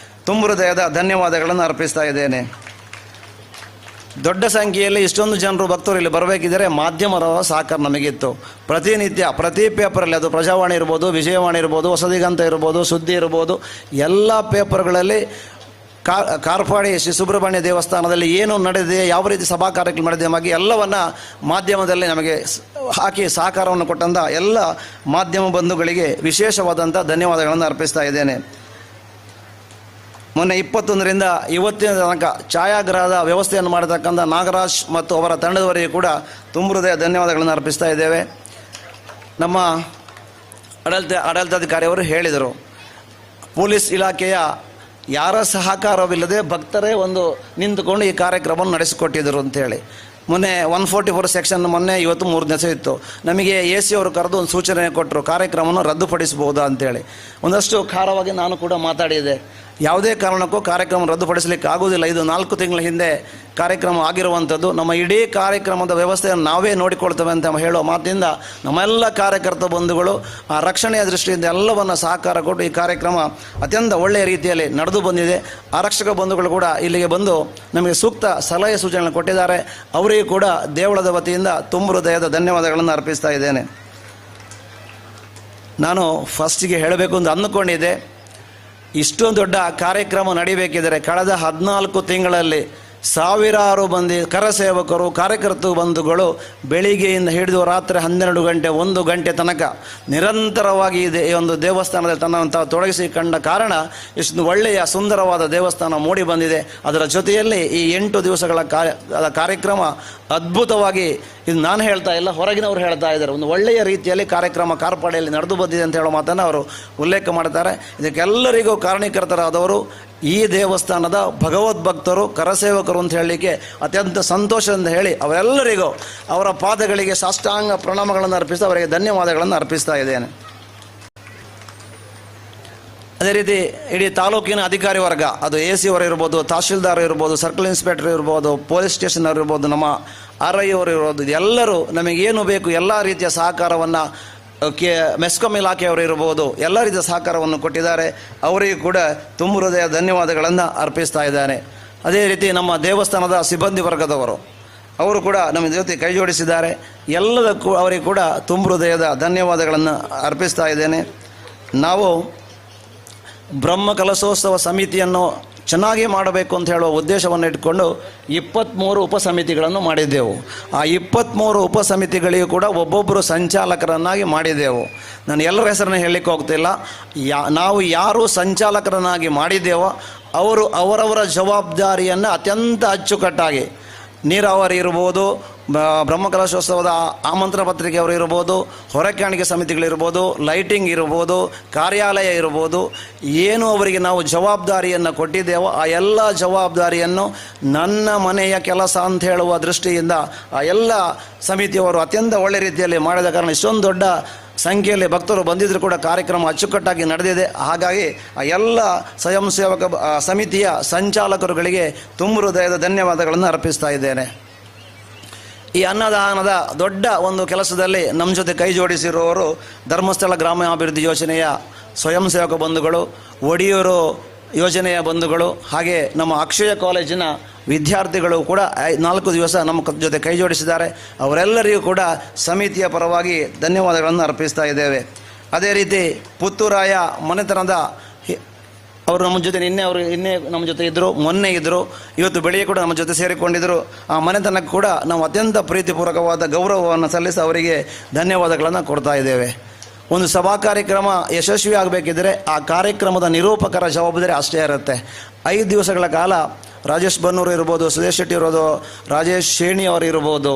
ತುಂಬ ಹೃದಯದ ಧನ್ಯವಾದಗಳನ್ನು ಅರ್ಪಿಸ್ತಾ ಇದ್ದೇನೆ. ದೊಡ್ಡ ಸಂಖ್ಯೆಯಲ್ಲಿ ಇಷ್ಟೊಂದು ಜನರು ಭಕ್ತರು ಇಲ್ಲಿ ಬರಬೇಕಿದ್ದರೆ ಮಾಧ್ಯಮದ ಸಹಕಾರ ನಮಗಿತ್ತು. ಪ್ರತಿನಿತ್ಯ ಪ್ರತಿ ಪೇಪರಲ್ಲಿ, ಅದು ಪ್ರಜಾವಾಣಿ ಇರ್ಬೋದು, ವಿಜಯವಾಣಿ ಇರ್ಬೋದು, ಹೊಸದಿಗಂತ ಇರ್ಬೋದು, ಸುದ್ದಿ ಇರ್ಬೋದು, ಎಲ್ಲ ಪೇಪರ್ಗಳಲ್ಲಿ ಕಾರ್ಪಾಡಿ ಶ್ರೀ ಸುಬ್ರಹ್ಮಣ್ಯ ದೇವಸ್ಥಾನದಲ್ಲಿ ಏನು ನಡೆದಿದೆ, ಯಾವ ರೀತಿ ಸಭಾ ಕಾರ್ಯಕ್ರಮ ನಡೆದಿದೆ ಬಗ್ಗೆ ಎಲ್ಲವನ್ನು ಮಾಧ್ಯಮದಲ್ಲಿ ನಮಗೆ ಹಾಕಿ ಸಹಕಾರವನ್ನು ಕೊಟ್ಟಂಥ ಎಲ್ಲ ಮಾಧ್ಯಮ ಬಂಧುಗಳಿಗೆ ವಿಶೇಷವಾದಂಥ ಧನ್ಯವಾದಗಳನ್ನು ಅರ್ಪಿಸ್ತಾ ಇದ್ದೇನೆ. ಮೊನ್ನೆ 21ರಿಂದ ಇವತ್ತಿನ ತನಕ ಛಾಯಾಗ್ರಹದ ವ್ಯವಸ್ಥೆಯನ್ನು ಮಾಡತಕ್ಕಂಥ ನಾಗರಾಜ್ ಮತ್ತು ಅವರ ತಂಡದವರಿಗೆ ಕೂಡ ತುಂಬ ಹೃದಯ ಧನ್ಯವಾದಗಳನ್ನು ಅರ್ಪಿಸ್ತಾ ಇದ್ದೇವೆ. ನಮ್ಮ ಆಡಳಿತಾಧಿಕಾರಿಯವರು ಹೇಳಿದರು, ಪೊಲೀಸ್ ಇಲಾಖೆಯ ಯಾರ ಸಹಕಾರವಿಲ್ಲದೆ ಭಕ್ತರೇ ಒಂದು ನಿಂತುಕೊಂಡು ಈ ಕಾರ್ಯಕ್ರಮವನ್ನು ನಡೆಸಿಕೊಟ್ಟಿದ್ದರು ಅಂತೇಳಿ. ಮೊನ್ನೆ 144 ಸೆಕ್ಷನ್ ಮೊನ್ನೆ ಇವತ್ತು 3 ದಿವಸ ಇತ್ತು. ನಮಗೆ ಎ ಸಿ ಅವರು ಕರೆದು ಒಂದು ಸೂಚನೆ ಕೊಟ್ಟರು, ಕಾರ್ಯಕ್ರಮವನ್ನು ರದ್ದುಪಡಿಸಬಹುದಾ ಅಂತೇಳಿ. ಒಂದಷ್ಟು ಖಾರವಾಗಿ ನಾನು ಕೂಡ ಮಾತಾಡಿದೆ, ಯಾವುದೇ ಕಾರಣಕ್ಕೂ ಕಾರ್ಯಕ್ರಮ ರದ್ದುಪಡಿಸಲಿಕ್ಕೆ ಆಗುವುದಿಲ್ಲ. ಇದು 4 ತಿಂಗಳ ಹಿಂದೆ ಕಾರ್ಯಕ್ರಮ ಆಗಿರುವಂಥದ್ದು. ನಮ್ಮ ಇಡೀ ಕಾರ್ಯಕ್ರಮದ ವ್ಯವಸ್ಥೆಯನ್ನು ನಾವೇ ನೋಡಿಕೊಳ್ತೇವೆ ಅಂತ ಹೇಳುವ ಮಾತಿಂದ ನಮ್ಮೆಲ್ಲ ಕಾರ್ಯಕರ್ತ ಬಂಧುಗಳು ಆ ರಕ್ಷಣೆಯ ದೃಷ್ಟಿಯಿಂದ ಎಲ್ಲವನ್ನು ಸಹಕಾರ ಕೊಟ್ಟು ಈ ಕಾರ್ಯಕ್ರಮ ಅತ್ಯಂತ ಒಳ್ಳೆಯ ರೀತಿಯಲ್ಲಿ ನಡೆದು ಬಂದಿದೆ. ಆರಕ್ಷಕ ಬಂಧುಗಳು ಕೂಡ ಇಲ್ಲಿಗೆ ಬಂದು ನಮಗೆ ಸೂಕ್ತ ಸಲಹೆ ಸೂಚನೆಗಳನ್ನು ಕೊಟ್ಟಿದ್ದಾರೆ. ಅವರಿಗೂ ಕೂಡ ದೇವಳದ ವತಿಯಿಂದ ತುಂಬ ಹೃದಯದ ಧನ್ಯವಾದಗಳನ್ನು ಅರ್ಪಿಸ್ತಾ ಇದ್ದೇನೆ. ನಾನು ಫಸ್ಟಿಗೆ ಹೇಳಬೇಕು ಅಂತ ಅಂದುಕೊಂಡಿದ್ದೆ, ಇಷ್ಟೊಂದು ದೊಡ್ಡ ಕಾರ್ಯಕ್ರಮ ನಡೀಬೇಕಿದ್ದರೆ ಕಳೆದ 14 ತಿಂಗಳಲ್ಲಿ ಸಾವಿರಾರು ಮಂದಿ ಕರಸೇವಕರು, ಕಾರ್ಯಕರ್ತ ಬಂಧುಗಳು ಬೆಳಿಗ್ಗೆಯಿಂದ ಹಿಡಿದು ರಾತ್ರಿ 12 ಗಂಟೆ 1 ಗಂಟೆ ತನಕ ನಿರಂತರವಾಗಿ ಇದೆ ಈ ಒಂದು ದೇವಸ್ಥಾನದಲ್ಲಿ ತನ್ನನ್ನು ತಾವು ತೊಡಗಿಸಿಕೊಂಡ ಕಾರಣ ಇಷ್ಟು ಒಳ್ಳೆಯ ಸುಂದರವಾದ ದೇವಸ್ಥಾನ ಮೂಡಿ ಬಂದಿದೆ. ಅದರ ಜೊತೆಯಲ್ಲಿ ಈ 8 ದಿವಸಗಳ ಕಾರ್ಯಕ್ರಮ ಅದ್ಭುತವಾಗಿ, ಇದು ನಾನು ಹೇಳ್ತಾ ಇಲ್ಲ, ಹೊರಗಿನವರು ಹೇಳ್ತಾ ಇದ್ದಾರೆ, ಒಂದು ಒಳ್ಳೆಯ ರೀತಿಯಲ್ಲಿ ಕಾರ್ಯಕ್ರಮ ಕಾರ್ಪಾಡಿಯಲ್ಲಿ ನಡೆದು ಬಂದಿದೆ ಅಂತ ಹೇಳೋ ಮಾತನ್ನು ಅವರು ಉಲ್ಲೇಖ ಮಾಡ್ತಾರೆ. ಇದಕ್ಕೆಲ್ಲರಿಗೂ ಕಾರಣೀಕರ್ತರಾದವರು ಈ ದೇವಸ್ಥಾನದ ಭಗವದ್ಭಕ್ತರು, ಕರಸೇವಕರು ಅಂತ ಹೇಳಲಿಕ್ಕೆ ಅತ್ಯಂತ ಸಂತೋಷದಿಂದ ಹೇಳಿ ಅವರೆಲ್ಲರಿಗೂ ಅವರ ಪಾದಗಳಿಗೆ ಸಾಷ್ಟಾಂಗ ಪ್ರಣಾಮಗಳನ್ನು ಅರ್ಪಿಸ್ತಾ ಅವರಿಗೆ ಧನ್ಯವಾದಗಳನ್ನು ಅರ್ಪಿಸ್ತಾ ಇದ್ದೇನೆ. ಅದೇ ರೀತಿ ಇಡೀ ತಾಲೂಕಿನ ಅಧಿಕಾರಿ ವರ್ಗ, ಅದು ಎ ಸಿ ಅವರು ಇರ್ಬೋದು, ತಹಶೀಲ್ದಾರ್ ಇರ್ಬೋದು, ಸರ್ಕಲ್ ಇನ್ಸ್ಪೆಕ್ಟರ್ ಇರ್ಬೋದು, ಪೊಲೀಸ್ ಸ್ಟೇಷನ್ ಅವರು ಇರ್ಬೋದು, ನಮ್ಮ ಆರ್ I ಅವರು ಇರ್ಬೋದು, ಎಲ್ಲರೂ ನಮಗೇನು ಬೇಕು ಎಲ್ಲ ರೀತಿಯ ಸಹಕಾರವನ್ನು ಮೆಸ್ಕಾಂ ಇಲಾಖೆಯವರು ಇರ್ಬೋದು, ಎಲ್ಲ ರೀತಿಯ ಸಹಕಾರವನ್ನು ಕೊಟ್ಟಿದ್ದಾರೆ. ಅವರಿಗೂ ಕೂಡ ತುಂಬ ಹೃದಯ ಧನ್ಯವಾದಗಳನ್ನು ಅರ್ಪಿಸ್ತಾ ಇದ್ದಾರೆ. ಅದೇ ರೀತಿ ನಮ್ಮ ದೇವಸ್ಥಾನದ ಸಿಬ್ಬಂದಿ ವರ್ಗದವರು ಅವರು ಕೂಡ ನಮ್ಮ ಜೊತೆ ಕೈ ಜೋಡಿಸಿದ್ದಾರೆ. ಎಲ್ಲದಕ್ಕೂ ಅವರಿಗೆ ಕೂಡ ತುಂಬ ಹೃದಯದ ಧನ್ಯವಾದಗಳನ್ನು ಅರ್ಪಿಸ್ತಾ ಇದ್ದೇನೆ. ನಾವು ಬ್ರಹ್ಮ ಕಲಶೋತ್ಸವ ಸಮಿತಿಯನ್ನು ಚೆನ್ನಾಗಿ ಮಾಡಬೇಕು ಅಂತ ಹೇಳುವ ಉದ್ದೇಶವನ್ನು ಇಟ್ಕೊಂಡು 23 ಉಪಸಮಿತಿಗಳನ್ನು ಮಾಡಿದ್ದೆವು. ಆ 23 ಉಪಸಮಿತಿಗಳಿಗೂ ಕೂಡ ಒಬ್ಬೊಬ್ಬರು ಸಂಚಾಲಕರನ್ನಾಗಿ ಮಾಡಿದ್ದೆವು. ನಾನು ಎಲ್ಲರ ಹೆಸರನ್ನು ಹೇಳಲಿಕ್ಕೆ ಹೋಗ್ತಿಲ್ಲ. ನಾವು ಯಾರು ಸಂಚಾಲಕರನ್ನಾಗಿ ಮಾಡಿದ್ದೇವೋ ಅವರು ಅವರವರ ಜವಾಬ್ದಾರಿಯನ್ನು ಅತ್ಯಂತ ಅಚ್ಚುಕಟ್ಟಾಗಿ, ನೀರಾವರಿ ಇರ್ಬೋದು, ಬ್ರಹ್ಮಕಲಶೋತ್ಸವದ ಆಮಂತ್ರಣ ಪತ್ರಿಕೆಯವರು ಇರ್ಬೋದು, ಹೊರಕಾಣಿಕೆ ಸಮಿತಿಗಳಿರ್ಬೋದು, ಲೈಟಿಂಗ್ ಇರ್ಬೋದು, ಕಾರ್ಯಾಲಯ ಇರ್ಬೋದು, ಏನು ಅವರಿಗೆ ನಾವು ಜವಾಬ್ದಾರಿಯನ್ನು ಕೊಟ್ಟಿದ್ದೇವೋ ಆ ಎಲ್ಲ ಜವಾಬ್ದಾರಿಯನ್ನು ನನ್ನ ಮನೆಯ ಕೆಲಸ ಅಂತ ಹೇಳುವ ದೃಷ್ಟಿಯಿಂದ ಆ ಎಲ್ಲ ಸಮಿತಿಯವರು ಅತ್ಯಂತ ಒಳ್ಳೆಯ ರೀತಿಯಲ್ಲಿ ಮಾಡಿದ ಕಾರಣ ಇಷ್ಟೊಂದು ದೊಡ್ಡ ಸಂಖ್ಯೆಯಲ್ಲಿ ಭಕ್ತರು ಬಂದಿದ್ದರೂ ಕೂಡ ಕಾರ್ಯಕ್ರಮ ಅಚ್ಚುಕಟ್ಟಾಗಿ ನಡೆದಿದೆ. ಹಾಗಾಗಿ ಆ ಎಲ್ಲ ಸ್ವಯಂ ಸೇವಕ ಸಮಿತಿಯ ಸಂಚಾಲಕರುಗಳಿಗೆ ತುಂಬ ಹೃದಯದ ಧನ್ಯವಾದಗಳನ್ನು ಅರ್ಪಿಸ್ತಾ ಇದ್ದೇನೆ. ಈ ಅನ್ನದಾನದ ದೊಡ್ಡ ಒಂದು ಕೆಲಸದಲ್ಲಿ ನಮ್ಮ ಜೊತೆ ಕೈ ಜೋಡಿಸಿರುವವರು ಧರ್ಮಸ್ಥಳ ಗ್ರಾಮಾಭಿವೃದ್ಧಿ ಯೋಜನೆಯ ಸ್ವಯಂ ಸೇವಕ ಬಂಧುಗಳು, ಒಡಿಯೂರು ಯೋಜನೆಯ ಬಂಧುಗಳು, ಹಾಗೆ ನಮ್ಮ ಅಕ್ಷಯ ಕಾಲೇಜಿನ ವಿದ್ಯಾರ್ಥಿಗಳು ಕೂಡ 4 ದಿವಸ ನಮ್ಮ ಜೊತೆ ಕೈ ಜೋಡಿಸಿದ್ದಾರೆ. ಅವರೆಲ್ಲರಿಗೂ ಕೂಡ ಸಮಿತಿಯ ಪರವಾಗಿ ಧನ್ಯವಾದಗಳನ್ನು ಅರ್ಪಿಸ್ತಾ ಇದ್ದೇವೆ. ಅದೇ ರೀತಿ ಪುತ್ತೂರಾಯ ಮನೆತನದ ಅವರು ನಮ್ಮ ಜೊತೆ ನಿನ್ನೆ ನಮ್ಮ ಜೊತೆ ಇದ್ದರು, ಮೊನ್ನೆ ಇದ್ದರು, ಇವತ್ತು ಬೆಳಿಗ್ಗೆ ಕೂಡ ನಮ್ಮ ಜೊತೆ ಸೇರಿಕೊಂಡಿದ್ದರು. ಆ ಮನೆತನಕ್ಕೆ ಕೂಡ ನಾವು ಅತ್ಯಂತ ಪ್ರೀತಿಪೂರ್ವಕವಾದ ಗೌರವವನ್ನು ಸಲ್ಲಿಸಿ ಅವರಿಗೆ ಧನ್ಯವಾದಗಳನ್ನು ಕೊಡ್ತಾ ಇದ್ದೇವೆ. ಒಂದು ಸಭಾ ಕಾರ್ಯಕ್ರಮ ಯಶಸ್ವಿ ಆಗಬೇಕಿದ್ದರೆ ಆ ಕಾರ್ಯಕ್ರಮದ ನಿರೂಪಕರ ಜವಾಬ್ದಾರಿ ಅಷ್ಟೇ ಇರುತ್ತೆ. 5 ದಿವಸಗಳ ಕಾಲ ರಾಜೇಶ್ ಬನ್ನೂರು ಇರ್ಬೋದು, ಸುದೇಶ್ ಶೆಟ್ಟಿ ಇರ್ಬೋದು, ರಾಜೇಶ್ ಶೇಣಿ ಅವರು ಇರ್ಬೋದು,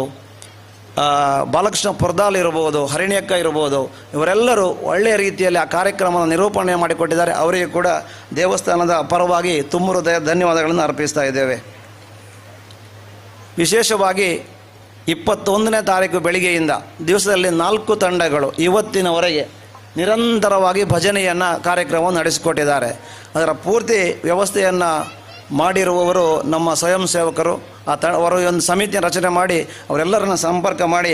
ಬಾಲಕೃಷ್ಣ ಪೊರ್ದಾಲ್ ಇರ್ಬೋದು, ಹರಿಣಿಯಕ್ಕ ಇರ್ಬೋದು, ಇವರೆಲ್ಲರೂ ಒಳ್ಳೆಯ ರೀತಿಯಲ್ಲಿ ಆ ಕಾರ್ಯಕ್ರಮದ ನಿರೂಪಣೆ ಮಾಡಿಕೊಟ್ಟಿದ್ದಾರೆ. ಅವರಿಗೆ ಕೂಡ ದೇವಸ್ಥಾನದ ಪರವಾಗಿ ತುಂಬ ಹೃದಯ ಧನ್ಯವಾದಗಳನ್ನು ಅರ್ಪಿಸ್ತಾ ಇದ್ದೇವೆ. ವಿಶೇಷವಾಗಿ 21ನೇ ತಾರೀಕು ಬೆಳಿಗ್ಗೆಯಿಂದ ದಿವಸದಲ್ಲಿ 4 ತಂಡಗಳು ಇವತ್ತಿನವರೆಗೆ ನಿರಂತರವಾಗಿ ಭಜನೆಯನ್ನು ಕಾರ್ಯಕ್ರಮವನ್ನು ನಡೆಸಿಕೊಟ್ಟಿದ್ದಾರೆ. ಅದರ ಪೂರ್ತಿ ವ್ಯವಸ್ಥೆಯನ್ನು ಮಾಡಿರುವವರು ನಮ್ಮ ಸ್ವಯಂ ಸೇವಕರು. ಅವರು ಒಂದು ಸಮಿತಿಯನ್ನು ರಚನೆ ಮಾಡಿ ಅವರೆಲ್ಲರನ್ನು ಸಂಪರ್ಕ ಮಾಡಿ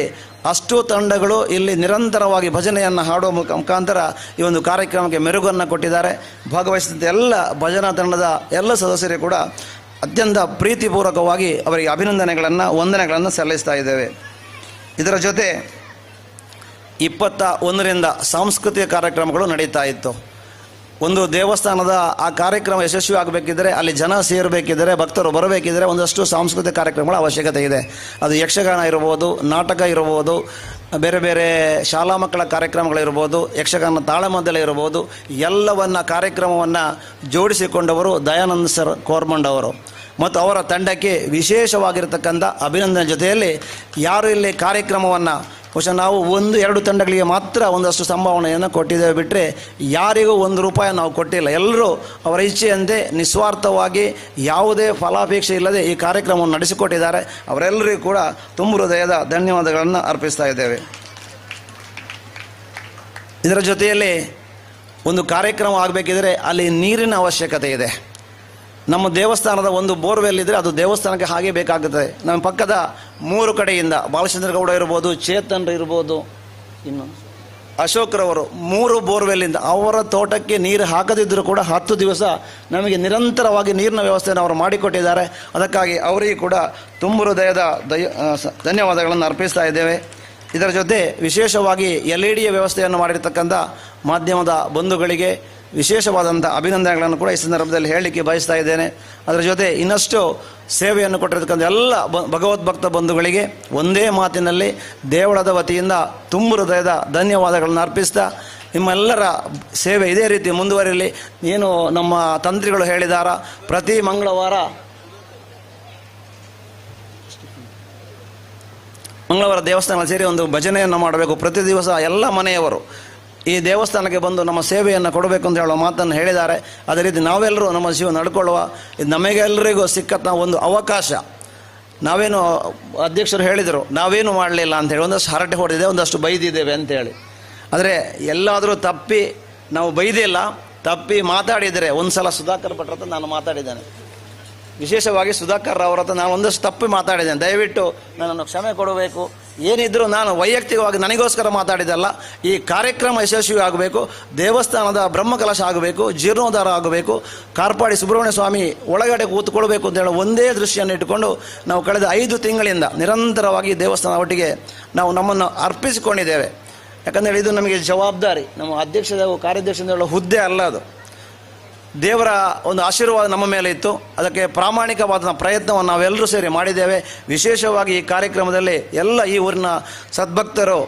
ಅಷ್ಟು ತಂಡಗಳು ಇಲ್ಲಿ ನಿರಂತರವಾಗಿ ಭಜನೆಯನ್ನು ಹಾಡುವ ಮುಖಾಂತರ ಈ ಒಂದು ಕಾರ್ಯಕ್ರಮಕ್ಕೆ ಮೆರುಗನ್ನು ಕೊಟ್ಟಿದ್ದಾರೆ. ಭಾಗವಹಿಸಿದಂಥ ಎಲ್ಲ ಭಜನಾ ತಂಡದ ಎಲ್ಲ ಸದಸ್ಯರು ಕೂಡ ಅತ್ಯಂತ ಪ್ರೀತಿಪೂರ್ವಕವಾಗಿ ಅವರಿಗೆ ಅಭಿನಂದನೆಗಳನ್ನು, ವಂದನೆಗಳನ್ನು ಸಲ್ಲಿಸ್ತಾ ಇದ್ದೇವೆ. ಇದರ ಜೊತೆ 21ರಿಂದ ಸಾಂಸ್ಕೃತಿಕ ಕಾರ್ಯಕ್ರಮಗಳು ನಡೀತಾ ಇತ್ತು. ಒಂದು ದೇವಸ್ಥಾನದ ಆ ಕಾರ್ಯಕ್ರಮ ಯಶಸ್ವಿ ಆಗಬೇಕಿದ್ದರೆ, ಅಲ್ಲಿ ಜನ ಸೇರಬೇಕಿದ್ದರೆ, ಭಕ್ತರು ಬರಬೇಕಿದ್ದರೆ ಒಂದಷ್ಟು ಸಾಂಸ್ಕೃತಿಕ ಕಾರ್ಯಕ್ರಮಗಳ ಅವಶ್ಯಕತೆ ಇದೆ. ಅದು ಯಕ್ಷಗಾನ ಇರ್ಬೋದು, ನಾಟಕ ಇರ್ಬೋದು, ಬೇರೆ ಬೇರೆ ಶಾಲಾ ಮಕ್ಕಳ ಕಾರ್ಯಕ್ರಮಗಳಿರ್ಬೋದು, ಯಕ್ಷಗಾನ ತಾಳಮದ್ದಲೆ ಇರ್ಬೋದು, ಎಲ್ಲವನ್ನ ಕಾರ್ಯಕ್ರಮವನ್ನು ಜೋಡಿಸಿಕೊಂಡವರು ದಯಾನಂದ ಸರ್ ಕೋರ್ಮಂಡ್ ಅವರು ಮತ್ತು ಅವರ ತಂಡಕ್ಕೆ ವಿಶೇಷವಾಗಿರ್ತಕ್ಕಂಥ ಅಭಿನಂದನೆ. ಜೊತೆಯಲ್ಲಿ ಯಾರು ಇಲ್ಲಿ ಕಾರ್ಯಕ್ರಮವನ್ನು ಬಹುಶಃ ನಾವು 1-2 ತಂಡಗಳಿಗೆ ಮಾತ್ರ ಒಂದಷ್ಟು ಸಂಭಾವನೆಯನ್ನು ಕೊಟ್ಟಿದ್ದೇವೆ, ಬಿಟ್ಟರೆ ಯಾರಿಗೂ 1 ರೂಪಾಯಿ ನಾವು ಕೊಟ್ಟಿಲ್ಲ. ಎಲ್ಲರೂ ಅವರ ಇಚ್ಛೆಯಂತೆ ನಿಸ್ವಾರ್ಥವಾಗಿ ಯಾವುದೇ ಫಲಾಪೇಕ್ಷೆ ಇಲ್ಲದೆ ಈ ಕಾರ್ಯಕ್ರಮವನ್ನು ನಡೆಸಿಕೊಟ್ಟಿದ್ದಾರೆ. ಅವರೆಲ್ಲರಿಗೂ ಕೂಡ ತುಂಬ ಹೃದಯದ ಧನ್ಯವಾದಗಳನ್ನು ಅರ್ಪಿಸ್ತಾ ಇದ್ದೇವೆ. ಇದರ ಜೊತೆಯಲ್ಲಿ ಒಂದು ಕಾರ್ಯಕ್ರಮ ಆಗಬೇಕಿದ್ರೆ ಅಲ್ಲಿ ನೀರಿನ ಅವಶ್ಯಕತೆ ಇದೆ. ನಮ್ಮ ದೇವಸ್ಥಾನದ ಒಂದು ಬೋರ್ವೆಲ್ ಇದ್ದರೆ ಅದು ದೇವಸ್ಥಾನಕ್ಕೆ ಹಾಗೆ ಬೇಕಾಗುತ್ತದೆ. ನಮ್ಮ ಪಕ್ಕದ 3 ಕಡೆಯಿಂದ ಬಾಲಚಂದ್ರಗೌಡ ಇರ್ಬೋದು, ಚೇತನ್ ಇರ್ಬೋದು, ಇನ್ನು ಅಶೋಕ್ರವರು 3 ಬೋರ್ವೆಲ್ಲಿಂದ ಅವರ ತೋಟಕ್ಕೆ ನೀರು ಹಾಕದಿದ್ದರೂ ಕೂಡ 10 ದಿವಸ ನಮಗೆ ನಿರಂತರವಾಗಿ ನೀರಿನ ವ್ಯವಸ್ಥೆಯನ್ನು ಅವರು ಮಾಡಿಕೊಟ್ಟಿದ್ದಾರೆ. ಅದಕ್ಕಾಗಿ ಅವರಿಗೆ ಕೂಡ ತುಂಬ ಹೃದಯದ ಧನ್ಯವಾದಗಳನ್ನು ಅರ್ಪಿಸ್ತಾ ಇದ್ದೇವೆ. ಇದರ ಜೊತೆ ವಿಶೇಷವಾಗಿ LED ವ್ಯವಸ್ಥೆಯನ್ನು ಮಾಡಿರ್ತಕ್ಕಂಥ ಮಾಧ್ಯಮದ ಬಂಧುಗಳಿಗೆ ವಿಶೇಷವಾದಂಥ ಅಭಿನಂದನೆಗಳನ್ನು ಕೂಡ ಈ ಸಂದರ್ಭದಲ್ಲಿ ಹೇಳಲಿಕ್ಕೆ ಬಯಸ್ತಾ ಇದ್ದೇನೆ. ಅದರ ಜೊತೆ ಇನ್ನಷ್ಟು ಸೇವೆಯನ್ನು ಕೊಟ್ಟಿರ್ತಕ್ಕಂಥ ಎಲ್ಲ ಭಗವದ್ಭಕ್ತ ಬಂಧುಗಳಿಗೆ ಒಂದೇ ಮಾತಿನಲ್ಲಿ ದೇವಳದ ವತಿಯಿಂದ ತುಂಬ ಹೃದಯದ ಧನ್ಯವಾದಗಳನ್ನು ಅರ್ಪಿಸ್ತಾ, ನಿಮ್ಮೆಲ್ಲರ ಸೇವೆ ಇದೇ ರೀತಿ ಮುಂದುವರಿಯಲಿ. ಏನು ನಮ್ಮ ತಂತ್ರಿಗಳು ಹೇಳಿದಾರ, ಪ್ರತಿ ಮಂಗಳವಾರ ದೇವಸ್ಥಾನ ಸೇರಿ ಒಂದು ಭಜನೆಯನ್ನು ಮಾಡಬೇಕು. ಪ್ರತಿ ದಿವಸ ಎಲ್ಲ ಮನೆಯವರು ಈ ದೇವಸ್ಥಾನಕ್ಕೆ ಬಂದು ನಮ್ಮ ಸೇವೆಯನ್ನು ಕೊಡಬೇಕು ಅಂತ ಹೇಳುವ ಮಾತನ್ನು ಹೇಳಿದ್ದಾರೆ. ಅದೇ ರೀತಿ ನಾವೆಲ್ಲರೂ ನಮ್ಮ ಜೀವನ ನಡ್ಕೊಳ್ಳುವ, ಇದು ನಮಗೆಲ್ಲರಿಗೂ ಸಿಕ್ಕಂಥ ಒಂದು ಅವಕಾಶ. ನಾವೇನು ಅಧ್ಯಕ್ಷರು ಹೇಳಿದರು, ನಾವೇನು ಮಾಡಲಿಲ್ಲ ಅಂಥೇಳಿ ಒಂದಷ್ಟು ಹರಟೆ ಹೊಡೆದಿದೆ, ಒಂದಷ್ಟು ಬೈದಿದ್ದೇವೆ ಅಂಥೇಳಿ. ಆದರೆ ಎಲ್ಲಾದರೂ ತಪ್ಪಿ ನಾವು ಬೈದಿಲ್ಲ, ತಪ್ಪಿ ಮಾತಾಡಿದರೆ ಒಂದು ಸಲ ಸುಧಾಕರ್ ಭಟ್ರ ಹತ್ರ ನಾನು ಮಾತಾಡಿದ್ದೇನೆ. ವಿಶೇಷವಾಗಿ ಸುಧಾಕರ್ ಅವರ ಹತ್ರ ನಾನು ಒಂದಷ್ಟು ತಪ್ಪಿ ಮಾತಾಡಿದ್ದೇನೆ. ದಯವಿಟ್ಟು ನನ್ನನ್ನು ಕ್ಷಮೆ ಕೊಡಬೇಕು. ಏನಿದ್ರೂ ನಾನು ವೈಯಕ್ತಿಕವಾಗಿ ನನಗೋಸ್ಕರ ಮಾತಾಡಿದ್ದಲ್ಲ. ಈ ಕಾರ್ಯಕ್ರಮ ಯಶಸ್ವಿ ಆಗಬೇಕು, ದೇವಸ್ಥಾನದ ಬ್ರಹ್ಮಕಲಶ ಆಗಬೇಕು, ಜೀರ್ಣೋದ್ಧಾರ ಆಗಬೇಕು, ಕಾರ್ಪಾಡಿ ಸುಬ್ರಹ್ಮಣ್ಯ ಸ್ವಾಮಿ ಒಳಗಡೆ ಕೂತ್ಕೊಳ್ಬೇಕು ಅಂತ ಹೇಳೋ ಒಂದೇ ದೃಷ್ಟಿಯನ್ನು ಇಟ್ಟುಕೊಂಡು ನಾವು ಕಳೆದ 5 ತಿಂಗಳಿಂದ ನಿರಂತರವಾಗಿ ದೇವಸ್ಥಾನದ ಒಟ್ಟಿಗೆ ನಾವು ನಮ್ಮನ್ನು ಅರ್ಪಿಸಿಕೊಂಡಿದ್ದೇವೆ. ಯಾಕಂದರೆ ಇದು ನಮಗೆ ಜವಾಬ್ದಾರಿ. ನಮ್ಮ ಅಧ್ಯಕ್ಷದ ಕಾರ್ಯಾಧ್ಯಕ್ಷ ಹೇಳೋ ಹುದ್ದೆ ಅಲ್ಲ ಅದು. ದೇವರ ಒಂದು ಆಶೀರ್ವಾದ ನಮ್ಮ ಮೇಲೆ ಇತ್ತು. ಅದಕ್ಕೆ ಪ್ರಾಮಾಣಿಕವಾದ ಪ್ರಯತ್ನವನ್ನು ನಾವೆಲ್ಲರೂ ಸೇರಿ ಮಾಡಿದ್ದೇವೆ. ವಿಶೇಷವಾಗಿ ಈ ಕಾರ್ಯಕ್ರಮದಲ್ಲಿ ಎಲ್ಲ ಈ ಊರಿನ ಸದ್ಭಕ್ತರು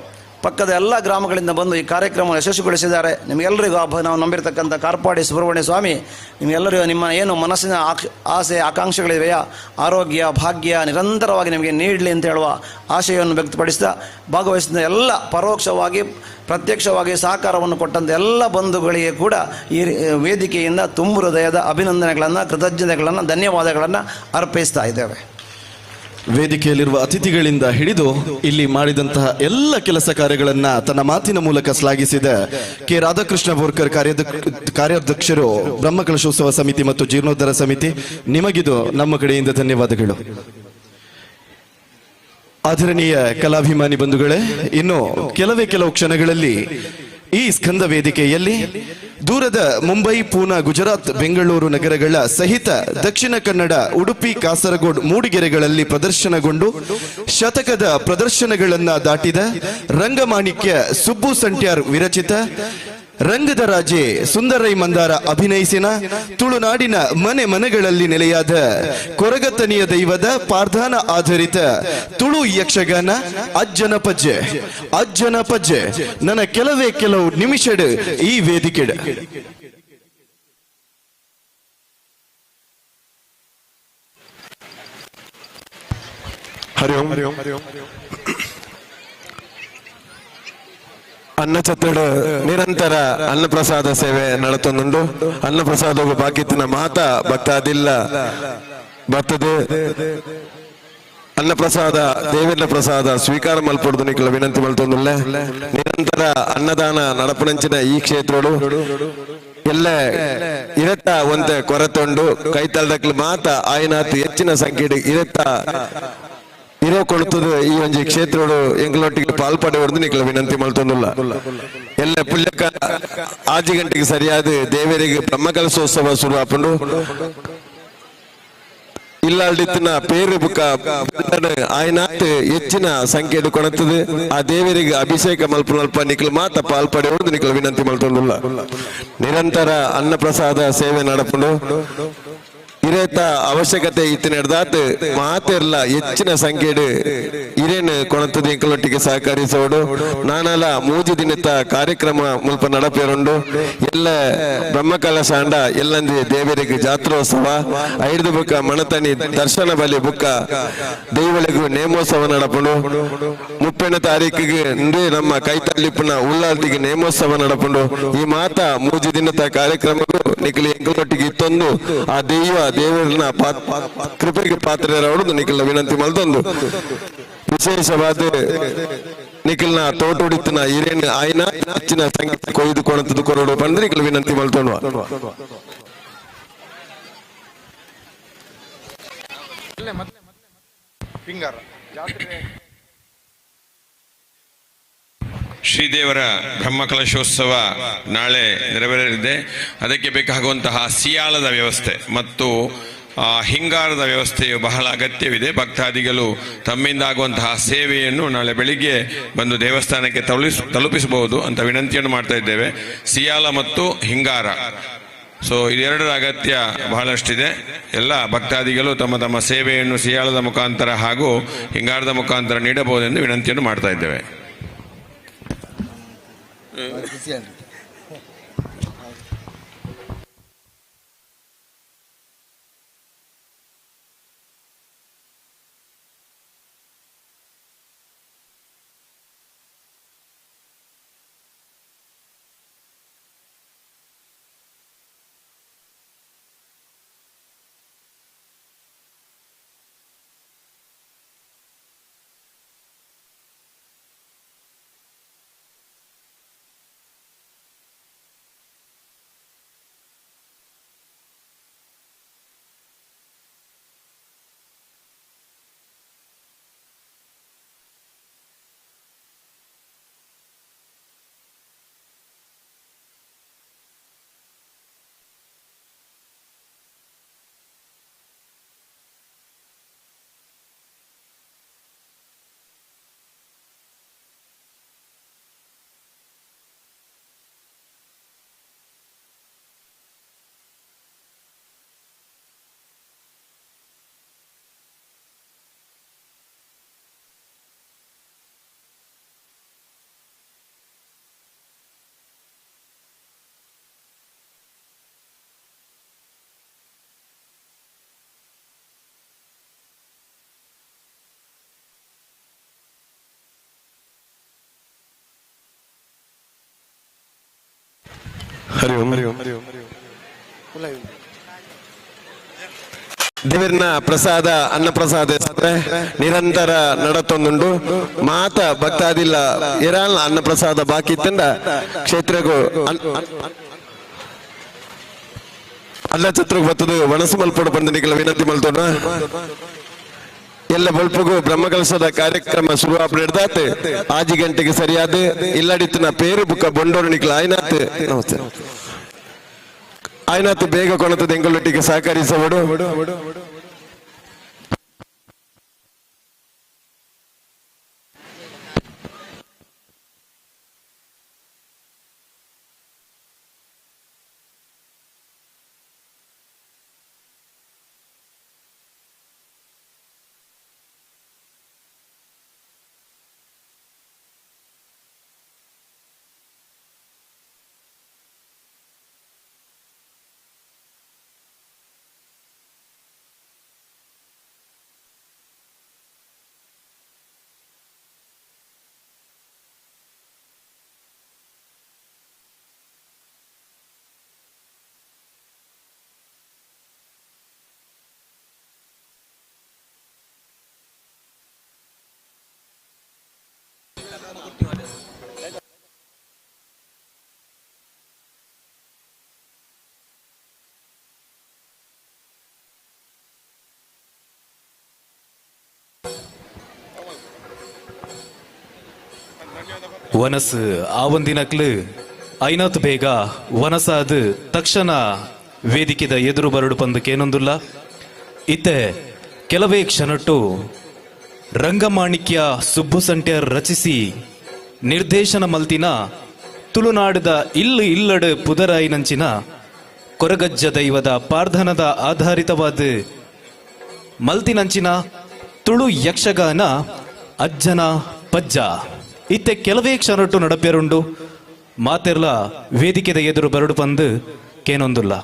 ಪಕ್ಕದ ಎಲ್ಲ ಗ್ರಾಮಗಳಿಂದ ಬಂದು ಈ ಕಾರ್ಯಕ್ರಮವನ್ನು ಯಶಸ್ವಿಗೊಳಿಸಿದ್ದಾರೆ. ನಿಮಗೆಲ್ಲರಿಗೂ ನಾವು ನಂಬಿರ್ತಕ್ಕಂಥ ಕಾರ್ಪಾಡಿ ಸುಬ್ರಹ್ಮಣ್ಯ ಸ್ವಾಮಿ ನಿಮಗೆಲ್ಲರಿಗೂ ನಿಮ್ಮ ಏನು ಮನಸ್ಸಿನ ಆಸೆ ಆಕಾಂಕ್ಷೆಗಳಿವೆಯಾ, ಆರೋಗ್ಯ ಭಾಗ್ಯ ನಿರಂತರವಾಗಿ ನಿಮಗೆ ನೀಡಲಿ ಅಂತ ಹೇಳುವ ಆಶಯವನ್ನು ವ್ಯಕ್ತಪಡಿಸ್ತಾ, ಭಾಗವಹಿಸಿದ ಎಲ್ಲ ಪರೋಕ್ಷವಾಗಿ ಪ್ರತ್ಯಕ್ಷವಾಗಿ ಸಹಕಾರವನ್ನು ಕೊಟ್ಟಂಥ ಎಲ್ಲ ಬಂಧುಗಳಿಗೆ ಕೂಡ ಈ ವೇದಿಕೆಯಿಂದ ತುಂಬ ಹೃದಯದ ಅಭಿನಂದನೆಗಳನ್ನು, ಕೃತಜ್ಞತೆಗಳನ್ನು, ಧನ್ಯವಾದಗಳನ್ನು ಅರ್ಪಿಸ್ತಾ ಇದ್ದೇವೆ. ವೇದಿಕೆಯಲ್ಲಿರುವ ಅತಿಥಿಗಳಿಂದ ಹಿಡಿದು ಇಲ್ಲಿ ಮಾಡಿದಂತಹ ಎಲ್ಲ ಕೆಲಸ ಕಾರ್ಯಗಳನ್ನು ತನ್ನ ಮಾತಿನ ಮೂಲಕ ಶ್ಲಾಘಿಸಿದ ಕೆ ರಾಧಾಕೃಷ್ಣ ಬೋರ್ಕರ್ ಕಾರ್ಯಾಧ್ಯಕ್ಷರು, ಬ್ರಹ್ಮಕಲಶೋತ್ಸವ ಸಮಿತಿ ಮತ್ತು ಜೀರ್ಣೋದ್ಧಾರ ಸಮಿತಿ, ನಿಮಗಿದು ನಮ್ಮ ಕಡೆಯಿಂದ ಧನ್ಯವಾದಗಳು. ಆದರಣೀಯ ಕಲಾಭಿಮಾನಿ ಬಂಧುಗಳೇ, ಇನ್ನು ಕೆಲವೇ ಕೆಲವು ಕ್ಷಣಗಳಲ್ಲಿ ಈ ಸ್ಕಂದ ವೇದಿಕೆಯಲ್ಲಿ ದೂರದ ಮುಂಬೈ, ಪೂನಾ, ಗುಜರಾತ್, ಬೆಂಗಳೂರು ನಗರಗಳ ಸಹಿತ ದಕ್ಷಿಣ ಕನ್ನಡ, ಉಡುಪಿ, ಕಾಸರಗೋಡ್, ಮೂಡಿಗೆರೆಗಳಲ್ಲಿ ಪ್ರದರ್ಶನಗೊಂಡು ಶತಕದ ಪ್ರದರ್ಶನಗಳನ್ನ ದಾಟಿದ ರಂಗಮಾಣಿಕ್ಯ ಸುಬ್ಬು ಸಂಟ್ಯಾರ್ ವಿರಚಿತ ರಂಗದ ರಾಜೆ ಸುಂದರೈ ಮಂದಾರ ಅಭಿನಯಿಸಿನ ತುಳುನಾಡಿನ ಮನೆ ಮನೆಗಳಲ್ಲಿ ನೆಲೆಯಾದ ಕೊರಗತನಿಯ ದೈವದ ಪಾರ್ಧಾನ ಆಧಾರಿತ ತುಳು ಯಕ್ಷಗಾನ ಅಜ್ಜನ ಪಜ್ಜೆ. ಅಜ್ಜನ ಪಜ್ಜೆ ನನ್ನ ಕೆಲವೇ ಕೆಲವು ನಿಮಿಷಡ್ ಈ ವೇದಿಕೆಡ್. ಹರಿ ಓಂ. ಅನ್ನಛತ್ರದ ನಿರಂತರ ಅನ್ನಪ್ರಸಾದ ಸೇವೆ ನಡತೊಂದುಂಡು. ಅನ್ನಪ್ರಸಾದ ಬಾಕಿತ್ತಿನ ಮಾತ ಭಕ್ತಾದಿಲ್ಲ ಬರ್ತದೆ. ಅನ್ನಪ್ರಸಾದ ದೇವೇಂದ್ರ ಪ್ರಸಾದ ಸ್ವೀಕಾರ ಮಲ್ಪೊಡ್ದು ನಿಕಲ ವಿನಂತಿ ಮಲ್ತೊಂದುಲ್ಲೆ. ನಿರಂತರ ಅನ್ನದಾನ ನಡಪುನಂಚಿನ ಈ ಕ್ಷೇತ್ರಡು ಎಲ್ಲ ಇರತ್ತ ಒಂತೆ ಕೊರತೆ ಉಂಡು. ಕೈತಲ್ದಕ್ಲು ಮಾತ ಆಯ್ನಾತ್ ಹೆಚ್ಚಿನ ಸಂಖ್ಯೆ ಇರತ್ತ ಇರೋ ಕೊಡ್ತದೆ. ಈ ಒಂಜಿ ಕ್ಷೇತ್ರಡು ಎಂಗ್ಲೊಟ್ಟಿಗೆ ಪಾಲ್ಪಡೆವರ್ದು ನಿಕಲ ವಿನಂತಿ ಮಲ್ತೊಂದುಲ್ಲ. ಎಲ್ಲ ಪುಲ್ಯಕ 6 ಗಂಟೆಗೆ ಸರಿಯಾದ ದೇವರಿಗೆ ಬ್ರಹ್ಮಕಲಶೋತ್ಸವ ಶುರು ಆಪುಂಡು. ಇಲ್ಲಾಲ್ಡಿತ್ತಿನ ಪೇರು ಬುಕ್ಕ ಆಯ್ನಾತ್ ಹೆಚ್ಚಿನ ಸಂಖ್ಯೆ ಕೊಣತದೆ. ಆ ದೇವರಿಗೆ ಅಭಿಷೇಕ ಮಲ್ಪುನಲ್ಪ ನಿಕಲ್ ಮಾತ ಪಾಲ್ಪಡೆವರ್ದು ನಿಕಲ ವಿನಂತಿ ಮಲ್ತೊಂದುಲ್ಲ. ನಿರಂತರ ಅನ್ನಪ್ರಸಾದ ಸೇವೆ ನಡಪುಂಡು. ಇರೇತ ಅವಶ್ಯಕತೆ ಇತ್ತು ನಡೆದಾತ್ ಮಾತೆರ್ಲ ಹೆಚ್ಚಿನ ಸಂಖ್ಯೆಡ್ ಇರೇನು ಕೊಣತದ ಎಂಕಲೊಟ್ಟಿಗೆ ಸಹಕರಿಸೋಡು. ನಾನಲ 3 ದಿನದ ಕಾರ್ಯಕ್ರಮ ಮುಲ್ಪ ನಡಪೇರುಂಡು. ಎಲ್ಲ ಬ್ರಹ್ಮಕಲಶಾಂಡ ಎಲ್ಲಂದಿ ದೇವರಿಗೆ ಜಾತ್ರೋತ್ಸವ 5 ಬುಕ್ಕ ಮಣತನಿ ದರ್ಶನ ಬಲಿ ಬುಕ್ಕ ದೈವಳಿಗೂ ನೇಮೋತ್ಸವ ನಡಪುಂಡು. 30ನೇ ತಾರೀಕಿಗೆ ಇಂದೇ ನಮ್ಮ ಕೈತಲ್ಲಿಪ್ಪುನ ಉಳ್ಳಾಲ್ತಿಗೆ ನೇಮೋತ್ಸವ ನಡಪುಂಡು. ಈ ಮಾತ 3 ದಿನದ ಕಾರ್ಯಕ್ರಮಕ್ಕೂ ನಿಖಲಿ ಎಂಕಲೊಟ್ಟಿಗೆ ಇತ್ತೊಂದು ಆ ದೈವ ದೇವರನ್ನ ಕೃಪೆಗೆ ಪಾತ್ರರವರು ನಿಖಲ್ನ ವಿನಂತಿ ಮಲ್ತೊಂದು. ವಿಶೇಷವಾದ ನಿಖಲ್ನ ತೋಟೋಡಿತ್ತಿನ ಹಿರೇನ ಆಯ್ನ ಹೆಚ್ಚಿನ ಸಂಗೀತ ಕೊಯ್ದು ಕೊಣತದ್ದು ಕೊರಡು ಬಂದ್ರೆ ನಿಖಲ್ ವಿನಂತಿ ಮಲ್ತೊಂಡು. ಶ್ರೀದೇವರ ಬ್ರಹ್ಮಕಲಶೋತ್ಸವ ನಾಳೆ ನೆರವೇರಲಿದೆ. ಅದಕ್ಕೆ ಬೇಕಾಗುವಂತಹ ಸಿಯಾಳದ ವ್ಯವಸ್ಥೆ ಮತ್ತು ಹಿಂಗಾರದ ವ್ಯವಸ್ಥೆಯು ಬಹಳ ಅಗತ್ಯವಿದೆ. ಭಕ್ತಾದಿಗಳು ತಮ್ಮಿಂದಾಗುವಂತಹ ಸೇವೆಯನ್ನು ನಾಳೆ ಬೆಳಿಗ್ಗೆ ಬಂದು ದೇವಸ್ಥಾನಕ್ಕೆ ತಲುಪಿಸಬಹುದು ಅಂತ ವಿನಂತಿಯನ್ನು ಮಾಡ್ತಾ ಇದ್ದೇವೆ. ಸಿಯಾಲ ಮತ್ತು ಹಿಂಗಾರ, ಸೊ ಇದೆರಡರ ಅಗತ್ಯ ಬಹಳಷ್ಟಿದೆ. ಎಲ್ಲ ಭಕ್ತಾದಿಗಳು ತಮ್ಮ ತಮ್ಮ ಸೇವೆಯನ್ನು ಸಿಯಾಳದ ಮುಖಾಂತರ ಹಾಗೂ ಹಿಂಗಾರದ ಮುಖಾಂತರ ನೀಡಬಹುದೆಂದು ವಿನಂತಿಯನ್ನು ಮಾಡ್ತಾ ಇದ್ದೇವೆ. ಹರಿ ಓಂ. ದೇವರನ ಪ್ರಸಾದ ಅನ್ನಪ್ರಸಾದ ನಿರಂತರ ನಡತೊಂದುಂಡು. ಮಾತ ಭಕ್ತಾದಿಲ್ಲ ಇರಾನ್ ಅನ್ನಪ್ರಸಾದ ಬಾಕಿ ಇತ್ತಂಡ ಕ್ಷೇತ್ರಗೂ ಅಲ್ಲ ಛತ್ರಕ್ಕೆ ಬರ್ತದೆ. ವಣಸು ಮಲ್ಪಡು ಬಂದ ನಿಖಲ ವಿನಂತಿ ಮಲ್ತೋಣ. ಎಲ್ಲ ಬೊಲ್ಪುಗು ಬ್ರಹ್ಮಕಲಶದ ಕಾರ್ಯಕ್ರಮ ಶುರು ಆಪುನೆಡ್ದಾತ್ 6 ಗಂಟೆಗೆ ಸರಿಯಾದ ಇಲ್ಲಡಿತ್ತಿನ ಪೇರು ಬುಕ್ಕ ಬೊಂಡೋರು ನಿಕ್ಲ ಆಯ್ನಾತ್ ನಮಸ್ತೆ ಆಯ್ನಾತ್ ಬೇಗ ಕೊಣತದ ಎಂಕಲೊಟ್ಟಿಗೆ ಸಹಕರಿಸವಡು. ವನಸು ಆವಂದಿನಕ್ಲು ಐನಾತ್ ಬೇಗ ವನಸಾದ ತಕ್ಷಣ ವೇದಿಕೆದ ಎದುರು ಬರಡು ಪಂದಕ್ಕೇನೊಂದುಲ್ಲ. ಇತ್ತೆ ಕೆಲವೇ ಕ್ಷಣಟ್ಟು ರಂಗಮಾಣಿಕ್ಯ ಸುಬ್ಬು ಸಂಟ್ಯರ್ ರಚಿಸಿ ನಿರ್ದೇಶನ ಮಲ್ತಿನ ತುಳುನಾಡದ ಇಲ್ಲು ಇಲ್ಲಡು ಪುದರಾಯಿನಂಚಿನ ಕೊರಗಜ್ಜ ದೈವದ ಪಾರ್ಧನದ ಆಧಾರಿತವಾದ ಮಲ್ತಿನಂಚಿನ ತುಳು ಯಕ್ಷಗಾನ ಅಜ್ಜನ ಪಜ್ಜ ಇತ್ತೆ ಕೆಲವೇ ಕ್ಷಣಟ್ಟು ನಡಪೇರುಂಡು. ಮಾತೆರ್ಲ ವೇದಿಕೆದ ಎದುರು ಬರಡು ಪಂದು ಕೇನೊಂದುಲ್ಲ.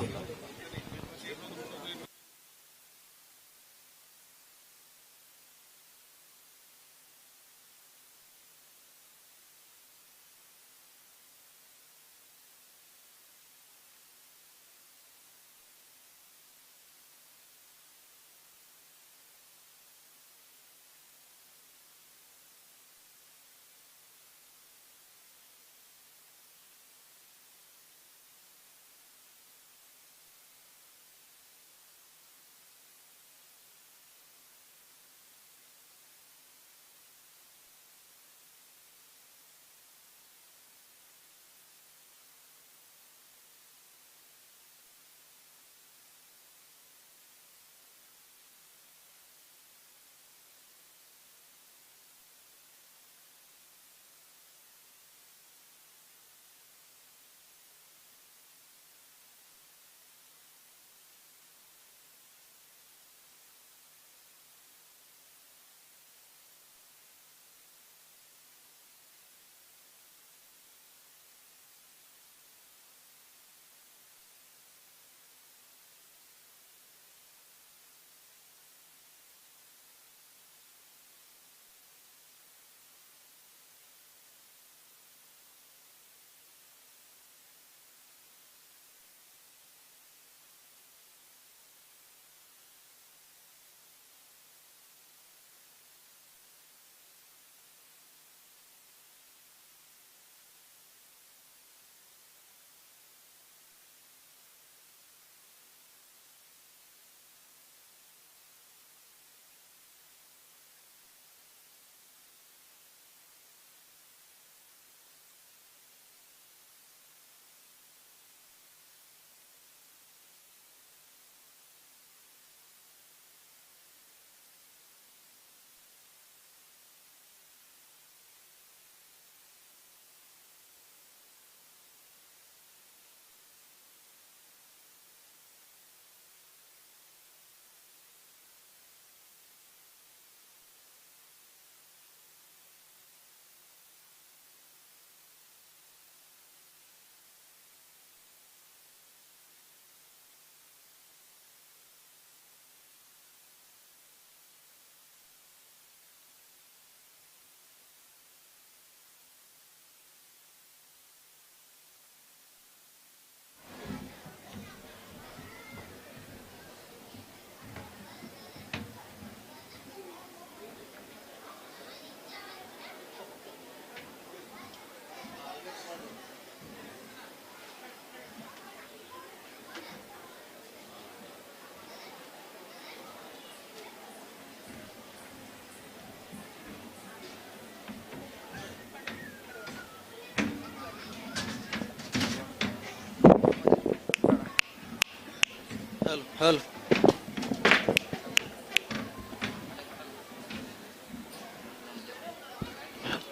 ಹಲ್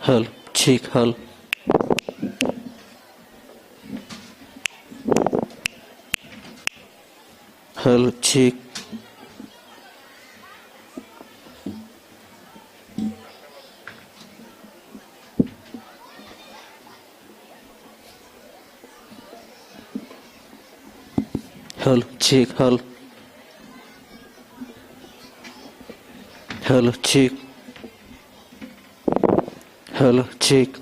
ಹಲ್ ಚೀಕ್ ಹಲ್ ಹಲ್ ಚೀಕ್ ಹಲ್ ಚೀಕ್ ಹಲ್ ಹಲ್ ಚೀಕ್ ಹಲ್ ಚೀಕ್.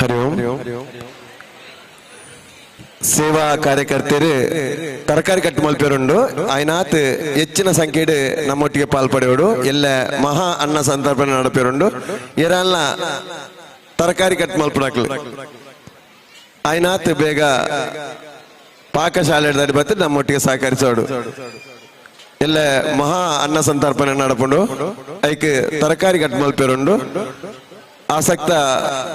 ಹರಿ ಓಂ. ಸೇವಾ ಕಾರ್ಯಕರ್ತರು ತರಕಾರಿ ಕಟ್ಟು ಮಲ್ಪೇರುಂಡು ಆಯ್ನಾತ್ ಹೆಚ್ಚಿನ ಸಂಖ್ಯೆಡ್ ನಮ್ಮೊಟ್ಟಿಗೆ ಪಾಲ್ಪಡೆಯೋಡು ಎಲ್ಲ ಮಹಾ ಅನ್ನ ಸಂತರ್ಪಣೆ ನಡಪೇರುಂಡು ಏರಲ್ಲ ತರಕಾರಿ ಕಟ್ ಮಲ್ಪಡಕ್ಲು ಆಯ್ನಾತ್ ಬೇಗ ಪಾಕಶಾಲೆ ಬತ್ತು ನಮ್ಮೊಟ್ಟಿಗೆ ಸಹಕರಿಸೋಡು ಎಲ್ಲ ಮಹಾ ಅನ್ನ ಸಂತರ್ಪಣೆ ನಡಪುಂಡು ಐಕ್ ತರಕಾರಿ ಕಟ್ ಮಲ್ಪೇರುಂಡು ಆಸಕ್ತ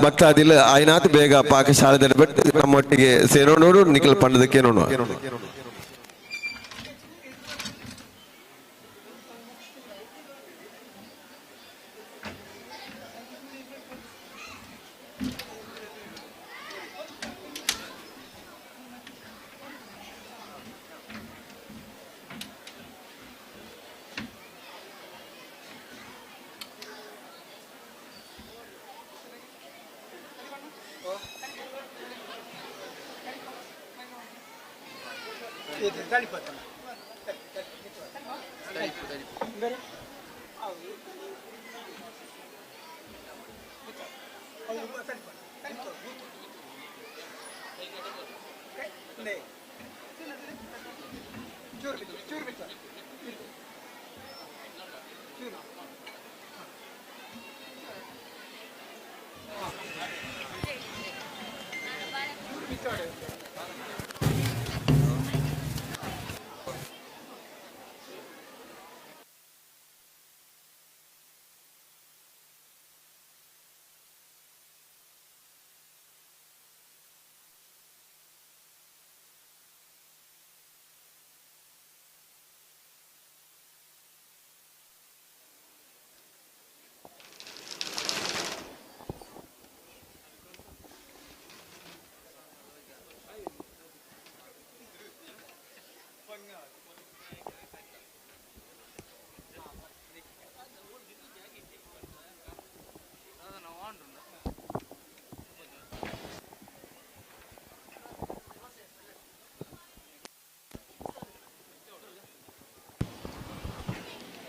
ಭಕ್ತಾದಿಲ್ ಆಯ್ನಾತ್ ಬೇಗ ಪಾಕಶಾಲೆ ಬಟ್ ನಮ್ಮೊಟ್ಟಿಗೆ ಸೇರೋಣೋಡು ನಿಖಲ್ ಪಂಡದಕ್ಕೆ ನೋಡುವ.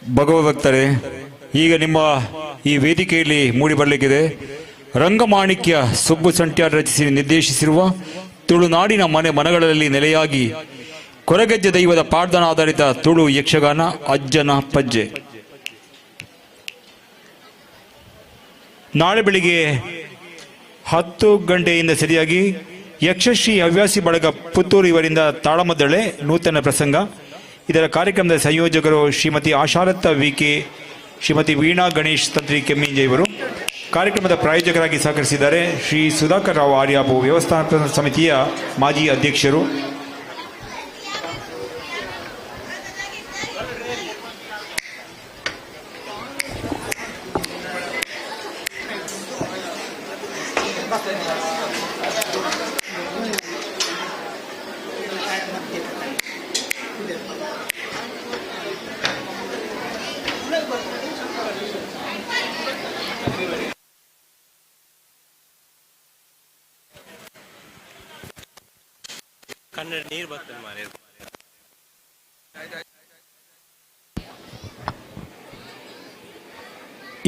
ಭಗವದ್ಭಕ್ತರೇ, ಈಗ ನಿಮ್ಮ ಈ ವೇದಿಕೆಯಲ್ಲಿ ಮೂಡಿಬರಲಿಕ್ಕಿದೆ ರಂಗಮಾಣಿಕ್ಯ ಸುಬ್ಬು ಸಂಟ್ಯಾರ್ ರಚಿಸಿ ನಿರ್ದೇಶಿಸಿರುವ ತುಳುನಾಡಿನ ಮನೆ ಮನಗಳಲ್ಲಿ ನೆಲೆಯಾಗಿ ಕೊರಗಜ್ಜ ದೈವದ ಪಾಡ್ದನ ಆಧಾರಿತ ತುಳು ಯಕ್ಷಗಾನ ಅಜ್ಜನ ಪಜ್ಜೆ. ನಾಳೆ ಬೆಳಿಗ್ಗೆ 10 ಗಂಟೆಯಿಂದ ಸರಿಯಾಗಿ ಯಕ್ಷಶ್ರೀ ಹವ್ಯಾಸಿ ಬಳಗ ಪುತ್ತೂರು ಇವರಿಂದ ತಾಳಮದ್ದಳೆ ನೂತನ ಪ್ರಸಂಗ. ಇದರ ಕಾರ್ಯಕ್ರಮದ ಸಂಯೋಜಕರು ಶ್ರೀಮತಿ ಆಶಾಲತಾ ವಿ ಕೆ, ಶ್ರೀಮತಿ ವೀಣಾ ಗಣೇಶ್ ತಂತ್ರಿ ಕೆಮ್ಮಿಂಜೆ ಇವರು. ಕಾರ್ಯಕ್ರಮದ ಪ್ರಾಯೋಜಕರಾಗಿ ಸಹಕರಿಸಿದ್ದಾರೆ ಶ್ರೀ ಸುಧಾಕರ್ ರಾವ್ ಆರ್ಯಾಬು, ವ್ಯವಸ್ಥಾಪನಾ ಸಮಿತಿಯ ಮಾಜಿ ಅಧ್ಯಕ್ಷರು. ಕನ್ನಡ ನೀರು ಬರ್ತದೆ ಮಾರ್ರೆ.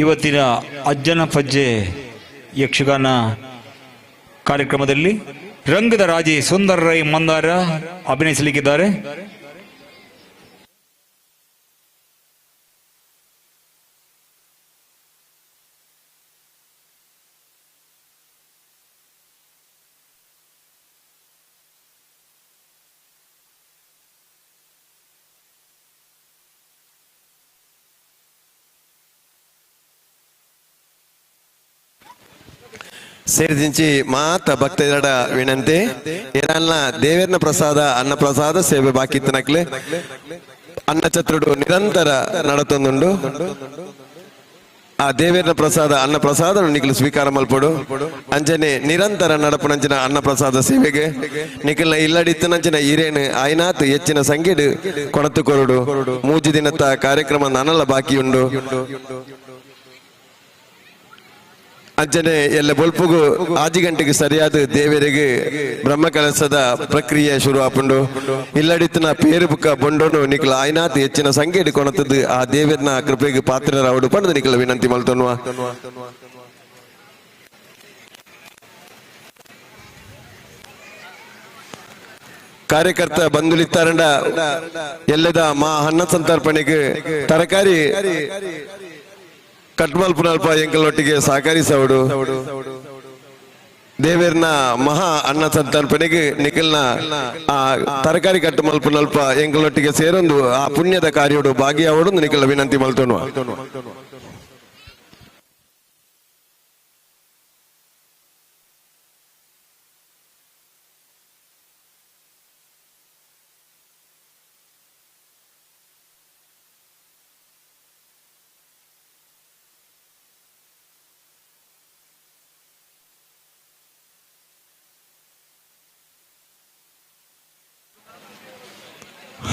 ಇವತ್ತಿನ ಅಜ್ಜನ ಪಜ್ಜೆ ಯಕ್ಷಗಾನ ಕಾರ್ಯಕ್ರಮದಲ್ಲಿ ರಂಗದ ರಾಜೆ ಸುಂದರ ರೈ ಮಂದಾರ ಅಭಿನಯಿಸಲಿಕ್ಕಿದ್ದಾರೆ. ಸೇರಿದಿಂಚಿ ಮಾತ ಭಕ್ತರಡ ವಿನಂತಿ ಏರನ್ನ ದೇವೇರ್ನ ಪ್ರಸಾದ ಅನ್ನ ಪ್ರಸಾದ ಸೇವೆ ಬಾಕಿ ಇತ್ತನಕ್ಲೆ ಅನ್ನ ಛತ್ರುಡು ನಿರಂತರ ನಡತೊಂದುಂಡು. ಆ ದೇವೇರ್ನ ಪ್ರಸಾದ ಅನ್ನ ಪ್ರಸಾದ ನಿಖಲು ಸ್ವೀಕಾರ ಮಲ್ಪಡು. ಅಂಚನೆ ನಿರಂತರ ನಡಪುನಂಚಿನ ಅನ್ನ ಪ್ರಸಾದ ಸೇವೆಗೆ ನಿಖಲ್ನ ಇಲ್ಲಡಿತ್ತನಂಚಿನ ಹಿರೇನು ಆಯ್ನಾತ್ ಹೆಚ್ಚಿನ ಸಂಖ್ಯೆಡು ಕೊಣತು ಕೊರಡು. ಮೂಜಿ ದಿನದ ಕಾರ್ಯಕ್ರಮ ನನಲ ಬಾಕಿ ಉಂಡು. ಅಂಚನೆ ಎಲ್ಲ ಬೊಲ್ಪುಗು ಆಜಿ ಗಂಟೆಗೆ ಸರಿಯಾದ ದೇವರಿಗೆ ಬ್ರಹ್ಮ ಕಲಸದ ಪ್ರಕ್ರಿಯೆ ಶುರು ಆಪುಂಡು. ಇಲ್ಲಡಿತ್ತನ ಪೇರು ಬುಕ್ಕ ಬೊಂಡೋನು ನಿಖಲ ಆಯ್ನಾತ್ ಹೆಚ್ಚಿನ ಸಂಖ್ಯೆಡು ಕೊಣತದ್ದು ಆ ದೇವರನ ಕೃಪೆಗೆ ಪಾತ್ರರಾವಡು ಪಂಡ ನಿಖಲ ವಿನಂತಿ ಮಲ್ತೊನ್ನುವ. ಕಾರ್ಯಕರ್ತ ಬಂಧುಲಿತ್ತಾರಂಡ ಎಲ್ಲದ ಮಾ ಅನ್ನ ಸಂತರ್ಪಣೆಗೆ ತರಕಾರಿ ಕಟ್ಮಲ್ಪುನಲ್ಪ ಎಂಕಲೊಟ್ಟಿಗೆ ಸಹಕರಿಸವಡು. ದೇವೇರ್ನ ಮಹಾ ಅನ್ನ ಸಂತರ್ಪಣೆಗೆ ನಿಖಲ್ನ ಆ ತರಕಾರಿ ಕಟ್ಟುಮಲ್ಪುನಲ್ಪ ಎಂಕಲೊಟ್ಟಿಗೆ ಸೇರೊಂದು ಆ ಪುಣ್ಯದ ಕಾರ್ಯೋಡು ಭಾಗಿಯಾವಡು ನಿಖಲ ವಿನಂತಿ ಮಲ್ತೊನ್ನುವ.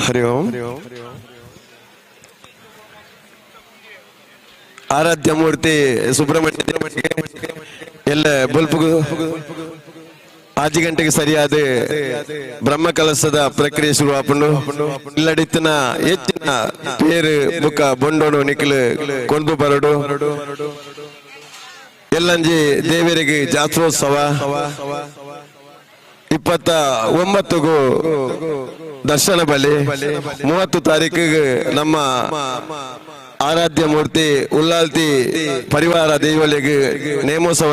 ಹರಿ ಓಂ. ಆರಾಧ್ಯ ಮೂರ್ತಿ ಸುಬ್ರಹ್ಮಣ್ಯ ಎಲ್ಲ ಬೊಲ್ಪುಗು ಆಜಿ ಗಂಟೆಗೆ ಸರಿಯಾದ ಬ್ರಹ್ಮ ಕಲಸದ ಪ್ರಕ್ರಿಯೆ ಶುರು ಆಪುಂಡು. ಇಲ್ಲಡಿತ್ತನ ಹೆಚ್ಚಿನ ಪೇರು ಬುಕ್ಕ ಬೊಂಡೋನು ನಿಖಲು ಕೊಂಡು ಬರಡು. ಎಲ್ಲಂಜಿ ದೇವರಿಗೆ ಜಾತ್ರೋತ್ಸವ 29ಗೂ ದರ್ಶನ ಬಲಿ, 30 ತಾರೀಕಿಗೆ ನಮ್ಮ ಆರಾಧ್ಯ ಮೂರ್ತಿ ಉಲ್ಲಾಲ್ತಿ ಪರಿವಾರ ದೇವಳಿಗೆ ನೇಮೋತ್ಸವ.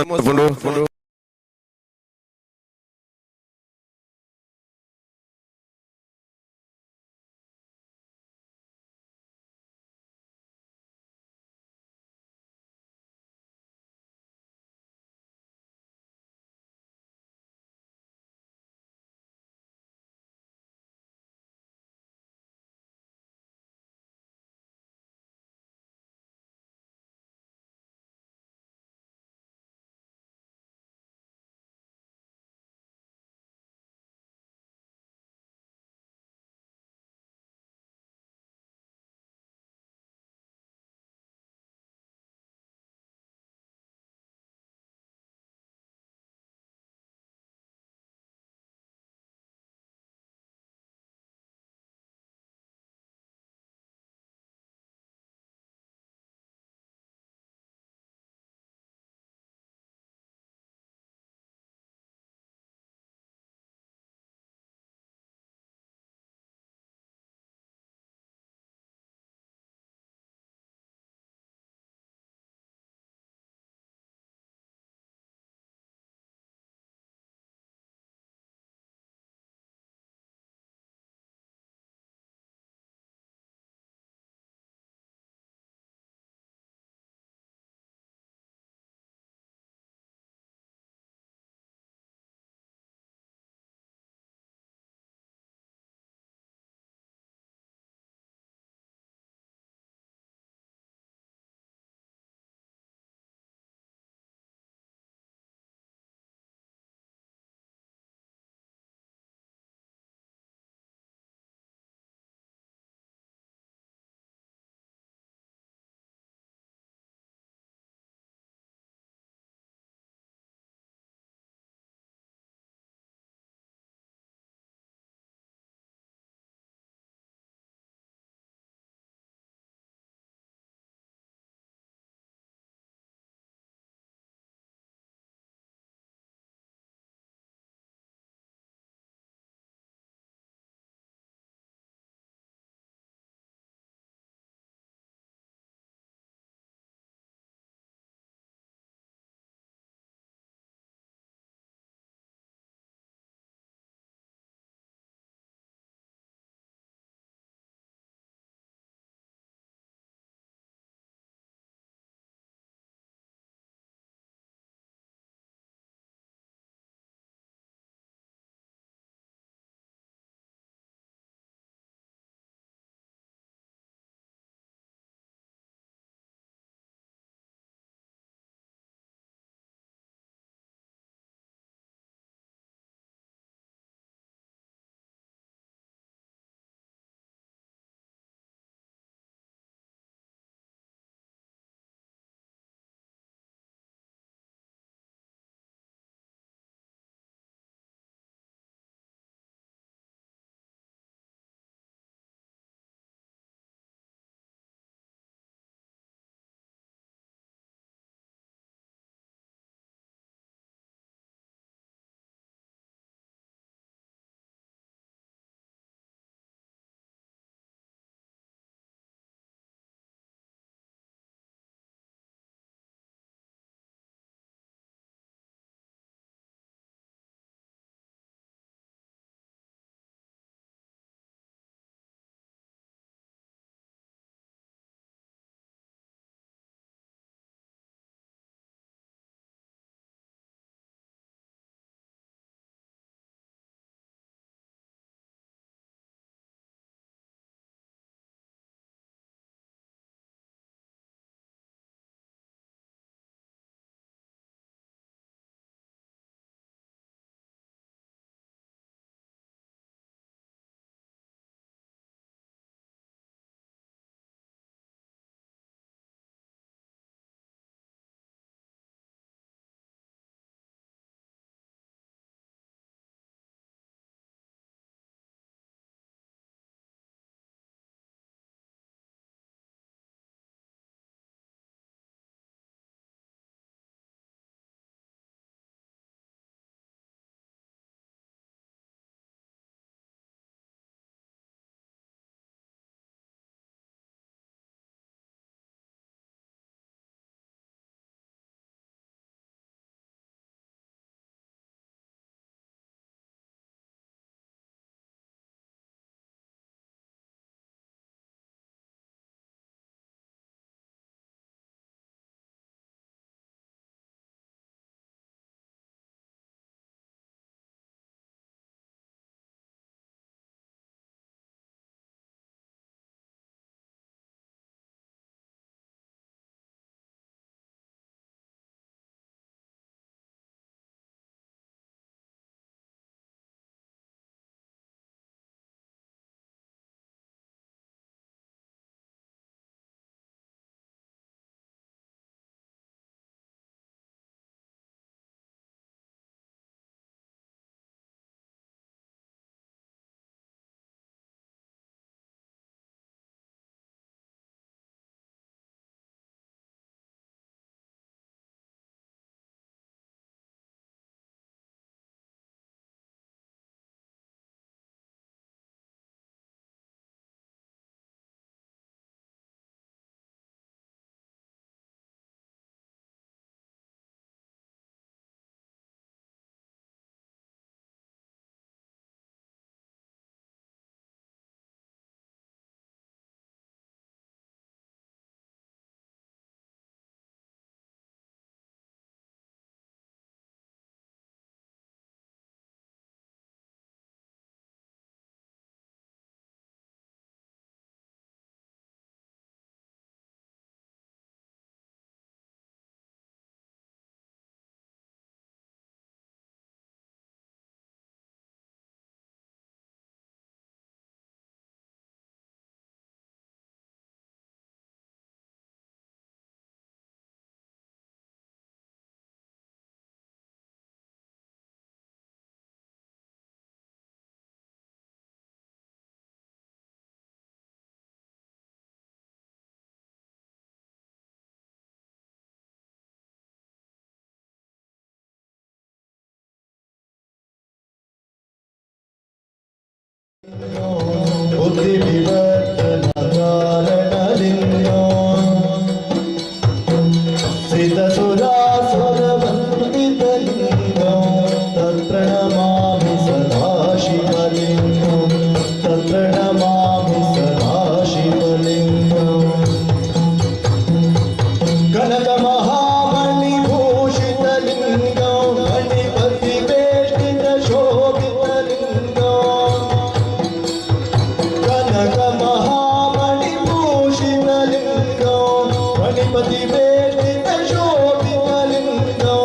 ಫಣಿಪತಿ ವೇಷ್ಟಿತ ಶೋಭಿತ ಲಿಂಗೋ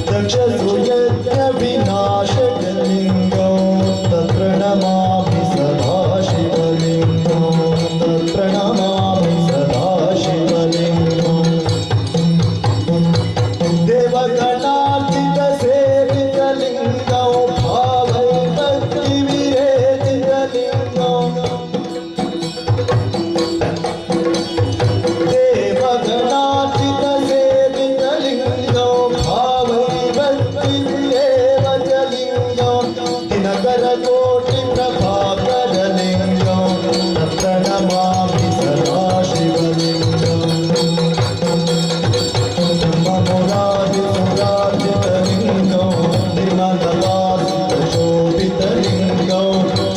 ದಕ್ಷ ಸುಯಜ್ಞ ವಿನಾಶಕ ಲಿಂಗೋ ತತ್ಪ್ರಣಮಾಮಿ ಸದಾ ಶಿವಲಿಂಗೋ ತತ್ಪ್ರಣಮಾಮಿ ಸದಾ ಶಿವಲಿಂಗೋ. ದೇವಗಣಾರ್ಚಿತ ಸೇವಿತ ಲಿಂಗೋ ಭಾವೈ ಭಕ್ತಿ ವಿರೇಚಿತ ಲಿಂಗೋ ದೇವಗಣಾರ್ಚಿತ ಸೇವಿತ ಲಿಂಗೋ ಭಾವೈ ಭಕ್ತಿ ವಿರೇವಚ ಲಿಂಗೋ ದಿನಕರ ಕೋಟಿ ಪ್ರಭಾಕರ ಲಿಂಗೋ ತತ್ಪ್ರಣಮಾಮಿ ಸದಾ ಶಿವಲಿಂಗೋ. ಬ್ರಹ್ಮಮುರಾರಿ ಸುರಾರ್ಜಿತ ಲಿಂಗೋ ನಿರ್ಮಲವಾಸಿತ ಶೋಭಿತ ಲಿಂಗೋ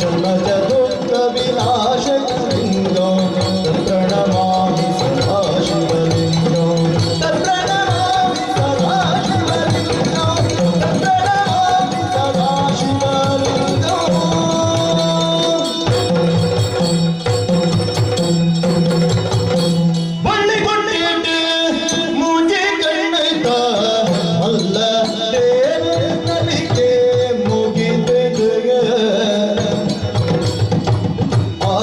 ಜನ್ಮಜ ದುಃಖ ವಿನಾಶಕ ಲಿಂಗೋ ತತ್ಪ್ರಣಮಾಮಿ ಸದಾ ಶಿವಲಿಂಗೋ ತತ್ಪ್ರಣಮಾಮಿ ಸದಾ ಶಿವಲಿಂಗೋ ತತ್ಪ್ರಣಮಾಮಿ ಸದಾ ಶಿವಲಿಂಗೋ. ಬಳ್ಳಿ ಗುಡ್ಡಿಟ್ಟು ಮೂಜಿ ಕಣ್ಣೈತ ಮಲ್ಲ ದೇವನಲಿಕೆ ಮುಗಿದೆದೆಗ. ಆ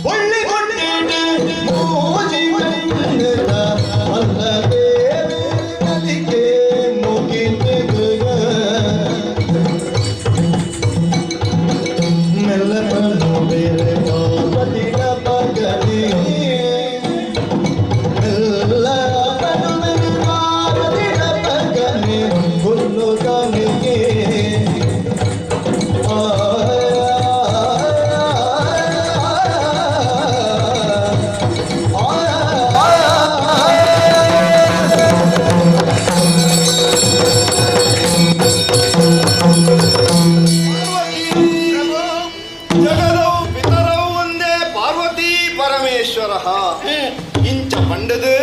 ಒಳ್ಳೆ ಗುಡ್ಡಿಟ್ಟು ಮೂಜಿ ಕಣ್ಣೈತ ಮಲ್ಲ ದೇವನಲಿಕೆ ಮುಗಿದೆದೆಗ. ಮೆಲ್ಲನು ಬೇರೆ ಪಾರ್ವತಿನ ಪಗಲಿ ಮೆಲ್ಲನು ಬೇರೆ ಪಾರ್ವತಿನ ಪಗಲಿ ಹುಲ್ಲು ತನಿಗೆ ಆ ಜಗದೌ ಪಿತರೌ ಒಂದೇ ಪಾರ್ವತಿ ಪರಮೇಶ್ವರ ಇಂಚ ಪಂಡದು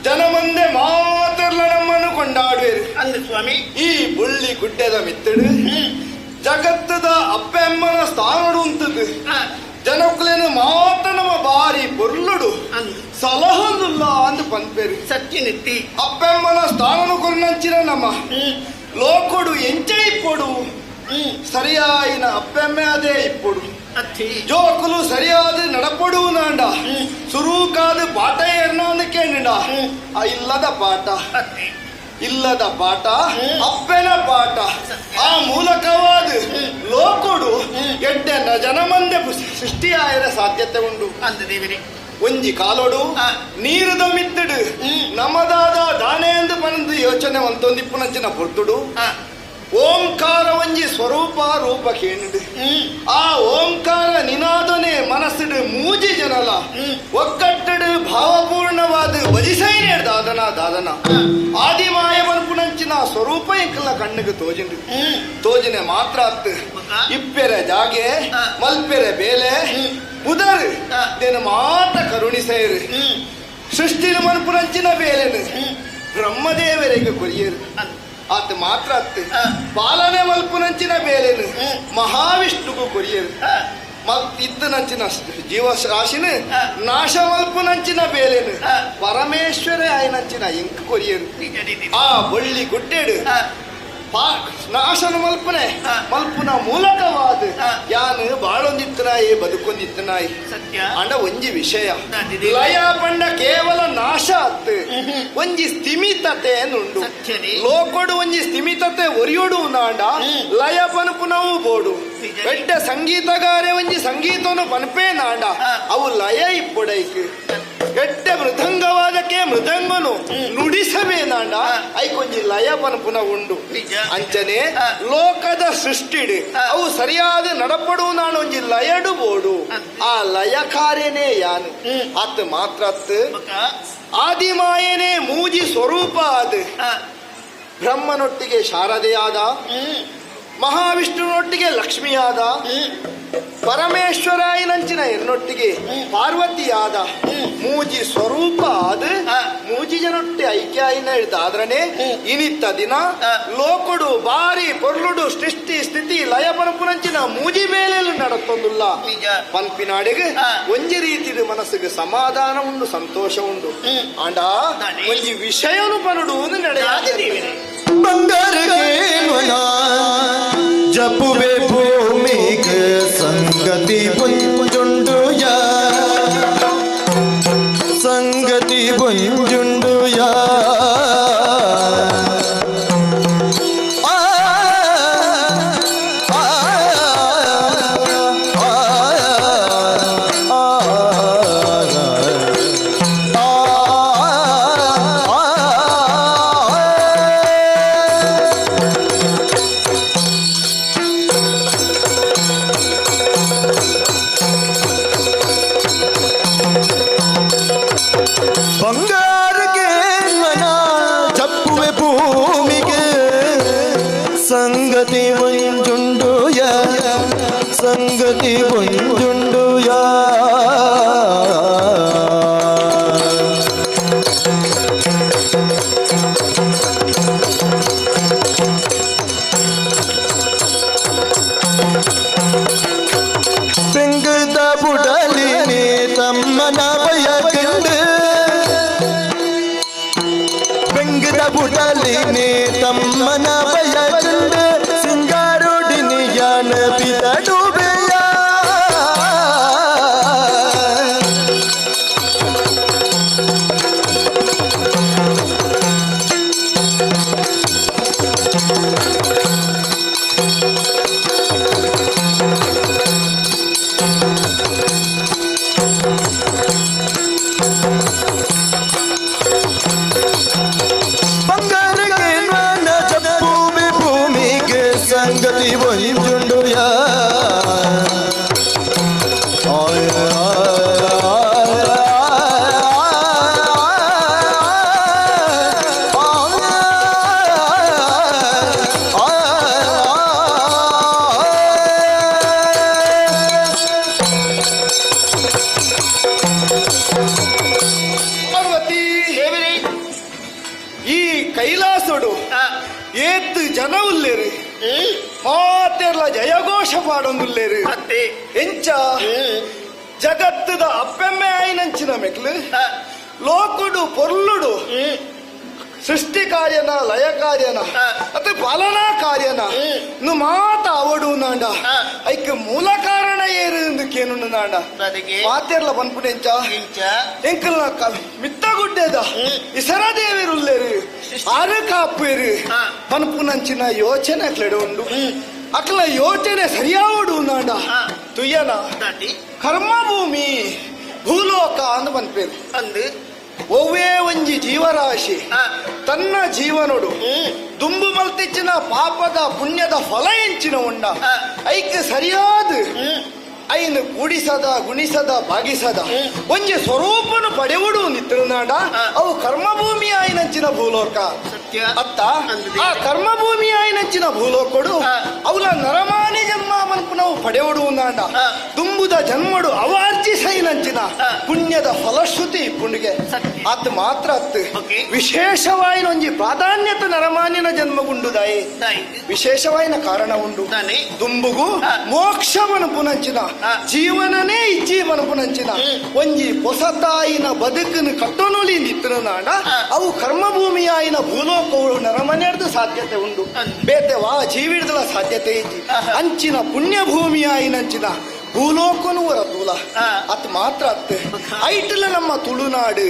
ಜನಮಂದೆ ಮಾತೆರ್ಲ ನಮ್ಮನ್ನು ಕೊಂಡಾಡುವೆರು ಸ್ವಾಮಿ. ಈ ಬುಳ್ಳಿ ಗುಡ್ಡೆದ ಮಿತ್ತಡು ಜಗತ್ತದ ಅಪ್ಪೆಮ್ಮನ ಸ್ಥಾನಡು ಉಂತದು ಜನಕ್ಕುಲೇನು ಮಾತ್ರ ನಮ್ಮ ಬಾರಿ ಪೊರ್ಲುಡು ಸಲಹೊಂದುಲ್ಲ ಅಂದು ಪನ್ಪೇರು ಸತ್ಯನಿತ್ತಿ. ಅಪ್ಪೆಮ್ಮನ ಸ್ಥಾನನು ಕೊರ್ನಂಚಿನ ನಮ್ಮ ಲೋಕೊಡು ಎಂಚ ಇಪ್ಪೊಡು ಸರಿಯಾಯಿನ ಅಪ್ಪೆಮ್ಮೆ ಅದೇ ಇಪ್ಪೊಡು ಜೋಕುಲು ಸರಿಯಾದ ನಡಪೊಡು ನಾಂಡ ಸುರೂಕಾದ ಪಾಠ ಏರ್ನ ಕೇಂಡ ಆ ಇಲ್ಲದ ಪಾಠ ಇಲ್ಲದ ಪಾಠ ಅಪ್ಪೆನ ಪಾಠ ಆ ಮೂಲಕವಾದ ಲೋಕೊಡು ಎಡ್ಡೆನ ಜನಮಂದೆ ಸೃಷ್ಟಿಯಾಯರ ಸಾಧ್ಯತೆ ಉಂಡು. ಒಂಜಿ ಕಾಲೋಡು ನೀರುದ ಮಿತ್ತಡು ನಮದಾದ ದಾನೆ ಎಂದು ಪನಂದು ಯೋಚನೆ ಒಂತೊಂದಿಪ್ಪುನಂಚಿನ ಪೊರ್ತುಡು ಓಂಕಾರ ಒಂಜಿ ಸ್ವರೂಪ ರೂಪ ಕೇಂಡು ಆ ಓಂಕಾರ ನಿನಾದನೆ ಮನಸ್ಸುಡು ಮೂಜಿ ಜನಲ ಒಕ್ಕಟ್ಟಡು ಭಾವಪೂರ್ಣವಾದ ಭಜಿಸೈನೆ ದಾದನ ದಾದನ ಆದಿಮಾಯ ಪನ್ಪುನಂಚಿನ ಸ್ವರೂಪ ಎಂಕಲ್ಲ ಕಣ್ಣಿಗೆ ತೋಜಿಂಡು ತೋಜಿನೆ ಮಾತ್ರ ಅತ್ತು ಇಪ್ಪೆರೆ ಜಾಗೆ ಮಲ್ಪೆರೆ ಬೇಲೆ ಪುದರ್ ದೇನ ಮಾತ್ರ ಕರುಣಿಸೈರು ಸೃಷ್ಟಿನ ಮನ್ಪುನಂಚಿನ ಬೇಲೆನು ಬ್ರಹ್ಮದೇವರಿಗೆ ಕೊರಿಯರು ಆತ ಮಾತ್ರ ಅತ್ತು ಪಾಲನೆ ಮಲ್ಪುನಂಚಿನ ಬೇಲೆನು ಮಹಾವಿಷ್ಣುಗೂ ಕೊರಿಯರು ಇತ್ತನಂಚಿನ ಜೀವರಾಶಿನ ನಾಶ ಮಲ್ಪುನಂಚಿನ ಬೇಲೆನು ಪರಮೇಶ್ವರ ಆಯನಂಚಿನ ಇಂಕ್ ಕೊರಿಯರು ಆ ಬಳ್ಳಿ ಗುಡ್ಡೆಡು ನಾಶನ ಮಲ್ಪನೆ ಮಲ್ಪುನ ಮೂಲಕವಾದ ಯಾನು ಬಾಳೊಂದಿತ್ತನಾಯಿ ಬದುಕೊಂದಿತ್ತನಾಯಿ ಸತ್ಯ. ಅಂಡ ಒಂಜಿ ವಿಷಯ ಲಯ ಪಂಡ ಕೇವಲ ನಾಶ ಅತ್ತು ಒಂಜಿ ಸ್ಥಿಮಿತತೆ ಉಂಡು ಲೋಕೊಡು ಒಂಜಿ ಸ್ಥಿಮಿತತೆ ಒರಿಯೋಡು ನಾಂಡ ಲಯ ಪನ್ಪುನವು ಬೋಡು ಬೆಡ್ಡ ಸಂಗೀತಗಾರೆ ಒಂಜಿ ಸಂಗೀತನು ಪನ್ಪೇ ನಾಂಡ ಅವು ಲಯ ಇಪ್ಪೊಡೈಕ್ ಎಡ್ಡೆ ಮೃದಂಗವಾದಕ್ಕೆ ಮೃದಂಗನು ನುಡಿಸಬೇನಾಂಡ ಐಕೊಂಜಿ ಲಯ ಪನ್ಪುನ ಉಂಡು. ಅಂಚನೆ ಲೋಕದ ಸೃಷ್ಟಿಡು ಅವು ಸರಿಯಾದ ನಡಪಡು ನಾನು ಒಂಜಿ ಲಯಡು ಬೋಡು ಆ ಲಯ ಕಾರ್ಯನೇ ಯಾನು ಅತ್ ಮಾತ್ರ ಅತ್ ಆದಿಮಾಯನೇ ಮೂಜಿ ಸ್ವರೂಪ ಅದು. ಬ್ರಹ್ಮನೊಟ್ಟಿಗೆ ಶಾರದೆಯಾದ, ಮಹಾವಿಷ್ಣುನೊಟ್ಟಿಗೆ ಲಕ್ಷ್ಮಿಯಾದ, ಪರಮೇಶ್ವರಾಯನಂಚಿನ ಎನ್ನೊಟ್ಟಿಗೆ ಪಾರ್ವತಿಯಾದ ಮೂಜಿ ಸ್ವರೂಪ ಆದ ಮೂಜಿ ಜನೊಟ್ಟಿ ಐಕ್ಯಾಯಿನ ಹಿಡ್ದಾದ್ರನೆ ಇನಿತ್ತ ದಿನ ಲೋಕುಡು ಬಾರಿ ಪೊರ್ಲುಡು ಸೃಷ್ಟಿ ಸ್ಥಿತಿ ಲಯ ಪರಪುನಂಚಿನ ಮೂಜಿ ಮೇಲೆಲ್ಲ ನಡತ್ತೊಂದುಲ್ಲ ಪನ್ಪಿನಾಡಿಗೆ ಒಂಜಿ ರೀತಿದ ಮನಸ್ಸಿಗೆ ಸಮಾಧಾನ ಉಂಡು, ಸಂತೋಷ ಉಂಡು. ಆಂಡ ಒಂಜಿ ವಿಷಯನು ಪನುಡು ನಡೆಯಾದ ಜಪುವೆ ಭೂಮಿಗೆ ಸಂಗತಿ ಪುಂಜುಂಡುಯ, ಸಂಗತಿ ಪುಂಜುಂಡುಯ. ಸಂಗತಿ ಒಂಜುಂಡುಯ, ಸಂಗತಿ ಒಂಜುಂಡುಯ. ಬೆಂಗದ ಬುಡಲಿನಿ ತಮ್ಮನ ಬಯಕಂಡು, ಬೆಂಗದ ಬುಡಲಿನಿ ತಮ್ಮನ ಬಯಕಂಡು, ಸಿಂಗಾರೋಡಿನಿಯಾನ ಬಿದಡುವೆಯ. ಸಂಗತಿ ಒಂಜುಂಡುಯ. ಪಾರ್ವತಿ, ಈ ಕೈಲಾಸಡು ಏತ್ ಜನ ಉಲ್ಲೇರು, ಮಾತೆರ್ಲ ಜಯಘೋಷ ಪಾಡೊಂದುಲ್ಲೇರು. ಎಂಚ ಜಗತ್ತದ ಅಪ್ಪೆಮ್ಮೆ ಆಯಿನಂಚಿನ ಮೆಕ್ಲು ಲೋಕುಡು ಪೊರ್ಲುಡು ಸೃಷ್ಟಿ ಕಾರ್ಯನ ಲಯ ಕಾರ್ಯನ ಅತ್ತೆ ಪಾಲನಾ ಕಾರ್ಯನ ನು ಮಾತ ಅವಡು ನಾಂಡ ಐಕ್ ಮೂಲ ಕಾರಣ ಏರು ಕೇನು ನಾಂಡ ಮಾತೆರ್ಲ ಪನ್ಪುನೆಂಚ ಎಂಕಲ್ನ ಮಿತ್ತಗುಡ್ಡೆದ ಇಸರ ದೇವಿರುಲ್ಲೇರು ಆರು ಕಾಪೇರು ಪನ್ಪುನಂಚಿನ ಯೋಚನೆ ಅಕ್ಲೆಡೆ ಉಂಡು. ಅಕ್ಲ ಯೋಚನೆ ಸರಿಯಾವಡು ನಾಂಡ ತುಯ್ಯನ ಕರ್ಮಭೂಮಿ ಭೂಲೋಕ ಅಂದ್ ಪನ್ಪೇರು. ಒವ್ವೇ ಒಂಜಿ ಜೀವರಾಶಿ ತನ್ನ ಜೀವನೋಡು ದುಂಬು ಮಲ್ತಿಚ್ಚಿನ ಪಾಪದ ಪುಣ್ಯದ ಫಲ ಎಂಚಿನ ಉಂಡ ಐಕ್ ಸರಿಯಾದ ಐನು ಕೂಡಿಸದ ಗುಣಿಸದ ಭಾಗಿಸದ ಒಂಜಿ ಸ್ವರೂಪನು ಪಡೆವುಡು ನಿತ್ತಿರುನಾಡ ಅವು ಕರ್ಮಭೂಮಿ ಆಯಿನಂಚಿನ ಭೂಲೋಕ ಅತ್ತ. ಆ ಕರ್ಮಭೂಮಿ ಆಯಿನಂಚಿನ ಭೂಲೋಕಡು ಅವಲ ನರಮಾನಿ ಜನ್ಮ ಮನ್ಪುನವು ಪಡೆವುಡು ನಾಂಡ ದುಂಬುದ ಜನ್ಮಡು ಅವಾರ್ಜಿಸೈನಂಚಿನ ಪುಣ್ಯದ ಫಲಶ್ರುತಿ ಪುಣ್ಯಗೆ ಅತ್ ಮಾತ್ರ ಅತ್ತು ವಿಶೇಷವಾಯಿನ ಒಂಜಿ ಪ್ರಾಧಾನ್ಯತೆ ನರಮಾನಿನ ಜನ್ಮಗುಂಡುದಾಯಿ ವಿಶೇಷವಾಯಿನ ಕಾರಣ ಉಂಡು. ದುಂಬುಗು ಮೋಕ್ಷ ಮನ್ಪುನಂಚಿನ ಜೀವನನೇ ಇಜ್ಜಿ ಮನ್ಪುನಂಚಿನ ಒಂಜಿ ಪೊಸತಾಯಿನ ಬದುಕನ್ನು ಕಟ್ಟೋನುಲಿ ನಿತ್ತಿರುನಾಂಡ ಅವು ಕರ್ಮಭೂಮಿಯಾಯಿನ ಭೂಲೋಕವು ನರಮನೆಯರ್ದು ಸಾಧ್ಯತೆ ಉಂಡು, ಬೇತೆ ವಾ ಜೀವಿಡ್ದಲ ಸಾಧ್ಯತೆ ಇಜ್ಜಿ. ಅಂಚಿನ ಪುಣ್ಯಭೂಮಿಯಾಯಿನಂಚಿನ ಭೂಲೋಕನು ಹೊರತೂಲ ಅತ್ ಮಾತ್ರ ಅತ್ ಐಟಲ ನಮ್ಮ ತುಳುನಾಡು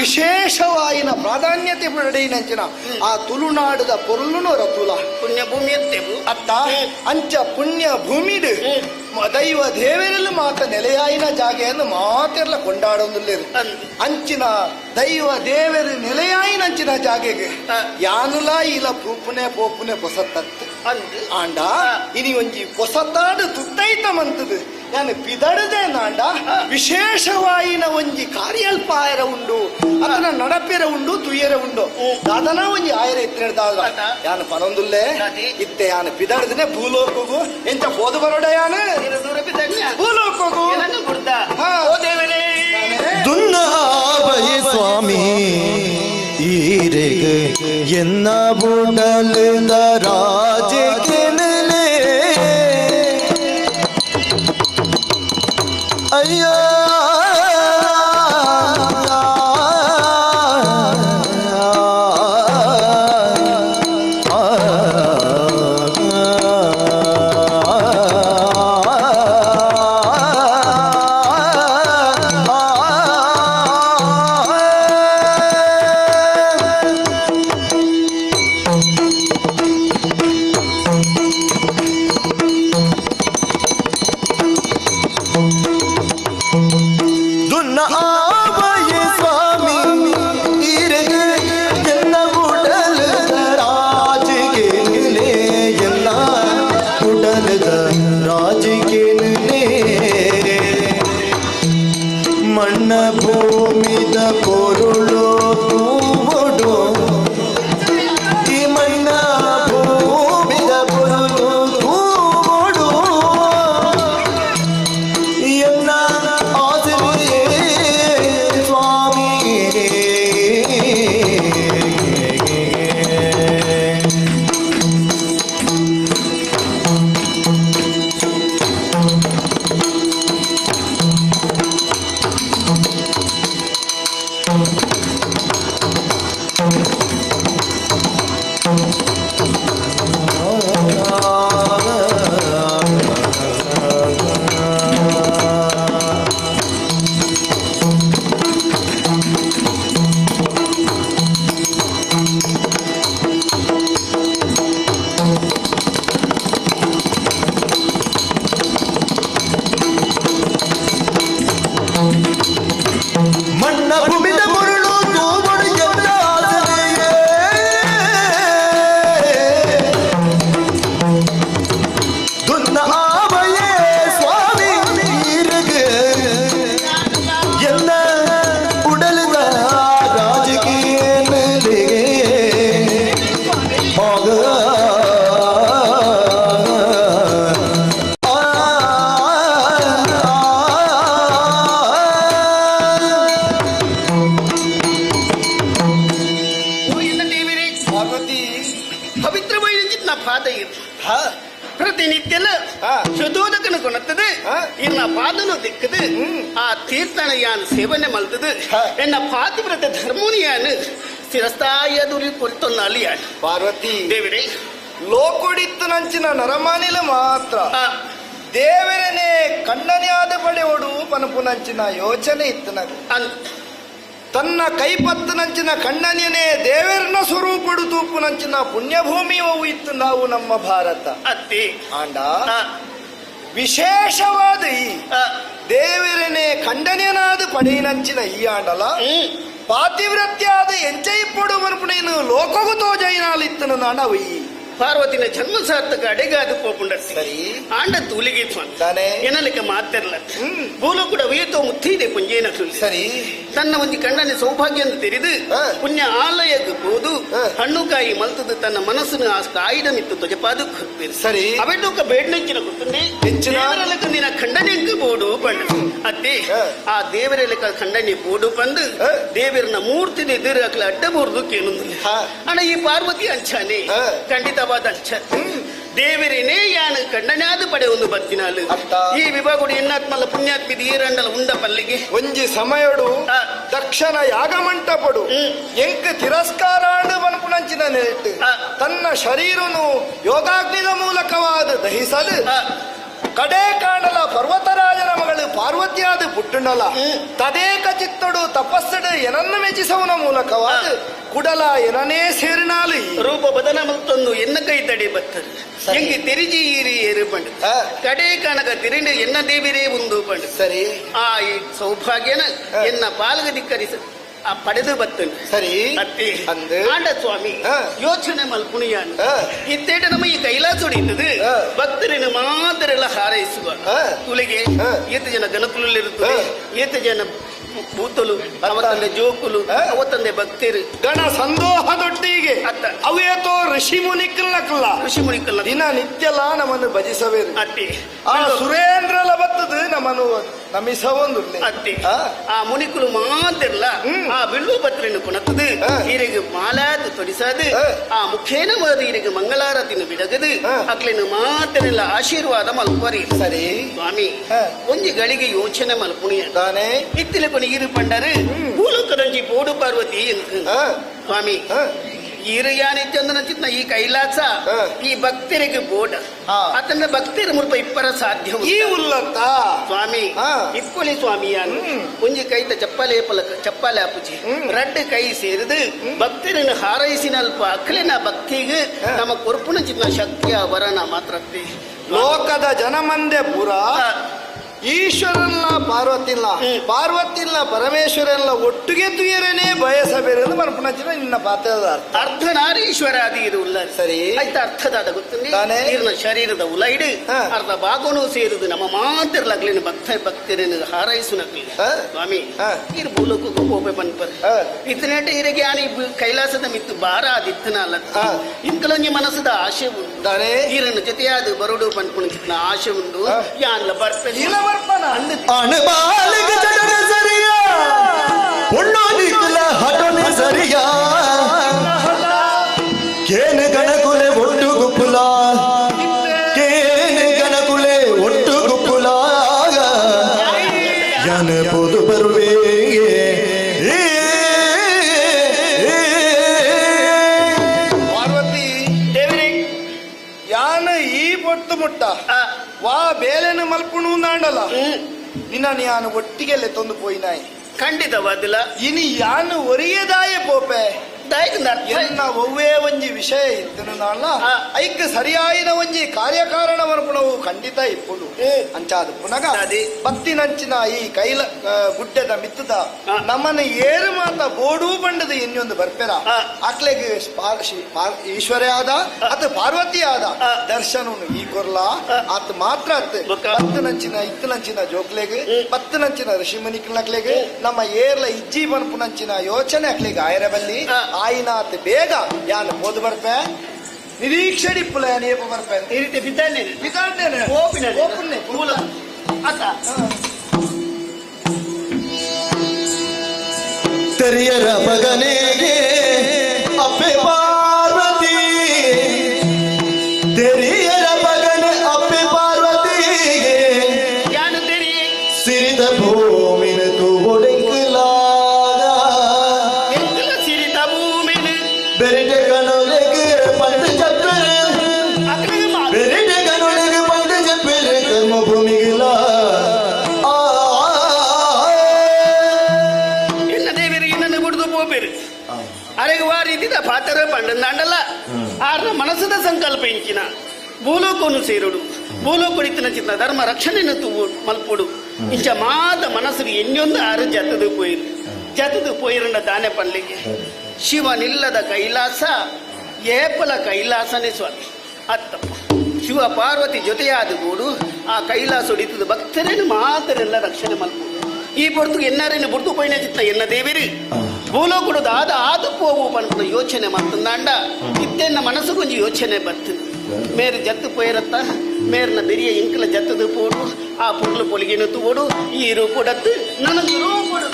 ವಿಶೇಷವಾಯಿನ ಪ್ರಾಧಾನ್ಯತೆ ಪಡೆಯಿನಂಚಿನ ಆ ತುಳುನಾಡದ ಪೊರುಳುನು ಹೊರತೂಲ ಪುಣ್ಯಭೂಮಿ ಅತ್ತ. ಅಂಚ ಪುಣ್ಯ ಭೂಮಿಡು ದೈವ ದೇವರಲ್ಲಿ ಮಾತ ನೆಲೆಯಾಯಿನ ಜಾಗೆಯನ್ನು ಮಾತೆಲ್ಲ ಕೊಂಡಾಡೊಂದುಲ್ಲೇರು. ಅಂಚಿನ ದೈವ ದೇವರು ನೆಲೆಯಾಯಿನಂಚಿನ ಜಾಗೆಗೆ ಯಾನುಲಾ ಇಲ್ಲ ಪೂಪುನೆ ಪೋಪುನೆ ಪೊಸತ್ತತ್ತು ಆಂಡ ಇನಿ ಒಂಜಿ ಪೊಸತ್ತಾಡು ತುತ್ತೈತ ಮಂತದು ನಾನು ಪಿದಡದೆ ನಾಂಡ ವಿಶೇಷವಾಯಿನ ಒಂಜಿ ಕಾರ್ಯಲ್ಪಾಯರ ಉಂಡು ಅದನ್ನ ನಡಪೆರ ಉಂಡು ತುಯ್ಯರ ಉಂಡು ದಾದನ ಒಂಜಿ ಆಯರ ಇತ್ತಿನ ಯಾನು ಪನೊಂದುಲ್ಲೆ ಇತ್ತೆ ಯಾನು ಪಿದಡದನೆ ಭೂಲೋಕಗು ಎಂತ ಹೋದು ಬರೋಡ ಯಾನು ಭೂಲೋಕಗು ದುನ್ನಾವಯ ಸ್ವಾಮಿ ಈರೆಗೆ ಎನ್ನ ಬುಡಲದ ರಾಜಕೆನಲೆ ಅಯ್ಯ ದುನ್ನ ಆವಯ ಸ್ವಾಮಿ ಈರೆಗೆ ಎನ್ನ ಉಡಲದ ರಾಜಕೇನಲೆ ಎಲ್ಲ ಉಡಲದ ರಾಜಕೇನಲೆ ಮಣ್ಣ ಭೂಮಿದ ಪೊರುಳು ತೂವೊಡು ಈ ಮಣ್ಣ ಭೂಮಿದ ಪೊರುಳು ತೂವೊಡು ಎನ್ನ ಆಸರೆಯೇ ಸ್ವಾಮಿ ಮಣ್ಣ ಭೂಮಿದ ಮುರುಳು ತೂವೊಡು ಎನ್ನ ಆಸರೆಯೇ ದುನ್ನ ಆವಯೇ ಸ್ವಾಮಿ ಈರೆಗೆ ಎನ್ನ ಉಡಲದ ರಾಜಕೀಯನಲಿಗೆ ಆಗ ಪಾರ್ವತಿ ಪವಿತ್ರವೈನ ಪಾದ ಪ್ರತಿನಿತ್ಯಲ ಶುದ್ಧೋದಕನ ಕೊಣತ್ತದೆ ಇನ್ನ ಪಾದನು ದಿಕ್ಕದು ಆ ತೀರ್ಥನ ಯಾನ್ ಸೇವನೆ ಮಲ್ತದು ಎನ್ನ ಪಾತಿವ್ರತ ಧರ್ಮನು ಯಾನ್ ಸ್ಥಿರಸ್ಥಾಯ ದುರಿ ಕೊರ್ತೊನ್ನಾಲಿ ಯಾನ್ ಪಾರ್ವತಿ ದೇವರೇ ಲೋಕೊಡಿತ್ತು ನಂಚಿನ ನರಮಾನಿಲ ಮಾತ್ರ ದೇವರನೇ ಕಣ್ಣನೆಯಾದ ಪಡೆಯೋಡು ಪನಪು ನಂಚಿನ ಯೋಚನೆ ಇತ್ತು ನಗ ತನ್ನ ಕೈಪತ್ತು ನಂಚಿನ ಕಣ್ಣನೇನೆ ದೇವರನ ಸ್ವರೂಪಡು ತೂಪು ನಂಚಿನ ಪುಣ್ಯಭೂಮಿ ಅವು ಇತ್ತು ನಾವು ನಮ್ಮ ಭಾರತ ಅತ್ತಿ ಆಂಡ ವಿಶೇಷವಾದ ಈ ದೇವರನೇ ಖಂಡನೇನಾದ ಪಡೆಯಿನಂಚಿನ ಈ ಆಂಡಲ ಪಾತಿವ್ರತ್ಯಾದ ಎಂಚೈಪೊಡು ಮನ್ಪುನೇನು ಲೋಕಗು ತೋಜೈನಾಲಿತ್ತನು ನಾಡ ಅವು ಈ ಪಾರ್ವತಿನ ಜನ್ಮ ಸಾರ್ಥಕ ಅಡೆಗಾದ ಪೋಪುಂಡ ಸರಿ ಆಂಡ ತೂಲಿಗೆ ತಾನೆ ಎನಲಿಕ್ಕೆ ಮಾತಿರಲ್ಲ ಭೂಲು ಕೂಡ ವೇತೋ ಮುತ್ತೀದೆ ಪುಂಜೇನ ಸರಿ ತನ್ನ ಒಂದು ಕಣ್ಣನೆ ಸೌಭಾಗ್ಯ ಅಂತ ತೆರೆದು ಪುಣ್ಯ ಆಲಯಕ್ಕೆ ಹೋದು ಹಣ್ಣುಕಾಯಿ ಮಲ್ತದು ತನ್ನ ಮನಸ್ಸನ್ನು ಆ ಕಾಯಿದ ಮಿತ್ತು ತೊಜಪಾದ ಸರಿ ಅವೆಟೋಕ ಬೇಡ್ನೆಂಚಿನ ಗೊತ್ತುಂಡೆ ದೇವರಲಕ ನಿನ್ನ ಖಂಡನೆಂಕು ಬೋಡು ಪಂಡು ಅತ್ತೆ ಆ ದೇವರಲಕ ಖಂಡನೆ ಬೋಡು ಪಂದು ದೇವರನ ಮೂರ್ತಿ ಎದುರು ಅಕ್ಲ ಅಡ್ಡ ಬೋರ್ದು ಕೇಳುಂದಿಲ್ಲ ಅಣ್ಣ ಈ ಪಾರ್ವತಿ ಅಂಚಾನೆ ಖಂಡಿತವಾದ ಅಂಚ ದೇವರೇನೇ ಯಾನು ಖಂಡನಾದ ಪಡೆ ಒಂದು ಬತ್ತಿನಾಲು ಈ ವಿಭಾಗುಡು ಎನ್ನಾತ್ಮಲ್ಲ ಪುಣ್ಯಾತ್ಮಿದ ಈರಂಡಲ ಉಂಡ ಪಲ್ಲಿಗೆ ಒಂಜಿ ಸಮಯಡು ದಕ್ಷನ ಯಾಗ ಮಂಟಪಡು ಎಂಕ್ ತಿರಸ್ಕಾರಾಂಡು ಮನ್ಪುನಂಚಿನ ನೆಟ್ಟು ತನ್ನ ಶರೀರನು ಯೋಗಾಗ್ನಿದ ಮೂಲಕವಾದ ದಹಿಸಲು ಕಡೆ ಕಾಣಲ ಪರ್ವತರಾಜನ ಮಗಳು ಪಾರ್ವತಿಯಾದ ಪುಟ್ಟುಂಡಲ ತದೇಕ ಚಿತ್ತಡು ತಪಸ್ಸಡು ಏನನ್ನು ಮೆಚ್ಚಿಸವನ ಮೂಲಕವಾದ ಕುಡಲ ಏನನೇ ಸೇರಿನಾಲು ರೂಪ ಬದನ ಮಲ್ತೊಂದು ಎನ್ನ ಕೈ ತಡೆ ಬತ್ತದು ಎಂಗೆ ತೆರಿಜಿ ಈರಿ ಏರು ಪಂಡು ಕಡೆ ಕಾಣಕ ತಿರಿಂಡು ಎನ್ನ ದೇವಿರೇ ಉಂದು ಪಂಡು ಸರಿ ಆ ಈ ಸೌಭಾಗ್ಯನ ಎನ್ನ ಪಾಲ್ಗ ದಿಕ್ಕರಿಸ ಪಡೆದು ಬತ್ತನು ಸರಿ ಅತ್ತಿ ಆಂಡ ಸ್ವಾಮಿ ಯೋಚನೆ ಮಲ್ಪುಣಿಯಾನು ಇತ್ತೇಟ ನಮ್ಮ ಈ ಕೈಲಾಸೋಡಿ ಇದ್ದது ಭಕ್ತರನ್ನು ಮಾತ್ರ ಹಾರೈಸುವ ತುಳಿಗೆ ಏತ ಜನ ಗಣಕುಲಲ್ಲಿರುತ್ತದೆ ಏತ ಜನ ಭೂತಲು ಅವತ್ತಂದೆ ಜೋಕುಲು ಅವತ್ತಂದೆ ಭಕ್ತರು ಗಣ ಸಂದೋಹ ದೊಡ್ಡಿಗೆ ಅವೇತೋ ಋಷಿ ಮುನಿಕಲ್ಲಕಲ್ಲ ಋಷಿ ಮುನಿಕಲ್ಲ ದಿನ ನಿತ್ಯಲ ನಮ್ಮನ್ನು ಭಜಿಸಬೇಕು ಅತ್ತಿ ಆ ಸುರೇಂದ್ರಲ ಬತ್ತದು ನಮ್ಮನ್ನು ನಮಿಸ ಒಂದು ಅತ್ತಿ ಆ ಮುನಿಕುಲು ಮಾತಿರ್ಲ ಆ ಬಿಲ್ಲು ಪತ್ರೆಯನ್ನು ಕೊಣತದು ಈರಿಗೆ ಮಾಲಾದ ತೊಡಿಸದು ಆ ಮುಖೇನ ಮಾದ ಈರಿಗೆ ಮಂಗಳಾರತಿನ ಬಿಡಗದು ಅಕ್ಲಿನ ಮಾತಿನೆಲ್ಲ ಆಶೀರ್ವಾದ ಮಲ್ಪರಿ ಸರಿ ಸ್ವಾಮಿ ಒಂಜಿ ಗಳಿಗೆ ಯೋಚನೆ ಮಲ್ಪುಣಿಯ ತಾನೇ ಇತ್ತಿಲ ಕೊನೆ ಇರು ಪಂಡರು ಭೂಲೋಕದಂಜಿ ಪೋಡು ಪಾರ್ವತಿ ಸ್ವಾಮಿ ಈರು ಚಿತ್ನ ಈ ಕೈಲಾಸ ಈ ಭಕ್ತರಿಗೆ ಬೋಡ ಆತನ ಭಕ್ತರ ಮುಲ್ಪ ಇಪ್ಪರ ಸಾಧ್ಯ ಈ ಉಲ್ಲತ್ತ ಸ್ವಾಮಿ ಇಪ್ಪೊಲಿ ಸ್ವಾಮಿಯಾನು ಒಂಜಿ ಕೈತ ಚಪ್ಪಾಲೆ ಪಲಕ ಚಪ್ಪಾಲೆ ಅಪ್ಪುಜಿ ರಡ್ಡು ಕೈ ಸೇರಿದು ಭಕ್ತರನ್ನು ಹಾರೈಸಿನಲ್ಪ ಅಕ್ಲಿನ ಭಕ್ತಿಗೆ ನಮ್ಮ ಕೊರ್ಪುಣ ಚಿತ್ನ ಶಕ್ತಿಯ ವರನ ಮಾತ್ರ ಲೋಕದ ಜನಮಂದೆ ಪುರ ಈಶ್ವರಲ್ಲ ಪಾರ್ವತಿಲ್ಲ ಪಾರ್ವತಿಲ್ಲ ಪರಮೇಶ್ವರಲ್ಲ ಒಟ್ಟಿಗೆ ತುಯರನೇ ಬಯಸಬೇರೆಂದು ಮನಪುಣಚಿನ ನಿನ್ನ ಪಾತ್ರದ ಅರ್ಥ ಅರ್ಧನಾರೀಶ್ವರ ಅದು ಇದು ಉಲ್ಲ ಸರಿ ಆಯ್ತು ಅರ್ಥದಾದ ಗೊತ್ತುಂಡಿ ನೀರಿನ ಶರೀರದ ಉಲೈಡು ಅರ್ಧ ಭಾಗನೂ ಸೇರುದು ನಮ್ಮ ಮಾತಿರ್ಲಾಗ್ಲಿನ ಭಕ್ತ ಭಕ್ತರನ್ನು ಹಾರೈಸುನಗ್ಲಿ ಸ್ವಾಮಿ ಇರು ಭೂಲೋಕಕ್ಕೂ ಹೋಗ್ಬೆ ಪನ್ಪರ್ ಇತ್ತನೇಟ ಇರಗೆ ಆನಿ ಕೈಲಾಸದ ಮಿತ್ತು ಬಾರ ಅದಿತ್ತನ ಅಲ್ಲ ಇಂತಲೊಂಜಿ ಮನಸ್ಸದ ಆಶೆ ಉಂಟು ಈರನ್ನು ಜೊತೆಯಾದ ಬರುಡು ಪನ್ಪುಣ ಆಶೆ ಉಂಟು ಯಾನ್ಲ ಬರ್ಪೆ ಅಣಬಾಲಿಗ ಜಡನ ಸರಿಯ ಪೊಣ್ಣೋನಿಕುಲ ಹಟನೆ ಸರಿಯ ಕೇನ ಗಣಕುಲೆ ಒಟ್ಟು ಗುಪ್ಪುಲ ಕೇನ ಗಣಕುಲೆ ಒಟ್ಟು ಗುಪ್ಪುಲ ಯಾನ ಪೋದು ಬರುವೆ ಪಾರ್ವತಿ ದೇವರೇ ಯಾನ ಈ ಪೊಟ್ಟು ಮುಟ್ಟ ವಾ ಬೇಲೆನ ಮಲ್ಪುಣು ನಾಡಲ್ಲ ನಿನ್ನ ಯಾನು ಒಟ್ಟಿಗೆಲ್ಲ ತಂದು ಪೋಯಿನಾಯಿ ಖಂಡಿತವಾದಿಲ್ಲ ಇನಿ ಯಾನು ಒರಿಯದಾಯ ಪೋಪೆ ಎನ್ನ ಒವ್ವೇ ಒಂಜಿ ವಿಷಯ ಇತ್ತನು ನಾಳ ಐಕ್ ಸರಿಯಾಯಿನ ಒಂಜಿ ಕಾರ್ಯಕಾರಣ ಮಲ್ಪುಣವು ಖಂಡಿತ ಇಪ್ಪುಡು ಅಂಚಾದ ಪುನಗ ಬತ್ತಿನಂಚಿನ ಈ ಕೈಲ ಗುಡ್ಡದ ಮಿತ್ತದ ನಮ್ಮನ್ನ ಏರು ಮಾತ ಬೋಡು ಬಂಡದ ಎನ್ನೊಂದು ಬರ್ಪೆರ ಅಕ್ಲೆಗ್ ಈಶ್ವರೇ ಆದ ಅತ ಪಾರ್ವತಿ ಆದ ದರ್ಶನವನ್ನು ಈ ಕೊರ್ಲ ಆತ ಮಾತ್ರ ಅತ್ ಪತ್ತನಂಚಿನ ಇತ್ತನಂಚಿನ ಜೋಕ್ಲೆಗ್ ಪತ್ತನಂಚಿನ ಋಷಿಮುನಿಕ್ಲಕ್ಲೆಗ್ ನಮ್ಮ ಏರ್ಲ ಇಜ್ಜಿ ಬನ್ಪುನಂಚಿನ ಯೋಚನೆ ಅಕ್ಲೆಗ್ ಆಯರಬಲ್ಲಿ ಆಯಿನಾತ್ ಬೇಗ ಯಾನ್ ಪೋದು ಬರ್ಪೆ ನಿರೀಕ್ಷೆ ಡಿಪ್ಪುಲ ಯಾನ್ ಏಪ ಬರ್ಪೆ ಈ ರೀತಿ ಬಿದ್ದಾನೆ ಬಿದ್ದಾನೆ ಓಪಿನ ಓಪನ್ನೆ ಮೂಲ ಅತ್ತ ತೆರಿಯರ ಮಗನಿಗೆ ಅಪ್ಪೆ ಪಾರ್ವತಿ ತೆರಿಯರ ಮಗನ ಅಪ್ಪೆ ಪಾರ್ವತಿಗೆ ಯಾನು ತೆರಿ ಸಿರಿದ ಭೂಮಿನ ತೂವೊಡೆಂಕಲಾಗ ಎಂಕಲ ಸಿರಿದ ಭೂಮಿನ ಬೆರಿಟೆ ಕಣೊಲೆಗೆ ಪಂಡ ಚಪ್ಪೆರೆ ಬೆರಿಟೆ ಕಣೊಲೆಗೆ ಪಂಡ ಚಪ್ಪೆರೆ ಕರ್ಮ ಭೂಮಿಗಿಲ ಎನ್ನ ದೇವರಿಗೆ ನನ್ನ ಗುಡ್ದು ಪೋಪೇರು ಅರೆಗೆ ವಾ ರೀತಿದ ಪಾತರ ಪಂಡಂದಾಂಡಲ್ಲ ಆರ್ನ ಮನಸ್ಸದ ಸಂಕಲ್ಪ ಇಂಚಿನ ಭೂಲೋಕವನ್ನು ಸೇರುಡು ಭೂಲೋಕಡಿತ್ತಿನ ಚಿತ್ತ ಧರ್ಮ ರಕ್ಷಣೆಯನ್ನು ತೂವು ಮಲ್ಪುಡು ಇಂಚ ಮಾದ ಮನಸ್ಸು ಎಣ್ಣೊಂದು ಆರು ಜತದು ಪೋಯಿರು ಜತದು ಪೋಯಿರಂಡ ದಾನೆ ಪನ್ಲಿಕ್ಕೆ ಶಿವನಿಲ್ಲದ ಕೈಲಾಸ ಏಪಲ ಕೈಲಾಸನೇ ಸ್ವಾಮಿ ಅತ್ತಪ್ಪ ಶಿವ ಪಾರ್ವತಿ ಜೊತೆಯಾದ ಗೂಡು ಆ ಕೈಲಾಸ ಹೊಡಿತದ ಭಕ್ತರೇನು ಮಾತರೆಲ್ಲ ರಕ್ಷಣೆ ಮಲ್ಪುಡು ಈ ಪೊರ್ತು ಎನ್ನಾರೇನು ಬುಡ್ದು ಪೋಯಿನ ಚಿತ್ತ ಎನ್ನ ದೇವಿರಿ ಭೂಲೋಕುಡು ಆದ ಆದು ಪೋವು ಪನ್ಪುನ ಯೋಚನೆ ಮತ್ತಂದಾಂಡ ಇತ್ತೆನ್ನ ಮನಸ್ಸು ಕೊಂಚ ಯೋಚನೆ ಬರ್ತದೆ ಮೇರು ಜತ್ತು ಪೋಯಿರತ್ತ ಮೇರ್ನ ಬೆರಿಯ ಇಂಕಲ ಜತ್ತದು ಪೋಡು ಆ ಪುರ್ಲು ಪೊಲಿಗೆನು ತೋಡು ಈ ರೂಪುಡತ್ತು ನನಗೆ ರೂಪುಡು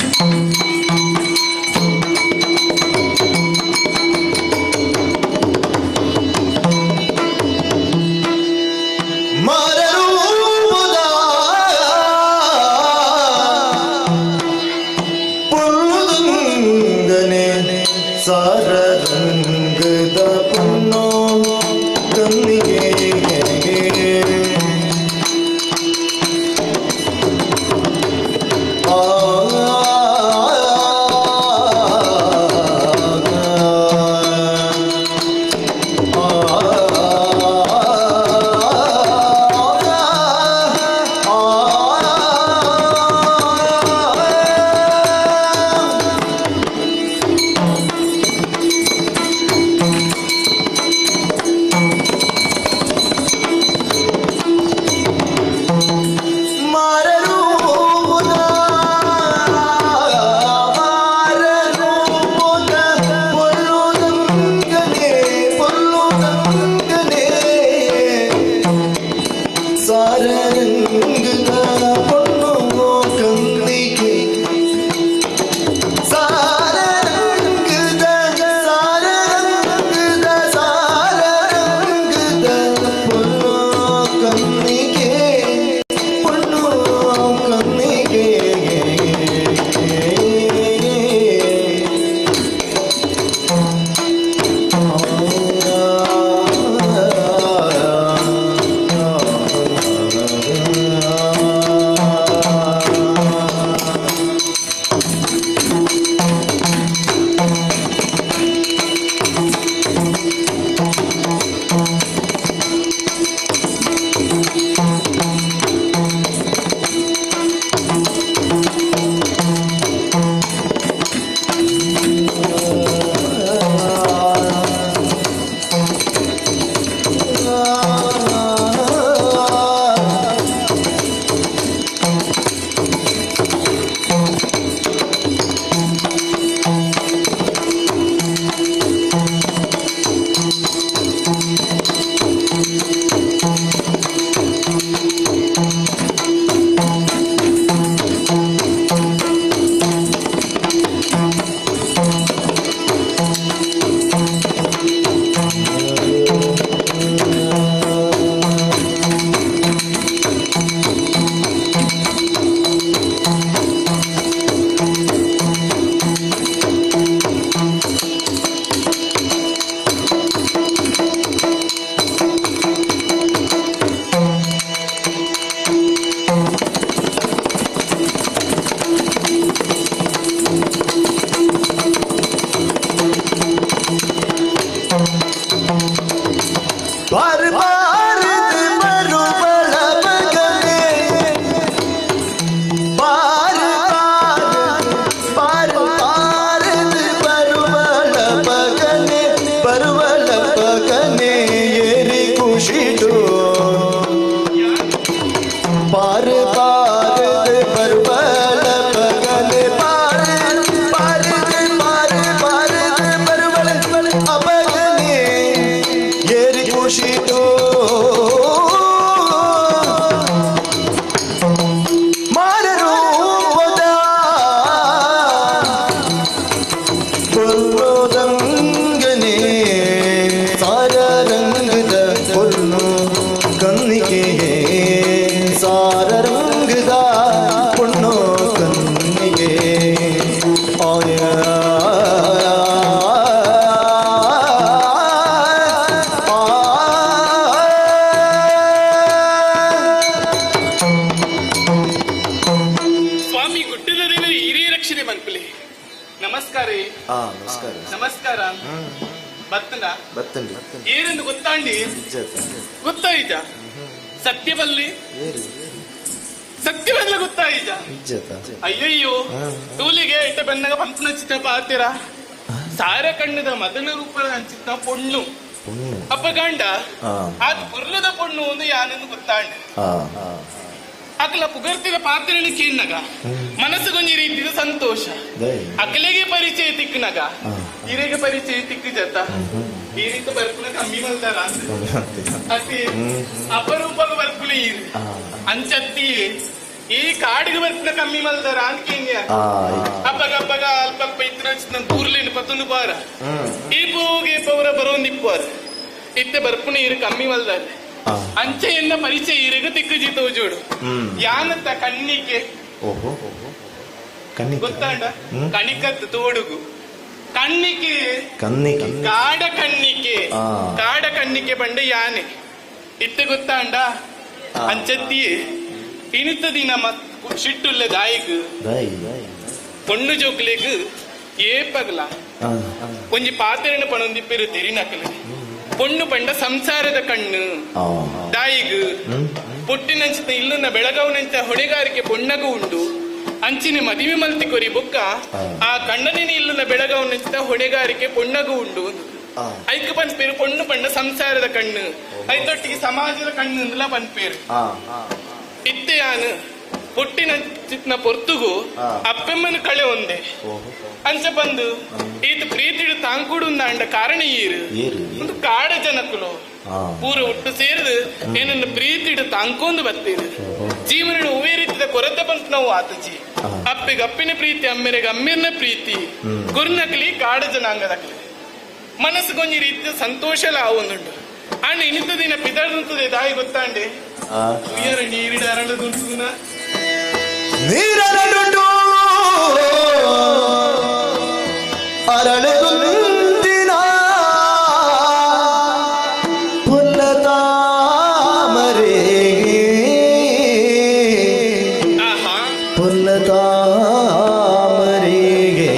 ಮರರೂಪದ ಪೊಳ್ಳುದುಂಗನೆ ಸಾರರಂಗದ ಪೊನ್ನೋ ಕಣ್ಣಿಗೆ ಆ ಬಾರ್ ಬಾರದು ಬರುವಳ ಮಗನೇ ಬಾರ್ ಬಾರ್ ಬಾರದು ಬರುವಳ ಮಗನೇ ಬರುವಳ ಮಗನೇ ಏರಿ ಖುಷಿಡು ಬಾರ್ ಬಾರದು ಬರುವಳ ಮಗನೇ ಬಾರ್ ಬಾರದು ಬಾರ್ ಬಾರದು ಬರುವಳ ಅಮಗನೇ ಏರಿ ಖುಷಿಡು ಮಾರರೂಪದ ಕೊಲ್ಲೋದಂಗನೆ ಸಾರ ರಂಗದ ಕೊಲ್ಲು ಕನ್ನಿಗೆ ಸಾರ ರಂಗದ ಪೊಣ್ಣು ಕನ್ನಿಗೆ ಆಯ ಸ್ವಾಮಿ ಗುಡ್ಡದ ದೇವರ ಹಿರಿಯ ರಕ್ಷಣೆ ಮನ್ಪುಲಿ. ನಮಸ್ಕಾರ. ನಮಸ್ಕಾರ. ನಮಸ್ಕಾರ. ಬತ್ತನ ಬತ್ತಂಡಿ ಏರೆಂದು ಗೊತ್ತಾಂಡಿ ಗೊತ್ತಾಯಿತ ಸತ್ಯವಲ್ಲಿ ಸತ್ಯವಲ್ಲ ಗೊತ್ತಾಯಿತ. ಅಯ್ಯಯ್ಯೋ ತೂಲಿಗೆ ಇಟ್ಟ ಬೆನ್ನಗ ಪಂಪನ ಚಿತ್ತ ಪಾತಿರ ಸಾರ ಕಣ್ಣದ ಮದನ ರೂಪದ ಅಂಚಿತ್ತ ಪೊಣ್ಣು ಅಪ್ಪ ಗಂಡ ಅದು ಪೊರ್ಲದ ಪೊಣ್ಣು ಒಂದು ಯಾನೆಂದು ಗೊತ್ತಾಂಡೆ. ಅಕಲ ಪುಗರ್ತಿದ ಪಾತ್ರೆಯನ್ನು ಕೇಳಿನಾಗ ಮನಸ್ಸುಗೊಂಜಿ ರೀತಿಯ ಸಂತೋಷ. ಅಕಲೆಗೆ ಪರಿಚಯ ತಿಕ್ಕನಾಗ ಹಿರೇಗೆ ಪರಿಚಯ ತಿಕ್ಕ ಜತ ಈ ರೀತಿ ಬರ್ಪುನ ಕಮ್ಮಿ ಮಲ್ದಾರ ಅತಿ ಅಪರೂಪಗ ಬರ್ಪುನ ಈರು ಅಂಚತ್ತಿ ಈ ಕಾಡಿಗೆ ಬರ್ಪುನ ಕಮ್ಮಿ ಮಲ್ದಾರ ಅನ್ಕೇಂಗ್ಯ ಅಪ್ಪಗ ಅಪ್ಪಗ ಅಲ್ಪ ಅಲ್ಪ ಇತ್ತಿನ ಕೂರ್ಲೇನು ಪತ್ತೊಂದು ಬಾರ ಈ ಪೂಗೆ ಪೌರ ಬರೋಂದು ಇಪ್ಪುವಾರ ಇತ್ತೆ ಬರ್ಪುನ ಈರು ಕಮ್ಮಿ ಮಲ್ದಾರ ಅಂಚೆಯನ್ನ ಪರಿಚಯ ಇರಗ ತಿಕ್ಕುಜಿತೋ ಜೋಡು ಯಾನತ್ತ ಕಣ್ಣಿಕೆ ಓಹೋ ಕನ್ನಿಕೆ ಗೊತ್ತಾಂಡ ಕಣಿಕತ್ ತೋಡುಗು ಕಣ್ಣಿಕೆ ಕನ್ನಿಕೆ ಕಾಡ ಕಣ್ಣಿಕೆ ಕಾಡ ಕಣ್ಣಿಕೆ ಬಂಡೆ ಯಾನೆ ಇತ್ತೆ ಗೊತ್ತಾಂಡ ಅಂಚತ್ತಿ ಇನಿತ ದಿನ ಶಿಟ್ಟುಲ್ಲ ದಾಯಿಗ್ ಪೊಣ್ಣು ಜೋಕ್ಲೆಗ್ ಏಪಗ್ಲ ಒಂಜಿ ಪಾತೆರಣ ಪಣೊಂದಿಪ್ಪಿರು ತೆರಿನಕಲು ಪೊಣ್ಣು ಪಂಡ ಸಂಸಾರದ ಕಣ್ಣು ದಾಯಿಗ್ ಪುಟ್ಟಿನಂಚಿನ ಇಲ್ಲನ್ನ ಬೆಳಗಾವನಂಚ ಹೊಣೆಗಾರಿಕೆ ಪೊಣ್ಣಗೂ ಉಂಡು ಅಂಚಿನ ಮದುವೆ ಮಲ್ತಿ ಕೊರಿ ಬೊಕ್ಕ ಆ ಕಣ್ಣನಿನ ಇಲ್ಲನ್ನ ಬೆಳಗಾವನಂಚಿನ ಹೊಣೆಗಾರಿಕೆ ಪೊಣ್ಣಗೂ ಉಂಡು. ಐಕ್ ಪನ್ಪೇರು ಪೊಣ್ಣು ಪಂಡ ಸಂಸಾರದ ಕಣ್ಣು ಐತೊಟ್ಟಿಗೆ ಸಮಾಜದ ಕಣ್ಣು ಅಂದಲ ಪನ್ಪೇರು. ಇತ್ತೆ ಯಾನು ಪುಟ್ಟಿನ ಚಿತ್ನ ಪೊರ್ತುಗು ಅಪ್ಪೆಮ್ಮನ ಕಳೆ ಒಂದೆ ಅಂಚ ಬಂದು ಈತ ಪ್ರೀತಿಡು ತಾಂಕೂಡು ಅಂಡ ಕಾರಣ ಈರು ಒಂದು ಕಾಡ ಜನಕುಲು ಪೂರ ಒಟ್ಟು ಸೇರಿದು ಏನನ್ನು ಪ್ರೀತಿಡು ತಾಂಕೊಂಡು ಬತ್ತೀರು ಜೀವನ ಹೂವೇ ರೀತಿಯ ಕೊರತೆ ಬಂತು ನಾವು ಆತಜಿ ಅಪ್ಪಿಗೆ ಅಪ್ಪಿನ ಪ್ರೀತಿ ಅಮ್ಮೆರೆಗೆ ಅಮ್ಮಿರ್ನ ಪ್ರೀತಿ ಗುರ್ನಕ್ಲಿ ಕಾಡ ಜನಾಂಗದಕ್ಲಿ ಮನಸ್ಸುಗೊಂಜಿ ರೀತಿಯ ಸಂತೋಷಲ ಆವೊಂದುಂಟು ಅಣ್ಣ ಇನಿತ ದಿನ ಪಿದರ್ದುಂತದೆ ದಾಯಿ ಗೊತ್ತಾಂಡೆ ಉಯ್ಯರ ನೀರಿಡ ಅರಳದುಂಟುನ ನೀರರಡುಂಟು ಅರಳುಗುಂದಿನ ಪುಲ್ಲ ತಾಮರೆ ಪುಲ್ಲ ತಾಮರೆಗೆ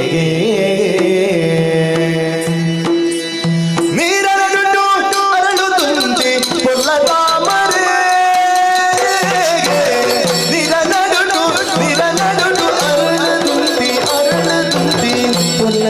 ನೀರರಡುಂಟು ಅರಳುದುಂದಿ ಪುಲ್ಲ ತಾಮರೆ ನೀರನಡುಂಟು ನೀರನಡುಂಟು ಅರಳುದುಂದಿ ಅರಳುದುಂದಿ ಪುಲ್ಲ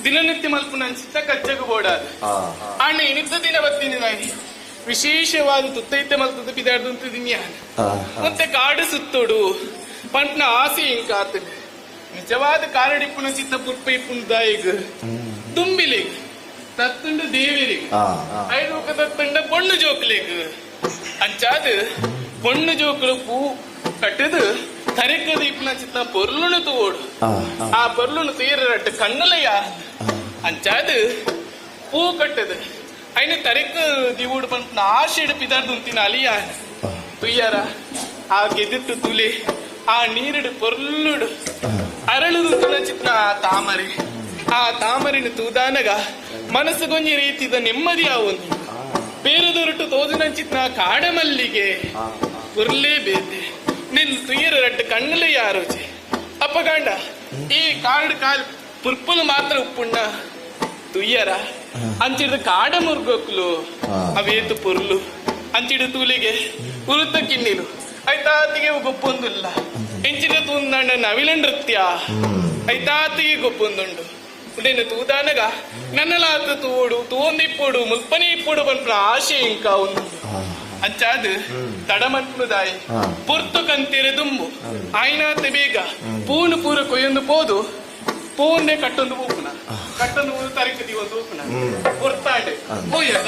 ದಿನನಿತ್ಯ ಮಲ್ಪುನ ಅನ್ಸಿತ್ತ ಕಚ್ಚಗು ಬೋಡಾದ ಅಣ್ಣ ಇನಿತ ದಿನ ಬತ್ತೀನಿ ನಾಯಿ ವಿಶೇಷವಾದ ತುತ್ತೈತೆ ಮಲ್ತದ ಪಿದಾಡ್ದು ದಿನ್ಯ ಮತ್ತೆ ಕಾಡು ಸುತ್ತೋಡು ಪಂಟ್ನ ಆಸೆ ಇಂಕಾತನ ನಿಜವಾದ ಕಾರಡಿಪ್ಪುನ ಚಿತ್ತ ಪುರ್ಪ ಇಪ್ಪುನ ದಾಯಿಗ್ ದುಂಬಿಲಿಗ್ ತತ್ತುಂಡು ದೇವಿರಿಗ್ ಐದು ತತ್ತುಂಡ ಪೊಣ್ಣು ಜೋಕ್ಲಿಗ್ ಅಂಚಾದ ಪೊಣ್ಣು ಜೋಕ್ಲು ಪೂ ಕಟ್ಟದು ತರೆಕದ ಇಪ್ಪುನ ಚಿತ್ತ ಪೊರ್ಲುನು ತೂವೋಡು ಆ ಪೊರ್ಲುನು ತೀರಟ್ಟು ಕಣ್ಣುಲಯ ಅಂಚಾದ ಪೂ ಕಟ್ಟದು ಐನ ತರೆಕ ದಿವೋಡು ಪಂಪನ ಆಶೆಡು ಪಿದಾರ್ದು ಅಲಿಯ ತುಯ್ಯಾರ ಆ ಗೆದಿಟ್ಟು ತುಲಿ ಆ ನೀರಿಡು ಪೊರ್ಲುಡು ಅರಳುದು ಚಿತ್ರ ಆ ತಾಮರೆ ಆ ತಾಮರಿನ ತೂದಾನಗ ಮನಸ್ಸು ಗೊಂಜಿ ರೀತಿದ ನೆಮ್ಮದಿ ಆವೊಂದು ಬೇರೆದೊರಟು ತೋದಿನ ಚಿತ್ರ ಕಾಡಮಲ್ಲಿಗೆ ಪುರ್ಲೇ ಬೇತೆ ನಿನ್ ತುಯ್ಯರ ರಡ್ಡು ಕಣ್ಣಲೆ ಯಾರೋಜಿ ಅಪ್ಪಗಂಡ ಈ ಕಾಡು ಕಾಲು ಪುರ್ಪುಲು ಮಾತ್ರ ಉಪ್ಪುಣ್ಣ ತುಯ್ಯರ ಅಂಚಿಡ್ದು ಕಾಡ ಮುರ್ಗೋಕ್ಲು ಅವೇತು ಪೊರ್ಲು ಅಂಚಿಡು ತೂಲಿಗೆ ಉರುತ್ತ ಕಿನ್ನಿಲು ಐತಾತಿಗೆ ಗೊಪ್ಪೊಂದುಲ್ಲ ಎಂಚಿನ ತೂಂದಾಂಡ ನವಿಲ ನೃತ್ಯ ಐತಾತಿಗೆ ಗೊಪ್ಪೊಂದುಂಡು ಉಡೇನು ತೂದಾನಗ ನನ್ನಲಾತ ತೂಡು ತೂಂದಿಪ್ಪುಡು ಮುಲ್ಪನೆ ಇಪ್ಪುಡು ಪನ್ಪುನ ಆಶೆ ಇಂಕ ಒಂದು ಅಂಚಾದ ತಡಮಟ್ನುದಾಯಿ ಪುರ್ತು ಕಂತಿರೆ ದುಂಬು ಆಯ್ನಾತ ಬೇಗ ಪೂನು ಪೂರ ಕೊಯ್ಯೊಂದು ಪೋದು ಪೂನ್ನೆ ಕಟ್ಟೊಂದು ಊಪುನ ಕಟ್ಟೊಂದು ಊರು ತರಕದಿ ಒಂದು ಊಪುನ ಪುರ್ತಾಂಡೆ ಪೋಯದ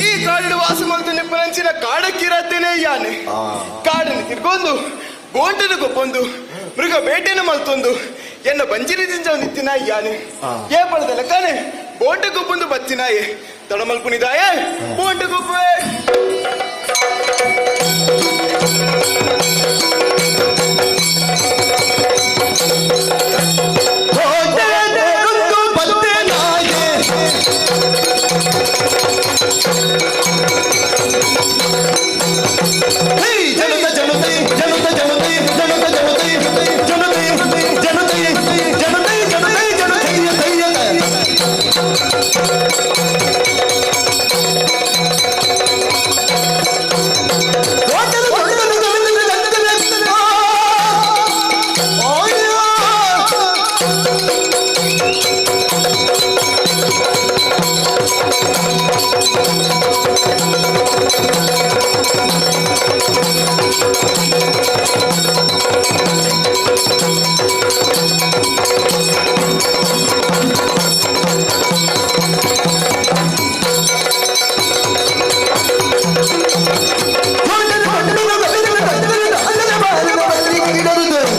ಈ ಕಾಡು ವಾಸ ಮಲ್ತು ನಿಪ್ಪನಂಚಿನ ಕಾಡಕ್ಕಿರತ್ತೇನೆ ಯಾನೆ ಕಾಡನ್ನು ತಿರ್ಗೊಂದು ಗೋಂಟನ ಗೊಪ್ಪೊಂದು ಮೃಗ ಬೇಟೆನ ಮಲ್ತೊಂದು ಎನ್ನ ಬಂಜಿರಿ ಜಿಂಜ ನಿತ್ತಿನ ಯಾನೆ ಏ ಪಡೆದ ಲೆಕ್ಕನೆ ಬೋಂಟ ಗೊಪ್ಪೊಂದು ಬತ್ತಿನಾಯೆ ತಡಮಲ್ಪುನಿದಾಯೆ ಬೋಂಟ ಗೊಪ್ಪೆ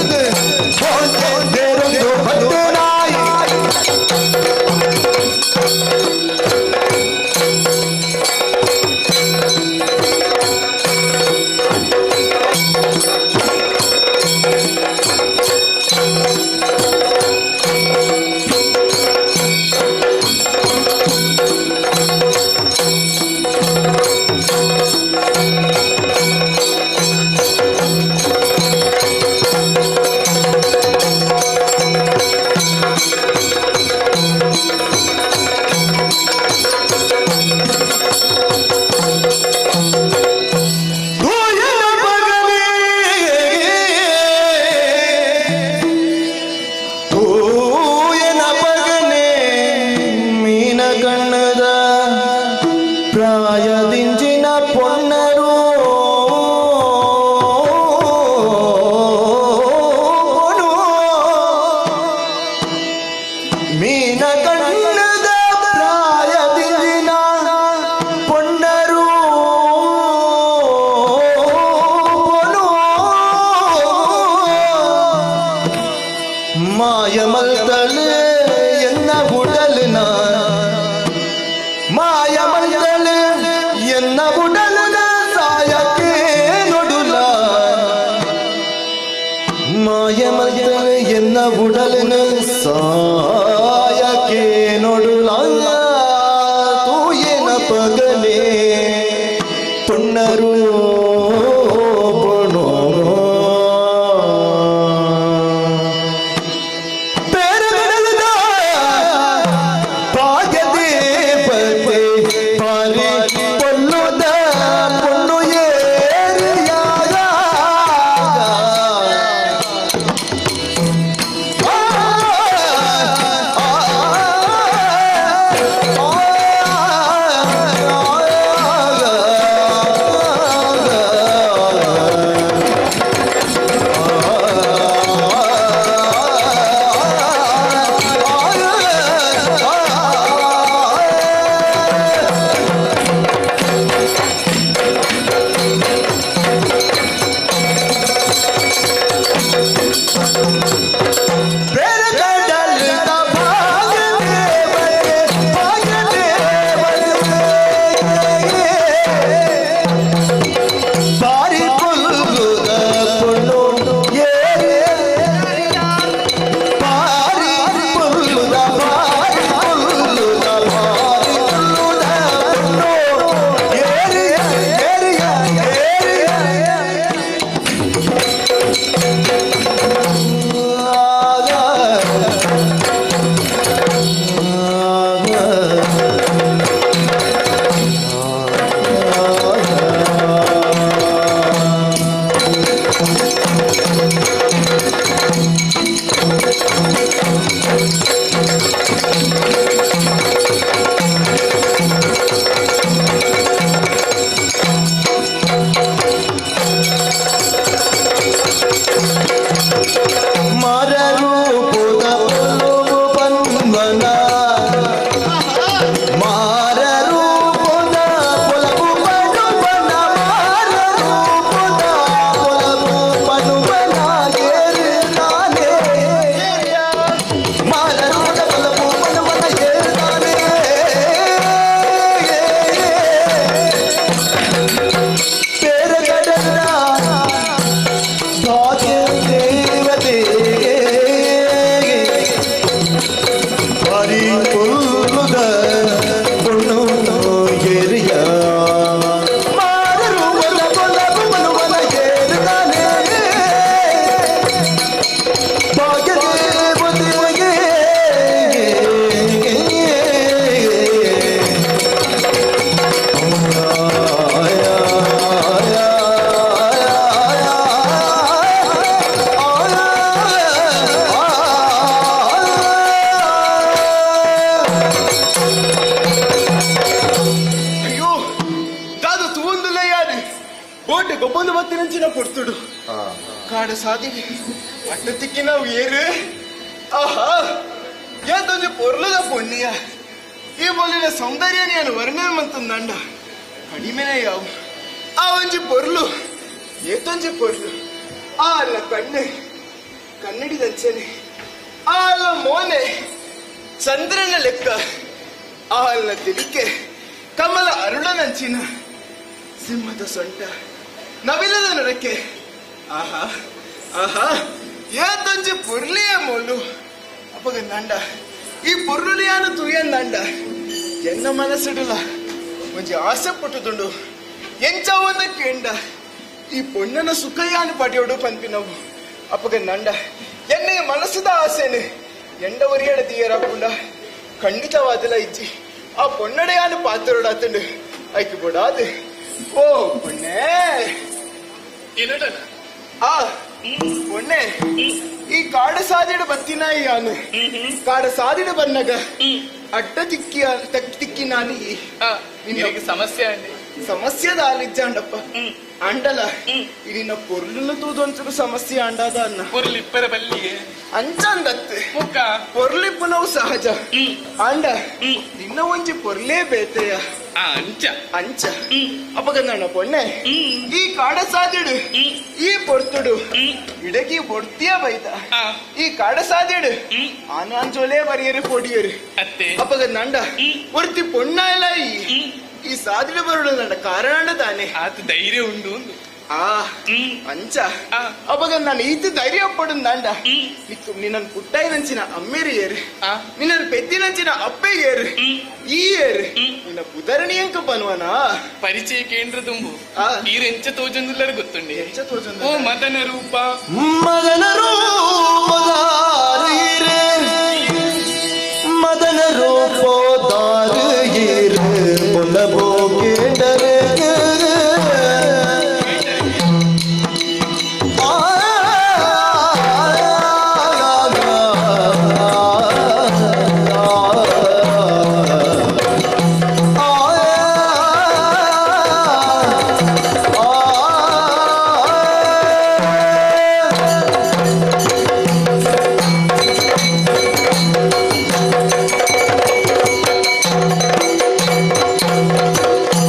Thank you. ಕಣ್ಣದ ಪ್ರಾಯದಿಂಚಿನ ಪೊನ್ನರು ಮೀನ ಕಣ್ಣದ ಪ್ರಾಯದಿಂಚಿನ ಪೊನ್ನರು ಮಾಯಮಲ್ತಲೆ ಎನ್ನ ಉಡಲಿನ ಮಾಯಮಲ್ತಲೆ ಎನ್ನ ಉಡಲಿನ ಸಾಯಕ್ಕೆ ನೊಡುಲ ಮಾಯಮಲ್ತಲೆ ಎನ್ನ ಉಡಲಿನ ಸಾಯಕ್ಕೆ ನೊಡುಲ ತೂಯನ ಪಗಲೆ ಪೊನ್ನರು ಅಪ್ಪಗ ನಂಡ ಎನ್ನೆ ಮನಸ್ಸದ ಆಸೆನೆ ಎಂಡ ಒರಿಯಡ ತೀಯರಾಪುಂಡ ಖಂಡಿತವಾದಲ ಇಜ್ಜಿ ಆ ಪೊನ್ನಡೆಯಾನು ಪಾತ್ರೊಡಾತಂಡು ಐಕ್ ಬೊಡಾದು ಓ ಪೊಣ್ಣೆ ಆ ಪೊಣ್ಣೆ ಈ ಕಾಡು ಸಾದಿಡು ಬತ್ತಿನ ಯಾನು ಕಾಡು ಸಾದಿಡು ಬನ್ನಗ ಅಡ್ಡ ತಿಕ್ಕಿಯ ತಿಕ್ಕಿನಾಲಿ. ನಿನಗೆ ಸಮಸ್ಯೆ ಅಂಡಿ? ಸಮಸ್ಯೆದ ಆಲಿಜ್ಜಾಂಡಪ್ಪ ಅಂಡಲ ಇಲ್ಲಿನ ಪೊರ್ಲುನು ತೂದೊಂಚೂರು ಸಮಸ್ಯೆ ಅಂಡಾದ ಅನ್ನ. ಪೊರ್ಲಿಪ್ಪರ ಬಲ್ಲಿಗೆ ಅಂಚಂದತ್ತು ಮುಕ್ಕ ಪೊರ್ಲಿಪ್ಪನವು ಸಹಜ ಅಂಡ ನಿನ್ನ ಒಂಜಿ ಪೊರ್ಲೇ ಬೇತೆಯ. ಅಂಚ ಅಂಚ ಅಪಗ ನನ್ನ ಪೊಣ್ಣೆ ಈ ಕಾಡ ಸಾದಿಡು ಈ ಪೊರ್ತುಡು ಇಡಗಿ ಬೊಡ್ತಿಯ ಬೈದ ಈ ಕಾಡ ಸಾದಿಡು ಆನಾಂಜೋಲೆ ಬರಿಯರು ಪೊಡಿಯರು. ಅತ್ತೆ ಅಪಗ ನಂಡ ಒರ್ತಿ ಪೊಣ್ಣ ಎಲ್ಲ ಈ ಸಾದಿಡು ಬರುಡು ನನ್ನ ಕಾರಣ ತಾನೆ. ಆತ ಧೈರ್ಯ ಉಂಡು ಒಂದು. ಆ ಅಂಚ ಅವಾಗ ನಾನು ಈತ ಧೈರ್ಯ ಪಡು ನಂಡ ನಿಕ್ಕು ನಿನ್ನ ಪುಟ್ಟಾಯಿನಂಚಿನ ಅಮ್ಮೇರಿ ಏರು, ನಿನ್ನ ಪೆದ್ದಿನಂಚಿನ ಅಪ್ಪೆ ಏರು, ಈ ಏರು ನಿನ್ನ ಪುದರಣಿಯಂಕ ಬನ್ವನ ಪರಿಚಯ ಕೇಂದ್ರ ತುಂಬು ಈರೆಂಚ ತೋಜೊಂದುಲ್ಲರ ಗೊತ್ತುಂಡಿ. ಎಂಚ ತೋಜೊಂದು? ಓ ಮದನ ರೂಪ ಮದನ ರೂಪದಾರೀರೆ ಮದನ ರೂಪೋದಾರೀರೆ ಪೊಲಬೋ ಕೇಂಡರೆ.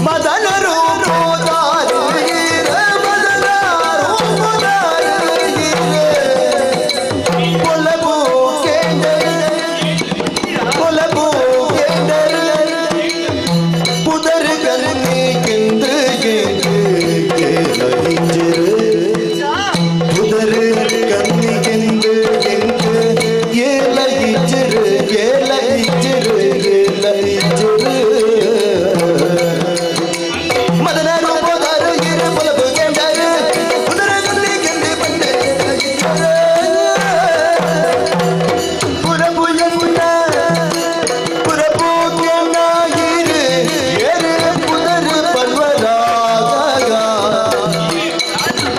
ಮದನ ರೂಪೋದಾರೀರೆ ಮದನ ರೂಪೋದಾರೀರೆ ಪೊಲಬು ಕೇಂಡರೆ ಪೊಲಬು ಕೇಂಡರೆ ಪುದರ್ ಕನ್ನಿ ಕೆಂದು ಕೇಂದು ಪುದರ್ ಕನ್ನಿ ಕೆಂದು ಕೆಂದು ಏಲ ಇಜ್ಜರು ಏಲ ಇಜ್ಜರು ಏಲ ಇಜ್ಜರು ಮದನ ರೂಪದಾರ ಇರು ಪೊಲಬು ಕೆಂಡರು ಪುದರ ಕನ್ನಿ ಕೆಂದು ಬಂದೆ ಪುರಬು ಎನ್ನ ಪುರಬು ಕೆನ್ನ ಇರು ಏರು ಪುದರ್ ಪರ್ವರಾಗ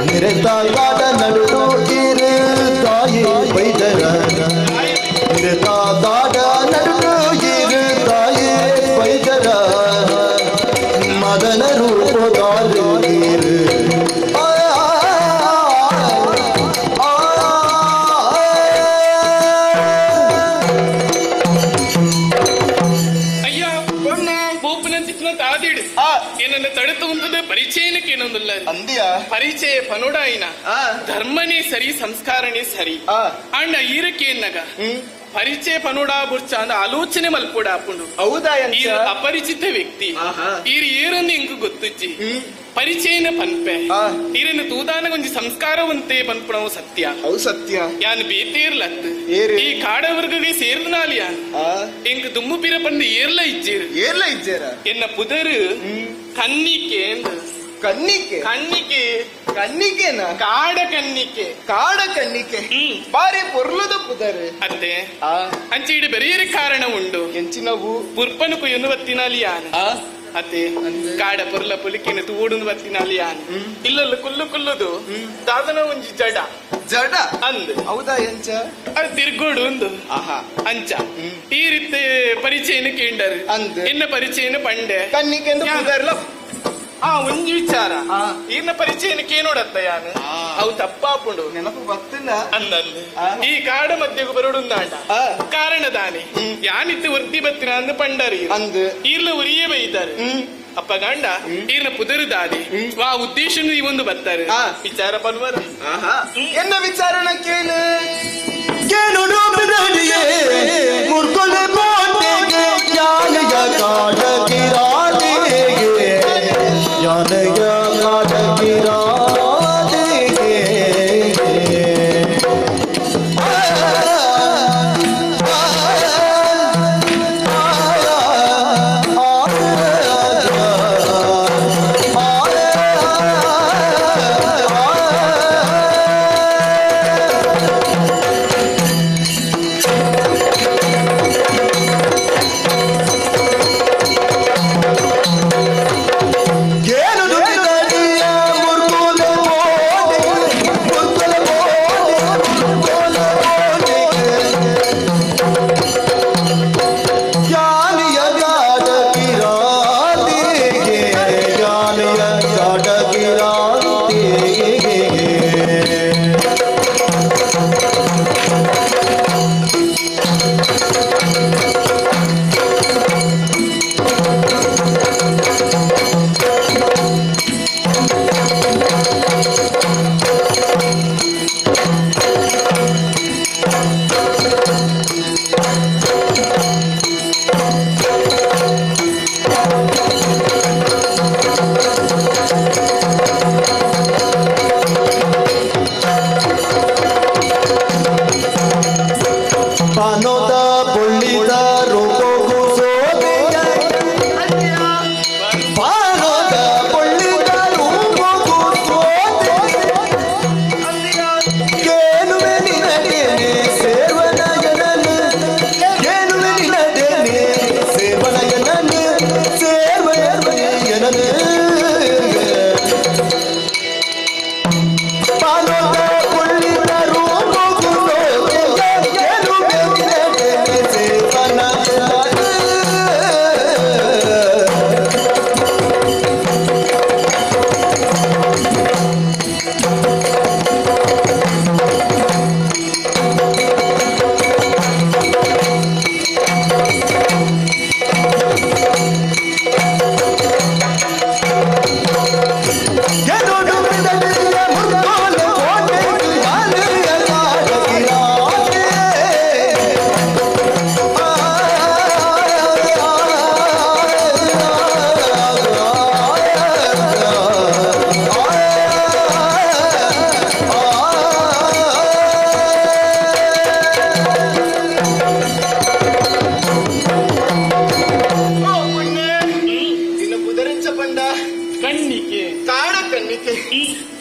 ನಿರತಾಗಾದ ನಡು ಇರು ತಾಯಿ ಬೈದರ ನಿರತಾಗಾದ ನಡು ಇರು ತಾಯಿ ಬೈದರ ಮದನ ರೂಪದಾರು ಇರು. ಆ, ಆ, ಅಯ್ಯ ಬೋಪನಂತಿತ್ನ ತಾದಿಡು ಏನನ್ನ ತಡೆತು ಉಂಟದ ಪರಿಚಯನಕ್ಕೆ ಏನೊಂದಿಲ್ಲ. ಅಂದಿಯ ಪರಿಚಯ ಪನೋಡಾಯಿನ ಧರ್ಮನೇ ಸರಿ ಸಂಸ್ಕಾರನೇ ಸರಿ ಅಂಡ ಈರಕ್ಕೆ ಎನ್ನಗ ಪರಿಚಯ ಪನೋಡಾ ಬುರ್ಚ ಅಂದ ಆಲೋಚನೆ ಮಲ್ಪೋಡ ಆಪುಂಡು. ಹೌದಾ ಎಂಚ? ಈರ್ ಅಪರಿಚಿತ ವ್ಯಕ್ತಿ ಈರ್ ಏರನ್ನು ಎಂಕು ಗೊತ್ತುಜ್ಜಿ ಪರಿಚಯನ ಪನ್ಪೆ ಈರನ್ನು ತೂದಾನ ಒಂಜಿ ಸಂಸ್ಕಾರವಂತೆ ಪನ್ಪುಣವು ಸತ್ಯ. ಅವು ಸತ್ಯ. ಯಾನ್ ಬೇತೇರ್ಲತ್ತು ಈ ಕಾಡವರ್ಗಗೆ ಸೇರ್ದನಾಲಿ ಯಾನ್ ಎಂಕ್ ದುಮ್ಮು ಪಿರ ಪಂದು ಏರ್ಲ ಇಜ್ಜೇರು ಏರ್ಲ ಇಜ್ಜೇರ ಎನ್ನ ಪುದರು ಕನ್ನಿಕೆ ಅಂದ್. ಕನ್ನಿಕೆ ಕನ್ನಿಕೆ ಕನ್ನಿಕೆನಾ? ಕಾಡ ಕನ್ನಿಕೆ ಕಾಡ ಕನ್ನಿಕೆ ಬಾರಿ ಪೊರ್ಲುದ ಪುದರು. ಅತ್ತೆ ಅಂಚೆ ಇಡು ಬೇರೆ ಕಾರಣ ಉಂಡು. ಎಂಚಿನವು? ಪುರ್ಪನು ಕುಯ್ಯೊಂದು ಬತ್ತಿನಾಲಿ ಯಾನ್ ಅತ್ತೆ ಕಾಡ ಪೊರ್ಲ ಪುಲಿಕಿನ ತೂಡುಂದು ಬತ್ತಿನಾಲಿ ಯಾನ್ ಇಲ್ಲಲ್ಲ ಕುಲ್ಲು ಕುಲ್ಲುದು ದಾದನ ಒಂಜಿ ಜಡ ಜಡ ಅಂದ್. ಹೌದಾ ಎಂಚ? ಅದು ತಿರ್ಗೋಡು ಒಂದು ಅಂಚ ಈ ರೀತಿ ಪರಿಚಯನ ಕೇಂಡರು ಅಂದ್. ಎನ್ನ ಪರಿಚಯನ ಪಂಡೆ ಕನ್ನಿಕೆ ಎಂದು ಪುದರ್ಲ. ಆ ಒಂಜಿ ವಿಚಾರ ಈರ್ನ ಪರಿಚಯನ ಕೇನೋಡತ್ತ ಯಾನು ಅವು ತಪ್ಪಾಪುಂಡು ನೆನಪು ಬತ್ತಿಲ್ಲ ಅಂದಂದು ಈ ಕಾಡ ಮಧ್ಯకు ಬರುಡುಂದಾಂಡ ಕಾರಣ ದಾನೆ ಯಾನಿತ್ತು ವೃತ್ತಿ ಬತ್ತಿನ ಅಂದು ಪಂಡರಿ ಅಂದ್. ಈರ್ಲ ಉರಿಯೇ ಬೈತಾರೆ ಅಪ್ಪ ಗಂಡ ಈರ್ನ ಪುದರು ದಾದಿ ವಾ ಉದ್ದೇಶ ಈ ಒಂದು ಬರ್ತಾರೆ ವಿಚಾರ ಪನ್ವರ. ಎನ್ನ ವಿಚಾರಣ ಕೇಳು ಕೇಳುಡು ಬಿಡಡಿಯೇ ಮುರ್ಕೊಲೆ ಕೋಟೆಗೆ ಯಾನೆಯ ಕಾಡ ಕಿರಾದಿಗೆ ಯಾನೆಯ ಕಾಡ ಕಿರಾದಿಗೆ.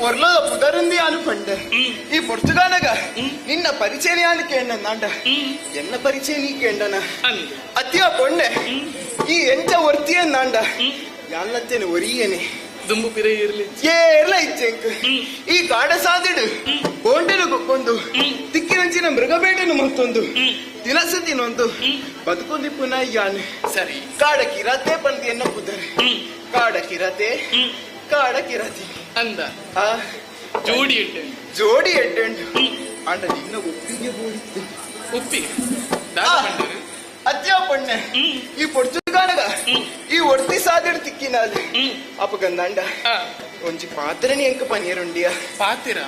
ಪೊರ್ಲದ ಪುದರುಂದಿ ಅನು ಪಂಡೆ ಈ ಪೊರ್ತುಗಾನಗ ನಿನ್ನ ಪರಿಚಯ ಅನು ಕೇಂಡ ನಾಂಡ ಎನ್ನ ಪರಿಚಯ ನೀ ಕೇಂಡನ ಅತಿಯ ಪೊಣ್ಣೆ ಈ ಎಂಚ ಒರ್ತಿಯ ನಾಂಡ ಯಾನ್ನತ್ತೇನೆ ಒರಿಯೇನೆ ದುಂಬು ಪಿರ ಇರ್ಲಿ ಏರ್ಲ ಇಚ್ಚೆಂಕ್ ಈ ಕಾಡ ಸಾದಿಡು ಗೋಂಡೆನು ಕೊಕ್ಕೊಂದು ತಿಕ್ಕಿನಂಚಿನ ಮೃಗಬೇಟೆನು ಮತ್ತೊಂದು ತಿನಸು ತಿನ್ನೊಂದು ಬದುಕೊಂದಿ ಪುನಃ ಯಾನು ಸರಿ ಕಾಡ ಕಿರಾತೆ ಪಂದಿ ಎನ್ನ ಪುದರೆ ಕಾಡ ಕಿರಾತೆ ಕಾಡ ಕಿರಾತಿ ಅಂದ ಜೋಡಿ ಎಡ್ಡೆ ಜೋಡಿ ಎಡ್ಡೆಂಡು ಅಂಡ ನಿನ್ನ ಒಪ್ಪಿಗೆ ಬೋಡಿತ್ತು ಉಪ್ಪಿ ಅತ್ಯ ಪೊಣ್ಣೆ ಈ ಪೊರ್ತುಗಾನಗ ಈ ಒರ್ತಿ ಸಾದಿಡು ತಿಕ್ಕಿನಾಲ್ ಅಪಗಂದಾಂಡ ಒಂಜಿ ಪಾತ್ರನಿ ಎಂಕ ಪನ್ನೀರುಂಡಿಯ ಪಾತಿರ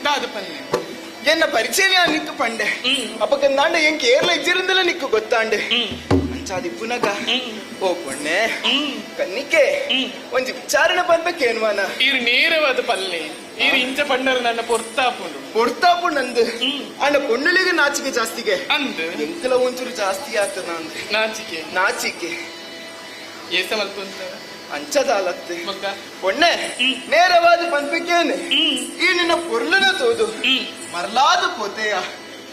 ದಾದ ಪನ್ನೆ ಎನ್ನ ಪರಿಚಯ ನಿಕ್ಕು ಪಂಡೆ ಅಪಗಂದಾಂಡ ಎಂಕ ಏರ್ಲ ಇಜ್ಜಿರಂದಲ ನಿಕ್ಕು ಗೊತ್ತಾಂಡೆ ಅಂಚಾದಿ ಪುನಗ ಓ ಪೊಣ್ಣೆ ಕನ್ನಿಕೆ ಒಂಜಿ ವಿಚಾರಣೆ ಪನ್ಬೇಕೇನ್ವಾನ ಈರು ನೇರವಾದ ಪಲ್ಲೆ ಈರು ಇಂಚ ಪಣ್ಣರು ನನ್ನ ಪೊರ್ತಾಪುಂಡು ಪೊರ್ತಾಪು ನಂದು ಅಂಡ ಪೊಣ್ಣುಲಿಗೆ ನಾಚಿಕೆ ಜಾಸ್ತಿಗೆ ಅಂದ್ ಎಂಕಲ ಒಂಚೂರು ಜಾಸ್ತಿ ಆಗ್ತದ ಅಂದ್ರೆ ನಾಚಿಕೆ ನಾಚಿಕೆ ಏಸ ಮಲ್ಪುಂತ ಅಂಚದಾಲತ್ತೆ ಪೊಣ್ಣೆ ನೇರವಾದ ಪನ್ಪಿಕೇನೆ ಈ ನಿನ್ನ ಪೊರ್ಲನ ತೋದು ಮರಲಾದ ಪೋತೆಯ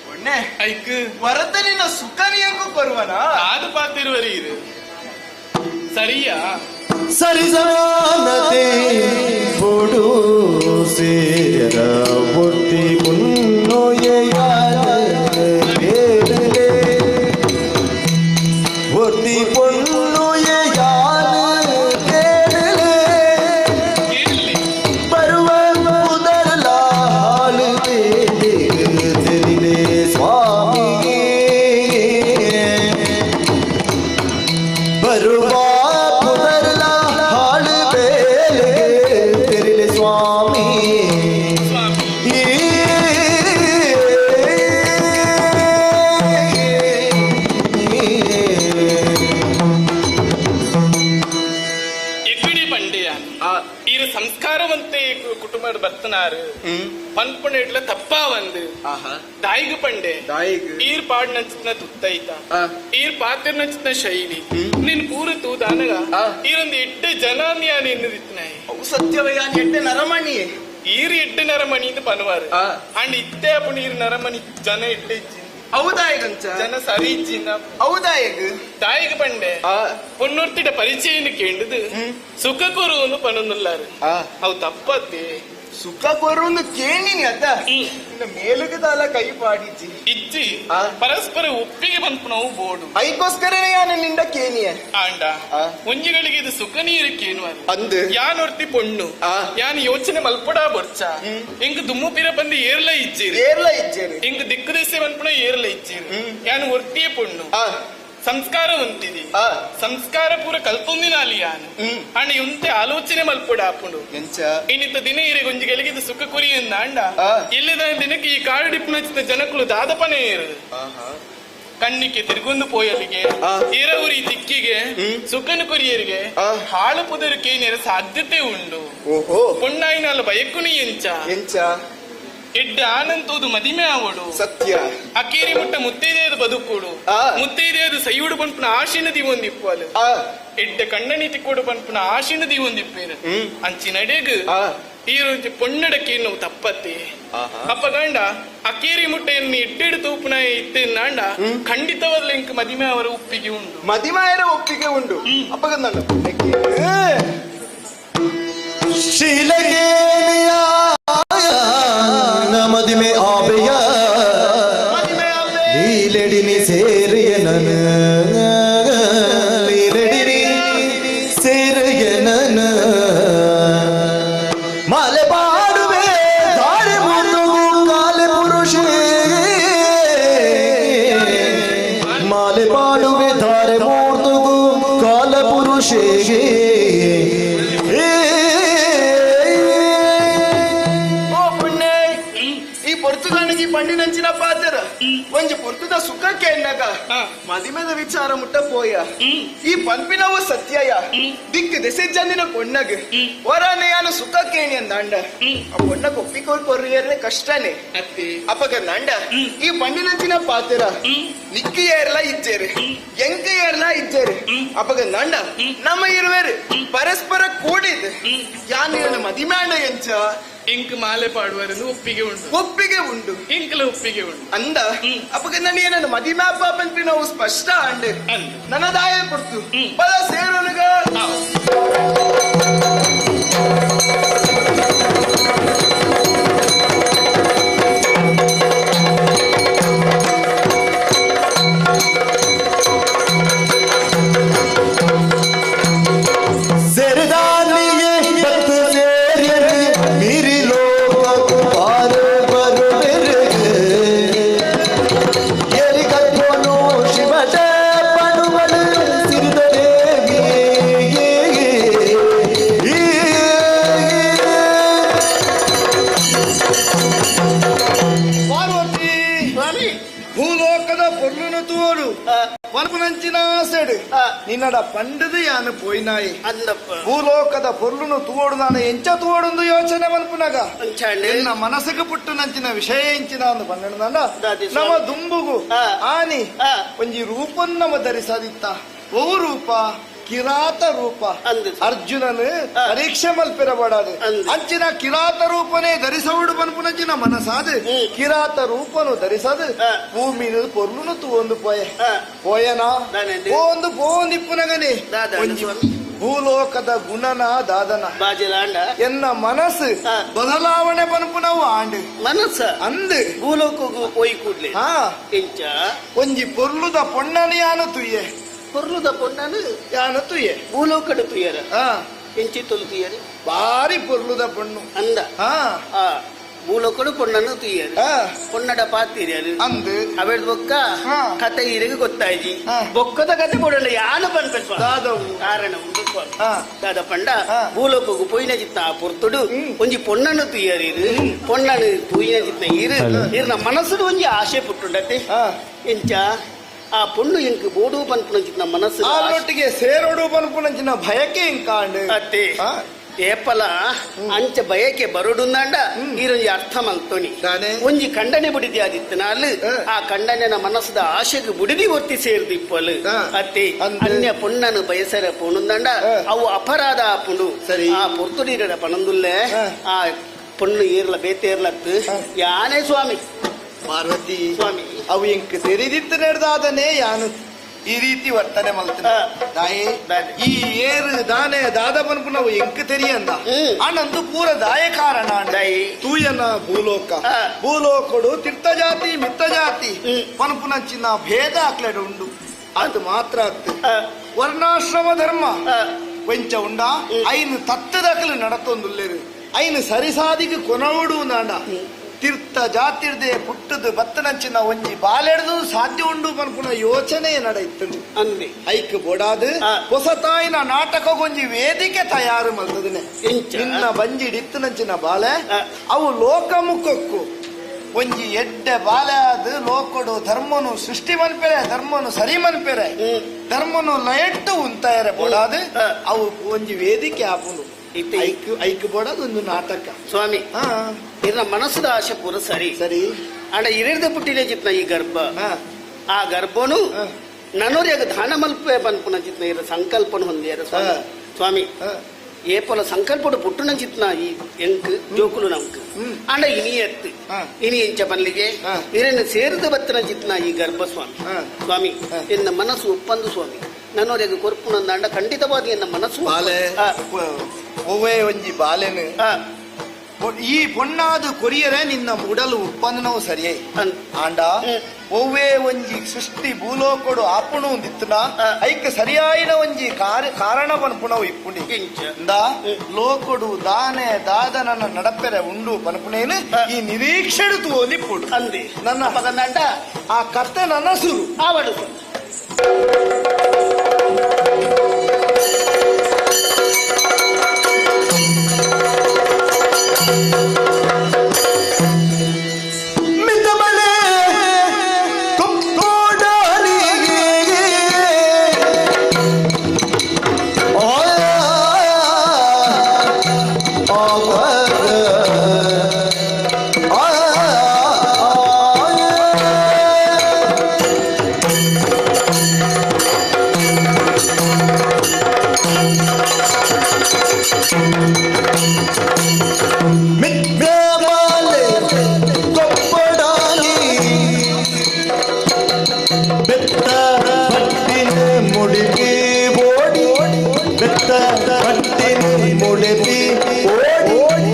ಪೊಣ್ಣೆ ಐಕ್ ವರತ ನಿನ್ನ ಸುಖ ನಿಯಂಕು ಕೊರುವನ ಅದು ಪಾತಿರುವರಿ ಇದು ಸರಿಯಾ ಸರಿಸಮಾನತೆ ಬೊಡು ಸೇರ ಒತ್ತಿ ಒತ್ತಿ ಬರುವ ಉದರಲಾಲು ಸ್ವಾಮಿ ಬರುವ ಸ್ವಾಮಿ ಎಗ್ಗಡಿ ಬಂಡೆಯ ಈರು ಸಂಸ್ಕಾರವಂತೆ ಕುಟುಂಬ ಬರ್ತನಾರು ಪನ್ಪುಣ ಇಡ್ಲ ತಪ್ಪಾ ಒಂದು ದಾಯಿಗ ಪಂಡೆ ಈರ್ ಪಾಡ್ ನಂಚಿನ ತುತ್ತೈತ ಈರ್ ಪಾತ್ರ ನಂಚಿನ ಶೈಲಿ ನಿನ್ ಪೂರ ತೂದಾನಗ ಈರೊಂದು ಎಡ್ಡೆ ಜನಾನ್ಯ ನಿನ್ನದಿತ್ತನಾಯಿ ಅವು ಸತ್ಯವಯ್ಯ ಎಡ್ಡೆ ನರಮಣಿ ಈರ್ ಎಡ್ಡೆ ನರಮಣಿ ಅಂತ ಪನ್ವಾರು ಅಂಡ್ ಇತ್ತೆ ಅಪ್ಪು ಈರ್ ನರಮಣಿ ಜನ ಎಡ್ಡೆ ಇಜ್ಜಿ ಹೌದಾಯಗಂಚ ಜನ ಸರಿ ಇಜ್ಜಿನ ಹೌದಾಯಗ ತಾಯಿಗೆ ಪಂಡೆ ಪೊನ್ನೊರ್ತಿಡ ಪರಿಚಯನ ಕೇಂಡದು ಸುಖ ಕೊರುವನ್ನು ಪನೊಂದುಲ್ಲಾರು ಅವು ತಪ್ಪತ್ತೆ ಸುಖ ಕೊರುವನ್ನು ಕೇಳಿನಿ ಅತ್ತ ನಿನ್ನ ಮೇಲುಗದಾಲ ಕೈ ಪಾಡಿಜ್ಜಿ ಇಜ್ಜಿ ಪರಸ್ಪರ ಒಪ್ಪಿಗೆ ಬಂತು ನಾವು ಬೋಡು ಐಕೋಸ್ಕರನೇ ಯಾನ ನಿಂದ ಕೇನಿಯ ಆಂಡ ಒಂಜಿಗಳಿಗೆ ಇದು ಸುಖ ನೀರು ಕೇನುವ ಅಂದು ಯಾನೊರ್ತಿ ಪೊಣ್ಣು ಯಾನ್ ಯೋಚನೆ ಮಲ್ಪಡಾ ಬೊರ್ಚ ಎಂಕ್ ದುಮ್ಮು ಪಿರ ಬಂದು ಏರ್ಲ ಇಜ್ಜಿರಿ ಏರ್ಲ ಇಜ್ಜಿರಿ ಎಂಕ್ ದಿಕ್ಕು ದಿಸೆ ಬಂದ್ಪುಣ ಏರ್ಲ ಇಜ್ಜಿರಿ ಯಾನ್ ಒರ್ತಿಯೇ ಪೊಣ್ಣು ಸಂಸ್ಕಾರ ಹೊಂತಿದಿ ಸಂಸ್ಕಾರ ಪೂರ ಕಲ್ತೊಂದಿನಾಲಿ ಯಾನು ಅಂಡ ಇಂತೆ ಆಲೋಚನೆ ಮಲ್ಪಡ ಆಪುಂಡು ಎಂಚ ಇನ್ನಿತ್ತ ದಿನ ಇರೆ ಗೊಂಜಿಗಳಿಗೆ ಇದು ಸುಖ ಕುರಿ ಅಂದ ಇಲ್ಲದ ದಿನಕ್ಕೆ ಈ ಕಾಡು ಜನಕುಲು ದಾದಪನೇ ಇರು ಕಣ್ಣಿಗೆ ತಿರುಗೊಂದು ಪೋಯಲಿಗೆ ಇರವುರಿ ದಿಕ್ಕಿಗೆ ಸುಖನ ಕೊರಿಯರಿಗೆ ಹಾಳು ಪುದರು ಕೇನಿರ ಸಾಧ್ಯತೆ ಉಂಡು ಓಹೋ ಪೊಣ್ಣಾಯಿನಲ್ಲ ಬಯಕುನಿ ಎಂಚ ಎಂಚ ಎಡ್ಡೆ ಆನಂತೋದು ಮದಿಮೆ ಆವಡು ಸತ್ಯ ಅಕೇರಿ ಮುಟ್ಟ ಮುತ್ತೈದೆಯದು ಬದುಕುಡು ಮುತ್ತೈದೆಯದು ಸೈಯುಡು ಪನ್ಪುನ ಆಶಿನ ದಿವೊಂದಿಪ್ಪಲು ಎಡ್ಡೆ ಕಣ್ಣನಿ ತಿಕ್ಕೋಡು ಪನ್ಪುನ ಆಶಿನ ದಿವೊಂದಿಪ್ಪೇನು ಅಂಚಿನಡೆಗ್ ಈ ರುಚಿ ಪೊಣ್ಣಡಕ್ಕೆ ನಾವು ತಪ್ಪತ್ತೆ ಅಪ್ಪ ಗಂಡ ಅಕೇರಿ ಮುಟ್ಟೆಯನ್ನು ಎಡ್ಡೆಡು ತೂಪುನ ಇತ್ತೆನ್ನಾಂಡ ಖಂಡಿತವಾದ ಇಂಕ್ ಮದಿಮೆ ಅವರ ಒಪ್ಪಿಗೆ ಉಂಡು ಮದಿಮಾಯರ ಒಪ್ಪಿಗೆ ಉಂಡು ಅಪ್ಪ ಗಂಡ ಮದಿಮೆ ಆಬೆಯ ಲೀಲೆಡಿನಿ ಸೇರಿಯ ನನ ಲೀಲೆಡಿನಿ ಸೇರಿಯ ನನ ಮಾಲೆ ಪಾಡುವೆ ಧಾರೆ ಮುರುಗು ಕಾಲೆ ಪುರುಷೇ ಮಾಲೆ ಪಾಡುವೆ ಧಾರೆ ಮೂರ್ತುಗು ಕಾಲ ಪುರುಷೇ ಓ ಪುಣ್ಯ ಈ ಪೊರ್ತುಗಾಣಿಗೆ ಪಂಡಿನಂಚಿನ ಪಾತ್ರ ಒಂಜಿ ಪೊರ್ತುದ ಸುಖಕ್ಕೆ ಎನ್ನಗ ಮದಿಮೆದ ವಿಚಾರ ಮುಟ್ಟ ಪೋಯ ಈ ಪನ್ಪಿನವು ಸತ್ಯಯ ದಿಕ್ಕು ದೆಸೆಜ್ಜಂದಿನ ಪೊಣ್ಣಗ್ ಹೊರನೆ ಯಾನು ಸುಖ ಕೇಣಿ ಅಂದಾಂಡ ಆ ಪೊಣ್ಣ ಒಪ್ಪಿಕೋಲ್ ಕೊರ್ರಿಯರ್ನೆ ಕಷ್ಟನೇ ಅಪಗ ನಂಡ ಈ ಪಂಡಿನಂಚಿನ ಪಾತ್ರ ನಿಕ್ಕಿ ಏರ್ಲ ಇಜ್ಜೇರು ಎಂಕ ಏರ್ಲ ಇಜ್ಜೇರು ಅಪಗ ನಂಡ ನಮ್ಮ ಇರುವೇರು ಪರಸ್ಪರ ಕೂಡಿದ್ ಯಾನು ನನ್ನ ಮದಿಮ್ಯಾಂಡ ಎಂಚ ಇಂಕ್ ಮಾಲೆ ಪಾಡುವರೆಂದು ಒಪ್ಪಿಗೆ ಉಂಟು ಒಪ್ಪಿಗೆ ಉಂಟು ಇಂಕ್ಲ ಒಪ್ಪಿಗೆ ಉಂಟು ಅಂದ ಅಪಗ ನಾನು ಏನನ್ನು ಮದಿಮ್ಯಾಪ ಪನ್ಪಿ ನಾವು ಸ್ಪಷ್ಟ ಅಂಡ್ ನನ್ನ ದಾಯ ಕೊಡ್ತು ಪದ ಸೇರೋನುಗ ಸೆರದಾನಿಯೇ ಭಕ್ತ ಸೇರಿಯರು ಮೀರಿ ಲೋಕಕ್ಕೂ ಪಾರ ಬರುವೆರುಗೆ. ಎರಿಗತ್ವನು ಶಿವನ ಪಣುವಳು ಸಿರಿದ ದೇವಿಯೇ. ಪಾರ್ವತಿ ಭೂಲೋಕದ ಪೊರ್ಲುನು ತೋರು ವನಪುನಂಚಿನ ಆಸೆಡು ನಿನ್ನಡ ಪಂಡದು ಯಾನು ಪೋಯಿನಾಯಿ ಭೂಲೋಕದ ಪೊರ್ಲುನು ತೋಡು ನಾನು ಎಂಚ ತೋಡುಂದು ಯೋಚನೆ ಮನ್ಪುನಗ ನಿನ್ನ ಮನಸ್ಸಿಗೆ ಪುಟ್ಟುನಂಚಿನ ವಿಷಯ ಎಂಚಿನ ಅಂದು ಪನ್ನಡ ನಮ್ಮ ದುಂಬುಗು ಆನಿ ಒಂಜಿ ರೂಪನ್ ನಮ ಧರಿಸದಿತ್ತ ಓ ರೂಪ ಕಿರಾತ ರೂಪ ಅರ್ಜುನನು ಪರೀಕ್ಷೆ ಮಲ್ಪಿರಬಾಡದು ಅಂಚಿನ ಕಿರಾತ ರೂಪನೇ ಧರಿಸವುಡು ಪನ್ಪುನಂಚಿನ ಮನಸಾದ ಕಿರಾತ ರೂಪನು ಧರಿಸದು ಭೂಮಿನ ಪೊರ್ಲುನು ತೂವೊಂದು ಪೋಯೆ ಪೋಯನ ಪೋಂದು ಪೋಂದಿಪ್ಪುನಗನೆ ಒಂಜಿ ಭೂಲೋಕದ ಗುಣನ ದಾದನ ಎನ್ನ ಮನಸ್ಸು ಬದಲಾವಣೆ ಪನ್ಪುನವು ಆಂಡ್ ಮನಸ್ಸ ಅಂದು ಭೂಲೋಕಗೂ ಪೋಯಿ ಕೂಡ್ಲೆ ಹಾ ಎಂಚ ಒಂಜಿ ಪೊರ್ಲುದ ಪೊಣ್ಣನು ಯಾನು ತುಯ್ಯೆ ಪೊರ್ಲುದ ಪೊಣ್ಣನು ಯಾನು ತುಯ್ಯೆ ಭೂಲೋಕಡು ತುಯ್ಯರ ಎಂಚಿ ತೊಲು ತುಯ್ಯರು ಬಾರಿ ಪೊರ್ಲುದ ಪೊಣ್ಣು ಅಂದ ಭೂಲೋಕಡು ಪೊಣ್ಣನು ತುಯ್ಯರು ಪೊನ್ನಡ ಪಾತಿರ್ಯರು ಅಂದು ಅವೆಡ್ ಬೊಕ್ಕ ಕತೆ ಇರಿಗೆ ಗೊತ್ತಾಯ್ಜಿ ಬೊಕ್ಕದ ಕತೆ ಕೊಡಲ್ಲ ಯಾನು ಪನ್ಪೆ ಕಾರಣ ಉಂಡು ದಾದ ಪಂಡ ಭೂಲೋಕకు ಪೋಯಿನ ಚಿತ್ತ ಆ ಪೊರ್ತುಡು ಒಂಜಿ ಪೊಣ್ಣನು ತುಯ್ಯರು ಪೊಣ್ಣನು ತೂಯಿನ ಚಿತ್ತ ಇರು ಇರ್ನ ಮನಸ್ಸುಡು ಒಂಜಿ ಆಶೆ ಪುಟ್ಟುಂಡತೆ ಎಂಚ ಆ ಪೊಣ್ಣು ಇಂಕ್ ಬೋಡು ಪನ್ಪುನಂಚಿನ ಮನಸ್ಸು ಆಲೊಟ್ಟಿಗೆ ಸೇರೋಡು ಪನ್ಪುನಂಚಿನ ಭಯಕ್ಕೆ ಇಂಕಾಂಡ್ ಅತ್ತೆ ಏಪಲ ಅಂಚ ಬಯಕೆ ಬರುಡುಂದಾಂಡ ಈರೊಂಜಿ ಅರ್ಥ ಮಲ್ತೋನಿ ಒಂಜಿ ಖಂಡನೆ ಬುಡಿದಿ ಆದಿತ್ತನಾಲ್ ಆ ಖಂಡನೆನ ಮನಸ್ಸದ ಆಶೆಗೆ ಬುಡಿದಿ ಒತ್ತಿ ಸೇರ್ದು ಇಪ್ಪಲು ಅತ್ತೆ ಅನ್ಯ ಪೊಣ್ಣನು ಬಯಸರ ಪೊಣ್ಣುಂದಾಂಡ ಅವು ಅಪರಾಧ ಆಪುಂಡು ಸರಿ ಆ ಪೊರ್ತುಡೀರಡ ಪಣಂದುಲ್ಲೆ ಆ ಪೊಣ್ಣು ಏರ್ಲ ಬೇತೇರ್ಲತ್ತು ಯಾನೇ ಸ್ವಾಮಿ ಪಾರ್ವತಿ ಸ್ವಾಮಿ ಅವು ಇಂಕ್ ತೆರಿದಿತ್ತು ನಡೆದಾದನೇ ಯಾನು ಈ ರೀತಿ ವರ್ತನೆ ಮಲ್ತನೆ ತಾಯಿ ಈ ಏರು ದಾನೆ ದಾದ ಪನ್ಪುನವು ಎಂಕ್ ತೆರಿಯಂದ ಅಣ್ಣಂದು ಪೂರ ದಾಯ ಕಾರಣ ತೂಯನ ಭೂಲೋಕ ಭೂಲೋಕಡು ತಿರ್ತ ಜಾತಿ ಮಿತ್ತ ಜಾತಿ ಪನ್ಪುನಂಚಿನ ಭೇದ ಆಕ್ಲೆಡು ಉಂಡು ಅದು ಮಾತ್ರ ಅತ್ತು ವರ್ಣಾಶ್ರಮ ಧರ್ಮ ಕೊಂಚ ಉಂಡ ಐನು ತತ್ತದಕಲು ನಡತೊಂದುಲ್ಲೇರು ಐನು ಸರಿಸಾದಿಗೆ ಕೊನವುಡು ನಾಂಡ ತೀರ್ಥ ಜಾತಿರ್ದೆ ಪುಟ್ಟದು ಬತ್ತನಂಚಿನ ಒಂಜಿ ಬಾಲೆಡ್ದು ಸಾಧ್ಯ ಉಂಡು ಪನ್ಪುನ ಯೋಚನೆ ನಡೈತು ಅಂದೆ ಐಕ್ ಬೋಡಾದು ಹೊಸತಾಯಿನ ನಾಟಕಗೊಂಜಿ ವೇದಿಕೆ ತಯಾರು ಮಲ್ತದನೆ ನಿನ್ನ ಬಂಜಿಡಿತ್ತನಂಚಿನ ಬಾಲೆ ಅವು ಲೋಕಮುಖಕ್ಕು ಒಂಜಿ ಎಡ್ಡೆ ಬಾಲೆ ಅದು ಲೋಕಡು ಧರ್ಮನು ಸೃಷ್ಟಿ ಮನ್ಪೆರೆ ಧರ್ಮನು ಸರಿ ಮನ್ಪೆರೆ ಧರ್ಮನು ಲಯಟ್ಟು ಉಂತಾಯರೆ ಬೋಡಾದು ಅವು ಒಂಜಿ ವೇದಿಕೆ ಆಪುಂಡು ಐಕ್ ಐಕ್ ಬೋಡಾದು ಒಂದು ನಾಟಕ ಸ್ವಾಮಿ ಇರ್ನ ಮನಸ್ಸದ ಆಶೆ ಪೂರ ಸರಿ ಸರಿ ಅಂಡ ಇರಿರ್ದ ಪುಟ್ಟಿಲೆ ಚಿತ್ನ ಈ ಗರ್ಭ ಆ ಗರ್ಭನು ನನೋರ್ಯಾಗ ದಾನ ಮಲ್ಪೆ ಪನ್ಪುನ ಚಿತ್ನ ಇರ ಸಂಕಲ್ಪನ ಹೊಂದಿಯಾರ ಸ್ವಾಮಿ ಸ್ವಾಮಿ ಏಪಲ ಸಂಕಲ್ಪಡು ಪುಟ್ಟುನ ಚಿತ್ನ ಈ ಎಂಕ್ ಜೋಕುಲು ನಮ್ಕ್ ಅಂಡ ಇನಿ ಎತ್ತು ಇನಿ ಎಂಚ ಪನ್ಲಿಗೆ ಇರನ್ನು ಸೇರಿದ ಬತ್ತನ ಚಿತ್ನ ಈ ಗರ್ಭ ಸ್ವಾಮಿ ಸ್ವಾಮಿ ಎನ್ನ ಮನಸ್ಸು ಒಪ್ಪಂದು ಸ್ವಾಮಿ ನನ್ನೋರ್ಯಾಗ ಕೊರ್ಪುನಂದ ಖಂಡಿತವಾದ ಎನ್ನ ಮನಸ್ಸು ಬಾಲೆ ಒವ್ವೇ ಒಂಜಿ ಬಾಲೆನು ಈ ಪೊಣ್ಣಾದ ಕೊರಿಯರೆ ನಿನ್ನ ಉಡಲು ಉಪ್ಪಂದನವು ಸರಿಯೇ ಆಂಡ ಒವ್ವೇ ಒಂಜಿ ಸೃಷ್ಟಿ ಭೂಲೋಕಡು ಆಪುಣು ಒಂದಿತ್ತುನ ಐಕ್ ಸರಿಯಾಯಿನ ಒಂಜಿ ಕಾರಣ ಪನ್ಪುಣವು ಇಪ್ಪುಂಡಿ ಇಂದ ಲೋಕಡು ದಾನೆ ದಾದನನ್ನ ನಡಪೆರೆ ಉಂಡು ಪನ್ಪುಣೇನು ಈ ನಿರೀಕ್ಷೆಡು ತೋಲಿಪ್ಪುಡು ಅಂದೆ ನನ್ನ ಆ ಕತೆ ನನ್ನ ಸುರು ಆವಡು ಮಿತಬಲೆ ಬೆತ್ತ ಪಟ್ಟಿನಿ ಮುಡಿಪಿ ಓಡಿ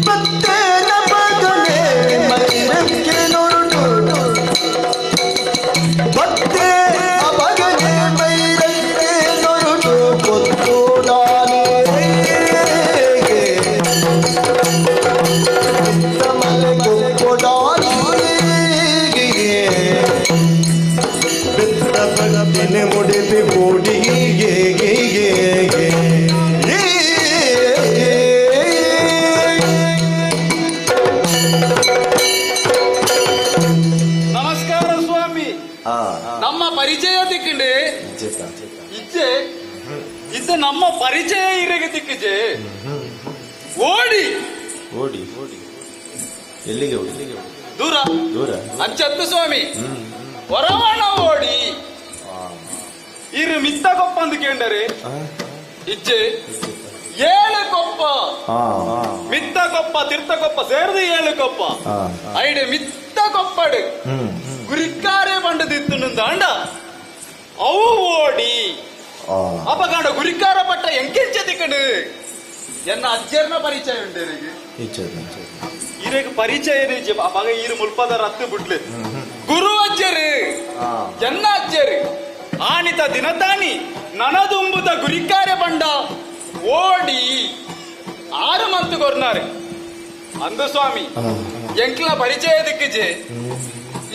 ಬತ್ತೇನ ಮಗನೇ ಮೈರಕ್ಕೆ ನೋಡು ಬತ್ತೆ ಮಗನೇ ಮೈರಕ್ಕೆ ನೋಡು ಗೊತ್ತು ನಾನೇ ಮಲೆ ಬೆತ್ತ ಪಟ್ಟಿನಿ ಮುಡಿಪಿ ಓಡಿ ನಮಸ್ಕಾರ ಸ್ವಾಮಿ. ನಮ್ಮ ಪರಿಚಯ ತಿಕ್ಕಂಡೆ ಇಜ್ಜೆ ಇದ್ದ ನಮ್ಮ ಪರಿಚಯ ಇರಗೆ ತಿಕ್ಕಿಜೆ ಓಡಿ ಓಡಿ ಎಲ್ಲಿಗೆ ಓಡಿ? ದೂರ ದೂರ ಅಂಚತ್ತು ಸ್ವಾಮಿ ಹೊರವಣ ಓಡಿ ಇರು ಮಿತ್ತ ಕೊಪ್ಪ ಅಂದು ಕೇಂಡರೆ ಇಜ್ಜೆ ಏಳು ಕೊಪ್ಪ ಮಿತ್ತ ಕೊಪ್ಪ ತೀರ್ಥ ಕೊಪ್ಪ ಸೇರಿದ ಏಳು ಕೊಪ್ಪ ಐಡೆ ಮಿತ್ತ ಕೊಪ್ಪಡು ಗುರಿಕಾರೆ ಬಂಡದಿತ್ತು ಅಂಡ ಅವು ಓಡಿ ಅಪಗಾಂಡ ಗುರಿಕಾರ ಪಟ್ಟ ಎಂಕೆಂಚ ತಿಕ್ಕಡು ಎನ್ನ ಅಜ್ಜರ್ನ ಪರಿಚಯ ಉಂಟು ಇರಗೆ ಪರಿಚಯ ಅವಾಗ ಈರು ಮುಲ್ಪದ ರತ್ತು ಬಿಡ್ಲಿ ಗುರು ಅಜ್ಜರು ಎನ್ನ ಅಜ್ಜರು ಆನಿತ ದಿನತಾನಿ ನನದುಂಬುದ ಗುರಿಕಾರೆ ಬಂಡ ಓಡಿ ಆರು ಮಂತು ಕೊರ್ನಾರೆ ಅಂದು ಸ್ವಾಮಿ ಎಂಕ್ಲ ಪರಿಚಯ ದಿಕ್ಕಿಜೆ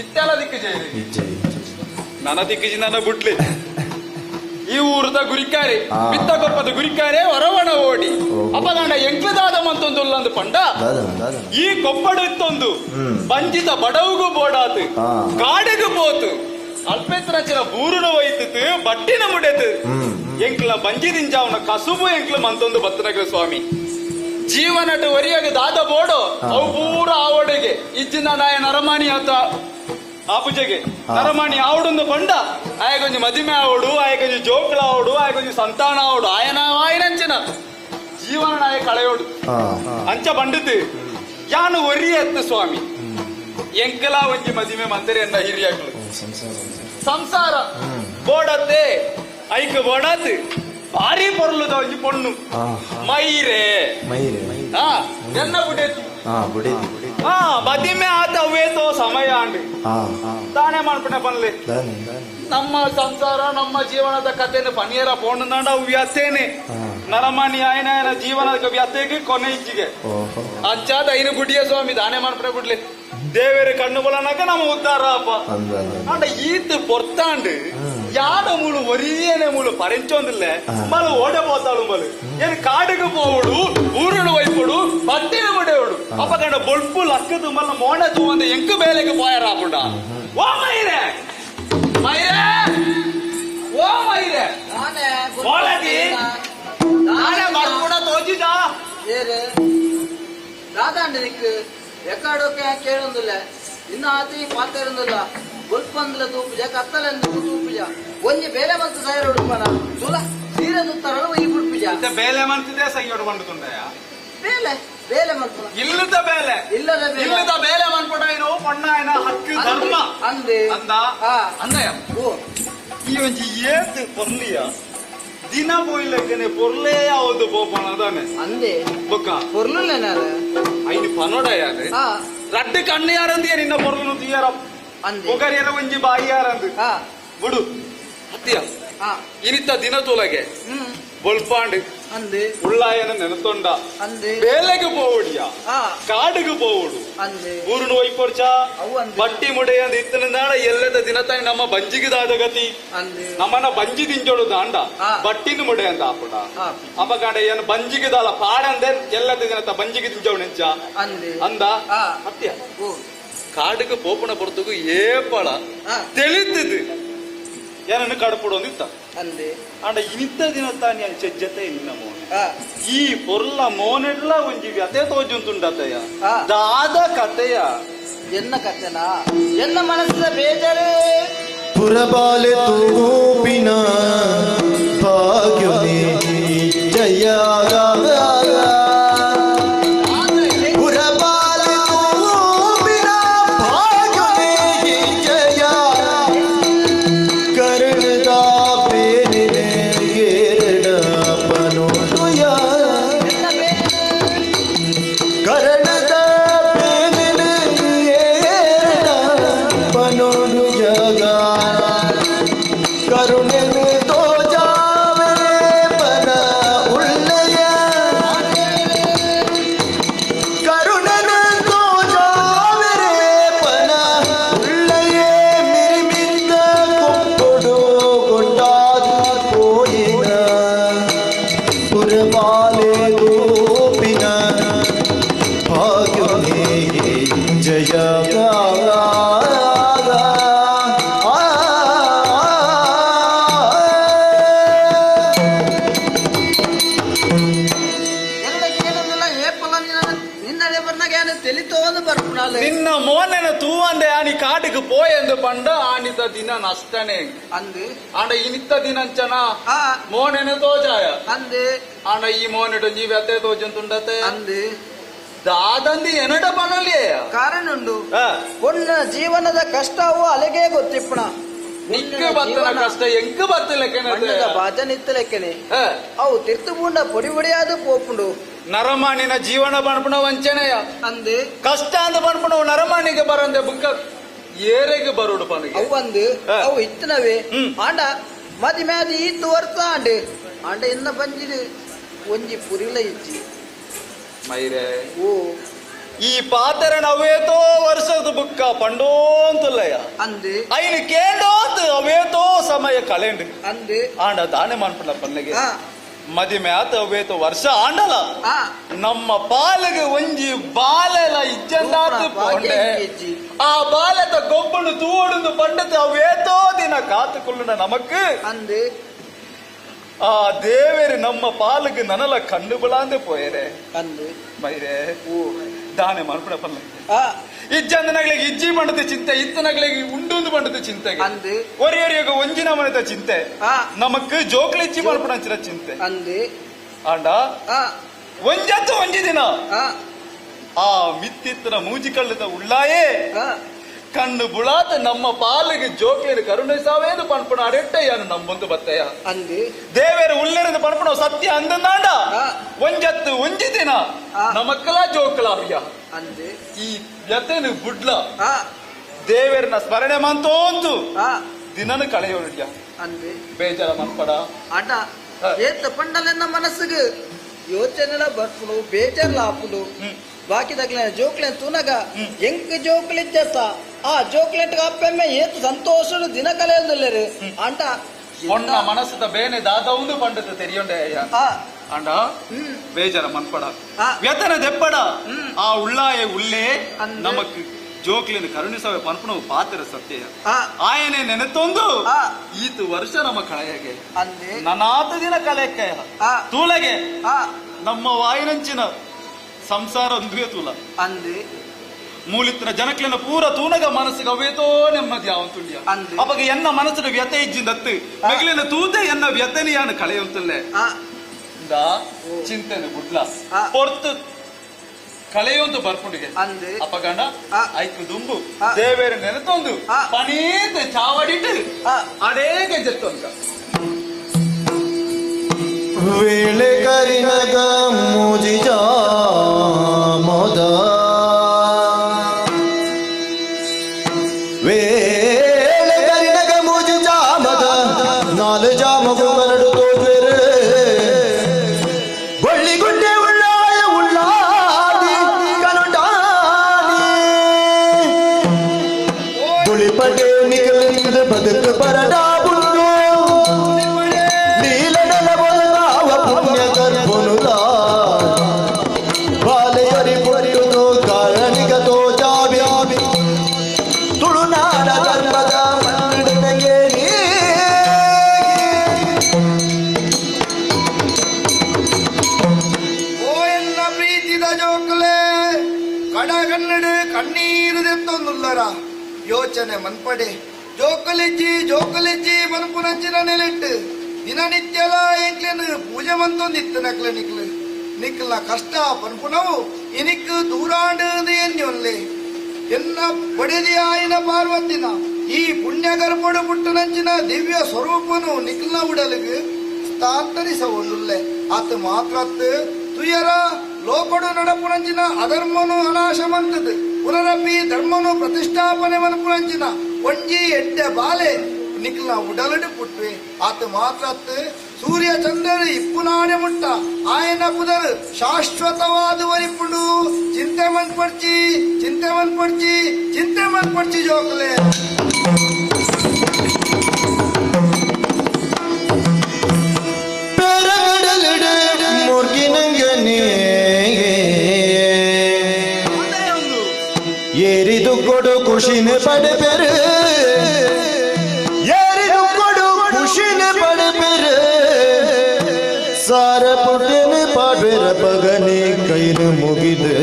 ಇತ್ತೆಲ್ಲ ದಿಕ್ಕಿಜೆ ನನ್ನ ದಿಕ್ಕಿಜಿ ನನ್ನ ಬಿಡ್ಲಿ ಈ ಊರದ ಗುರಿಕಾರೆ ಬಿತ್ತ ಕೊಪ್ಪದ ಗುರಿಕಾರೆ ಹೊರವಣ ಓಡಿ ಅಪಗಾಂಡ ಎಂಕ್ಲದಾದ ಮಂತೊಂದುಲ್ಲಂದು ಪಂಡ ಈ ಕೊಪ್ಪಡಿತ್ತೊಂದು ಬಂಜಿತ ಬಡವುಗೂ ಬೋಡಾತು ಕಾಡಿಗೂ ಪೋತು ಅಲ್ಪೇತ್ರಚಿನ ಬೂರುನ ಒಯ್ತಿತ್ತು ಬಟ್ಟಿನ ಮುಡೆತು ಎಂಕ್ಲ ಬಂಜಿದಿಂಜಾವನ ಕಸುಬು ಎಂಕ್ಲ ಮಂತೊಂದು ಬತ್ತನಗರ ಸ್ವಾಮಿ ಜೀವನಟ ಒರಿಯಾಗ ದಾದ ಬೋಡು ಅವು ಪೂರ ಆವಡೆಗೆ ಇಜ್ಜಿನ ನಾಯ ನರಮಾನಿ ಆತ ಆ ಪೂಜೆಗೆ ನರಮಾಣಿ ಆವಡೊಂದು ಬಂಡ ಆಯಗೊಂಜಿ ಮದಿಮೆ ಆವಡು ಆಯಗೊಂಜಿ ಜೋಕುಳ ಆವಡು ಆಯಗೊಂಜಿ ಸಂತಾನ ಆವಡು ಆಯನ ಆಯನಂಚಿನ ಜೀವನ ನಾಯ ಕಳೆಯೋಡು ಅಂಚ ಬಂಡಿತು ಯಾನು ಒರಿಯ ಎತ್ತು ಸ್ವಾಮಿ ಎಂಕಲ ಒಂಜಿ ಮದಿಮೆ ಮಂದಿರ ಎನ್ನ ಹಿರಿಯಾಕ್ಲು ಸಂಸಾರ ಬೋಡತ್ತೆ ಐಕ್ ಬೋಡಾತ್ ಭಾರಿ ಪೊರ್ಲುದ ಒಂಜಿ ಪೊಣ್ಣು ಮೈರೆ ಎನ್ನ ಬುಡೇತಿ ಮದಿಮೆ ಆತ ಅವ್ವೇತೋ ಸಮಯ ಅಂಡ್ ತಾನೇ ಮಾಡ್ಬಿಟ್ಟೆ ಬನ್ಲಿ ನಮ್ಮ ಸಂಸಾರ ನಮ್ಮ ಜೀವನದ ಕಥೆನ ಪನಿಯರ ಪೋಣಂದಾಂಡ ಅವು ವ್ಯಥೇನೆ ನರಮಾನಿ ಆಯನ ಜೀವನದ ವ್ಯಥೆಗೆ ಕೊನೆ ಇಜ್ಜಿಗೆ ಅಂಚಾದ ಐನು ಗುಡಿಯ ಸ್ವಾಮಿ ದಾನೆ ಮಾಡ್ಬಿಟ್ಟೆ ಬಿಡ್ಲಿ ದೇವೇರ ಕಣ್ಣು ಬಲನಾಗ ನಮ್ಮ ಉದ್ಧಾರ ಅಪ್ಪ ಅಂಡ ಈತ್ ಪೊರ್ತಾಂಡು ಯಾನ ಮೂಳು ಒರಿಯೇನೆ ಮೂಳು ಪರಿಂಚೊಂದಿಲ್ಲ ಮಲು ಓಡೆ ಪೋತಾಳು ಮಲು ಏನು ಕಾಡಿಗೆ ಪೋವಡು ಊರುಳು ವೈಪುಡು ಬಟ್ಟಿನ ಮುಡೆವಡು ಅಪ್ಪ ಕಂಡ ಬೊಳ್ಪು ಲಕ್ಕದು ಮಲ್ಲ ಮೋಣ ತೂವಂದ ಎಂಕು ಬೇಲೆಗೆ ಪೋಯರ ಆಪುಂಡ ಓ ಮೈರೆ ಮೈರೆ ಓ ಮೈರೆ ಓಲದಿ ನಾನೇ ಬರ್ಪುಡ ತೋಜಿದ ದಾದಾಂಡ ನಿಕ್ಕು ಎಕ್ಕಾಡೋಕೆ ಕೇಳೊಂದಿಲ್ಲ ಇನ್ನು ಆತಿ ಪಾತಿರೊಂದಿಲ್ಲ ಗೊಲ್ಪಂದ್ಲ ತೂಪುಜ ಕತ್ತಲೆಂದು ತೂಪುಜ ಒಂಜಿ ಬೇಲೆ ಮಂತು ಸೈರ ಉಡುಪನ ತುಲ ಸೀರೆ ನುತ್ತರಳು ಈ ಉಡುಪುಜ ಬೇಲೆ ಮಂತಿದೆ ಸೈಯೋಡು ಬಂಡುತ್ತುಂಡಯ ಬೇಲೆ ಬೇಲೆ ಮಂತು ಇಲ್ಲದ ಬೇಲೆ ಇಲ್ಲದ ಬೇಲೆ ಇಲ್ಲದ ಬೇಲೆ ಮನ್ಪುಡ ಏನು ಪೊಣ್ಣಾಯನ ಹಕ್ಕು ಧರ್ಮ ಅಂದೆ ಅಂದ ಅಂದಯ ಈ ಒಂಜಿ ಏತ್ ಪೊರ್ಲಿಯ ದಿನ ಪೋಯ್ಲಕ್ಕನೆ ಪೊರ್ಲೇ ಯಾವುದು ಪೋಪಣ ಅದಾನೆ ಅಂದೆ ಬೊಕ್ಕ ಪೊರ್ಲುಲ್ಲೇನಾರ ಐನು ಪನೋಡ ಯಾರು ರಡ್ಡು ಕಣ್ಣು ಯಾರಂದು ನಿನ್ನ ಪೊರ್ಲುನು ತೀಯರ ಒಗರಿಯರ ಒಂಜಿ ಬಾಯಿ ಯಾರಂದು ಬಿಡು ಅತ್ತಿಯ ಇನಿತ ದಿನ ತೋಲಗೆ ಬೊಲ್ಪಾಂಡ್ ಅಂದೆ ಉಳ್ಳಾಯನ ನೆನತೊಂಡ ಅಂದೆ ಬೇಲೆಗೆ ಪೋವಡಿಯ ಕಾಡಿಗೆ ಪೋವಡು ಅಂದೆ ಊರುನು ವೈಪೊರ್ಚ ಬಟ್ಟಿ ಮುಡೆಯಂದ ಇತ್ತನ ಎಲ್ಲದ ದಿನ ತಾಯಿ ನಮ್ಮ ಬಂಜಿಗೆ ದಾದ ಗತಿ ನಮ್ಮನ್ನ ಬಂಜಿ ದಿಂಜೋಡು ದಾಂಡ ಬಟ್ಟಿನ ಮುಡೆ ಅಂತ ಆಪುಡ ಅಪಗಾಂಡ ಏನು ಬಂಜಿಗೆ ದಾಲ ಪಾಡಂದೆ ಎಲ್ಲದ ದಿನ ಬಂಜಿಗೆ ದಿಂಜೋಡು ನೆಂಚ ಅಂದ ಅತ್ಯ ಕಾಡಿಗೆ ಪೋಪಣ ಪೊರ್ತುಗು ಏಪಳ ತಿಳಿತಿದ್ದು ಏನನ್ನು ಕಡಪುಡು ಅಂದಿತ್ತ ಅಂದೆ ಅಂಡ ಇನಿತ ದಿನ ತಾನಿ ಅಂಚೆ ಜತೆ ನಿನ್ನ ಮೋನೆ ಈ ಪೊರ್ಲ ಮೋನೆಡ್ಲ ಒಂಜಿ ವ್ಯತೆ ತೋಜುಂತುಂಡತಯ್ಯ ದಾದ ಕತೆಯ ಎನ್ನ ಕತೆನಾ ಎನ್ನ ಮನಸ್ಸಿನ ಬೇಜಾರೇ ಪುರಬಾಲೆ ತೂಪಿನ ಭಾಗ್ಯನೆ ಜಯ ಪುರಬಾಲೆ ತೂಪಿನ ಭಾಗ್ಯನೆ ಜಯ ಕರ್ಣದ ಬೇನೆ ಕರುಣೆನು ತೋಜಾವರೆ ಪನ ಉಳ್ಳಯ ಕರುಣೆನು ತೋಜಾವರೆ ಪನ ಉಳ್ಳಯೇ ಮಿರಿಮಿತ್ತ ಕೊಂಪೊಡು ಗೊಂಡಾದು ಪೋಯಿನ ಪುರಬಾಲೆ ಗೋಪಿನ ಭಾಗ್ಯನೇ ಜಯ ನಿನ್ನ ಮೋನೆನ ತೂವಂದೆ ಆನಿ ಕಾಡಿಗೆ ಪೋಯೆಂದು ಪಂಡ ಆನಿತ ದಿನ ನಷ್ಟನೆ ಅಂದು ಆಂಡ ಇನಿತ್ತ ದಿನಂಚನ ಮೋನೆನ ತೋಜಾಯ ಅಂದು ಆಂಡ ಈ ಮೋನೆಡು ಜೀವ್ಯತೆ ತೋಜಂತುಂಡತೆ ಅಂದು ದಾದಂದಿ ಎನಡ ಪನಲಿಯೇ ಕಾರಣ ಉಂಡು ಒನ್ನ ಜೀವನದ ಕಷ್ಟವು ಅಲೆಗೆ ಗೊತ್ತಿಪ್ಪಣ ನಿಕ್ಕು ಬತ್ತನ ಕಷ್ಟ ಎಂಕು ಬತ್ತಲೆಕ್ಕನೆ ಬಾಜನ ಇತ್ತಲೆಕ್ಕನೆ ಅವು ತಿರ್ತು ಪೂಂಡ ಪೊಡಿ ಪೊಡಿಯಾದ ಪೋಪುಂಡು ನರಮಾಣಿನ ಜೀವನ ಪನ್ಪುಣ ವಂಚನೆಯ ಅಂದು ಕಷ್ಟ ಅಂದ ಪನ್ಪುಣ ನರಮಾಣಿಗೆ ಬರಂದೆ ಬುಕ್ಕ ಏರೆಗೆ ಬರುಡು ಪನಿಗೆ ಅವು ಅಂದು ಅವು ಇತ್ತನವೇ ಆಂಡ ಮದಿ ಮ್ಯಾದಿ ಈತು ವರ್ತ ಆಂಡೆ ಆಂಡ ಇನ್ನ ಬಂಜಿದು ಒಂಜಿ ಪುರಿಲ ಇಜ್ಜಿ ಮೈರೆ ಓ ಈ ಪಾತ್ರ ಅವೇತೋ ವರ್ಷದ ಬುಕ್ಕ ಪಂಡೋಂತುಲ್ಲಯ್ಯ ಅಂದು ಐನು ಕೇಂಡೋಂತ ಅವೇತೋ ಸಮಯ ಕಳೆಂಡು ಅಂದು ಆಂಡ ದಾನೆ ಮನ್ಪುಣ ಪನ್ನಿಗೆ ಮದಿಮೆ ಆತ ಅವೇತೋ ವರ್ಷ ಆಂಡಲ ನಮ್ಮ ಪಾಲಿಗೆ ಒಂಜಿ ಬಾಲೆಲ ಇಜ್ಜಂದಾತು ಪೋಂಡೆ ಆ ಬಾಲೆತ ಗೊಬ್ಬನು ತೂಡುಂದು ಪಂಡತ ಅವೇತೋ ದಿನ ಕಾತುಕೊಳ್ಳುನ ನಮಕ್ ಅಂದು ಆ ದೇವೇರು ನಮ್ಮ ಪಾಲಿಗೆ ನನಲ ಕಣ್ಣು ಬಲಾಂದೆ ಪೋಯರೆ ಅಂದು ಮೈರೆ ಓ ದಾನೆ ಮನ್ಪುಣ ಪನ್ಲೆ ಇಜ್ಜಂದನಗಳಿಗೆ ಇಜ್ಜಿ ಪಂಡದ ಚಿಂತೆ ಇತ್ತನಗಳಿಗೆ ಉಂಡುಂದು ಪಂಡದ ಚಿಂತೆ ಅಂದು ಒರಿಯೊರಿಯಗ ಒಂಜಿನ ಮನದ ಚಿಂತೆ ನಮಕ್ ಜೋಕ್ಲಿ ಇಜ್ಜಿ ಮನ್ಪುಣ ಅಂಚಿನ ಚಿಂತೆ ಅಂದು ಆಂಡ ಒಂಜತ್ತು ಒಂಜಿ ದಿನ ಆ ಮಿತ್ತಿತ್ತನ ಮೂಜಿ ಕಳ್ಳದ ಉಳ್ಳಾಯೇ ಕಣ್ಣು ಬುಳಾತ ನಮ್ಮ ಪಾಲಿಗೆ ಜೋಕ್ಲಿನ ಕರುಣೆ ಸಾವೇದು ಪನ್ಪುಣ ಅಡೆಟ್ಟಯ್ಯನು ನಮ್ಮೊಂದು ಬತ್ತಯ್ಯ ಅಂದು ದೇವೇರು ಉಳ್ಳೆರೆದು ಪನ್ಪುಣ ಸತ್ಯ ಅಂದಂದಾಂಡ ಒಂಜತ್ತು ಒಂಜಿ ದಿನ ನಮಕ್ಕಲ ಜೋಕ್ಲಾವ್ಯ ಅಂದು ಈ ವ್ಯತೆನು ಬುಡ್ಲ ದೇವೇರನ ಸ್ಮರಣೆ ಮಂತೋಂತು ದಿನನು ಕಳೆಯೋಡಿಯ ಅಂದು ಬೇಜಾರ ಮನ್ಪಡ ಅಣ್ಣ ಏತ ಪಂಡಲೆನ್ನ ಮನಸ್ಸಿಗೆ ಯೋಚನೆಲ ಬರ್ಪುನು ಬೇಜಾರ್ಲ ಆಪುನು ಬಾಕಿ ತಗ್ಲ ಜೋಕ್ಲೆ ತೂನಗ ಎಂಕ್ ಜೋಕ್ಲಿಜ್ಜತ್ತ ಆ ಜೋಕ್ಲೆಟ್ ಅಪ್ಪೆಮ್ಮೆ ಏತು ಸಂತೋಷಡು ದಿನ ಕಲೆಯೊಂದುಲ್ಲೆರು ಅಂಟ ಪೊಣ್ಣ ಮನಸ್ಸದ ಬೇನೆ ದಾದೌಂದು ಪಂಡದ ತೆರಿಯೊಂಡೆ ಅಯ್ಯ ಅಂಡ ಬೇಜಾರ ಮನ್ಪಡ ವ್ಯತನ ದೆಪ್ಪಡ ಆ ಉಳ್ಳಾಯ ಉಳ್ಳೇ ನಮಕ್ ಜೋಕ್ಲಿನ ಕರುಣಿಸವೆ ಪನ್ಪುಣವು ಪಾತ್ರ ಸತ್ಯ ಆಯನೆ ನೆನೆತೊಂದು ಈತು ವರ್ಷ ನಮ್ಮ ಕಳೆಯಗೆ ನನಾತ ದಿನ ಕಳೆಯಕ್ಕೆ ತೂಲಗೆ ನಮ್ಮ ವಾಯಿನಂಚಿನ ಸಂಸಾರ ಒಂದುವೆ ತೂಲ ಅಂದು ಮೂಲಿತ್ತಿನ ಜನಕ್ಲಿನ ಪೂರ ತೂನಗ ಮನಸ್ಸಿಗೆ ಅವೇತೋ ನೆಮ್ಮದಿ ಅವಂತುಂಡಿಯ ಅವಾಗ ಎನ್ನ ಮನಸ್ಸಿನ ವ್ಯತೆ ಇಜ್ಜಿಂದತ್ತು ಮೆಗ್ಲಿನ ತೂತೆ ಎನ್ನ ವ್ಯತನಿಯಾನು ಕಳೆಯುವಂತಲ್ಲೇ ಚಿಂತೆನೆ ಬುಡ್ಲ ಪೊರ್ತು ಕಳೆಯೊಂದು ಬರ್ಪುಂಡಿಗೆ ಅಪಗಂಡ ಐಕು ದುಂಬು ದೇವೇರ ನೆನೆತೊಂದು ಪನೀತ ಚಾವಡಿಟ್ಟು ಅಡೇಗ ಜತ್ತೊಂದ ವೇಳೆ ಕರಿನಗ ಮೂಜಿ ಜಾಮದ ವೇಳೆ ಕರಿನಗ ಮೂಜಿ ಜಾಮದ ನಾಲು ಜಾಮಗು ಕರಡು ತೋಜುವೆರು ಗೊಳ್ಳಿ ಗುಂಡೆ ಉಳ್ಳಾಯ ಉಳ್ಳಾದಿ ಕನುಡಾನಿ ಗುಳಿಪಟೆ ನಿಗಲಿಂದ ಬದುಕು ಪರಡಾ ಬುಂಡು ನೀಲಡಲ ಬೊಲಗಾವ ಪುಣ್ಯ ಗರ್ಭುನುಲ ಬಾಲೆಯರಿ ಪುಟ್ಟುದು ಕಾರಣಿಕ ತೋಜಾವಿ ತುಳುನಾಡ ಧರ್ಮದ ಮಣ್ಣಿಡನೆಗೆ ನೀ ಓ ಎನ್ನ ಪ್ರೀತಿದ ಜೋಕುಲೆ ಕಡಗನ್ನಡ ಕಣ್ಣೀರು ದೆತ್ತೊಂದುಲ್ಲರ ಯೋಚನೆ ಮನ್ಪಡೆ ಜೋಕುಲಿಜ್ಜಿ ಜೋಕುಲಿಜ್ಜಿ ಮನ್ಪುನಂಚಿನ ನೆಲೆಟ್ಟು ದಿನನಿತ್ಯಲ ಎಂಕ್ಲೆನು ಪೂಜೆ ಮಂತೊಂದಿತ್ತು ನಕ್ಲೆ ನಿಕ್ಲು ನಿಕ್ಲ ಕಷ್ಟ ಪನ್ಪುನವು ಇನಿಕ್ ದೂರಾಂಡು ಎನ್ಯೊಲ್ಲೆ ಎನ್ನ ಬಡೆದಿಯಾಯಿನ ಪಾರ್ವತಿನ ಈ ಪುಣ್ಯ ಗರ್ಭಡು ಪುಟ್ಟನಂಚಿನ ದಿವ್ಯ ಸ್ವರೂಪನು ನಿಕ್ಲ ಉಡಲಿಗೆ ಸ್ಥಾಂತರಿಸವೊಂದುಲ್ಲೆ ಆತ ಮಾತ್ರತ್ ತುಯರ ಲೋಕಡು ನಡಪುನಂಚಿನ ಅಧರ್ಮನು ಅನಾಶಮಂತದು ಪುನರಪಿ ಧರ್ಮನು ಪ್ರತಿಷ್ಠಾಪನೆ ಮನ್ಪುನಂಚಿನ ಒಂಜಿ ಎಡ್ಡೆ ಬಾಲೆ ನಿಕ್ಲ ಉಡಲಡು ಪುಟ್ವೆ ಆತ ಮಾತ್ರ ಸೂರ್ಯ ಚಂದ್ರರು ಇಪ್ಪುನಾಡೆ ಮುಟ್ಟ ಆಯನ ಪುದರ್ ಶಾಶ್ವತವಾದ ವರಿಪುಂಡು ಚಿಂತೆ ಮನ್ಪಡ್ಚಿ ಚಿಂತೆ ಮನ್ಪಡ್ಚಿ ಚಿಂತೆ ಮನ್ಪಡ್ಚಿ ಜೋಕಲೆ ಏರಿದು ಕೊಡು ಖುಷಿನ ಪಡೆಪೆರು ಏರಿದು ಕೊಡು ಖುಷಿನ ಪಡೆಪೆರು ಸಾರ ಪುಟ್ಟಿನ ಪಾಡ್ವೆರ ಪಗನೆ ಕೈನು ಮುಗಿದು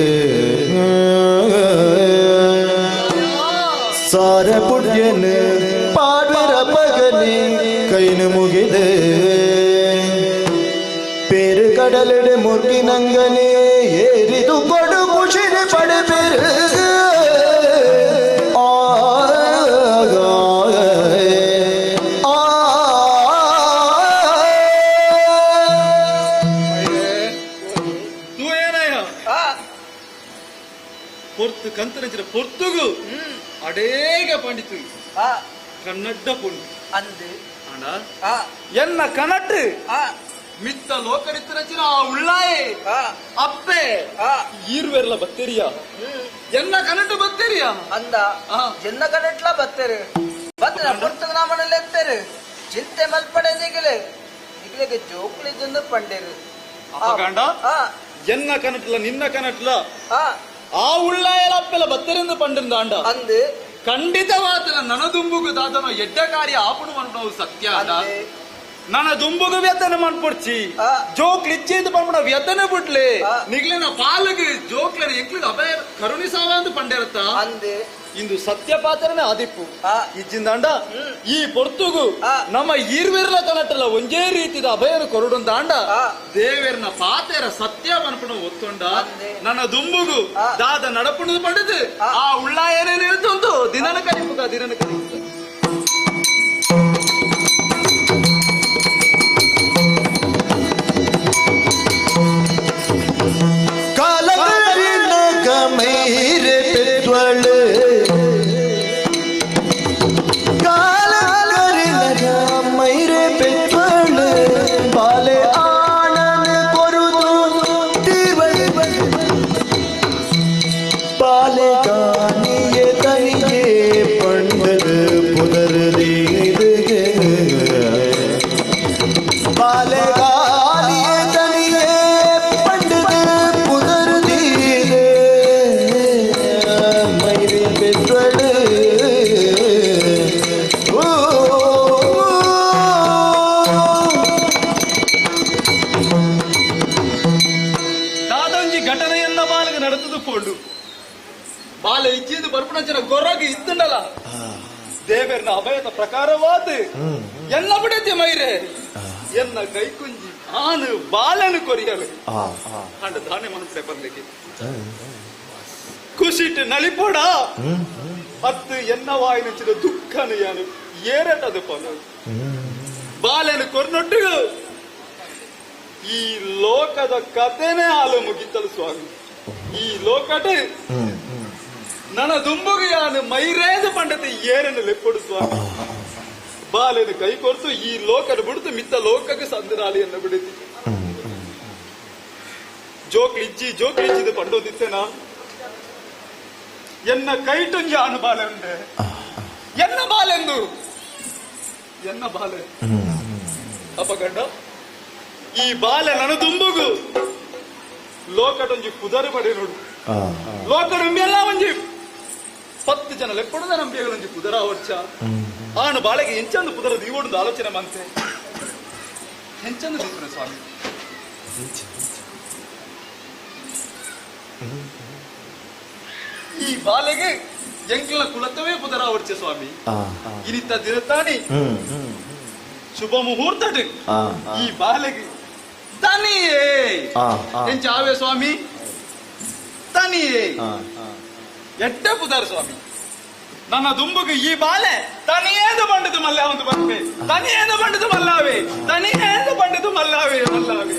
ಸಾರ ಪುಟ್ಯನ ಪಾಡ್ವೆರ ಪಗನೆ ಕೈನು ಮುಗಿದು ಪೇರು ಕಡಲಿಡು ಮುರ್ಗಿನಂಗನೆ ಏರಿದು ಕೊಡು ಖುಷಿನ ಪಡೆಪೆರು ಪೊರ್ತು ಕಂತನಂಚಿನ ಪೊರ್ತುಗು ಅಡೇಗ ಪಂಡಿತು ಕನ್ನಡ ಪುಂಡು ಅಂದು ಅಣ್ಣ ಎನ್ನ ಕನಟ್ಟು ಮಿತ್ತ ಲೋಕರಿತ್ತನಂಚಿನ ಆ ಉಳ್ಳಾಯೆ ಅಪ್ಪೆ ಈರ್ವೆರ್ಲ ಬತ್ತೆರಿಯ ಎನ್ನ ಕನಟು ಬತ್ತೆರಿಯ ಅಂದ ಎನ್ನ ಕನಟ್ಲ ಬತ್ತೇರು ಬತ್ತಿನ ಪೊರ್ತುಗು ನಾಮನಲ್ಲಿ ಎತ್ತೇರು ಚಿಂತೆ ಮಲ್ಪಡೆ ನಿಗಲೆ ನಿಗಲೆಗೆ ಜೋಕುಲಿದ್ದೊಂದು ಪಂಡೇರು ಅಪಗಂಡ ಎನ್ನ ಕನಟ್ಲ ನಿನ್ನ ಕನಟ್ಲ ಆ ಉಳ್ಳಾಯಲ ಅಪ್ಪೆಲ ಬತ್ತರಿಂದ ಪಂಡಿಂದ ಅಂಡ ಅಂದು ಖಂಡಿತವಾತನ ನನದುಂಬುಗು ದಾದನ ಎಡ್ಡ ಕಾರ್ಯ ಆಪುಣು ಮನ್ಪುಣವು ಸತ್ಯ ಅದ ನನ್ನ ದುಂಬುಗು ವ್ಯತನ ಮನ್ಪೊಡ್ಚಿ ಜೋಕ್ಲು ಇಚ್ಚೇದು ಪಂಪುಣ ವ್ಯತನ ಬಿಡ್ಲೆ ನಿಗ್ಲಿನ ಪಾಲುಗು ಜೋಕ್ಲನ ಎಂಕ್ಲಿಗೆ ಅಭಯ ಕರುಣಿಸಾವ ಅಂತ ಪಂಡಿರತ್ತ ಅಂದು ಇಂದು ಸತ್ಯ ಪಾತ್ರನೇ ಆದಿಪ್ಪು ಇಜ್ಜಿಂದಾಂಡ ಈ ಪೊರ್ತುಗು ನಮ್ಮ ಈರ್ವಿರ್ಲ ಕನಟಲ್ಲ ಒಂದೇ ರೀತಿದ ಅಭಯನ ಕೊರಡುಂದಾಂಡ ದೇವೇರ್ನ ಪಾತೆರ ಸತ್ಯ ಮನ್ಪುಣ ಒತ್ತೊಂಡ ನನ್ನ ದುಂಬುಗು ದಾದ ನಡಪುಣದು ಪಂಡದು ಆ ಉಳ್ಳಾಯನೇ ಇರ್ತುಂದು ದಿನನ ಕರಿಪುಗ ದಿನನ ಕರಿಪುಗ ಕಾಲಕರಿನ ಕಮೈರೆ ಪೆತ್ವಳು ಕಾಲಕರಿನ ಕಮೈರೆ ಪೆತ್ವಳು ಬಾಲೆ ಆಣನ ಕೊರುದು ತೀರ್ವಳು ಬಾಲೆ ಕಾಣಿಯೇ ತನಿಯೇ ಪಂಡದ ಪುನರುದೀದು ಬಾಲೆ ಕಾಣಿಯೇ ತನಿಯೇ ಪಂಡದ ಪುನರುದೀದು ಮೈರೆ ಪೆತ್ವಳು ಓ ದಾದೊಂಜಿ ಘಟನೆಯನ್ನ ಬಾಲಗ ನಡೆದುದು ಪೋಂಡು ಬಾಲ ಇಜ್ಜಿಂದು ಬರ್ಪುಣಂಚಿನ ಗೊರಗು ಇತ್ತುಂಡಲ ದೇವೇರ್ನ ಅಭಯದ ಪ್ರಕಾರವಾದ ಎಲ್ಲ ಬಿಡತಿ ಮೈರೆ ಎನ್ನ ಕೈಕುಂಜಿ ಆನು ಬಾಲನು ಕೊರಿಯಲು ಅಂಡ ದಾನೆ ಮನಸ್ಸೆ ಬರ್ಲಿಕ್ಕೆ ಖುಷಿಟ್ಟು ನಲಿಪೋಡ ಅತ್ತು ಎನ್ನ ವಾಯಿನಂಚಿನ ದುಃಖನು ಯಾನು ಏರಟದು ಪನು ಬಾಲನು ಕೊರ್ನೊಟ್ಟು ಈ ಲೋಕದ ಕಥೆನೇ ಹಾಲು ಮುಗಿತಲು ಸ್ವಾಮಿ ಈ ಲೋಕಟೆ ನನ್ನ ದುಂಬುಗು ಯಾನು ಮೈರೇದು ಪಂಡತೆ ಏರನ್ನು ಲೆಪ್ಪಡು ಸ್ವಾಮಿ ಬಾಲೆನು ಕೈ ಕೊರ್ತು ಈ ಲೋಕನ ಬಿಡ್ತು ಮಿತ್ತ ಲೋಕಕ್ಕೆ ಸಂದರಾಲಿಯನ್ನು ಬಿಡಿತಿ ಜೋಕ್ಲಿಜ್ಜಿ ಜೋಕ್ಲಿಜ್ಜಿದು ಪಂಡೋದಿತ್ತೇನಾ ಎನ್ನ ಕೈಟುಂಜಿ ಆನು ಬಾಲೆ ಉಂಡೆ ಎನ್ನ ಬಾಲೆಂದು ಎನ್ನ ಬಾಲೆ ಅಪಗಂಡ ಈ ಬಾಲೆ ನನ್ನ ದುಂಬುಗು ಲೋಕಟೊಂಜಿ ಪುದರು ಪಡೆ ನೋಡು ಲೋಕಡಂಬಿ ಎಲ್ಲ ಒಂಜಿ 10 ಜನ ಲೆಪ್ಪಡದ ನಂಬಿಯಗಳೊಂಜಿ ಪುದರ ವರ್ಷ ಆನು ಬಾಳೆಗೆ ಎಂಚಂದು ಪುದರ ದೀವೊಂದು ಆಲೋಚನೆ ಮಂತೆ ಎಂಚಂದು ದೀಪನ ಸ್ವಾಮಿ ಈ ಬಾಲೆಗೆ ಎಂಕ್ಲ ಕುಲತವೇ ಪುದರ ವರ್ಷ ಸ್ವಾಮಿ ಇನಿತ ದಿನತಾನಿ ಶುಭ ಮುಹೂರ್ತ ಈ ಬಾಲೆಗೆ ತನಿಯೇ ಎಂಚಾವೆ ಸ್ವಾಮಿ ತನಿಯೇ ಎಟ್ಟ ಪುದಾರ ಸ್ವಾಮಿ ನನ್ನ ದುಂಬುಗೆ ಈ ಬಾಲೆ ತನಿಯೇದು ಬಂಡದು ಮಲ್ಲ ಒಂದು ಬರ್ಪೆ ತನಿಯೇದು ಬಂಡದು ಮಲ್ಲಾವೆ ತನಿಯೇದು ಬಂಡದು ಮಲ್ಲಾವೆ ಮಲ್ಲಾವೆ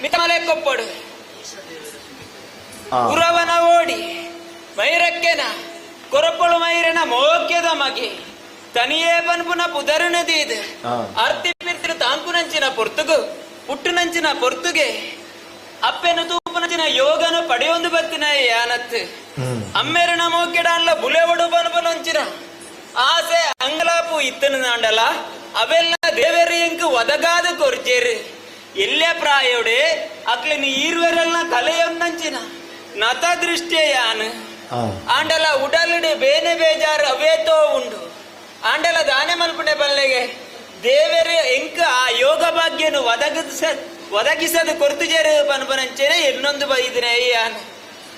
ಮಿತಮಲೆ ಕೊಪ್ಪಡು ಉರವನ ಓಡಿ ಮೈರಕ್ಕೆನ ಕೊರಪೊಳು ಮೈರನ ಮೋಕ್ಯದ ಮಗೆ ತನಿಯೇ ಪನ್ಪುನ ಪುದರುನ ದೀದ್ ಅರ್ತಿ ಪಿರ್ತಿನ ತಾಂಕುನಂಚಿನ ಪೊರ್ತುಗು ಪುಟ್ಟುನಂಚಿನ ಪೊರ್ತುಗೆ ಅಪ್ಪೆನ ತೂಪುನಂಚಿನ ಯೋಗನು ಪಡೆಯೊಂದು ಬತ್ತಿನ ಯಾನತ್ ಅಮ್ಮೇರನ ಮೋಕೆಡಾನ್ಲ ಬುಲೆವಡು ಪನ್ಪುನಂಚಿನ ಆಸೆ ಅಂಗಲಾಪು ಇತ್ತನ ನಾಂಡಲ ಅವೆಲ್ಲ ದೇವೆರು ಎಂಕು ಒದಗಾದ ಕೊರ್ಜೇರು ಎಲ್ಲೆ ಪ್ರಾಯೋಡೆ ಅಕ್ಲಿನ ಈರ್ವೆರೆಲ್ಲ ಕಲೆಯೊಂದಂಚಿನ ನತ ದೃಷ್ಟಿಯ ಯಾನು ಆಂಡಲ ಉಡಲುಡು ಬೇನೆ ಬೇಜಾರು ಅವೇತೋ ಉಂಡು ಆಂಡಲ ದಾನೆ ಮಲ್ಪುಣೆ ಬಲ್ಲೆಗೆ ದೇವೆರು ಎಂಕ್ ಆ ಯೋಗ ಭಾಗ್ಯನು ಒದಗಿಸದು ಕೊರ್ತುಜೇರು ಪನ್ಪನಂಚೇನೆ ಇನ್ನೊಂದು ಬೈದಿನ ಅಯ್ಯಾನು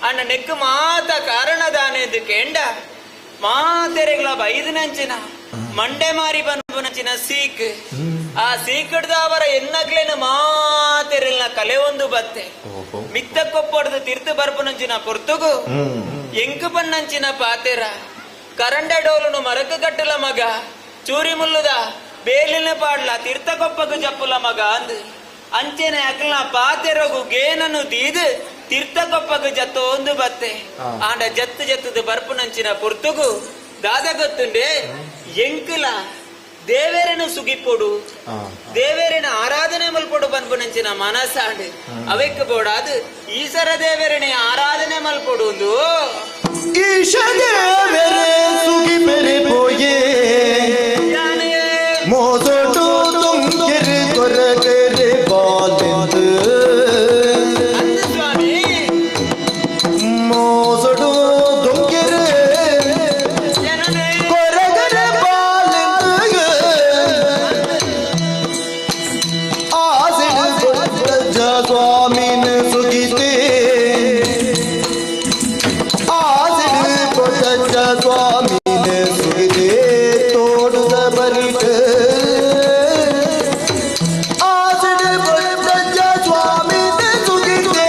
ಅಣ್ಣ ನೆಕ್ಕು ಮಾತ ಕಾರಣ ದಾನೆ ಕೇಂಡ ಮಾತೆರೆಗ್ಲ ಬೈದಿನಂಚಿನ ಮಂಡೆ ಮಾರಿ ಪನ್ಪುನಂಚಿನ ಸೀಕ್ ಆ ಸೀಕಡ್ದ ಅವರ ಎನ್ನಗ್ಲೇನ ಮಾತೆರೆಲ್ನ ಕಲೆ ಒಂದು ಬತ್ತೆ ಮಿತ್ತ ಕೊಪ್ಪಡ್ದು ತಿರ್ತು ಬರ್ಪುನಂಚಿನ ಪೊರ್ತುಗು ಎಂಕು ಪನ್ನಂಚಿನ ಪಾತೆರ ಕರಂಡ ಡೋಲುನು ಮರಕ ಕಟ್ಟಲ ಮಗ ಚೂರಿ ಮುಲ್ಲುದ ಬೇಲಿನ ಪಾಡ್ಲ ತೀರ್ಥ ಕೊಪ್ಪಗು ಜಪ್ಪುಲ ಮಗ ಅಂದ್ ಅಂಚೆನೆ ಅಕ್ಲ ಪಾತೆರಗು ಗೇನನು ದೀದ್ ತೀರ್ಥ ಕೊಪ್ಪಗು ಜತ್ತ ಒಂದು ಬತ್ತೆ ಆಂಡ ಜತ್ತು ಜತ್ತದ ಬರ್ಪುನಂಚಿನ ಪೊರ್ತುಗು ದಾದ ಗೊತ್ತುಂಡೆ ಎಂಕುಲ ದೇವೇರನು ಸುಗಿಪೊಡು ದೇವೇರನ ಆರಾಧನೆ ಮಲ್ಪೊಡು ಪನ್ಪುನಂಚಿನ ಮನಸಾಂಡ್ ಅವೆಕ್ ಬೋಡಾದ್ ಈಸರ ದೇವೇರನೆ ಆರಾಧನೆ ಮಲ್ಪೊಡು ಈಶ ದೇವರೇ ಸುಗಿಪೆರೆ ಪೋಯೆ ಮೋಸೋಟು ತುಂಗೆರೆ ಕೊರಗೆರೆ ಬಾಲೆಂದು ಮೋಸೋಟು ತುಂಗೆರೆ ಕೊರಗೆರೆ ಬಾಲೆಂದು ಆಸಿಡು ಕೊಟ್ಟ ಸ್ವಾಮಿನ ಸುಗಿತೆ ಸ್ವಾಮಿನ ಸುಗಿದೆ ತೋಡುದ ಬರಿಟ ಆಸಿಡು ಪೊಟ್ಟಜ ಸ್ವಾಮಿನ ಸುಗಿದೆ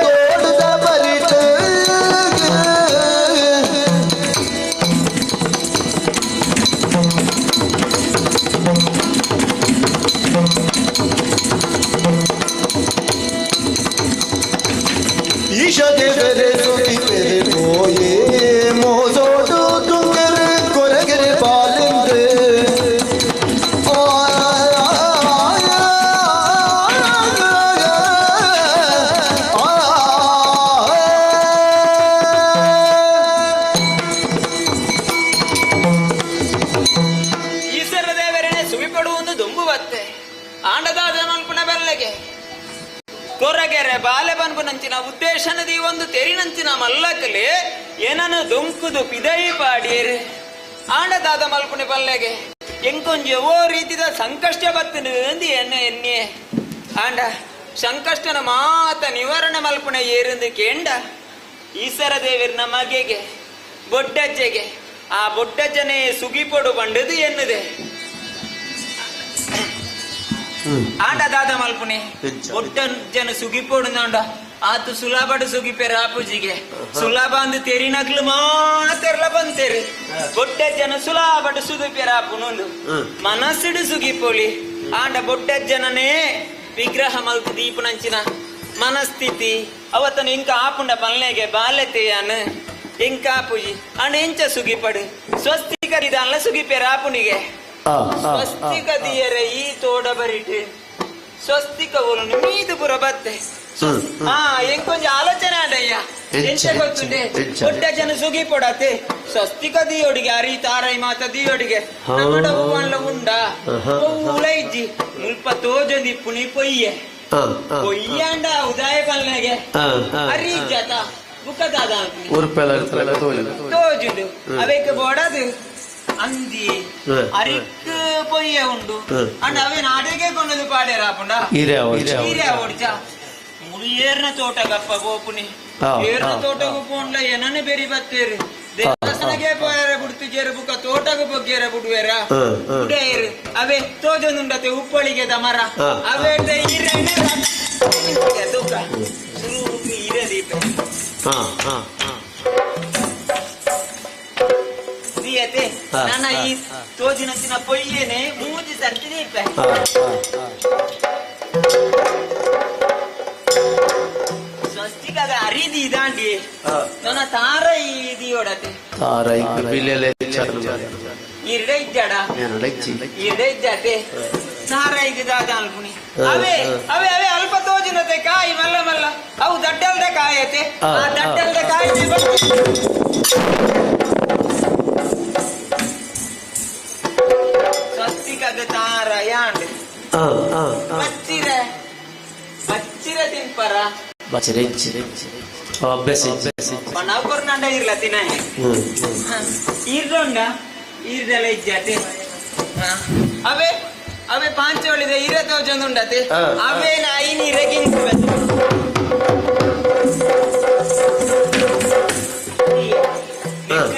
ತೋಡುದ ಬರಿಟ ಈಶ ದೇವರೇ ಸುಗಿಪೆರೆ ಪೋಯೆ ಮೋಸೋಡು ತುಂಗರು ಕೊರಗೆರೆ ಬಾಲೆಂದು ಈಶ್ವರ ದೇವರನೆ ಸುಗಿಪಡುವುದು ದುಂಬು ಬತ್ತೆ ಆಂಡದಾದ ಮಲ್ಪುನ ಬೆಲ್ಲಗೆ ಕೊರಗೆರೆ ಬಾಲೆ ಪನ್ಪುನಂಚಿನ ಉದ್ದೇಶನದಿ ಒಂದು ತೆರಿನಂಚಿನ ಮಲ್ಲಕಲೆ ಏನನು ದೊಂಕುದು ಪಿದೈ ಪಾಡಿಯರು ಆಂಡದಾದ ಮಲ್ಪುಣೆ ಪಲ್ಲೆಗೆ ಎಂಕೊಂಜಿ ಓ ರೀತಿದ ಸಂಕಷ್ಟ ಬತ್ತನು ಅಂದು ಎನ್ನ ಎನ್ನೆ ಆಂಡ ಸಂಕಷ್ಟನ ಮಾತ ನಿವಾರಣೆ ಮಲ್ಪುಣೆ ಏರಿಂದು ಕೇಂಡ ಈಶ್ವರ ದೇವರನ ಮಗೆಗೆ ಬೊಡ್ಡಜ್ಜೆಗೆ ಆ ಬೊಡ್ಡಜ್ಜನೆ ಸುಗಿಪೊಡು ಬಂಡದು ಎನ್ನುದೆ ಆಂಡ ದಾದ ಮಲ್ಪುಣೆ ಬೊಡ್ಡಜ್ಜನ ಸುಗಿಪೊಡು ನಾಂಡ ಆತು ಸುಲಭಡು ಸುಗಿಪೆರ ಆಪುಜಿಗೆ ಸುಲಭ ಅಂದು ತೆರಿನಕ್ಲು ಮಾತೆರ್ಲ ಬಂತೇರು ಬೊಡ್ಡಜ್ಜನ ಸುಲಭಡು ಸುಗಿಪೆರ ಆಪುನೊಂದು ಮನಸ್ಸುಡು ಸುಗಿಪೊಲಿ ಆಂಡ ಬೊಡ್ಡಜ್ಜನನೇ ವಿಗ್ರಹ ಮಲ್ತು ದೀಪನಂಚಿನ ಮನಸ್ಥಿತಿ ಅವತನು ಇಂಕ ಆಪುಂಡ ಪಲ್ಲೆಗೆ ಬಾಲ್ಯತೆಯಾನು ಇಂಕ ಆಪುಜಿ ಅಂಡ ಎಂಚ ಸುಗಿಪಡು ಸ್ವಸ್ತಿಕ ಇದಾನ್ಲ ಸುಗಿಪೆರ ಆಪುನಿಗೆ ಸ್ವಸ್ತಿಕ ದಿಯರೆ ಈ ತೋಡ ಬರಿಟು ಸ್ವಸ್ತಿಕ ಒಲುನು ಮೀದು ಪುರ ಬತ್ತೆ ಹಾ ಎಂಕೊಂಜ ಆಲೋಚನೆ ಆಡಯ್ಯ ಎಂಚ ಗೊತ್ತುಂಡೆ ದೊಡ್ಡ ಜನ ಸುಗಿ ಪೊಡತೆ ಸ್ವಸ್ತಿಕ ದಿಯೋಡಿಗೆ ಅರಿ ತಾರೈ ಮಾತ ದಿಯೋಡಿಗೆ ನಮ್ಮಡ ಹೂವನ್ಲ ಉಂಡ ಹೂಲ ಇಜ್ಜಿ ಮುಲ್ಪ ತೋಜೊಂದಿ ಪುಣಿ ಪೊಯ್ಯೆ ಪೊಯ್ಯಾಂಡ ಉದಾಯ ಪಲ್ಲೆಗೆ ಅರಿ ಇಜ್ಜಾತ ಬುಕ್ಕದಾದ ತೋಜುಂಡು ಅವೇಕ್ ಬೋಡದು ಅಂದಿ ಅರಿಕ್ ಪೊಯ್ಯೆ ಉಂಡು ಅಂಡ ಅವೇನ ಅಡುಗೆ ಕೊನದು ಪಾಡ್ಯಾರ ಆಪುಂಡ ಹೀರೆ ಓಡ್ಚ ಮುಳು ಏರ್ನ ತೋಟಗಪ್ಪ ಗೋಪುನಿ ಏರ್ನ ತೋಟಗು ಪೋಂಡ್ಲ ಏನನ್ನ ಬೇರಿ ಬತ್ತೇರು ದೇವಸ್ಥಾನಕ್ಕೆ ಪೋಯರ ಬುಡ್ತು ಜೇರು ಬುಕ್ಕ ತೋಟಗು ಬೊಗ್ಗೇರ ಬುಡುವೇರ ಬುಡೇರು ಅವೇ ತೋಜೊಂದುಂಡತೆ ಉಪ್ಪಳಿಗೆದ ಮರ ಅವೇ ತೂಕ ಸುರುಕು ಹಿರೇ ದೀಪ ದೀಯತೆ ನನ್ನ ಈ ತೋಜಿನಂಚಿನ ಪೊಯ್ಯೇನೆ ಮೂಜಿ ಸರ್ತಿ ದೀಪ. ತಾರೈಕ್ ಬಿಲೆಲೆ ಇರ್ಡೆ ಇದ್ದಾಡ ಇರ್ಡೆ ಇದ್ದಾತೆ ಸಾರಾಯಿಗೆ ದಾದ ಅಲ್ಪುನಿ ಅವೇ ಅವೇ ಅವೇ ಅಲ್ಪ ತೋಜಿನತೆ ಕಾಯಿ ಮಲ್ಲ ಮಲ್ಲ ಅವು ದಡ್ಡಲ್ದ ಕಾಯತೆ ಆ ದಡ್ಡಲ್ದ ಕಾಯಿ ಸ್ವಸ್ತಿಕಾಗ ತಾರ ಯಾಂಡ್ ಬಚ್ಚಿರ ಬಚ್ಚಿರ ತಿನ್ಪರ ಬಚ್ಚಿರ ಅಭ್ಯಾಸ ನಾವು ಕೊರ್ನಾಂಡ ಇರ್ಲ ತಿನ್ನ ಈರ್ದೊಂಡ ಈರ್ದೆಲ್ಲ ಇಜ್ಜಾತೆ ಅವೇ ಅವೇ ಪಾಂಚೋಳಿದೆ ಇರ ತೋಜೊಂದುಂಡತೆ ಅವೇ ನಾಯಿ ನೀರಗಿಂತ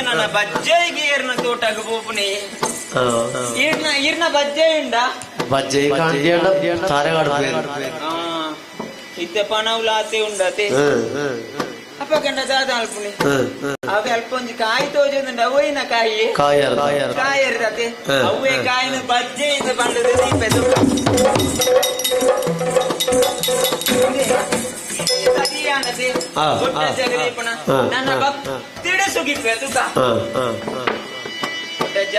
ನನ್ನ ಬಜ್ಜೆಗೆ ಏರ್ನ ತೋಟಗ ಪೋಪುನೆ ಈರ್ನ ಈರ್ನ ಬಜ್ಜೆ ಉಂಡ ಬಜ್ಜೆ ತಾರೆಗಾಡು ಇತ್ತೆ ಪಣವುಲಾತೆ ಉಂಡತೆ ಅಪ್ಪ ಗಂಡ ದಾದ ಅಲ್ಪುನಿ ಅವೆ ಅಲ್ಪ ಒಂಜಿ ಕಾಯಿ ತೋಜೊಂದುಂಡ ಅವಯಿನ ಕಾಯಿ ಕಾಯರ್ದತೆ ಅವೇ ಕಾಯಿನ ಬಜ್ಜೆ ಇಂದ ಬಂಡದ ದೀಪೆದು ಸರಿಯಾನತೆ ಗುಡ್ಡ ಜಗದೀಪನ ನನ್ನ ಭಕ್ತಿಡ ಸುಗಿಪೆ ತುಕ ಗುಡ್ಡಜ್ಜ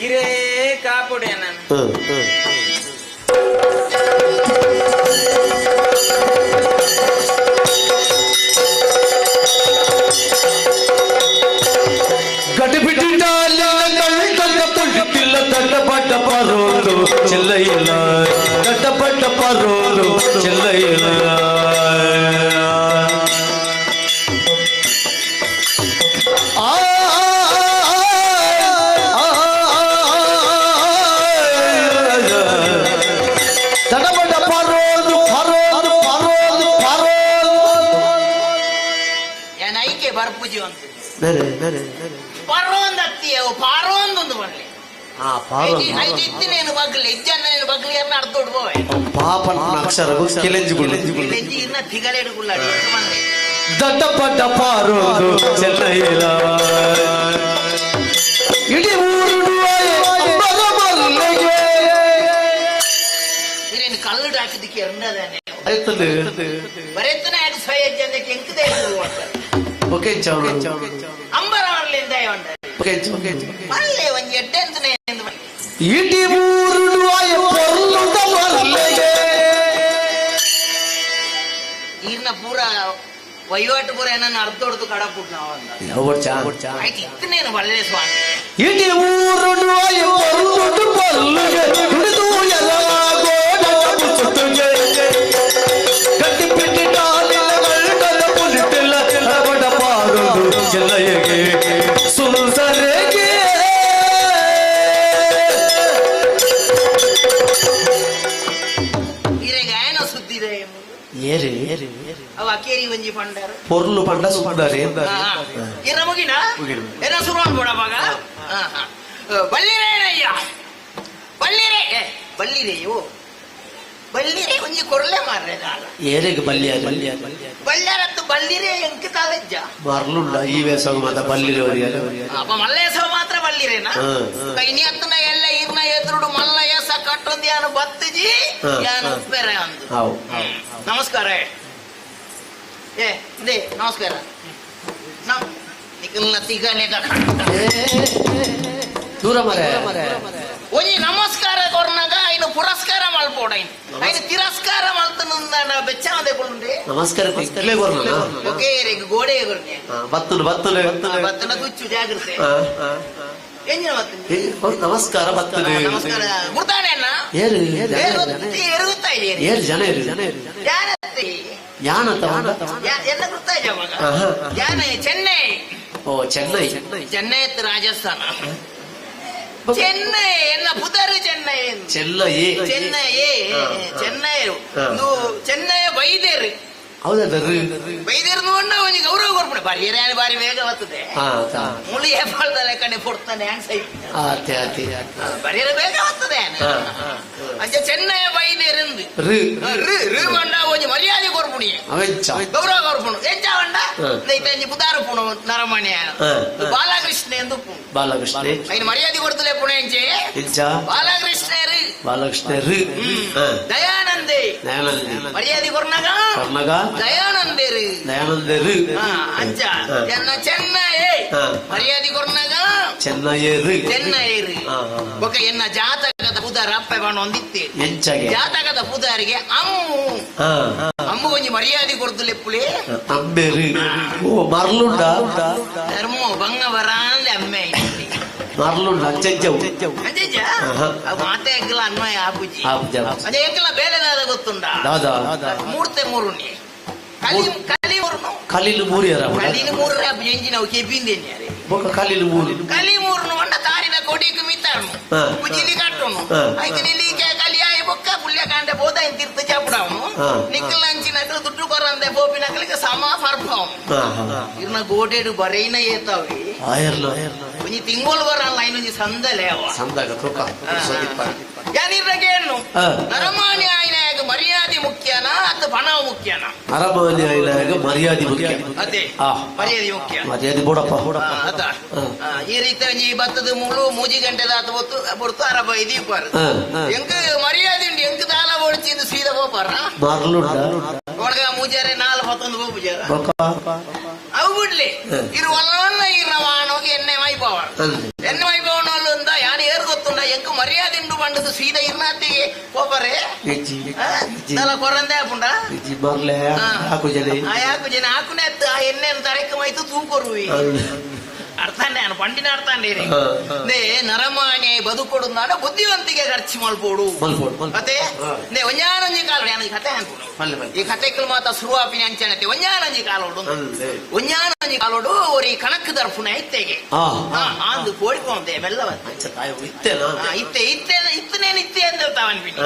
ಇರೇ ಕಾಪುಡೆ ನಾನು ದಡ್ಡಪಟ್ಟ ಪರೋದು ಚೆಲ್ಲೈಲ ದಡ್ಡಪಟ್ಟ ಪರೋದು ಚೆಲ್ಲೈಲ ದಡ್ಡಪಟ್ಟ ಪರೋದು ಪರೋದು ಪರೋದು ಪರೋದು ಏನ್ ಐಕೆ ಬರ್ಪುಜಿ ಅಂತ ಬೇರೆ ಬೇರೆ ಪರೋಂದತ್ತಿ ಅವು ಪಾರೋಂದೊಂದು ಬರಲಿ ದಡ್ಡಪಟ್ಟ ಪಾರೋದು ಚೆನ್ನೈಲ ಇಡೀ ಊರು ಕಲ್ಲುಡು ಹಾಕಿದ್ದಕ್ಕೆ ಎರಡದಾನೆ ಆಯ್ತದೆ ಬರೆತನ ಯಾಕೆ ಸ್ವಯಜ್ಜಂದೆ ಕೆಂಕದೆ ಓಕೆ ಚೌಡು ಅಂಬರ ವರ್ಲಿಂದ ಓಕೆ ಮಲ್ಲೆ ಒಂಜಿ ಎಡ್ಡೆಂತನೆ ಇಡೀ ಊರುಡು ಪೊರ್ಲುದ ಮಲ್ಲೆಗೆ ಈರ್ನ ಪೂರ ವಹಿವಾಟು ಪೂರ ಏನನ್ನ ಅರ್ಧ ಹೊಡೆದು ಕಡಪುಟ್ ನಾವು ಅಂತ ಆಯ್ತು ಇತ್ತನೇನು ಒಳ್ಳೆ ಸ್ವಾಮಿ ಇಡೀ ಊರುಡು ಪೊರ್ಲುಡು ಪೊರ್ಲುಗೆ ದುಡಿದು ಎಲ್ಲ ಗೋಡ ಮುಸುತ್ತುಗೆ ಕಟ್ಟಿ ಪಿಟ್ಟಿ ಟಾಲಿಲ್ಲ ಗಂಡದ ಪುಲಿತಿಲ್ಲ ರವಡ ಪಾರುದು ಚೆಲ್ಲಯ್ಯಗೆ ಸುಂದರಿಗೆ ಅವ ಅಕೇರಿ ಒಂಜಿ ಪಂಡಾರ ಪೊರ್ಲು ಪಂಡ ಸುಂದರಿ ಏನ ಮುಗಿನ ಏನ ಶುರು ಅನ್ಬೋಡ ಮಗ ಬಲ್ಲಿರೇನಯ್ಯ ಬಲ್ಲಿರೇ ಬಲ್ಲಿರೇಯೋ ಬಲ್ಲಿರೇ ಒಂಜಿ ಕೊರ್ಲೆ ಮಾರ್ರೆ ದಾಲ ಏರಿಗೆ ಬಲ್ಯ ಬಲ್ಯ ಬಲ್ಯಾರತ್ತು ಬಲ್ಲಿರೇ ಎಂಕ ತಾಲಜ್ಜ ಮರ್ಲುಂಡ ಈ ವೇಷ ಮಾತ ಬಲ್ಲಿರೆ ಅಪ್ಪ ಮಲ್ಲೇಶ್ವರ ಮಾತ್ರ ಬಲ್ಲಿರೇನಾ ಇನಿ ಅತ್ತನ ಎಲ್ಲ ಇರ್ನ ಎದುರುಡು ಮಲ್ಲಯ್ಯ ಸ ಕಟ್ಟೊಂದು ಯಾನು ಬತ್ತಜಿ ಯಾನು ಉಪ್ಪೆರೆ ಅಂದು ನಮಸ್ಕಾರ ಏ they ನಮಸ್ಕಾರ ನಮ್ ನಿಕಲ್ನ ತಿಗನೆ ದೂರ ಮರೆ ಒಂಜಿ ನಮಸ್ಕಾರ ಕೊರ್ನಾಗ ಐನು ಪುರಸ್ಕಾರ ಮಲ್ಪೋಡ ಐನು ತಿರಸ್ಕಾರ ಮಲ್ತನ ಬೆಚ್ಚಾವದೆ ಕೊಡುಂಡೆ ನಮಸ್ಕಾರ ಇಲ್ಲೇ ಕೊರ್ನ ಓಕೆ ಗೋಡೆ ಕೊರ್ನೆ ಬತ್ತುಲು ಬತ್ತುಲು ಬತ್ತುನ ತುಚ್ಚು ಜಾಗ್ರತೆ ಎಂಜಿನ ಬತ್ತುನು ನಮಸ್ಕಾರ ಬತ್ತುಲು ನಮಸ್ಕಾರ ಗುರ್ತಾನೆ ಅಣ್ಣ ಏರು ಏರು ಗೊತ್ತಾಯ್ತು ಏರು ಜನ ಏರು ಜನ ಏರು ಯಾರತ್ತಿ ಯಾನ ತಗೊಂಡ ಎಲ್ಲ ಗೊತ್ತಾಯ್ತು ಅವಾಗ ಯಾನ ಚೆನ್ನೈ ಓ ಚೆನ್ನೈ ಚೆನ್ನೈ ರಾಜಸ್ಥಾನ ಚೆನ್ನೈ ಎನ್ನ ಪುದರು ಚೆನ್ನೈ ಚೆನ್ನೈ ಚೆನ್ನೈ ಚೆನ್ನೈ ಚೆನ್ನೈ ಬೈದೇರು ಹೌದಾ ಬೈದೇರು ನೋಡ ಒಂಜಿ ಗೌರವ ಕೊರ್ಪುಣೆ ಬಾರಿ ಏರಾನಿ ಬಾರಿ ಬೇಗ ಬರ್ತದೆ ಮುಳಿ ಹೇಪಾಳ್ದಲ್ಲ ಕಣೆ ಕೊಡ್ತಾನೆ ಆತೆ ಆತೆ ಬರಿಯರ ಬೇಗ ಬರ್ತದೆ ಅಂಚೆ ಚೆನ್ನೈ ಬೈದೇರಿಂದು ರು ಬಂಡ ಒಂಜಿ ಮರ್ಯಾದೆ ಕೊರ್ಪುಣಿ ಗೌರವ ಕೊರ್ಪುಣು ಎಂಚ ಬಂಡ ಇತ್ತಂಜಿ ಪುದಾರು ಪುಣು ನರಮಣೆ ಬಾಲಕೃಷ್ಣ ಎಂದು ಪುಣು ಬಾಲಕೃಷ್ಣ ಐನು ಮರ್ಯಾದೆ ಕೊಡ್ತಲೇ ಪುಣೆ ಎಂಚೆ ಎಂಚ ಬಾಲಕೃಷ್ಣರು ಬಾಲಕೃಷ್ಣರು ದಯಾನಂದೆ ಮರ್ಯಾದೆ ಕೊರ್ನಾಗ ಕೊರ್ನಾಗ ದಯಾನಂದೇರು ದಯಾನಂದರು ಅಂಚ ಎನ್ನ ಚೆನ್ನಯೇ ಮರ್ಯಾದೆ ಕೊರ್ನಾಗ ಚೆನ್ನಯ್ಯರು ಚೆನ್ನಯ್ಯರು ಬೊಕ ಎನ್ನ ಜಾತಕದ ಪುದಾರ ಅಪ್ಪೆ ಬಣ್ಣ ಒಂದಿತ್ತೆ ಎಂಚಾಗೆ ಜಾತಕದ ಪುದಾರಿಗೆ ಅಮ್ಮು ಅಮ್ಮು ಒಂಜಿ ಮರ್ಯಾದೆ ಕೊರ್ದು ಲೆಪ್ಪುಲೆ ಅಮ್ಮೇರು ಓ ಮರ್ಲುಂಡ ಧರ್ಮ ಬಂಗ ಬರಾಂದೆ ಅಮ್ಮೆ ಮರ್ಲುಂಡ ಅಂಚೆಂಚವು ಅಂಚೆಂಚ ಅವು ಮಾತೆ ಎಂಕಲ ಅನ್ವಯ ಆಪುಜಿ ಆಪುಜಿ, ಆಪುಜಿ. ಅದೇ ಎಂಕಲ ಬೇಲೆದಾದ ಗೊತ್ತುಂಡ ದಾದಾ ಮೂರ್ತೆ ಮೂರುನಿ ಕಲಿ ಕಲಿ ಮೂರುನು ಕಲಿಲು ಮೂರಿಯರ ಕಲಿನ ಮೂರು ಆಪುಜಿ ಎಂಜಿನವು ಕೆಪಿಂದೇನಿ ಅರೆ ಬೊಕ ಕಲಿಲು ಮೂರು ಕಲಿ ಮೂರುನು ಮಂಡ ತಾರಿದ ಕೊಡಿಕು ಮಿತ್ತಾರ್ನು ಪುಜಿಲಿ ಕಟ್ಟುನು ಐಕೆ ನಿಲ್ಲಿ ಕಲಿ ಆಯಿ ಬೊಕ್ಕ ಪುಲ್ಯ ಕಾಂಡೆ ಬೋದ ಇನ್ ತೀರ್ಥ ಚಾಪುಡಾವನು ನಿಕ್ಕಲ್ ಅಂಚಿನಕಲು ದುಡ್ಡು ಕೊರಂದೆ ಬೋಪಿನಕಲಿಗೆ ಸಮ ಫರ್ಫಾವನು ಇರ್ನ ಗೋಟೆಡು ಬರೈನ ಏತಾವಿ ಆಯರ್ಲ ಒಂಜಿ ತಿಂಗಳು ಬರಲ್ಲ ಇನ್ನೊಂಜಿ ಸಂದಲೆ ಅವ ಸಂದಾಗ ತೂಕ ಸೋದಿಪ್ಪ ಯಾನಿರ್ನಗೇನು ನರಮಾನಿ ಆಯ್ನಾಗ ಮರ್ಯಾದೆ ಮುಖ್ಯನಾ ಅಥವಾ ಪಣ ಮುಖ್ಯನಾ? ಅರಮಾನಿ ಆಯ್ನಾಗ ಮರ್ಯಾದೆ ಮುಖ್ಯ. ಅದೇ ಮರ್ಯಾದೆ ಮುಖ್ಯ. ಮರ್ಯಾದೆ ಬೋಡಪ್ಪ. ಅದ ಈ ರೀತಿ ಒಂಜಿ ಬತ್ತದ ಮುಳು ಮೂಜಿ ಗಂಟೆದ ಆತ ಬೊತ್ತು ಬೊರ್ತು ಅರಬ ಇದೀಪಾರು ಎಂಕ್ ಮರ್ಯಾದೆ ಉಂಡು ಎಂಕ್ ದಾಲ ಓಡಿಚಿಂದು ಸೀದಾ ಪೋಪಾರ ಮರ್ಲುಂಡ ಒಳಗ ಮೂಜಾರೆ ನಾಲ್ ಪತ್ತೊಂದು ಪೋಪುಜಾರ ಬೊಕ ಅವು ಬಿಡ್ಲಿ ಇರು ಒಲ್ಲ ಇರ್ನ ವಾಣೋಗಿ ಎಣ್ಣೆ ಮೈಪವ ಎಣ್ಣೆ ಮೈಪವನ ಅಂದ ಯಾರು ಏರ್ ಗೊತ್ತುಂಡ ಎಂಕ್ ಮರ್ಯಾದೆ ಉಂಡು ಬಂಡದು ಸೀದಾ ಇರ್ನಾತಿಗೆ ಪೋಪರೆ ಇಜ್ಜಿ ದಲ ಕೊರಂದೆ ಆಪುಂಡ ಇಜ್ಜಿ ಮರ್ಲೆ ಹಾಕು ಜನೆ ಆ ಯಾಕು ಜನ ಹಾಕುನೆ ಅತ್ತು ಆ ಎಣ್ಣೆ ತರಕ್ಕೆ ಮೈತು ತೂಕೊರುವಿ ಅರ್ಥಾನೆ ನಾನು ಪಂಡಿನ ಅರ್ಥಾನೆ ನೇ ನರಮಾಣಿ ಬದುಕೊಡು ನಾಡ ಬುದ್ಧಿವಂತಿಗೆ ಖರ್ಚು ಮಲ್ಪೋಡು ಮತ್ತೆ ನೇ ಒಂಜಾನೊಂಜಿ ಕಾಲ ನಾನು ಈ ಕತೆ ಅನ್ಕೊಂಡು ಈ ಕತೆಕ್ಲು ಮಾತ ಶುರುವಾಪಿನ ಅಂಚನತೆ ಒಂಜಾನೊಂಜಿ ಕಾಲೋಡು ಒಂಜಾನೊಂಜಿ ಕಾಲೋಡು ಒರಿ ಕಣಕ್ ದರ್ಪುನ ಇತ್ತೆಗೆ ಆಂದು ಕೋಡಿಕೊಂಡೆ ಮೆಲ್ಲ ಇತ್ತೆ ಇತ್ತೆ ಇತ್ತನೇನು ಇತ್ತೆ ಅಂತ ತಾವನ್ಪಿನಿ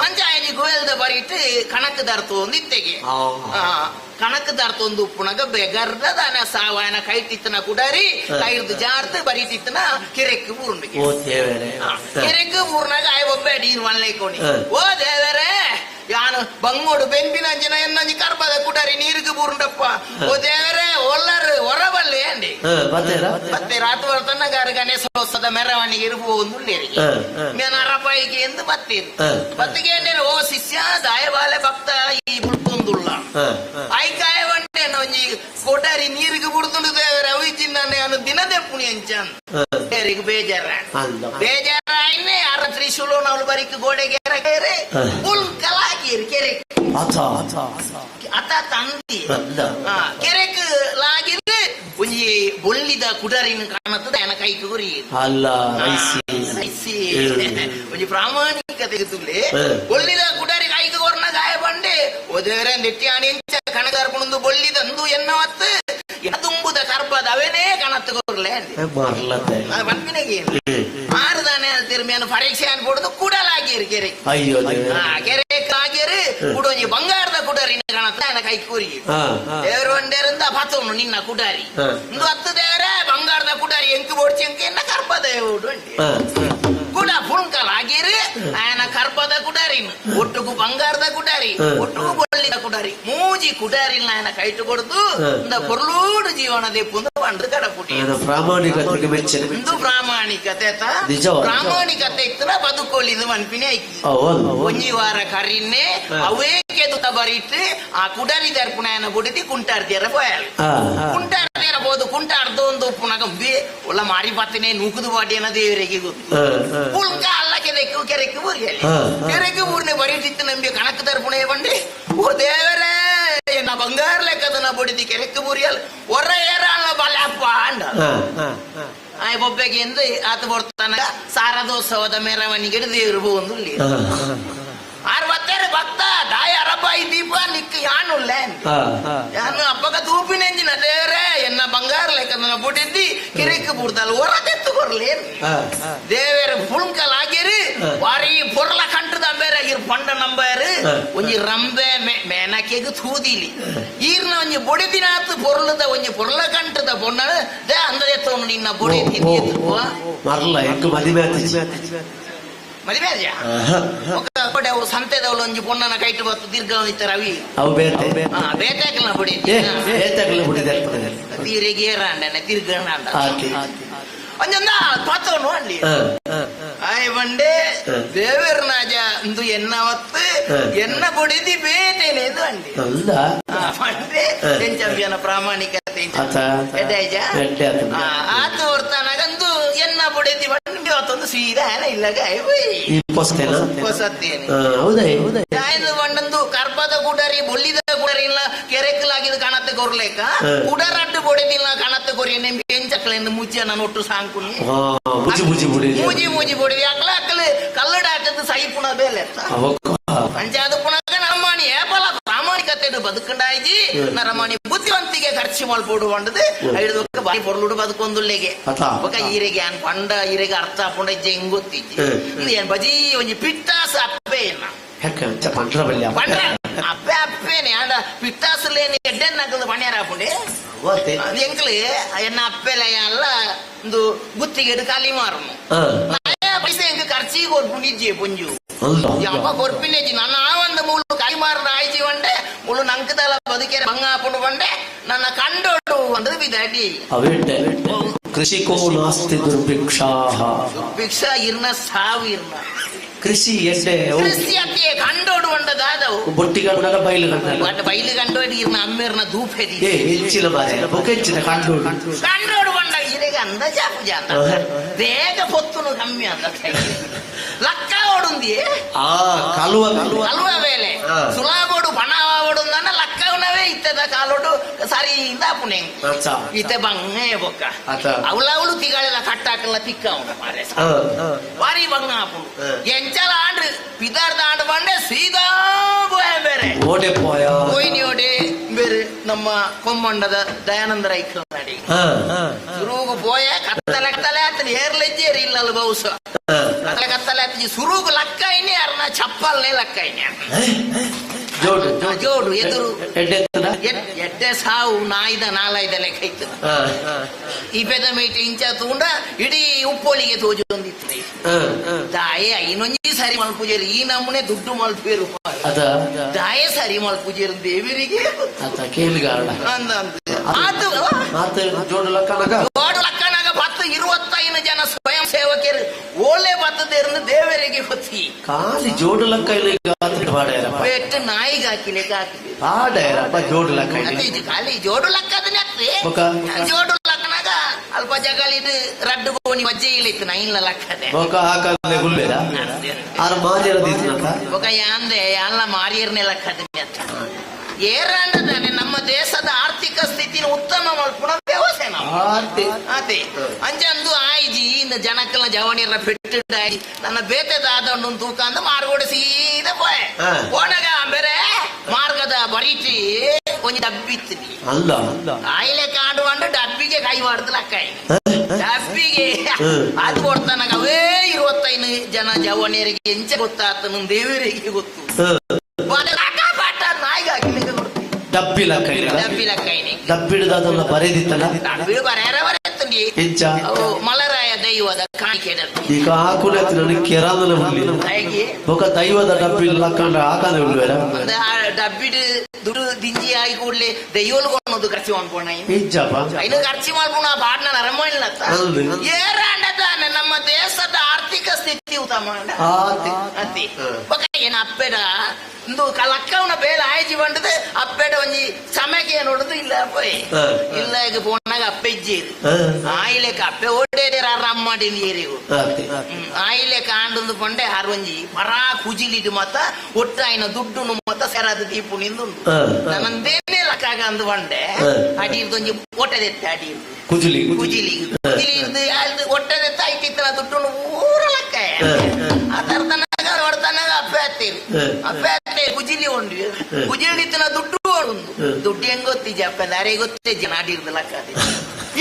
ಅಂಚಾಯನಿ ಗೋಯಲ್ದ ಬರಿಟ್ಟು ಕಣಕ್ ದರ್ತು ಒಂದು ಇತ್ತೆಗೆ ಕಣಕ್ ದರ್ತೊಂದು ಉಪ್ಪುನಗ ಬೆಗರ್ದ ದಾನ ಸಾವಾಯನ ಕೈಟಿತ್ತನ ಕುಡಾರಿ ಕೈರ್ದು ಜಾರ್ತು ಬರಿಟಿತ್ತನ ಕೆರೆಕ್ ಊರುಂಡು ಓ ದೇವರೇ ಕೆರೆಕ್ ಊರ್ನಾಗ ಆಯ್ ಒಬ್ಬೆ ನೀರು ಮಲ್ಲೇಕೋಣಿ ಓ ದೇವರೇ ಯಾನು ಬಂಗೋಡು ಬೆಂಪಿನ ಅಂಜಿನ ಎನ್ನಂಜಿ ಕರ್ಬದ ಕುಡಾರಿ ನೀರಿಗೆ ಬೂರುಂಡಪ್ಪ ಓ ದೇವರೇ ಒಲ್ಲರು ಹೊರಬಲ್ಲೆ ಅಂಡಿ ಮತ್ತೆ ರಾತ್ರಿ ಬರ್ತನ ಗಾರ ಗಣೇಶೋತ್ಸವದ ಮೆರವಣಿಗೆ ಇರ್ಬೋದು ಮೇನ ಅರಪಾಯಿಗೆ ಎಂದು ಬತ್ತೀರು ಬತ್ತಿಗೆ ಓ ಶಿಷ್ಯ ದಾಯಬಾಲೆ ಭಕ್ತ ಈ ಬುಡ್ಕೊಂದುಳ್ಳ ಐಕಾಯ వంటేను ಒಂಜಿ ಕೊಟಾರಿ ನೀರಿಗೆ ಬುಡ್ದುಂಡು ದೇವರ ಅವಿಚಿನ್ನ ನಾನು ದಿನದೇ ಪುಣಿ ಅಂಚನ್ ದೇವರಿಗೆ ಬೇಜಾರ ಬೇಜಾರಾಯ್ನೆ ಅರ ತ್ರಿಶೂಲ ನವಳು ಬರಿಕ್ ಗೋಡೆಗೆ ಕೆರೆ ಪುಲ್ ಕಲಾಕಿರಿ ಕೆರೆ ಅತ ತಂದಿ ಕೆರೆಕ್ ಲಾಗಿರು ಒಂಜಿ ಬೊಳ್ಳಿದ ಕುಡರಿನ ಕಾಣತ್ತದ ಎನ ಕೈಕ್ ಗುರಿ ಅಲ್ಲ ರೈಸಿ ರೈಸಿ ಒಂಜಿ ಪ್ರಾಮಾಣಿಕತೆ ತುಲೆ ಬೊಳ್ಳಿದ ಕುಡರಿ ಕೈಕ್ ಕೊರ್ನ ಗಾಯ ಬಂಡೆ ಓ ದೇವರೇ ನೆಟ್ಟಿ ಆಣಿ ಕಣಗಾರ್ಪುಣಂದು ಬೊಳ್ಳಿದಂದು ಎನ್ನವತ್ತು ತುಂಬುದ ಕರ್ಪದ ಅವೇನೇ ಕಣತ್ತು ಕೊರ್ಲೆ ಪನ್ಪಿನಗೆ ಆರುದಾನೆ ತಿರುಮಿಯನ್ನು ಪರೀಕ್ಷೆ ಅನ್ಕೊಡುದು ಕುಡಲಾಗಿರು ಕೆರೆ ಅಯ್ಯೋ ಕೆರೆ ಕಾಗಿರು ಕುಡೊಂಜಿ ಬಂಗಾರದ ಕುಡರಿ ಕಣತ್ತ ಎನ ಕೈ ಕೂರಿ ದೇವರು ಒಂಡೇರಿಂದ ಪತ್ತವನು ನಿನ್ನ ಕುಡಾರಿ ಇಂದು ಹತ್ತು ದೇವರೇ ಬಂಗಾರದ ಕುಡಾರಿ ಎಂಕು ಬೋಡ್ಚಿ ಎಂಕು ಎನ್ನ ಕರ್ಪದ ಉಂಡಿ ಕುಡ ಪುಣ್ಕಲ್ ಆಗಿರು ಆಯನ ಕರ್ಪದ ಕುಡಾರಿನ ಒಟ್ಟುಗು ಬಂಗಾರದ ಕುಡಾರಿ ಒಟ್ಟುಗು ಬೊಳ್ಳಿದ ಕುಡಾರಿ ಮೂಜಿ ಕುಡಾರಿನ ಆಯನ ಕೈಟು ಕೊಡ್ದು ಇಂದ ಪೊರ್ಲೂಡು ಜೀವನ ದೆಪ್ಪುಂದು ಬಂದು ಕಡಪುಟಿ ಪ್ರಾಮಾಣಿಕತೆಗೆ ಮೆಚ್ಚನೆ ಇಂದು ಪ್ರಾಮಾಣಿಕತೆ ಪ್ರಾಮಾಣಿಕತೆ ಇತ್ತನ ಬದುಕೋಲಿದು ಮನ್ಪಿನಿ ಐಕಿ ಒಂಜಿ ವಾರ ಕರಿನ್ನೆ ಅವೇ ಕೆದುತ ಬರಿಟ್ಟು ಆ ಕುಡಾರಿ ದರ್ಪುಣಾಯನ ಬುಡಿದಿ ಕುಂಟಾರ್ದಿಯರ ಪೋಯಲ್ ಕುಂಟಾರ್ದಿಯರ ಬೋದು ಕುಂಟಾರ್ದ ಒಂದು ಉಪ್ಪುನಗ ಬೇ ಒಳ್ಳ ಮಾರಿ ಪತ್ತನೆ ನೂಕುದು ಬಾಟಿಯನ ದೇವರಿಗೆ ಗೊತ್ತು ಪುಲ್ಕ ಅಲ್ಲ ಕೆರೆಕ್ಕು ಕೆರೆಕ್ಕು ಊರಿಯಲ್ಲಿ ಕೆರೆಕ್ಕು ಊರ್ನೆ ಬರಿಟಿತ್ತು ನಂಬಿ ಕಣಕ್ ದರ್ಪುಣೆ ಬಂಡಿ ಓ ದೇವರೇ ಎನ್ನ ಬಂಗಾರ ಲೆಕ್ಕದನ ಬುಡಿದಿ ಕೆರೆಕ್ಕು ಬುರಿಯಲ್ ಹೊರ ಏರ ಅಲ್ಲ ಬಲಪ್ಪ ಅಂಡ ಆಯ್ ಬೊಬ್ಬೆಗೆ ಎಂದು ಆತ ಬರ್ತಾನ ಸಾರದೋತ್ಸವದ ಮೆರವಣಿಗೆ ದೇವರು ಒಂದು ಆರು ಭಕ್ತ ದಾಯ ಅರಬಾಯಿ ದೀಪ ನಿಕ್ಕ ಯಾನುಲ್ಲ ಯಾನು ಅಪ್ಪಗ ತೂಪಿನೆಂಜಿನ ದೇವರೇ ಎನ್ನ ಬಂಗಾರ ಲೆಕ್ಕದನ ಬುಡಿದ್ದಿ ಕಿರಿಕ್ ಬುಡ್ದಲ್ ಹೊರ ತೆತ್ತು ಕೊರ್ಲಿ ದೇವೇರ ಪುಣ್ಕಲ್ ಆಗಿರಿ ವಾರಿ ಪೊರ್ಲ ಕಂಟದ ಅಂಬೇರಾಗಿರ್ ಪಂಡ ನಂಬಾರು ಒಂಜಿ ರಂಬೆ ಮೇನಕೆಗ್ ತೂದಿಲಿ ಈರ್ನ ಒಂಜಿ ಬೊಡಿದಿನಾತ್ ಪೊರ್ಲದ ಒಂಜಿ ಪೊರ್ಲ ಕಂಟದ ಪೊಣ್ಣ they ಅಂದ್ರೆ ಎತ್ತವನು ನಿನ್ನ ಬೊಡಿ ಮರ್ಲ ಎಂಕ್ ಮದಿಮೆ ಮದುವೆ ಆದ್ಯಾ ಒಕ್ಕ ಅವು ಸಂತೆದವಳು ಒಂಜಿ ಪೊಣ್ಣನ ಕೈಟು ಬತ್ತು ದೀರ್ಘ ರವಿ ಅವು ಬೇತೆ ಬೇತಾಕಲ್ನ ಬುಡಿ ಬೇತಾಕಲ್ನ ಬುಡಿ ತೀರಿಗೆ ಏರಾಂಡನೆ ತಿರ್ಗಣ ಒಂಜೊಂದ ಪತ್ತವನು ಅಲ್ಲಿ ಆಯ್ ಬಂಡೆ ದೇವರ್ನಾಜ ಇಂದು ಎನ್ನವತ್ತು ಎನ್ನ ಬೊಡಿದಿ ಬೇಟೇನೆ ಎಂದು ಅಂಡಿ ಅಲ್ಲ ಪಂಡೆ ಎಂಚಂಬಿಯನ ಪ್ರಾಮಾಣಿಕತೆ ಆತು ಹೊರ್ತಾನಾಗಂದು ಎನ್ನ ಬೊಡಿದಿ ಬಂಡಿ ಅವತ್ತೊಂದು ಸೀದಾ ಇಲ್ಲಗ ಹೊಸತ್ತೇನೆ ಆಯ್ದು ಬಂಡಂದು ಕರ್ಪದ ಗುಡರಿ ಬೊಲ್ಲಿದ ಗುಡರಿ ಇಲ್ಲ ಕೆರೆಕಲಾಗಿದ್ದು ಕಾಣತ್ತೆ ಕೊರ್ಲೇಕ ಉಡರಡ್ಡು ಬೊಡೆದಿಲ್ಲ ಕಾಣತ್ತೆ ಕೊರಿ ನೆಂಬಿ ಎಂಚಕ್ಲೆಂದು ಮುಜ್ಜ ನಾನು ಒಟ್ಟು ಸಾಂಕುನಿ ಮುಜಿ ಮುಜಿ ಬುಡಿ ಮೂಜಿ ಮೂಜಿ ಬೊಡಿದಿ ಅಕ್ಲ ಅಕ್ಕಲು ಕಲ್ಲಡ ಹಾಕದ್ದು ಸೈಪುಣ ಬೇಲೆ ಪಂಚಾದ ಪುಣಗ ನರಮಾಣಿ ಏಪಲ ಪ್ರಾಮಾಣಿಕತೆ ಬದುಕಂಡಾಯ್ಜಿ ನರಮಾಣಿ ಬುದ್ಧಿವಂತಿಗೆ ಖರ್ಚು ಮಲ್ಪೋಡು ಬಂಡದು ಐದು ಬಾಯಿ ಪೊರ್ಲುಡು ಬದುಕೊಂದುಲ್ಲೆಗೆ ಬೊಕ ಈರೆಗೆ ಅನ್ ಪಂಡ ಈರೆಗೆ ಅರ್ಥ ಪುಂಡ ಇಜ್ಜೆ ಹೆಂಗ್ ಗೊತ್ತಿಜ್ಜಿ ಏನ್ ಬಜಿ ಒಂಜಿ ಪಿಟ್ಟಾಸ ಅಪ್ಪೆ ಏನ ಪಂಡ್ರ ಅಪ್ಪೆ ಅಪ್ಪೇನೆ ಅಂಡ ಪಿಟ್ಟಾಸುಲೇನು ಎಡ್ಡೆನ್ ನಗಲು ಪಣ್ಯಾರ ಹಾಪುಂಡೆ ಎಂಕ್ಲು ಎನ್ನ ಅಪ್ಪೆಲ ಅಲ್ಲ ಒಂದು ಗುತ್ತಿಗೆ ಖಾಲಿ ಮಾರನು ಪೈಸೆ ಎಂಕ್ ಖರ್ಚಿಗೆ ಕೊರ್ಪುಂಡು ಇಜ್ಜೆ ಪುಂಜು ಯಪ್ಪ ಕೊರ್ಪಿನೇಜಿ ನನ್ನ ಆ ಒಂದು ಮೂಲು ಕೈ ಮಾರದ ಆಯ್ಜಿ ಬಂಡೆ ಮುಳು ನಂಕದಲ ಬದುಕೆರೆ ಬಂಗ ಹಾಕೊಂಡು ಬಂಡೆ ನನ್ನ ಕಂಡೋಡು ಒಂದು ಬಿದಾಡಿ ಅವೆಡ್ಡೆ ಕೃಷಿಕೋ ನಾಸ್ತಿ ದುರ್ಭಿಕ್ಷಾ ಭಿಕ್ಷಾ ಇರ್ನ ಸಾವು ಇರ್ನ ಕೃಷಿ ಎಡ್ಡೆ ಕೃಷಿ ಅತ್ತಿಯೇ ಕಂಡೋಡು ಬಂಡದಾದವು ಬೊಟ್ಟಿ ಕಂಡಾಗ ಬೈಲು ಕಂಡಾಗ ಬೈಲು ಕಂಡೋಡು ಇರ್ನ ಅಮ್ಮೇರ್ನ ಧೂಪೆದಿ ಏ ಹೆಚ್ಚಿನ ಬಾರೆ ಬೊಕೆಚ್ಚಿನ ಕಂಡೋಡು ಕಂಡೋಡು ಬಂಡ ಇರೆಗೆ ಅಂದ ಜಾಪುಜ ಅಂತ ಬೇಗ ಪೊತ್ತುನು ಕಮ್ಮಿ ಅಂತ ಲಕ್ಕ ಓಡುಂದಿ ಆ ಕಲುವ ಕಲುವ ಬೇಲೆ ಸುಲಾಬೋಡು ಪಣ ಓಡುಂದನ್ನ ಲಕ್ಕವನವೇ ಇತ್ತದ ಕಾಲೋಡು ಸರಿ ಇಂದ ಪುಣೆ ಇತ್ತೆ ಬಂಗೇ ಬೊಕ್ಕ ಅವಳ ಅವಳು ತಿಗಳೆಲ್ಲ ಕಟ್ಟಾಕಲ್ಲ ತಿಕ್ಕ ಅವನು ಮಾರೆ ಬಾರಿ ಬಂಗ ಹಾಪುಂಡು ಎಂಚಲ ಆಂಡ್ರು ಪಿದಾರ್ದ ಆಂಡ್ ಬಂಡೆ ಸೀದಾ ಬೋಯ ಬೇರೆ ಓಡೆ ಪೋಯ ಹೋಯ್ನಿ ಓಡೆ ಬೇರೆ ನಮ್ಮ ಕೊಮ್ಮಂಡದ ದಯಾನಂದ ರೈಕಲ್ ನಡಿ ಸುರುಗು ಪೋಯ ಕತ್ತಲೆ ಕತ್ತಲೆ ಆತನ ಏರ್ಲೆಜ್ಜೇರಿ ಇಲ್ಲಲ್ಲ ಬಹುಶ ಕತ್ತಲೆ ಕತ್ತಲೆ ಆತನಿ ಸುರುಗು ಲಕ್ಕ ಇನಿ ಅರ್ನ ಚಪ್ಪಲ್ನೇ ಲಕ್ಕ ಇನಿ ಜೋಡು ಜೋಡು ಎದುರು ಎಡ್ಡೆ ಎಡ್ಡೆ ಸಾವು ನಾಯ್ದ ನಾಲಾಯ್ದ ಲೆಕ್ಕ ಇತ್ತು ಈ ಪೆದ ಮೇಟ್ ಇಂಚ ತೂಂಡ ಇಡೀ ಉಪ್ಪೊಲಿಗೆ ತೋಜು ಒಂದಿತ್ತು ದಾಯೆ ಇನ್ನೊಂಜಿ ಸರಿ ಮಲ್ಪುಜೇರು ಈ ನಮೂನೆ ದುಡ್ಡು ಮಲ್ಪೇರು ದಾಯೆ ಸರಿ ಮಲ್ಪುಜೇರು ದೇವರಿಗೆ ಕೇಳಿಗಾರಣ ಅಂದ ಆತು ಜೋಡು ಲಕ್ಕನಾಗ ಜೋಡು ಲಕ್ಕನಾಗ ಪತ್ತು 25 ಜನ ಸ್ವಯಂ ಸೇವಕರು ಓಲೆ ಬತ್ತದೇರ್ನ ದೇವರಿಗೆ ಗೊತ್ತಿ ಖಾಲಿ ಜೋಡು ಲಕ್ಕ ಇಲ್ಲ ಪೆಟ್ಟು ನಾಯಿಗೆ ಹಾಕಿಲಿಕ್ಕೆ ಹಾಕಿ ಪಾಡೇರಪ್ಪ ಜೋಡು ಲಕ್ಕ ಅದು ಖಾಲಿ ಜೋಡು ಲಕ್ಕ ಅದನ್ನೇ ಜೋಡು ಲಕ್ಕನಾಗ ಅಲ್ಪ ಜಗಳಿಡು ರಡ್ಡು ಗೋಣಿ ವಜ್ಜೆ ಇಳಿತು ನೈನ್ಲ ಲಕ್ಕದೆ ಬೊಕ ಹಾಕಂದೆ ಗುಲ್ಲೇರ ಆರ್ ಮಾರಿಯರ ದೀತನಕ ಬೊಕ ಯಾಂದೆ ಯಾನ್ಲ ಮಾರಿಯರ್ನೆ ಲಕ್ಕದೆ ಅಂತ ಏರಾಂಡದಾನೆ ನಮ್ಮ ದೇಶದ ಆರ್ಥಿಕ ಸ್ಥಿತಿನ ಉತ್ತಮ ಮಲ್ಪುಣ ವ್ಯವಸ್ಥೆ ನಾವು ಅದೇ ಅಂಚಂದು ಆಯ್ಜಿ ಇನ್ನು ಜನಕ್ಕಲ್ಲ ಜವಣಿರ ಪೆಟ್ಟಿದ್ದಾಯಿ ನನ್ನ ಬೇತೆದಾದ ತೂಕ ಅಂದ ಮಾರ್ಗೋಡೆ ಸೀದಾ ಪೋಯೆ ಹೋನಾಗ ಬೇರೆ ಮಾರ್ಗದ ಬರೀತಿ ಒಂಜಿ ಡಬ್ಬಿತ್ತು ಅಲ್ಲ ಆಯಿಲೆ ಕಾಡು ಅಂಡು ಡಬ್ಬಿಗೆ ಕೈ ಮಾಡ್ದಲ ಕೈ ಡಬ್ಬಿಗೆ ಅದು ಕೊಡ್ತಾನಾಗ ಅವೇ 25 ಜನ ಜವಣಿಯರಿಗೆ ಎಂಚ ಗೊತ್ತಾತನ ದೇವರಿಗೆ ಗೊತ್ತು ಪಾಟ ನಾಯಿಗೆ ಹಾಕಿಲಿಕ್ಕೆ ಕೊಡ್ತೀನಿ ಡಬ್ಬಿ ಲಕ್ಕ ಡಬ್ಬಿ ಲಕ್ಕ ಡಬ್ಬಿಡ್ದಾದಲ್ಲ ಬರೆದಿತ್ತಲ್ಲ ಡಬ್ಬಿಡು ಬರೆಯರ ಬರೆಯುತ್ತಂಡಿ ಎಂಚ ಅವು ಮಲರಾಯ ದೈವದ ಕಾಣಿಕೆ ಈಗ ಹಾಕುನ ನನಗೆ ಕೆರಾಂದಲ ಉಳ್ಳಿ ಬೊಕ ದೈವದ ಡಬ್ಬಿ ಲಕ್ಕಂಡ ಹಾಕಂದ ಉಳ್ಳುವೆರ ಡಬ್ಬಿಡು ದುಡ್ಡು ದಿಂಜಿ ಆಗಿ ಕೂಡಲೇ ದೈವಲು ಕೊನ್ನೋದು ಖರ್ಚು ಮಾಡ್ಬೋಣ ಇಜ್ಜಪ್ಪ ಇನ್ನು ಖರ್ಚು ಮಾಡ್ಬೋಣ ಪಾಟ್ನ ನರಮಲ್ಲ ಏರಾಂಡದಾನೆ ನಮ್ಮ ದೇಶದ ಆರ್ಥಿಕ ಸ್ಥಿತಿ ಉತ್ತಮ ಅತಿ ಬೊಕ ಏನ ಅಪ್ಪೆಡ ಇಂದು ಲಕ್ಕವನ ಬೇಲೆ ಆಯ್ಜಿ ಬಂಡದು ಅಪ್ಪೆಡ ಒಂಜಿ ಸಮಯಕ್ಕೆ ನೋಡುದು ಇಲ್ಲ ಪೋಯ್ ಇಲ್ಲ ಈಗ ಫೋನಾಗ ಅಪ್ಪೆ ಇಜ್ಜೇರು ಆಯಿಲೆಕ ಅಪ್ಪೆ ಓಡೇರ ರಮ್ಮಾಡಿ ನೀರಿಗು ಆಯಿಲೆ ಕಾಂಡೊಂದು ಪಂಡೆ ಆರು ಒಂಜಿ ಪರಾ ಕುಜಿಲಿಡು ಮತ್ತ ಒಟ್ಟಾಯಿನ ದುಡ್ಡು ಮತ್ತ ಸೆರಾದ ದೀಪು ನಿಂದುಂಡು ನನ್ನಂದೇನೆ ಲಕ್ಕಾಗ ಅಂದು ಬಂಡೆ ಅಡಿರ್ದು ಒಂಜಿ ಒಟ್ಟದೆತ್ತೆ ಅಡಿರ್ದು ಕುಜಿಲಿ ಕುಜಿಲಿ ಕುಜಿಲಿ ಇರ್ದು ಅಲ್ಲಿ ಒಟ್ಟದೆತ್ತ ಐತಿತ್ತನ ದುಡ್ಡು ಊರ ಲಕ್ಕ ಆ ತರ್ತನಾಗ ಹೊಡ್ತನಾಗ ಅಪ್ಪೆ ಹತ್ತೀರಿ ಅಪ್ಪೆ ಹತ್ತೆ ಕುಜಿಲಿ ಉಂಡು ಕುಜಿಲಿತ್ತನ ದುಡ್ಡು ಉಂಡು ದುಡ್ಡು ಹೆಂಗ್ ಗೊತ್ತಿಜ ಅಪ್ಪ ದಾರೆ ಗೊತ್ತಿಜ್ಜ ನಾಡಿರ್ದು ಲಕ್ಕ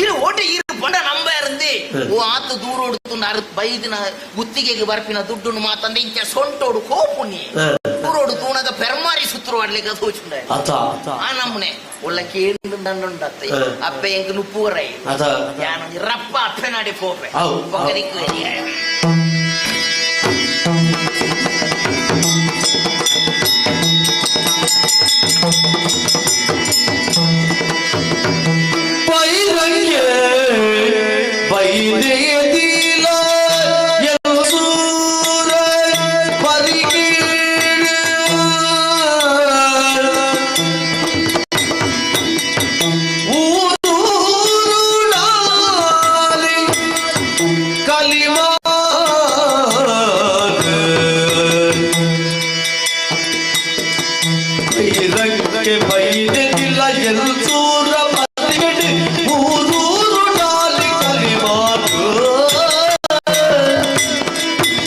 ಇರು ಓಟೆ ಇರು ಪಂಡ ನಂಬ ಇರಂದಿ ಓ ಆತು ದೂರ ಹೊಡ್ತು ನಾರು ಬೈದಿನ ಗುತ್ತಿಗೆಗೆ ಬರ್ಪಿನ ದುಡ್ಡು ಮಾತಂದೆ ಇಂಚ ಸೊಂಟೋಡು ಕೋಪುನಿ ಊರೋಡು ತೂಣಗ ಪೆರ್ಮಾರಿ ಸುತ್ತರು ಆಡ್ಲಿಕ್ಕೆ ತೋಚುಂಡ ಆ ನಮ್ಮನೆ ಒಳ್ಳೆ ಕೇಂದ್ರ ದಂಡುಂಡತ್ತೆ ಅಪ್ಪೆ ಎಂಕ್ ನುಪ್ಪುವರೈ ಯಾನೊಂಜಿ ರಪ್ಪ ಅಪ್ಪೆ ನಾಡಿ ಪೋಪೆ ಬೊಕರಿಕ್ಕು ಬೈರಂಗೆ ಬೈದೆಯದಿಲ ಎಲ್ಸು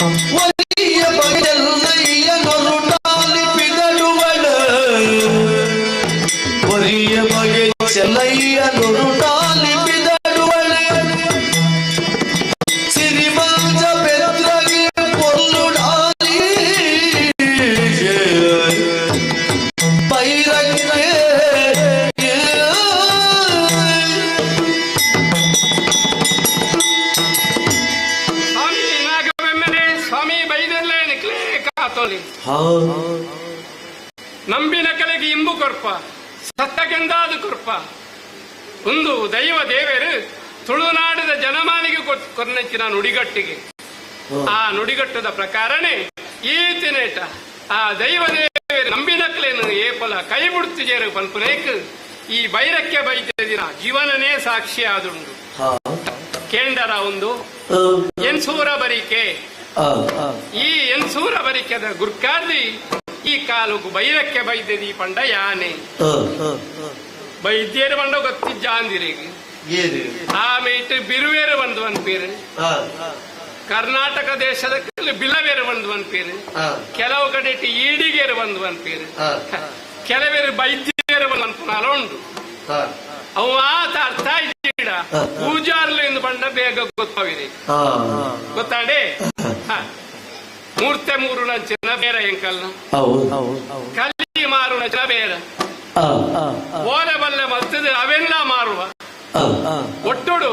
ಒಲಿಯ ಬಗೆಲ್ಲಯ್ಯ ನೊರುಟಾಲಿ ಪಿದಡುವಳ ಒಲಿಯ ಬಗೆ ಚೆಲ್ಲಯ್ಯ ನೊರುಟಾಲಿ ಪಿದಡುವಳ ಸಿರಿಮಂಜ ಬೆದ್ರಗೆ ಪೊಲ್ಲುಡಾಲಿ ಬೈರಕ್ಕೆ. ಸ್ವಾಮಿ ನಾಗಬೆಮ್ಮನೆ ಸ್ವಾಮಿ ಬೈದಲ್ಲೇ ನಿಕ್ಲೇ ಕಾತೋಲಿ ನಂಬಿನ ಕಲೆಗೆ ಇಂಬು ಕೊರ್ಪ ಸತ್ತಗೆಂದಾದು ಕೊರ್ಪ. ಒಂದು ದೈವ ದೇವರು ತುಳುನಾಡಿದ ಜನಮಾನಿಗೆ ಕೊರ್ನಂಚಿನ ನುಡಿಗಟ್ಟಿಗೆ, ಆ ನುಡಿಗಟ್ಟದ ಪ್ರಕಾರನೇ ಈ ತಿನೇಟ ಆ ದೈವ ದೇವರು ನಂಬಿನ ಕಲೆಯನ್ನು ಏಪಲ ಕೈ ಬಿಡುತ್ತಿಜೇರು ಪನ್ಪುನೇಕ್ ಈ ಬೈರಕ್ಕೆ ಬೈದ ದಿನ ಜೀವನನೇ ಸಾಕ್ಷಿ ಆದುಂಡು. ಕೇಂಡರ ಒಂದು ಎನ್ಸೂರ ಬರಿಕೆ, ಈ ಎನ್ಸೂರ ಬರಿಕೆದ ಗುರ್ಕಾರ್ದಿ ಈ ಕಾಲುಗು ಬೈರಕ್ಕೆ ಬೈದದಿ ಪಂಡ ಯಾನೆ ಬೈದ್ಯರು ಬಂಡ ಗೊತ್ತಿಜ್ಜಾಂದಿರಿಗೆ ಆಮೇಟ್ ಬಿರುವೇರು ಬಂದು ಅನ್ಪೀರು, ಕರ್ನಾಟಕ ದೇಶದ ಬಿಲವೇರು ಬಂದು ಅನ್ಪೀರು, ಕೆಲವು ಕಡೆ ಈಡಿಗೇರು ಬಂದು ಅನ್ಪೀರು, ಕೆಲವೇರು ಬೈದ್ಯರು ಬಂದು ಅನ್ಪುನಾಲ ಉಂಡು. ಅವು ಆತ ಅರ್ಥ ಇದ್ದೀಡ ಪೂಜಾರ್ಲು ಎಂದು ಬಂಡ ಬೇಗ ಗೊತ್ತಾವಿರಿ ಗೊತ್ತಾಡೆ. ಮೂರ್ತೆ ಮೂರು ನಂಚಿನ ಬೇರೆ ಎಂಕಲ್ನ ಕಲ್ಲಿ ಮಾರು ನಂಚಿನ ಬೇರೆ ಓಲೆ ಬಲ್ಲೆ ಮಲ್ತದ ಅವೆಲ್ಲ ಮಾರುವ ಒಟ್ಟುಡು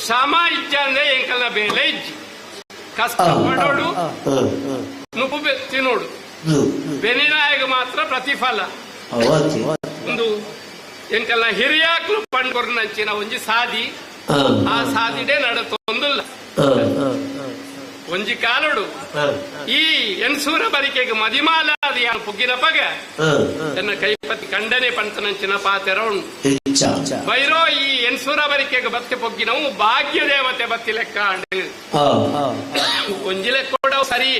ಶ್ರಮ ಇಜ್ಜ ಅಂದ್ರೆ ಎಂಕಲ್ನ ಬೇಲೆ ಇಜ್ಜಿ ಕಷ್ಟ ಪಡೋಡು ನುಪ್ಪು ತಿನ್ನೋಡು ಬೆನಿನಾಯಗ ಮಾತ್ರ ಪ್ರತಿಫಲ. ಒಂದು ಎಂಕಲ್ನ ಹಿರಿಯಾಕ್ಲು ಪಂಡ್ಕೊರ್ ನಂಚಿನ ಒಂಜಿ ಸಾದಿ, ಆ ಸಾದಿಡೆ ನಡತೊಂದುಲ್ಲ ಒಂಜಿ ಕಾಲುಡು. ಈ ಎನ್ಸೂರ ಬರಿಕೆಗೆ ಮದಿಮಾಲ ಅದು ಯಾನು ಪುಗ್ಗಿನ ಪಗ ಎನ್ನ ಕೈಪತಿ ಕಂಡನೆ ಪಂತನಂಚಿನ ಪಾತೆರ ಉಂಡು. ಬೈರೋ ಈ ಎನ್ಸೂರ ಬರಿಕೆಗೆ ಬತ್ತಿ ಪೊಗ್ಗಿನವು ಭಾಗ್ಯ ದೇವತೆ ಬತ್ತಿ ಲೆಕ್ಕ ಅಂಡು ಒಂಜಿ ಲೆಕ್ಕೋಡ ಸರಿ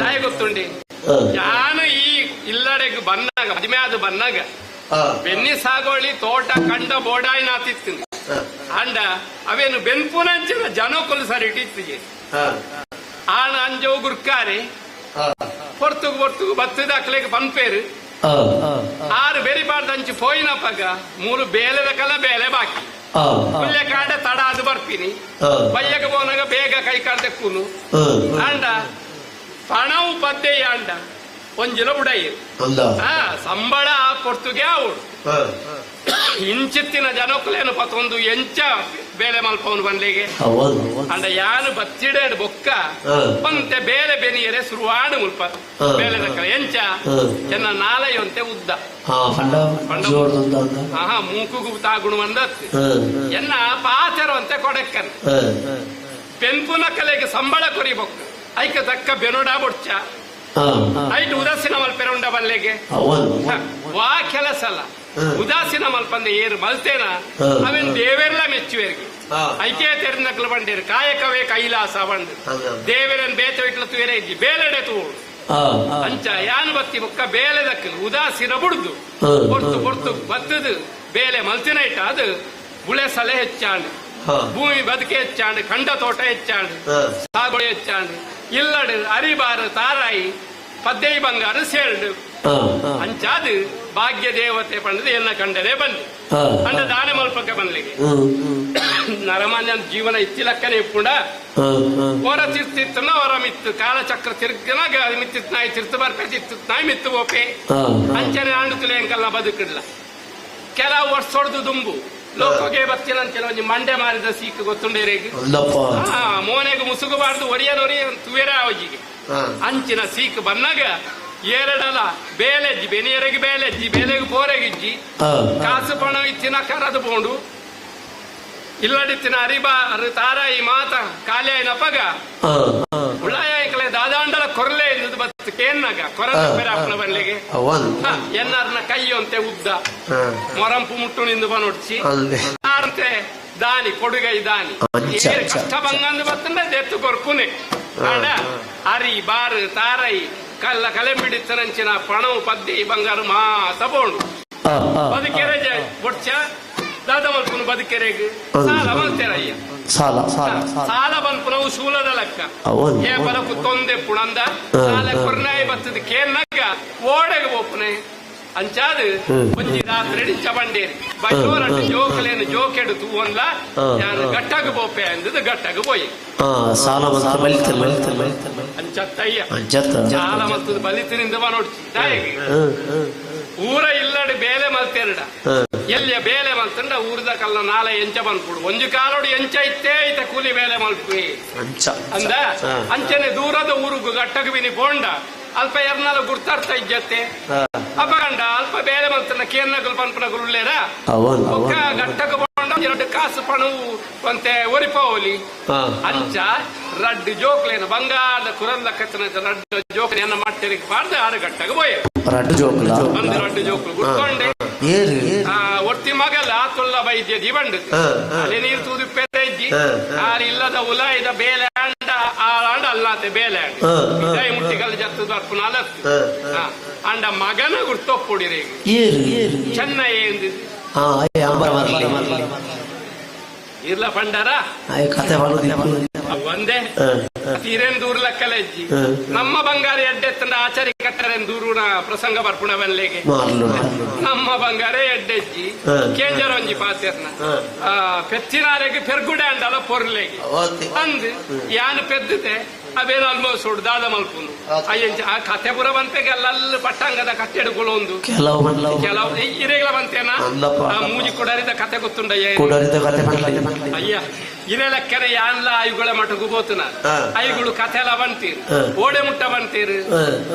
ದಾಯ ಗೊತ್ತುಂಡಿ. ಯಾನು ಈ ಇಲ್ಲಡೆಗೆ ಬನ್ನಾಗ ಮದಿಮೆ ಅದು ಬನ್ನಾಗ ಬೆನ್ನಿ ಸಾಗೋಳಿ ತೋಟ ಕಂಡ ಬೋಡಾಯಿನಾತಿತ್ತು ಅಂಡ ಅವೇನು ಬೆನ್ಪುನಂಚಿನ ಜನಕುಲು ಸರಿ ಇಟ್ಟಿತ್ತಿಗೆ ಆಣ ಅಂಜವು ಗುರ್ಕಾರೆ ಪೊರ್ತುಗು ಪೊರ್ತುಗು ಬತ್ತದ ಅಕ್ಲೆಗೆ ಪನ್ಪೇರು ಆರು ಬೆರಿಪಾಡ್ದ ಅಂಚು ಪೋಯಿನ ಪಗ ಮೂರು ಬೇಲೆದ ಕಲ ಬೇಲೆ ಬಾಕಿ ಪುಲ್ಯ ಕಾಂಡ ತಡ ಅದು ಬರ್ತೀನಿ ಬಯ್ಯಗ ಬೋನಾಗ ಬೇಗ ಕೈ ಕಾಡ್ದಕ್ಕೂನು ಅಂಡ ಪಣವು ಪದ್ದೆಯ ಅಂಡ ಒಂಜಿಲ ಬುಡಯ್ಯ ಸಂಬಳ ಪೊರ್ತುಗೆ ಆವುಡು. ಇಂಚಿತ್ತಿನ ಜನಕ್ಕುಲೇನು ಪತ್ತೊಂದು ಎಂಚ ಬೇಲೆ ಮಲ್ಪವನು ಬನ್ಲಿಗೆ ಅಂಡ ಯಾನು ಬತ್ತಿಡೇಡು ಬೊಕ್ಕ ಒಂತೆ ಬೇಲೆ ಬೆನಿಯರೆ ಸುರುವಾಡು ಮುಲ್ಪ ಬೇಲೆ ದಕ್ಕಲ ಎಂಚ ಎನ್ನ ನಾಲಯೊಂತೆ ಉದ್ದ ಆಹಾ ಮೂಕುಗು ತಾಗುಣು ಬಂದತ್ತು ಎನ್ನ ಪಾತೆರುವಂತೆ ಕೊಡಕ್ಕನ್ ಪೆನ್ಪುನ ಕಲೆಗೆ ಸಂಬಳ ಕೊರಿಬೊಕ್ಕ ಐಕ ತಕ್ಕ ಬೆನೋಡ ಬೊಡ್ಚ ಐಟ್ ಉದಾಸೀನ ಮಲ್ಪೆರುಂಡ ಬಲ್ಲೆಗೆ ವಾ ಕೆಲಸ ಅಲ್ಲ ಉದಾಸೀನ ಮಲ್ಪಂದೆ ಏರು ಮಲ್ತೇನ ಅವೇನು ದೇವೆರ್ಲ ಮೆಚ್ಚುವೇರಿಗೆ ಐಕೆ ತೆರೆನಕ್ಲು ಬಂಡೇರು ಕಾಯಕವೇ ಕೈಲಾಸ ಬಂದು ದೇವರನ್ ಬೇತ ಇಟ್ಲ ತುವೇರೆ ಇಜ್ಜಿ ಬೇಲೆಡೆ ತೂಡು ಅಂಚ ಯಾನು ಬತ್ತಿ ಬೊಕ್ಕ ಬೇಲೆ ದಕ್ಕಲು ಉದಾಸೀನ ಬುಡ್ದು ಪೊರ್ತು ಪೊರ್ತು ಬತ್ತದು ಬೇಲೆ ಮಲ್ತಿನ ಇಟ್ಟ ಅದು ಬುಳೆ ಸಲೆ ಹೆಚ್ಚಾಂಡು ಭೂಮಿ ಬದುಕೆ ಹೆಚ್ಚಾಂಡು ಕಂಡ ತೋಟ ಹೆಚ್ಚಾಂಡು ಸಾಗುವಳಿ ಹೆಚ್ಚಾಂಡು ಇಲ್ಲಡು ಅರಿಬಾರು ತಾರಾಯಿ ಪದ್ದೈ ಬಂಗಾರು ಸೇರ್ಡು ಅಂಚಾದು ಭಾಗ್ಯ ದೇವತೆ ಪಂಡದು ಎನ್ನ ಕಂಡರೆ ಬಂದು ಅಂಡ ದಾನೆ ಮಲ್ಪಕ್ಕೆ ಬನ್ಲಿಗೆ ನರಮಾನ್ಯ ಜೀವನ ಇತ್ತಿಲಕ್ಕನೆ ಇಪ್ಪುಂಡ ಹೊರ ತಿರ್ತಿತ್ತನ ಹೊರ ಮಿತ್ತು ಕಾಲಚಕ್ರ ತಿರ್ಗನ ಮಿತ್ತಿತ್ ನಾಯಿ ತಿರ್ತು ಬರ್ಪೆ ತಿರ್ತು ನಾಯಿ ಮಿತ್ತು ಬೋಪೆ ಅಂಚನೆ ಆಂಡುತ್ತಲೇ ಅಂಕಲ್ನ ಬದುಕಿಡ್ಲ. ಕೆಲವು ವರ್ಷ ಹೊಡೆದು ದುಂಬು ಲೋಕಗೆ ಬತ್ತಿನ ಕೆಲವೊಂದು ಮಂಡೆ ಮಾರಿದ ಸೀಕು ಗೊತ್ತುಂಡೇರಿಗೆ ಮೋನೆಗೆ ಮುಸುಗಬಾರ್ದು ಒರಿಯನೊರಿ ತುವೇರ ಅವಜಿಗೆ ಅಂಚಿನ ಸೀಕು ಬನ್ನಾಗ ಏರಡಲ ಬೇಲೆಜ್ಜಿ ಬೆನಿಯರಿಗೆ ಬೇಲೆಜ್ಜಿ ಬೇಲೆಗೆ ಪೋರೆಗಿಜ್ಜಿ ಕಾಸು ಪಣ ಇತ್ತಿನ ಕರದು ಪೋಂಡು ಇಲ್ಲಡಿತ್ತಿನ ಅರಿಬಾ ತಾರಾಯಿ ಮಾತ ಕಾಲಿಯಾಯಿನ ಪಗ ಉಳ್ಳಾಯ ದಾದಾಂಡಲ ಕೊರಲೆ ಎಂದು ಬತ್ತು ಕೇನ್ನಾಗ ಕೊರಲ ಪೆರಾಪನ ಬನ್ಲಿಗೆ ಎನ್ನಾರ್ನ ಕೈಯೊಂತೆ ಉದ್ದ ಮೊರಂಪು ಮುಟ್ಟು ನಿಂದು ಬನೊಡ್ಚಿ ಆರಂತೆ ದಾನಿ ಕೊಡುಗೈ ದಾನಿ ಕಷ್ಟ ಬಂಗಂದು ಬತ್ತಂದ್ರೆ ದೆತ್ತು ಕೊರ್ಪುನೆ ಅರಿ ಬಾರು ತಾರೈ ಕಲ್ಲ ಕಲೆಂಬಿಡಿತ್ತನಂಚಿನ ಪಣವು ಪದ್ದಿ ಬಂಗಾರು ಮಾತ ಬೋಂಡು ಅದು ಕೆರೆಜ ಬೊಡ್ಚ. ದಾದ ಮಲ್ಪುನು ಬದುಕೆರೆಗ್ ಸಾಲ ಮಲ್ತೇರಯ್ಯ ಸಾಲ ಸಾಲ ಸಾಲ ಬನ್ಪುನವು ಶೂಲದ ಲೆಕ್ಕ ಅವನ್. ಏ ಬಲಕು ತೊಂದೆ ಪುಣಂದ ಸಾಲ ಕೊರ್ನಾಯಿ ಬತ್ತದ ಕೇನ್ನಗ ಓಡೆಗೆ ಒಪ್ಪುನೆ ಅಂಚಾದು ಒಂಜಿ ರಾತ್ರಿ ಡಿಂಚ ಬಂಡೇರಿ ಬೈಲೋರಟ್ಟು ಜೋಕಲೇನು ಜೋಕೆಡು ತೂವನ್ಲ ಯಾನು ಗಟ್ಟಾಗ ಬೋಪೆ ಅಂದದು ಗಟ್ಟಾಗ ಪೋಯಿ ಸಾಲ ಮಲ್ತ ಬಲಿತ ಬಲಿತ ಬಲಿತ ಅಂಚತ್ತಯ್ಯ ಅಂಚತ್ತ. ಸಾಲ ಮಲ್ತದ ಬಲಿತಿನಿಂದ ನೋಡ್ಚಿ ದಾಯಗೆ ಊರ ಇಲ್ಲಡೆ ಬೇಲೆ ಮಲ್ತೇರಡ ಎಲ್ಲಿಯ ಬೇಲೆ ಮಲ್ತಂಡ ಊರದ ಕಲ್ಲ ನಾಳೆ ಎಂಚ ಬಂದ್ಬಿಡು ಒಂಜಿ ಕಾಲೋಡು ಎಂಚ ಇತ್ತೇ ಐತೆ ಕೂಲಿ ಬೇಲೆ ಮಲ್ಪಿ ಅಂಚ ಅಂದ ಅಂಚನೆ ದೂರದ ಊರುಗು ಗಟ್ಟಗ ಬಿನಿ ಬೋಂಡ ಅಲ್ಪ ಎರ್ನಾಲ ಗುರ್ತಾರ್ತ ಇಜ್ಜತ್ತೆ ಅಪಗಂಡ ಅಲ್ಪ ಬೇಲೆ ಮಲ್ತಂಡ ಕೇರ್ನಗಲ್ ಪನ್ಪನಗಲ್ ಉಳ್ಳೇರ ಅವನ್ ಒಕ್ಕ ಗಟ್ಟಗ ಬೋಂಡ ಎರಡು ಕಾಸು ಪಣವು ಒಂತೆ ಒರಿಪೋಲಿ ಅಂಚ ರಡ್ಡು ಜೋಕ್ಲೇನು ಬಂಗಾರದ ಕುರಂದ ಕತ್ತನ ರಡ್ಡು ಜೋಕ್ಲೇನ ಮಟ್ಟರಿಗೆ ಬಾರ್ದು ಆರು ಗಟ್ಟಗ ಬೋಯ್ ರಡ್ಡು ಜೋಕುಲ ಒಂದು ರಡ್ಡು ಜೋಕ್ಲು ಗುಡ್ಕೊಂಡೆ ಏರು ಒತ್ತಿ ಮಗಲ ಆತುಲ್ಲ ವೈದ್ಯ ದಿವಂಡು ಅಲ್ಲಿ ನೀರು ತೂದು ಪೆರೆಜ್ಜಿ ಆರ್ ಇಲ್ಲದ ಉಲಾಯಿದ ಬೇಲೆ ಅಂಡ ಆಂಡ ಅಲ್ಲಾತೆ ಬೇಲೆ ಅಂಡ ಇದಾಯಿ ಮುಟ್ಟಿಗಲ್ ಜತ್ತು ದರ್ಪುನ ಅಲತ್ತು ಅಂಡ ಮಗನ ಗುರ್ತೊಪ್ಪುಡಿರಿ ಏರು ಏರು ಚೆನ್ನೈ ಎಂದಿದ್ದು ಅಯ್ಯ ಅಂಬರ ಮರ್ಲಿ ಇರ್ಲ ಪಂಡಾರ ಅಯ್ಯ ಕತೆ ಬರೋದಿಲ್ಲ ಒಂದೇ ತೀರೇನ್ ದೂರ್ಲ ಕಲೆಜ್ಜಿ ನಮ್ಮ ಬಂಗಾರ ಎಡ್ಡೆತ್ತಂಡ ಆಚಾರಿ ಕಟ್ಟರೆನ್ ದೂರುನ ಪ್ರಸಂಗ ಬರ್ಪುಣವನ್ಲೇಗೆ ಮಾರ್ಲು ನಮ್ಮ ಬಂಗಾರ ಎಡ್ಡೆಜ್ಜಿ ಕೇಂಜರೊಂಜಿ ಪಾತೆರ್ನ ಪೆತ್ತಿನಾರೆಗೆ ಪೆರ್ಗುಡೆ ಅಂಡಲ ಪೊರ್ಲೆಗೆ ಅಂದ್ ಯಾನ್ ಪೆದ್ದಿದೆ ಅವೇನು ಆಲ್ಮೋಸ್ಟ್ ಸುಡ್ ದಾದ ಮಲ್ಪುನು ಅಯ್ಯಂಚ ಆ ಕತೆ ಪುರ ಬಂತೆಗೆ ಅಲ್ಲಲ್ಲಿ ಪಟ್ಟಂಗದ ಕಟ್ಟೆಡುಗಳು ಒಂದು ಕೆಲವು ಬಂದ್ಲ ಕೆಲವು ಇರೇಗಳ ಬಂತೇನಾ ಅಲ್ಲಪ್ಪ. ಆ ಮೂಜಿ ಕೊಡರಿದ ಕತೆ ಗೊತ್ತುಂಡಯ್ಯ ಕೊಡರಿದ ಕತೆ ಬಂದ್ಲ ಅಯ್ಯ ಇರೆಲಕ್ಕರೆ ಯಾನ್ಲ ಐಗುಳ ಮಠಕ್ಕೂ ಬೋತನ ಐಗುಳು ಕಥೆ ಎಲ್ಲ ಬಂತೀರು ಓಡೆ ಮುಟ್ಟ ಬಂತೀರು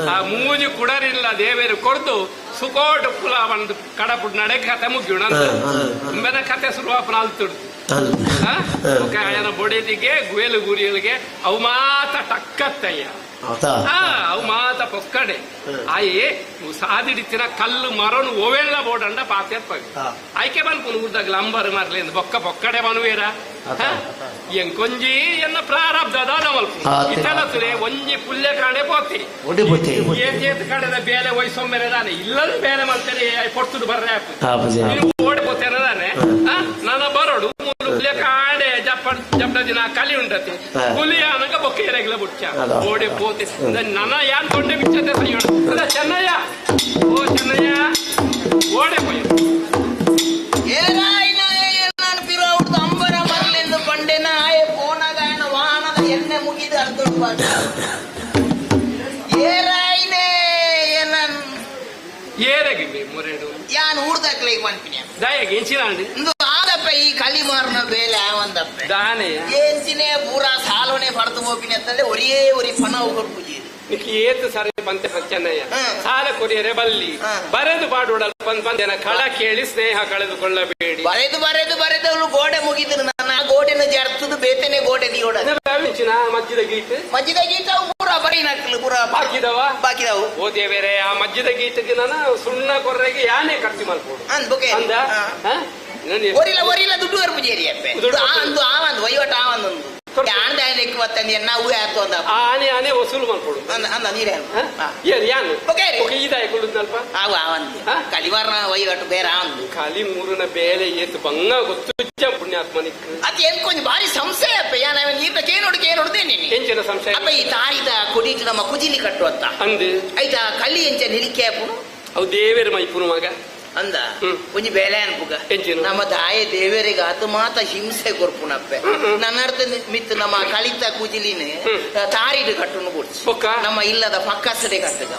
ಆ ಮೂಜಿ ಕುಡರಿಲ್ಲ ದೇವೇರು ಕೊಡ್ದು ಸುಕೋಟ ಪುಲ ಬಂದು ಕಡಪುಡ್ ನಡೆ ಕತೆ ಮುಗಿಯೋಣ ತುಂಬೆನ ಕತೆ ಶುರುವಾಪನ ಅಲ್ತುಡ್ದು ಆಯನ ಬೊಡೆದಿಗೆ ಗುಯಲು ಗುರಿಯಲಿಗೆ ಅವು ಮಾತ ಟಕ್ಕತ್ತಯ್ಯ ಅವು ಮಾತ ಪೊಕ್ಕಡೆ ಆಯೆ ಸಾದಿಡಿತ್ತಿನ ಕಲ್ಲು ಮರನು ಓವೆಲ್ಲ ಬೋಡಂಡ ಪಾತೆರ್ಪಗ ಆಯ್ಕೆ ಬನ್ಪುನು ಊರ್ದಾಗ ಲಂಬರ್ ಮರ್ಲಿ ಬೊಕ್ಕ ಪೊಕ್ಕಡೆ ಬನುವೇರ ಎಂಕೊಂಜಿ ಎನ್ನ ಪ್ರಾರಬ್ಧ ದಾದ ಮಲ್ಪು ಇತಲತುರೆ ಒಂಜಿ ಪುಲ್ಯ ಕಾಣೆ ಪೋತಿ ಒಡಿ ಪೋತಿ ಏತ್ ಕಡೆದ ಬೇಲೆ ವಯಸ್ಸೊಮ್ಮೆರೆ ದಾನೆ ಇಲ್ಲದ ಬೇಲೆ ಮಲ್ತೇನೆ ಪೊರ್ತುಡು ಬರ್ರೆ ಹಾಕು ಓಡಿ ಪೋತೇನೆ ದಾನೆ ನನ್ನ ಬರೋಡು ಮೂರು ಪುಲ್ಯ ಕಾಡೆ ಜಪ್ಪ ಜಪ್ಪ ದಿನ ಕಲಿ ಉಂಡತಿ ಹುಲಿ ಅನಗ ಬೊಕ್ಕೆ ಎರೆಗ್ಲ ಬುಡ್ಚ ಓಡಿ ಪೋತಿ ನನ್ನ ಯಾನ್ ತೊಂಡೆ ಬಿಚ್ಚತೆ ಸಯ್ಯೋಣ ಚೆನ್ನಯ್ಯ ಓ ಚೆನ್ನಯ್ಯ ಓಡೆ ಪೋಯ್ ಅಂಬರ ಮರಲೆಂದು ಪಂಡೆನ ಆಯೆ ಪೋನಾಗ ಆಯನ ವಾಹನದ ಎಣ್ಣೆ ಮುಗಿದು ಅರ್ಧ ಏರಾಯ್ನೆ ಏನನ್ ಏರಗಿ ಮುರೇಡು ಯಾನ್ ಊರ್ದಾಕ್ಲೆ ಈಗ ಪನ್ಪಿನ ದಯಗೆ ಎಂಚಿನಾಂಡಿ ಇಂದು ಆದಪ್ಪ ಈ ಕಲಿ ಮಾರನ ಬೇಲೆ ಆವಂದಪ್ಪ ದಾನೆ ಎಂಚಿನೆ ಪೂರಾ ಸಾಲೋನೆ ಪಡೆದು ಹೋಗಿನಿ ಅಂತಂದ್ರೆ ಒರೇ ಒರಿ ಪಣ ಕೊಡ್ಪುಜಿ ನಿಕ್ ಏತು ಸರಿ ಬಂತೆ ಚೆನ್ನಯ್ಯ ಸಾಲ ಕೊರಿಯರೆ ಬಲ್ಲಿ ಬರೆದು ಪಾಡುಡಲ್ ಬಂದ್ ಬಂದೇನ ಕಳ ಕೇಳಿ ಸ್ನೇಹ ಕಳೆದುಕೊಳ್ಳಬೇಡಿ ಬರೆದು ಬರೆದು ಬರೆದು ಅವಳು ಗೋಡೆ ಮುಗಿದ್ರು ನನ್ನ ಆ ಗೋಡೆನ ಜರ್ತದು ಬೇತನೆ ಗೋಡೆ ದಿಯೋಡ ಮಜ್ಜಿದ ಗೀತೆ ಮಜ್ಜಿದ ಗೀತ ಅವು ಪೂರಾ ಬರೀ ನಕ್ಲು ಪೂರಾ ಬಾಕಿದವ ಬಾಕಿದವು ಓ ದೇವೇರೆ ಆ ಮಜ್ಜಿದ ಗೀತೆಗೆ ನಾನು ಸುಣ್ಣ ಕೊರ್ರೆಗೆ ಯಾನೇ ಖರ್ಚು ಮಲ್ಪೋಡು ಅಂದ್ ಬೊಕೆ ಅಂದ ಒರಿಲ್ಲ ಒರಿಲ್ಲ ದುಡ್ಡು ಬರ್ಪುಜೇರಿ ಅಪ್ಪೆ ಅಂದು ಆವಂದು ವಹಿವಾಟು ಆವಂದೊಂದು ಆನೆ ಆನೆ ವಸೂಲು ಮಾಡ್ಕೊಡು ಅಂದ ನೀರೇ ಏನ್ ಯಾನ್ ಓಕೆ ಇದಾಯ ಕುಳ್ಳುದ್ನಲ್ಪ ಅವು ಆವಂದು ಕಲಿವಾರನ ವಹಿವಾಟು ಬೇರೆ ಆವಂದು ಕಲಿ ಮೂರನ ಬೇಲೆ ಏತು ಬಂಗ ಗೊತ್ತು ಪುಣ್ಯಾತ್ಮನಿಕ್ ಅದು ಎಂಕೊಂಜಿ ಭಾರಿ ಸಂಶಯ ಅಪ್ಪ ಯಾನ್ ಅವನ್ ಈತ ಕೇನೋಡು ಕೇನೋಡ್ದೆ ನೀನು ಎಂಚಿನ ಸಂಶಯ ಅಪ್ಪ ಈ ತಾರಿದ ಕೊಡಿಟ್ ನಮ್ಮ ಕುಜಿಲಿ ಕಟ್ಟುವಂತ ಅಂದು ಐತ ಕಲಿ ಎಂಚ ನಿಲಿಕೆ ಅಪ್ಪುನು ಅವು ದೇವೇರ ಮೈಪುನು ಮಗ ಅಂದ ಒಂಜಿ ಬೇಲೆ ಅನ್ಪುಗ ನಮ್ಮ ತಾಯಿ ದೇವರಿಗೆ ಆತ ಮಾತ ಹಿಂಸೆ ಕೊರ್ಪುನಪ್ಪೆ ನನ್ನ ಅರ್ಥ ಮಿತ್ ನಮ್ಮ ಕಳಿತ ಕುಜಿಲಿನ ತಾರಿಡು ಕಟ್ಟುನು ಕೊಡ್ಸಿ ನಮ್ಮ ಇಲ್ಲದ ಪಕ್ಕಸಡೆ ಕಟ್ಟುಗ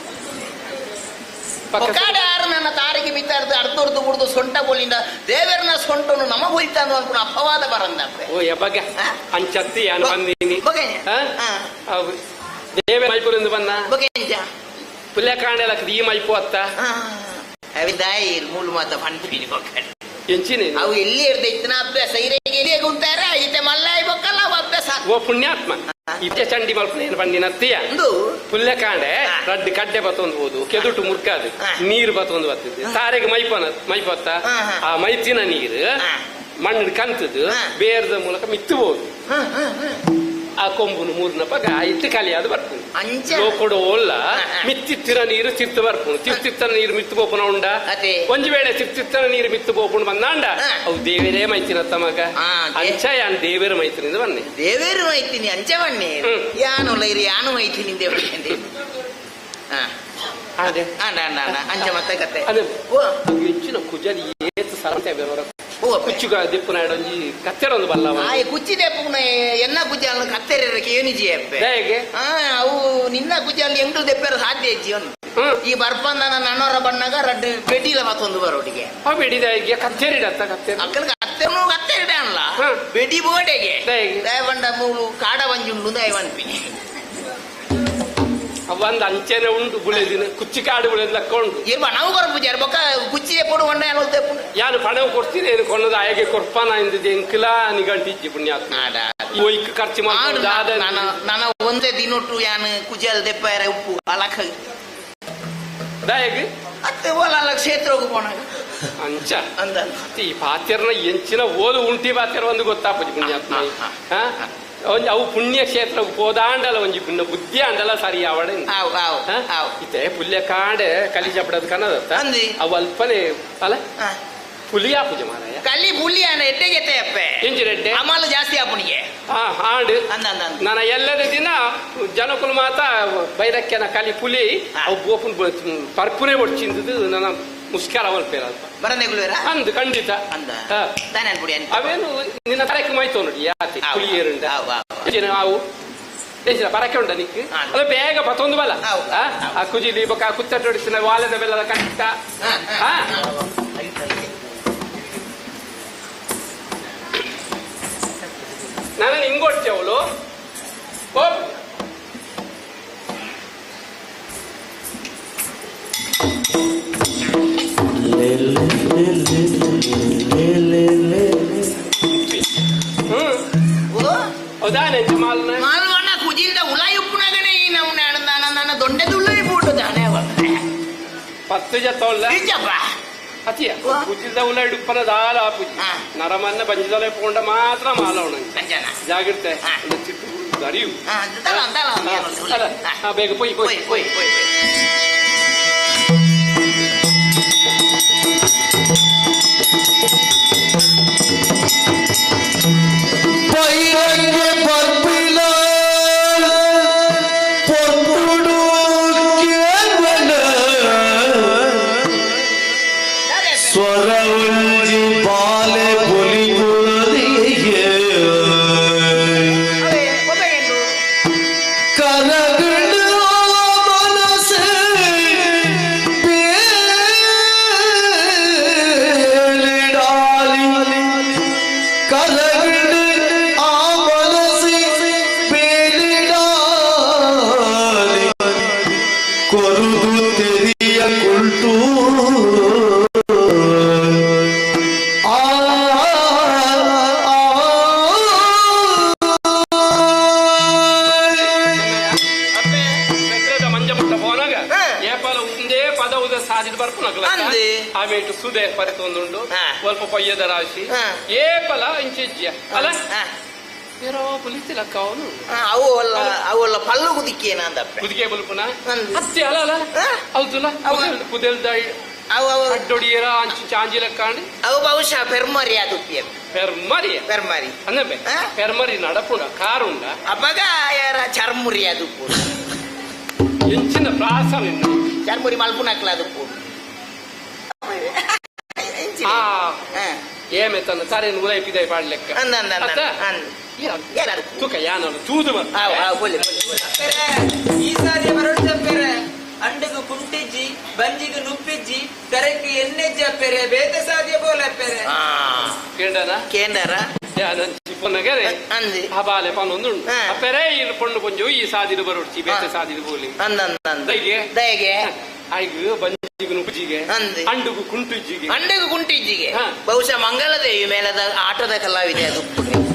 ಪಕ್ಕಾಡಾರು ನನ್ನ ತಾರಿಗೆ ಮಿತ್ತ ಅರ್ಧ ಅರ್ಧೊರ್ದು ಬುಡ್ದು ಸೊಂಟ ಬೋಲಿಂದ ದೇವರನ ಸೊಂಟನು ನಮ ಹೋಯ್ತಾನು ಅನ್ಕೊಂಡು ಅಪವಾದ ಬರಂದಪ್ಪೆ ಓ ಯಬ್ಬಗ ಅಂಚತ್ತಿ ಯಾನು ಬಂದೀನಿ ದೇವರ ಮೈಪುರಿಂದ ಬಂದ ಪುಲ್ಯ ಕಾಂಡೆಲಕ್ಕ ಈ ಮೈಪು ಅತ್ತ ಅವಿದಾಯಿ ಮೂಲ ಮಾತ ಪನ್ಪಿನಿ ಬೊಕ್ಕಡೆ ಎಂಚಿನಿ ಅವು ಎಲ್ಲಿ ಇರ್ದ ಇತ್ತಿನ ಅಭ್ಯಾಸ ಇರೆಗೆ ಎಲ್ಲಿಗೆ ಉಂಟಾರ ಈತೆ ಮಲ್ಲಾಯಿ ಬೊಕ್ಕಲ್ಲ ಅವು ಅಭ್ಯಾಸ ಓ ಪುಣ್ಯಾತ್ಮ ಇತ್ತೆ ಚಂಡಿ ಮಲ್ಪನೇನು ಬಂದಿನ ಅತ್ತಿಯ ಪುಲ್ಯ ಕಾಂಡೆ ರಡ್ಡು ಕಡ್ಡೆ ಬತ್ತೊಂದು ಹೋದು ಕೆದುಟು ಮುರ್ಕಾದು ನೀರು ಬತ್ತೊಂದು ಬತ್ತಿದ್ದು ತಾರೆಗೆ ಮೈಪನ ಮೈಪತ್ತ ಆ ಮೈತಿನ ನೀರು ಮಣ್ಣು ಕಂತದ್ದು ಬೇರದ ಮೂಲಕ ಮಿತ್ತಬಹುದು. ಆ ಕೊಂಬುನು ಮೂರ್ನ ಪಗ ಇತ್ತು ಖಾಲಿ ಅದು ಬರ್ಪುಂಡು ಅಂಚ ಲೋಕೊಡು ಓಲ್ಲ ಮಿತ್ತಿತ್ತಿನ ನೀರು ತಿರ್ತು ಬರ್ಪುಂಡು ತಿರ್ತಿತ್ತನ ನೀರು ಮಿತ್ತು ಪೋಪುನ ಉಂಡ ಒಂಜಿ ವೇಳೆ ತಿರ್ತಿತ್ತನ ನೀರು ಮಿತ್ತು ಪೋಪುಂಡು ಬಂದಾಂಡ ಅವು ದೇವರೇ ಮೈತಿನತ್ತ ಮಗ ಅಂಚ ಯಾನ್ ದೇವರ ಮೈತಿನಿಂದ ಬನ್ನಿ ದೇವೇರು ಮೈತಿನಿ ಅಂಚ ಬನ್ನಿ ಯಾನುಲ್ಲ ಇರು ಯಾನು ಮೈತಿನಿ ದೇವರಿಗೆ ಅಂಚ ಮತ್ತೆ ಕತೆ ಅದೇ ಹೆಚ್ಚಿನ ಕುಜಲಿ ಏತು ಸರಂತೆ ಬೇರೆ ಕುಚ್ಚುಗ ದಿಪ್ಪುನ ಒಂಜಿ ಕತ್ತೆರೊಂದು ಬಲ್ಲ ಆಯ್ ಕುಚ್ಚಿ ದೆಪ್ಪುನ ಎನ್ನ ಕುಜಾಲ ಕತ್ತೆರಕ್ಕೆ ಏನಿಜಿ ಅಪ್ಪೆ ಹೇಗೆ ಅವು ನಿನ್ನ ಕುಜಾಲ ಎಂಟು ದೆಪ್ಪರ ಸಾಧ್ಯ ಇಜ್ಜಿ ಒಂದು ಈ ಬರ್ಪಂದ ನನ್ನೋರ ಬಣ್ಣಗ ರಡ್ಡು ಬೆಡಿಲ ಮತ್ತೊಂದು ಬರೋಟಿಗೆ ಆ ಬೆಡಿದ ಕತ್ತೆರಿಡತ್ತ ಕತ್ತೆರ ಅಕ್ಕನ ಕತ್ತೆರನು ಕತ್ತೆರಿಡ ಅಲ್ಲ ಬೆಡಿ ಬೋಡೆಗೆ ದಯವಂಡ ಮೂಲು ಕಾಡ ಒಂಜುಂಡು ದಯವಂಪಿನಿ ಒಂದು ಅಂಚೆನೆ ಉಂಟು ಬುಳೆದಿನ ಕುಚ್ಚಿ ಕಾಡು ಬುಳೆದ್ ಲೆಕ್ಕ ಉಂಟು ಇರ್ಬ ನಾವು ಕೊರಪು ಬೊಕ್ಕ ಕುಚ್ಚಿ ಪೊಡು ಒಂಡ ಯಾನು ಪಣವು ಕೊಡ್ತೀನಿ ಏನು ಕೊನ್ನದ ಆಯಗೆ ಕೊರ್ಪಾನ ಇಂದದೆ ಎಂಕಲಾ ನಿಗಂಟಿಜ್ಜಿ ಪುಣ್ಯಾತ್ಮ ಒಯ್ಕ್ ಖರ್ಚು ಮಾಡ್ಕೊಂಡು ನನ್ನ ಒಂದೇ ದಿನೊಟ್ಟು ಯಾನು ಕುಜಲ್ ದೆಪ್ಪಾರ ಉಪ್ಪು ಅಲಖ ದಾಯಗ್ ಅತ್ತೆ ಓಲ ಅಲ್ಲ ಕ್ಷೇತ್ರಕ್ಕೆ ಪೋನಾಗ ಅಂಚ ಅಂದ ಈ ಪಾತ್ಯರ್ನ ಎಂಚಿನ ಓದು ಉಂಟಿ ಪಾತ್ಯರ ಒಂದು ಗೊತ್ತಾಪುಜಿ ಪುಣ್ಯಾತ್ಮ ಒಂಜಿ ಅವು ಪುಣ್ಯಕ್ಷೇತ್ರ ಪೋದಾಂಡಲ ಒಂಜಿ ಪುಣ್ಯ ಬುದ್ಧಿ ಆಂಡಲ ಸರಿ ಆವಡೆ ಇತ್ತೆ ಪುಲ್ಯ ಕಾಡೆ ಕಲಿ ಚಪಡದ ಕನ್ನದತ್ತ ಅವು ಅಲ್ಪನೆ ಅಲ್ಲ ಪುಲಿಯಾ ಪೂಜೆ ಮಾರಾಯ ಕಲಿ ಪುಲಿ ಆಂಡ ಎಡ್ಡೆ ಜೊತೆ ಅಪ್ಪೆ ಎಂಚಿ ಎಡ್ಡೆ ಅಮಲ ಜಾಸ್ತಿ ಆಪುಣಿಗೆ ಆಂಡ್ ನನ್ನ ಎಲ್ಲದ ದಿನ ಜನಕುಲು ಮಾತ ಬೈರಕ್ಕೆನ ಕಲಿ ಪುಲಿ ಅವು ಗೋಪುನ್ ಪರ್ಪುನೆ ಬೊಡ್ಚಿಂದದು ನನ್ನ ಮುಸ್ಕಾರ ಅವಲ್ಪೇರ ಅಲ್ಪ ಬರಂದೆಗುಳುವೇರ ಅಂದು ಖಂಡಿತ ಅಂದ ಅವೇನು ನಿನ್ನ ತರಕ್ಕೆ ಮಾಯ್ತು ನೋಡಿ ಯಾತಿ ಪುಲಿ ಏರುಂಡ ಅವು ಎಂಚಿನ ಪರಕೆ ಉಂಡ ನಿಕ್ ಅಲ್ಲ ಬೇಗ ಪತ್ತೊಂದು ಬಲ ಆ ಕುಜಿಲಿ ಬೊಕ ಕುತ್ತಟ್ಟೊಡಿಸಿನ ವಾಲದ ಬೆಲ್ಲದ ಕಟ್ಟ ನಾನು ಹಿಂಗೊಡ್ತಿ ಅವಳು ಮಾಲ್ವಣ್ಣ ಕುಜಿಲ್ದ ಉಲಾಯಿ ಉಪ್ಪುನಾಗನೆ ಈ ನಮ್ಮನೆ ನನ್ನ ದೊಡ್ಡದು ಉಲಾಯಿ ಪೂಟು ತಾನೇ ಪತ್ತು ಜತ್ತವಲ್ಲ ಅತಿಯ ಕುಜಿಲ್ದ ಉಲಾಯಿ ಉಪ್ಪನ ದಾಲ ಪೂಜಿ ನರಮನ್ನ ಬಂಜಿದೊಲೆ ಪೋಂಡ ಮಾತ್ರ ಮಾಲವಣ ಜಾಗ್ರತೆ ಚಿಟ್ಟು ಅರಿವು ಬೇಗ ಪೊಯ್ ಪೊಯ್ ಪೊಯ್ ಪೊಯ್ பைரங்க பற்பில பொற்புடு கேவல ಸ್ವರವುಂಜಿ ಬಾಲೆ ಪುಲಿಪುಲಿಯೇ ಕರಗಡ ಮನಸ್ಸೆ ಬೇಲಿಡಾಲಿ ಕರಗಡ ಆ ಮನಸ್ಸೆ ಬೇಲಿಡಾಲಿ ಕೊರುದು ತೆರಿಯ ಕುಲ್ಟು ಆ ಮಂಜಮುಟ್ಟ ಪೋನಾಗ ಏಪಾಲ ಒಂದೇ ಪದ ಉದ ಸಾಧಿದ ಬರ್ಪುನಗಲ ಆಮೇಟು ಸುದೆ ಪರಿತೊಂದುಂಡು ಸ್ವಲ್ಪ ಪೊಯ್ಯದ ರಾಶಿ ಏಪಲ ಇಂಚಿಜ್ಯ ಅಲ್ಲ ಏರೋ ಪುಲಿತಿಲಕ್ಕ ಅವನು ಅವು ಅಲ್ಲ ಅವು ಅಲ್ಲ ಪಲ್ಲು ಕುದಿಕ್ಕೇನ ಅಂದಪ್ಪ ಕುದಿಕೆ ಬಲ್ಪುನ ಅತ್ತಿ ಅಲ್ಲ ಅಲ್ಲ ಹೌದಲ್ಲ ಕುದೆಲ್ದ ಅವು ಅವು ಅಡ್ಡೊಡಿಯರ ಅಂಚು ಚಾಂಜಿಲಕ್ಕಾಂಡು ಅವು ಬಹುಶಃ ಪೆರ್ಮರಿ ಅದು ಪೆರ್ಮರಿ ಪೆರ್ಮರಿ ಅನ್ನಬೆ ಪೆರ್ಮರಿ ನಡಪುಂಡ ಕಾರುಂಡ ಅಪಗ ಯಾರ ಚರ್ಮುರಿ ಅದು ಎಂಚಿನ ಪ್ರಾಸ ನಿನ್ನ ಚರ್ಮುರಿ ಮಲ್ಪುನಕ್ಲ ಅದು ಏಮೆ ತನ್ನ ತರೇನು ಉಲೈಪಿದೆ ಪಾಡ್ಲೆಕ್ಕ ಅಂದ ಅಂದ ಅಂದ ಅಂದ ತುಕ ಯಾನಲ್ಲ ತೂದು ಈ ಸಾರಿ ಬರೋಡ್ತಪ್ಪೆರೆ ಅಂಡಗು ಕುಂಟಿಜ್ಜಿ ಬಂಜಿಗು ನುಪ್ಪಿಜ್ಜಿ ತರಕ್ಕೆ ಎಣ್ಣೆಜ್ಜಿ ಅಪ್ಪೆರೆ ಬೇತೆ ಸಾಧ್ಯ ಬೋಲಪ್ಪೆರೆ ಕೇಂಡನ ಕೇಂಡರ ಪೊನ್ನಗರೆ ಆ ಬಾಲೆ ಪನ್ನೊಂದುಂಡು ಅಪ್ಪೆರೆ ಈ ಪೊಣ್ಣು ಪೊಂಜು ಈ ಸಾದಿಡು ಬರೋಡ್ಚಿ ಬೇತೆ ಸಾದಿಡು ಬೋಲಿ ದಯಗೆ ದಯಗೆ ಆಯ್ಗು ಬಂಜಿಗು ನುಪ್ಪುಜಿಗೆ ಅಂಡುಗು ಕುಂಟುಜ್ಜಿಗೆ ಅಂಡಗು ಕುಂಟಿಜ್ಜಿಗೆ ಬಹುಶಃ ಮಂಗಳದೇವಿ ಮೇಲದ ಆಟದ ಕಲಾವಿದೆ ಅದು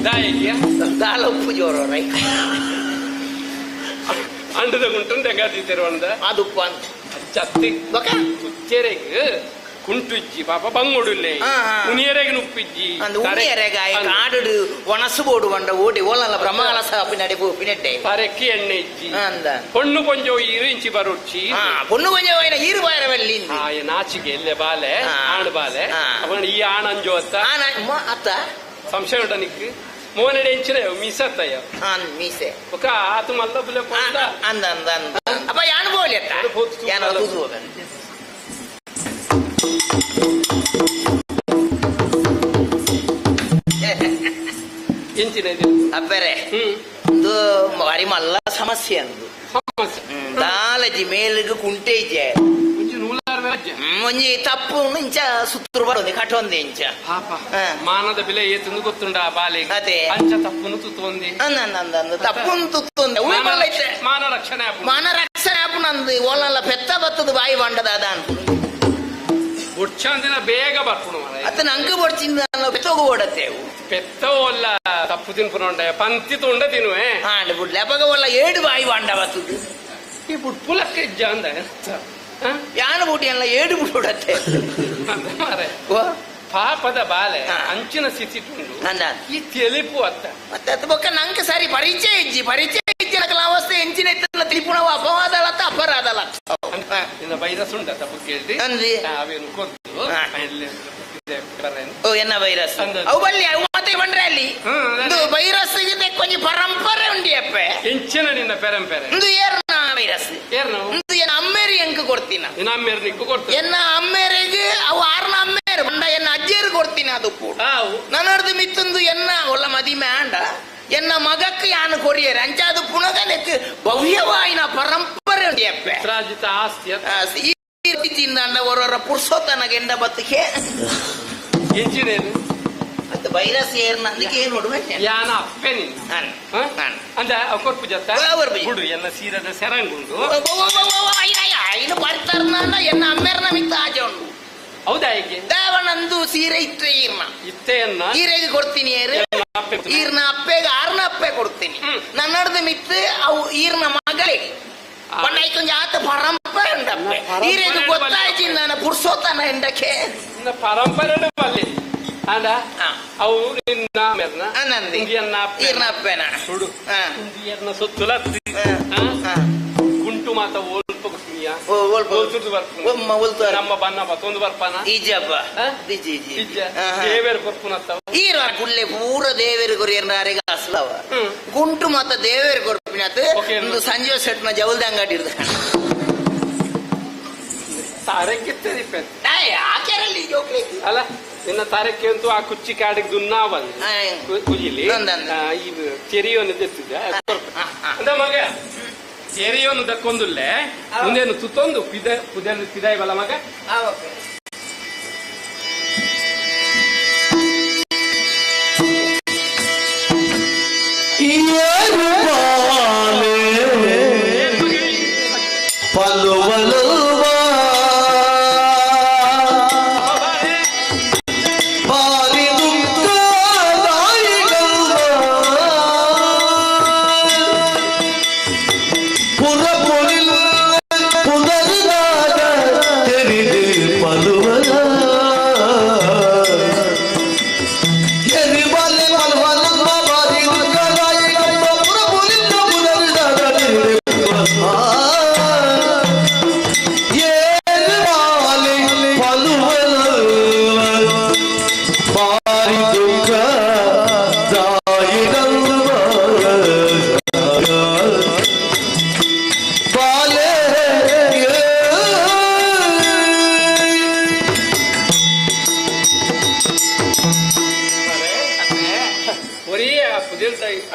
ದಾಯಿಗೆ ದಾಲ ಉಪ್ಪು ಜೋರ ಅಂಡದ ಗುಂಟು ತೆಗಾದಿ ತೆರವಂದ ಅದು ಉಪ್ಪು ಅಂತ ಚತ್ತಿ ತುಚ್ಚೆರೆಗ್ ಕುಂಟುಜ್ಜಿ ಪಾಪ ಬಂಗೊಡುಲ್ಲೆ ಉನಿಯರೆಗೆ ನುಪ್ಪಿಜ್ಜಿ ಉನಿಯರೆಗಾಯ ಕಾಡುಡು ಒಣಸು ಬೋಡು ಬಂಡ ಓಡಿ ಓಲಲ್ಲ ಬ್ರಹ್ಮಕಲಸ ಪಿನ್ನಡೆ ಪಿನೆಟ್ಟೆ ತರೆಕ್ಕೆ ಎಣ್ಣೆ ಇಜ್ಜಿ ಪೊಣ್ಣು ಪೊಂಜೋ ಈರು ಇಂಚಿ ಬರೊಡ್ಚಿ ಪೊಣ್ಣು ಪೊಂಜೋ ಆಯ್ನ ಈರು ಬಾಯರವಲ್ಲಿ ನಾಚಿಗೆ ಎಲ್ಲೆ ಬಾಲೆ ಆಣ್ ಬಾಲೆ ಅವನ ಈ ಆಣಂಜೋ ಅತ್ತ ಅತ್ತ ಸಂಶಯ ಉಂಟ ನಿಕ್ ಮೋನಡೆ ಎಂಚಿನ ಮೀಸತ್ತಯ್ಯ ಮೀಸೆ ఒక ಆತು ಮಲ್ಲ ಬುಲೆ ಪೊಂದ ಅಂದ ಅಂದ ಅಂದ ಅಪ್ಪ ಯಾನು ಬೋಲಿ ಅತ್ತ ಯಾನು ತೂದು ಅಪ್ಪರೆ ಇದು ಬಾರಿ ಮಲ್ಲ ಸಮಸ್ಯೆ ಅಂದು ದಾಲಜಿ ಮೇಲಿಗೆ ಕುಂಟೆ ಇಜ್ಜೆ ಒಂಜಿ ತಪ್ಪು ಇಂಚ ಸುತ್ತೂರು ಬರೋದೆ ಕಟ್ಟೊಂದೆ ಇಂಚ ಮಾನದ ಬೆಲೆ ಏತಂದು ಗೊತ್ತುಂಡ ಬಾಲೆ ಅದೇ ಅಂಚ ತಪ್ಪುನು ತುತ್ತೊಂದೆ ಅಂದ ತಪ್ಪುನು ತುತ್ತೊಂದೆ ಮಾನ ರಕ್ಷಣೆ ಮಾನ ರಕ್ಷಣೆ ಆಪುನಂದು ಓಲಲ್ಲ ಪೆತ್ತ ಬತ್ತದ ಬಾಯಿ ಬಂಡದ ಅದ ಬೊಡ್ಚಾಂದಿನ ಬೇಗ ಬರ್ಪುಣು ಅತ್ತ ನಂಗೆ ಬೊಡ್ಚಿಂದ ಪೆತ್ತೋಗು ಓಡತ್ತೆ ಪೆತ್ತ ಒಲ್ಲ ತಪ್ಪು ತಿನ್ಪುನ ಪಂತಿ ತೊಂಡ ತಿನ್ನುವೆ ಹಾಂಡ್ ಬುಡ್ಲೆ ಅಪಗ ಒಲ್ಲ ಏಡು ಬಾಯಿ ಬಾಂಡ ಬತ್ತದು ಈ ಬುಡ್ಪುಲಕ್ಕ ಇಜ್ಜ ಅಂದ ಯಾನು ಬುಡಿ ಅಲ್ಲ ಏಡು ಬುಡತ್ತೆ ಪಾಪದ ಬಾಲೆ ಅಂಚಿನ ಸ್ಥಿತಿ ಉಂಡು ಈ ತೆಲಿಪು ಅತ್ತ ಮತ್ತೆ ಅತ್ತ ಬೊಕ್ಕ ನಂಗೆ ಸರಿ ಪರಿಚಯ ಇಜ್ಜಿ ಪರಿಚಯ ಇಜ್ಜಿ ಅವಸ್ಥೆ ಎಂಚಿನ ಇತ್ತಲ್ಲ ತಿಳಿಪುಣವ ಅಪವಾದಲತ್ತ ಅಪರಾಧಲ ನಿನ್ನ ವೈರಸ್ ಉಂಟ ತಪ್ಪು ಕೇಳಿ ಅವೇನು ಕೊದ್ದು ಓ ಎನ್ನ ವೈರಸ್ ಅವು ಬಲ್ಲಿ ಅವು ಮಾತೆ ಬಂದ್ರೆ ಅಲ್ಲಿ ವೈರಸ್ ಕೊಂಚ ಪರಂಪರೆ ಉಂಡಿ ಅಪ್ಪೆ ಎಂಚಿನ ನಿನ್ನ ಪರಂಪರೆ ಇಂದು ಏರ್ನ ವೈರಸ್ ಇಂದು ಎನ್ನ ಅಮ್ಮೇರಿ ಎಂಕ್ ಕೊಡ್ತೀನ ನಿನ್ನ ಅಮ್ಮೇರು ನಿಕ್ಕು ಕೊಡ್ತೀನಿ ಎನ್ನ ಅಮ್ಮೇರಿಗೆ ಅವು ಆರ್ನ ಅಮ್ಮೇರು ಬಂಡ ಎನ್ನ ಅಜ್ಜೇರು ಕೊಡ್ತೀನಿ ಅದು ನನ್ನರ್ದು ಮಿತ್ತೊಂದು ಎನ್ನ ಒಲ್ಲ ಮದಿಮೆ ಆಂಡ ಎನ್ನ ಮಗಕ್ಕೆ ಯಾನು ಕೊರಿಯರ್ ಅಂಚ ಅದು ಪುನಗನೆಕ್ ಭವ್ಯವಾಯಿನ ಪರಂಪರೆ ಉಂಡಿ ಅಪ್ಪೆ ಆಸ್ತಿ ಈ ಒರೊರ ಪುರ್ಸೋತನ ಗೆಂಡ ಬತ್ತಿಗೆ ಎಂಚಿನೇನು ಅದು ವೈರಸ್ ಏರ್ನ ಅದಕ್ಕೆ ಏನು ನೋಡುವೆ ಯಾನ ಅಪ್ಪೆ ನಿನ್ನ ಅಂದ ಕೊರ್ಪು ಜತ್ತ ಬಿಡು ಎನ್ನ ಸೀರದ ಸೆರಂಗುಂಡು ಇನ್ನು ಬರ್ತಾರನ ಎನ್ನ ಅಮ್ಮೇರ್ನ ಮಿತ್ತ ಆಚೆ ಉಂಡು ಹೌದಾ ಹೇಗೆ ದೇವನಂದು ಸೀರೆ ಇಟ್ಟೆ ಈರ್ನ ಇತ್ತೆಯನ್ನ ಸೀರೆಗೆ ಕೊಡ್ತೀನಿ ಏರು ಈರ್ನ ಅಪ್ಪೆಗೆ ಆರ್ನ ಅಪ್ಪೆ ಕೊಡ್ತೀನಿ ನನ್ನಡ್ದು ಮಿತ್ತು ಅವು ಈರ್ನ ಮಗಳಿಗೆ ಬಣ್ಣ ಆತ ಪರಂಪರೆ ಉಂಡಪ್ಪೆ ಈರೆಗೆ ಗೊತ್ತಾಯ್ತು ನಾನು ಪುರ್ಸೋತನ ಎಂಡಕ್ಕೆ ಪರಂಪರೆ ಬಲ್ಲಿ ಅಂದ ಅವು ನಿನ್ನ ಮೆರ್ನ ಇಂದಿಯನ್ನ ಈರ್ನ ಅಪ್ಪೆನ ಸುಡು ಇಂದಿಯನ್ನ ಸೊತ್ತುಲ ಗುಂಟು ಮಾತ ಓಲ್ಪ ಗೊತ್ತಿಯ ನಮ್ಮ ಬನ್ನ ಬತ್ತೊಂದು ಬರ್ಪಾನ ಈಜಪ್ಪ ದೇವೇರು ಕೊರ್ಪುನತ್ತವ ಈರ ಗುಲ್ಲೆ ಪೂರ ದೇವೇರು ಕೊರಿಯರ್ನಾರಿಗೆ ಅಸ್ಲವ ಗುಂಟು ಮಾತ ದೇವೇರು ಕೊರ್ಪಿನತ್ ಒಂದು ಸಂಜೀವ ಶೆಟ್ನ ಜವಲ್ದ ಅಂಗಡಿ ಇರ್ದ ತಾರಕ್ಕೆ ಆಕೆರಲ್ಲಿ ಅಲ್ಲ ನಿನ್ನ ತಾರಕ್ಕೆ ಅಂತೂ ಆ ಕುಚ್ಚಿ ಕಾಡಿಗೆ ದುನ್ನಾ ಬಂದು ಕುಜಿಲಿ ಈ ಚೆರಿಯನ್ನು ತೆತ್ತಿದ್ದೆ ಅಂದ ಮಗ ಚೆರಿಯನ್ನು ದಕ್ಕೊಂದುಲ್ಲೆ ಮುಂದೇನು ತುತ್ತೊಂದು ಪಿದ ಪುದೆಲ್ ಪಿದಾಯ್ ಬಲ್ಲ ಮಗ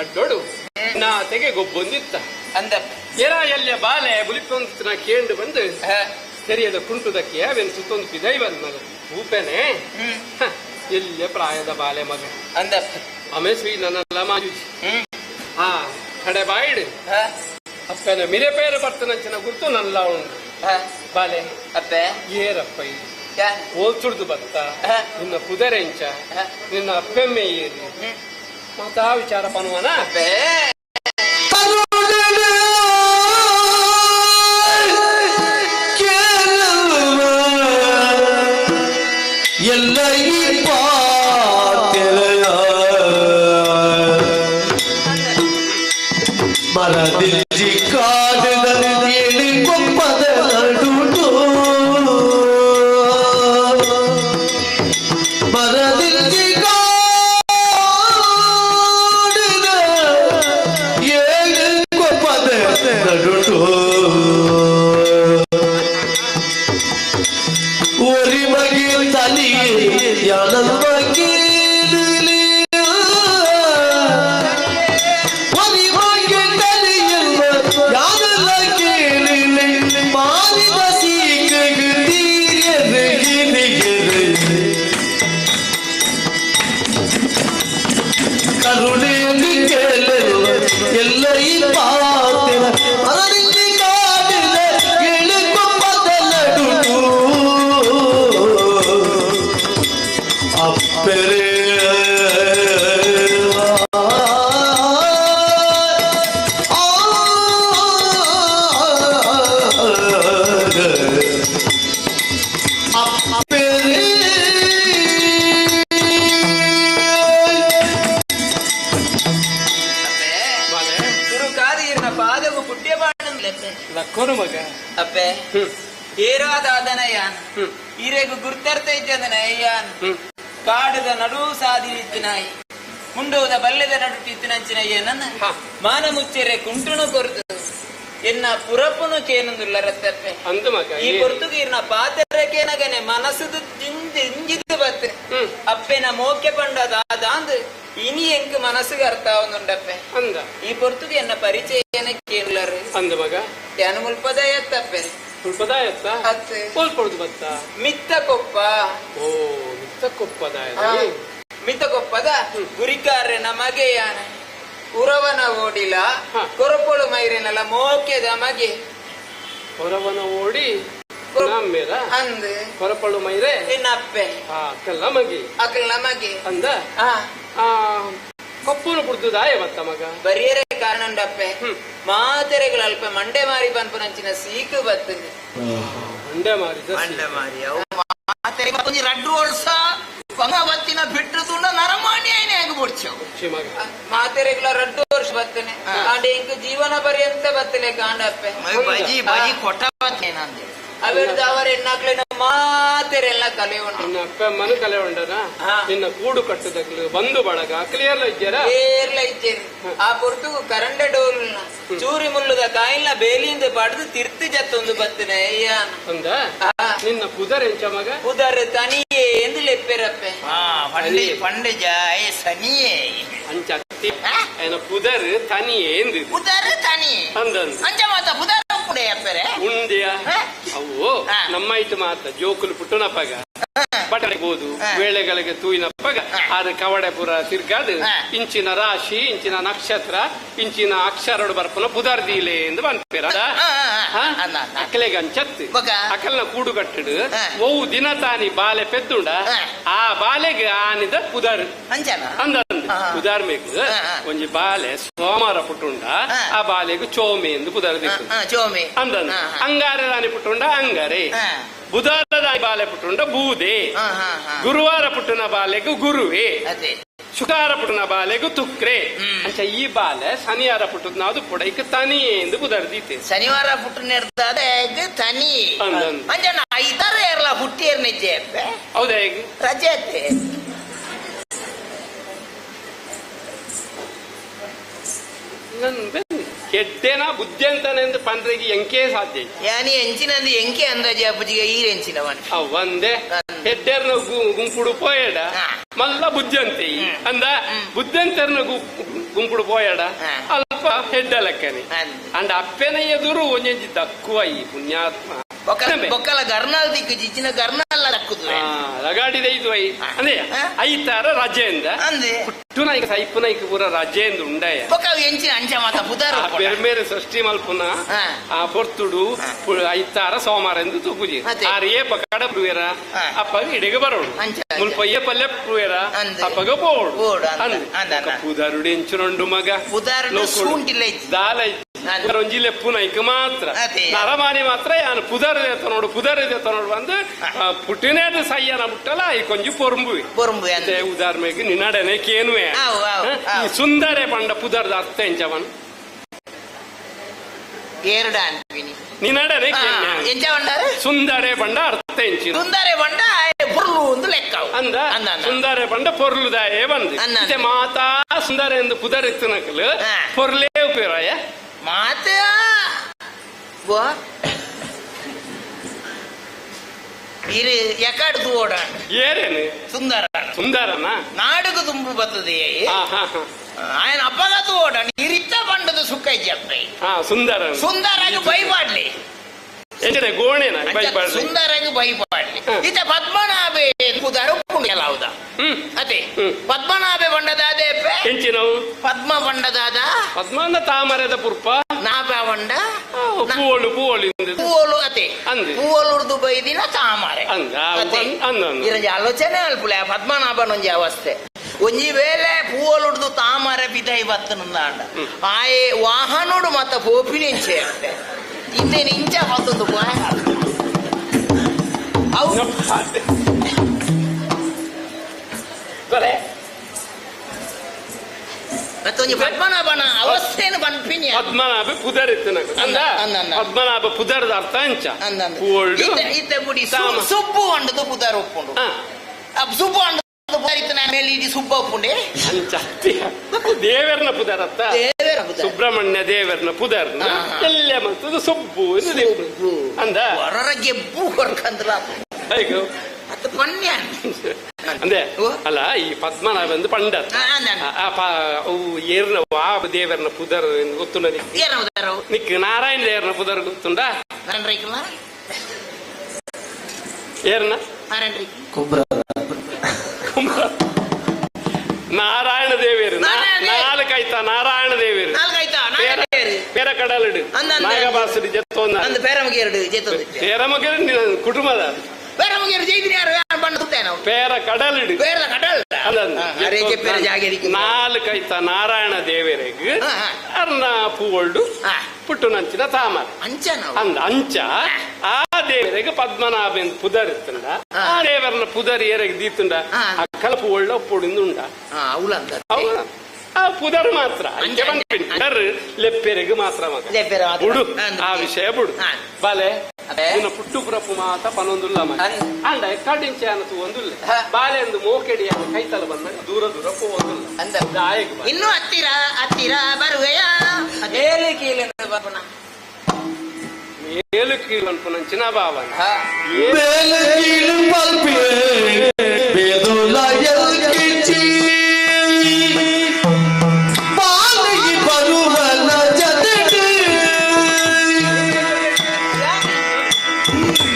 ಅಡ್ಡೋಡು ನಾ ತೆಗೆ ಗೊಬ್ಬೊಂದಿತ್ತ ಅಂದ ಏರಾ ಎಲ್ಲ ಬಾಲೆ ಬುಲಿಪೊಂದಿತ್ತು ನಾ ಕೇಂಡು ಬಂದು ಸರಿಯದ ಕುಂಟುದಕ್ಕೆ ಅವೇನು ಸುತ್ತೊಂದು ಪಿದೈ ಬಂದ ಮಗ ಊಪೆನೆ ಎಲ್ಲೆ ಪ್ರಾಯದ ಬಾಲೆ ಮಗ ಅಂದ ಅಮೇಶ್ರೀ ನನ್ನೆಲ್ಲ ಮಾಜುಜಿ ಹಾ ಕಡೆ ಬಾಯಿಡು ಅಪ್ಪನ ಮಿರೆ ಪೇರು ಬರ್ತನಂಚಿನ ಗುರ್ತು ನಲ್ಲ ಉಂಡು ಬಾಲೆ ಅಪ್ಪೆ ಏರಪ್ಪ ಓಲ್ಸುಡ್ದು ಬತ್ತ ನಿನ್ನ ಕುದರೆಂಚ ನಿನ್ನ ಅಪ್ಪೆಮ್ಮೆ ಏರಿ ಮಾತಾ ವಿಚಾರ ಪನುವನ ಮರದಿಲ್ಜಿ ಕಾಡಿದ ಏಳು ಕೊಪ್ಪದ ನಡುಟು ಮರದಿಲ್ಜಿ ಕಾಡಿದ ಏಳು ಕೊಪ್ಪದ ನಡುಟು ಒರಿಮಗೆ ತಲಿಯೇ ಯಾನಲ್ವ ಕೇಳಲಿ ಒರಿಮಗೆ ತಲಿಯಲ್ಲ ಯಾನಲ್ಲ ಕೇಳಲಿ ಮಾರಿದ ಸೀಕೆಗೆ ತೀರ್ಯರು ಗಿರಿಗೆರೆ ಕರುಣೆಯಲ್ಲಿ ಕೇಳಲು ಎಲ್ಲ ಈ ಪಾತಿರ ಮರಳಿಲ್ಲಿ ಕಾಡಿದ ಏಳು ಕೊಪ್ಪದ ನಡುಟು ಅಪ್ಪರೇ ತುರುಕಾದ ಇರ್ನ ಪಾದವು ಪುಟ್ಯ ಪಾಡಂದ್ಲೆಪ್ಪೆ ಲಕ್ಕೋನು ಮಗ ಅಪ್ಪೆ ಏರಾದಾದನ ಯಾನ್ ಈರೆಗು ಗುರ್ತರ್ತ ಇದ್ದದನ ಯಾನ್ ಕಾಡದ ನಡು ಸಾದಿ ಇತ್ತಿನಾಯಿ ಮುಂಡೋದ ಬಲ್ಲೆದ ನಡು ಇತ್ತಿನಂಚಿನ ಏನನ್ನ ಮಾನ ಮುಚ್ಚೆರೆ ಕುಂಟುನು ಕೊರ್ದು ಎನ್ನ ಪುರಪುನು ಕೇನಂದುಲ್ಲ ರತ್ತಪ್ಪೆ ಅಂದು ಮಗ ಈ ಪೊರ್ತುಗು ಇರ್ನ ಪಾತ್ರಕೇನಗನೆ ಮನಸ್ಸುದು ಜಿಂಜಿ ಇಂಜಿದು ಬತ್ತೆ ಅಪ್ಪೆನ ಮೋಕೆ ಪಂಡದ ಆದಾಂದು ಇನಿ ಎಂಕ್ ಮನಸ್ಸುಗೆ ಅರ್ಥ ಆವೊಂದುಂಡಪ್ಪೆ ಅಂದ ಈ ಪೊರ್ತುಗು ಎನ್ನ ಪರಿಚಯ ಕೇನ್ಲರು ಅಂದ ಮಗ ಯಾನು ಮುಲ್ಪದ ಎತ್ತಪ್ಪೆ ಮುಲ್ಪದ ಎತ್ತ ಅತ್ತೆ ಕೋಲ್ಪೊಡ್ದು ಬತ್ತ ಮಿತ್ತ ಕೊಪ್ಪ ಓ ಮಿತ್ತ ಕೊಪ್ಪದ ಮಿತ್ತ ಕೊಪ್ಪದ ಗುರಿಕಾರೆ ನಮಗೆ ಯಾನ ಉರವನ ಓಡಿಲ ಕೊರಪೊಳು ಮೈರಿನಲ್ಲ ಮೋಕೆದ ಮಗೆ ಹೊರವನ ಓಡಿ ನಮ್ಮೇರ ಅಂದ್ ಕೊರಪಳು ಮೈರೆ ಎನ್ನಪ್ಪೆ ಅಕ್ಕಲ್ಲ ಮಗಿ ಅಕ್ಕಲ್ ನಮಗೆ ಅಂದ ಆ ಕೊಪ್ಪನು ಪುಡ್ದು ದಾಯ ಬತ್ತ ಮಗ ಬರಿಯರೆ ಕಾರಣ ಉಂಡಪ್ಪೆ ಮಾತೆರೆಗಳು ಅಲ್ಪ ಮಂಡೆ ಮಾರಿ ಪನ್ಪುನಂಚಿನ ಸೀಕು ಬತ್ತುಂಡು ಮಂಡೆ ಮಾರಿ ಮಂಡೆ ಮಾರಿ ಅವು ಮಾತೆರೆ ಒಂಜಿ ರಡ್ಡು ವರ್ಷ ಪಂಗವತ್ತಿನ ಬಿಟ್ಟು ತುಂಡ ನರಮಾಣಿ ಆಯ್ನೆ ಆಗ ಬೊಡ್ಚವು ಮಾತೆರೆಗಳ ರಡ್ಡು ವರ್ಷ ಬತ್ತನೆ ಕಾಂಡೆ ಇಂಕ್ ಜೀವನ ಪರ್ಯಂತ ಬತ್ತಲೆ ಕಾಂಡಪ್ಪೆ ಬಜಿ ಬಜಿ ಕೊಟ್ಟ ಬತ್ತೇನಂದೆ ಅವೆಡ್ದು ಅವರ ಎಣ್ಣಾಕ್ಲೆನ ಮಾತೆರೆಲ್ಲ ಕಲೆ ಉಂಡು ನಿನ್ನ ಅಪ್ಪ ಅಮ್ಮನು ಕಲೆ ಉಂಡನ ನಿನ್ನ ಕೂಡು ಕಟ್ಟದಗ್ಲು ಬಂದು ಬಳಗ ಕ್ಲಿಯರ್ಲ ಇಜ್ಜರ ಏರ್ಲ ಇಜ್ಜೇರಿ ಆ ಪೊರ್ತುಗು ಕರಂಡೆ ಡೋಲ್ನ ಚೂರಿ ಮುಳ್ಳುದ ಕಾಯಿಲ್ನ ಬೇಲಿಯಿಂದ ಪಡೆದು ತಿರ್ತು ಜತ್ತೊಂದು ಬತ್ತನೆ ಅಯ್ಯಾನ ಅಂದ ನಿನ್ನ ಪುದರ್ ಎಂಚ ಮಗ ಪುದರ್ ತನಿಯೇ ಎಂದು ಲೆಪ್ಪೆರಪ್ಪೆ ಪಂಡೆ ಪಂಡೆ ಜಾಯ ಸನಿಯೇ ಅಂಚ ಅತ್ತಿ ಏನ ಪುದರ್ ತನಿಯೇ ಎಂದು ಪುದರ್ ತನಿಯೇ ಅಂದ ಅಂಚ ಮಾತ ಪುದರ್ ಉಪ್ಪುಡೆ ಅಪ್ಪರೆ ಉಂದ್ಯಾ ಅವು ನಮ್ಮ ಇಟ್ಟು ಮಾತ ಜೋಕುಲು ಪುಟ್ಟುನಪ್ಪಗ ಬಟಬಹುದು ವೇಳೆಗಳಿಗೆ ತೂಯಿನಪ್ಪಗ ಆದ್ರೆ ಕವಡೆ ಪುರ ತಿರ್ಗಾದು ಇಂಚಿನ ರಾಶಿ ಇಂಚಿನ ನಕ್ಷತ್ರ ಇಂಚಿನ ಅಕ್ಷರಡು ಬರ್ಪುನ ಪುದರ್ದೀಲೆ ಎಂದು ಪನ್ಪೇರ ಅಕಲೆಗೆ ಅಂಚತ್ತು ಅಕಲ್ನ ಕೂಡು ಕಟ್ಟಡು ಒವು ದಿನ ತಾನಿ ಬಾಲೆ ಪೆದ್ದುಂಡ ಆ ಬಾಲೆಗೆ ಆನಿದ ಪುದರ್ ಅಂದ ಉದಾಹರಣೆಗೆ ಒಂಜಿ ಬಾಲೆ ಸೋಮವಾರ ಪುಟ್ಟುಂಡ ಆ ಬಾಲೆಗೆ ಚೋಮೆ ಎಂದು ಪುದರ್ ದಿಕ್ಕು ಚೋಮೆ ಅಂದ ಅಂಗಾರೆ ರಾಣಿ ಪುಟ್ಟುಂಡ ಅಂಗಾರೆ ಬುಧವಾರದ ಬಾಲೆ ಪುಟ್ಟುಂಡ ಬೂದೆ ಗುರುವಾರ ಪುಟ್ಟುನ ಬಾಲೆಗು ಗುರುವೆ ಶುಕ್ರವಾರ ಪುಟ್ಟುನ ಬಾಲೆಗು ತುಕ್ರೆ ಅಂಚ ಈ ಬಾಲೆ ಶನಿವಾರ ಪುಟ್ಟದ ನಾದು ಪುಡೈಕ್ ತನಿ ಎಂದು ಬುಧರ್ದೀತೆ ಶನಿವಾರ ಪುಟ್ಟು ತನಿ ಅಂಚ ಐತಾರ ಏರ್ಲ ಹುಟ್ಟಿಯರ್ ನಿಜೆ ಹೌದಾ ರಜೆ ಅತ್ತೆ ನನ್ ಕೆಟ್ಟೇನ ಬುದ್ಧಿ ಅಂತಾನೆ ಎಂದು ಪಂಡ್ರೆಗೆ ಎಂಕೆ ಸಾಧ್ಯ ಯಾನಿ ಎಂಚಿನಂದು ಎಂಕೆ ಅಂದಾಜೆ ಅಪ್ಪಜಿಗೆ ಈ ಎಂಚಿನವನ್ ಒಂದೇ ಹೆಡ್ಡರ್ನ ಗುಂಪುಡು ಪೋಯಡ ಮಲ್ಲ ಬುದ್ಧಿವಂತೆ ಅಂದ ಬುದ್ಧಿವಂತರ್ನ ಗುಂಪುಡು ಪೋಯಡ ಅಲ್ಪ ಹೆಡ್ಡ ಲೆಕ್ಕನೆ ಅಂಡ ಅಪ್ಪೆನ ಎದುರು ಒಂಜೊಂಜಿ ದಕ್ಕುವ ಈ ಪುಣ್ಯಾತ್ಮ ಬೊಕ್ಕಲ ಗರ್ನಾಲ್ ದಿಕ್ಕು ಜಿಜ್ಜಿನ ಗರ್ನಾಲ್ ದಕ್ಕುದು ರಗಾಡಿದ ಇದು I ಅಂದ್ರೆ ಐತಾರ ರಜೆಯಿಂದ ಪುಟ್ಟುನಾಯ್ಕ ಸೈಪುನಾಯ್ಕ ಪೂರ ರಜೆಯಿಂದ ಉಂಡಾಯ ಬೊಕ್ಕ ಎಂಚಿನ ಅಂಚ ಮಾತ ಪುದಾರ ಬೇರೆ ಬೇರೆ ಸೃಷ್ಟಿ ಮಲ್ಪುನ ಆ ಪೊರ್ತುಡು ಐತಾರ ಸೋಮಾರ ಎಂದು ತೂಕುಜಿ ಆರು ಏಪ ಕಡ ಪುವೇರ ಅಪ್ಪಗ ಇಡೆಗೆ ಬರೋಡು ಮುಲ್ಪ ಏಪಲ್ಲೆ ಪುವೇರ ಅಪ್ಪಗ ಪೋಡು ಅಂದ ಪುದಾರುಡು ಎಂಚುನೊಂಡು ಮಗ ದಾಲ ಒಂಜಿ ಲೆಪ್ಪುನೈಕ್ ಮಾತ್ರ ನರಮಾನಿ ಮಾತ್ರ ಯಾನು ಪುದರ್ ನೋಡು ಪುದರ್ ನೋಡು ಬಂದು ಪುಟ್ಟಿನೇದು ಸಯ್ಯನ ಮುಟ್ಟಲ ಈ ಕೊಂಜಿ ಪೊರಂಬುವೆ ಪೊರಂಬು ಉದಾಹರಣೆಗೆ ನಿನ್ನಡನೆ ಕೇನುವೆ ಈ ಸುಂದರ ಪಂಡ ಪುದರ್ದ ಅರ್ಥ ಎಂಚವನ್ ಏರ್ಡ ಅನ್ಪಿನಿ ನಿನ್ನಡನೆ ಎಂಚ ಪಂಡಾರೆ ಸುಂದರೆ ಪಂಡ ಅರ್ಥ ಎಂಚಿನ ಸುಂದರೆ ಪಂಡ ಪೊರ್ಲು ಒಂದು ಲೆಕ್ಕ ಅಂದ ಸುಂದರೆ ಪಂಡ ಪೊರ್ಲುದಾಯೇ ಬಂದು ಇತ್ತೆ ಮಾತಾ ಸುಂದರ ಎಂದು ಪುದರಿತ್ತನಕಲು ಪೊರ್ಲೇ ಉಪಯೋಗ ಮಾತಾ ಇರು ಎಕಾಡು ತೂವೋಡ ಏರೇನು ಸುಂದರ ಸುಂದರನ ನಾಡುಗು ತುಂಬು ಬರ್ತದೆ ఆయన ಅಪ್ಪಗ ತೂವೋಡ ಇರಿತ್ತ ಪಂಡದ ಸುಖ ಇಜ್ಜಪ್ಪೆ ಸುಂದರ ಸುಂದರಾಗ ಬೈಪಾಡ್ಲಿ ಎಂಚನೆ ಗೋಣೆನ ಬೈಪಾಡ್ಲಿ ಸುಂದರಾಗ ಬೈಪಾಡ್ಲಿ ಇತ್ತ ಪದ್ಮನಾಭೆ ಪುದರ ಉಪ್ಪುಂಡು ಅದೇ ಪದ್ಮನಾಭೆ ಬಂಡದಾದೆ ಎಂಚಿನವು ಪದ್ಮ ಬಂಡದಾದ ಪದ್ಮನ ತಾಮರದ ಪುರ್ಪ ನಾಭ ಬಂಡ ಪೂವೋಳು ಪೂವೋಳು ಪೂವೋಳು ಅತೆ ಪೂವೋಳುರ್ದು ಬೈದಿನ ತಾಮರೆ ಇರಂಜಿ ಆಲೋಚನೆ ಅಲ್ಪುಲೆ ಪದ್ಮನಾಭನೊಂಜಿ ಅವಸ್ಥೆ ಒಂಜಿ ವೇಳೆ ಪೂವೋಳುರ್ದು ತಾಮರೆ ಬಿದೈ ಬತ್ತನಂದಾಂಡ ಆಯೆ ವಾಹನೋಡು ಮತ್ತ ಪೋಪಿನ ಇಂಚೆ ಇಂದೇನು ಇಂಚ ಬತ್ತೊಂದು ಅವು ಮತ್ತೊಂಜಿ ಪದ್ಮನಾಭನ ಅವಸ್ಥೆಯನ್ನು ಪನ್ಪಿನಿ ಪದ್ಮನಾಭ ಪುದರ್ ಇತ್ತು ಅಂದ ಪದ್ಮನಾಭ ಪುದರ್ದ ಅರ್ಥ ಅಂಚ ಪೂವೋಳು ಇತ್ತೆ ಬುಡಿ ಸುಬ್ಬು ಅಂಡದು ಪುದರ್ ಉಪ್ಪುಂಡು ಸುಬ್ಬು ಅಂಡದು ಪುದರ್ ಇತ್ತು ನಾನು ಮೇಲೆ ಇಡೀ ಸುಬ್ಬ ಉಪ್ಪುಂಡೆ ಅಂಚ ದೇವರ್ನ ಪುದರ್ ಅತ್ತ ಸುಬ್ರಹ್ಮಣ್ಯ ದೇವರ್ನ ಪುದರ್ನ ಎಲ್ಲ ಮತ್ತು ಸುಬ್ಬು ಅಂದ ಹೊರರ ಗೆಬ್ಬು ಹೊರಕಂದ್ರ ಅದು ಪಣ್ಯ ಅಂದೆ ಅಲ್ಲ ಈ ಪದ್ಮನಾಭ ಎಂದು ಪಂಡ ಏರ್ನ ವಾ ದೇವರ್ನ ಪುದರ್ ಗೊತ್ತುಂಡ ನಿಕ್ ನಾರಾಯಣ ದೇವರ್ನ ಪುದರ್ ಗೊತ್ತುಂಡ ಏರ್ನ ನಾರಾಯಣ ದೇವೇರು ನಾಲ್ಕೈತ ನಾರಾಯಣ ದೇವೇರು ಪೇರ ಕಡಲಿಡು ನಾಗಬಾಸುಡಿ ಜತ್ತೊಂದ ಪೇರಮಗೇರು ಕುಟುಂಬದ ಪೇರ ಕಡಲಿಡು ನಾಲ್ಕೈತ ನಾರಾಯಣ ದೇವರಿಗೆ ಅರ್ನ ಪೂವೊಳ್ಡು ಪುಟ್ಟು ನಂಚಿನ ತಾಮರ ಅಂದ ಅಂಚ ಆ ದೇವರಿಗೆ ಪದ್ಮನಾಭ ಎಂದು ಪುದರ್ ಇತ್ತುಂಡ ಆ ದೇವರನ್ನ ಪುದರ್ ಏರೆಗೆ ದೀತುಂಡ ಅಕ್ಕಲ ಪೂವೊಳ್ಳ ಒಪ್ಪುಡಿಂದ ಉಂಡ ಆ ಪುದರ್ ಮಾತ್ರ ಲೆಪ್ಪೆರೆಗೆ ಮಾತ್ರ ಬುಡು ಆ ವಿಷಯ ಬುಡು ಬಾಲೆ ನಿನ್ನ ಪುಟ್ಟು ಪುರಪ್ಪು ಮಾತ ಪನೊಂದುಲ್ಲ ಅಂಡ ಕಡಿಂಚೆ ಅನ್ನತು ಒಂದುಲ್ಲ ಬಾಲೆ ಎಂದು ಮೋಕೆಡಿ ಕೈತಲ ಬಂದಾಗ ದೂರ ದೂರ ಪೋವೊಂದುಲ್ಲ ಇನ್ನು ಹತ್ತಿರ ಹತ್ತಿರ ಬರುವೆಯ ಮೇಲು ಕೀಳು ಮೇಲು ಕೀಳು ಅನ್ಪುನಂಚಿನ ಭಾವನ ಮೇಲು ಕೀಳು ಪಲ್ಪೆ ಬೇದುಲ ಎಲ್ಕಿಚಿ ಬಾಲಿಗೆ ಬರುವನ ಜತೆಗೆ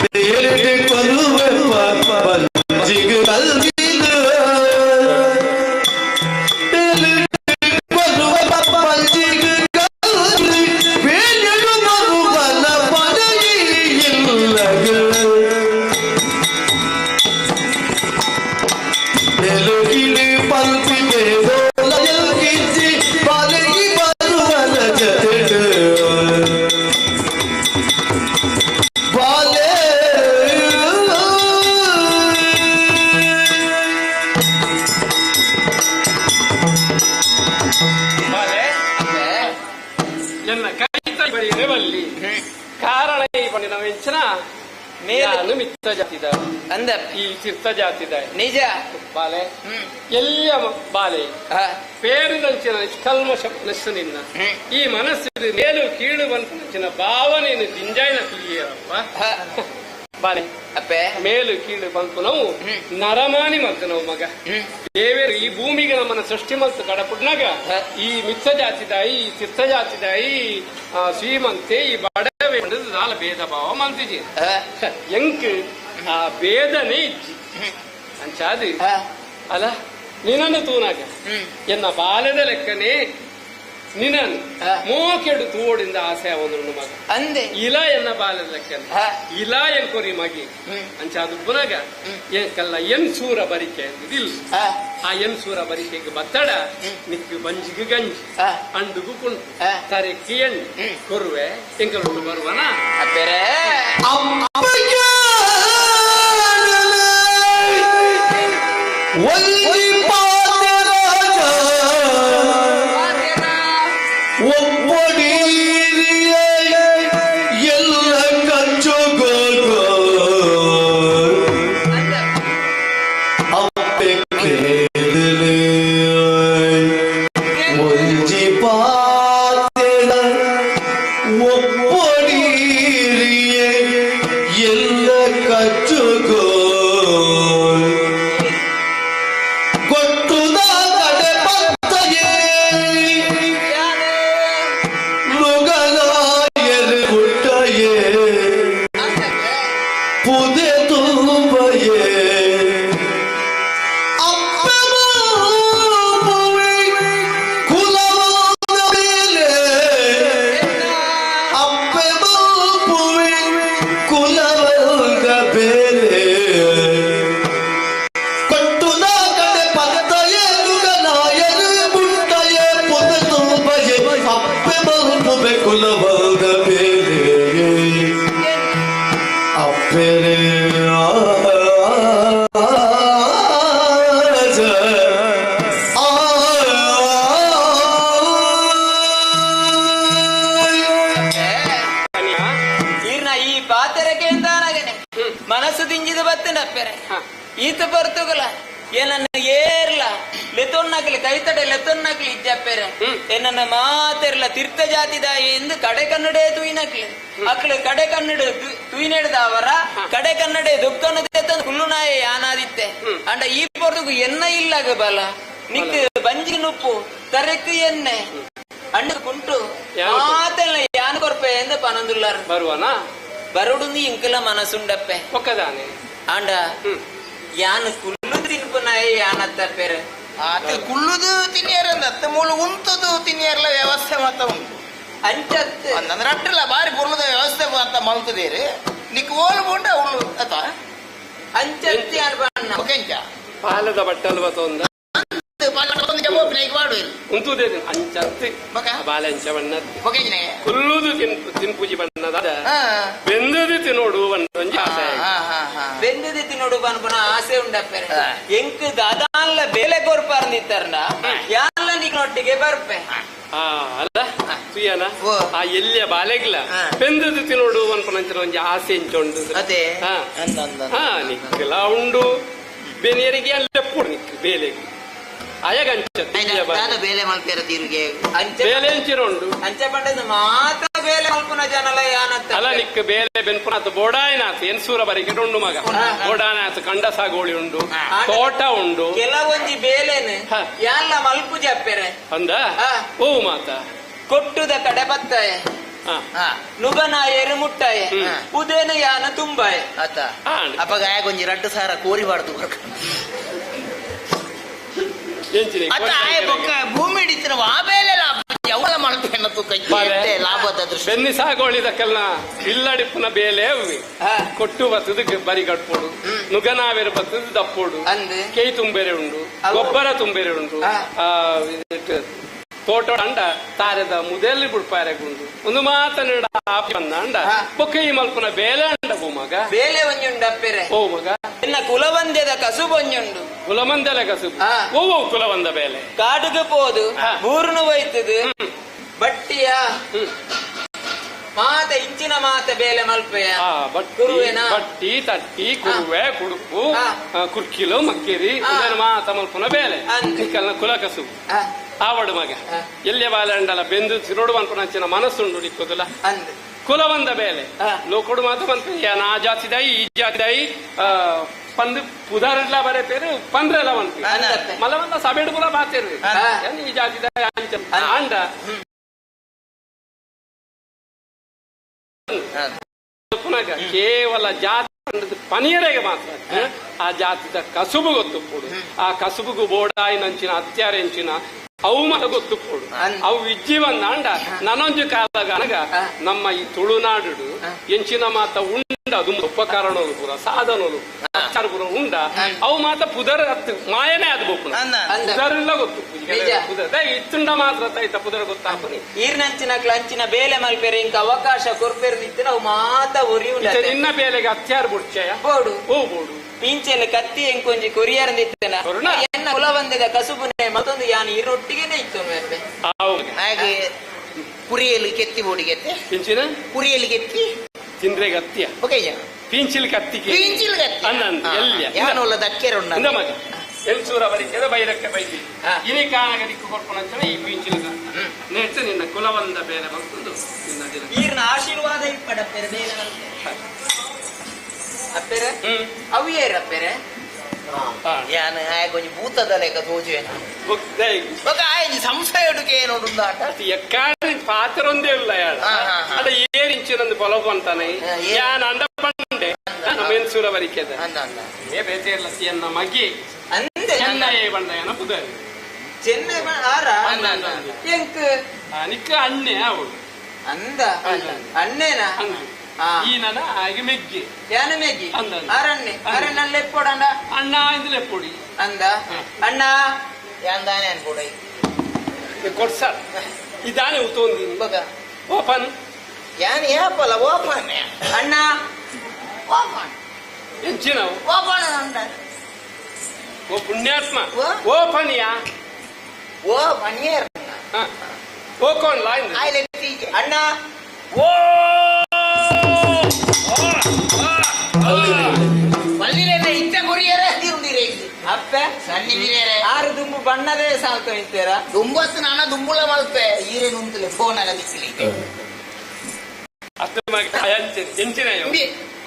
ಬೇರೆ ಕೊಲ್ಲುವ ಪಂಜಿಗೆ ಕಲ್ಗಿಲು ಬರುವ ಪಂಜಿಗೆ ಕಲ್ಗಿ ಬೇರೆ ಬರುವನ ಪಡಗಿಲ್ಲಗ ಬೆಲುಗಿಲು ಪಲ್ಪಿಗೆ ಬೋಲಗಿಚ್ಚಿ ಬಾಲಿಗೆ ಬರುವನ ಜತೆಗೆ ಬಾಲೆ ಎನ್ನ ಕೈತ ಬರೆಯದೆ ಬಲ್ಲಿ ಕಾರಣ ಈ ಪಂಡಿ ನಾವು ಹೆಂಚಿನ ಮೇಲು ಮಿತ್ತ ಜಾತಿದ ಅಂದ ಈ ಚಿರ್ತ ಜಾತಿದ ನಿಜ ಬಾಲೆ ಎಲ್ಲಿಯ ಬಾಲೆ ಪೇರಿದಂಚಿನ ನಿಷ್ಕಲ್ಮಶ ಮನಸ್ಸು ನಿನ್ನ ಈ ಮನಸ್ಸು ಮೇಲು ಕೀಳು ಬಂಚಿನ ಭಾವನೆಯನ್ನು ದಿಂಜಾಯಿನ ತಿಳಿಯರಪ್ಪ ಬಾಲೆ ಅಪ್ಪೆ ಮೇಲು ಕೀಳು ಬಂತು ನಾವು ನರಮಾನಿ ಮತ್ತು ನಾವು ಮಗ ದೇವರು ಈ ಭೂಮಿಗೆ ನಮ್ಮನ್ನ ಸೃಷ್ಟಿ ಮತ್ತು ಕಡಪುಡ್ನಾಗ ಈ ಮಿತ್ತ ಜಾತಿದಾಯಿ ಈ ಚಿತ್ತ ಜಾತಿದಾಯಿ ಶ್ರೀಮಂತೆ ಈ ಬಡವೆ ನಾಲ್ ಭೇದ ಭಾವ ಮಲ್ತಿಜಿ ಎಂಕ್ ಆ ಭೇದನೇ ಇಜ್ಜಿ ಅಂಚಾದಿ ಅಲ್ಲ ನಿನ್ನನ್ನು ತೂನಾಗ ಎನ್ನ ಬಾಲ್ಯದ ಲೆಕ್ಕನೆ ನಿನ್ನನ್ನು ಮೋಕೆಡು ತೋಡಿಂದ ಆಸೆ ಒಂದು ಮಗ ಅಂದೆ ಇಲ ಎನ್ನ ಬಾಲ್ಯದ ಲೆಕ್ಕನೆ ಇಲ ಎನ್ಕೊರಿ ಮಗಿ ಅಂಚಾದು ಪುನಗ ಕಲ್ಲ ಎನ್ ಸೂರ ಬರಿಕೆ ಅಂದಿಲ್ಲ ಆ ಎನ್ ಸೂರ ಬರಿಕೆಗೆ ಬತ್ತಡ ನಿಕ್ಕು ಬಂಜಿಗೆ ಗಂಜಿ ಅಂಡುಗು ಕುಂಟು ತರೆಕ್ಕಿ ಎಣ್ಣೆ ಕೊರುವೆ ಎಂಕಲೊಟ್ಟು ಬರುವನ ಬೇರೆ ಒಲ್ಲಿ ಪಾದರಾಜ ಒಪ್ಪಡಿ ಕುಲವಲ್ಗ ಬೇರೆ ಕೊಟ್ಟುನ ಕಡೆ ಪತ್ತಯೇ ನುಗನಾಯರು ಬುಟ್ಟಯೇ ಪೊದೆ ತುಂಬಯೇ ಅಪ್ಪೆ ಮಲ್ಪುವೆ ಕುಲವಲ್ಗ ಬೇರೆ ಅಪ್ಪೆರೆ ಈರ್ನ ಈ ಪಾತೆರಕ್ಕೆ ಎಂದಾನಗನೆ ಮನಸ್ಸು ತಿಂಜಿದ ಬತ್ತಿನಪ್ಪೆರೆ ಈತ ಬರ್ತುಗಲ ಏನನ್ನ ಏರ್ಲ ಲೆತೊನ್ನಕ್ಲಿ ಕೈತಡೆ ಲೆತೊನ್ನಕ್ಲಿ ಇಜ್ಜಪ್ಪೆರೆ ಏನನ್ನ ಮಾತೆರ್ಲ ತೀರ್ಥ ಜಾತಿದಾಯಿ ಎಂದು ಕಡೆ ಕನ್ನಡೆ ತುಯಿನಕ್ಲಿ ಅಕ್ಲು ಕಡೆ ಕನ್ನಡ ತುಯಿನೆಡ್ದಾವರ ಕಡೆ ಕನ್ನಡೆ ದುಃಖನು ಕುಳ್ಳುನಾಯ ಯಾನಾದಿತ್ತೆ ಅಂಡ ಈ ಪೊರ್ತುಗು ಎನ್ನ ಇಲ್ಲಾಗ ಬಲ ನಿಕ್ ಬಂಜಿ ನುಪ್ಪು ತರೆಕ್ ಎಣ್ಣೆ ಅಣ್ಣ ಕುಂಟು ಮಾತೆಲ್ಲ ಯಾನ್ ಕೊರ್ಪೆ ಎಂದು ಪನಂದುಲ್ಲಾರ ಬರುವನಾ ಬರುಡುಂದು ಇಂಕಲ ಮನಸುಂಡಪ್ಪೆ ಒಕ್ಕದಾನೆ ಆಂಡ ಯಾನ್ ಕುಲ್ಲು ತಿನ್ಪುನಾಯ ಯಾನತ್ತಪ್ಪೆರೆ ಆತ ಕುಳ್ಳುದು ತಿನ್ನಿಯರಂದ ಅತ್ತ ಮೂಲು ಉಂತುದು ತಿನ್ನಿಯರ್ಲ ವ್ಯವಸ್ಥೆ ಮಾತ ಉಂಟು ಅಂಚತ್ ಅಂದ್ರೆ ಅಟ್ಟಲ್ಲ ಬಾರಿ ಪೊರ್ಲುದ ವ್ಯವಸ್ಥೆ ಮಾತ ಮಲ್ತದೇರು ನಿಕ್ ಓಲು ಪೋಂಡ ಅವಳು ಅತ ಅಂಚತ್ತಿ ಯಾನ್ ಬಣ್ಣ ಒಕೆಂಚ ಪಾಲದ ಬಟ್ಟಲ್ವ ತೊಂದ ಉಂತುದೇ ಅಂಚತ್ತಿ ಬಾಲೆ ಅಂಚ ಬಣ್ಣದ್ದು ಕುಲ್ಲುದು ತಿನ್ಪುಜಿ ಬಣ್ಣದ ಬೆಂದದು ತಿನ್ನೋಡು ಒಂಜಿ ಆಸೆ ಬೆಂದದು ತಿನ್ನೋಡು ಪನ್ಪುನ ಆಸೆ ಉಂಡಪ್ಪೆರೆ ಎಂಕ್ ದಾದಾನ್ಲ ಬೇಲೆ ಕೊರ್ಪಾರ್ಂದಿತ್ತಾರ್ನ ಯಾನ್ಲ ನಿಕ್ನೊಟ್ಟಿಗೆ ಬರ್ಪೆ ಆ ಅಲ್ಲ ತುಯ್ಯನ ಆ ಎಲ್ಲಿಯ ಬಾಲೆಗ್ಲ ಬೆಂದದು ತಿನ್ನೋಡು ಅನ್ಪನಂಚಿನ ಒಂಜಿ ಆಸೆ ಇಂಚೊಂಡು ಅದೇ ಹಾ ನಿಕ್ಕೆಲ ಉಂಡು ಬೆನಿಯರಿಗೆ ಅಲ್ಲೆಪ್ಪುಡು ನಿಕ್ ಬೇಲೆಗ್ ಅಯಗಂಚ ದಾದ ಬೇಲೆ ಮಲ್ಪೆರ ತೀರುಗೆ ಬೇಲೆ ಅಂಚಿನ ಉಂಡು ಅಂಚ ಪಂಡದ ಮಾತ್ರ ಬೇಲೆ ಮಲ್ಪುನ ಜನಲ ಯಾನತ್ತ ಅಲ್ಲ ನಿಕ್ ಬೇಲೆ ಬೆನ್ಪುನಾತ್ ಬೋಡಾಯನಾತ್ ಎನ್ಸೂರ ಬರಿಕೆ ಉಂಡು ಮಗ ಬೋಡಾಯನಾತ್ ಕಂಡ ಸಾಗೋಳಿ ಉಂಡು ತೋಟ ಉಂಡು ಕೆಲವೊಂಜಿ ಬೇಲೆನ್ ಯಾನ್ಲ ಮಲ್ಪುಜಿ ಅಪ್ಪೆರೆ ಅಂದ ಓ ಮಾತ ಕೊಟ್ಟುದ ಕಡೆ ಬತ್ತಾಯ ನುಗನಾಯರು ಮುಟ್ಟಾಯ ಉದೇನ ಯಾನ ತುಂಬಾಯ ಆತ ಅಪ್ಪಗ ಆಯಗೊಂಜಿ ರಡ್ಡು ಸಾರ ಕೋರಿಬಾರ್ದು ಅತ್ತ ಆಯ ಬೊಕ್ಕ ಭೂಮಿ ಹಿಡಿತಿನ ಆ ಬೇಲೆ ಲಾಭ ಅವಳ ಮಲ್ಪೆನ ತೂಕ ಲಾಭದ ದೃಷ್ಟಿ ಬೆನ್ನಿ ಸಾಗೋಳಿದಕ್ಕೆಲ್ಲ ಇಲ್ಲಡಿಪ್ಪುನ ಬೇಲೆ ಅವಿ ಕೊಟ್ಟು ಬತ್ತದ ಬರಿ ಕಟ್ಪೋಡು ನುಗನಾವೆರು ಬತ್ತದ ದಪ್ಪೋಡು ಕೈ ತುಂಬೆರೆ ಉಂಡು ಗೊಬ್ಬರ ತುಂಬೆರೆ ಉಂಡು ತೋಟ ಅಂಡ ತಾರೆದ ಮುದೆಲ್ಲಿ ಬುಡ್ಪಾರೆ ಗುಂಡು ಒಂದು ಮಾತನಾಡ ಅಂಡ ಬೊಕ್ಕ ಈ ಮಲ್ಪುನ ಬೇಲೆ ಅಂಡ ಮಗ ಬೇಲೆ ಒಂಜುಂಡು ಅಪ್ಪೆರೆ ಓ ಮಗ ಎನ್ನ ಕುಲವಂದ್ಯದ ಕಸುಬು ಒಂಜುಂಡು ಕುಲಮಂದಲ ಕಸುಬು ಓ ಓ ಕುಲವಂದ ಬೇಲೆ ಕಾಡುಗೆ ಪೋದು ಬೂರುನು ಹೋಯ್ತದು ಬಟ್ಟಿಯ ಮಾತ ಇಂಚಿನ ಮಾತ ಬೇಲೆ ಮಲ್ಪೆಯ ಕುರುವೆನ ಬಟ್ಟಿ ತಟ್ಟಿ ಕುರುವೆ ಕುಡುಪು ಕುರ್ಕಿಲು ಮಕ್ಕಿರಿ ಇದನ್ನು ಮಾತ ಮಲ್ಪುನ ಬೇಲೆ ನಿಕ್ಕಲ್ನ ಕುಲ ಕಸುಬು ಆವಡು ಮಗ ಎಲ್ಲಿಯ ಬಾಲೆ ಅಂಡಲ ಬೆಂದು ತಿರುಡು ಮನ್ಪುನಂಚಿನ ಮನಸ್ಸುಂಡು ನಿಕ್ಕೋದಿಲ್ಲ ಕುಲವಂದ ಬೇಲೆ ಲೋಕಡು ಮಾತ ಮನ್ಪು ಆ ಜಾತಿದಾಯಿ ಈ ಜಾತಿದಾಯಿ ಪಂದು ಪುದಾರಡ್ಲ ಬರೆ ಪೇರು ಪಂದ್ರೆಲ ಮನ್ಪಿ ಮಲವಂದ ಸಬೇಡು ಪುರ ಬಾತೇರು ಈ ಜಾತಿದಾಯಿ ಅಂಡ ಪುನಗ ಕೇವಲ ಜಾತಿ ಪನಿಯರೆಗೆ ಮಾತ್ರ ಆ ಜಾತಿದ ಕಸುಬು ಗೊತ್ತುಪ್ಪುಡು ಆ ಕಸುಬುಗು ಬೋಡಾಯಿನಂಚಿನ ಅತ್ಯಾರೆಂಚಿನ ಅವು ಮಾತ ಗೊತ್ತುಪ್ಪುಡು ಅವು ವಿಜ್ಜೀವನ್ ಅಂಡ ನನೊಂಜು ಕಾಲಗ ನಮ್ಮ ಈ ತುಳುನಾಡು ಎಂಚಿನ ಮಾತ ಉಂಡ ಅದು ಉಪಕರಣಲು ಪೂರ ಸಾಧನಲು ಪೂರ ಉಂಡ ಅವು ಮಾತ ಪುದರ್ ಅತ್ತು ಮಾಯನೇ ಅದು ಬೋಪುನ ಪುದರ್ ಗೊತ್ತು ಪುದರ್ ಇತ್ತುಂಡ ಮಾತ್ರ ತೈತ ಪುದರ್ ಗೊತ್ತಾಪನಿ ಈರ್ನಂಚಿನ ಕ್ಲಂಚಿನ ಬೇಲೆ ಮಲ್ಪೆರೆ ಇಂಕ ಅವಕಾಶ ಕೊರ್ಪೆರ್ ನಿತ್ತಿನ ಅವು ಮಾತ ಒರಿ ಉಂಡ ನಿನ್ನ ಬೇಲೆಗೆ ಅತ್ಯಾರ್ ಬುಡ್ಚೆಯ ಬೋಡು ಓ ಬೋಡು ಪಿಂಚೆಲ್ಲ ಕತ್ತಿ ಎಂಕೊಂಜಿ ಕೊರಿಯರ್ ನಿತ್ತನ ಎನ್ನ ಕುಲವಂದದ ಕಸುಬುನೆ ಮತ್ತೊಂದು ಯಾನ್ ಈರೊಟ್ಟಿಗೆನೆ ಇತ್ತು ಹಾಗೆ ಕುರಿಯಲ್ಲಿ ಕೆತ್ತಿ ಬೋಡಿಗೆತ್ತೆ ಪಿಂಚಿನ ಕುರಿಯಲ್ಲಿ ಕೆತ್ತಿ ತಿಂದ್ರೆ ಗತ್ತಿಯ ಓಕೆ ಪಿಂಚಿಲ್ ಕತ್ತಿಗೆ ಪಿಂಚಿಲ್ ಕತ್ತಿ ಅನ್ನಂದು ಎಲ್ಲಿಯ ಯಾನೋಲ್ಲ ದಕ್ಕೆರುಂಡ ಇಂದ ಮಗ ಎಲ್ಸೂರ ಬರಿಕೆದ ಬೈರಕ್ಕೆ ಬೈದಿ ಇನಿ ಕಾಣಗ ದಿಕ್ಕು ಕೊರ್ಪುನಂಚನ ಈ ಪಿಂಚಿಲ್ ನೆಟ್ಟ ನಿನ್ನ ಕುಲವಂದ ಬೇರೆ ಬಂತು ನಿನ್ನ ದಿನ ಈರ್ನ ಆಶೀರ್ವಾದ ಇಪ್ಪಡ ಪೆರೆ ಬೇಲೆ ಅಪ್ಪೆರೆ ಅವು ಏರ್ ಅಪ್ಪೆರೆ ಯಾನ್ ಆಯ್ ಕೊಂಚ ಭೂತದ ಲೆಕ್ಕ ತೋಜುವೆನ ಬೊಕ ಆಯ್ ಸಂಶಯ ಉಡುಕೆ ಏನೋಡುಂದ ಆಟ ಎಕ್ಕಾಡಿ ಪಾತ್ರ ಒಂದೇ ಇಲ್ಲ ಯಾರ ಅಡ ಏರ್ ಇಂಚಿನೊಂದು ಪೊಲಬು ಅಂತಾನೆ ಯಾನ್ ಅಂಡ ಪಂಡೆ ನಮ್ಮ ಎನ್ಸೂರ ಬರಿಕೆದ ಏ ಬೇತೆ ಇಲ್ಲ ಎನ್ನ ಮಗಿ ಚೆನ್ನೈ ಬಂದ ಪುದರ್ ಚೆನ್ನೈ ಆರ ಎಂಕ್ ನಿಕ್ಕ ಅಣ್ಣೆ ಅವಳು ಅಂದ ಅಣ್ಣೇನಾ ಈ ನನ ಆಗಿ ಮೆಗ್ಗಿ ಯಾನ ಮೆಗ್ಗಿ ಅರಣ್ಯ ಅರಣ್ಯ ಲೆಪ್ಪೋಡಂಡ ಅಣ್ಣ ಇಂದು ಲೆಪ್ಪೋಡಿ ಅಂದ ಅಣ್ಣ ಯಾಂದಾನೆ ಅನ್ಕೊಡೈ ಕೊಡ್ಸಾರ್ ಇದಾನೆ ಉತೋಂದಿನಿ ಬಗ ಓಪನ್ ಯಾನ್ ಯಾಪಲ ಓಪನ್ ಅಣ್ಣ ಓಪನ್ ಎಂಚಿನ ಓಪನ್ ಅಂಡ ಓ ಪುಣ್ಯಾತ್ಮ ಓಪನ್ ಯಾ ಓ ಪನ್ಯೇರ್ ಓಕೋನ್ ಲೈನ್ I let ಅಣ್ಣ ಓ ಪಲ್ಲಿಲೆಲ್ಲ ಇತ್ತ ಕೊರಿಯರ ತಿರುಂದಿರೆ ಅಪ್ಪೆ ಸಣ್ಣ ಬೀರೇರೆ ಆರು ದುಂಬು ಬಣ್ಣದೇ ಸಾಲ್ತು ಇಂತೇರ ದುಂಬತ್ತು ನಾನ ದುಂಬುಲ ಮಲ್ಪೆ ಈರೆ ನುಂತಲೆ ಫೋನ್ ಆಗ ದಿಕ್ಕಿಲಿ ಅತ್ತ ಮಗ ಎಂಚಿನ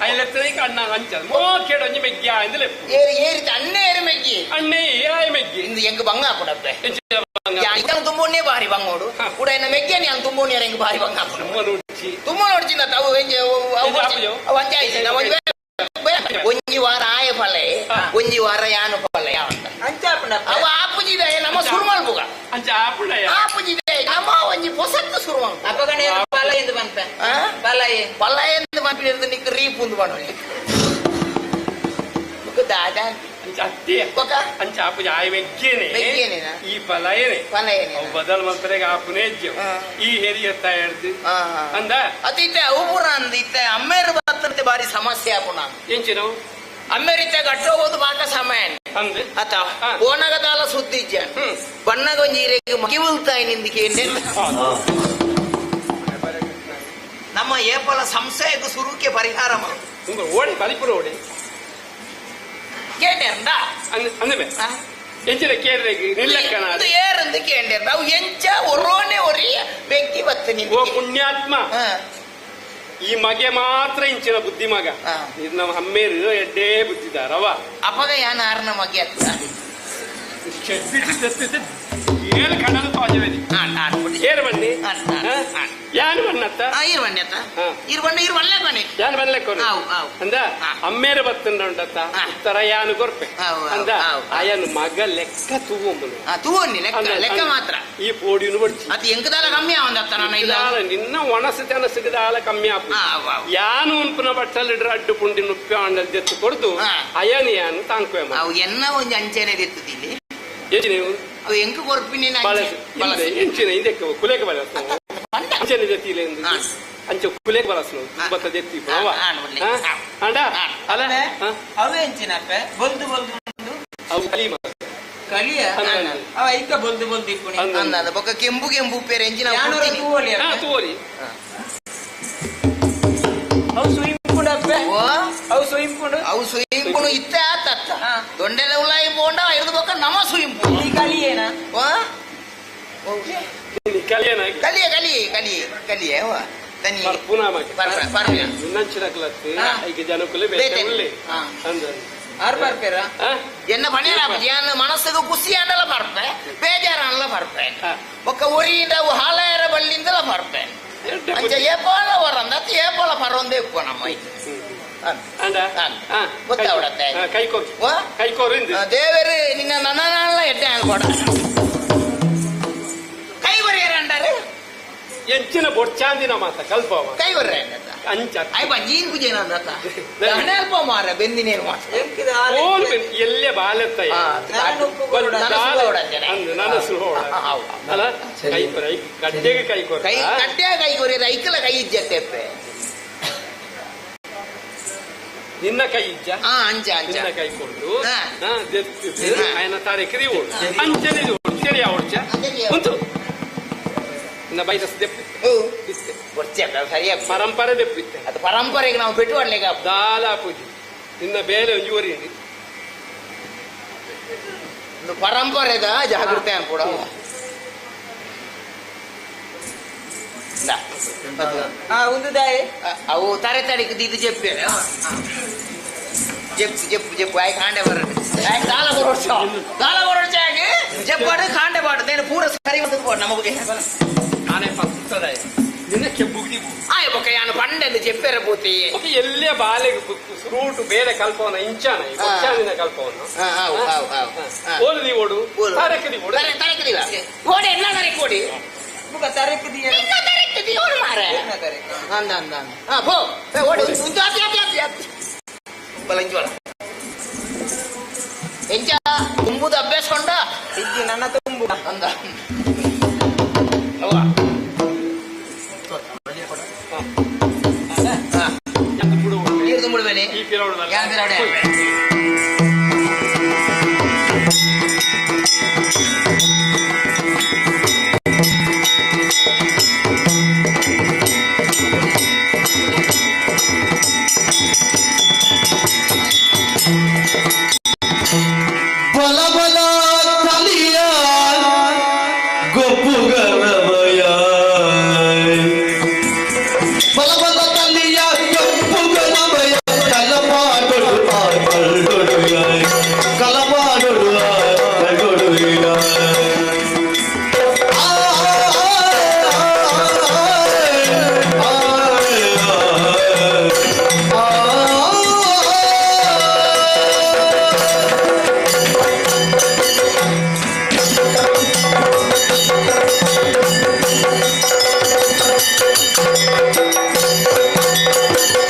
ಅಯ್ಯಲೆತ್ತನೆ ಅಣ್ಣ ಅಂಚ ಮೋ ಕೇಡ ಒಂಜಿ ಮೆಗ್ಗಿ ಆಯ್ದು ಲೆಪ್ಪು ಏರಿ ಏರಿ ಅಣ್ಣೆ ಏರಿ ಮೆಗ್ಗಿ ಅಣ್ಣೆ ಆಯ್ ಮೆಗ್ಗಿ ಇಂದು ಎಂಗ್ ಬಂಗ ಕೊಡಪ್ಪೆ ಇತನ ತುಂಬುಣ್ಣೆ ಬಾರಿ ಬಂಗೋಡು ಕೂಡ ಎನ್ನ ಮೆಗ್ಗಿ ನಾನು ತುಂಬುಣ್ಣೆ ಎಂಗ್ ಬಾರಿ ಬಂಗ ತುಂಬ ನೋಡ್ಚಿನ ತಾವು ಅವು ಅಂಚೆ ಆಯ್ತು ನಾವು ಒಂಜಿ ವಾರ ಆಯ ಫಲೆ ಒಂಜಿ ವಾರ ಯಾನು ಫಲೆ ಅವ ಆಪುಜಿದೆ ನಮ್ಮ ಸುರು ಮಲ್ಪುಗ ಅಂಚ ಆಪುಂಡ ಆಪುಜಿದೆ ನಮ್ಮ ಒಂಜಿ ಪೊಸತ್ತು ಸುರು ಮಲ್ಪು ಅಪ್ಪಗಣೆ ಪಲ ಎಂದು ಬಂತ ಪಲ ಪಲ ಎಂದು ಬಂಪಿಡಿದು ನಿಕ್ ರೀಪುಂದು ಬಣ್ಣಿ ದಾದಾ ಅಂಚ ಅಂಚ ಆಪುಜ ಆಯ್ ಮೆಗ್ಗೇನೆ ಈ ಪಲಯನೆ ಪಲಯನೆ ಅವು ಬದಲ್ ಮಲ್ಪರೆಗೆ ಆಪುನೇ ಇಜ್ಜೆ ಈ ಹೆರಿಯತ್ತ ಹೇಳ್ದು ಅಂದ ಅತಿತ್ತೆ ಅವು ಪೂರ ಅಂದ ಇತ್ತೆ ಅಮ್ಮೇರು ಬತ್ತಂತೆ ಬಾರಿ ಸಮಸ್ಯೆ ಆಪುಣ ಎಂಚಿನ ಅಮ್ಮೇರಿತ್ತೆ ಗಟ್ಟೋದು ಬಾಕ ಸಮಯ ಅಂದೆ ಅತ ಓನಗದಾಲ ಸುದ್ದಿ ಇಜ್ಜ ಬಣ್ಣಗ ಒಂಜಿ ಈರೆಗೆ ಮಗಿವುಲ್ತಾಯಿ ನಿಂದಿಕೆ ನಮ್ಮ ಏಪಲ ಸಂಶಯಕ್ಕೆ ಸುರುಕೆ ಪರಿಹಾರ ಮಾಡು ಓಡಿ ಬಲಿಪುರ ಓಡಿ ಕೇಂಡೇರ್ಂಡ ಅಂದಮೆ ಎಂಚಿನ ಕೇಂದ್ರಗೆ ನಿಲ್ಲಕ್ಕನ ಇದು ಏರಂದು ಕೇಂಡೇರ್ಂಡ ಅವು ಎಂಚ ಒರೋನೆ ಒರಿ ಬೆಂಕಿ ಬತ್ತ ಓ ಪುಣ್ಯಾತ್ಮ ಈ ಮಗೆ ಮಾತ್ರ ಇಂಚಿನ ಬುದ್ಧಿ ಮಗ ಇದು ನಮ್ಮ ಹಮ್ಮೇರು ಎಡ್ಡೇ ಬುದ್ಧಿದಾರವ ಅಪಗ ಯಾನ ಆರ್ನ ಮಗೆ ಅತ್ತ ಏಳು ಕಣ್ಣಲು ತಾಜವೇದಿ ಏರು ಬನ್ನಿ ಯಾನು ಬಣ್ಣತ್ತ ಇರು ಬಣ್ಣತ್ತ ಇರು ಬಣ್ಣ ಇರು ಬಲ್ಲೆ ಬನ್ನಿ ಯಾನು ಬಲ್ಲೆ ಕೊರು ಅಂದ ಅಮ್ಮೇರು ಬತ್ತಂಡ ಉಂಟತ್ತ ಉತ್ತರ ಯಾನು ಕೊರ್ಪೆ ಅಂದ ಆಯನು ಮಗ ಲೆಕ್ಕ ತೂವಂಬನು ತೂವನ್ನಿ ಲೆಕ್ಕ ಲೆಕ್ಕ ಮಾತ್ರ ಈ ಪೋಡಿನು ಬಡ್ಚಿ ಅದು ಎಂಕದಾಲ ಕಮ್ಮಿ ಅವಂದತ್ತ ನಾನು ಇಲ್ಲ ನಿನ್ನ ಒಣಸು ತೆನಸುಗದಾಲ ಕಮ್ಮಿ ಆಪು ಯಾನು ಉನ್ಪುನ ಬಟ್ಟಲ್ ಇಡ್ರ ಅಡ್ಡು ಪುಂಡಿ ನುಪ್ಪೆ ಅಂಡಲ್ ದೆತ್ತು ಕೊಡ್ದು ಅಯನು ಯಾನು ತಾಂಕುವೆ ಅವು ಎನ್ನ ಒಂಜಿ ಅಂಚೆನೆ ದೆತ್ತುದಿಲ್ಲಿ ನೀವು ಅವು ಎಂಕ ಕೊರ್ಪಿನಿ ಎಂಚಿನ ಇದಕ್ಕೆ ಕುಲೇಕ ಬಲಸ್ನು ಅಂಚನೆ ಜೊತೆಲೆ ಅಂಚೆ ಕುಲೇಕ ಬಲಸ್ನು ಬತ್ತ ದೆತ್ತಿ ಅಂಡ ಅಲ್ಲ ಅವು ಎಂಚಿನಪ್ಪೆ ಬೊಲ್ದು ಬೊಲ್ದು ಉಂಡು ಅವು ಕಲಿಮ ಕಲಿಯ ಅವ ಐಕ ಬೊಲ್ದು ಬೊಲ್ದು ಇಪ್ಪುಣಿ ಅಂದ ಬೊಕ್ಕ ಕೆಂಪು ಕೆಂಪು ಉಪ್ಪೇರೆ ಎಂಚಿನ ತೂವಲಿ ತೂವಲಿ ಅವು ಸುಯಿಂಪುಂಡಪ್ಪೆ ಅವು ಸುಯಿಂಪುಂಡು ಅವು ಸುಯಿಂಪುಂಡು ಇತ್ತೆ ಆತತ್ತ ದೊಂಡೆಲ ಉಲಾಯಿ ಪೋಂಡ ಐದು ಬೊಕ್ಕ ನಮ ಸುಯಿಂಪು ಈ ಕಲಿಯೇನ ಕಲಿಯೇನ ಕಲಿಯ ಕಲಿಯ ಕಲಿಯ ಕಲಿಯ ತನಿ ಪುನಃ ನಿನ್ನಂಚಿನಕ್ಲತ್ತು ಐಕ ಜನಕ್ಕುಲೆ ಬೇತೆ ಉಳ್ಳಿ ಅಂದ ಆರ್ ಬರ್ಪೇರ ಎನ್ನ ಪಣೇರ ಯಾನ್ ಮನಸ್ಸಿಗೆ ಖುಷಿ ಆಂಡಲ ಬರ್ಪೆ ಬೇಜಾರ ಬರ್ಪೆ ಒಕ್ಕ ಒರಿಯಿಂದ ಹಾಲಯರ ಬಳ್ಳಿಂದಲ ಬರ್ಪೆ ಅಂಚ ಏಪಾಲ ವರಂದ ಏಪಾಲ ಪರೊಂದೇ ಉಪ್ಪ ನಮ್ಮ ಗೊತ್ತಾವಡತ್ತೆ ದೇವರು ನಿನ್ನ ನನ್ನ ಎಡ್ಡೆ ಕೊಡ ಕೈ ಬರೆಯರ ಅಂಡಾರೆ ಎಂಚಿನ ಬೊಡ್ಚಾಂದಿನ ಮಾತ ಕಲ್ಪ ಕೈ ಬರ್ರೆ ಅಂಚ ಅಯ್ಯ ನೀನ್ ಪೂಜೆ ನಂದತ್ತ ಅಲ್ಪ ಮಾರ ಬೆಂದಿನೇನು ಮಾತ ಎಲ್ಲೇ ಬಾಲೆತ್ತಯ್ಯ ನನಸು ಅಲ್ಲ ಕೈ ಕಡ್ಡೆಗೆ ಕೈ ಕೊರ ಕೈ ಕಡ್ಡೆ ಕೈ ಕೊರಿ ಐಕಲ ಕೈ ಇಜ್ಜತ್ತೆ ನಿನ್ನ ಕೈ ಇಜ್ಜ ಅಂಚ ಅಂಚ ನಿನ್ನ ಕೈ ಕೊಡು ಆಯನ ತಾರೀಖ್ ಓಡು ಅಂಚನೆ ಓಡು ಸರಿಯಾ ಓಡ್ಚ ಉಂಟು ನಿನ್ನ ಬೈರಸ್ ದೆಪ್ಪಿತ್ತೆ ಸರಿಯಾಗಿ ಪರಂಪರೆ ದೆಪ್ಪಿತ್ತೆ ಅದು ಪರಂಪರೆಗೆ ನಾವು ಪೆಟ್ಟು ಆಡ್ಲಿಕ್ಕೆ ದಾಲ ಪೂಜೆ ನಿನ್ನ ಬೇಲೆ ಒಂಜಿ ಒರಿ ಒಂದು ಪರಂಪರೆದ ಜಾಗೃತಿ ಅನ್ಕೊಡ ಒಂದು ದಾಯಿ ಅವು ತರೆ ತಡಿಕ್ ಇದು ಜೆಪ್ಪೇರೆ ಜೆಪ್ಪು ಜೆಪ್ಪು ಜೆಪ್ಪು ಆಯ್ ಕಾಂಡೆ ಬರಡು ಆಯ್ ದಾಲ ಬರೋಡ್ಚ ದಾಲ ಬರೋಡ್ಚ ಆಗಿ ಜೆಪ್ಪಾಡು ಕಾಂಡೆ ಬಾಡು ನೇನು ಪೂರ ಸರಿ ಬಂದದ್ದು ಬೋಡು ನಮಗೆ ನಾನೇ ಪತ್ತದಾಯ ನಿನ್ನ ಕೆಬ್ಬುಗ್ದಿ ಆಯ್ ಬೊಕ್ಕ ಯಾನು ಪಂಡೆಂದು ಜೆಪ್ಪೇರ ಪೂತಿ ಎಲ್ಲೇ ಬಾಲೆಗೆ ರೂಟು ಬೇರೆ ಕಲ್ಪವನ ಇಂಚಾನ ಇಂಚಾನಿನ ಕಲ್ಪವನ ಓಲು ನೀವು ಓಡು ತಾರಕದಿ ಓಡು ತರಕದಿವ ಓಡಿ ಎಲ್ಲ ತರಕ ಓಡಿ ಬುಕ್ಕ ತರಕದಿ ತರಕ ದಿಯೋಣ ಮಾರೆ ಅಂದ ಅಂದ ಹಾ ಪೋ ಓಡಿ ಉಂಟು ಅತಿ ಅತಿ ಅತಿ ಅತಿ ಬಲಂಜೋಳ ಎಂಚ ತುಂಬುದು ಅಭ್ಯಾಸ ಕೊಂಡ ಇಜ್ಜಿ ನನ್ನ ತುಂಬು ಅಂದ ನೀರು ತುಂಬಿಡ್ಬೇಡಿ ಬಲ ಬಲ ಕಲಿಯ ಗೊಪ್ಪುಗನಮಯ ಬಲ ಬಲ ಕಲಿಯ ಗೊಪ್ಪುಗನಮಯ ಕಲಪಾಡೊಡು ಕಲ್ಗೊಡುಯ ಕಲಪಾಡೊಡು ಕಲ್ಗೊಡುಯ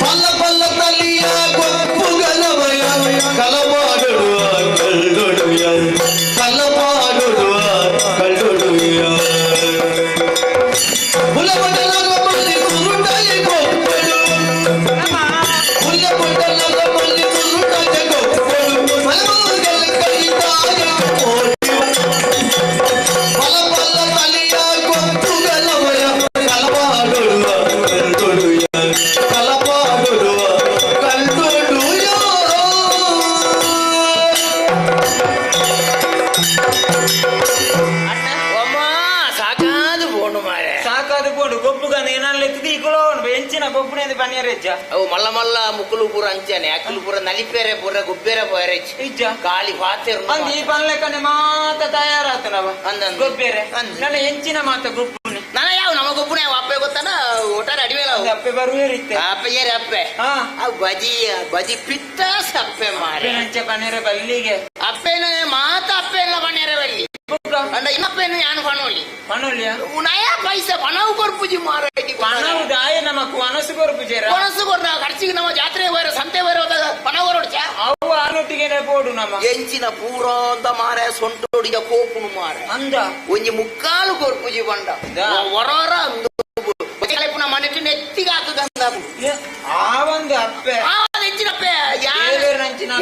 ಪಲ್ಲ ಪಲ್ಲ ತಲಿಯ ಗೊಪ್ಪುಗಲವಯ ಕಲಪಾಡೊಡುವ ಕಲ್ಗೊಡುಯ ಕಲಪಾಡೊಡುವ ಕಲ್ಗೊಡುಯ ಹುಲಮಂಡಲದ ಮಲ್ಲಿ ಕುರುಟಾಯ ಗೊಪ್ಪಡು ಹುಲಮಂಡಲದ ಮಲ್ಲಿ ಕುರುಟಾಯ ಗೊಪ್ಪಡು ಮಲಮುಗಲ ಕೈತಾಯ ಪಲ ಪಲ್ಲ ತಲಿಯ ಗೊಪ್ಪುಗಲವಯ ಕಲಪಾಡೊಡುವ ಕಲ್ಗೊಡುಯ ಕಲಪಾಡೊಡುವ ಕಲ್ಗೊಡುಯ ಅಮ್ಮ ಸಾಕಾದು ಬೋಂಡು ಮಾರೆ ಸಾಕಾದು ಬೋಂಡು ಗೊಬ್ಬುಗನ ಏನಾಗ್ಲೆತ್ತಿದ್ದು ಈಗುಲೋ ಎಂಚಿನ ಗೊಬ್ಬುನೇದು ಪನಿಯರೆಜ್ಜ ಅವು ಮಲ್ಲ ಮಲ್ಲ ಮುಕ್ಕುಲು ಪೂರ ಅಂಚನೆ ಅಕ್ಕಲು ಪೂರ ನಲಿಪೇರೆ ಪೂರ ಗುಬ್ಬೇರೆ ಪೋರೆ ಇಜ್ಜ ಕಾಲಿ ಪಾತೆರು ಅಂದ್ ಈ ಪನ್ಲೆಕ್ಕನೆ ಮಾತ ತಯಾರಾತನವ ಗೊಬ್ಬೇರೆ ನನ್ನ ಎಂಚಿನ ಮಾತ ಗೊಬ್ಬುನೆ ನನ್ನ ಯಾವ ನಮ್ಮ ಗೊಬ್ಬುನೆ ಅಪ್ಪೆ ಗೊತ್ತಾನ ಒಟ್ಟಾರೆ ಅಡಿಮೇಲ ಅಪ್ಪೆ ಬರುವೇರಿತ್ತೆ ಅಪ್ಪೆ ಏರಿ ಅಪ್ಪೆ ಆ ಬಜಿ ಬಜಿ ಪಿತ್ತ ಸಪ್ಪೆ ಮಾರೆ ಅಂಚೆ ಪನೇರೆ ಬಲ್ಲಿಗೆ ಅಪ್ಪೆನ ಮಾತ ಅಪ್ಪೆ ಎಲ್ಲ ಪನೇರೆ ಬಲ್ಲಿ ಅಂಡ ಇನ್ನಪ್ಪೆನು ಯಾನು ಪಣೋಲಿ ಪಣೋಲಿಯ ನಯ ಪೈಸೆ ಪಣವು ಕೊರ್ಪುಜಿ ಮಾರ ಪಣವು ದಾಯ ನಮಕ್ ವನಸು ಕೊರ್ಪುಜೇರ ವನಸು ಕೊರ್ನ ಖರ್ಚಿಗೆ ನಮ್ಮ ಜಾತ್ರೆ ಹೋರ ಸಂತೆ ಹೋರ ಹೋದಾಗ ಪಣ ಕೊರೊಡ್ಚ ಅವು ಆನೊಟ್ಟಿಗೆನೆ ಬೋಡು ನಮ್ಮ ಎಂಚಿನ ಪೂರ ಅಂತ ಮಾರೆ ಸೊಂಟೋಡಿಗ ಕೋಪುನು ಮಾರೆ ಅಂದ ಒಂಜಿ ಮುಕ್ಕಾಲು ಕೊರ್ಪುಜಿ ಬಂಡ ಹೊರರ ಅಂದು ಪುನ ಮನೆಟ್ಟು ನೆತ್ತಿಗೆ ಹಾಕುಗಂದ ಆ ಒಂದು ಅಪ್ಪೆ ಆ ಒಂದು ಎಂಚಿನ ಅಪ್ಪೆ ಯಾನ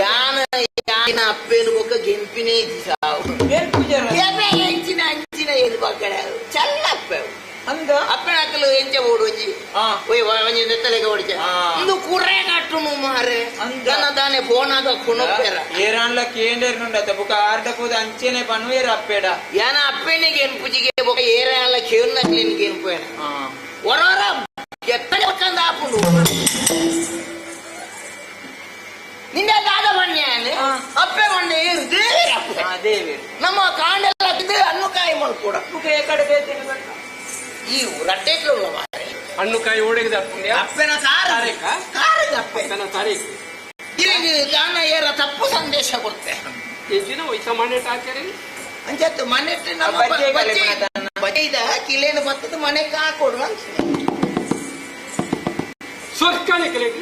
ಯಾನ ಯಾನ ಅಪ್ಪೇನು ಬೊಕ್ಕ ಗೆಂಪಿನೇ ಸಾವು ಎಂಚಿನ ಅಂಚಿನ ಏನು ಬಕ್ಕಡ ಚಲ್ಲ ಅಪ್ಪೆ ಅಂದ ಅಪ್ಪೆ ಹಾಕಲು ಎಂಚ ಓಡು ಒಂಜಿ ಒಯ್ ಒಂಜಿ ನೆತ್ತಲೆಗೆ ಓಡಿಚ ಒಂದು ಕುರೆ ಕಟ್ಟುನು ಮಾರೆ ನನ್ನ ದಾನೆ ಫೋನಾಗ ಕುಣಪ್ಪೇರ ಏರಾನ್ಲ ಕೇಂದ್ರ నుండత ಬುಕ ಆರ್ಡ ಪೋದ ಅಂಚೆನೆ ಪನ್ವೇರ ಅಪ್ಪೇಡ ಯಾನ ಅಪ್ಪೆನೆ ಗೆನ್ಪುಜಿಗೆ ಬೊಕ ಏರಾನ್ಲ ಕೇನ್ನ ಕ್ಲೀನ್ ಗೆನ್ಪೇನ ಒರೊರ ಎತ್ತನೆ ಪಕ್ಕಂದ ಆಪುಂಡು ನಿಂದೆ ದಾದ ಮಣ್ಣೆ ಅಪ್ಪೆ ಮಣ್ಣೆ ಏರು ದೇವೇರ ಅಪ್ಪೆ ದೇವೇರು ನಮ್ಮ ಕಾಂಡೆಲ್ಲ ಅನ್ನಕಾಯಿ ಮಲ್ಕೊಡ ಬುಕ ಏಕಡೆ ಬೇತೇನೆ ಈ ರಟ್ಟೆಟ್ಲು ಉಳ್ಳ ಮಾರೆ ಹಣ್ಣುಕಾಯಿ ಓಡಿದ ಅಪ್ಪೆನ ಕಾರು ಕಾರು ಅಪ್ಪೆ ತಾರೀಖು ಇಲ್ಲಿ ದಾನ ಏರ ತಪ್ಪು ಸಂದೇಶ ಕೊಡ್ತೆ ಎಂಚಿನ ವಯಸ್ಸ ಮನೆಟ್ ಹಾಕ್ಯಾರಿ ಅಂಚತ್ತು ಮನೆಟ್ ನಮ್ಮ ಬಜ್ಜೆ ಕಿಲೇನು ಬತ್ತದ ಮನೆ ಕಾಕೊಡು ಅಂತ ಸ್ವರ್ಗಾನೆ ಕಲೆಗೆ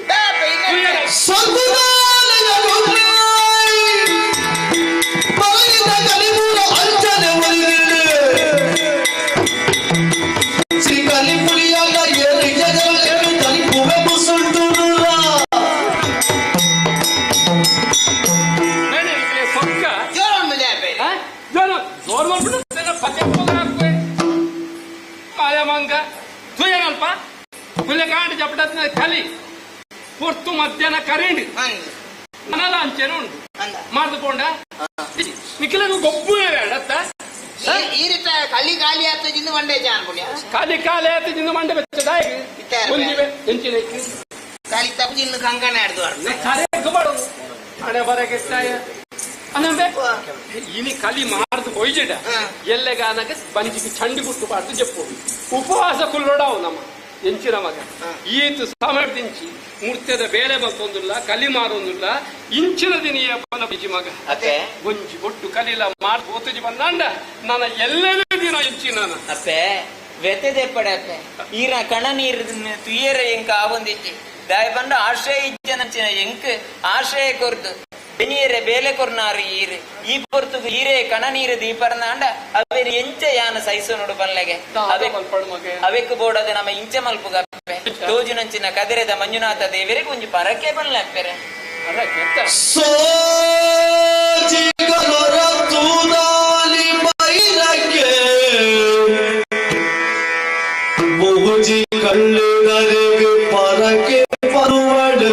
ಶ್ರೀ ಕಲಿಪುಲಿಯಾಗ ಏರು ಜಗಲು ಕಲಿಪುವೆ ಮುಸುಂಟುರುಳ ಸೊಕ್ಕ ಜೋರ ಜೋರ್ ಮಾಡ್ಬಿಟ್ಟು ಪತ್ತೆ ಹೋಗ್ರೆ ಮಾಯಮಂಗ ತುಯನಲ್ಪ ಹುಲ್ಲೆಕಾಂಡ ಜಪಟತ್ನ ಕಲಿ ಪೊರ್ತು ಮಧ್ಯಾಹ್ನ ಕರೆಂಡ್ ನನಲ ಅಂಚೆನ ಉಂಟು ಮಾಡ್ದುಕೊಂಡ ನಿಖಿಲನು ಗೊಬ್ಬು ಬೇಡತ್ತ ಈ ರೀತಿ ಕಲಿ ಖಾಲಿ ಆತ ಜಿಂದು ಮಂಡೆ ಜಾನ್ ಪುಣ್ಯ ಖಾಲಿ ಖಾಲಿ ಆತ ಜಿಂದು ಮಂಡೆ ಬೆಚ್ಚದಾಯ್ ಒಂದಿವೆ ಎಂಚಿನ ಖಾಲಿ ತಪ್ಪು ಜಿಂದು ಕಂಕಣ ಆಡ್ದು ಕರೆ ಬಾಡು ಹಣೆ ಬರಕ್ಕೆ ಅನಂಬೆ ಇನಿ ಕಲಿ ಮಾರ್ದು ಹೊಯ್ಜಿಡ ಎಲ್ಲೆಗಾನಗ ಬಂಜಿಗೆ ಚಂಡಿ ಗುಟ್ಟು ಬಾರ್ದು ಜಪ್ಪು ಉಪವಾಸ ಕುಲ್ಲೋಡಾವು ನಮ್ಮ ಎಂಚಿನ ಮಗ ಈತು ಸಮರ್ದಿಂಚಿ ಮೂರ್ತ್ಯದ ಬೇಲೆ ಬಂತೊಂದಿಲ್ಲ ಕಲಿ ಮಾರೊಂದಿಲ್ಲ ಇಂಚಿನ ದಿನಿಯ ಬಲ ಬಿಜಿ ಮಗ ಅತ್ತೆ ಒಂಜಿ ಒಟ್ಟು ಕಲಿಲ ಮಾರ್ ಓತುಜಿ ಬಂದಾಂಡ ನನ್ನ ಎಲ್ಲದೇ ದಿನ ಇಂಚಿನ ಅಪ್ಪೆ ವ್ಯತೆದೆಪ್ಪಡಪ್ಪೆ ಈರ ಕಣ ನೀರು ತುಯ್ಯರ ಎಂಕ ಆವೊಂದಿಜ್ಜಿ ದಾಯ ಪಂಡ ಆಶ್ರಯ ಇಜ್ಜನಂಚಿನ ಎಂಕ್ ಆಶ್ರಯ ಕೊರ್ದು ಬೆನಿಯರೆ ಬೇಲೆ ಕೊರ್ನಾರು ಈರು ಈ ಪೊರ್ತುಗು ಈರೇ ಕಣ ನೀರು ದೀಪರ್ನಾಂಡ ಅವೇನು ಎಂಚ ಯಾನ ಸೈಸು ನೋಡು ಬಲ್ಲೆಗೆ ಅವೆಕ್ಕು ಬೋಡದೆ ನಮ್ಮ ಇಂಚ ಮಲ್ಪುಗಪ್ಪೆ ತೋಜುನಂಚಿನ ಕದಿರೆದ ಮಂಜುನಾಥ ದೇವರಿಗೆ ಒಂಜಿ ಪರಕೆ ಬಲ್ಲೆಪ್ಪೆರೆ. ಸೋಜಿಗಲೊರ ತೂದಾಲಿ ಬೈರಕ್ಕೆ ಮುಗುಜಿ ಕಳ್ಳುಗರಿಗೆ ಪರಕೆ ಪರುವಡು.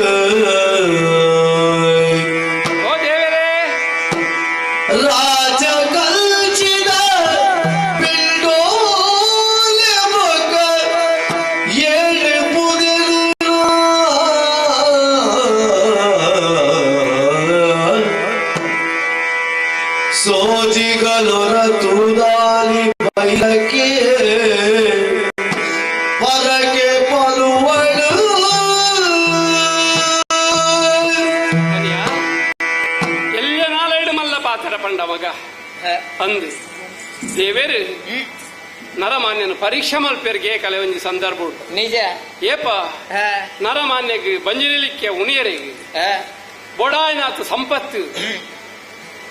ಓ ದೇವರೇ, ರಾಜ ಕಲ್ಚಿದ ಪಿಂಡೋಲೆ ಮುಖ ಏಳು ಪುದೆಲು ಸೋಜಿಗಲೊರ ತೂದಾಲಿ ಬೈರಕ್ಕೆ ಪರಕೆ ಪಲುವಡು. ಎಲ್ಲ ನಾಳೆಡು ಮಲ್ಲ ಪಾತ್ರ ಪಂಡ ಮಗ ಅಂದು ದೇವೇರು ನರಮಾನ್ಯನು ಪರೀಕ್ಷೆ ಮಲ್ಪೆರ್ಗೆ ಕಲೆ ಒಂಜಿ ಸಂದರ್ಭ ಉಂಟು. ನಿಜ ಏಪ ನರಮಾನ್ಯಗ್ ಬಂಜಿಲಿಕ್ಕೆ ಉಣಿಯರಿಗೆ ಬೊಡಾಯಿನಾಥ ಸಂಪತ್ತು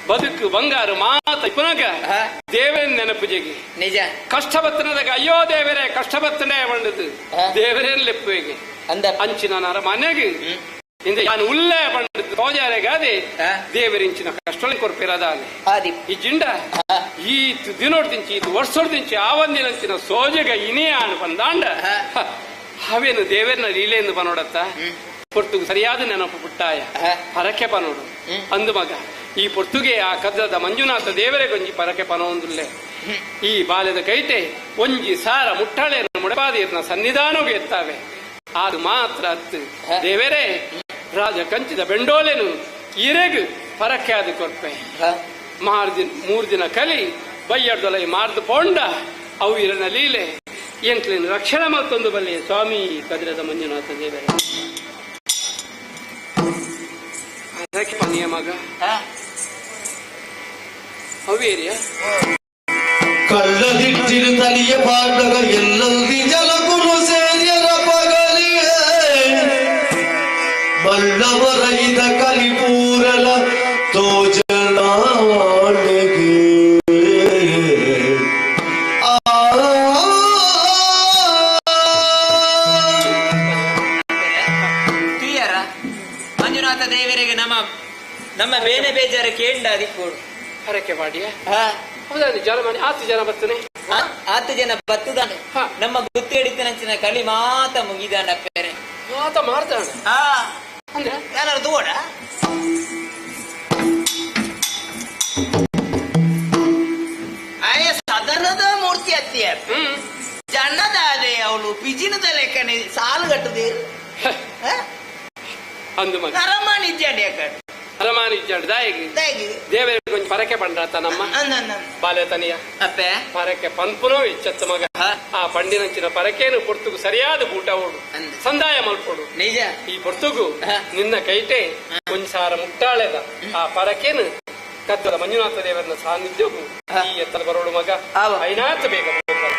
ಬದುಕು ಬಂಗಾರು ಮಾತ ಪುನಗ ದೇವೇನ್ ನೆನಪು ಜಗಿ. ನಿಜ ಕಷ್ಟ ಬತ್ತನದಾಗ ಅಯ್ಯೋ ದೇವರೇ ಕಷ್ಟ ಬತ್ತನೆ ಬಂಡದು ದೇವರೇನ್ ಲೆಪ್ಪುವೆಗೆ ಅಂದ ಅಂಚಿನ ನರಮಾನ್ಯಗ್ ಇಂದ ಯಾನು ಉಲ್ಲೇ ಬಂಡದು ತೋಜಾರೆಗಾದೆ ದೇವರಿಂಚಿನ ಕಷ್ಟೊಳಗೆ ಕೊರ್ಪಿರದಾನೆ ಈ ಜಿಂಡ ಈ ದಿನೋಡ್ದಿಂಚಿ ಇದು ವರ್ಷೋಡ್ದಿಂಚಿ ಆ ಒಂದಿನಂಚಿನ ಸೋಜಗ ಇನಿಯಾನು ಬಂದಾಂಡ ಅವೇನು ದೇವರನ್ನ ಲೀಲೆಯಿಂದ ಬನೋಡತ್ತ ಪೊರ್ತುಗು ಸರಿಯಾದ ನೆನಪು ಪುಟ್ಟಾಯ ಪರಕೆ ಪನೋಡು ಅಂದು ಮಗ ಈ ಪೊರ್ತುಗೆ ಆ ಕದ್ದದ ಮಂಜುನಾಥ ದೇವರೇ ಗೊಂಜಿ ಪರಕೆ ಪನೋಂದುಲ್ಲೆ ಈ ಬಾಲ್ಯದ ಕೈಟೆ ಒಂಜಿ ಸಾರ ಮುಟ್ಟಾಳೆಯನ್ನು ಮುಡಪಾದಿರ್ನ ಸನ್ನಿಧಾನಗೆ ಎತ್ತಾವೆ ಅದು ಮಾತ್ರ ಅತ್ತು ದೇವರೇ ರಾಜ ಕಂಚಿದ ಬೆಂಡೋಲೆನು ಇರೆಗು ಪರಕೆ ಅದು ಕೊರ್ಪೆ ಮಾರ್ದಿನ 3 ದಿನ ಕಲಿ ಬಯ್ಯಡ್ದೊಲೈ ಮಾರ್ದು ಪೋಂಡ ಅವು ಇರನ ಲೀಲೆ ಎಂಕ್ಲೇನು ರಕ್ಷಣೆ ಮತ್ತೊಂದು ಬಲ್ಲೆ ಸ್ವಾಮಿ ಕದಿರದ ಮಂಜುನಾಥ ದೇವರೇ. ಅದಕ್ಕೆ ಪನಿಯ ಮಗ ಅವೇರಿಯ ಕಳ್ಳದಿಟ್ಟಿರು ತಲಿಯ ಪಾಂಡಗ ಎಲ್ಲಲ್ಲಿ ಜಲಕುಲು ಸೇರ್ಯರ ಪಗಲಿಯೇ ಬಲ್ಲವರೈದ ಕಲಿಪೂರಲ ತೋಜನಾಡೆಗೆ ತುಯ್ಯರ ಮಂಜುನಾಥ ದೇವರಿಗೆ ನಮ್ಮ ನಮ್ಮ ಬೇನೆ ಬೇಜಾರ ಕೇಂಡ ಅದಿಕ್ಕೋಡು ಹರಕೆ ಮಾಡಿಯ ಹೌದಾ ಜನ ಮನೆ ಆತು ಜನ ಬರ್ತನೆ ಆತು ಜನ ಬತ್ತುದಾನೆ ನಮ್ಮ ಗುತ್ತಿ ಹಿಡಿತನಂಚಿನ ಕಲಿ ಮಾತ ಮುಗಿದಾಂಡ ಪೇರೆ ಮಾತ ಮಾಡ್ತಾನೆ ಅಂದ್ರೆ ಏನಾರು ತಗೋಡ ಅಯ್ಯ ಸದನದ ಮೂರ್ತಿ ಅತ್ತಿಯ ಜನದಾದೆ ಅವಳು ಪಿಜಿನದ ಲೆಕ್ಕನೆ ಸಾಲು ಕಟ್ಟುದೇರು ಅಂದು ಮಗ ನರಮಾನಿ ಇಜ್ಜಾಂಡಿ ಅಕ್ಕಡೆ ಅರಮಾನಿ ಇಜ್ಜಾಂಡ್ ದಾಯಿಗೆ ದೇವರಿಗೆ ಕೊಂಚ ಪರಕೆ ಪಂಡ್ರಾತ ನಮ್ಮ ಬಾಲ್ಯ ತನಿಯ ಅಪ್ಪೆ ಪರಕೆ ಪನ್ಪುನೋ ಇಚ್ಚತ್ತ ಮಗ ಆ ಪಂಡಿನಂಚಿನ ಪರಕೇನು ಪೊರ್ತುಗು ಸರಿಯಾದ ಬೂಟ ಓಡು ಸಂದಾಯ ಮಲ್ಪೊಡು ನಿಜ ಈ ಪೊರ್ತುಗು ನಿನ್ನ ಕೈಟೆ ಒಂಜಾರ ಮುಟ್ಟಾಳೆದ ಆ ಪರಕೇನು ಕದ್ದದ ಮಂಜುನಾಥ ದೇವರನ ಸಾನ್ನಿಧ್ಯವು ಈ ಎತ್ತರ ಬರೋಡು ಮಗ ಐನಾಥ ಬೇಗ ಹೋಗ್ತಾರೆ.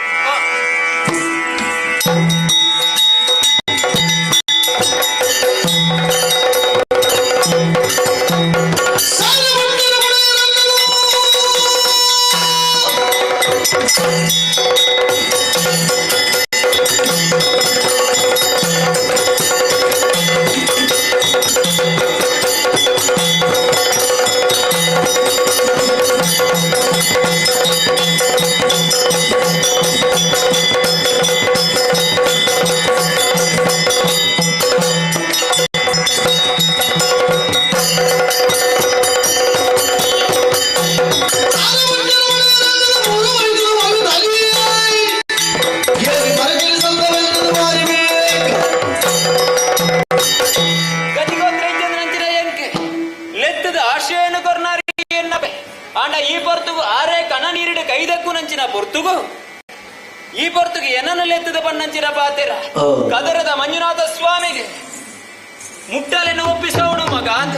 ಗತಿಗೋತ್ರ ಇಜ್ಜಂದ್ರಂಚಿನ ಎಂಕ್ ಲೆತ್ತದ ಆಶಯನು ಕೊರ್ನಾರಿ ಎನ್ನಪೆ ಆಂಡ ಈ ಪೊರ್ತುಗು ಆರೆ ಕಣ ನೀರಿಡ ಕೈದಕ್ಕು ನಂಚಿನ ಪೊರ್ತುಗು ಈ ಪೊರ್ತುಗು ಏನನ್ನು ಲೆತ್ತದ ಪಣ್ಣಂಚಿನ ಪಾತೆರ ಕದರದ ಮಂಜುನಾಥ ಸ್ವಾಮಿಗೆ ಮುಟ್ಟಲೆನು ಒಪ್ಪಿಸೋಣ ಮಗ ಅಂತ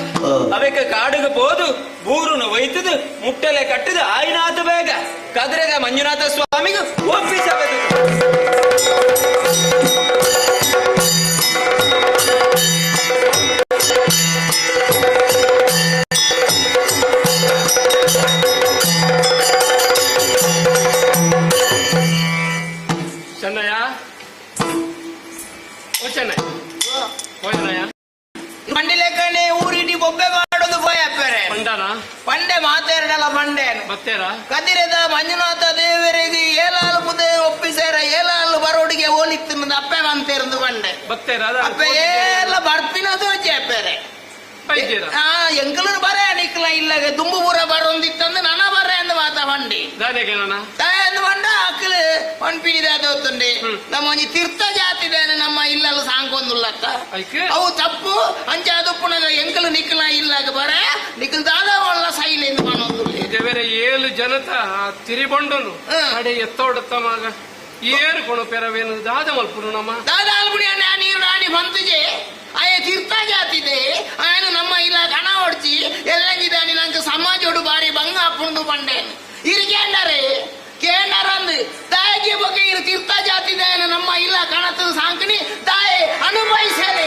ಅವೆಕ ಕಾಡುಗೆ ಪೋದು ಬೂರುನು ಒಯ್ತದು ಮುಟ್ಟಲೆ ಕಟ್ಟದು ಆಯ್ನಾಥ ಬೇಗ ಕದರದ ಮಂಜುನಾಥ ಸ್ವಾಮಿಗೆ ಒಪ್ಪಿಸಬೇಕು. ಬೊಬ್ಬೆ ಮಾಡೋದು ಪೋಯಪ್ಪರೆ ಪಂಡನ ಪಂಡೆ ಮಾತೇರಡಲ ಪಂಡೇನು ಬತ್ತೇರ ಕದಿರದ ಮಂಜುನಾಥ ದೇವರಿಗೆ ಏಲಾಲು ಪುದೆ ಒಪ್ಪಿಸೇರ ಏಲಾಲು ಬರೋಡಿಗೆ ಓಲಿತ್ತು ಅಪ್ಪೆ ಮಂತೇರ್ದು ಪಂಡೆ ಬತ್ತೇರ ಅಪ್ಪೆ ಏಲ ಬರ್ಪಿನ ತೋಚಿ ಅಪ್ಪೆರೆ ಪೈಜೇರ ಆ ಎಂಕಲೂರು ಬರ ನಿಕ್ಲ ಇಲ್ಲ ದುಂಬು ಪೂರ ಬರೋಂದಿತ್ತಂದು ನನ ಬರ ಅಂದ್ ಮಾತ ಬಂಡಿ ದಾನೆಗೆ ನನ್ನ ತಾಯಂದು ಬಂಡ ಅಕ್ಕಲು ಪನ್ಪಿನಿದ ದೋತುಂಡೆ ನಮ್ಮ ಒಂಜಿ ತೀರ್ಥ ಜಾತಿದಾನೆ ನಮ್ಮ ಇಲ್ಲಲು ಸಾಂಕೊಂದುಲ್ಲಕ್ಕ ಅವು ತಪ್ಪು ಅಂಚ ಅದುಪ್ಪುನಗ ಎಂಕಲು ನಿಕ್ಲ ಇಲ್ಲಾಗ ಬರ ನಿಕ್ಲ ದಾದ ಒಳ್ಳ ಸೈಲೆಂದು ಮಾಡೋದು ಬೇರೆ ಏಳು ಜನತ ಆ ತಿರಿಬೊಂಡನು ಅಡೆ ಎತ್ತೋಡತ್ತ ಮಗ ಏರು ಕೊಣ ಪೆರವೇನು ದಾದ ಮಲ್ಪುಡು ನಮ್ಮ ದಾದ ಅಲ್ಪುಡಿ ಅಣ್ಣ ನೀರು ರಾಣಿ ಬಂತುಜೆ ಆಯ ತೀರ್ಥ ಜಾತಿದೆ ಆಯನು ನಮ್ಮ ಇಲ್ಲ ಕಣ ಹೊಡ್ಚಿ ಎಲ್ಲಂಜಿದಾನಿ ನಂಗೆ ಸಮಾಜೋಡು ಬಾರಿ ಬಂಗ ಅಪ್ಪುಂದು ಪಂಡೇನು ಇರು ಕೇಂಡರೆ ಕೇಂಡರಂದು ತಾಯಿಗೆ ಬಗ್ಗೆ ಇರು ತೀರ್ಥ ಜಾತಿದೆ ನಮ್ಮ ಇಲ್ಲ ಕಣತು ಸಾಂಕಣಿ ತಾಯಿ ಅನುಭವಿಸಲಿ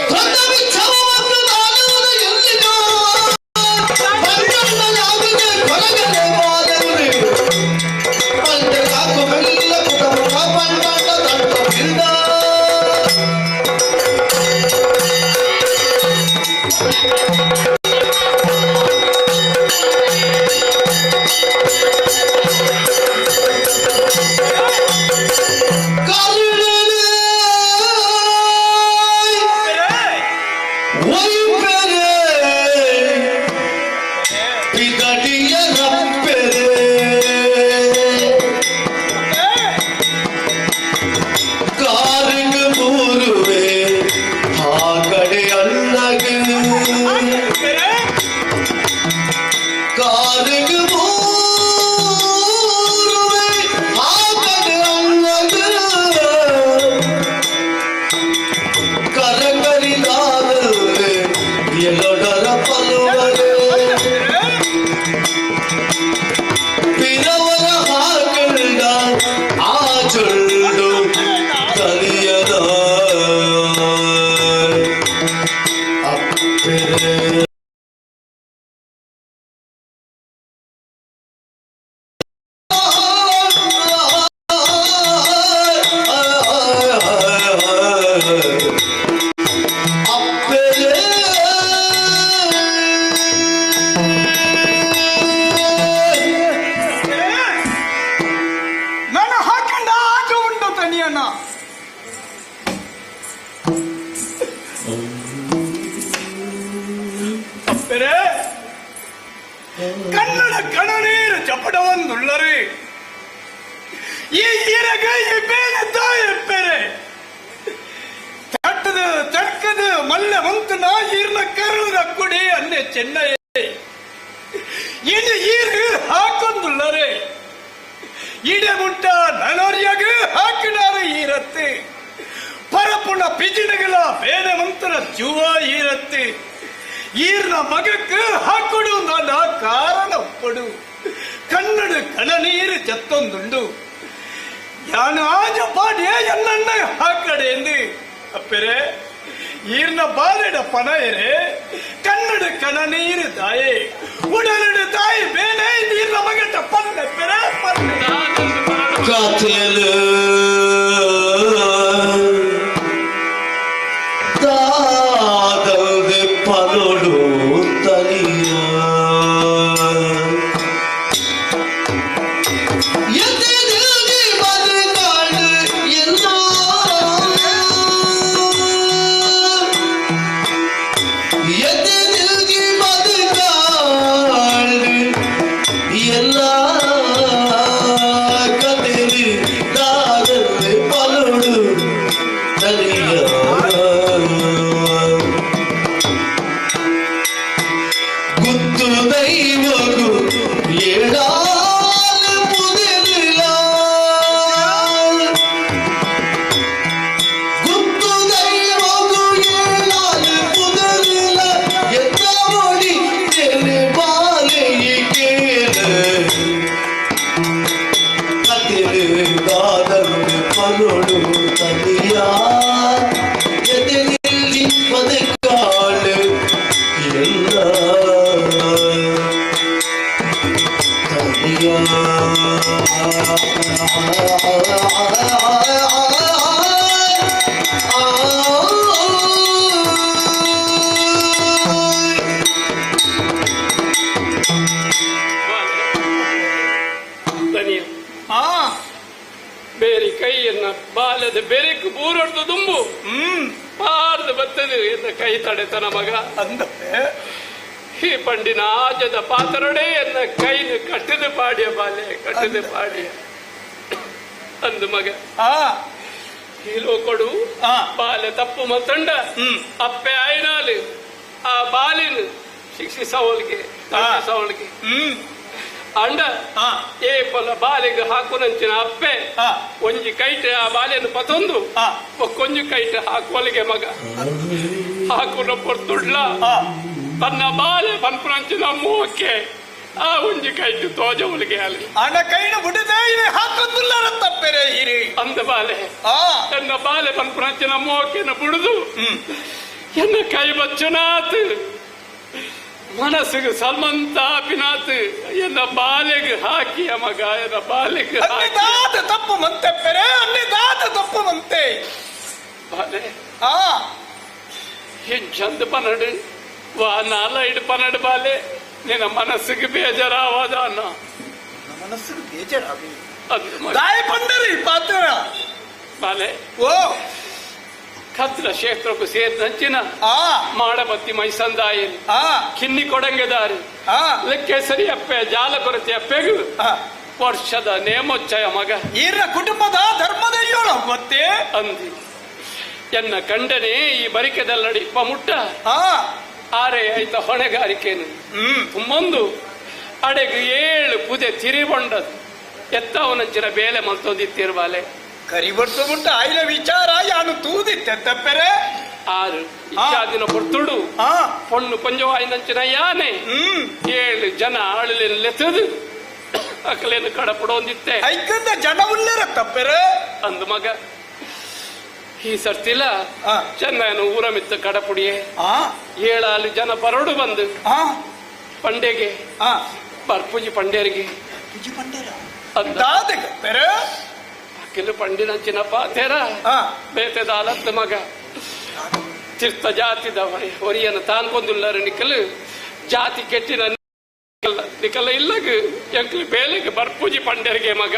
ನಾನು ಹಾಕಂಡ ಆಚೆ ಉಂಟು ತನಿಯಣ್ಣ ಅಪ್ಪರೇ ಕನ್ನಡ ಕಣನೀರು ಚಪಟವೊಂದುಳ್ಳರು ಈ ಇರಗ ಈ ಬೇರೆ ತಾಯಪ್ಪರೆ ತಟ್ಟದು ತಡ್ಕದು ಮಲ್ಲ ಮಂತು ನಾ ಈರ್ನ ಕರುಳ ಕುಡಿ ಅನ್ನೆ ಚೆನ್ನೈ ಇನ್ನು ಈರು ಹಾಕೊಂದುಳ್ಳರೆ ಇಡಗುಂಟ ನನೋರ್ಯಾಗ ಹಾಕಿನಾರು ಈರತ್ತು ಪರಪುಣ ಪಿಜಿನಗಳ ಬೇರೆ ಮಂತ್ರ ಜುವ ಈರತ್ತು ಈರ್ನ ಮಗಕ್ಕೆ ಹಾಕೊಡು ನನ್ನ ಕಾರಣ ಒಪ್ಪಡು ಕನ್ನಡ ಕಣನೀರು ಜತ್ತೊಂದುಂಡು ಯಾನು ಆಜ ಪಾಡಿಯೇ ಎನ್ನಣ್ಣ ಹಾಕಡೆ ಎಂದು ಅಪ್ಪರೆ ಈರ್ನ ಬಾಲೆಡ ಪಣಯರೆ ಕನ್ನಡ ಕಣನೀರು ತಾಯೇ ಉಡಲಡು ತಾಯಿ ಬೇನೆ ನೀರ್ನ ಮಗಟ ಪನ್ನೆ ಪೆರೆ ಪನ್ನೆ ಕಾತಲು ದಾದಲ್ದೆ ಪಲೊಡು ತಲಿಯ ಎದೆದಿಲ್ದಿ ಬದುಕಾಡು ಎಲ್ಲೋ ಎದೆದಿಲ್ದಿ ಬದುಕಾಡು ಎಲ್ಲ ಕತೆಲಿ ದಾದಲ್ದೆ ಪಲೊಡು ತಲಿಯ ಗುತ್ತು ದೈವಗು ಏಳಾಲು ಪುದಿರಿಲ ಗುತ್ತು ದೈವಗು ಏಳಾಲು ಪುದಿರಿಲ ಎತ್ತ ಬೆರಿಕ್ ಬೂರೊಡ್ದು ದುಂಬು ಪಾರ್ದು ಬತ್ತದು ಎನ್ನ ಕೈ ತಡೆತನ ಮಗ ಅಂದಪ್ಪೆ ಈ ಪಂಡಿನ ಆಜದ ಪಾತ್ರಡೆ ಎನ್ನ ಕೈನು ಕಟ್ಟಿದ ಪಾಡಿಯ ಬಾಲೆ ಕಟ್ಟಿದ ಪಾಡಿಯ ಅಂದು ಮಗ ಈ ಲೋಕೊಡು ಬಾಲೆ ತಪ್ಪು ಮತ್ತಂಡ ಅಪ್ಪೆ ಆಯ್ನಾಲು ಆ ಬಾಲಿನ ಶಿಕ್ಷಿಸವಳಿಗೆ ತಪ್ಪಿಸವಳಿಗೆ ಅಂಡ ಏ ಪೊಲ ಬಾಲೆಗೆ ಹಾಕುನಂಚಿನ ಅಪ್ಪೆ ಒಂಜಿ ಕೈಟ್ ಆ ಬಾಲೆಯನ್ನು ಪತೊಂದು ಕೊಂಜು ಕೈಟ್ ಹಾಕುವಲಿಗೆ ಮಗ ಹಾಕುನ ಪೊರ್ತುಡ್ಲ ತನ್ನ ಬಾಲೆ ಪನ್ಪುನಂಚಿನ ಮೋಕೆ ಆ ಒಂಜಿ ಕೈಟ್ ತೋಜವಲಿಗೆ ಅಲ್ಲಿ ಅಣ್ಣ ಕೈನ ಬಿಡದೆ ಹಾಕೊಂದುಲ್ಲಾರ ತಪ್ಪೆರೆ ಹಿರಿ ಅಂದ ಬಾಲೆ ತನ್ನ ಬಾಲೆ ಪನ್ಪುನಂಚಿನ ಮೋಕೆನ ಬಿಡುದು ಎನ್ನ ಕೈ ಬಚ್ಚನಾತ್ ಮನಸ್ಸಿಗೆ ಸಲ್ಮಂತ ಪಿನಾತ್ ಎನ್ನ ಬಾಲೆಗೆ ಹಾಕಿಯ ಮಗ ಎನ್ನ ಬಾಲೆಗೆ ಅನ್ನಿದಾದ ತಪ್ಪು ಮಂತೆ ಪೆರೆ ಅನ್ನಿದಾದ ತಪ್ಪು ಮಂತೆ ಬಾಲೆ ಏನ್ ಚಂದ ಪನಡು ವಾ ನಾಲ ಇಡು ಪನಡು ಬಾಲೆ ನಿನ್ನ ಮನಸ್ಸಿಗೆ ಬೇಜಾರಾವಾದ ಅನ್ನ ಮನಸ್ಸಿಗೆ ಬೇಜಾರಾಗಿ ಅದು ದಾಯ ಪಂಡರಿ ಪಾತ್ರ ಬಾಲೆ ಓ ಕದ್ರ ಕ್ಷೇತ್ರಕ್ಕೂ ಸೇರಿದಂಚಿನ ಮಾಡಬತ್ತಿ ಮೈಸಂದಾಯಿ ಕಿನ್ನಿ ಕೊಡಂಗೆದಾರಿ ಕೇಸರಿ ಅಪ್ಪೆ ಜಾಲ ಕೊರತೆ ಅಪ್ಪೆಗು ವರ್ಷದ ನೇಮೋಚ್ಚಯ ಮಗ ಈರ ಕುಟುಂಬದ ಧರ್ಮದ ಯೋಳ ಮತ್ತೆ ಅಂದಿ ಎನ್ನ ಕಂಡನೆ ಈ ಬರಿಕೆದಲ್ಲಡಿ ಇಪ್ಪ ಮುಟ್ಟ ಆರೆ ಆಯ್ತ ಹೊಣೆಗಾರಿಕೆನು ತುಂಬೊಂದು ಅಡೆಗು 7 ಪೂಜೆ ತಿರಿಬೊಂಡದು ಎತ್ತವನಂಚಿನ ಬೇಲೆ ಮಲ್ತೊಂದಿತ್ತಿರುವಾಲೆ ಕರಿ ಬರ್ತು ಮುಟ್ಟ ಆಯ್ಲ ವಿಚಾರ ಯಾನು ತೂದಿತ್ತೆ ತಪ್ಪೆರೆ ಆರು ಇಚ್ಛಾದಿನ ಪೊರ್ತುಡು ಪೊಣ್ಣು ಕೊಂಜವಾಯಿನಂಚಿನ ಯಾನೆ 7 ಜನ ಆಳುಲೆತ್ತದು ಅಕಲೇನು ಕಡಪಡೊಂದಿತ್ತೆ ಐಕಂದ ಜನ ಉಲ್ಲೇರ ತಪ್ಪೆರೆ ಅಂದು ಮಗ ಈ ಸರ್ತಿಲ ಚೆನ್ನೈನ ಊರ ಮಿತ್ತ ಕಡಪುಡಿಯೇ 7 ಜನ ಬರೋಡು ಬಂದು ಪಂಡೆಗೆ ಬರ್ಪುಜಿ ಪಂಡ್ಯರಿಗೆ ಅಕ್ಕಿಲು ಪಂಡಿನಂಚಿನ ಪಾತೇರ ಬೇತೆದಾಲತ್ತ ಮಗ ತೀರ್ಥ ಜಾತಿದ ಹೊರಿಯನ ತಾನ್ಕೊಂದುಲ್ಲರು ನಿಕ್ಕಲು ಜಾತಿ ಕೆಟ್ಟಿನ ನಿಕಲ ಇಲ್ಲಗ ಎಂಕ್ಲು ಬೇಲೆಗೆ ಬರ್ಪೂಜಿ ಪಂಡ್ಯರಿಗೆ ಮಗ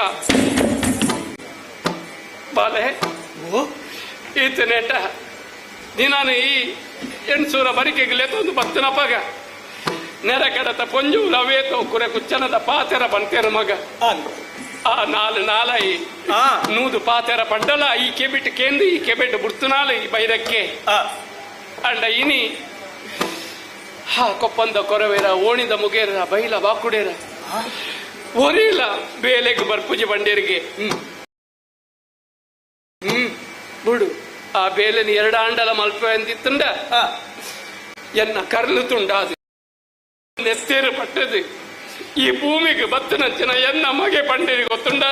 ಬಾಲೆ ಈತನೇಟ ದಿನಾನು ಈ ಎಣ್ಸೂರ ಬರಿಕೆಗೆ ಲೆತ್ತೊಂದು ಬತ್ತನ ಪಗ ನೆರ ಕಡತ ಪೊಂಜು ಲವೇತೋ ಕುರೆ ಕುಚ್ಚನದ ಪಾತೆರ ಬಂತೇರ ಮಗ ಆ ನಾಲು ನಾಲಾಯಿ ನೂದು ಪಾತೆರ ಪಡ್ಡಲ ಈ ಕೆಬಿಟ್ ಕೇಂದು ಈ ಕೆಬಿಟ್ ಬುಡ್ತುನಾಲು ಈ ಬೈರಕ್ಕೆ ಅಂಡ ಇನಿ ಹಾ ಕೊಪ್ಪಂದ ಕೊರವೇರ ಓಣಿದ ಮುಗೇರ ಬೈಲ ಬಾಕುಡೇರ ಒರಿಲ ಬೇಲೆಗೆ ಬರ್ಪುಜಿ ಬಂಡೇರಿಗೆ ಬಿಡು ಆ ಬೇಲೆನ ಎರಡು ಆಂಡಲ ಮಲ್ಪೆ ಅಂದಿತ್ತುಂಡ ಎನ್ನ ಕರ್ಲು ತುಂಡಾದು ನೆತ್ತೇರು ಪಟ್ಟದು ಈ ಭೂಮಿಗೆ ಬತ್ತನಂಚಿನ ಎನ್ನ ಮಗೆ ಪಂಡಿರಿ ಗೊತ್ತುಂಡ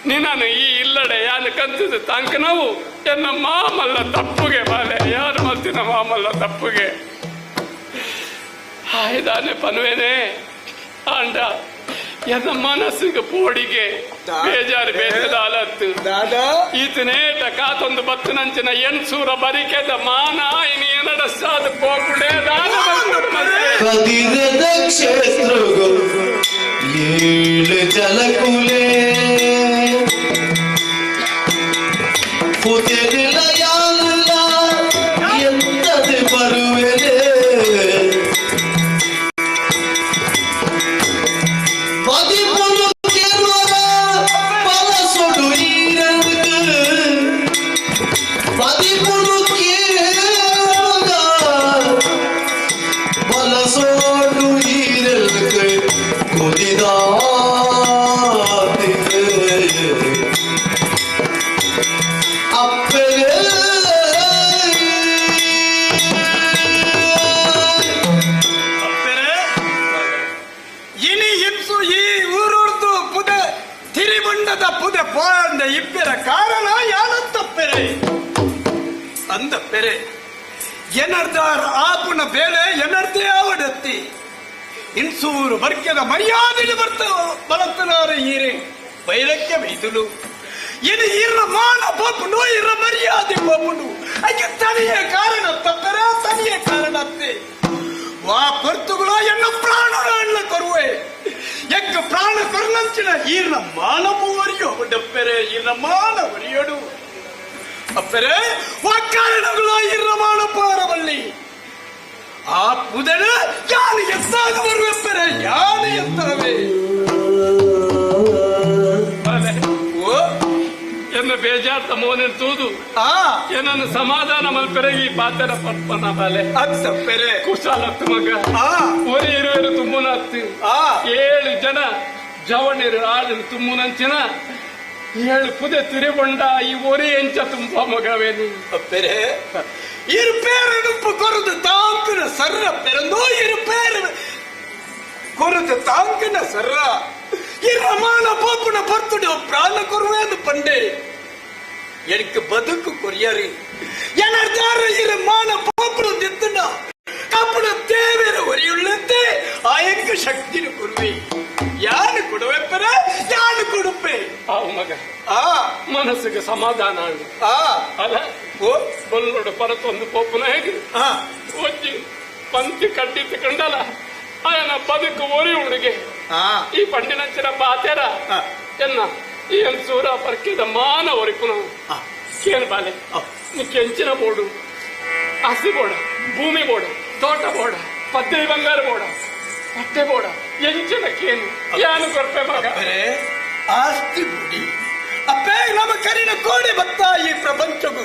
ನೀನಾನು ಈ ಇಲ್ಲಡೆ ಯಾನು ಕಂತದು ತಾಂಕ ನಾವು ಎನ್ನ ಮಾಮಲ್ಲ ತಪ್ಪುಗೆ ಬಾಲೆ ಯಾರು ಮಲ್ತಿನ ಮಾಮಲ್ಲ ತಪ್ಪುಗೆ ಹಾಯ್ದಾನೆ ಪನ್ವೇನೆ ಆಂಡ ಎನ್ನ ಮನಸ್ಸಿಗೆ ಪೋಡಿಗೆ ಬೇಜಾರು ಬೇಜಾರತ್ತು ಈತನೇಟ ಕಾತೊಂದು ಬತ್ತನಂಚಿನ ಎಣ್ಸೂರ ಬರಿಕೆದ ಮಾನ ಇನಿ ಏನಡ ಸಾದು ಪೋಕುಡೆ ದಾನ ಕದಿರದ ಕ್ಷೇತ್ರಗು ಏಳು ಜಲಕುಲೆ ಪುತೆರಿಲ ಯಾರುಲ ಎಂತದು ಬರುವೆನೆ பதிபொழு கேள்வர பல சொடு ஈரனுக்கு பதிபொழு கேள்வர பல சொடு ஈரலுக்கு கொதிதாத்திரு அப்பரே ಇನಿ ಇನ್ಸು ಈ ಊರೂರ್ದು ಪುದೆ ತಿರಿಬಂಡದ ಪುದೆ ಪೋಂದ ಇಬ್ಬರ ಕಾರಣ ಯಾನಂತಪ್ಪೆರೆ ಅಂದ ಪೆರೆ ಏನರ್ದಾರ ಆಪುನ ಬೇಳೆ ಏನರ್ದೇ ಆವಡತ್ತಿ ಇನ್ಸೂರು ಬರ್ಕೆದ ಮರ್ಯಾದೆಲಿ ಬರ್ತ ಬಲತ್ತನಾರ ಈರೆ ಬೈರಕ್ಕೆ ಬೈದುಲು ಇನಿ ಇರ್ನ ಮಾನ ಪೋಪುನು ಇರ್ನ ಮರ್ಯಾದೆ ಪೋಪುನು ಅಯ್ಯ ತನಿಯೇ ಕಾರಣ ತಪ್ಪರೆ ತನಿಯೇ ಕಾರಣತ್ತೆ ವಾ ಪೊರ್ತುಗಳು ಎನ್ನ ಪ್ರಾಣಗಳನ್ನ ಕೊರುವೆ ಎಕ್ಕ ಪ್ರಾಣ ಕೊರ್ನಂಚಿನ ಈರ್ನ ಮಾನವು ಒರಿಯೋ ಡಪ್ಪೆರೆ ಈರ್ನ ಮಾನ ಒರಿಯಡು ಅಪ್ಪರೆ ಒಕ್ಕಾರಣಗಳ ಇರ್ರಮಾಣ ಪಾರವಲ್ಲಿ ಆ ಪುದನ ಯಾನು ಎತ್ತಾಗ ಬರುವೆಪ್ಪರೆ ಯಾನು ಎತ್ತರವೇ ಓ ಎನ್ನ ಬೇಜಾರ್ತ ಮೋನೆನ್ ತೂದು ಏನನ್ನು ಸಮಾಧಾನ ಮಲ್ಪೆರೆ ಈ ಪಾತೆರ ಪರ್ಪನ ಬಾಲೆ ಅತ್ತಪ್ಪೆರೆ ಕುಶಾಲತ್ತು ಮಗ ಒರಿ ಇರುವೆರು ತುಂಬುನತ್ತು 7 ಜನ ಜವಣಿರು ಆಳು ತುಂಬುನಂಚಿನ 7 ಪುದೆ ತಿರುಗೊಂಡ ಈ ಒರಿ ಎಂಚ ತುಂಬ ಮಗವೇನಿ ಅಪ್ಪೆರೆ ಇರು ಪೇರನುಪ್ಪು ಕೊರದು ತಾಂಕನ ಸರ್ರ ಪೆರಂದೋ ಇರು ಪೇರ ಕೊರದು ತಾಂಕನ ಸರ್ರ ಈ ರಮಾನ ಪಾಪುನ ಪರ್ತುಡು ಪ್ರಾಣ ಕೊರುವೇದು ಪಂಡೆ எனக்கு ಬದುಕು ಕೊರಿಯರಿ ಎನರ್ದಾರ ಇರು ಮಾನ ಪಾಪುನ ದಿತ್ತನ ಕಾಪುನ ದೇವರ ಒರಿಯುಳ್ಳಂತೆ ಆಯಂಕ ಶಕ್ತಿನ ಕೊರುವೆ ಯಾನು ಕೊಡುವೆಪ್ಪರ ಯಾನು ಕೊಡುಪ್ಪೆ ಆವು ಮಗ ಮನಸ್ಸಿಗೆ ಸಮಾಧಾನ ಅಲ್ಲ ಓ ಬಲ್ಲೋಡು ಪರತೊಂದು ಪೋಪುನ ಹೇಗೆ ಒಂಜಿ ಪಂತಿ ಕಟ್ಟಿತ್ತು ಕಂಡಲ್ಲ ಆಯನ ಬದುಕು ಒರಿ ಹುಡುಗೆ ಈ ಪಂಡಿನಂಚಿನ ಪಾತೆರ ಎನ್ನ ಈ ಸೂರ ಪರ್ಕಿದ ಮಾನ ಒರಿಪುನ ಕೇನು ಬಾಲೆ ನೀ ಕೆಂಚಿನ ಬೋಡು ಹಸಿ ಬೋಡ ಭೂಮಿ ಬೋಡ ತೋಟ ಬೋಡ ಪದ್ದೆ ಬಂಗಾರ ಬೋಡ ಬಟ್ಟೆ ಬೋಡ ಎಂಚಿನ ಕೇನು ಯಾನು ಕೊರ್ಪೆ ಮಗ ಆಸ್ತಿ ಬುಡಿ ಅಪ್ಪೇ ನಮ್ಮ ಕರಿನ ಕೋಡೆ ಬತ್ತ ಈ ಪ್ರಪಂಚಗೂ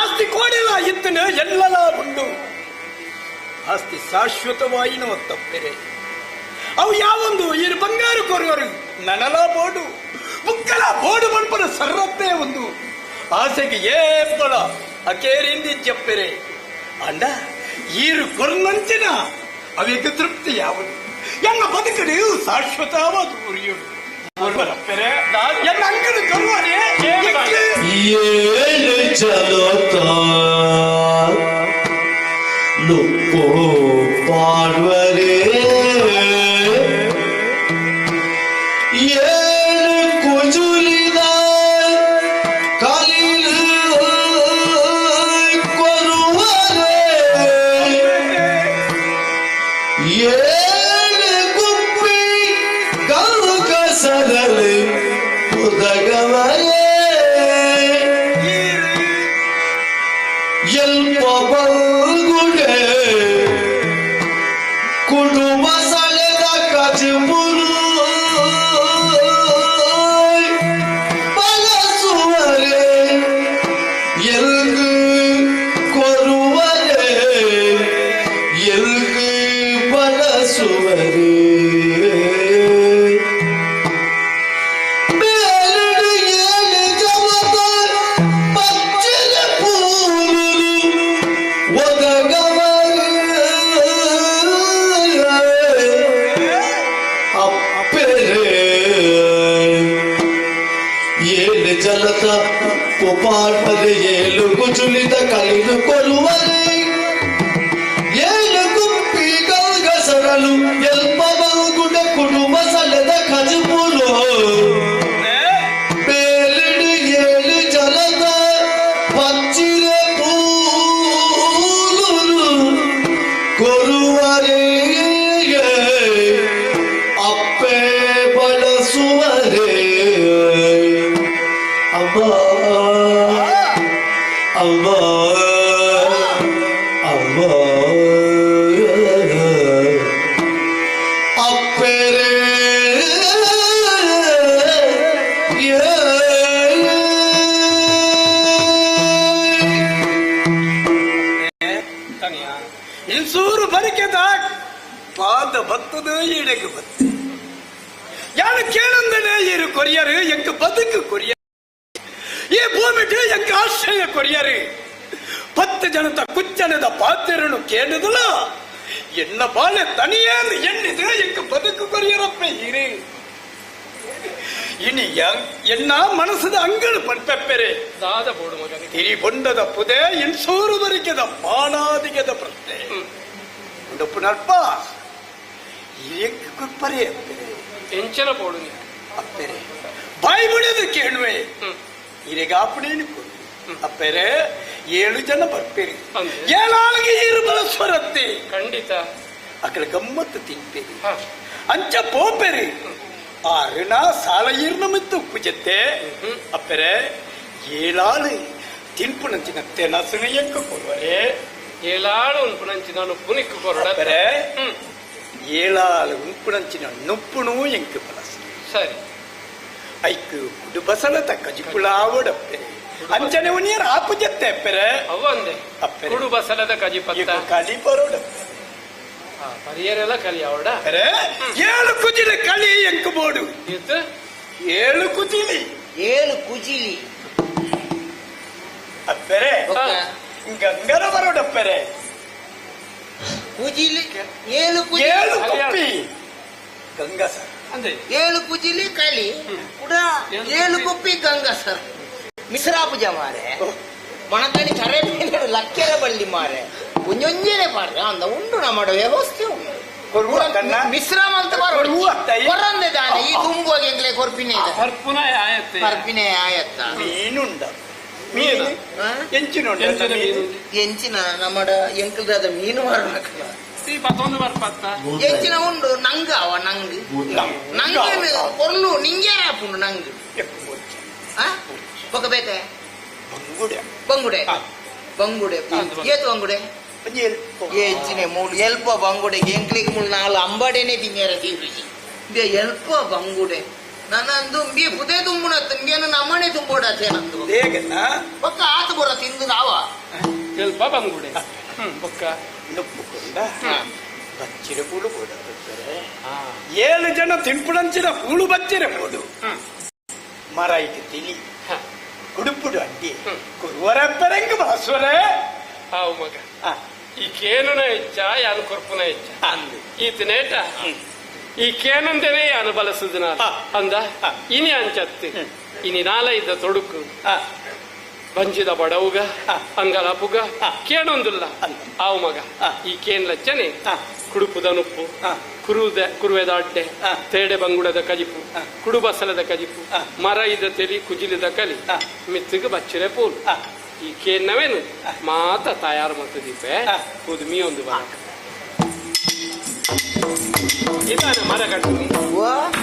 ಆಸ್ತಿ ಕೋಡೆಲ ಇತ್ತನ ಎಲ್ಲಲ ಉಂಡು ಆಸ್ತಿ ಶಾಶ್ವತವಾಯಿನ ತಪ್ಪೆರೆ ಅವು ಯಾವೊಂದು ಇರು ಬಂಗಾರು ಕೊರುವರು ನನಲ ಬೋಡು ಬುಕ್ಕಲ ಬೋಡು ಮನ್ಪನ ಸರ್ರಪ್ಪೇ ಒಂದು ಆಸೆಗೆ ಏಪಲ ಅಕೇರಿಂದಿ ಚಪ್ಪೆರೆ ಅಂಡ ಈರು ಕೊರ್ನಂಚಿನ ಅವೇಕ ತೃಪ್ತಿ ಯಾವುದು ಎನ್ನ ಬದುಕಡು ಶಾಶ್ವತವಾದ ಉರಿಯುಡು ಎನ್ನ ಅಂಗಡಿ ಕೊರುವರೆ ಏಳು ಚಲೋತ ನುಪ್ಪು ಪಾಡ್ವರೇ ಏಳು ಕುಜುಲಿದ ಕಲಿಲು ಕೊರುವರೇ ಏಳು ಗುಪ್ಪಿ ಗೌಕಸರಲು ಉದಗವರೇ ಎಲ್ಪ ಬಲ್ಗುಡೆ ಕುಟುಂಬ ಸಳೆದ ಕಜಬುರು ಬಲಸುವರೆ ಎಲ್ಗು ಕೊರುವರೆ ಎಲ್ಗು ಬಲಸುವರೆ ಮೇಲಿಡು ಏಳು ಜವದ ಪಚ್ಚಿನ ಪೂರುಲು ಒದಗವರೆ ಅಪ್ಪೆರೆ ಏಳು ಜಲದ ಪುಪಾಡ್ಪದೆ ಏಳು ಕುಚುಲಿದ ಕಲಿದು ಕೊರುವರೆ ಏಳು ಕುಪ್ಪಿ ಗಲ್ಗಸರಲು ಎಲ್ಪ ಬಲ್ಗುಡ ಕುಟುಂಬ ಸಲೆದ ಕಜುಪುರು ಬೇಲಿಡು ಏಳು ಜಲದ ಪಚ್ಚಿರ ಪೂಲುಲು ಕೊರುವರೆ ಅಪ್ಪೆ ಬಳಸುವರೆ ಅಮ್ಮ ಅಮ್ಮ ಅಮ್ಮ ಅಪ್ಪೆರೆ ಇನ್ಸೂರು ಬರಿಕೆದ ಪಾದ ಬತ್ತದ ಈಡೆಗೆ ಬತ್ತ ಯಾರು ಕೇಳಂದನೆ ಇರು ಕೊರಿಯರು ಎಂಕ ಬದುಕು ಕೊರಿಯರ್ ಈ ಭೂಮಿಗೆ ಎಂಕ ಆಶ್ರಯ ಕೊರಿಯರು 10 ಜನತ ಕುಚ್ಚನದ ಪಾತ್ರನು ಕೇಳಿದಲ ಎನ್ನ ಬಾಳೆ ತನಿಯೇ ಎಣ್ಣಿದು ಎಂಕ ಬದುಕು ಕೊರಿಯರಪ್ಪ ಇರು ಇನಿ ಎನ್ನ ಮನಸ್ಸದ ಅಂಗಡು ಪನ್ಪೆಪ್ಪೆರೆ ದಾದ ಬೋಡು ಮಗನಿಗೆ ತಿರಿ ಬೊಂಡದ ಪುದೆ ಇನ್ಸೂರು ಬರಿಕೆದ ಮಾನಾದಿಗೆದ ಪ್ರಶ್ನೆ ಉಂಡಪ್ಪು ನಲ್ಪ ಎಂಕ ಕೊಪ್ಪರೆ ಅಪ್ಪೆರೆ ಎಂಚನ ಬೋಡು ನೀ ಅಪ್ಪೆರೆ ಬಾಯಿ ಬಿಡೋದು ಕೇಳುವೆ ಇರೆಗಾಪಣೇನು ಕೊಡು ಅಪ್ಪೆರೆ 7 ಜನ ಬರ್ಪೇರಿ ಏಳಾಳಿಗೆ ಇರು ಬಳಸ್ವರತ್ತೆ ಖಂಡಿತ ಅಕಡೆ ಗಮ್ಮತ್ತು ತಿನ್ಪೇರಿ ಅಂಚ ಪೋಪೆರಿ ಆ ಋಣ ಸಾಲ ಈರ್ನ ಮಿತ್ತು ಪೂಜತ್ತೆ ಅಪ್ಪೆರೆ ಏಳಾಳು ತಿನ್ಪುನಂಚಿನ ತೆನಸುನ ಎಂಕ ಕೊರುವರೆ ಏಳಾಳು ಉನ್ಪುನಂಚಿನ ನುಪ್ಪು ನಿಕ್ಕು ಕೊರಡರೆ ಏಳಾಳು ಉನ್ಪುನಂಚಿನ ನುಪ್ಪುನು ಎಂಕ ಬಲಸ ಸರಿ ಐಕ್ ಕುಡು ಬಸಲತ ಕಜಿಪುಲಾವಡಪ್ಪೆ ಅಂಚನೆ ಉನಿಯರ್ ಆಪು ಜತ್ತೆ ಅಪ್ಪೆರೆ ಅವಂದೆ ಕುಡು ಬಸಲದ ಕಜಿಪತ್ತ ಕಲಿ ಬರೋಡಪ್ಪೆ ಪರಿಯರೆಲ್ಲ ಕಲಿ ಅವಡ ಏಳು ಕುಜಿಲಿ ಕಲಿ ಎಂಕ ಬೋಡು ಏಳು ಕುಜಿಲಿ ಏಳು ಕುಜಿಲಿ ಅಪ್ಪೆರೆ ಗಂಗರ ಬರೋಡಪ್ಪೆರೆ ಕುಜಿಲಿ ಏಳು ಕುಜಿಲಿ ಏಳು ಕುಪ್ಪಿ ಗಂಗಾ ಸರ್ ಏಳು ಕುಜಿಲಿ ಕಲಿ ಕೂಡ ಏಳು ಕುಪ್ಪಿ ಗಂಗಾ ಸರ್ ಮಿಶ್ರಾ ಪೂಜೆ ಮಾರೆ ಮಣತಾನಿ ಕರೆ ಲಕ್ಕೆರ ಬಳ್ಳಿ ಮಾರೆ ಒಂಜೊಂಜೆನೆ ಪಾಡ್ರೆ ಅಂದ ಉಂಡು ನಮ್ಮ ವ್ಯವಸ್ಥೆ ಉಂಡು ಮಿಶ್ರಮ ಅಂತ ಕೊರಂದೆ ದಾನೆ ಈ ತುಂಬುವಾಗ ಎಂಗ್ಲೆ ಕೊರ್ಪಿನೆ ಪರ್ಪಿನೆ ಆಯತ್ತ ಮೀನುಂಡ ಮೀನು ಎಂಚಿನ ಎಂಚಿನ ನಮ್ಮ ಎಂಕಲ್ದಾದ ಮೀನು ಮಾರಬೇಕಲ್ಲ ಎಂಚಿನ ಉಂಡು ನಂಗ ಅವ ನಂಗ್ ನಂಗೇನು ಕೊರ್ಲು ನಿಂಗೆ ಆಪುಂಡು ನಂಗ್ ಬೊಕ ಬೇತೆ ಬಂಗುಡೆ ಬಂಗುಡೆ ಬಂಗುಡೆ ಏತು ಬಂಗುಡೆ ಎಂಚಿನ ಮೂಲು ಎಲ್ಪ ಬಂಗುಡೆ ಎಂಕ್ಲಿಗೆ ಮೂಲು ನಾಲ್ ಅಂಬಾಡೆನೆ ತಿನ್ನಿಯರ ತೀರುಜಿ ಬೇ ಎಲ್ಪ ಬಂಗುಡೆ ನನ್ನಂದು ಬಿ ಪುದೇ ತುಂಬುಣ ತುಂಬಿಯನ್ನು ನಮ್ಮನೆ ತುಂಬೋಡಾಚೆ ನಂದು ಬೊಕ್ಕ ಆತ ಬರ ತಿಂದು ನಾವ ಎಲ್ಪ ಬಂಗುಡೆ ಬೊಕ್ಕ ನುಪ್ಪುಕೊಂಡ ಬಚ್ಚಿರ ಕೂಳು ಕೂಡ ಏಳು ಜನ ತಿಂಪುಡಂಚಿನ ಕೂಳು ಬಚ್ಚಿರ ಕೂಡು ಮರ ಇಟ್ಟು ತಿಳಿ ಕುಡುಪುಡು ಅಡ್ಡಿ ಕುರುವರ ಪೆರಂಗು ಬಾಸುವರೇ ಆವು ಮಗ ಈ ಕೇನುನ ಹೆಚ್ಚ ಯಾನು ಕೊರ್ಪುನ ಹೆಚ್ಚ ಈತನೇಟ ಈ ಕೇನಂದೇನೆ ಯಾನು ಬಲಸುದಿನ ಅಂದ ಇನಿ ಅಂಚತ್ತಿ ಇನಿ ನಾಲೈದ ತೊಡುಕು ಬಂಜಿದ ಬಡವುಗ ಅಂಗಲಾಪುಗ ಕೇನೊಂದುಲ್ಲ ಆವು ಮಗ ಈ ಕೇನ್ ಲಚ್ಚನೆ ಕುಡುಪುದ ನುಪ್ಪು ಕುರುದ ಕುರುವೆದ ಅಡ್ಡೆ ತೇಡೆ ಬಂಗುಡದ ಕಜಿಪು ಕುಡುಬಸಲದ ಕಜಿಪು ಮರ ಇದ ತೆಲಿ ಕುಜಿಲಿದ ಕಲಿ ಮಿತ್ತಿಗೆ ಬಚ್ಚಿರೆ ಪೂಲು ಈ ಕೇನ್ನವೇನು ಮಾತ ತಯಾರು ಮತ್ತು ದೀಪೆ ಕೂದು ಮೀ ಒಂದು ಬರ ಇದಾನ ಮರಗಟ್ಟು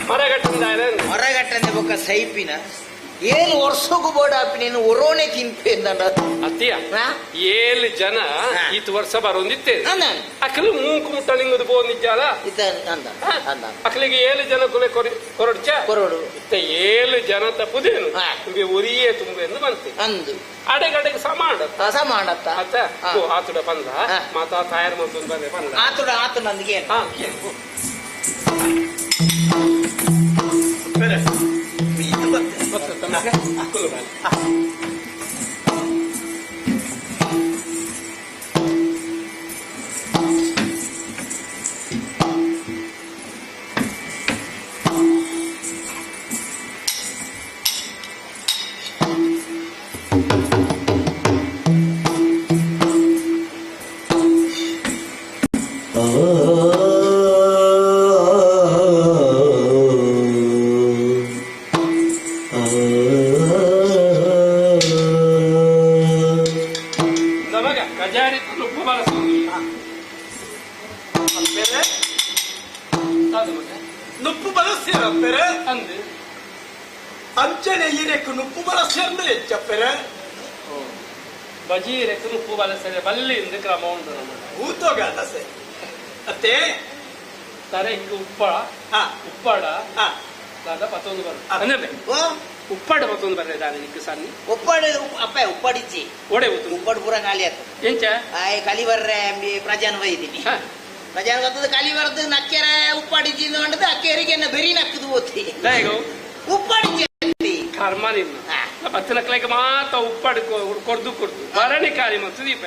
ಮರಗಟ್ಟಿಂದ ಮರಗಟ್ಟಂದೆ ಬೊಕ್ಕ ಸೈಪಿನ ಏಳು ವರ್ಷಕ್ಕೂ ಬೋಡಾಪಿ ನೀನು ಒರೋನೆ ತಿನ್ಪೆ ಅತ್ತಿಯ ಏಳು ಜನ ಈತ ವರ್ಷ ಬರೋಂದಿತ್ತೆ ಅಕಲು ಮೂಕು ಮುಟ್ಟ ನಿಂಗದು ಬೋಂದಿದ್ದಾಲ ಅಕಲಿಗೆ ಏಳು ಜನ ಕುಲೆ ಕೊರಡ್ಚ ಕೊರಡು ಇತ್ತ ಏಳು ಜನ ತಪ್ಪುದೇನು ತುಂಬೆ ಒರಿಯೇ ತುಂಬೆ ಎಂದು ಬಂತೆ ಅಂದು ಅಡೆಗಡೆಗೆ ಸಮಾಡ ಸಮಾಡತ್ತ ಆತ ಆತುಡ ಬಂದ ಮಾತಾ ತಾಯರ್ ಮತ್ತು ಬಂದೆ ಬಂದ ಆತುಡ ಆತು ನಂದಿಗೆ ನುಪ್ಪು ಬಲಸ್ಯರ ಪೆರೆ ಅಂದು ಅಂಚನೆ ಈರೆಕ್ಕು ನುಪ್ಪು ಬಲಸ್ಯರ್ದು ಹೆಚ್ಚಪ್ಪೆರೆ ಬಜಿ ಇರೆಕ್ಕು ನುಪ್ಪು ಬಲಸರೆ ಬಲ್ಲಿ ಇಂದು ಕ್ರಮ ಉಂಟು ನಮ್ಮ ಊತೋಗ ದಸೆ ಅತ್ತೆ ತರೆಕ್ಕು ಉಪ್ಪ ಉಪ್ಪಾಡ ದಾದ ಪತ್ತೊಂದು ಬರ ಅಂದ್ರೆ ಉಪ್ಪಾಡ ಪತ್ತೊಂದು ಬರ್ರೆ ದಾನೆ ನಿಕ್ಕು ಸನ್ನಿ ಉಪ್ಪಾಡು ಅಪ್ಪ ಉಪ್ಪಾಡಿಚ್ಚಿ ಒಡೆ ಉಪ್ಪಾಡು ಪೂರ ಖಾಲಿ ಆಯ್ತು ಎಂಚ ಆಯ್ ಕಲಿ ಬರ್ರೆ ಪ್ರಜಾನ ಬೈದಿನಿ ಪ್ರಜಾನ ಬರ್ತದ ಕಲಿ ಬರ್ದು ನಕ್ಕೆರ ಉಪ್ಪಾಡಿಚ್ಚಿ ಅಂಡದು ಅಕ್ಕೇರಿಗೆ ಬೆರಿ ನಕ್ಕದು ಓತಿ ಉಪ್ಪಾಡಿಚ್ಚಿ ಕರ್ಮ ನಿನ್ನ ಬತ್ತಿನಕ್ಲಕ್ಕೆ ಮಾತ ಉಪ್ಪಾಡು ಕೊರ್ದು ಕೊರ್ದು ಬರಣಿ ಖಾಲಿ ಮತ್ತು ದೀಪ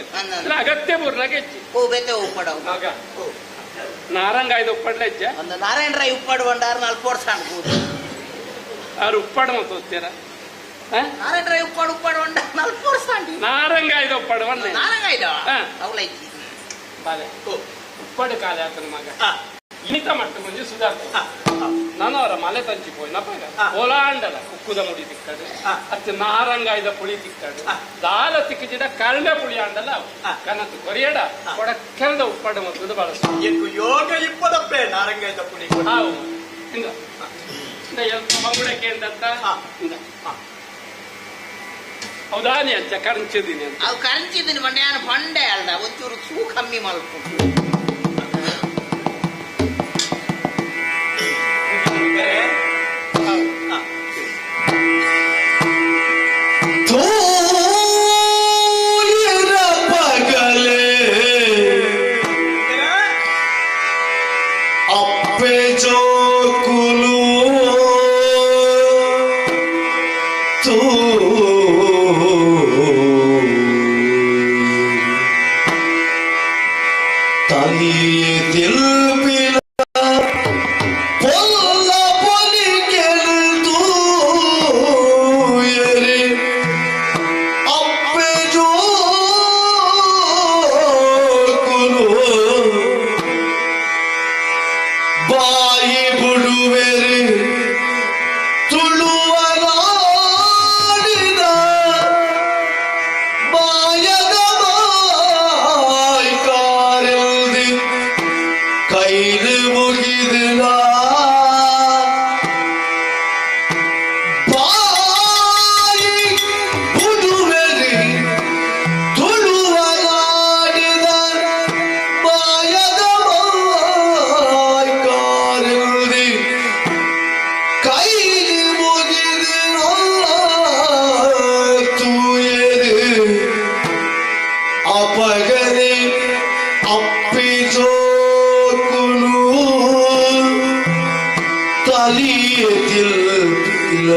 ಅಗತ್ಯ ಬೂರ್ನಾಗ ಹೆಚ್ಚಿ ಓ ಬೇತೆ ಉಪ್ಪಾಡ ಆಗ ನಾರಂಗಾಯ್ದ ಉಪ್ಪಾಡ್ಲ ಹೆಚ್ಚ ಒಂದು ನಾರಾಯಣ ರಾಯ್ ಉಪ್ಪಾಡು ಬಂಡಾರ ನಾಲ್ಕು ವರ್ಷ ಅನ್ಬೋದು ಅವ್ರು ಉಪ್ಪಾಡು ಮತ್ತು ಓದ್ತೀರ ನಾರಾಯಣ ರಾಯ್ ಉಪ್ಪಾಡು ಉಪ್ಪಾಡು ಬಂಡ ನಾಲ್ಕು ವರ್ಷ ನಾರಂಗಾಯ್ದ ಉಪ್ಪಾಡು ಬಂದೆ ನಾರಂಗಾಯ್ದ ಅವಲೈತಿ ಬಾಲೆ ಉಪ್ಪಾಡು ಕಾಲೆ ಆತನ ಮಗ ಇನಿತ ಮಟ್ಟ ಮುಂಜಿ ಸುಧಾರ್ತ ನಾನು ಅವರ ಮಲೆ ತಂಚಿ ಪೋಯಿನ ಪಗ ಓಲಾಂಡಲ ಉಕ್ಕುದ ಮುಡಿ ತಿಕ್ಕಡು ಅತ್ತೆ ನಾರಂಗಾಯ್ದ ಪುಳಿ ತಿಕ್ಕಡು ದಾಲ ತಿಕ್ಕಿಜಿಡ ಕಳ್ಳೆ ಪುಳಿ ಆಂಡಲ ಕನತು ಕೊರಿಯಡ ಕೊಡಕ್ಕೆಂದ ಉಪ್ಪಾಡು ಮತ್ತು ಬಳಸು ಯೋಗ ಇಪ್ಪದಪ್ಪೆ ನಾರಂಗಾಯ್ದ ಪುಳಿ ಹಾವು ಇಂದ ಇಂದ ಎಲ್ಪ ಬಂಗುಡಕ್ಕೆ ಎಂದತ್ತ ಇಂದ ಹೌದಾನೆ ಅಂಚ ಕರಂಚಿದ್ದೀನಿ ಅಂತ. ಅವು ಕರಂಚಿದ್ದೀನಿ ಮಂಡೆ ನಾನು ಪಂಡೆ ಅಲ್ದ ಒಂಚೂರು ಸೂ ಕಮ್ಮಿ ಮಲ್ಪ. ತೋಯಿರ ಪಗಲೆ ಅಪ್ಪೆ ಜೋಕುಲು ತೂ ತಾಯಿಯೇ ತಿಲ್ಪಿನ ಪೊಲ್ಲ ಪೊಲಿಗೆಲು ತೂಯರಿ ಅಪ್ಪೆ ಜೋಕುಲು ಬಾಯಿ ಬಿಡುವೆರಿ ತುಳುವನಾಡಿದ ಬಾಯದ ಬಾಯ್ಕಾರೆಲ್ದಿ ಕೈಲು ಮುಗಿದಿನ ಬಾಯಿ ಬಿಡುವೆರಿ ತುಳುವನಾಡಿದ ಬಾಯದ ಬಾಯ್ಕಾರೆಲ್ದಿ ಕೈಲಿ ಮುಗಿದಿನ ತೂಯರಿ ಅಪಗನೆ ಅಪ್ಪಿಜೋಕುಲು ತಲಿಯ ತಿಲ್ಪಿಲ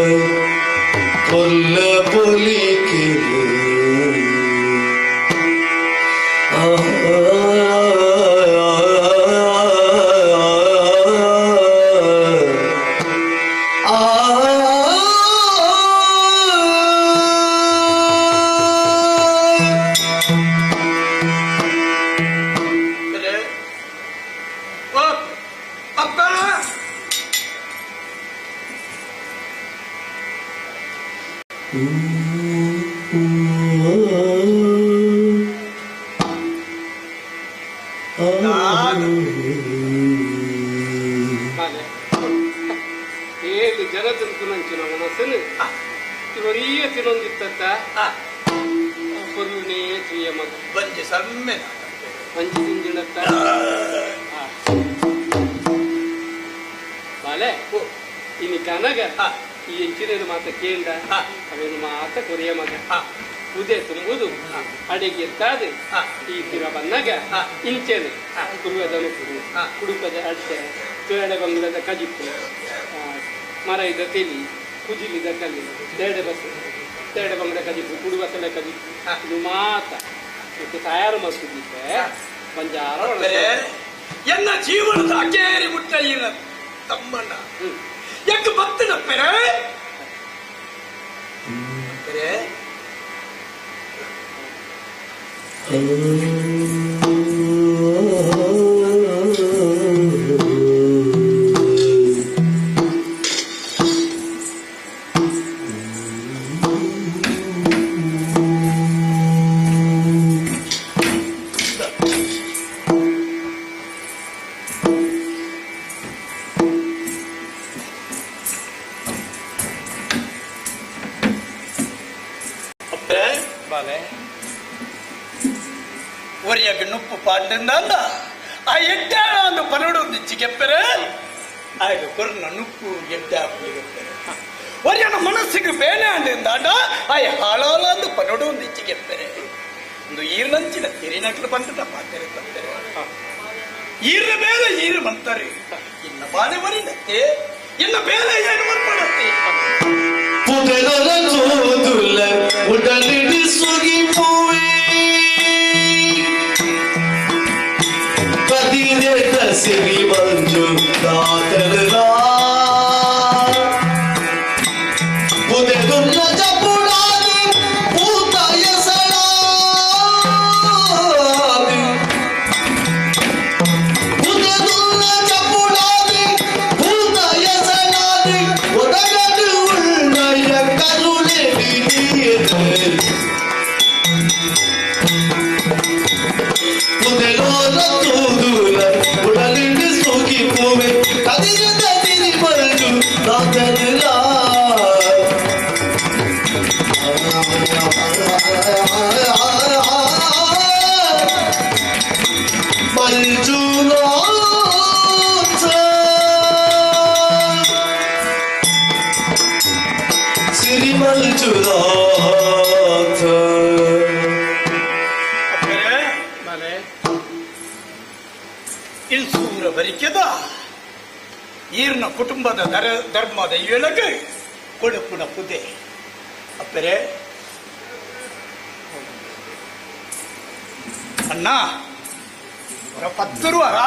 ಕೊಲ್ಲ ಪೊಲಿಕೆಲು ಅಪ್ಪ ಬಾಲೆ. ಏಳು ಜನ ತಿನ್ಕು ಮನಸ್ಸನ್ನು ಇವರಿಯ ತಿನ್ನೊಂದಿತ್ತ ಪೊರ್ಲುನೇ ತುಯ್ಯ ಮಗ ಬಂಜೆ ಸಮ್ಮೆನ ಮಂಜಿ ತಿಂದಿಣತ್ತ ಬಾಲೆ ಇನಿ ಕನಗ ಈ ಎಂಚಿನೇನು ಮಾತ ಕೇಂಡ ಅವೇನು ಮಾತ ಕೊರಿಯ ಮಗ ಉದೆ ತುಂಬುದು ಅಡಿಗೆ ಎತ್ತಾದೆ ಈ ತಿರ ಬಂದಾಗ ಇಂಚೆನೆ ಕುರುವೆದನು ಕುರು ಕುಡುಪದ ಅಡ್ಡೆ ತೋಯಡೆ ಬಂಗುಳದ ಕಜಿಪ್ಪು ಮರ ಇದ್ದ ತೆಲಿ ಕುಜಿಲಿದ ಕಲ್ಲಿ ತೇಡೆ ಬಸ್ ತೇಡೆ ಬಂಗುಳ ಕಜಿಪ್ಪು ಕುಡುಬಸಳೆ ಕಜಿಪ್ಪು ಇದು ಮಾತ ಇದಕ್ಕೆ ತಯಾರು ಮಸ್ತಿದ್ದೆ ಬಂಜಾರ ಅಪ್ಪರೇ, ಎನ್ನ ಜೀವನದ ಅಕೇರಿ ಮುಟ್ಟ ಈನ ತಮ್ಮಣ್ಣ ಯಾಕೆ ಬತ್ತಿನಪ್ಪರೇ ಅಪ್ಪರೇ ಅಪ್ಪರೇ ಬಾಲೆ ಒರಿಯಗ ನುಪ್ಪು ಪಾಂಡಂದ ಆ ಎಡ್ಡಾಣ ಒಂದು ಪನಡು ಒಂದು ಚಿಗೆಪ್ಪರೆ ಆಗ ಕೊರ್ನ ನುಪ್ಪು ಎಡ್ಡ ಪುಳಿಗೆಪ್ಪರೆ ಒರಿಯನ ಮನಸ್ಸಿಗೆ ಬೇನೆ ಅಂದಿಂದಾಂಡ ಆಯ ಹಾಳಾಲ ಒಂದು ಪನಡು ಒಂದು ಚಿಗೆಪ್ಪರೆ ಒಂದು ಈರ್ನಂಚಿನ ತೆರಿನಕ್ಲು ಬಂದದ ಪಾತೆರೆ ತಂದರೆ ಈರ್ನ ಬೇರೆ ಈರು ಮಂತಾರೆ ಇನ್ನ ಬಾನೆ ಬರಿನತ್ತೆ ಇನ್ನ ಬೇರೆ ಏನು ಮನ್ಪಡತ್ತೆ ಪುದೆಲೊಲ ತೋದುಲ ಉಡಲಿಡಿ ಸುಗಿಪುವೆ ಕದಿರೆತ ಸಿರಿ ಮಂಜು ದಾತಲ ಪುದೆಲುಲ್ಲ ಜಪುಡಾದಿ ಪೂತಾಯ ಸಳಾದಿ ಪುದೆಲುಲ್ಲ ಜಪುಡಾದಿ ಪೂತಾಯ ಸಳಾದಿ ಒದಗಡು ಉಳ್ಳಯ ಕರುಣೆ ಪುದೆಲೋಲ ತೂದುಲ ಉಡಲಿಡಿ ಸುಗಿಪುವೆ ಕದಿರೆತ ಮಂಜುನಾಥ ಸಿರಿ ಮಂಜುನಾಥ ಇನ್ಸೂರ ಬರಿಕೆದ ಈರ್ನ ಕುಟುಂಬದ ಧರ್ಮದ ಎಳಗೆ ಕೊಡುಪುನ ಪುದೆ ಅಪ್ಪರೆ ಅಣ್ಣ ஒரு 10 ரூபாரா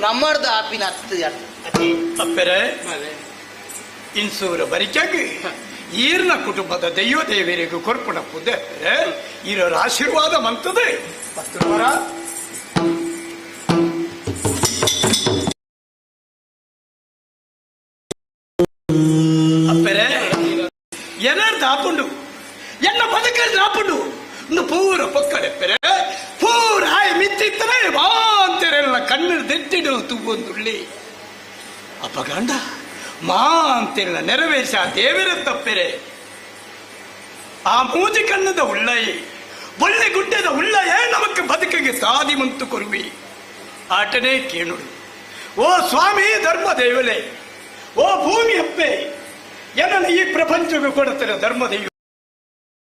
ನಮ್ಮರ್ದ ಆಪಿನ ಹತ್ತು ಅಪ್ಪರೆ ಇನ್ಸೂರ ಬರಿಕೆಗೆ ಈರ್ನ ಕುಟುಂಬದ ದೈವ ದೇವರಿಗೂ ಕೊರ್ಪುಣ ಪುದೆ ಈರರ ಆಶೀರ್ವಾದ ಮಂತದೆ 10 ರೂಪಾರ ಅಪ್ಪರೆ ಎನರ್ದ ಆಪುಂಡು ಎನ್ನ ಬದುಕರ್ದ ಆಪುಂಡು ಇನ್ನು ಪೂರ ಪೊಕ್ಕಡೆ ಪೆರೆ ಪೂರ ಆಯ್ ಮಿತ್ತಿತ್ತನೆ ವಾಂತೆರೆಲ್ಲ ಕಣ್ಣು ದೆಟ್ಟಿಡು ತೂವೊಂದುಳ್ಳಿ ಅಪ್ಪಗಂಡ ಮಾಂತಿರಲ ನೆರವೇರಿಸ ದೇವರ ತಪ್ಪೆರೆ ಆ ಮೂಜಿ ಕಣ್ಣದ ಉಳ್ಳೈ ಒಳ್ಳೆ ಗುಡ್ಡದ ಉಳ್ಳಯೇ ನಮಕ್ ಬದುಕಿಗೆ ಸಾದಿ ಮಂತು ಕೊರುವಿ ಆಟನೇ ಕೇಳುಡು ಓ ಸ್ವಾಮಿ ಧರ್ಮ ದೇವಲೇ ಓ ಭೂಮಿ ಅಪ್ಪೆ ಎನ್ನನ್ನು ಈ ಪ್ರಪಂಚಕ್ಕೆ ಕೊಡುತ್ತಾರೆ ಧರ್ಮದೈವ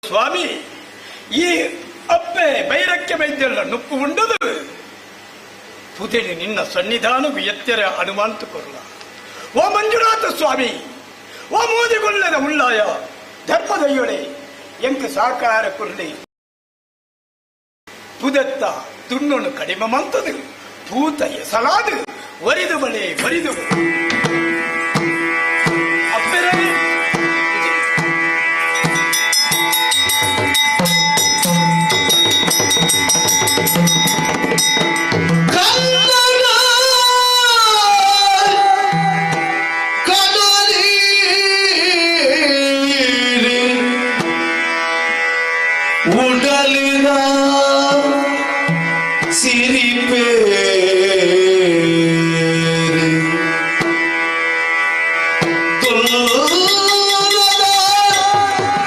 ಸ್ವಾಮಿ ಈ ಅಪ್ಪೆ ಬೈರಕ್ಕೆ ಬೈದ್ಯಲ್ಲ ನುಪ್ಪು ಉಂಡದು ಪುದೆಲಿ ನಿನ್ನ ಸನ್ನಿಧಾನವು ಎತ್ತರ ಅನುಮಾಂತು ಕೊರಲ ಓ ಮಂಜುನಾಥ ಸ್ವಾಮಿ ಓ ಮೋದಿಗೊಲ್ಲದ ಉಳ್ಳಾಯ ಧರ್ಮದಯ್ಯೊಳೆ ಎಂಕ್ ಸಾಕಾರ ಕುರ್ಲಿ ಪುದೆತ್ತ ತುಣ್ಣನು ಕಡಿಮೆ ಮಂತದು ಭೂತ ಎಸಲಾದು ಒರಿದು ಬಳೆ ಒರಿದು ಅಪ್ಪೆರೇ ಕನ್ನಡ ಕಡಲೀರಿ ಉಡಲಿನ ಸಿರಿಪೇರಿ ತುಲ್ಲದ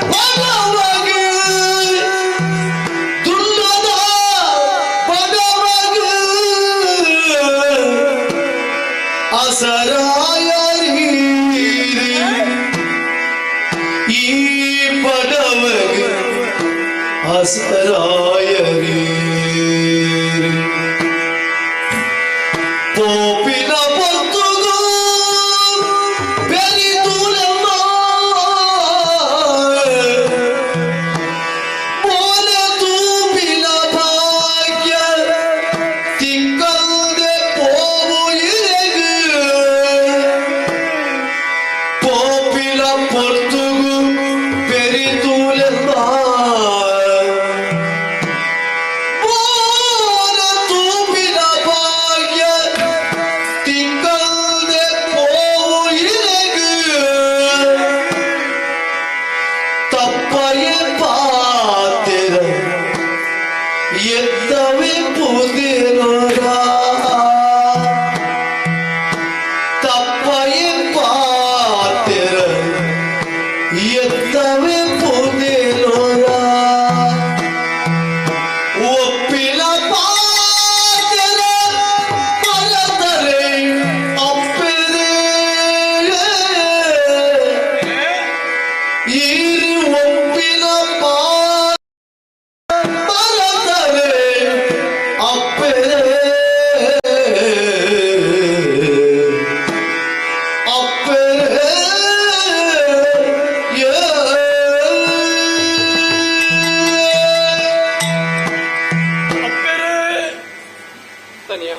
ಬಡವಗೆ ತುಲ್ಲದ ಬಡವಗೆ ಅಸರಾಯರೀರಿ ಈ ಬಡವಗೆ ಅಸರಾಯರೀರಿ ಪೋಪಿನ ಪೊತ್ತುಗು ಬೆರಿತುಲಮ್ಮ ಬೋಲೆ ತೂಪಿನ ಭಾಗ್ಯ ತಿಕ್ಕಲ್ದೆ ಪೋವು ಇರೆಗು ಪೋಪಿನ ಪೊರ್ತುಗು ಬೆರಿತುಲಮ್ಮ ಬೋಲೆ ತೂಪಿನ ಭಾಗ್ಯ ತಿಕ್ಕಲ್ದೆ ಪೋವು ಇರೆಗು ತಪ್ಪಯೆ ಪಾತಿರ ಎತ್ತವೆ ಪುದಿರೋರ ತಪ್ಪಯೆ ಪಾತಿರ ಎತ್ತವೆ ಪುದಿರೋರ ಒಪ್ಪಿನ ಪಾತಿರ ಮಲತರೆ ಅಪ್ಪಿದೆ ಈರು ಒಪ್ಪಿನ ಮಲತರೆ ಅಪ್ಪೆ ಅಪ್ಪೆ ತನಿಯ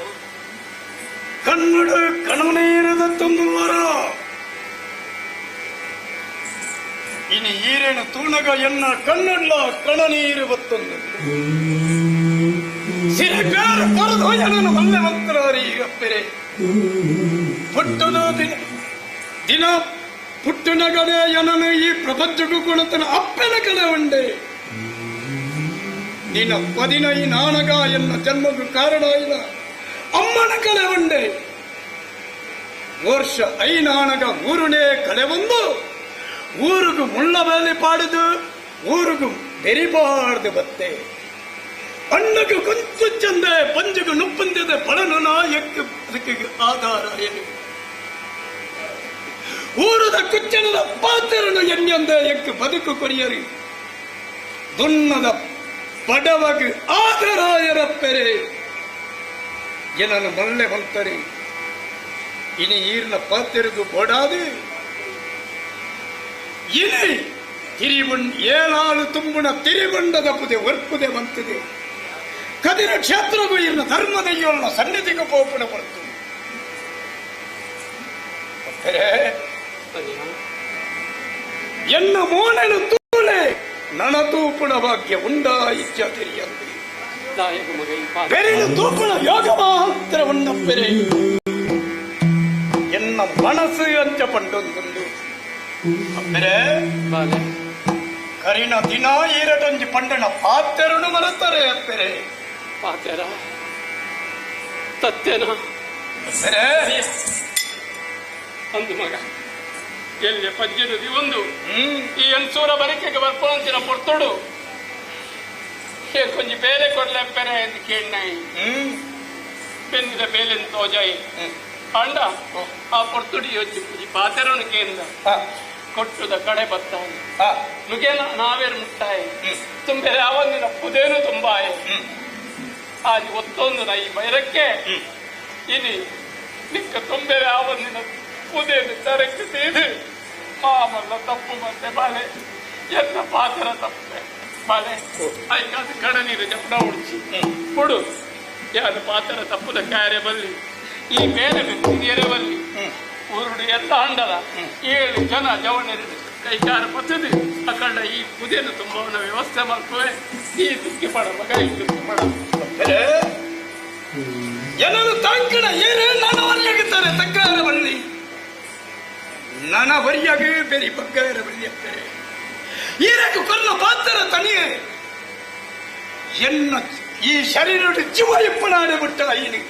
ಕನ್ನಡ ಕಣನೀರದ ತುಂಬುವರ ಇನಿ ಈರೇನು ತೂಣಗ ಎನ್ನ ಕಣ್ಣುಳ್ಳ ಕಣನೀರು ಬತ್ತೊಂದು ಸಿರಿ ಬೇರೆ ಬರೆದು ಏನನ್ನು ಒಲ್ಲೆ ಮಂತ್ರವರಿ ಅಪ್ಪೆರೆ ಪುಟ್ಟನು ದಿನ ದಿನ ಪುಟ್ಟನಗನೇ ಎನನು ಈ ಪ್ರಪಂಚಕ್ಕೂ ಕೊಡುತ್ತನ ಅಪ್ಪನ ಕಲೆ ಉಂಡೆ ನಿನ್ನ ಪದಿನ ಈ ನಾನಗ ಎನ್ನ ಜನ್ಮಕ್ಕೂ ಕಾರಣ ಇಲ್ಲ ಅಮ್ಮನ ಕಳೆವಂಡೆ ವರ್ಷ ಐನಾಣಗ ಊರುನೇ ಕಳೆವೊಂದು ಊರುಗು ಮುಳ್ಳ ಮೇಲೆ ಪಾಡುದು ಊರುಗು ಬೆರಿಬಾರ್ದು ಬತ್ತೆ ಅಣ್ಣಗು ಕೊಂಚ ಚಂದೆ ಪಂಜುಗು ನುಪ್ಪಂದಿದೆ ಪಡನು ನಾಯಕ್ಕೆ ಅದಕ್ಕೆ ಆಧಾರ ಏನು ಊರದ ಕುಚ್ಚನದ ಪಾತ್ರನು ಎಣ್ಣೆಂದ ಎಕ್ಕು ಬದುಕು ಕೊರಿಯರು ದುನ್ನದ ಬಡವಗು ಆದರಾಯರಪ್ಪೆರೆ ಏನನ್ನು ಮಲ್ಲೆ ಹೊಂತರೆ ಇನಿ ಈರ್ನ ಪಾತ್ರಗೂ ಬೋಡಾದು ಇನಿ ತಿರಿಬುಣ್ ಏಳಾಳು ತುಂಬುಣ ತಿರಿಬಂಡದ ಪುದೆ ಒರ್ಪುದೆ ಬಂತಿದೆ ಕದಿರ ಕ್ಷೇತ್ರಗೂ ಇರ್ನ ಧರ್ಮದಯ್ಯೋಳ್ನ ಸನ್ನಿಧಿಗೂ ಪೋಪುಣ ಬರ್ತು ಎನ್ನ ಮೋನನು ತೂಲೆ ನನ ತೂಪುಣ ಭಾಗ್ಯ ಉಂಡ ಇಚ್ಛ ತಿಳಿಯಂತೆ ಬೆರೆನು ತೂಪುಣ ಯೋಗ ಮಾತ್ರ ಉಂಡ ಪೆರೆ ಎನ್ನ ಮನಸ್ಸು ಅಂಚ ಪಂಡೊಂದುಂಡು ಅಪ್ಪೆರೆ ಕರಿನ ದಿನ ಈರಟೊಂಜಿ ಪಂಡನ ಪಾತೆರನು ಮರೆತರೆ ಅಪ್ಪೆರೆ ಪಾತೆರ ತತ್ತೇನ ಅಪ್ಪೆರೆ ಅಂದು ಮಗ ಎಲ್ಲಿ ಪಜ್ಜೆನು ಒಂದು ಈ ಅನ್ಸೂರ ಬರಿಕೆಗೆ ಬರ್ಪೋಂಚಿನ ಪೊರ್ತೊಡು ಕೊಂಚ ಬೇಲೆ ಕೊಡ್ಲೆ ಪೆರೆ ಎಂದು ಕೇಳಿನಾಯಿ ಬೆನ್ನಿದ ಬೇಲೆ ತೋಜಾಯಿ ಅಂಡ ಆ ಪೊರ್ತುಡಿ ಯೋಚಿ ಪೂಜಿ ಪಾತೆರನು ಕೇಂದ ಕೊಟ್ಟುದ ಕಡೆ ಬತ್ತಾಯಿ ನುಗೆನ ನಾವೇರು ಮುಟ್ಟಾಯಿ ತುಂಬೆರೆ ಅವನಿನ ಪುದೇನು ತುಂಬಾಯಿ ಆಜಿ ಒತ್ತೊಂದು ನೈ ಬೈರಕ್ಕೆ ಇನಿ ನಿಕ್ಕ ತುಂಬೆರೆ ಅವನಿನ ಪುದೇನು ತರಕ್ಕೆ ತೀದು ಮಾಮಲ್ಲ ತಪ್ಪು ಮತ್ತೆ ಬಾಳೆ ಎನ್ನ ಪಾತ್ರ ತಪ್ಪೆ ಬಾಳೆ ಐಕಾದ ಕಡ ನೀರು ಜಪಡ ಉಡ್ಚಿ ಕೊಡು ಯಾರು ಪಾತ್ರ ತಪ್ಪುದ ಕಾರ್ಯ ಬಲ್ಲಿ ಈ ಬೇರೆ ಬಲ್ಲಿ ಊರುಡು ಎಲ್ಲ ಅಂಡದ 7 ಜನ ಜವನರು ಕೈಕಾರ ಪತ್ತದು ಅಕಂಡ ಈ ಪುದೇನು ತುಂಬವನ ವ್ಯವಸ್ಥೆ ಮಲ್ಪುವೆ ಈ ದುಃಖಿ ಪಡ ಮಗ ಈ ದುಃಖಿ ಪಡ ಏನದು ತಾಂಕಣ ಏನೇ ನಾನು ವರಿಯಾಗುತ್ತಾರೆ ತಕ್ಕಾರ ಬಳ್ಳಿ ನನ್ನ ವರಿಯಾಗ ಬೆರಿ ಬಗ್ಗಾರ ಬಳ್ಳಿ ಅಪ್ಪರೆ ಈರಕ್ಕೆ ಕೊಲ್ಲ ಪಾತ್ರ ತನಿಯೇ ಎನ್ನ ಈ ಶರೀರದ ಜೀವ ಇಪ್ಪನಾಡೆ ಬಿಟ್ಟ ಐನು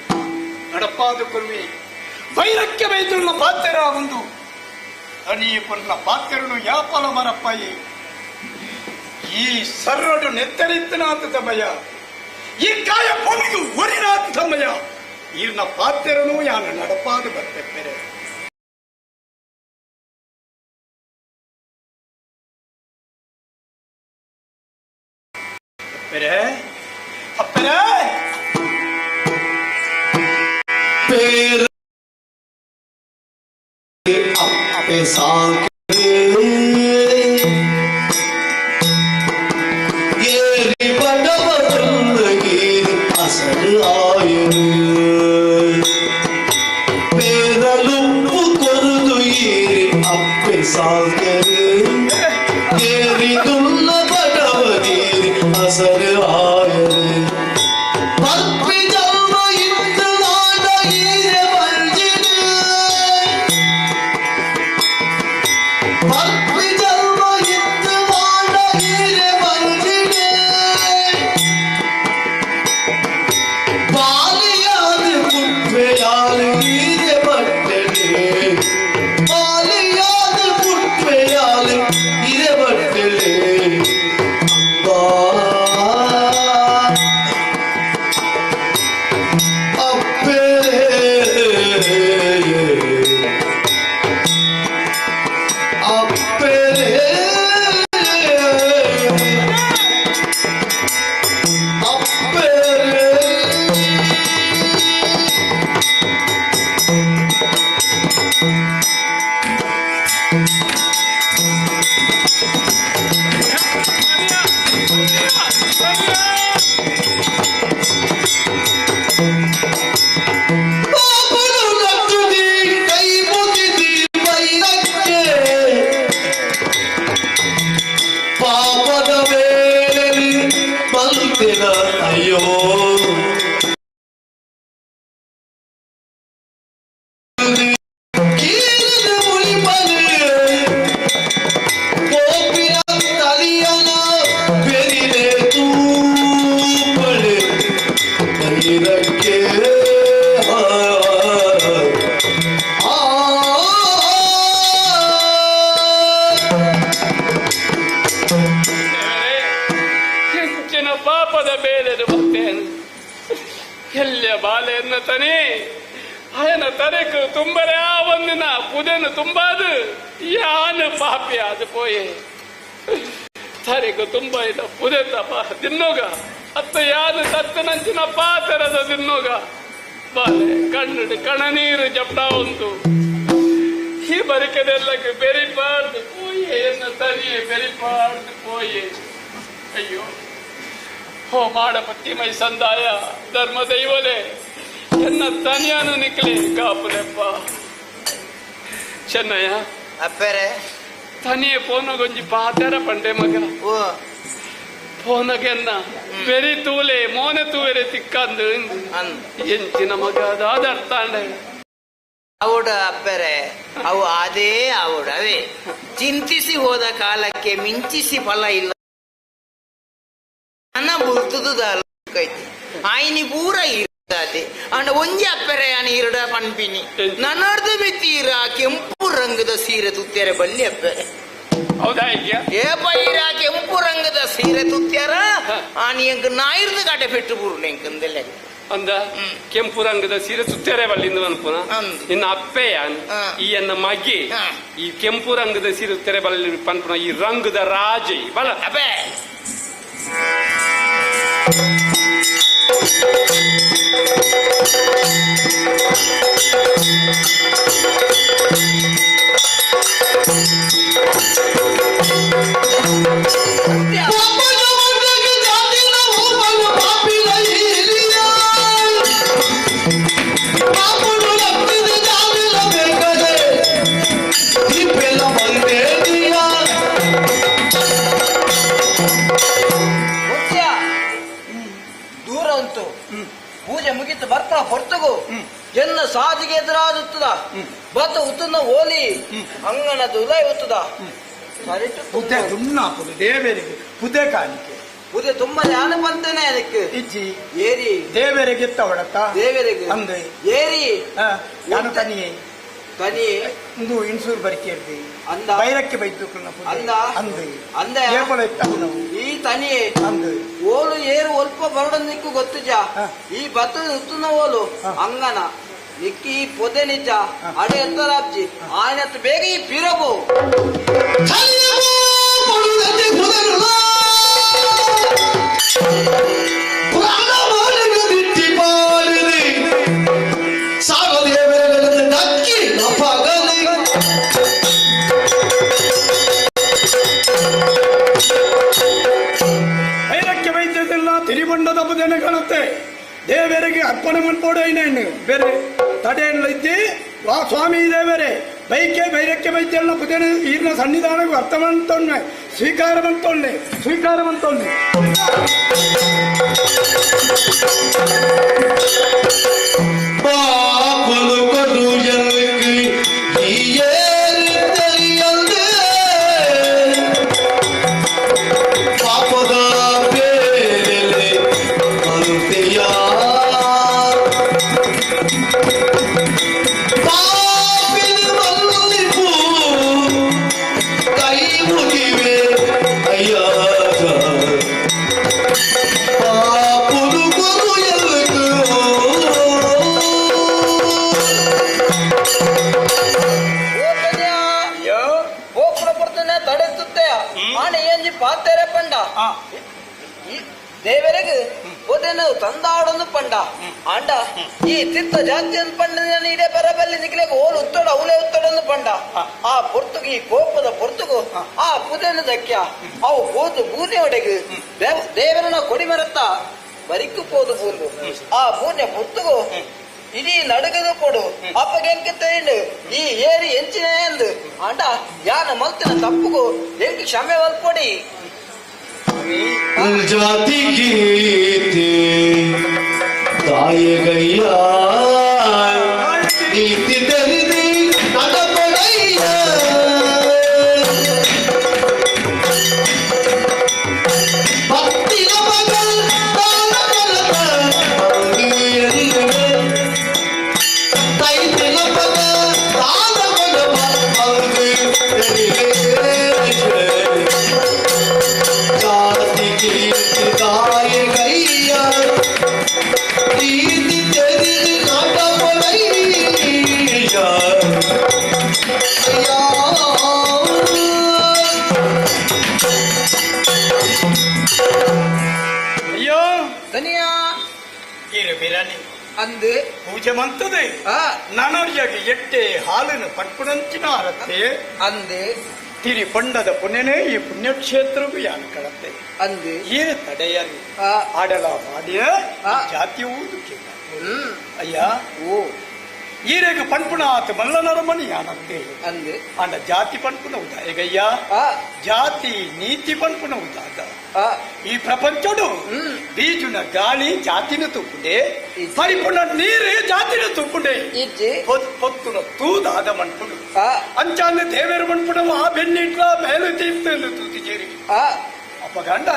ನಡಪಾದ ಕೊರ್ವಿ ವೈರಕ್ಕೆ ಬೈದುಳ್ಳ ಪಾತ್ರ ಒಂದು ತನಿಯ ಕೊಲ್ಲ ಪಾತ್ರನು ಯಾಪಲ ಮರಪ್ಪಾಯಿ ಈ ಸರ್ರಡು ನೆತ್ತರಿತ್ತನಾಥ ತಮಯ ಈ ಕಾಯ ಪೊಲಗು ಒರಿನಾಥ ತಮಯ ಈರ್ನ ಪಾತ್ರನು ಯಾನ ನಡಪಾದ ಬರ್ತೆಪ್ಪೆರೆ ಅಪ್ಪೆರೆ ಅಪ್ಪೆರೆ ಪೇರ ಅಪ್ಪೆ ಸಾಕೆ ಏರಿ ಬಡವ ಚುಂದಗೀರಿ ಅಸರು ಆಯರು ಪೇರಲುಪ್ಪು ಕೊರುದು ಏರಿ ಅಪ್ಪೆ ಸಾಕೆರು ಏರಿ ದುಲ್ಲ ಬಡವಗೀರಿ ಅಸರು ಆಯರು ಪಪ್ಪಿ ಜನ್ಮ ಇಂದು ನಾಡ ಈರೆ ಬಂಜಿರು ಪಪ್ಪಿ ಜನ್ಮ ಇಂದು ನಾಡ ಈರೆ ಬಂಜಿರು ಬಾಲಿಯಾದ ಪುಟ್ವೆಯಾದ ಈರೆ ಬಟ್ಟೆ ಬಾಲಿಯಾದ ಪುಟ್ವೆಯಾದ ಪುಲ್ಯ ಬಾಲೆ ಎನ್ನ ತನಿ ಆಯನ ತರೆಕು ತುಂಬರೆ ಆ ಒಂದಿನ ಪುದೆನು ತುಂಬಾದು ಯಾನು ಪಾಪಿ ಅದು ಪೋಯೆ ತರೆಕು ತುಂಬ ಇಲ್ಲ ಪುದೆ ತಪ ತಿನ್ನೋಗ ಅತ್ತ ಯಾನು ತತ್ತನಂಚಿನ ಪಾತರದ ತಿನ್ನೋಗ ಬಾಲೆ ಕಣ್ಣು ಕಣನೀರು ಜಪ್ಟಾ ಉಂಟು ಈ ಬರಿಕದೆಲ್ಲಕ್ಕೆ ಬೆರಿಪಾರ್ದು ಪೋಯೆ ಎನ್ನ ತನಿಯೇ ಬೆರಿಪಾರ್ದು ಪೋಯೆ. ಅಯ್ಯೋ ಹೋ ಮಾಡಪಟ್ಟಿ ಮೈ ಸಂದಾಯ ಧರ್ಮ ದೈವಲೇ ಎನ್ನ ತನಿಯಾನು ನಿಕ್ಲೆ ಕಾಪುಲೆಪ್ಪ ಚೆನ್ನಯ್ಯ ಅಪ್ಪರೆ ತನಿಯೇ ಪೋನಗೊಂಜಿ ಪಾತೆರ ಪಂಡೆ ಮಗ ಪೋನಗೆನ್ನ ಬೆರಿ ತೂಲೆ ಮೋನೆ ತೂವೆರೆ ತಿಕ್ಕಂದು ಎಂಚಿನ ಮಗ ಅದಾದರ್ತಾಂಡೆ ಅವಡ ಅಪ್ಪರೆ ಅವು ಅದೇ ಅವಡವೇ ಚಿಂತಿಸಿ ಹೋದ ಕಾಲಕ್ಕೆ ಮಿಂಚಿಸಿ ಫಲ ಇಲ್ಲ ನನ್ನ ಬುರ್ತದ ಆಯ್ನಿ ಪೂರ ಇರದಾತೆ ಅಂಡ ಒಂಜಿ ಅಪ್ಪರೆ ಯಾನ ಇರಡ ಪನ್ಪಿನಿ ನನ್ನರ್ದು ಮಿತ್ತೀರ ಕೆಂಪು ರಂಗದ ಸೀರೆ ತುತ್ತೆರೆ ಬಲ್ಲಿ ಅಪ್ಪರೆ. ಹೌದಾ ಏಪ ಈರ ಕೆಂಪು ರಂಗದ ಸೀರೆ ತುತ್ಯಾರ ಆನಿ ಎಂಕ್ ನಾಯಿರ್ದು ಕಾಟೆ ಪೆಟ್ಟು ಪೂರ್ಣ ಎಂಕಂದೆಲ್ಲ ಅಂದ ಕೆಂಪು ರಂಗದ ಸೀರೆ ಸುತ್ತೇರೆ ಬಲ್ಲಿಂದ ಅನ್ಪುನ ನಿನ್ನ ಅಪ್ಪೆಯ ಈ ಎನ್ನ ಮಗಿ ಈ ಕೆಂಪು ರಂಗದ ಸೀರೆ ಸುತ್ತೇರೆ ಬಲ್ಲಿ ಪನ್ಪುನ ಈ ರಂಗದ ರಾಜೆ ಬಲ ಅಪ್ಪೆ ದೂರ ಉಂಟು ಪೂಜೆ ಮುಗಿತು ಬರ್ಪಣ ಹೊರತಗು ಎನ್ನ ಸಾಧಿಗೆ ಎದುರಾದುತ್ತದ ಬತ್ತ ಉತ್ತನ ಓಲಿ ಅಂಗನ ದುಲೈ ಉತ್ತದ ಪುದೆ ದುಣ್ಣಾಪುದು ದೇವರಿಗೆ ಪುದೆ ಕಾಣಿಕೆ ಪುದೆ ತುಂಬಾ ಧ್ಯಾನ ಬಂತೇನೆ ಅದಕ್ಕೆ ಇಜ್ಜಿ ಏರಿ ದೇವರಿಗೆ ಎತ್ತ ಹೊಡತ್ತ ದೇವರಿಗೆ ಅಂದು ಏರಿ ನಾನು ತನಿಯೇ ತನಿಯೇ ಇಂದು ಇನ್ಸೂರ್ ಬರಿಕೆ ಅಂದ ಬೈರಕ್ಕೆ ಬೈದು ಅಂದ ಅಂದು ಅಂದ ಏಪಲ ಎತ್ತವು ಈ ತನಿಯೇ ಅಂದು ಓಲು ಏರು ಒಲ್ಪ ಬರಡ ನಿಕ್ಕು ಗೊತ್ತುಜ ಈ ಭತ್ತದ ಉತ್ತುನ ಓಲು ಅಂಗನ ನಿಕ್ಕಿ ಈ ಪೊದೆ ನಿಜ ಅಡೆ ಎತ್ತರಾಬ್ಜಿ ಆಯ್ನತ್ತು ಬೇಗ ಈ ಪಿರಬು ಬೈರಕ್ಕೆ ವೈದ್ಯದೆಲ್ಲ ತಿರಿಬಂಡದ ಬುದೆನೆ ಕಾಣುತ್ತೆ ದೇವರಿಗೆ ಅರ್ಪಣೆ ಮನ್ಪೋಡು ಬೇರೆ ತಡೆಯಲ್ಲ ಇದ್ದಿ ವಾ ಸ್ವಾಮಿ ದೇವರೇ ಬೈಕೆ ಬೈರಕ್ಕೆ ವೈದ್ಯಲ್ಲ ಬುದೆನೆ ಈರ್ನ ಸನ್ನಿಧಾನಕ್ಕೂ ಅರ್ಥ ಮಂತೊನ್ನೆ ಸ್ವೀಕಾರ ಮಂತೊನ್ನೆ ಸ್ವೀಕಾರ ಮಂತೊನ್ನೆ ಪಾಪಲು ಕೊಡು எனக்கு ஏறு தெரியாது பாப்பதா பேரிலே மறுத்தையா பாப்பில் மல்லிப்பூ கை முடிவே ஐயா பாப்புலு கொடு எனக்கு ಗೋಪುರ ಪೊರ್ತನೆ ತಡೆಸುತ್ತೆ ಆನೆ ಏಂಜಿ ಪಾತೆರೆ ಪಂಡ ದೇವರಿಗೆ ಪೊದೆನ ತಂದಾಡೊಂದು ಪಂಡ ಆಂಡ ಈ ತಿತ್ತ ಜಾತಿಯನ್ನು ಪಂಡ ಇದೇ ಬರಬಲ್ಲಿ ನಿಕ್ಲೆಗ್ ಓಲು ಉತ್ತಡ ಅವಲೇ ಉತ್ತಡೊಂದು ಪಂಡ ಆ ಪೊರ್ತುಗು ಈ ಕೋಪದ ಪೊರ್ತುಗು ಆ ಪುದೆನ ದಕ್ಯ ಅವು ಹೋದು ಬೂನೆ ಒಡೆಗು ದೇವರನ ಕೊಡಿಮರತ್ತ ಬರಿಕು ಪೋದು ಬೂಂದು ಆ ಬೂನೆ ಪೊರ್ತುಗು ಇಡೀ ನಡುಗದು ಕೊಡು ಅಪ್ಪಗೆ ಎಂಕ ಈ ಏರಿ ಎಂಚಿನ ಎಂದು ಆಂಡ ಯಾನ ಮಲ್ತಿನ ತಪ್ಪುಗು ಎಂಕ್ ಕ್ಷಮೆ ಒಲ್ಪೊಡಿ ಜಾತಿ ಗೀತೆ ತಾಯಗಯ್ಯ ನೀತಿ தெரிதி நடப்படைய பக்திய மகள் ಜಾತಿ ಕೀರ್ತಿ ತಾಯಗಯ್ಯ ನೀತಿ ಬಿರಾನಿ ಅಂದೆ ಪೂಜೆ ಮಂತದೆ ನನೊರಿಯಾಗಿ ಎಟ್ಟೆ ಹಾಲನ್ನು ಪಟ್ಪುಣಂಚಿನ ಅರತ್ತೆ ಅಂದೆ ತಿರಿ ಪಂಡದ ಪುಣ್ಯನೇ ಈ ಪುಣ್ಯಕ್ಷೇತ್ರಗೂ ಯಾನು ಕಳತ್ತೆ ಅಂದೆ ಏನು ತಡೆಯರು ಆಡಲ ಮಾಡಿಯ ಜಾತಿ ಊದು ಕೇಳ ಅಯ್ಯ ಓ ಈರೇಗ ಪಣ್ಪುಣ ಆತ ಮಲ್ಲನರಮಣಿ ಯಾನಂತೆ ಅಂದೆ ಅಂಡ ಜಾತಿ ಪಣ್ಪುಣ ಉದಾಯಗಯ್ಯ ಜಾತಿ ನೀತಿ ಪಣ್ಪುಣ ಉದಾದ ಈ ಪ್ರಪಂಚಡು ಬೀಜುನ ಗಾಳಿ ಜಾತಿನ ತುಪ್ಪುಂಡೆ ಪರಿಪುಣ ನೀರು ಜಾತಿನ ತುಪ್ಪುಂಡೆ ಪೊತ್ತುನ ತೂದಾದ ಮಣ್ಪುಡು ಅಂಚಾಂದ ದೇವೇರು ಮಣ್ಪುಣ ಆ ಬೆನ್ನಿಟ್ಲ ಮೇಲು ತೀರ್ತು ತೂತಿ ಜೇರಿ ಅಪ್ಪಗಂಡ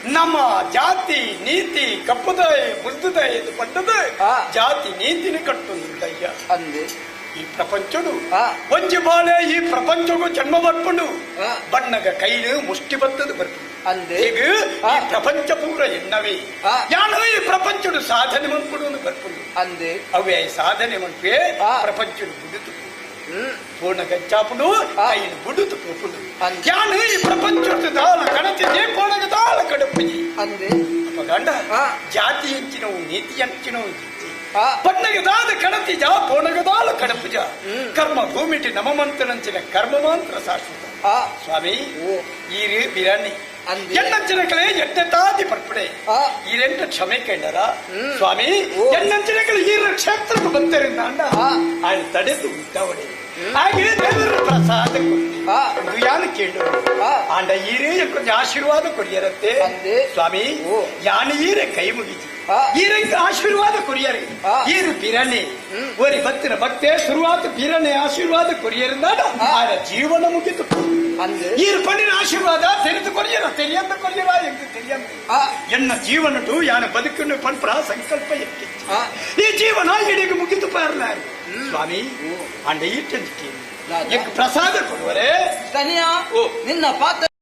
ನಮ್ಮ ಜಾತಿ ನೀತಿ ಕಪ್ಪುದಾಯ ಮುರಿದುದಾಯ ಇದು ಪಟ್ಟದ ಜಾತಿ ನೀತಿನ ಕಟ್ಟುಂದಯ್ಯ ಅಂದೆ ಈ ಪ್ರಪಂಚಡು ಒಂಜಿ ಬಾಳೆ ಈ ಪ್ರಪಂಚಗೂ ಜನ್ಮ ಬರ್ಪುಂಡು ಬಣ್ಣಗ ಕೈಲು ಮುಷ್ಟಿ ಬತ್ತದು ಬರ್ಪುಂಡು ಅಂದೆ ಈಗ ಈ ಪ್ರಪಂಚ ಪೂರ ಎನ್ನವೇ ಯಾನು ಈ ಪ್ರಪಂಚಡು ಸಾಧನೆ ಮನ್ಪುಡು ಬರ್ಪುಂಡು ಅಂದೆ ಅವೇ ಸಾಧನೆ ಮನ್ಪೆ ಪ್ರಪಂಚಡು ಬುಡುತು ಪೂರ್ಣ ಗಂಚಾಪುಡು ಕೈಲು ಬುಡುತು ಪೋಪುಂಡು ಯಾನು ಈ ಪ್ರಪಂಚದ ದಾಳ ಕಣತಿದೆ ಪೋಣಗ ದಾಳ ಕಡಪುಜಿ ಅಂದೆ ಅಪ್ಪ ಗಂಡ ಜಾತಿ ಎಂಚಿನವು ನೀತಿ ಎಂಚಿನವು ಪಣ್ಣಗೆ ದಾದ ಕಣತಿಜ ಪೋಣಗದಾಳ ಕಡಪುಜ ಕರ್ಮ ಭೂಮಿಟಿ ನಮಮಂತನಂಚಿನ ಕರ್ಮ ಮಾತ್ರ ಶಾಶ್ವತ ಸ್ವಾಮಿ ಈರು ಬಿರಾಣಿ ಎನ್ನಂಚಿನಗಳೇ ಎಟ್ಟೆ ತಾದಿ ಪರ್ಪಡೆ ಈ ರೆಂಟು ಕ್ಷಮೆ ಕೇಂಡರ ಸ್ವಾಮಿ ಎನ್ನಂಚಿನಗಳು ಈ ಕ್ಷೇತ್ರಕ್ಕೆ ಬಂದರಿಂದ ಅಣ್ಣ ఆయన ತಡೆದು ಉಂಟಾವಡೆ ಹಾಗೆ ದೇವರ ಪ್ರಸಾದ ಇದು ಯಾನು ಕೇಳು ಆಂಡ ಈರೇ ಕೊಂಚ ಆಶೀರ್ವಾದ ಕೊರಿಯರತ್ತೆ ಸ್ವಾಮಿ ಯಾನು ಈರೆ ಕೈ ಮುಗಿಜಿ ಈರಂಗೆ ಆಶೀರ್ವಾದ ಕೊರಿಯರೆ ಈರು ಬಿರಣೆ ಒರಿ ಬತ್ತಿನ ಭಕ್ತೆ ಶುರುವಾತ ಬಿರಣೆ ಆಶೀರ್ವಾದ ಕೊರಿಯರಿಂದ ಆಡ ಜೀವನ ಮುಗಿತು ಈರು ಪಣ್ಣಿನ ಆಶೀರ್ವಾದ தெரிந்து கொரியರ தெரியாத கொரியரா எங்க தெரியாது என்ன ಜೀವನಟು ಯಾನ ಬದುಕನ್ನು ಪಂಪ್ರ ಸಂಕಲ್ಪ ಎಕ್ಕಿಚ್ಚು ಈ ಜೀವನ ಇಡೀ ಮುಗಿತು ಪಾರಲ ಸ್ವಾಮಿ ಅಂಡ ಈಟಂಜಿಕೆ ಪ್ರಸಾದ ಕೊಡುವರೆ ತನಿಯ ನಿನ್ನ ಪಾತ್ರ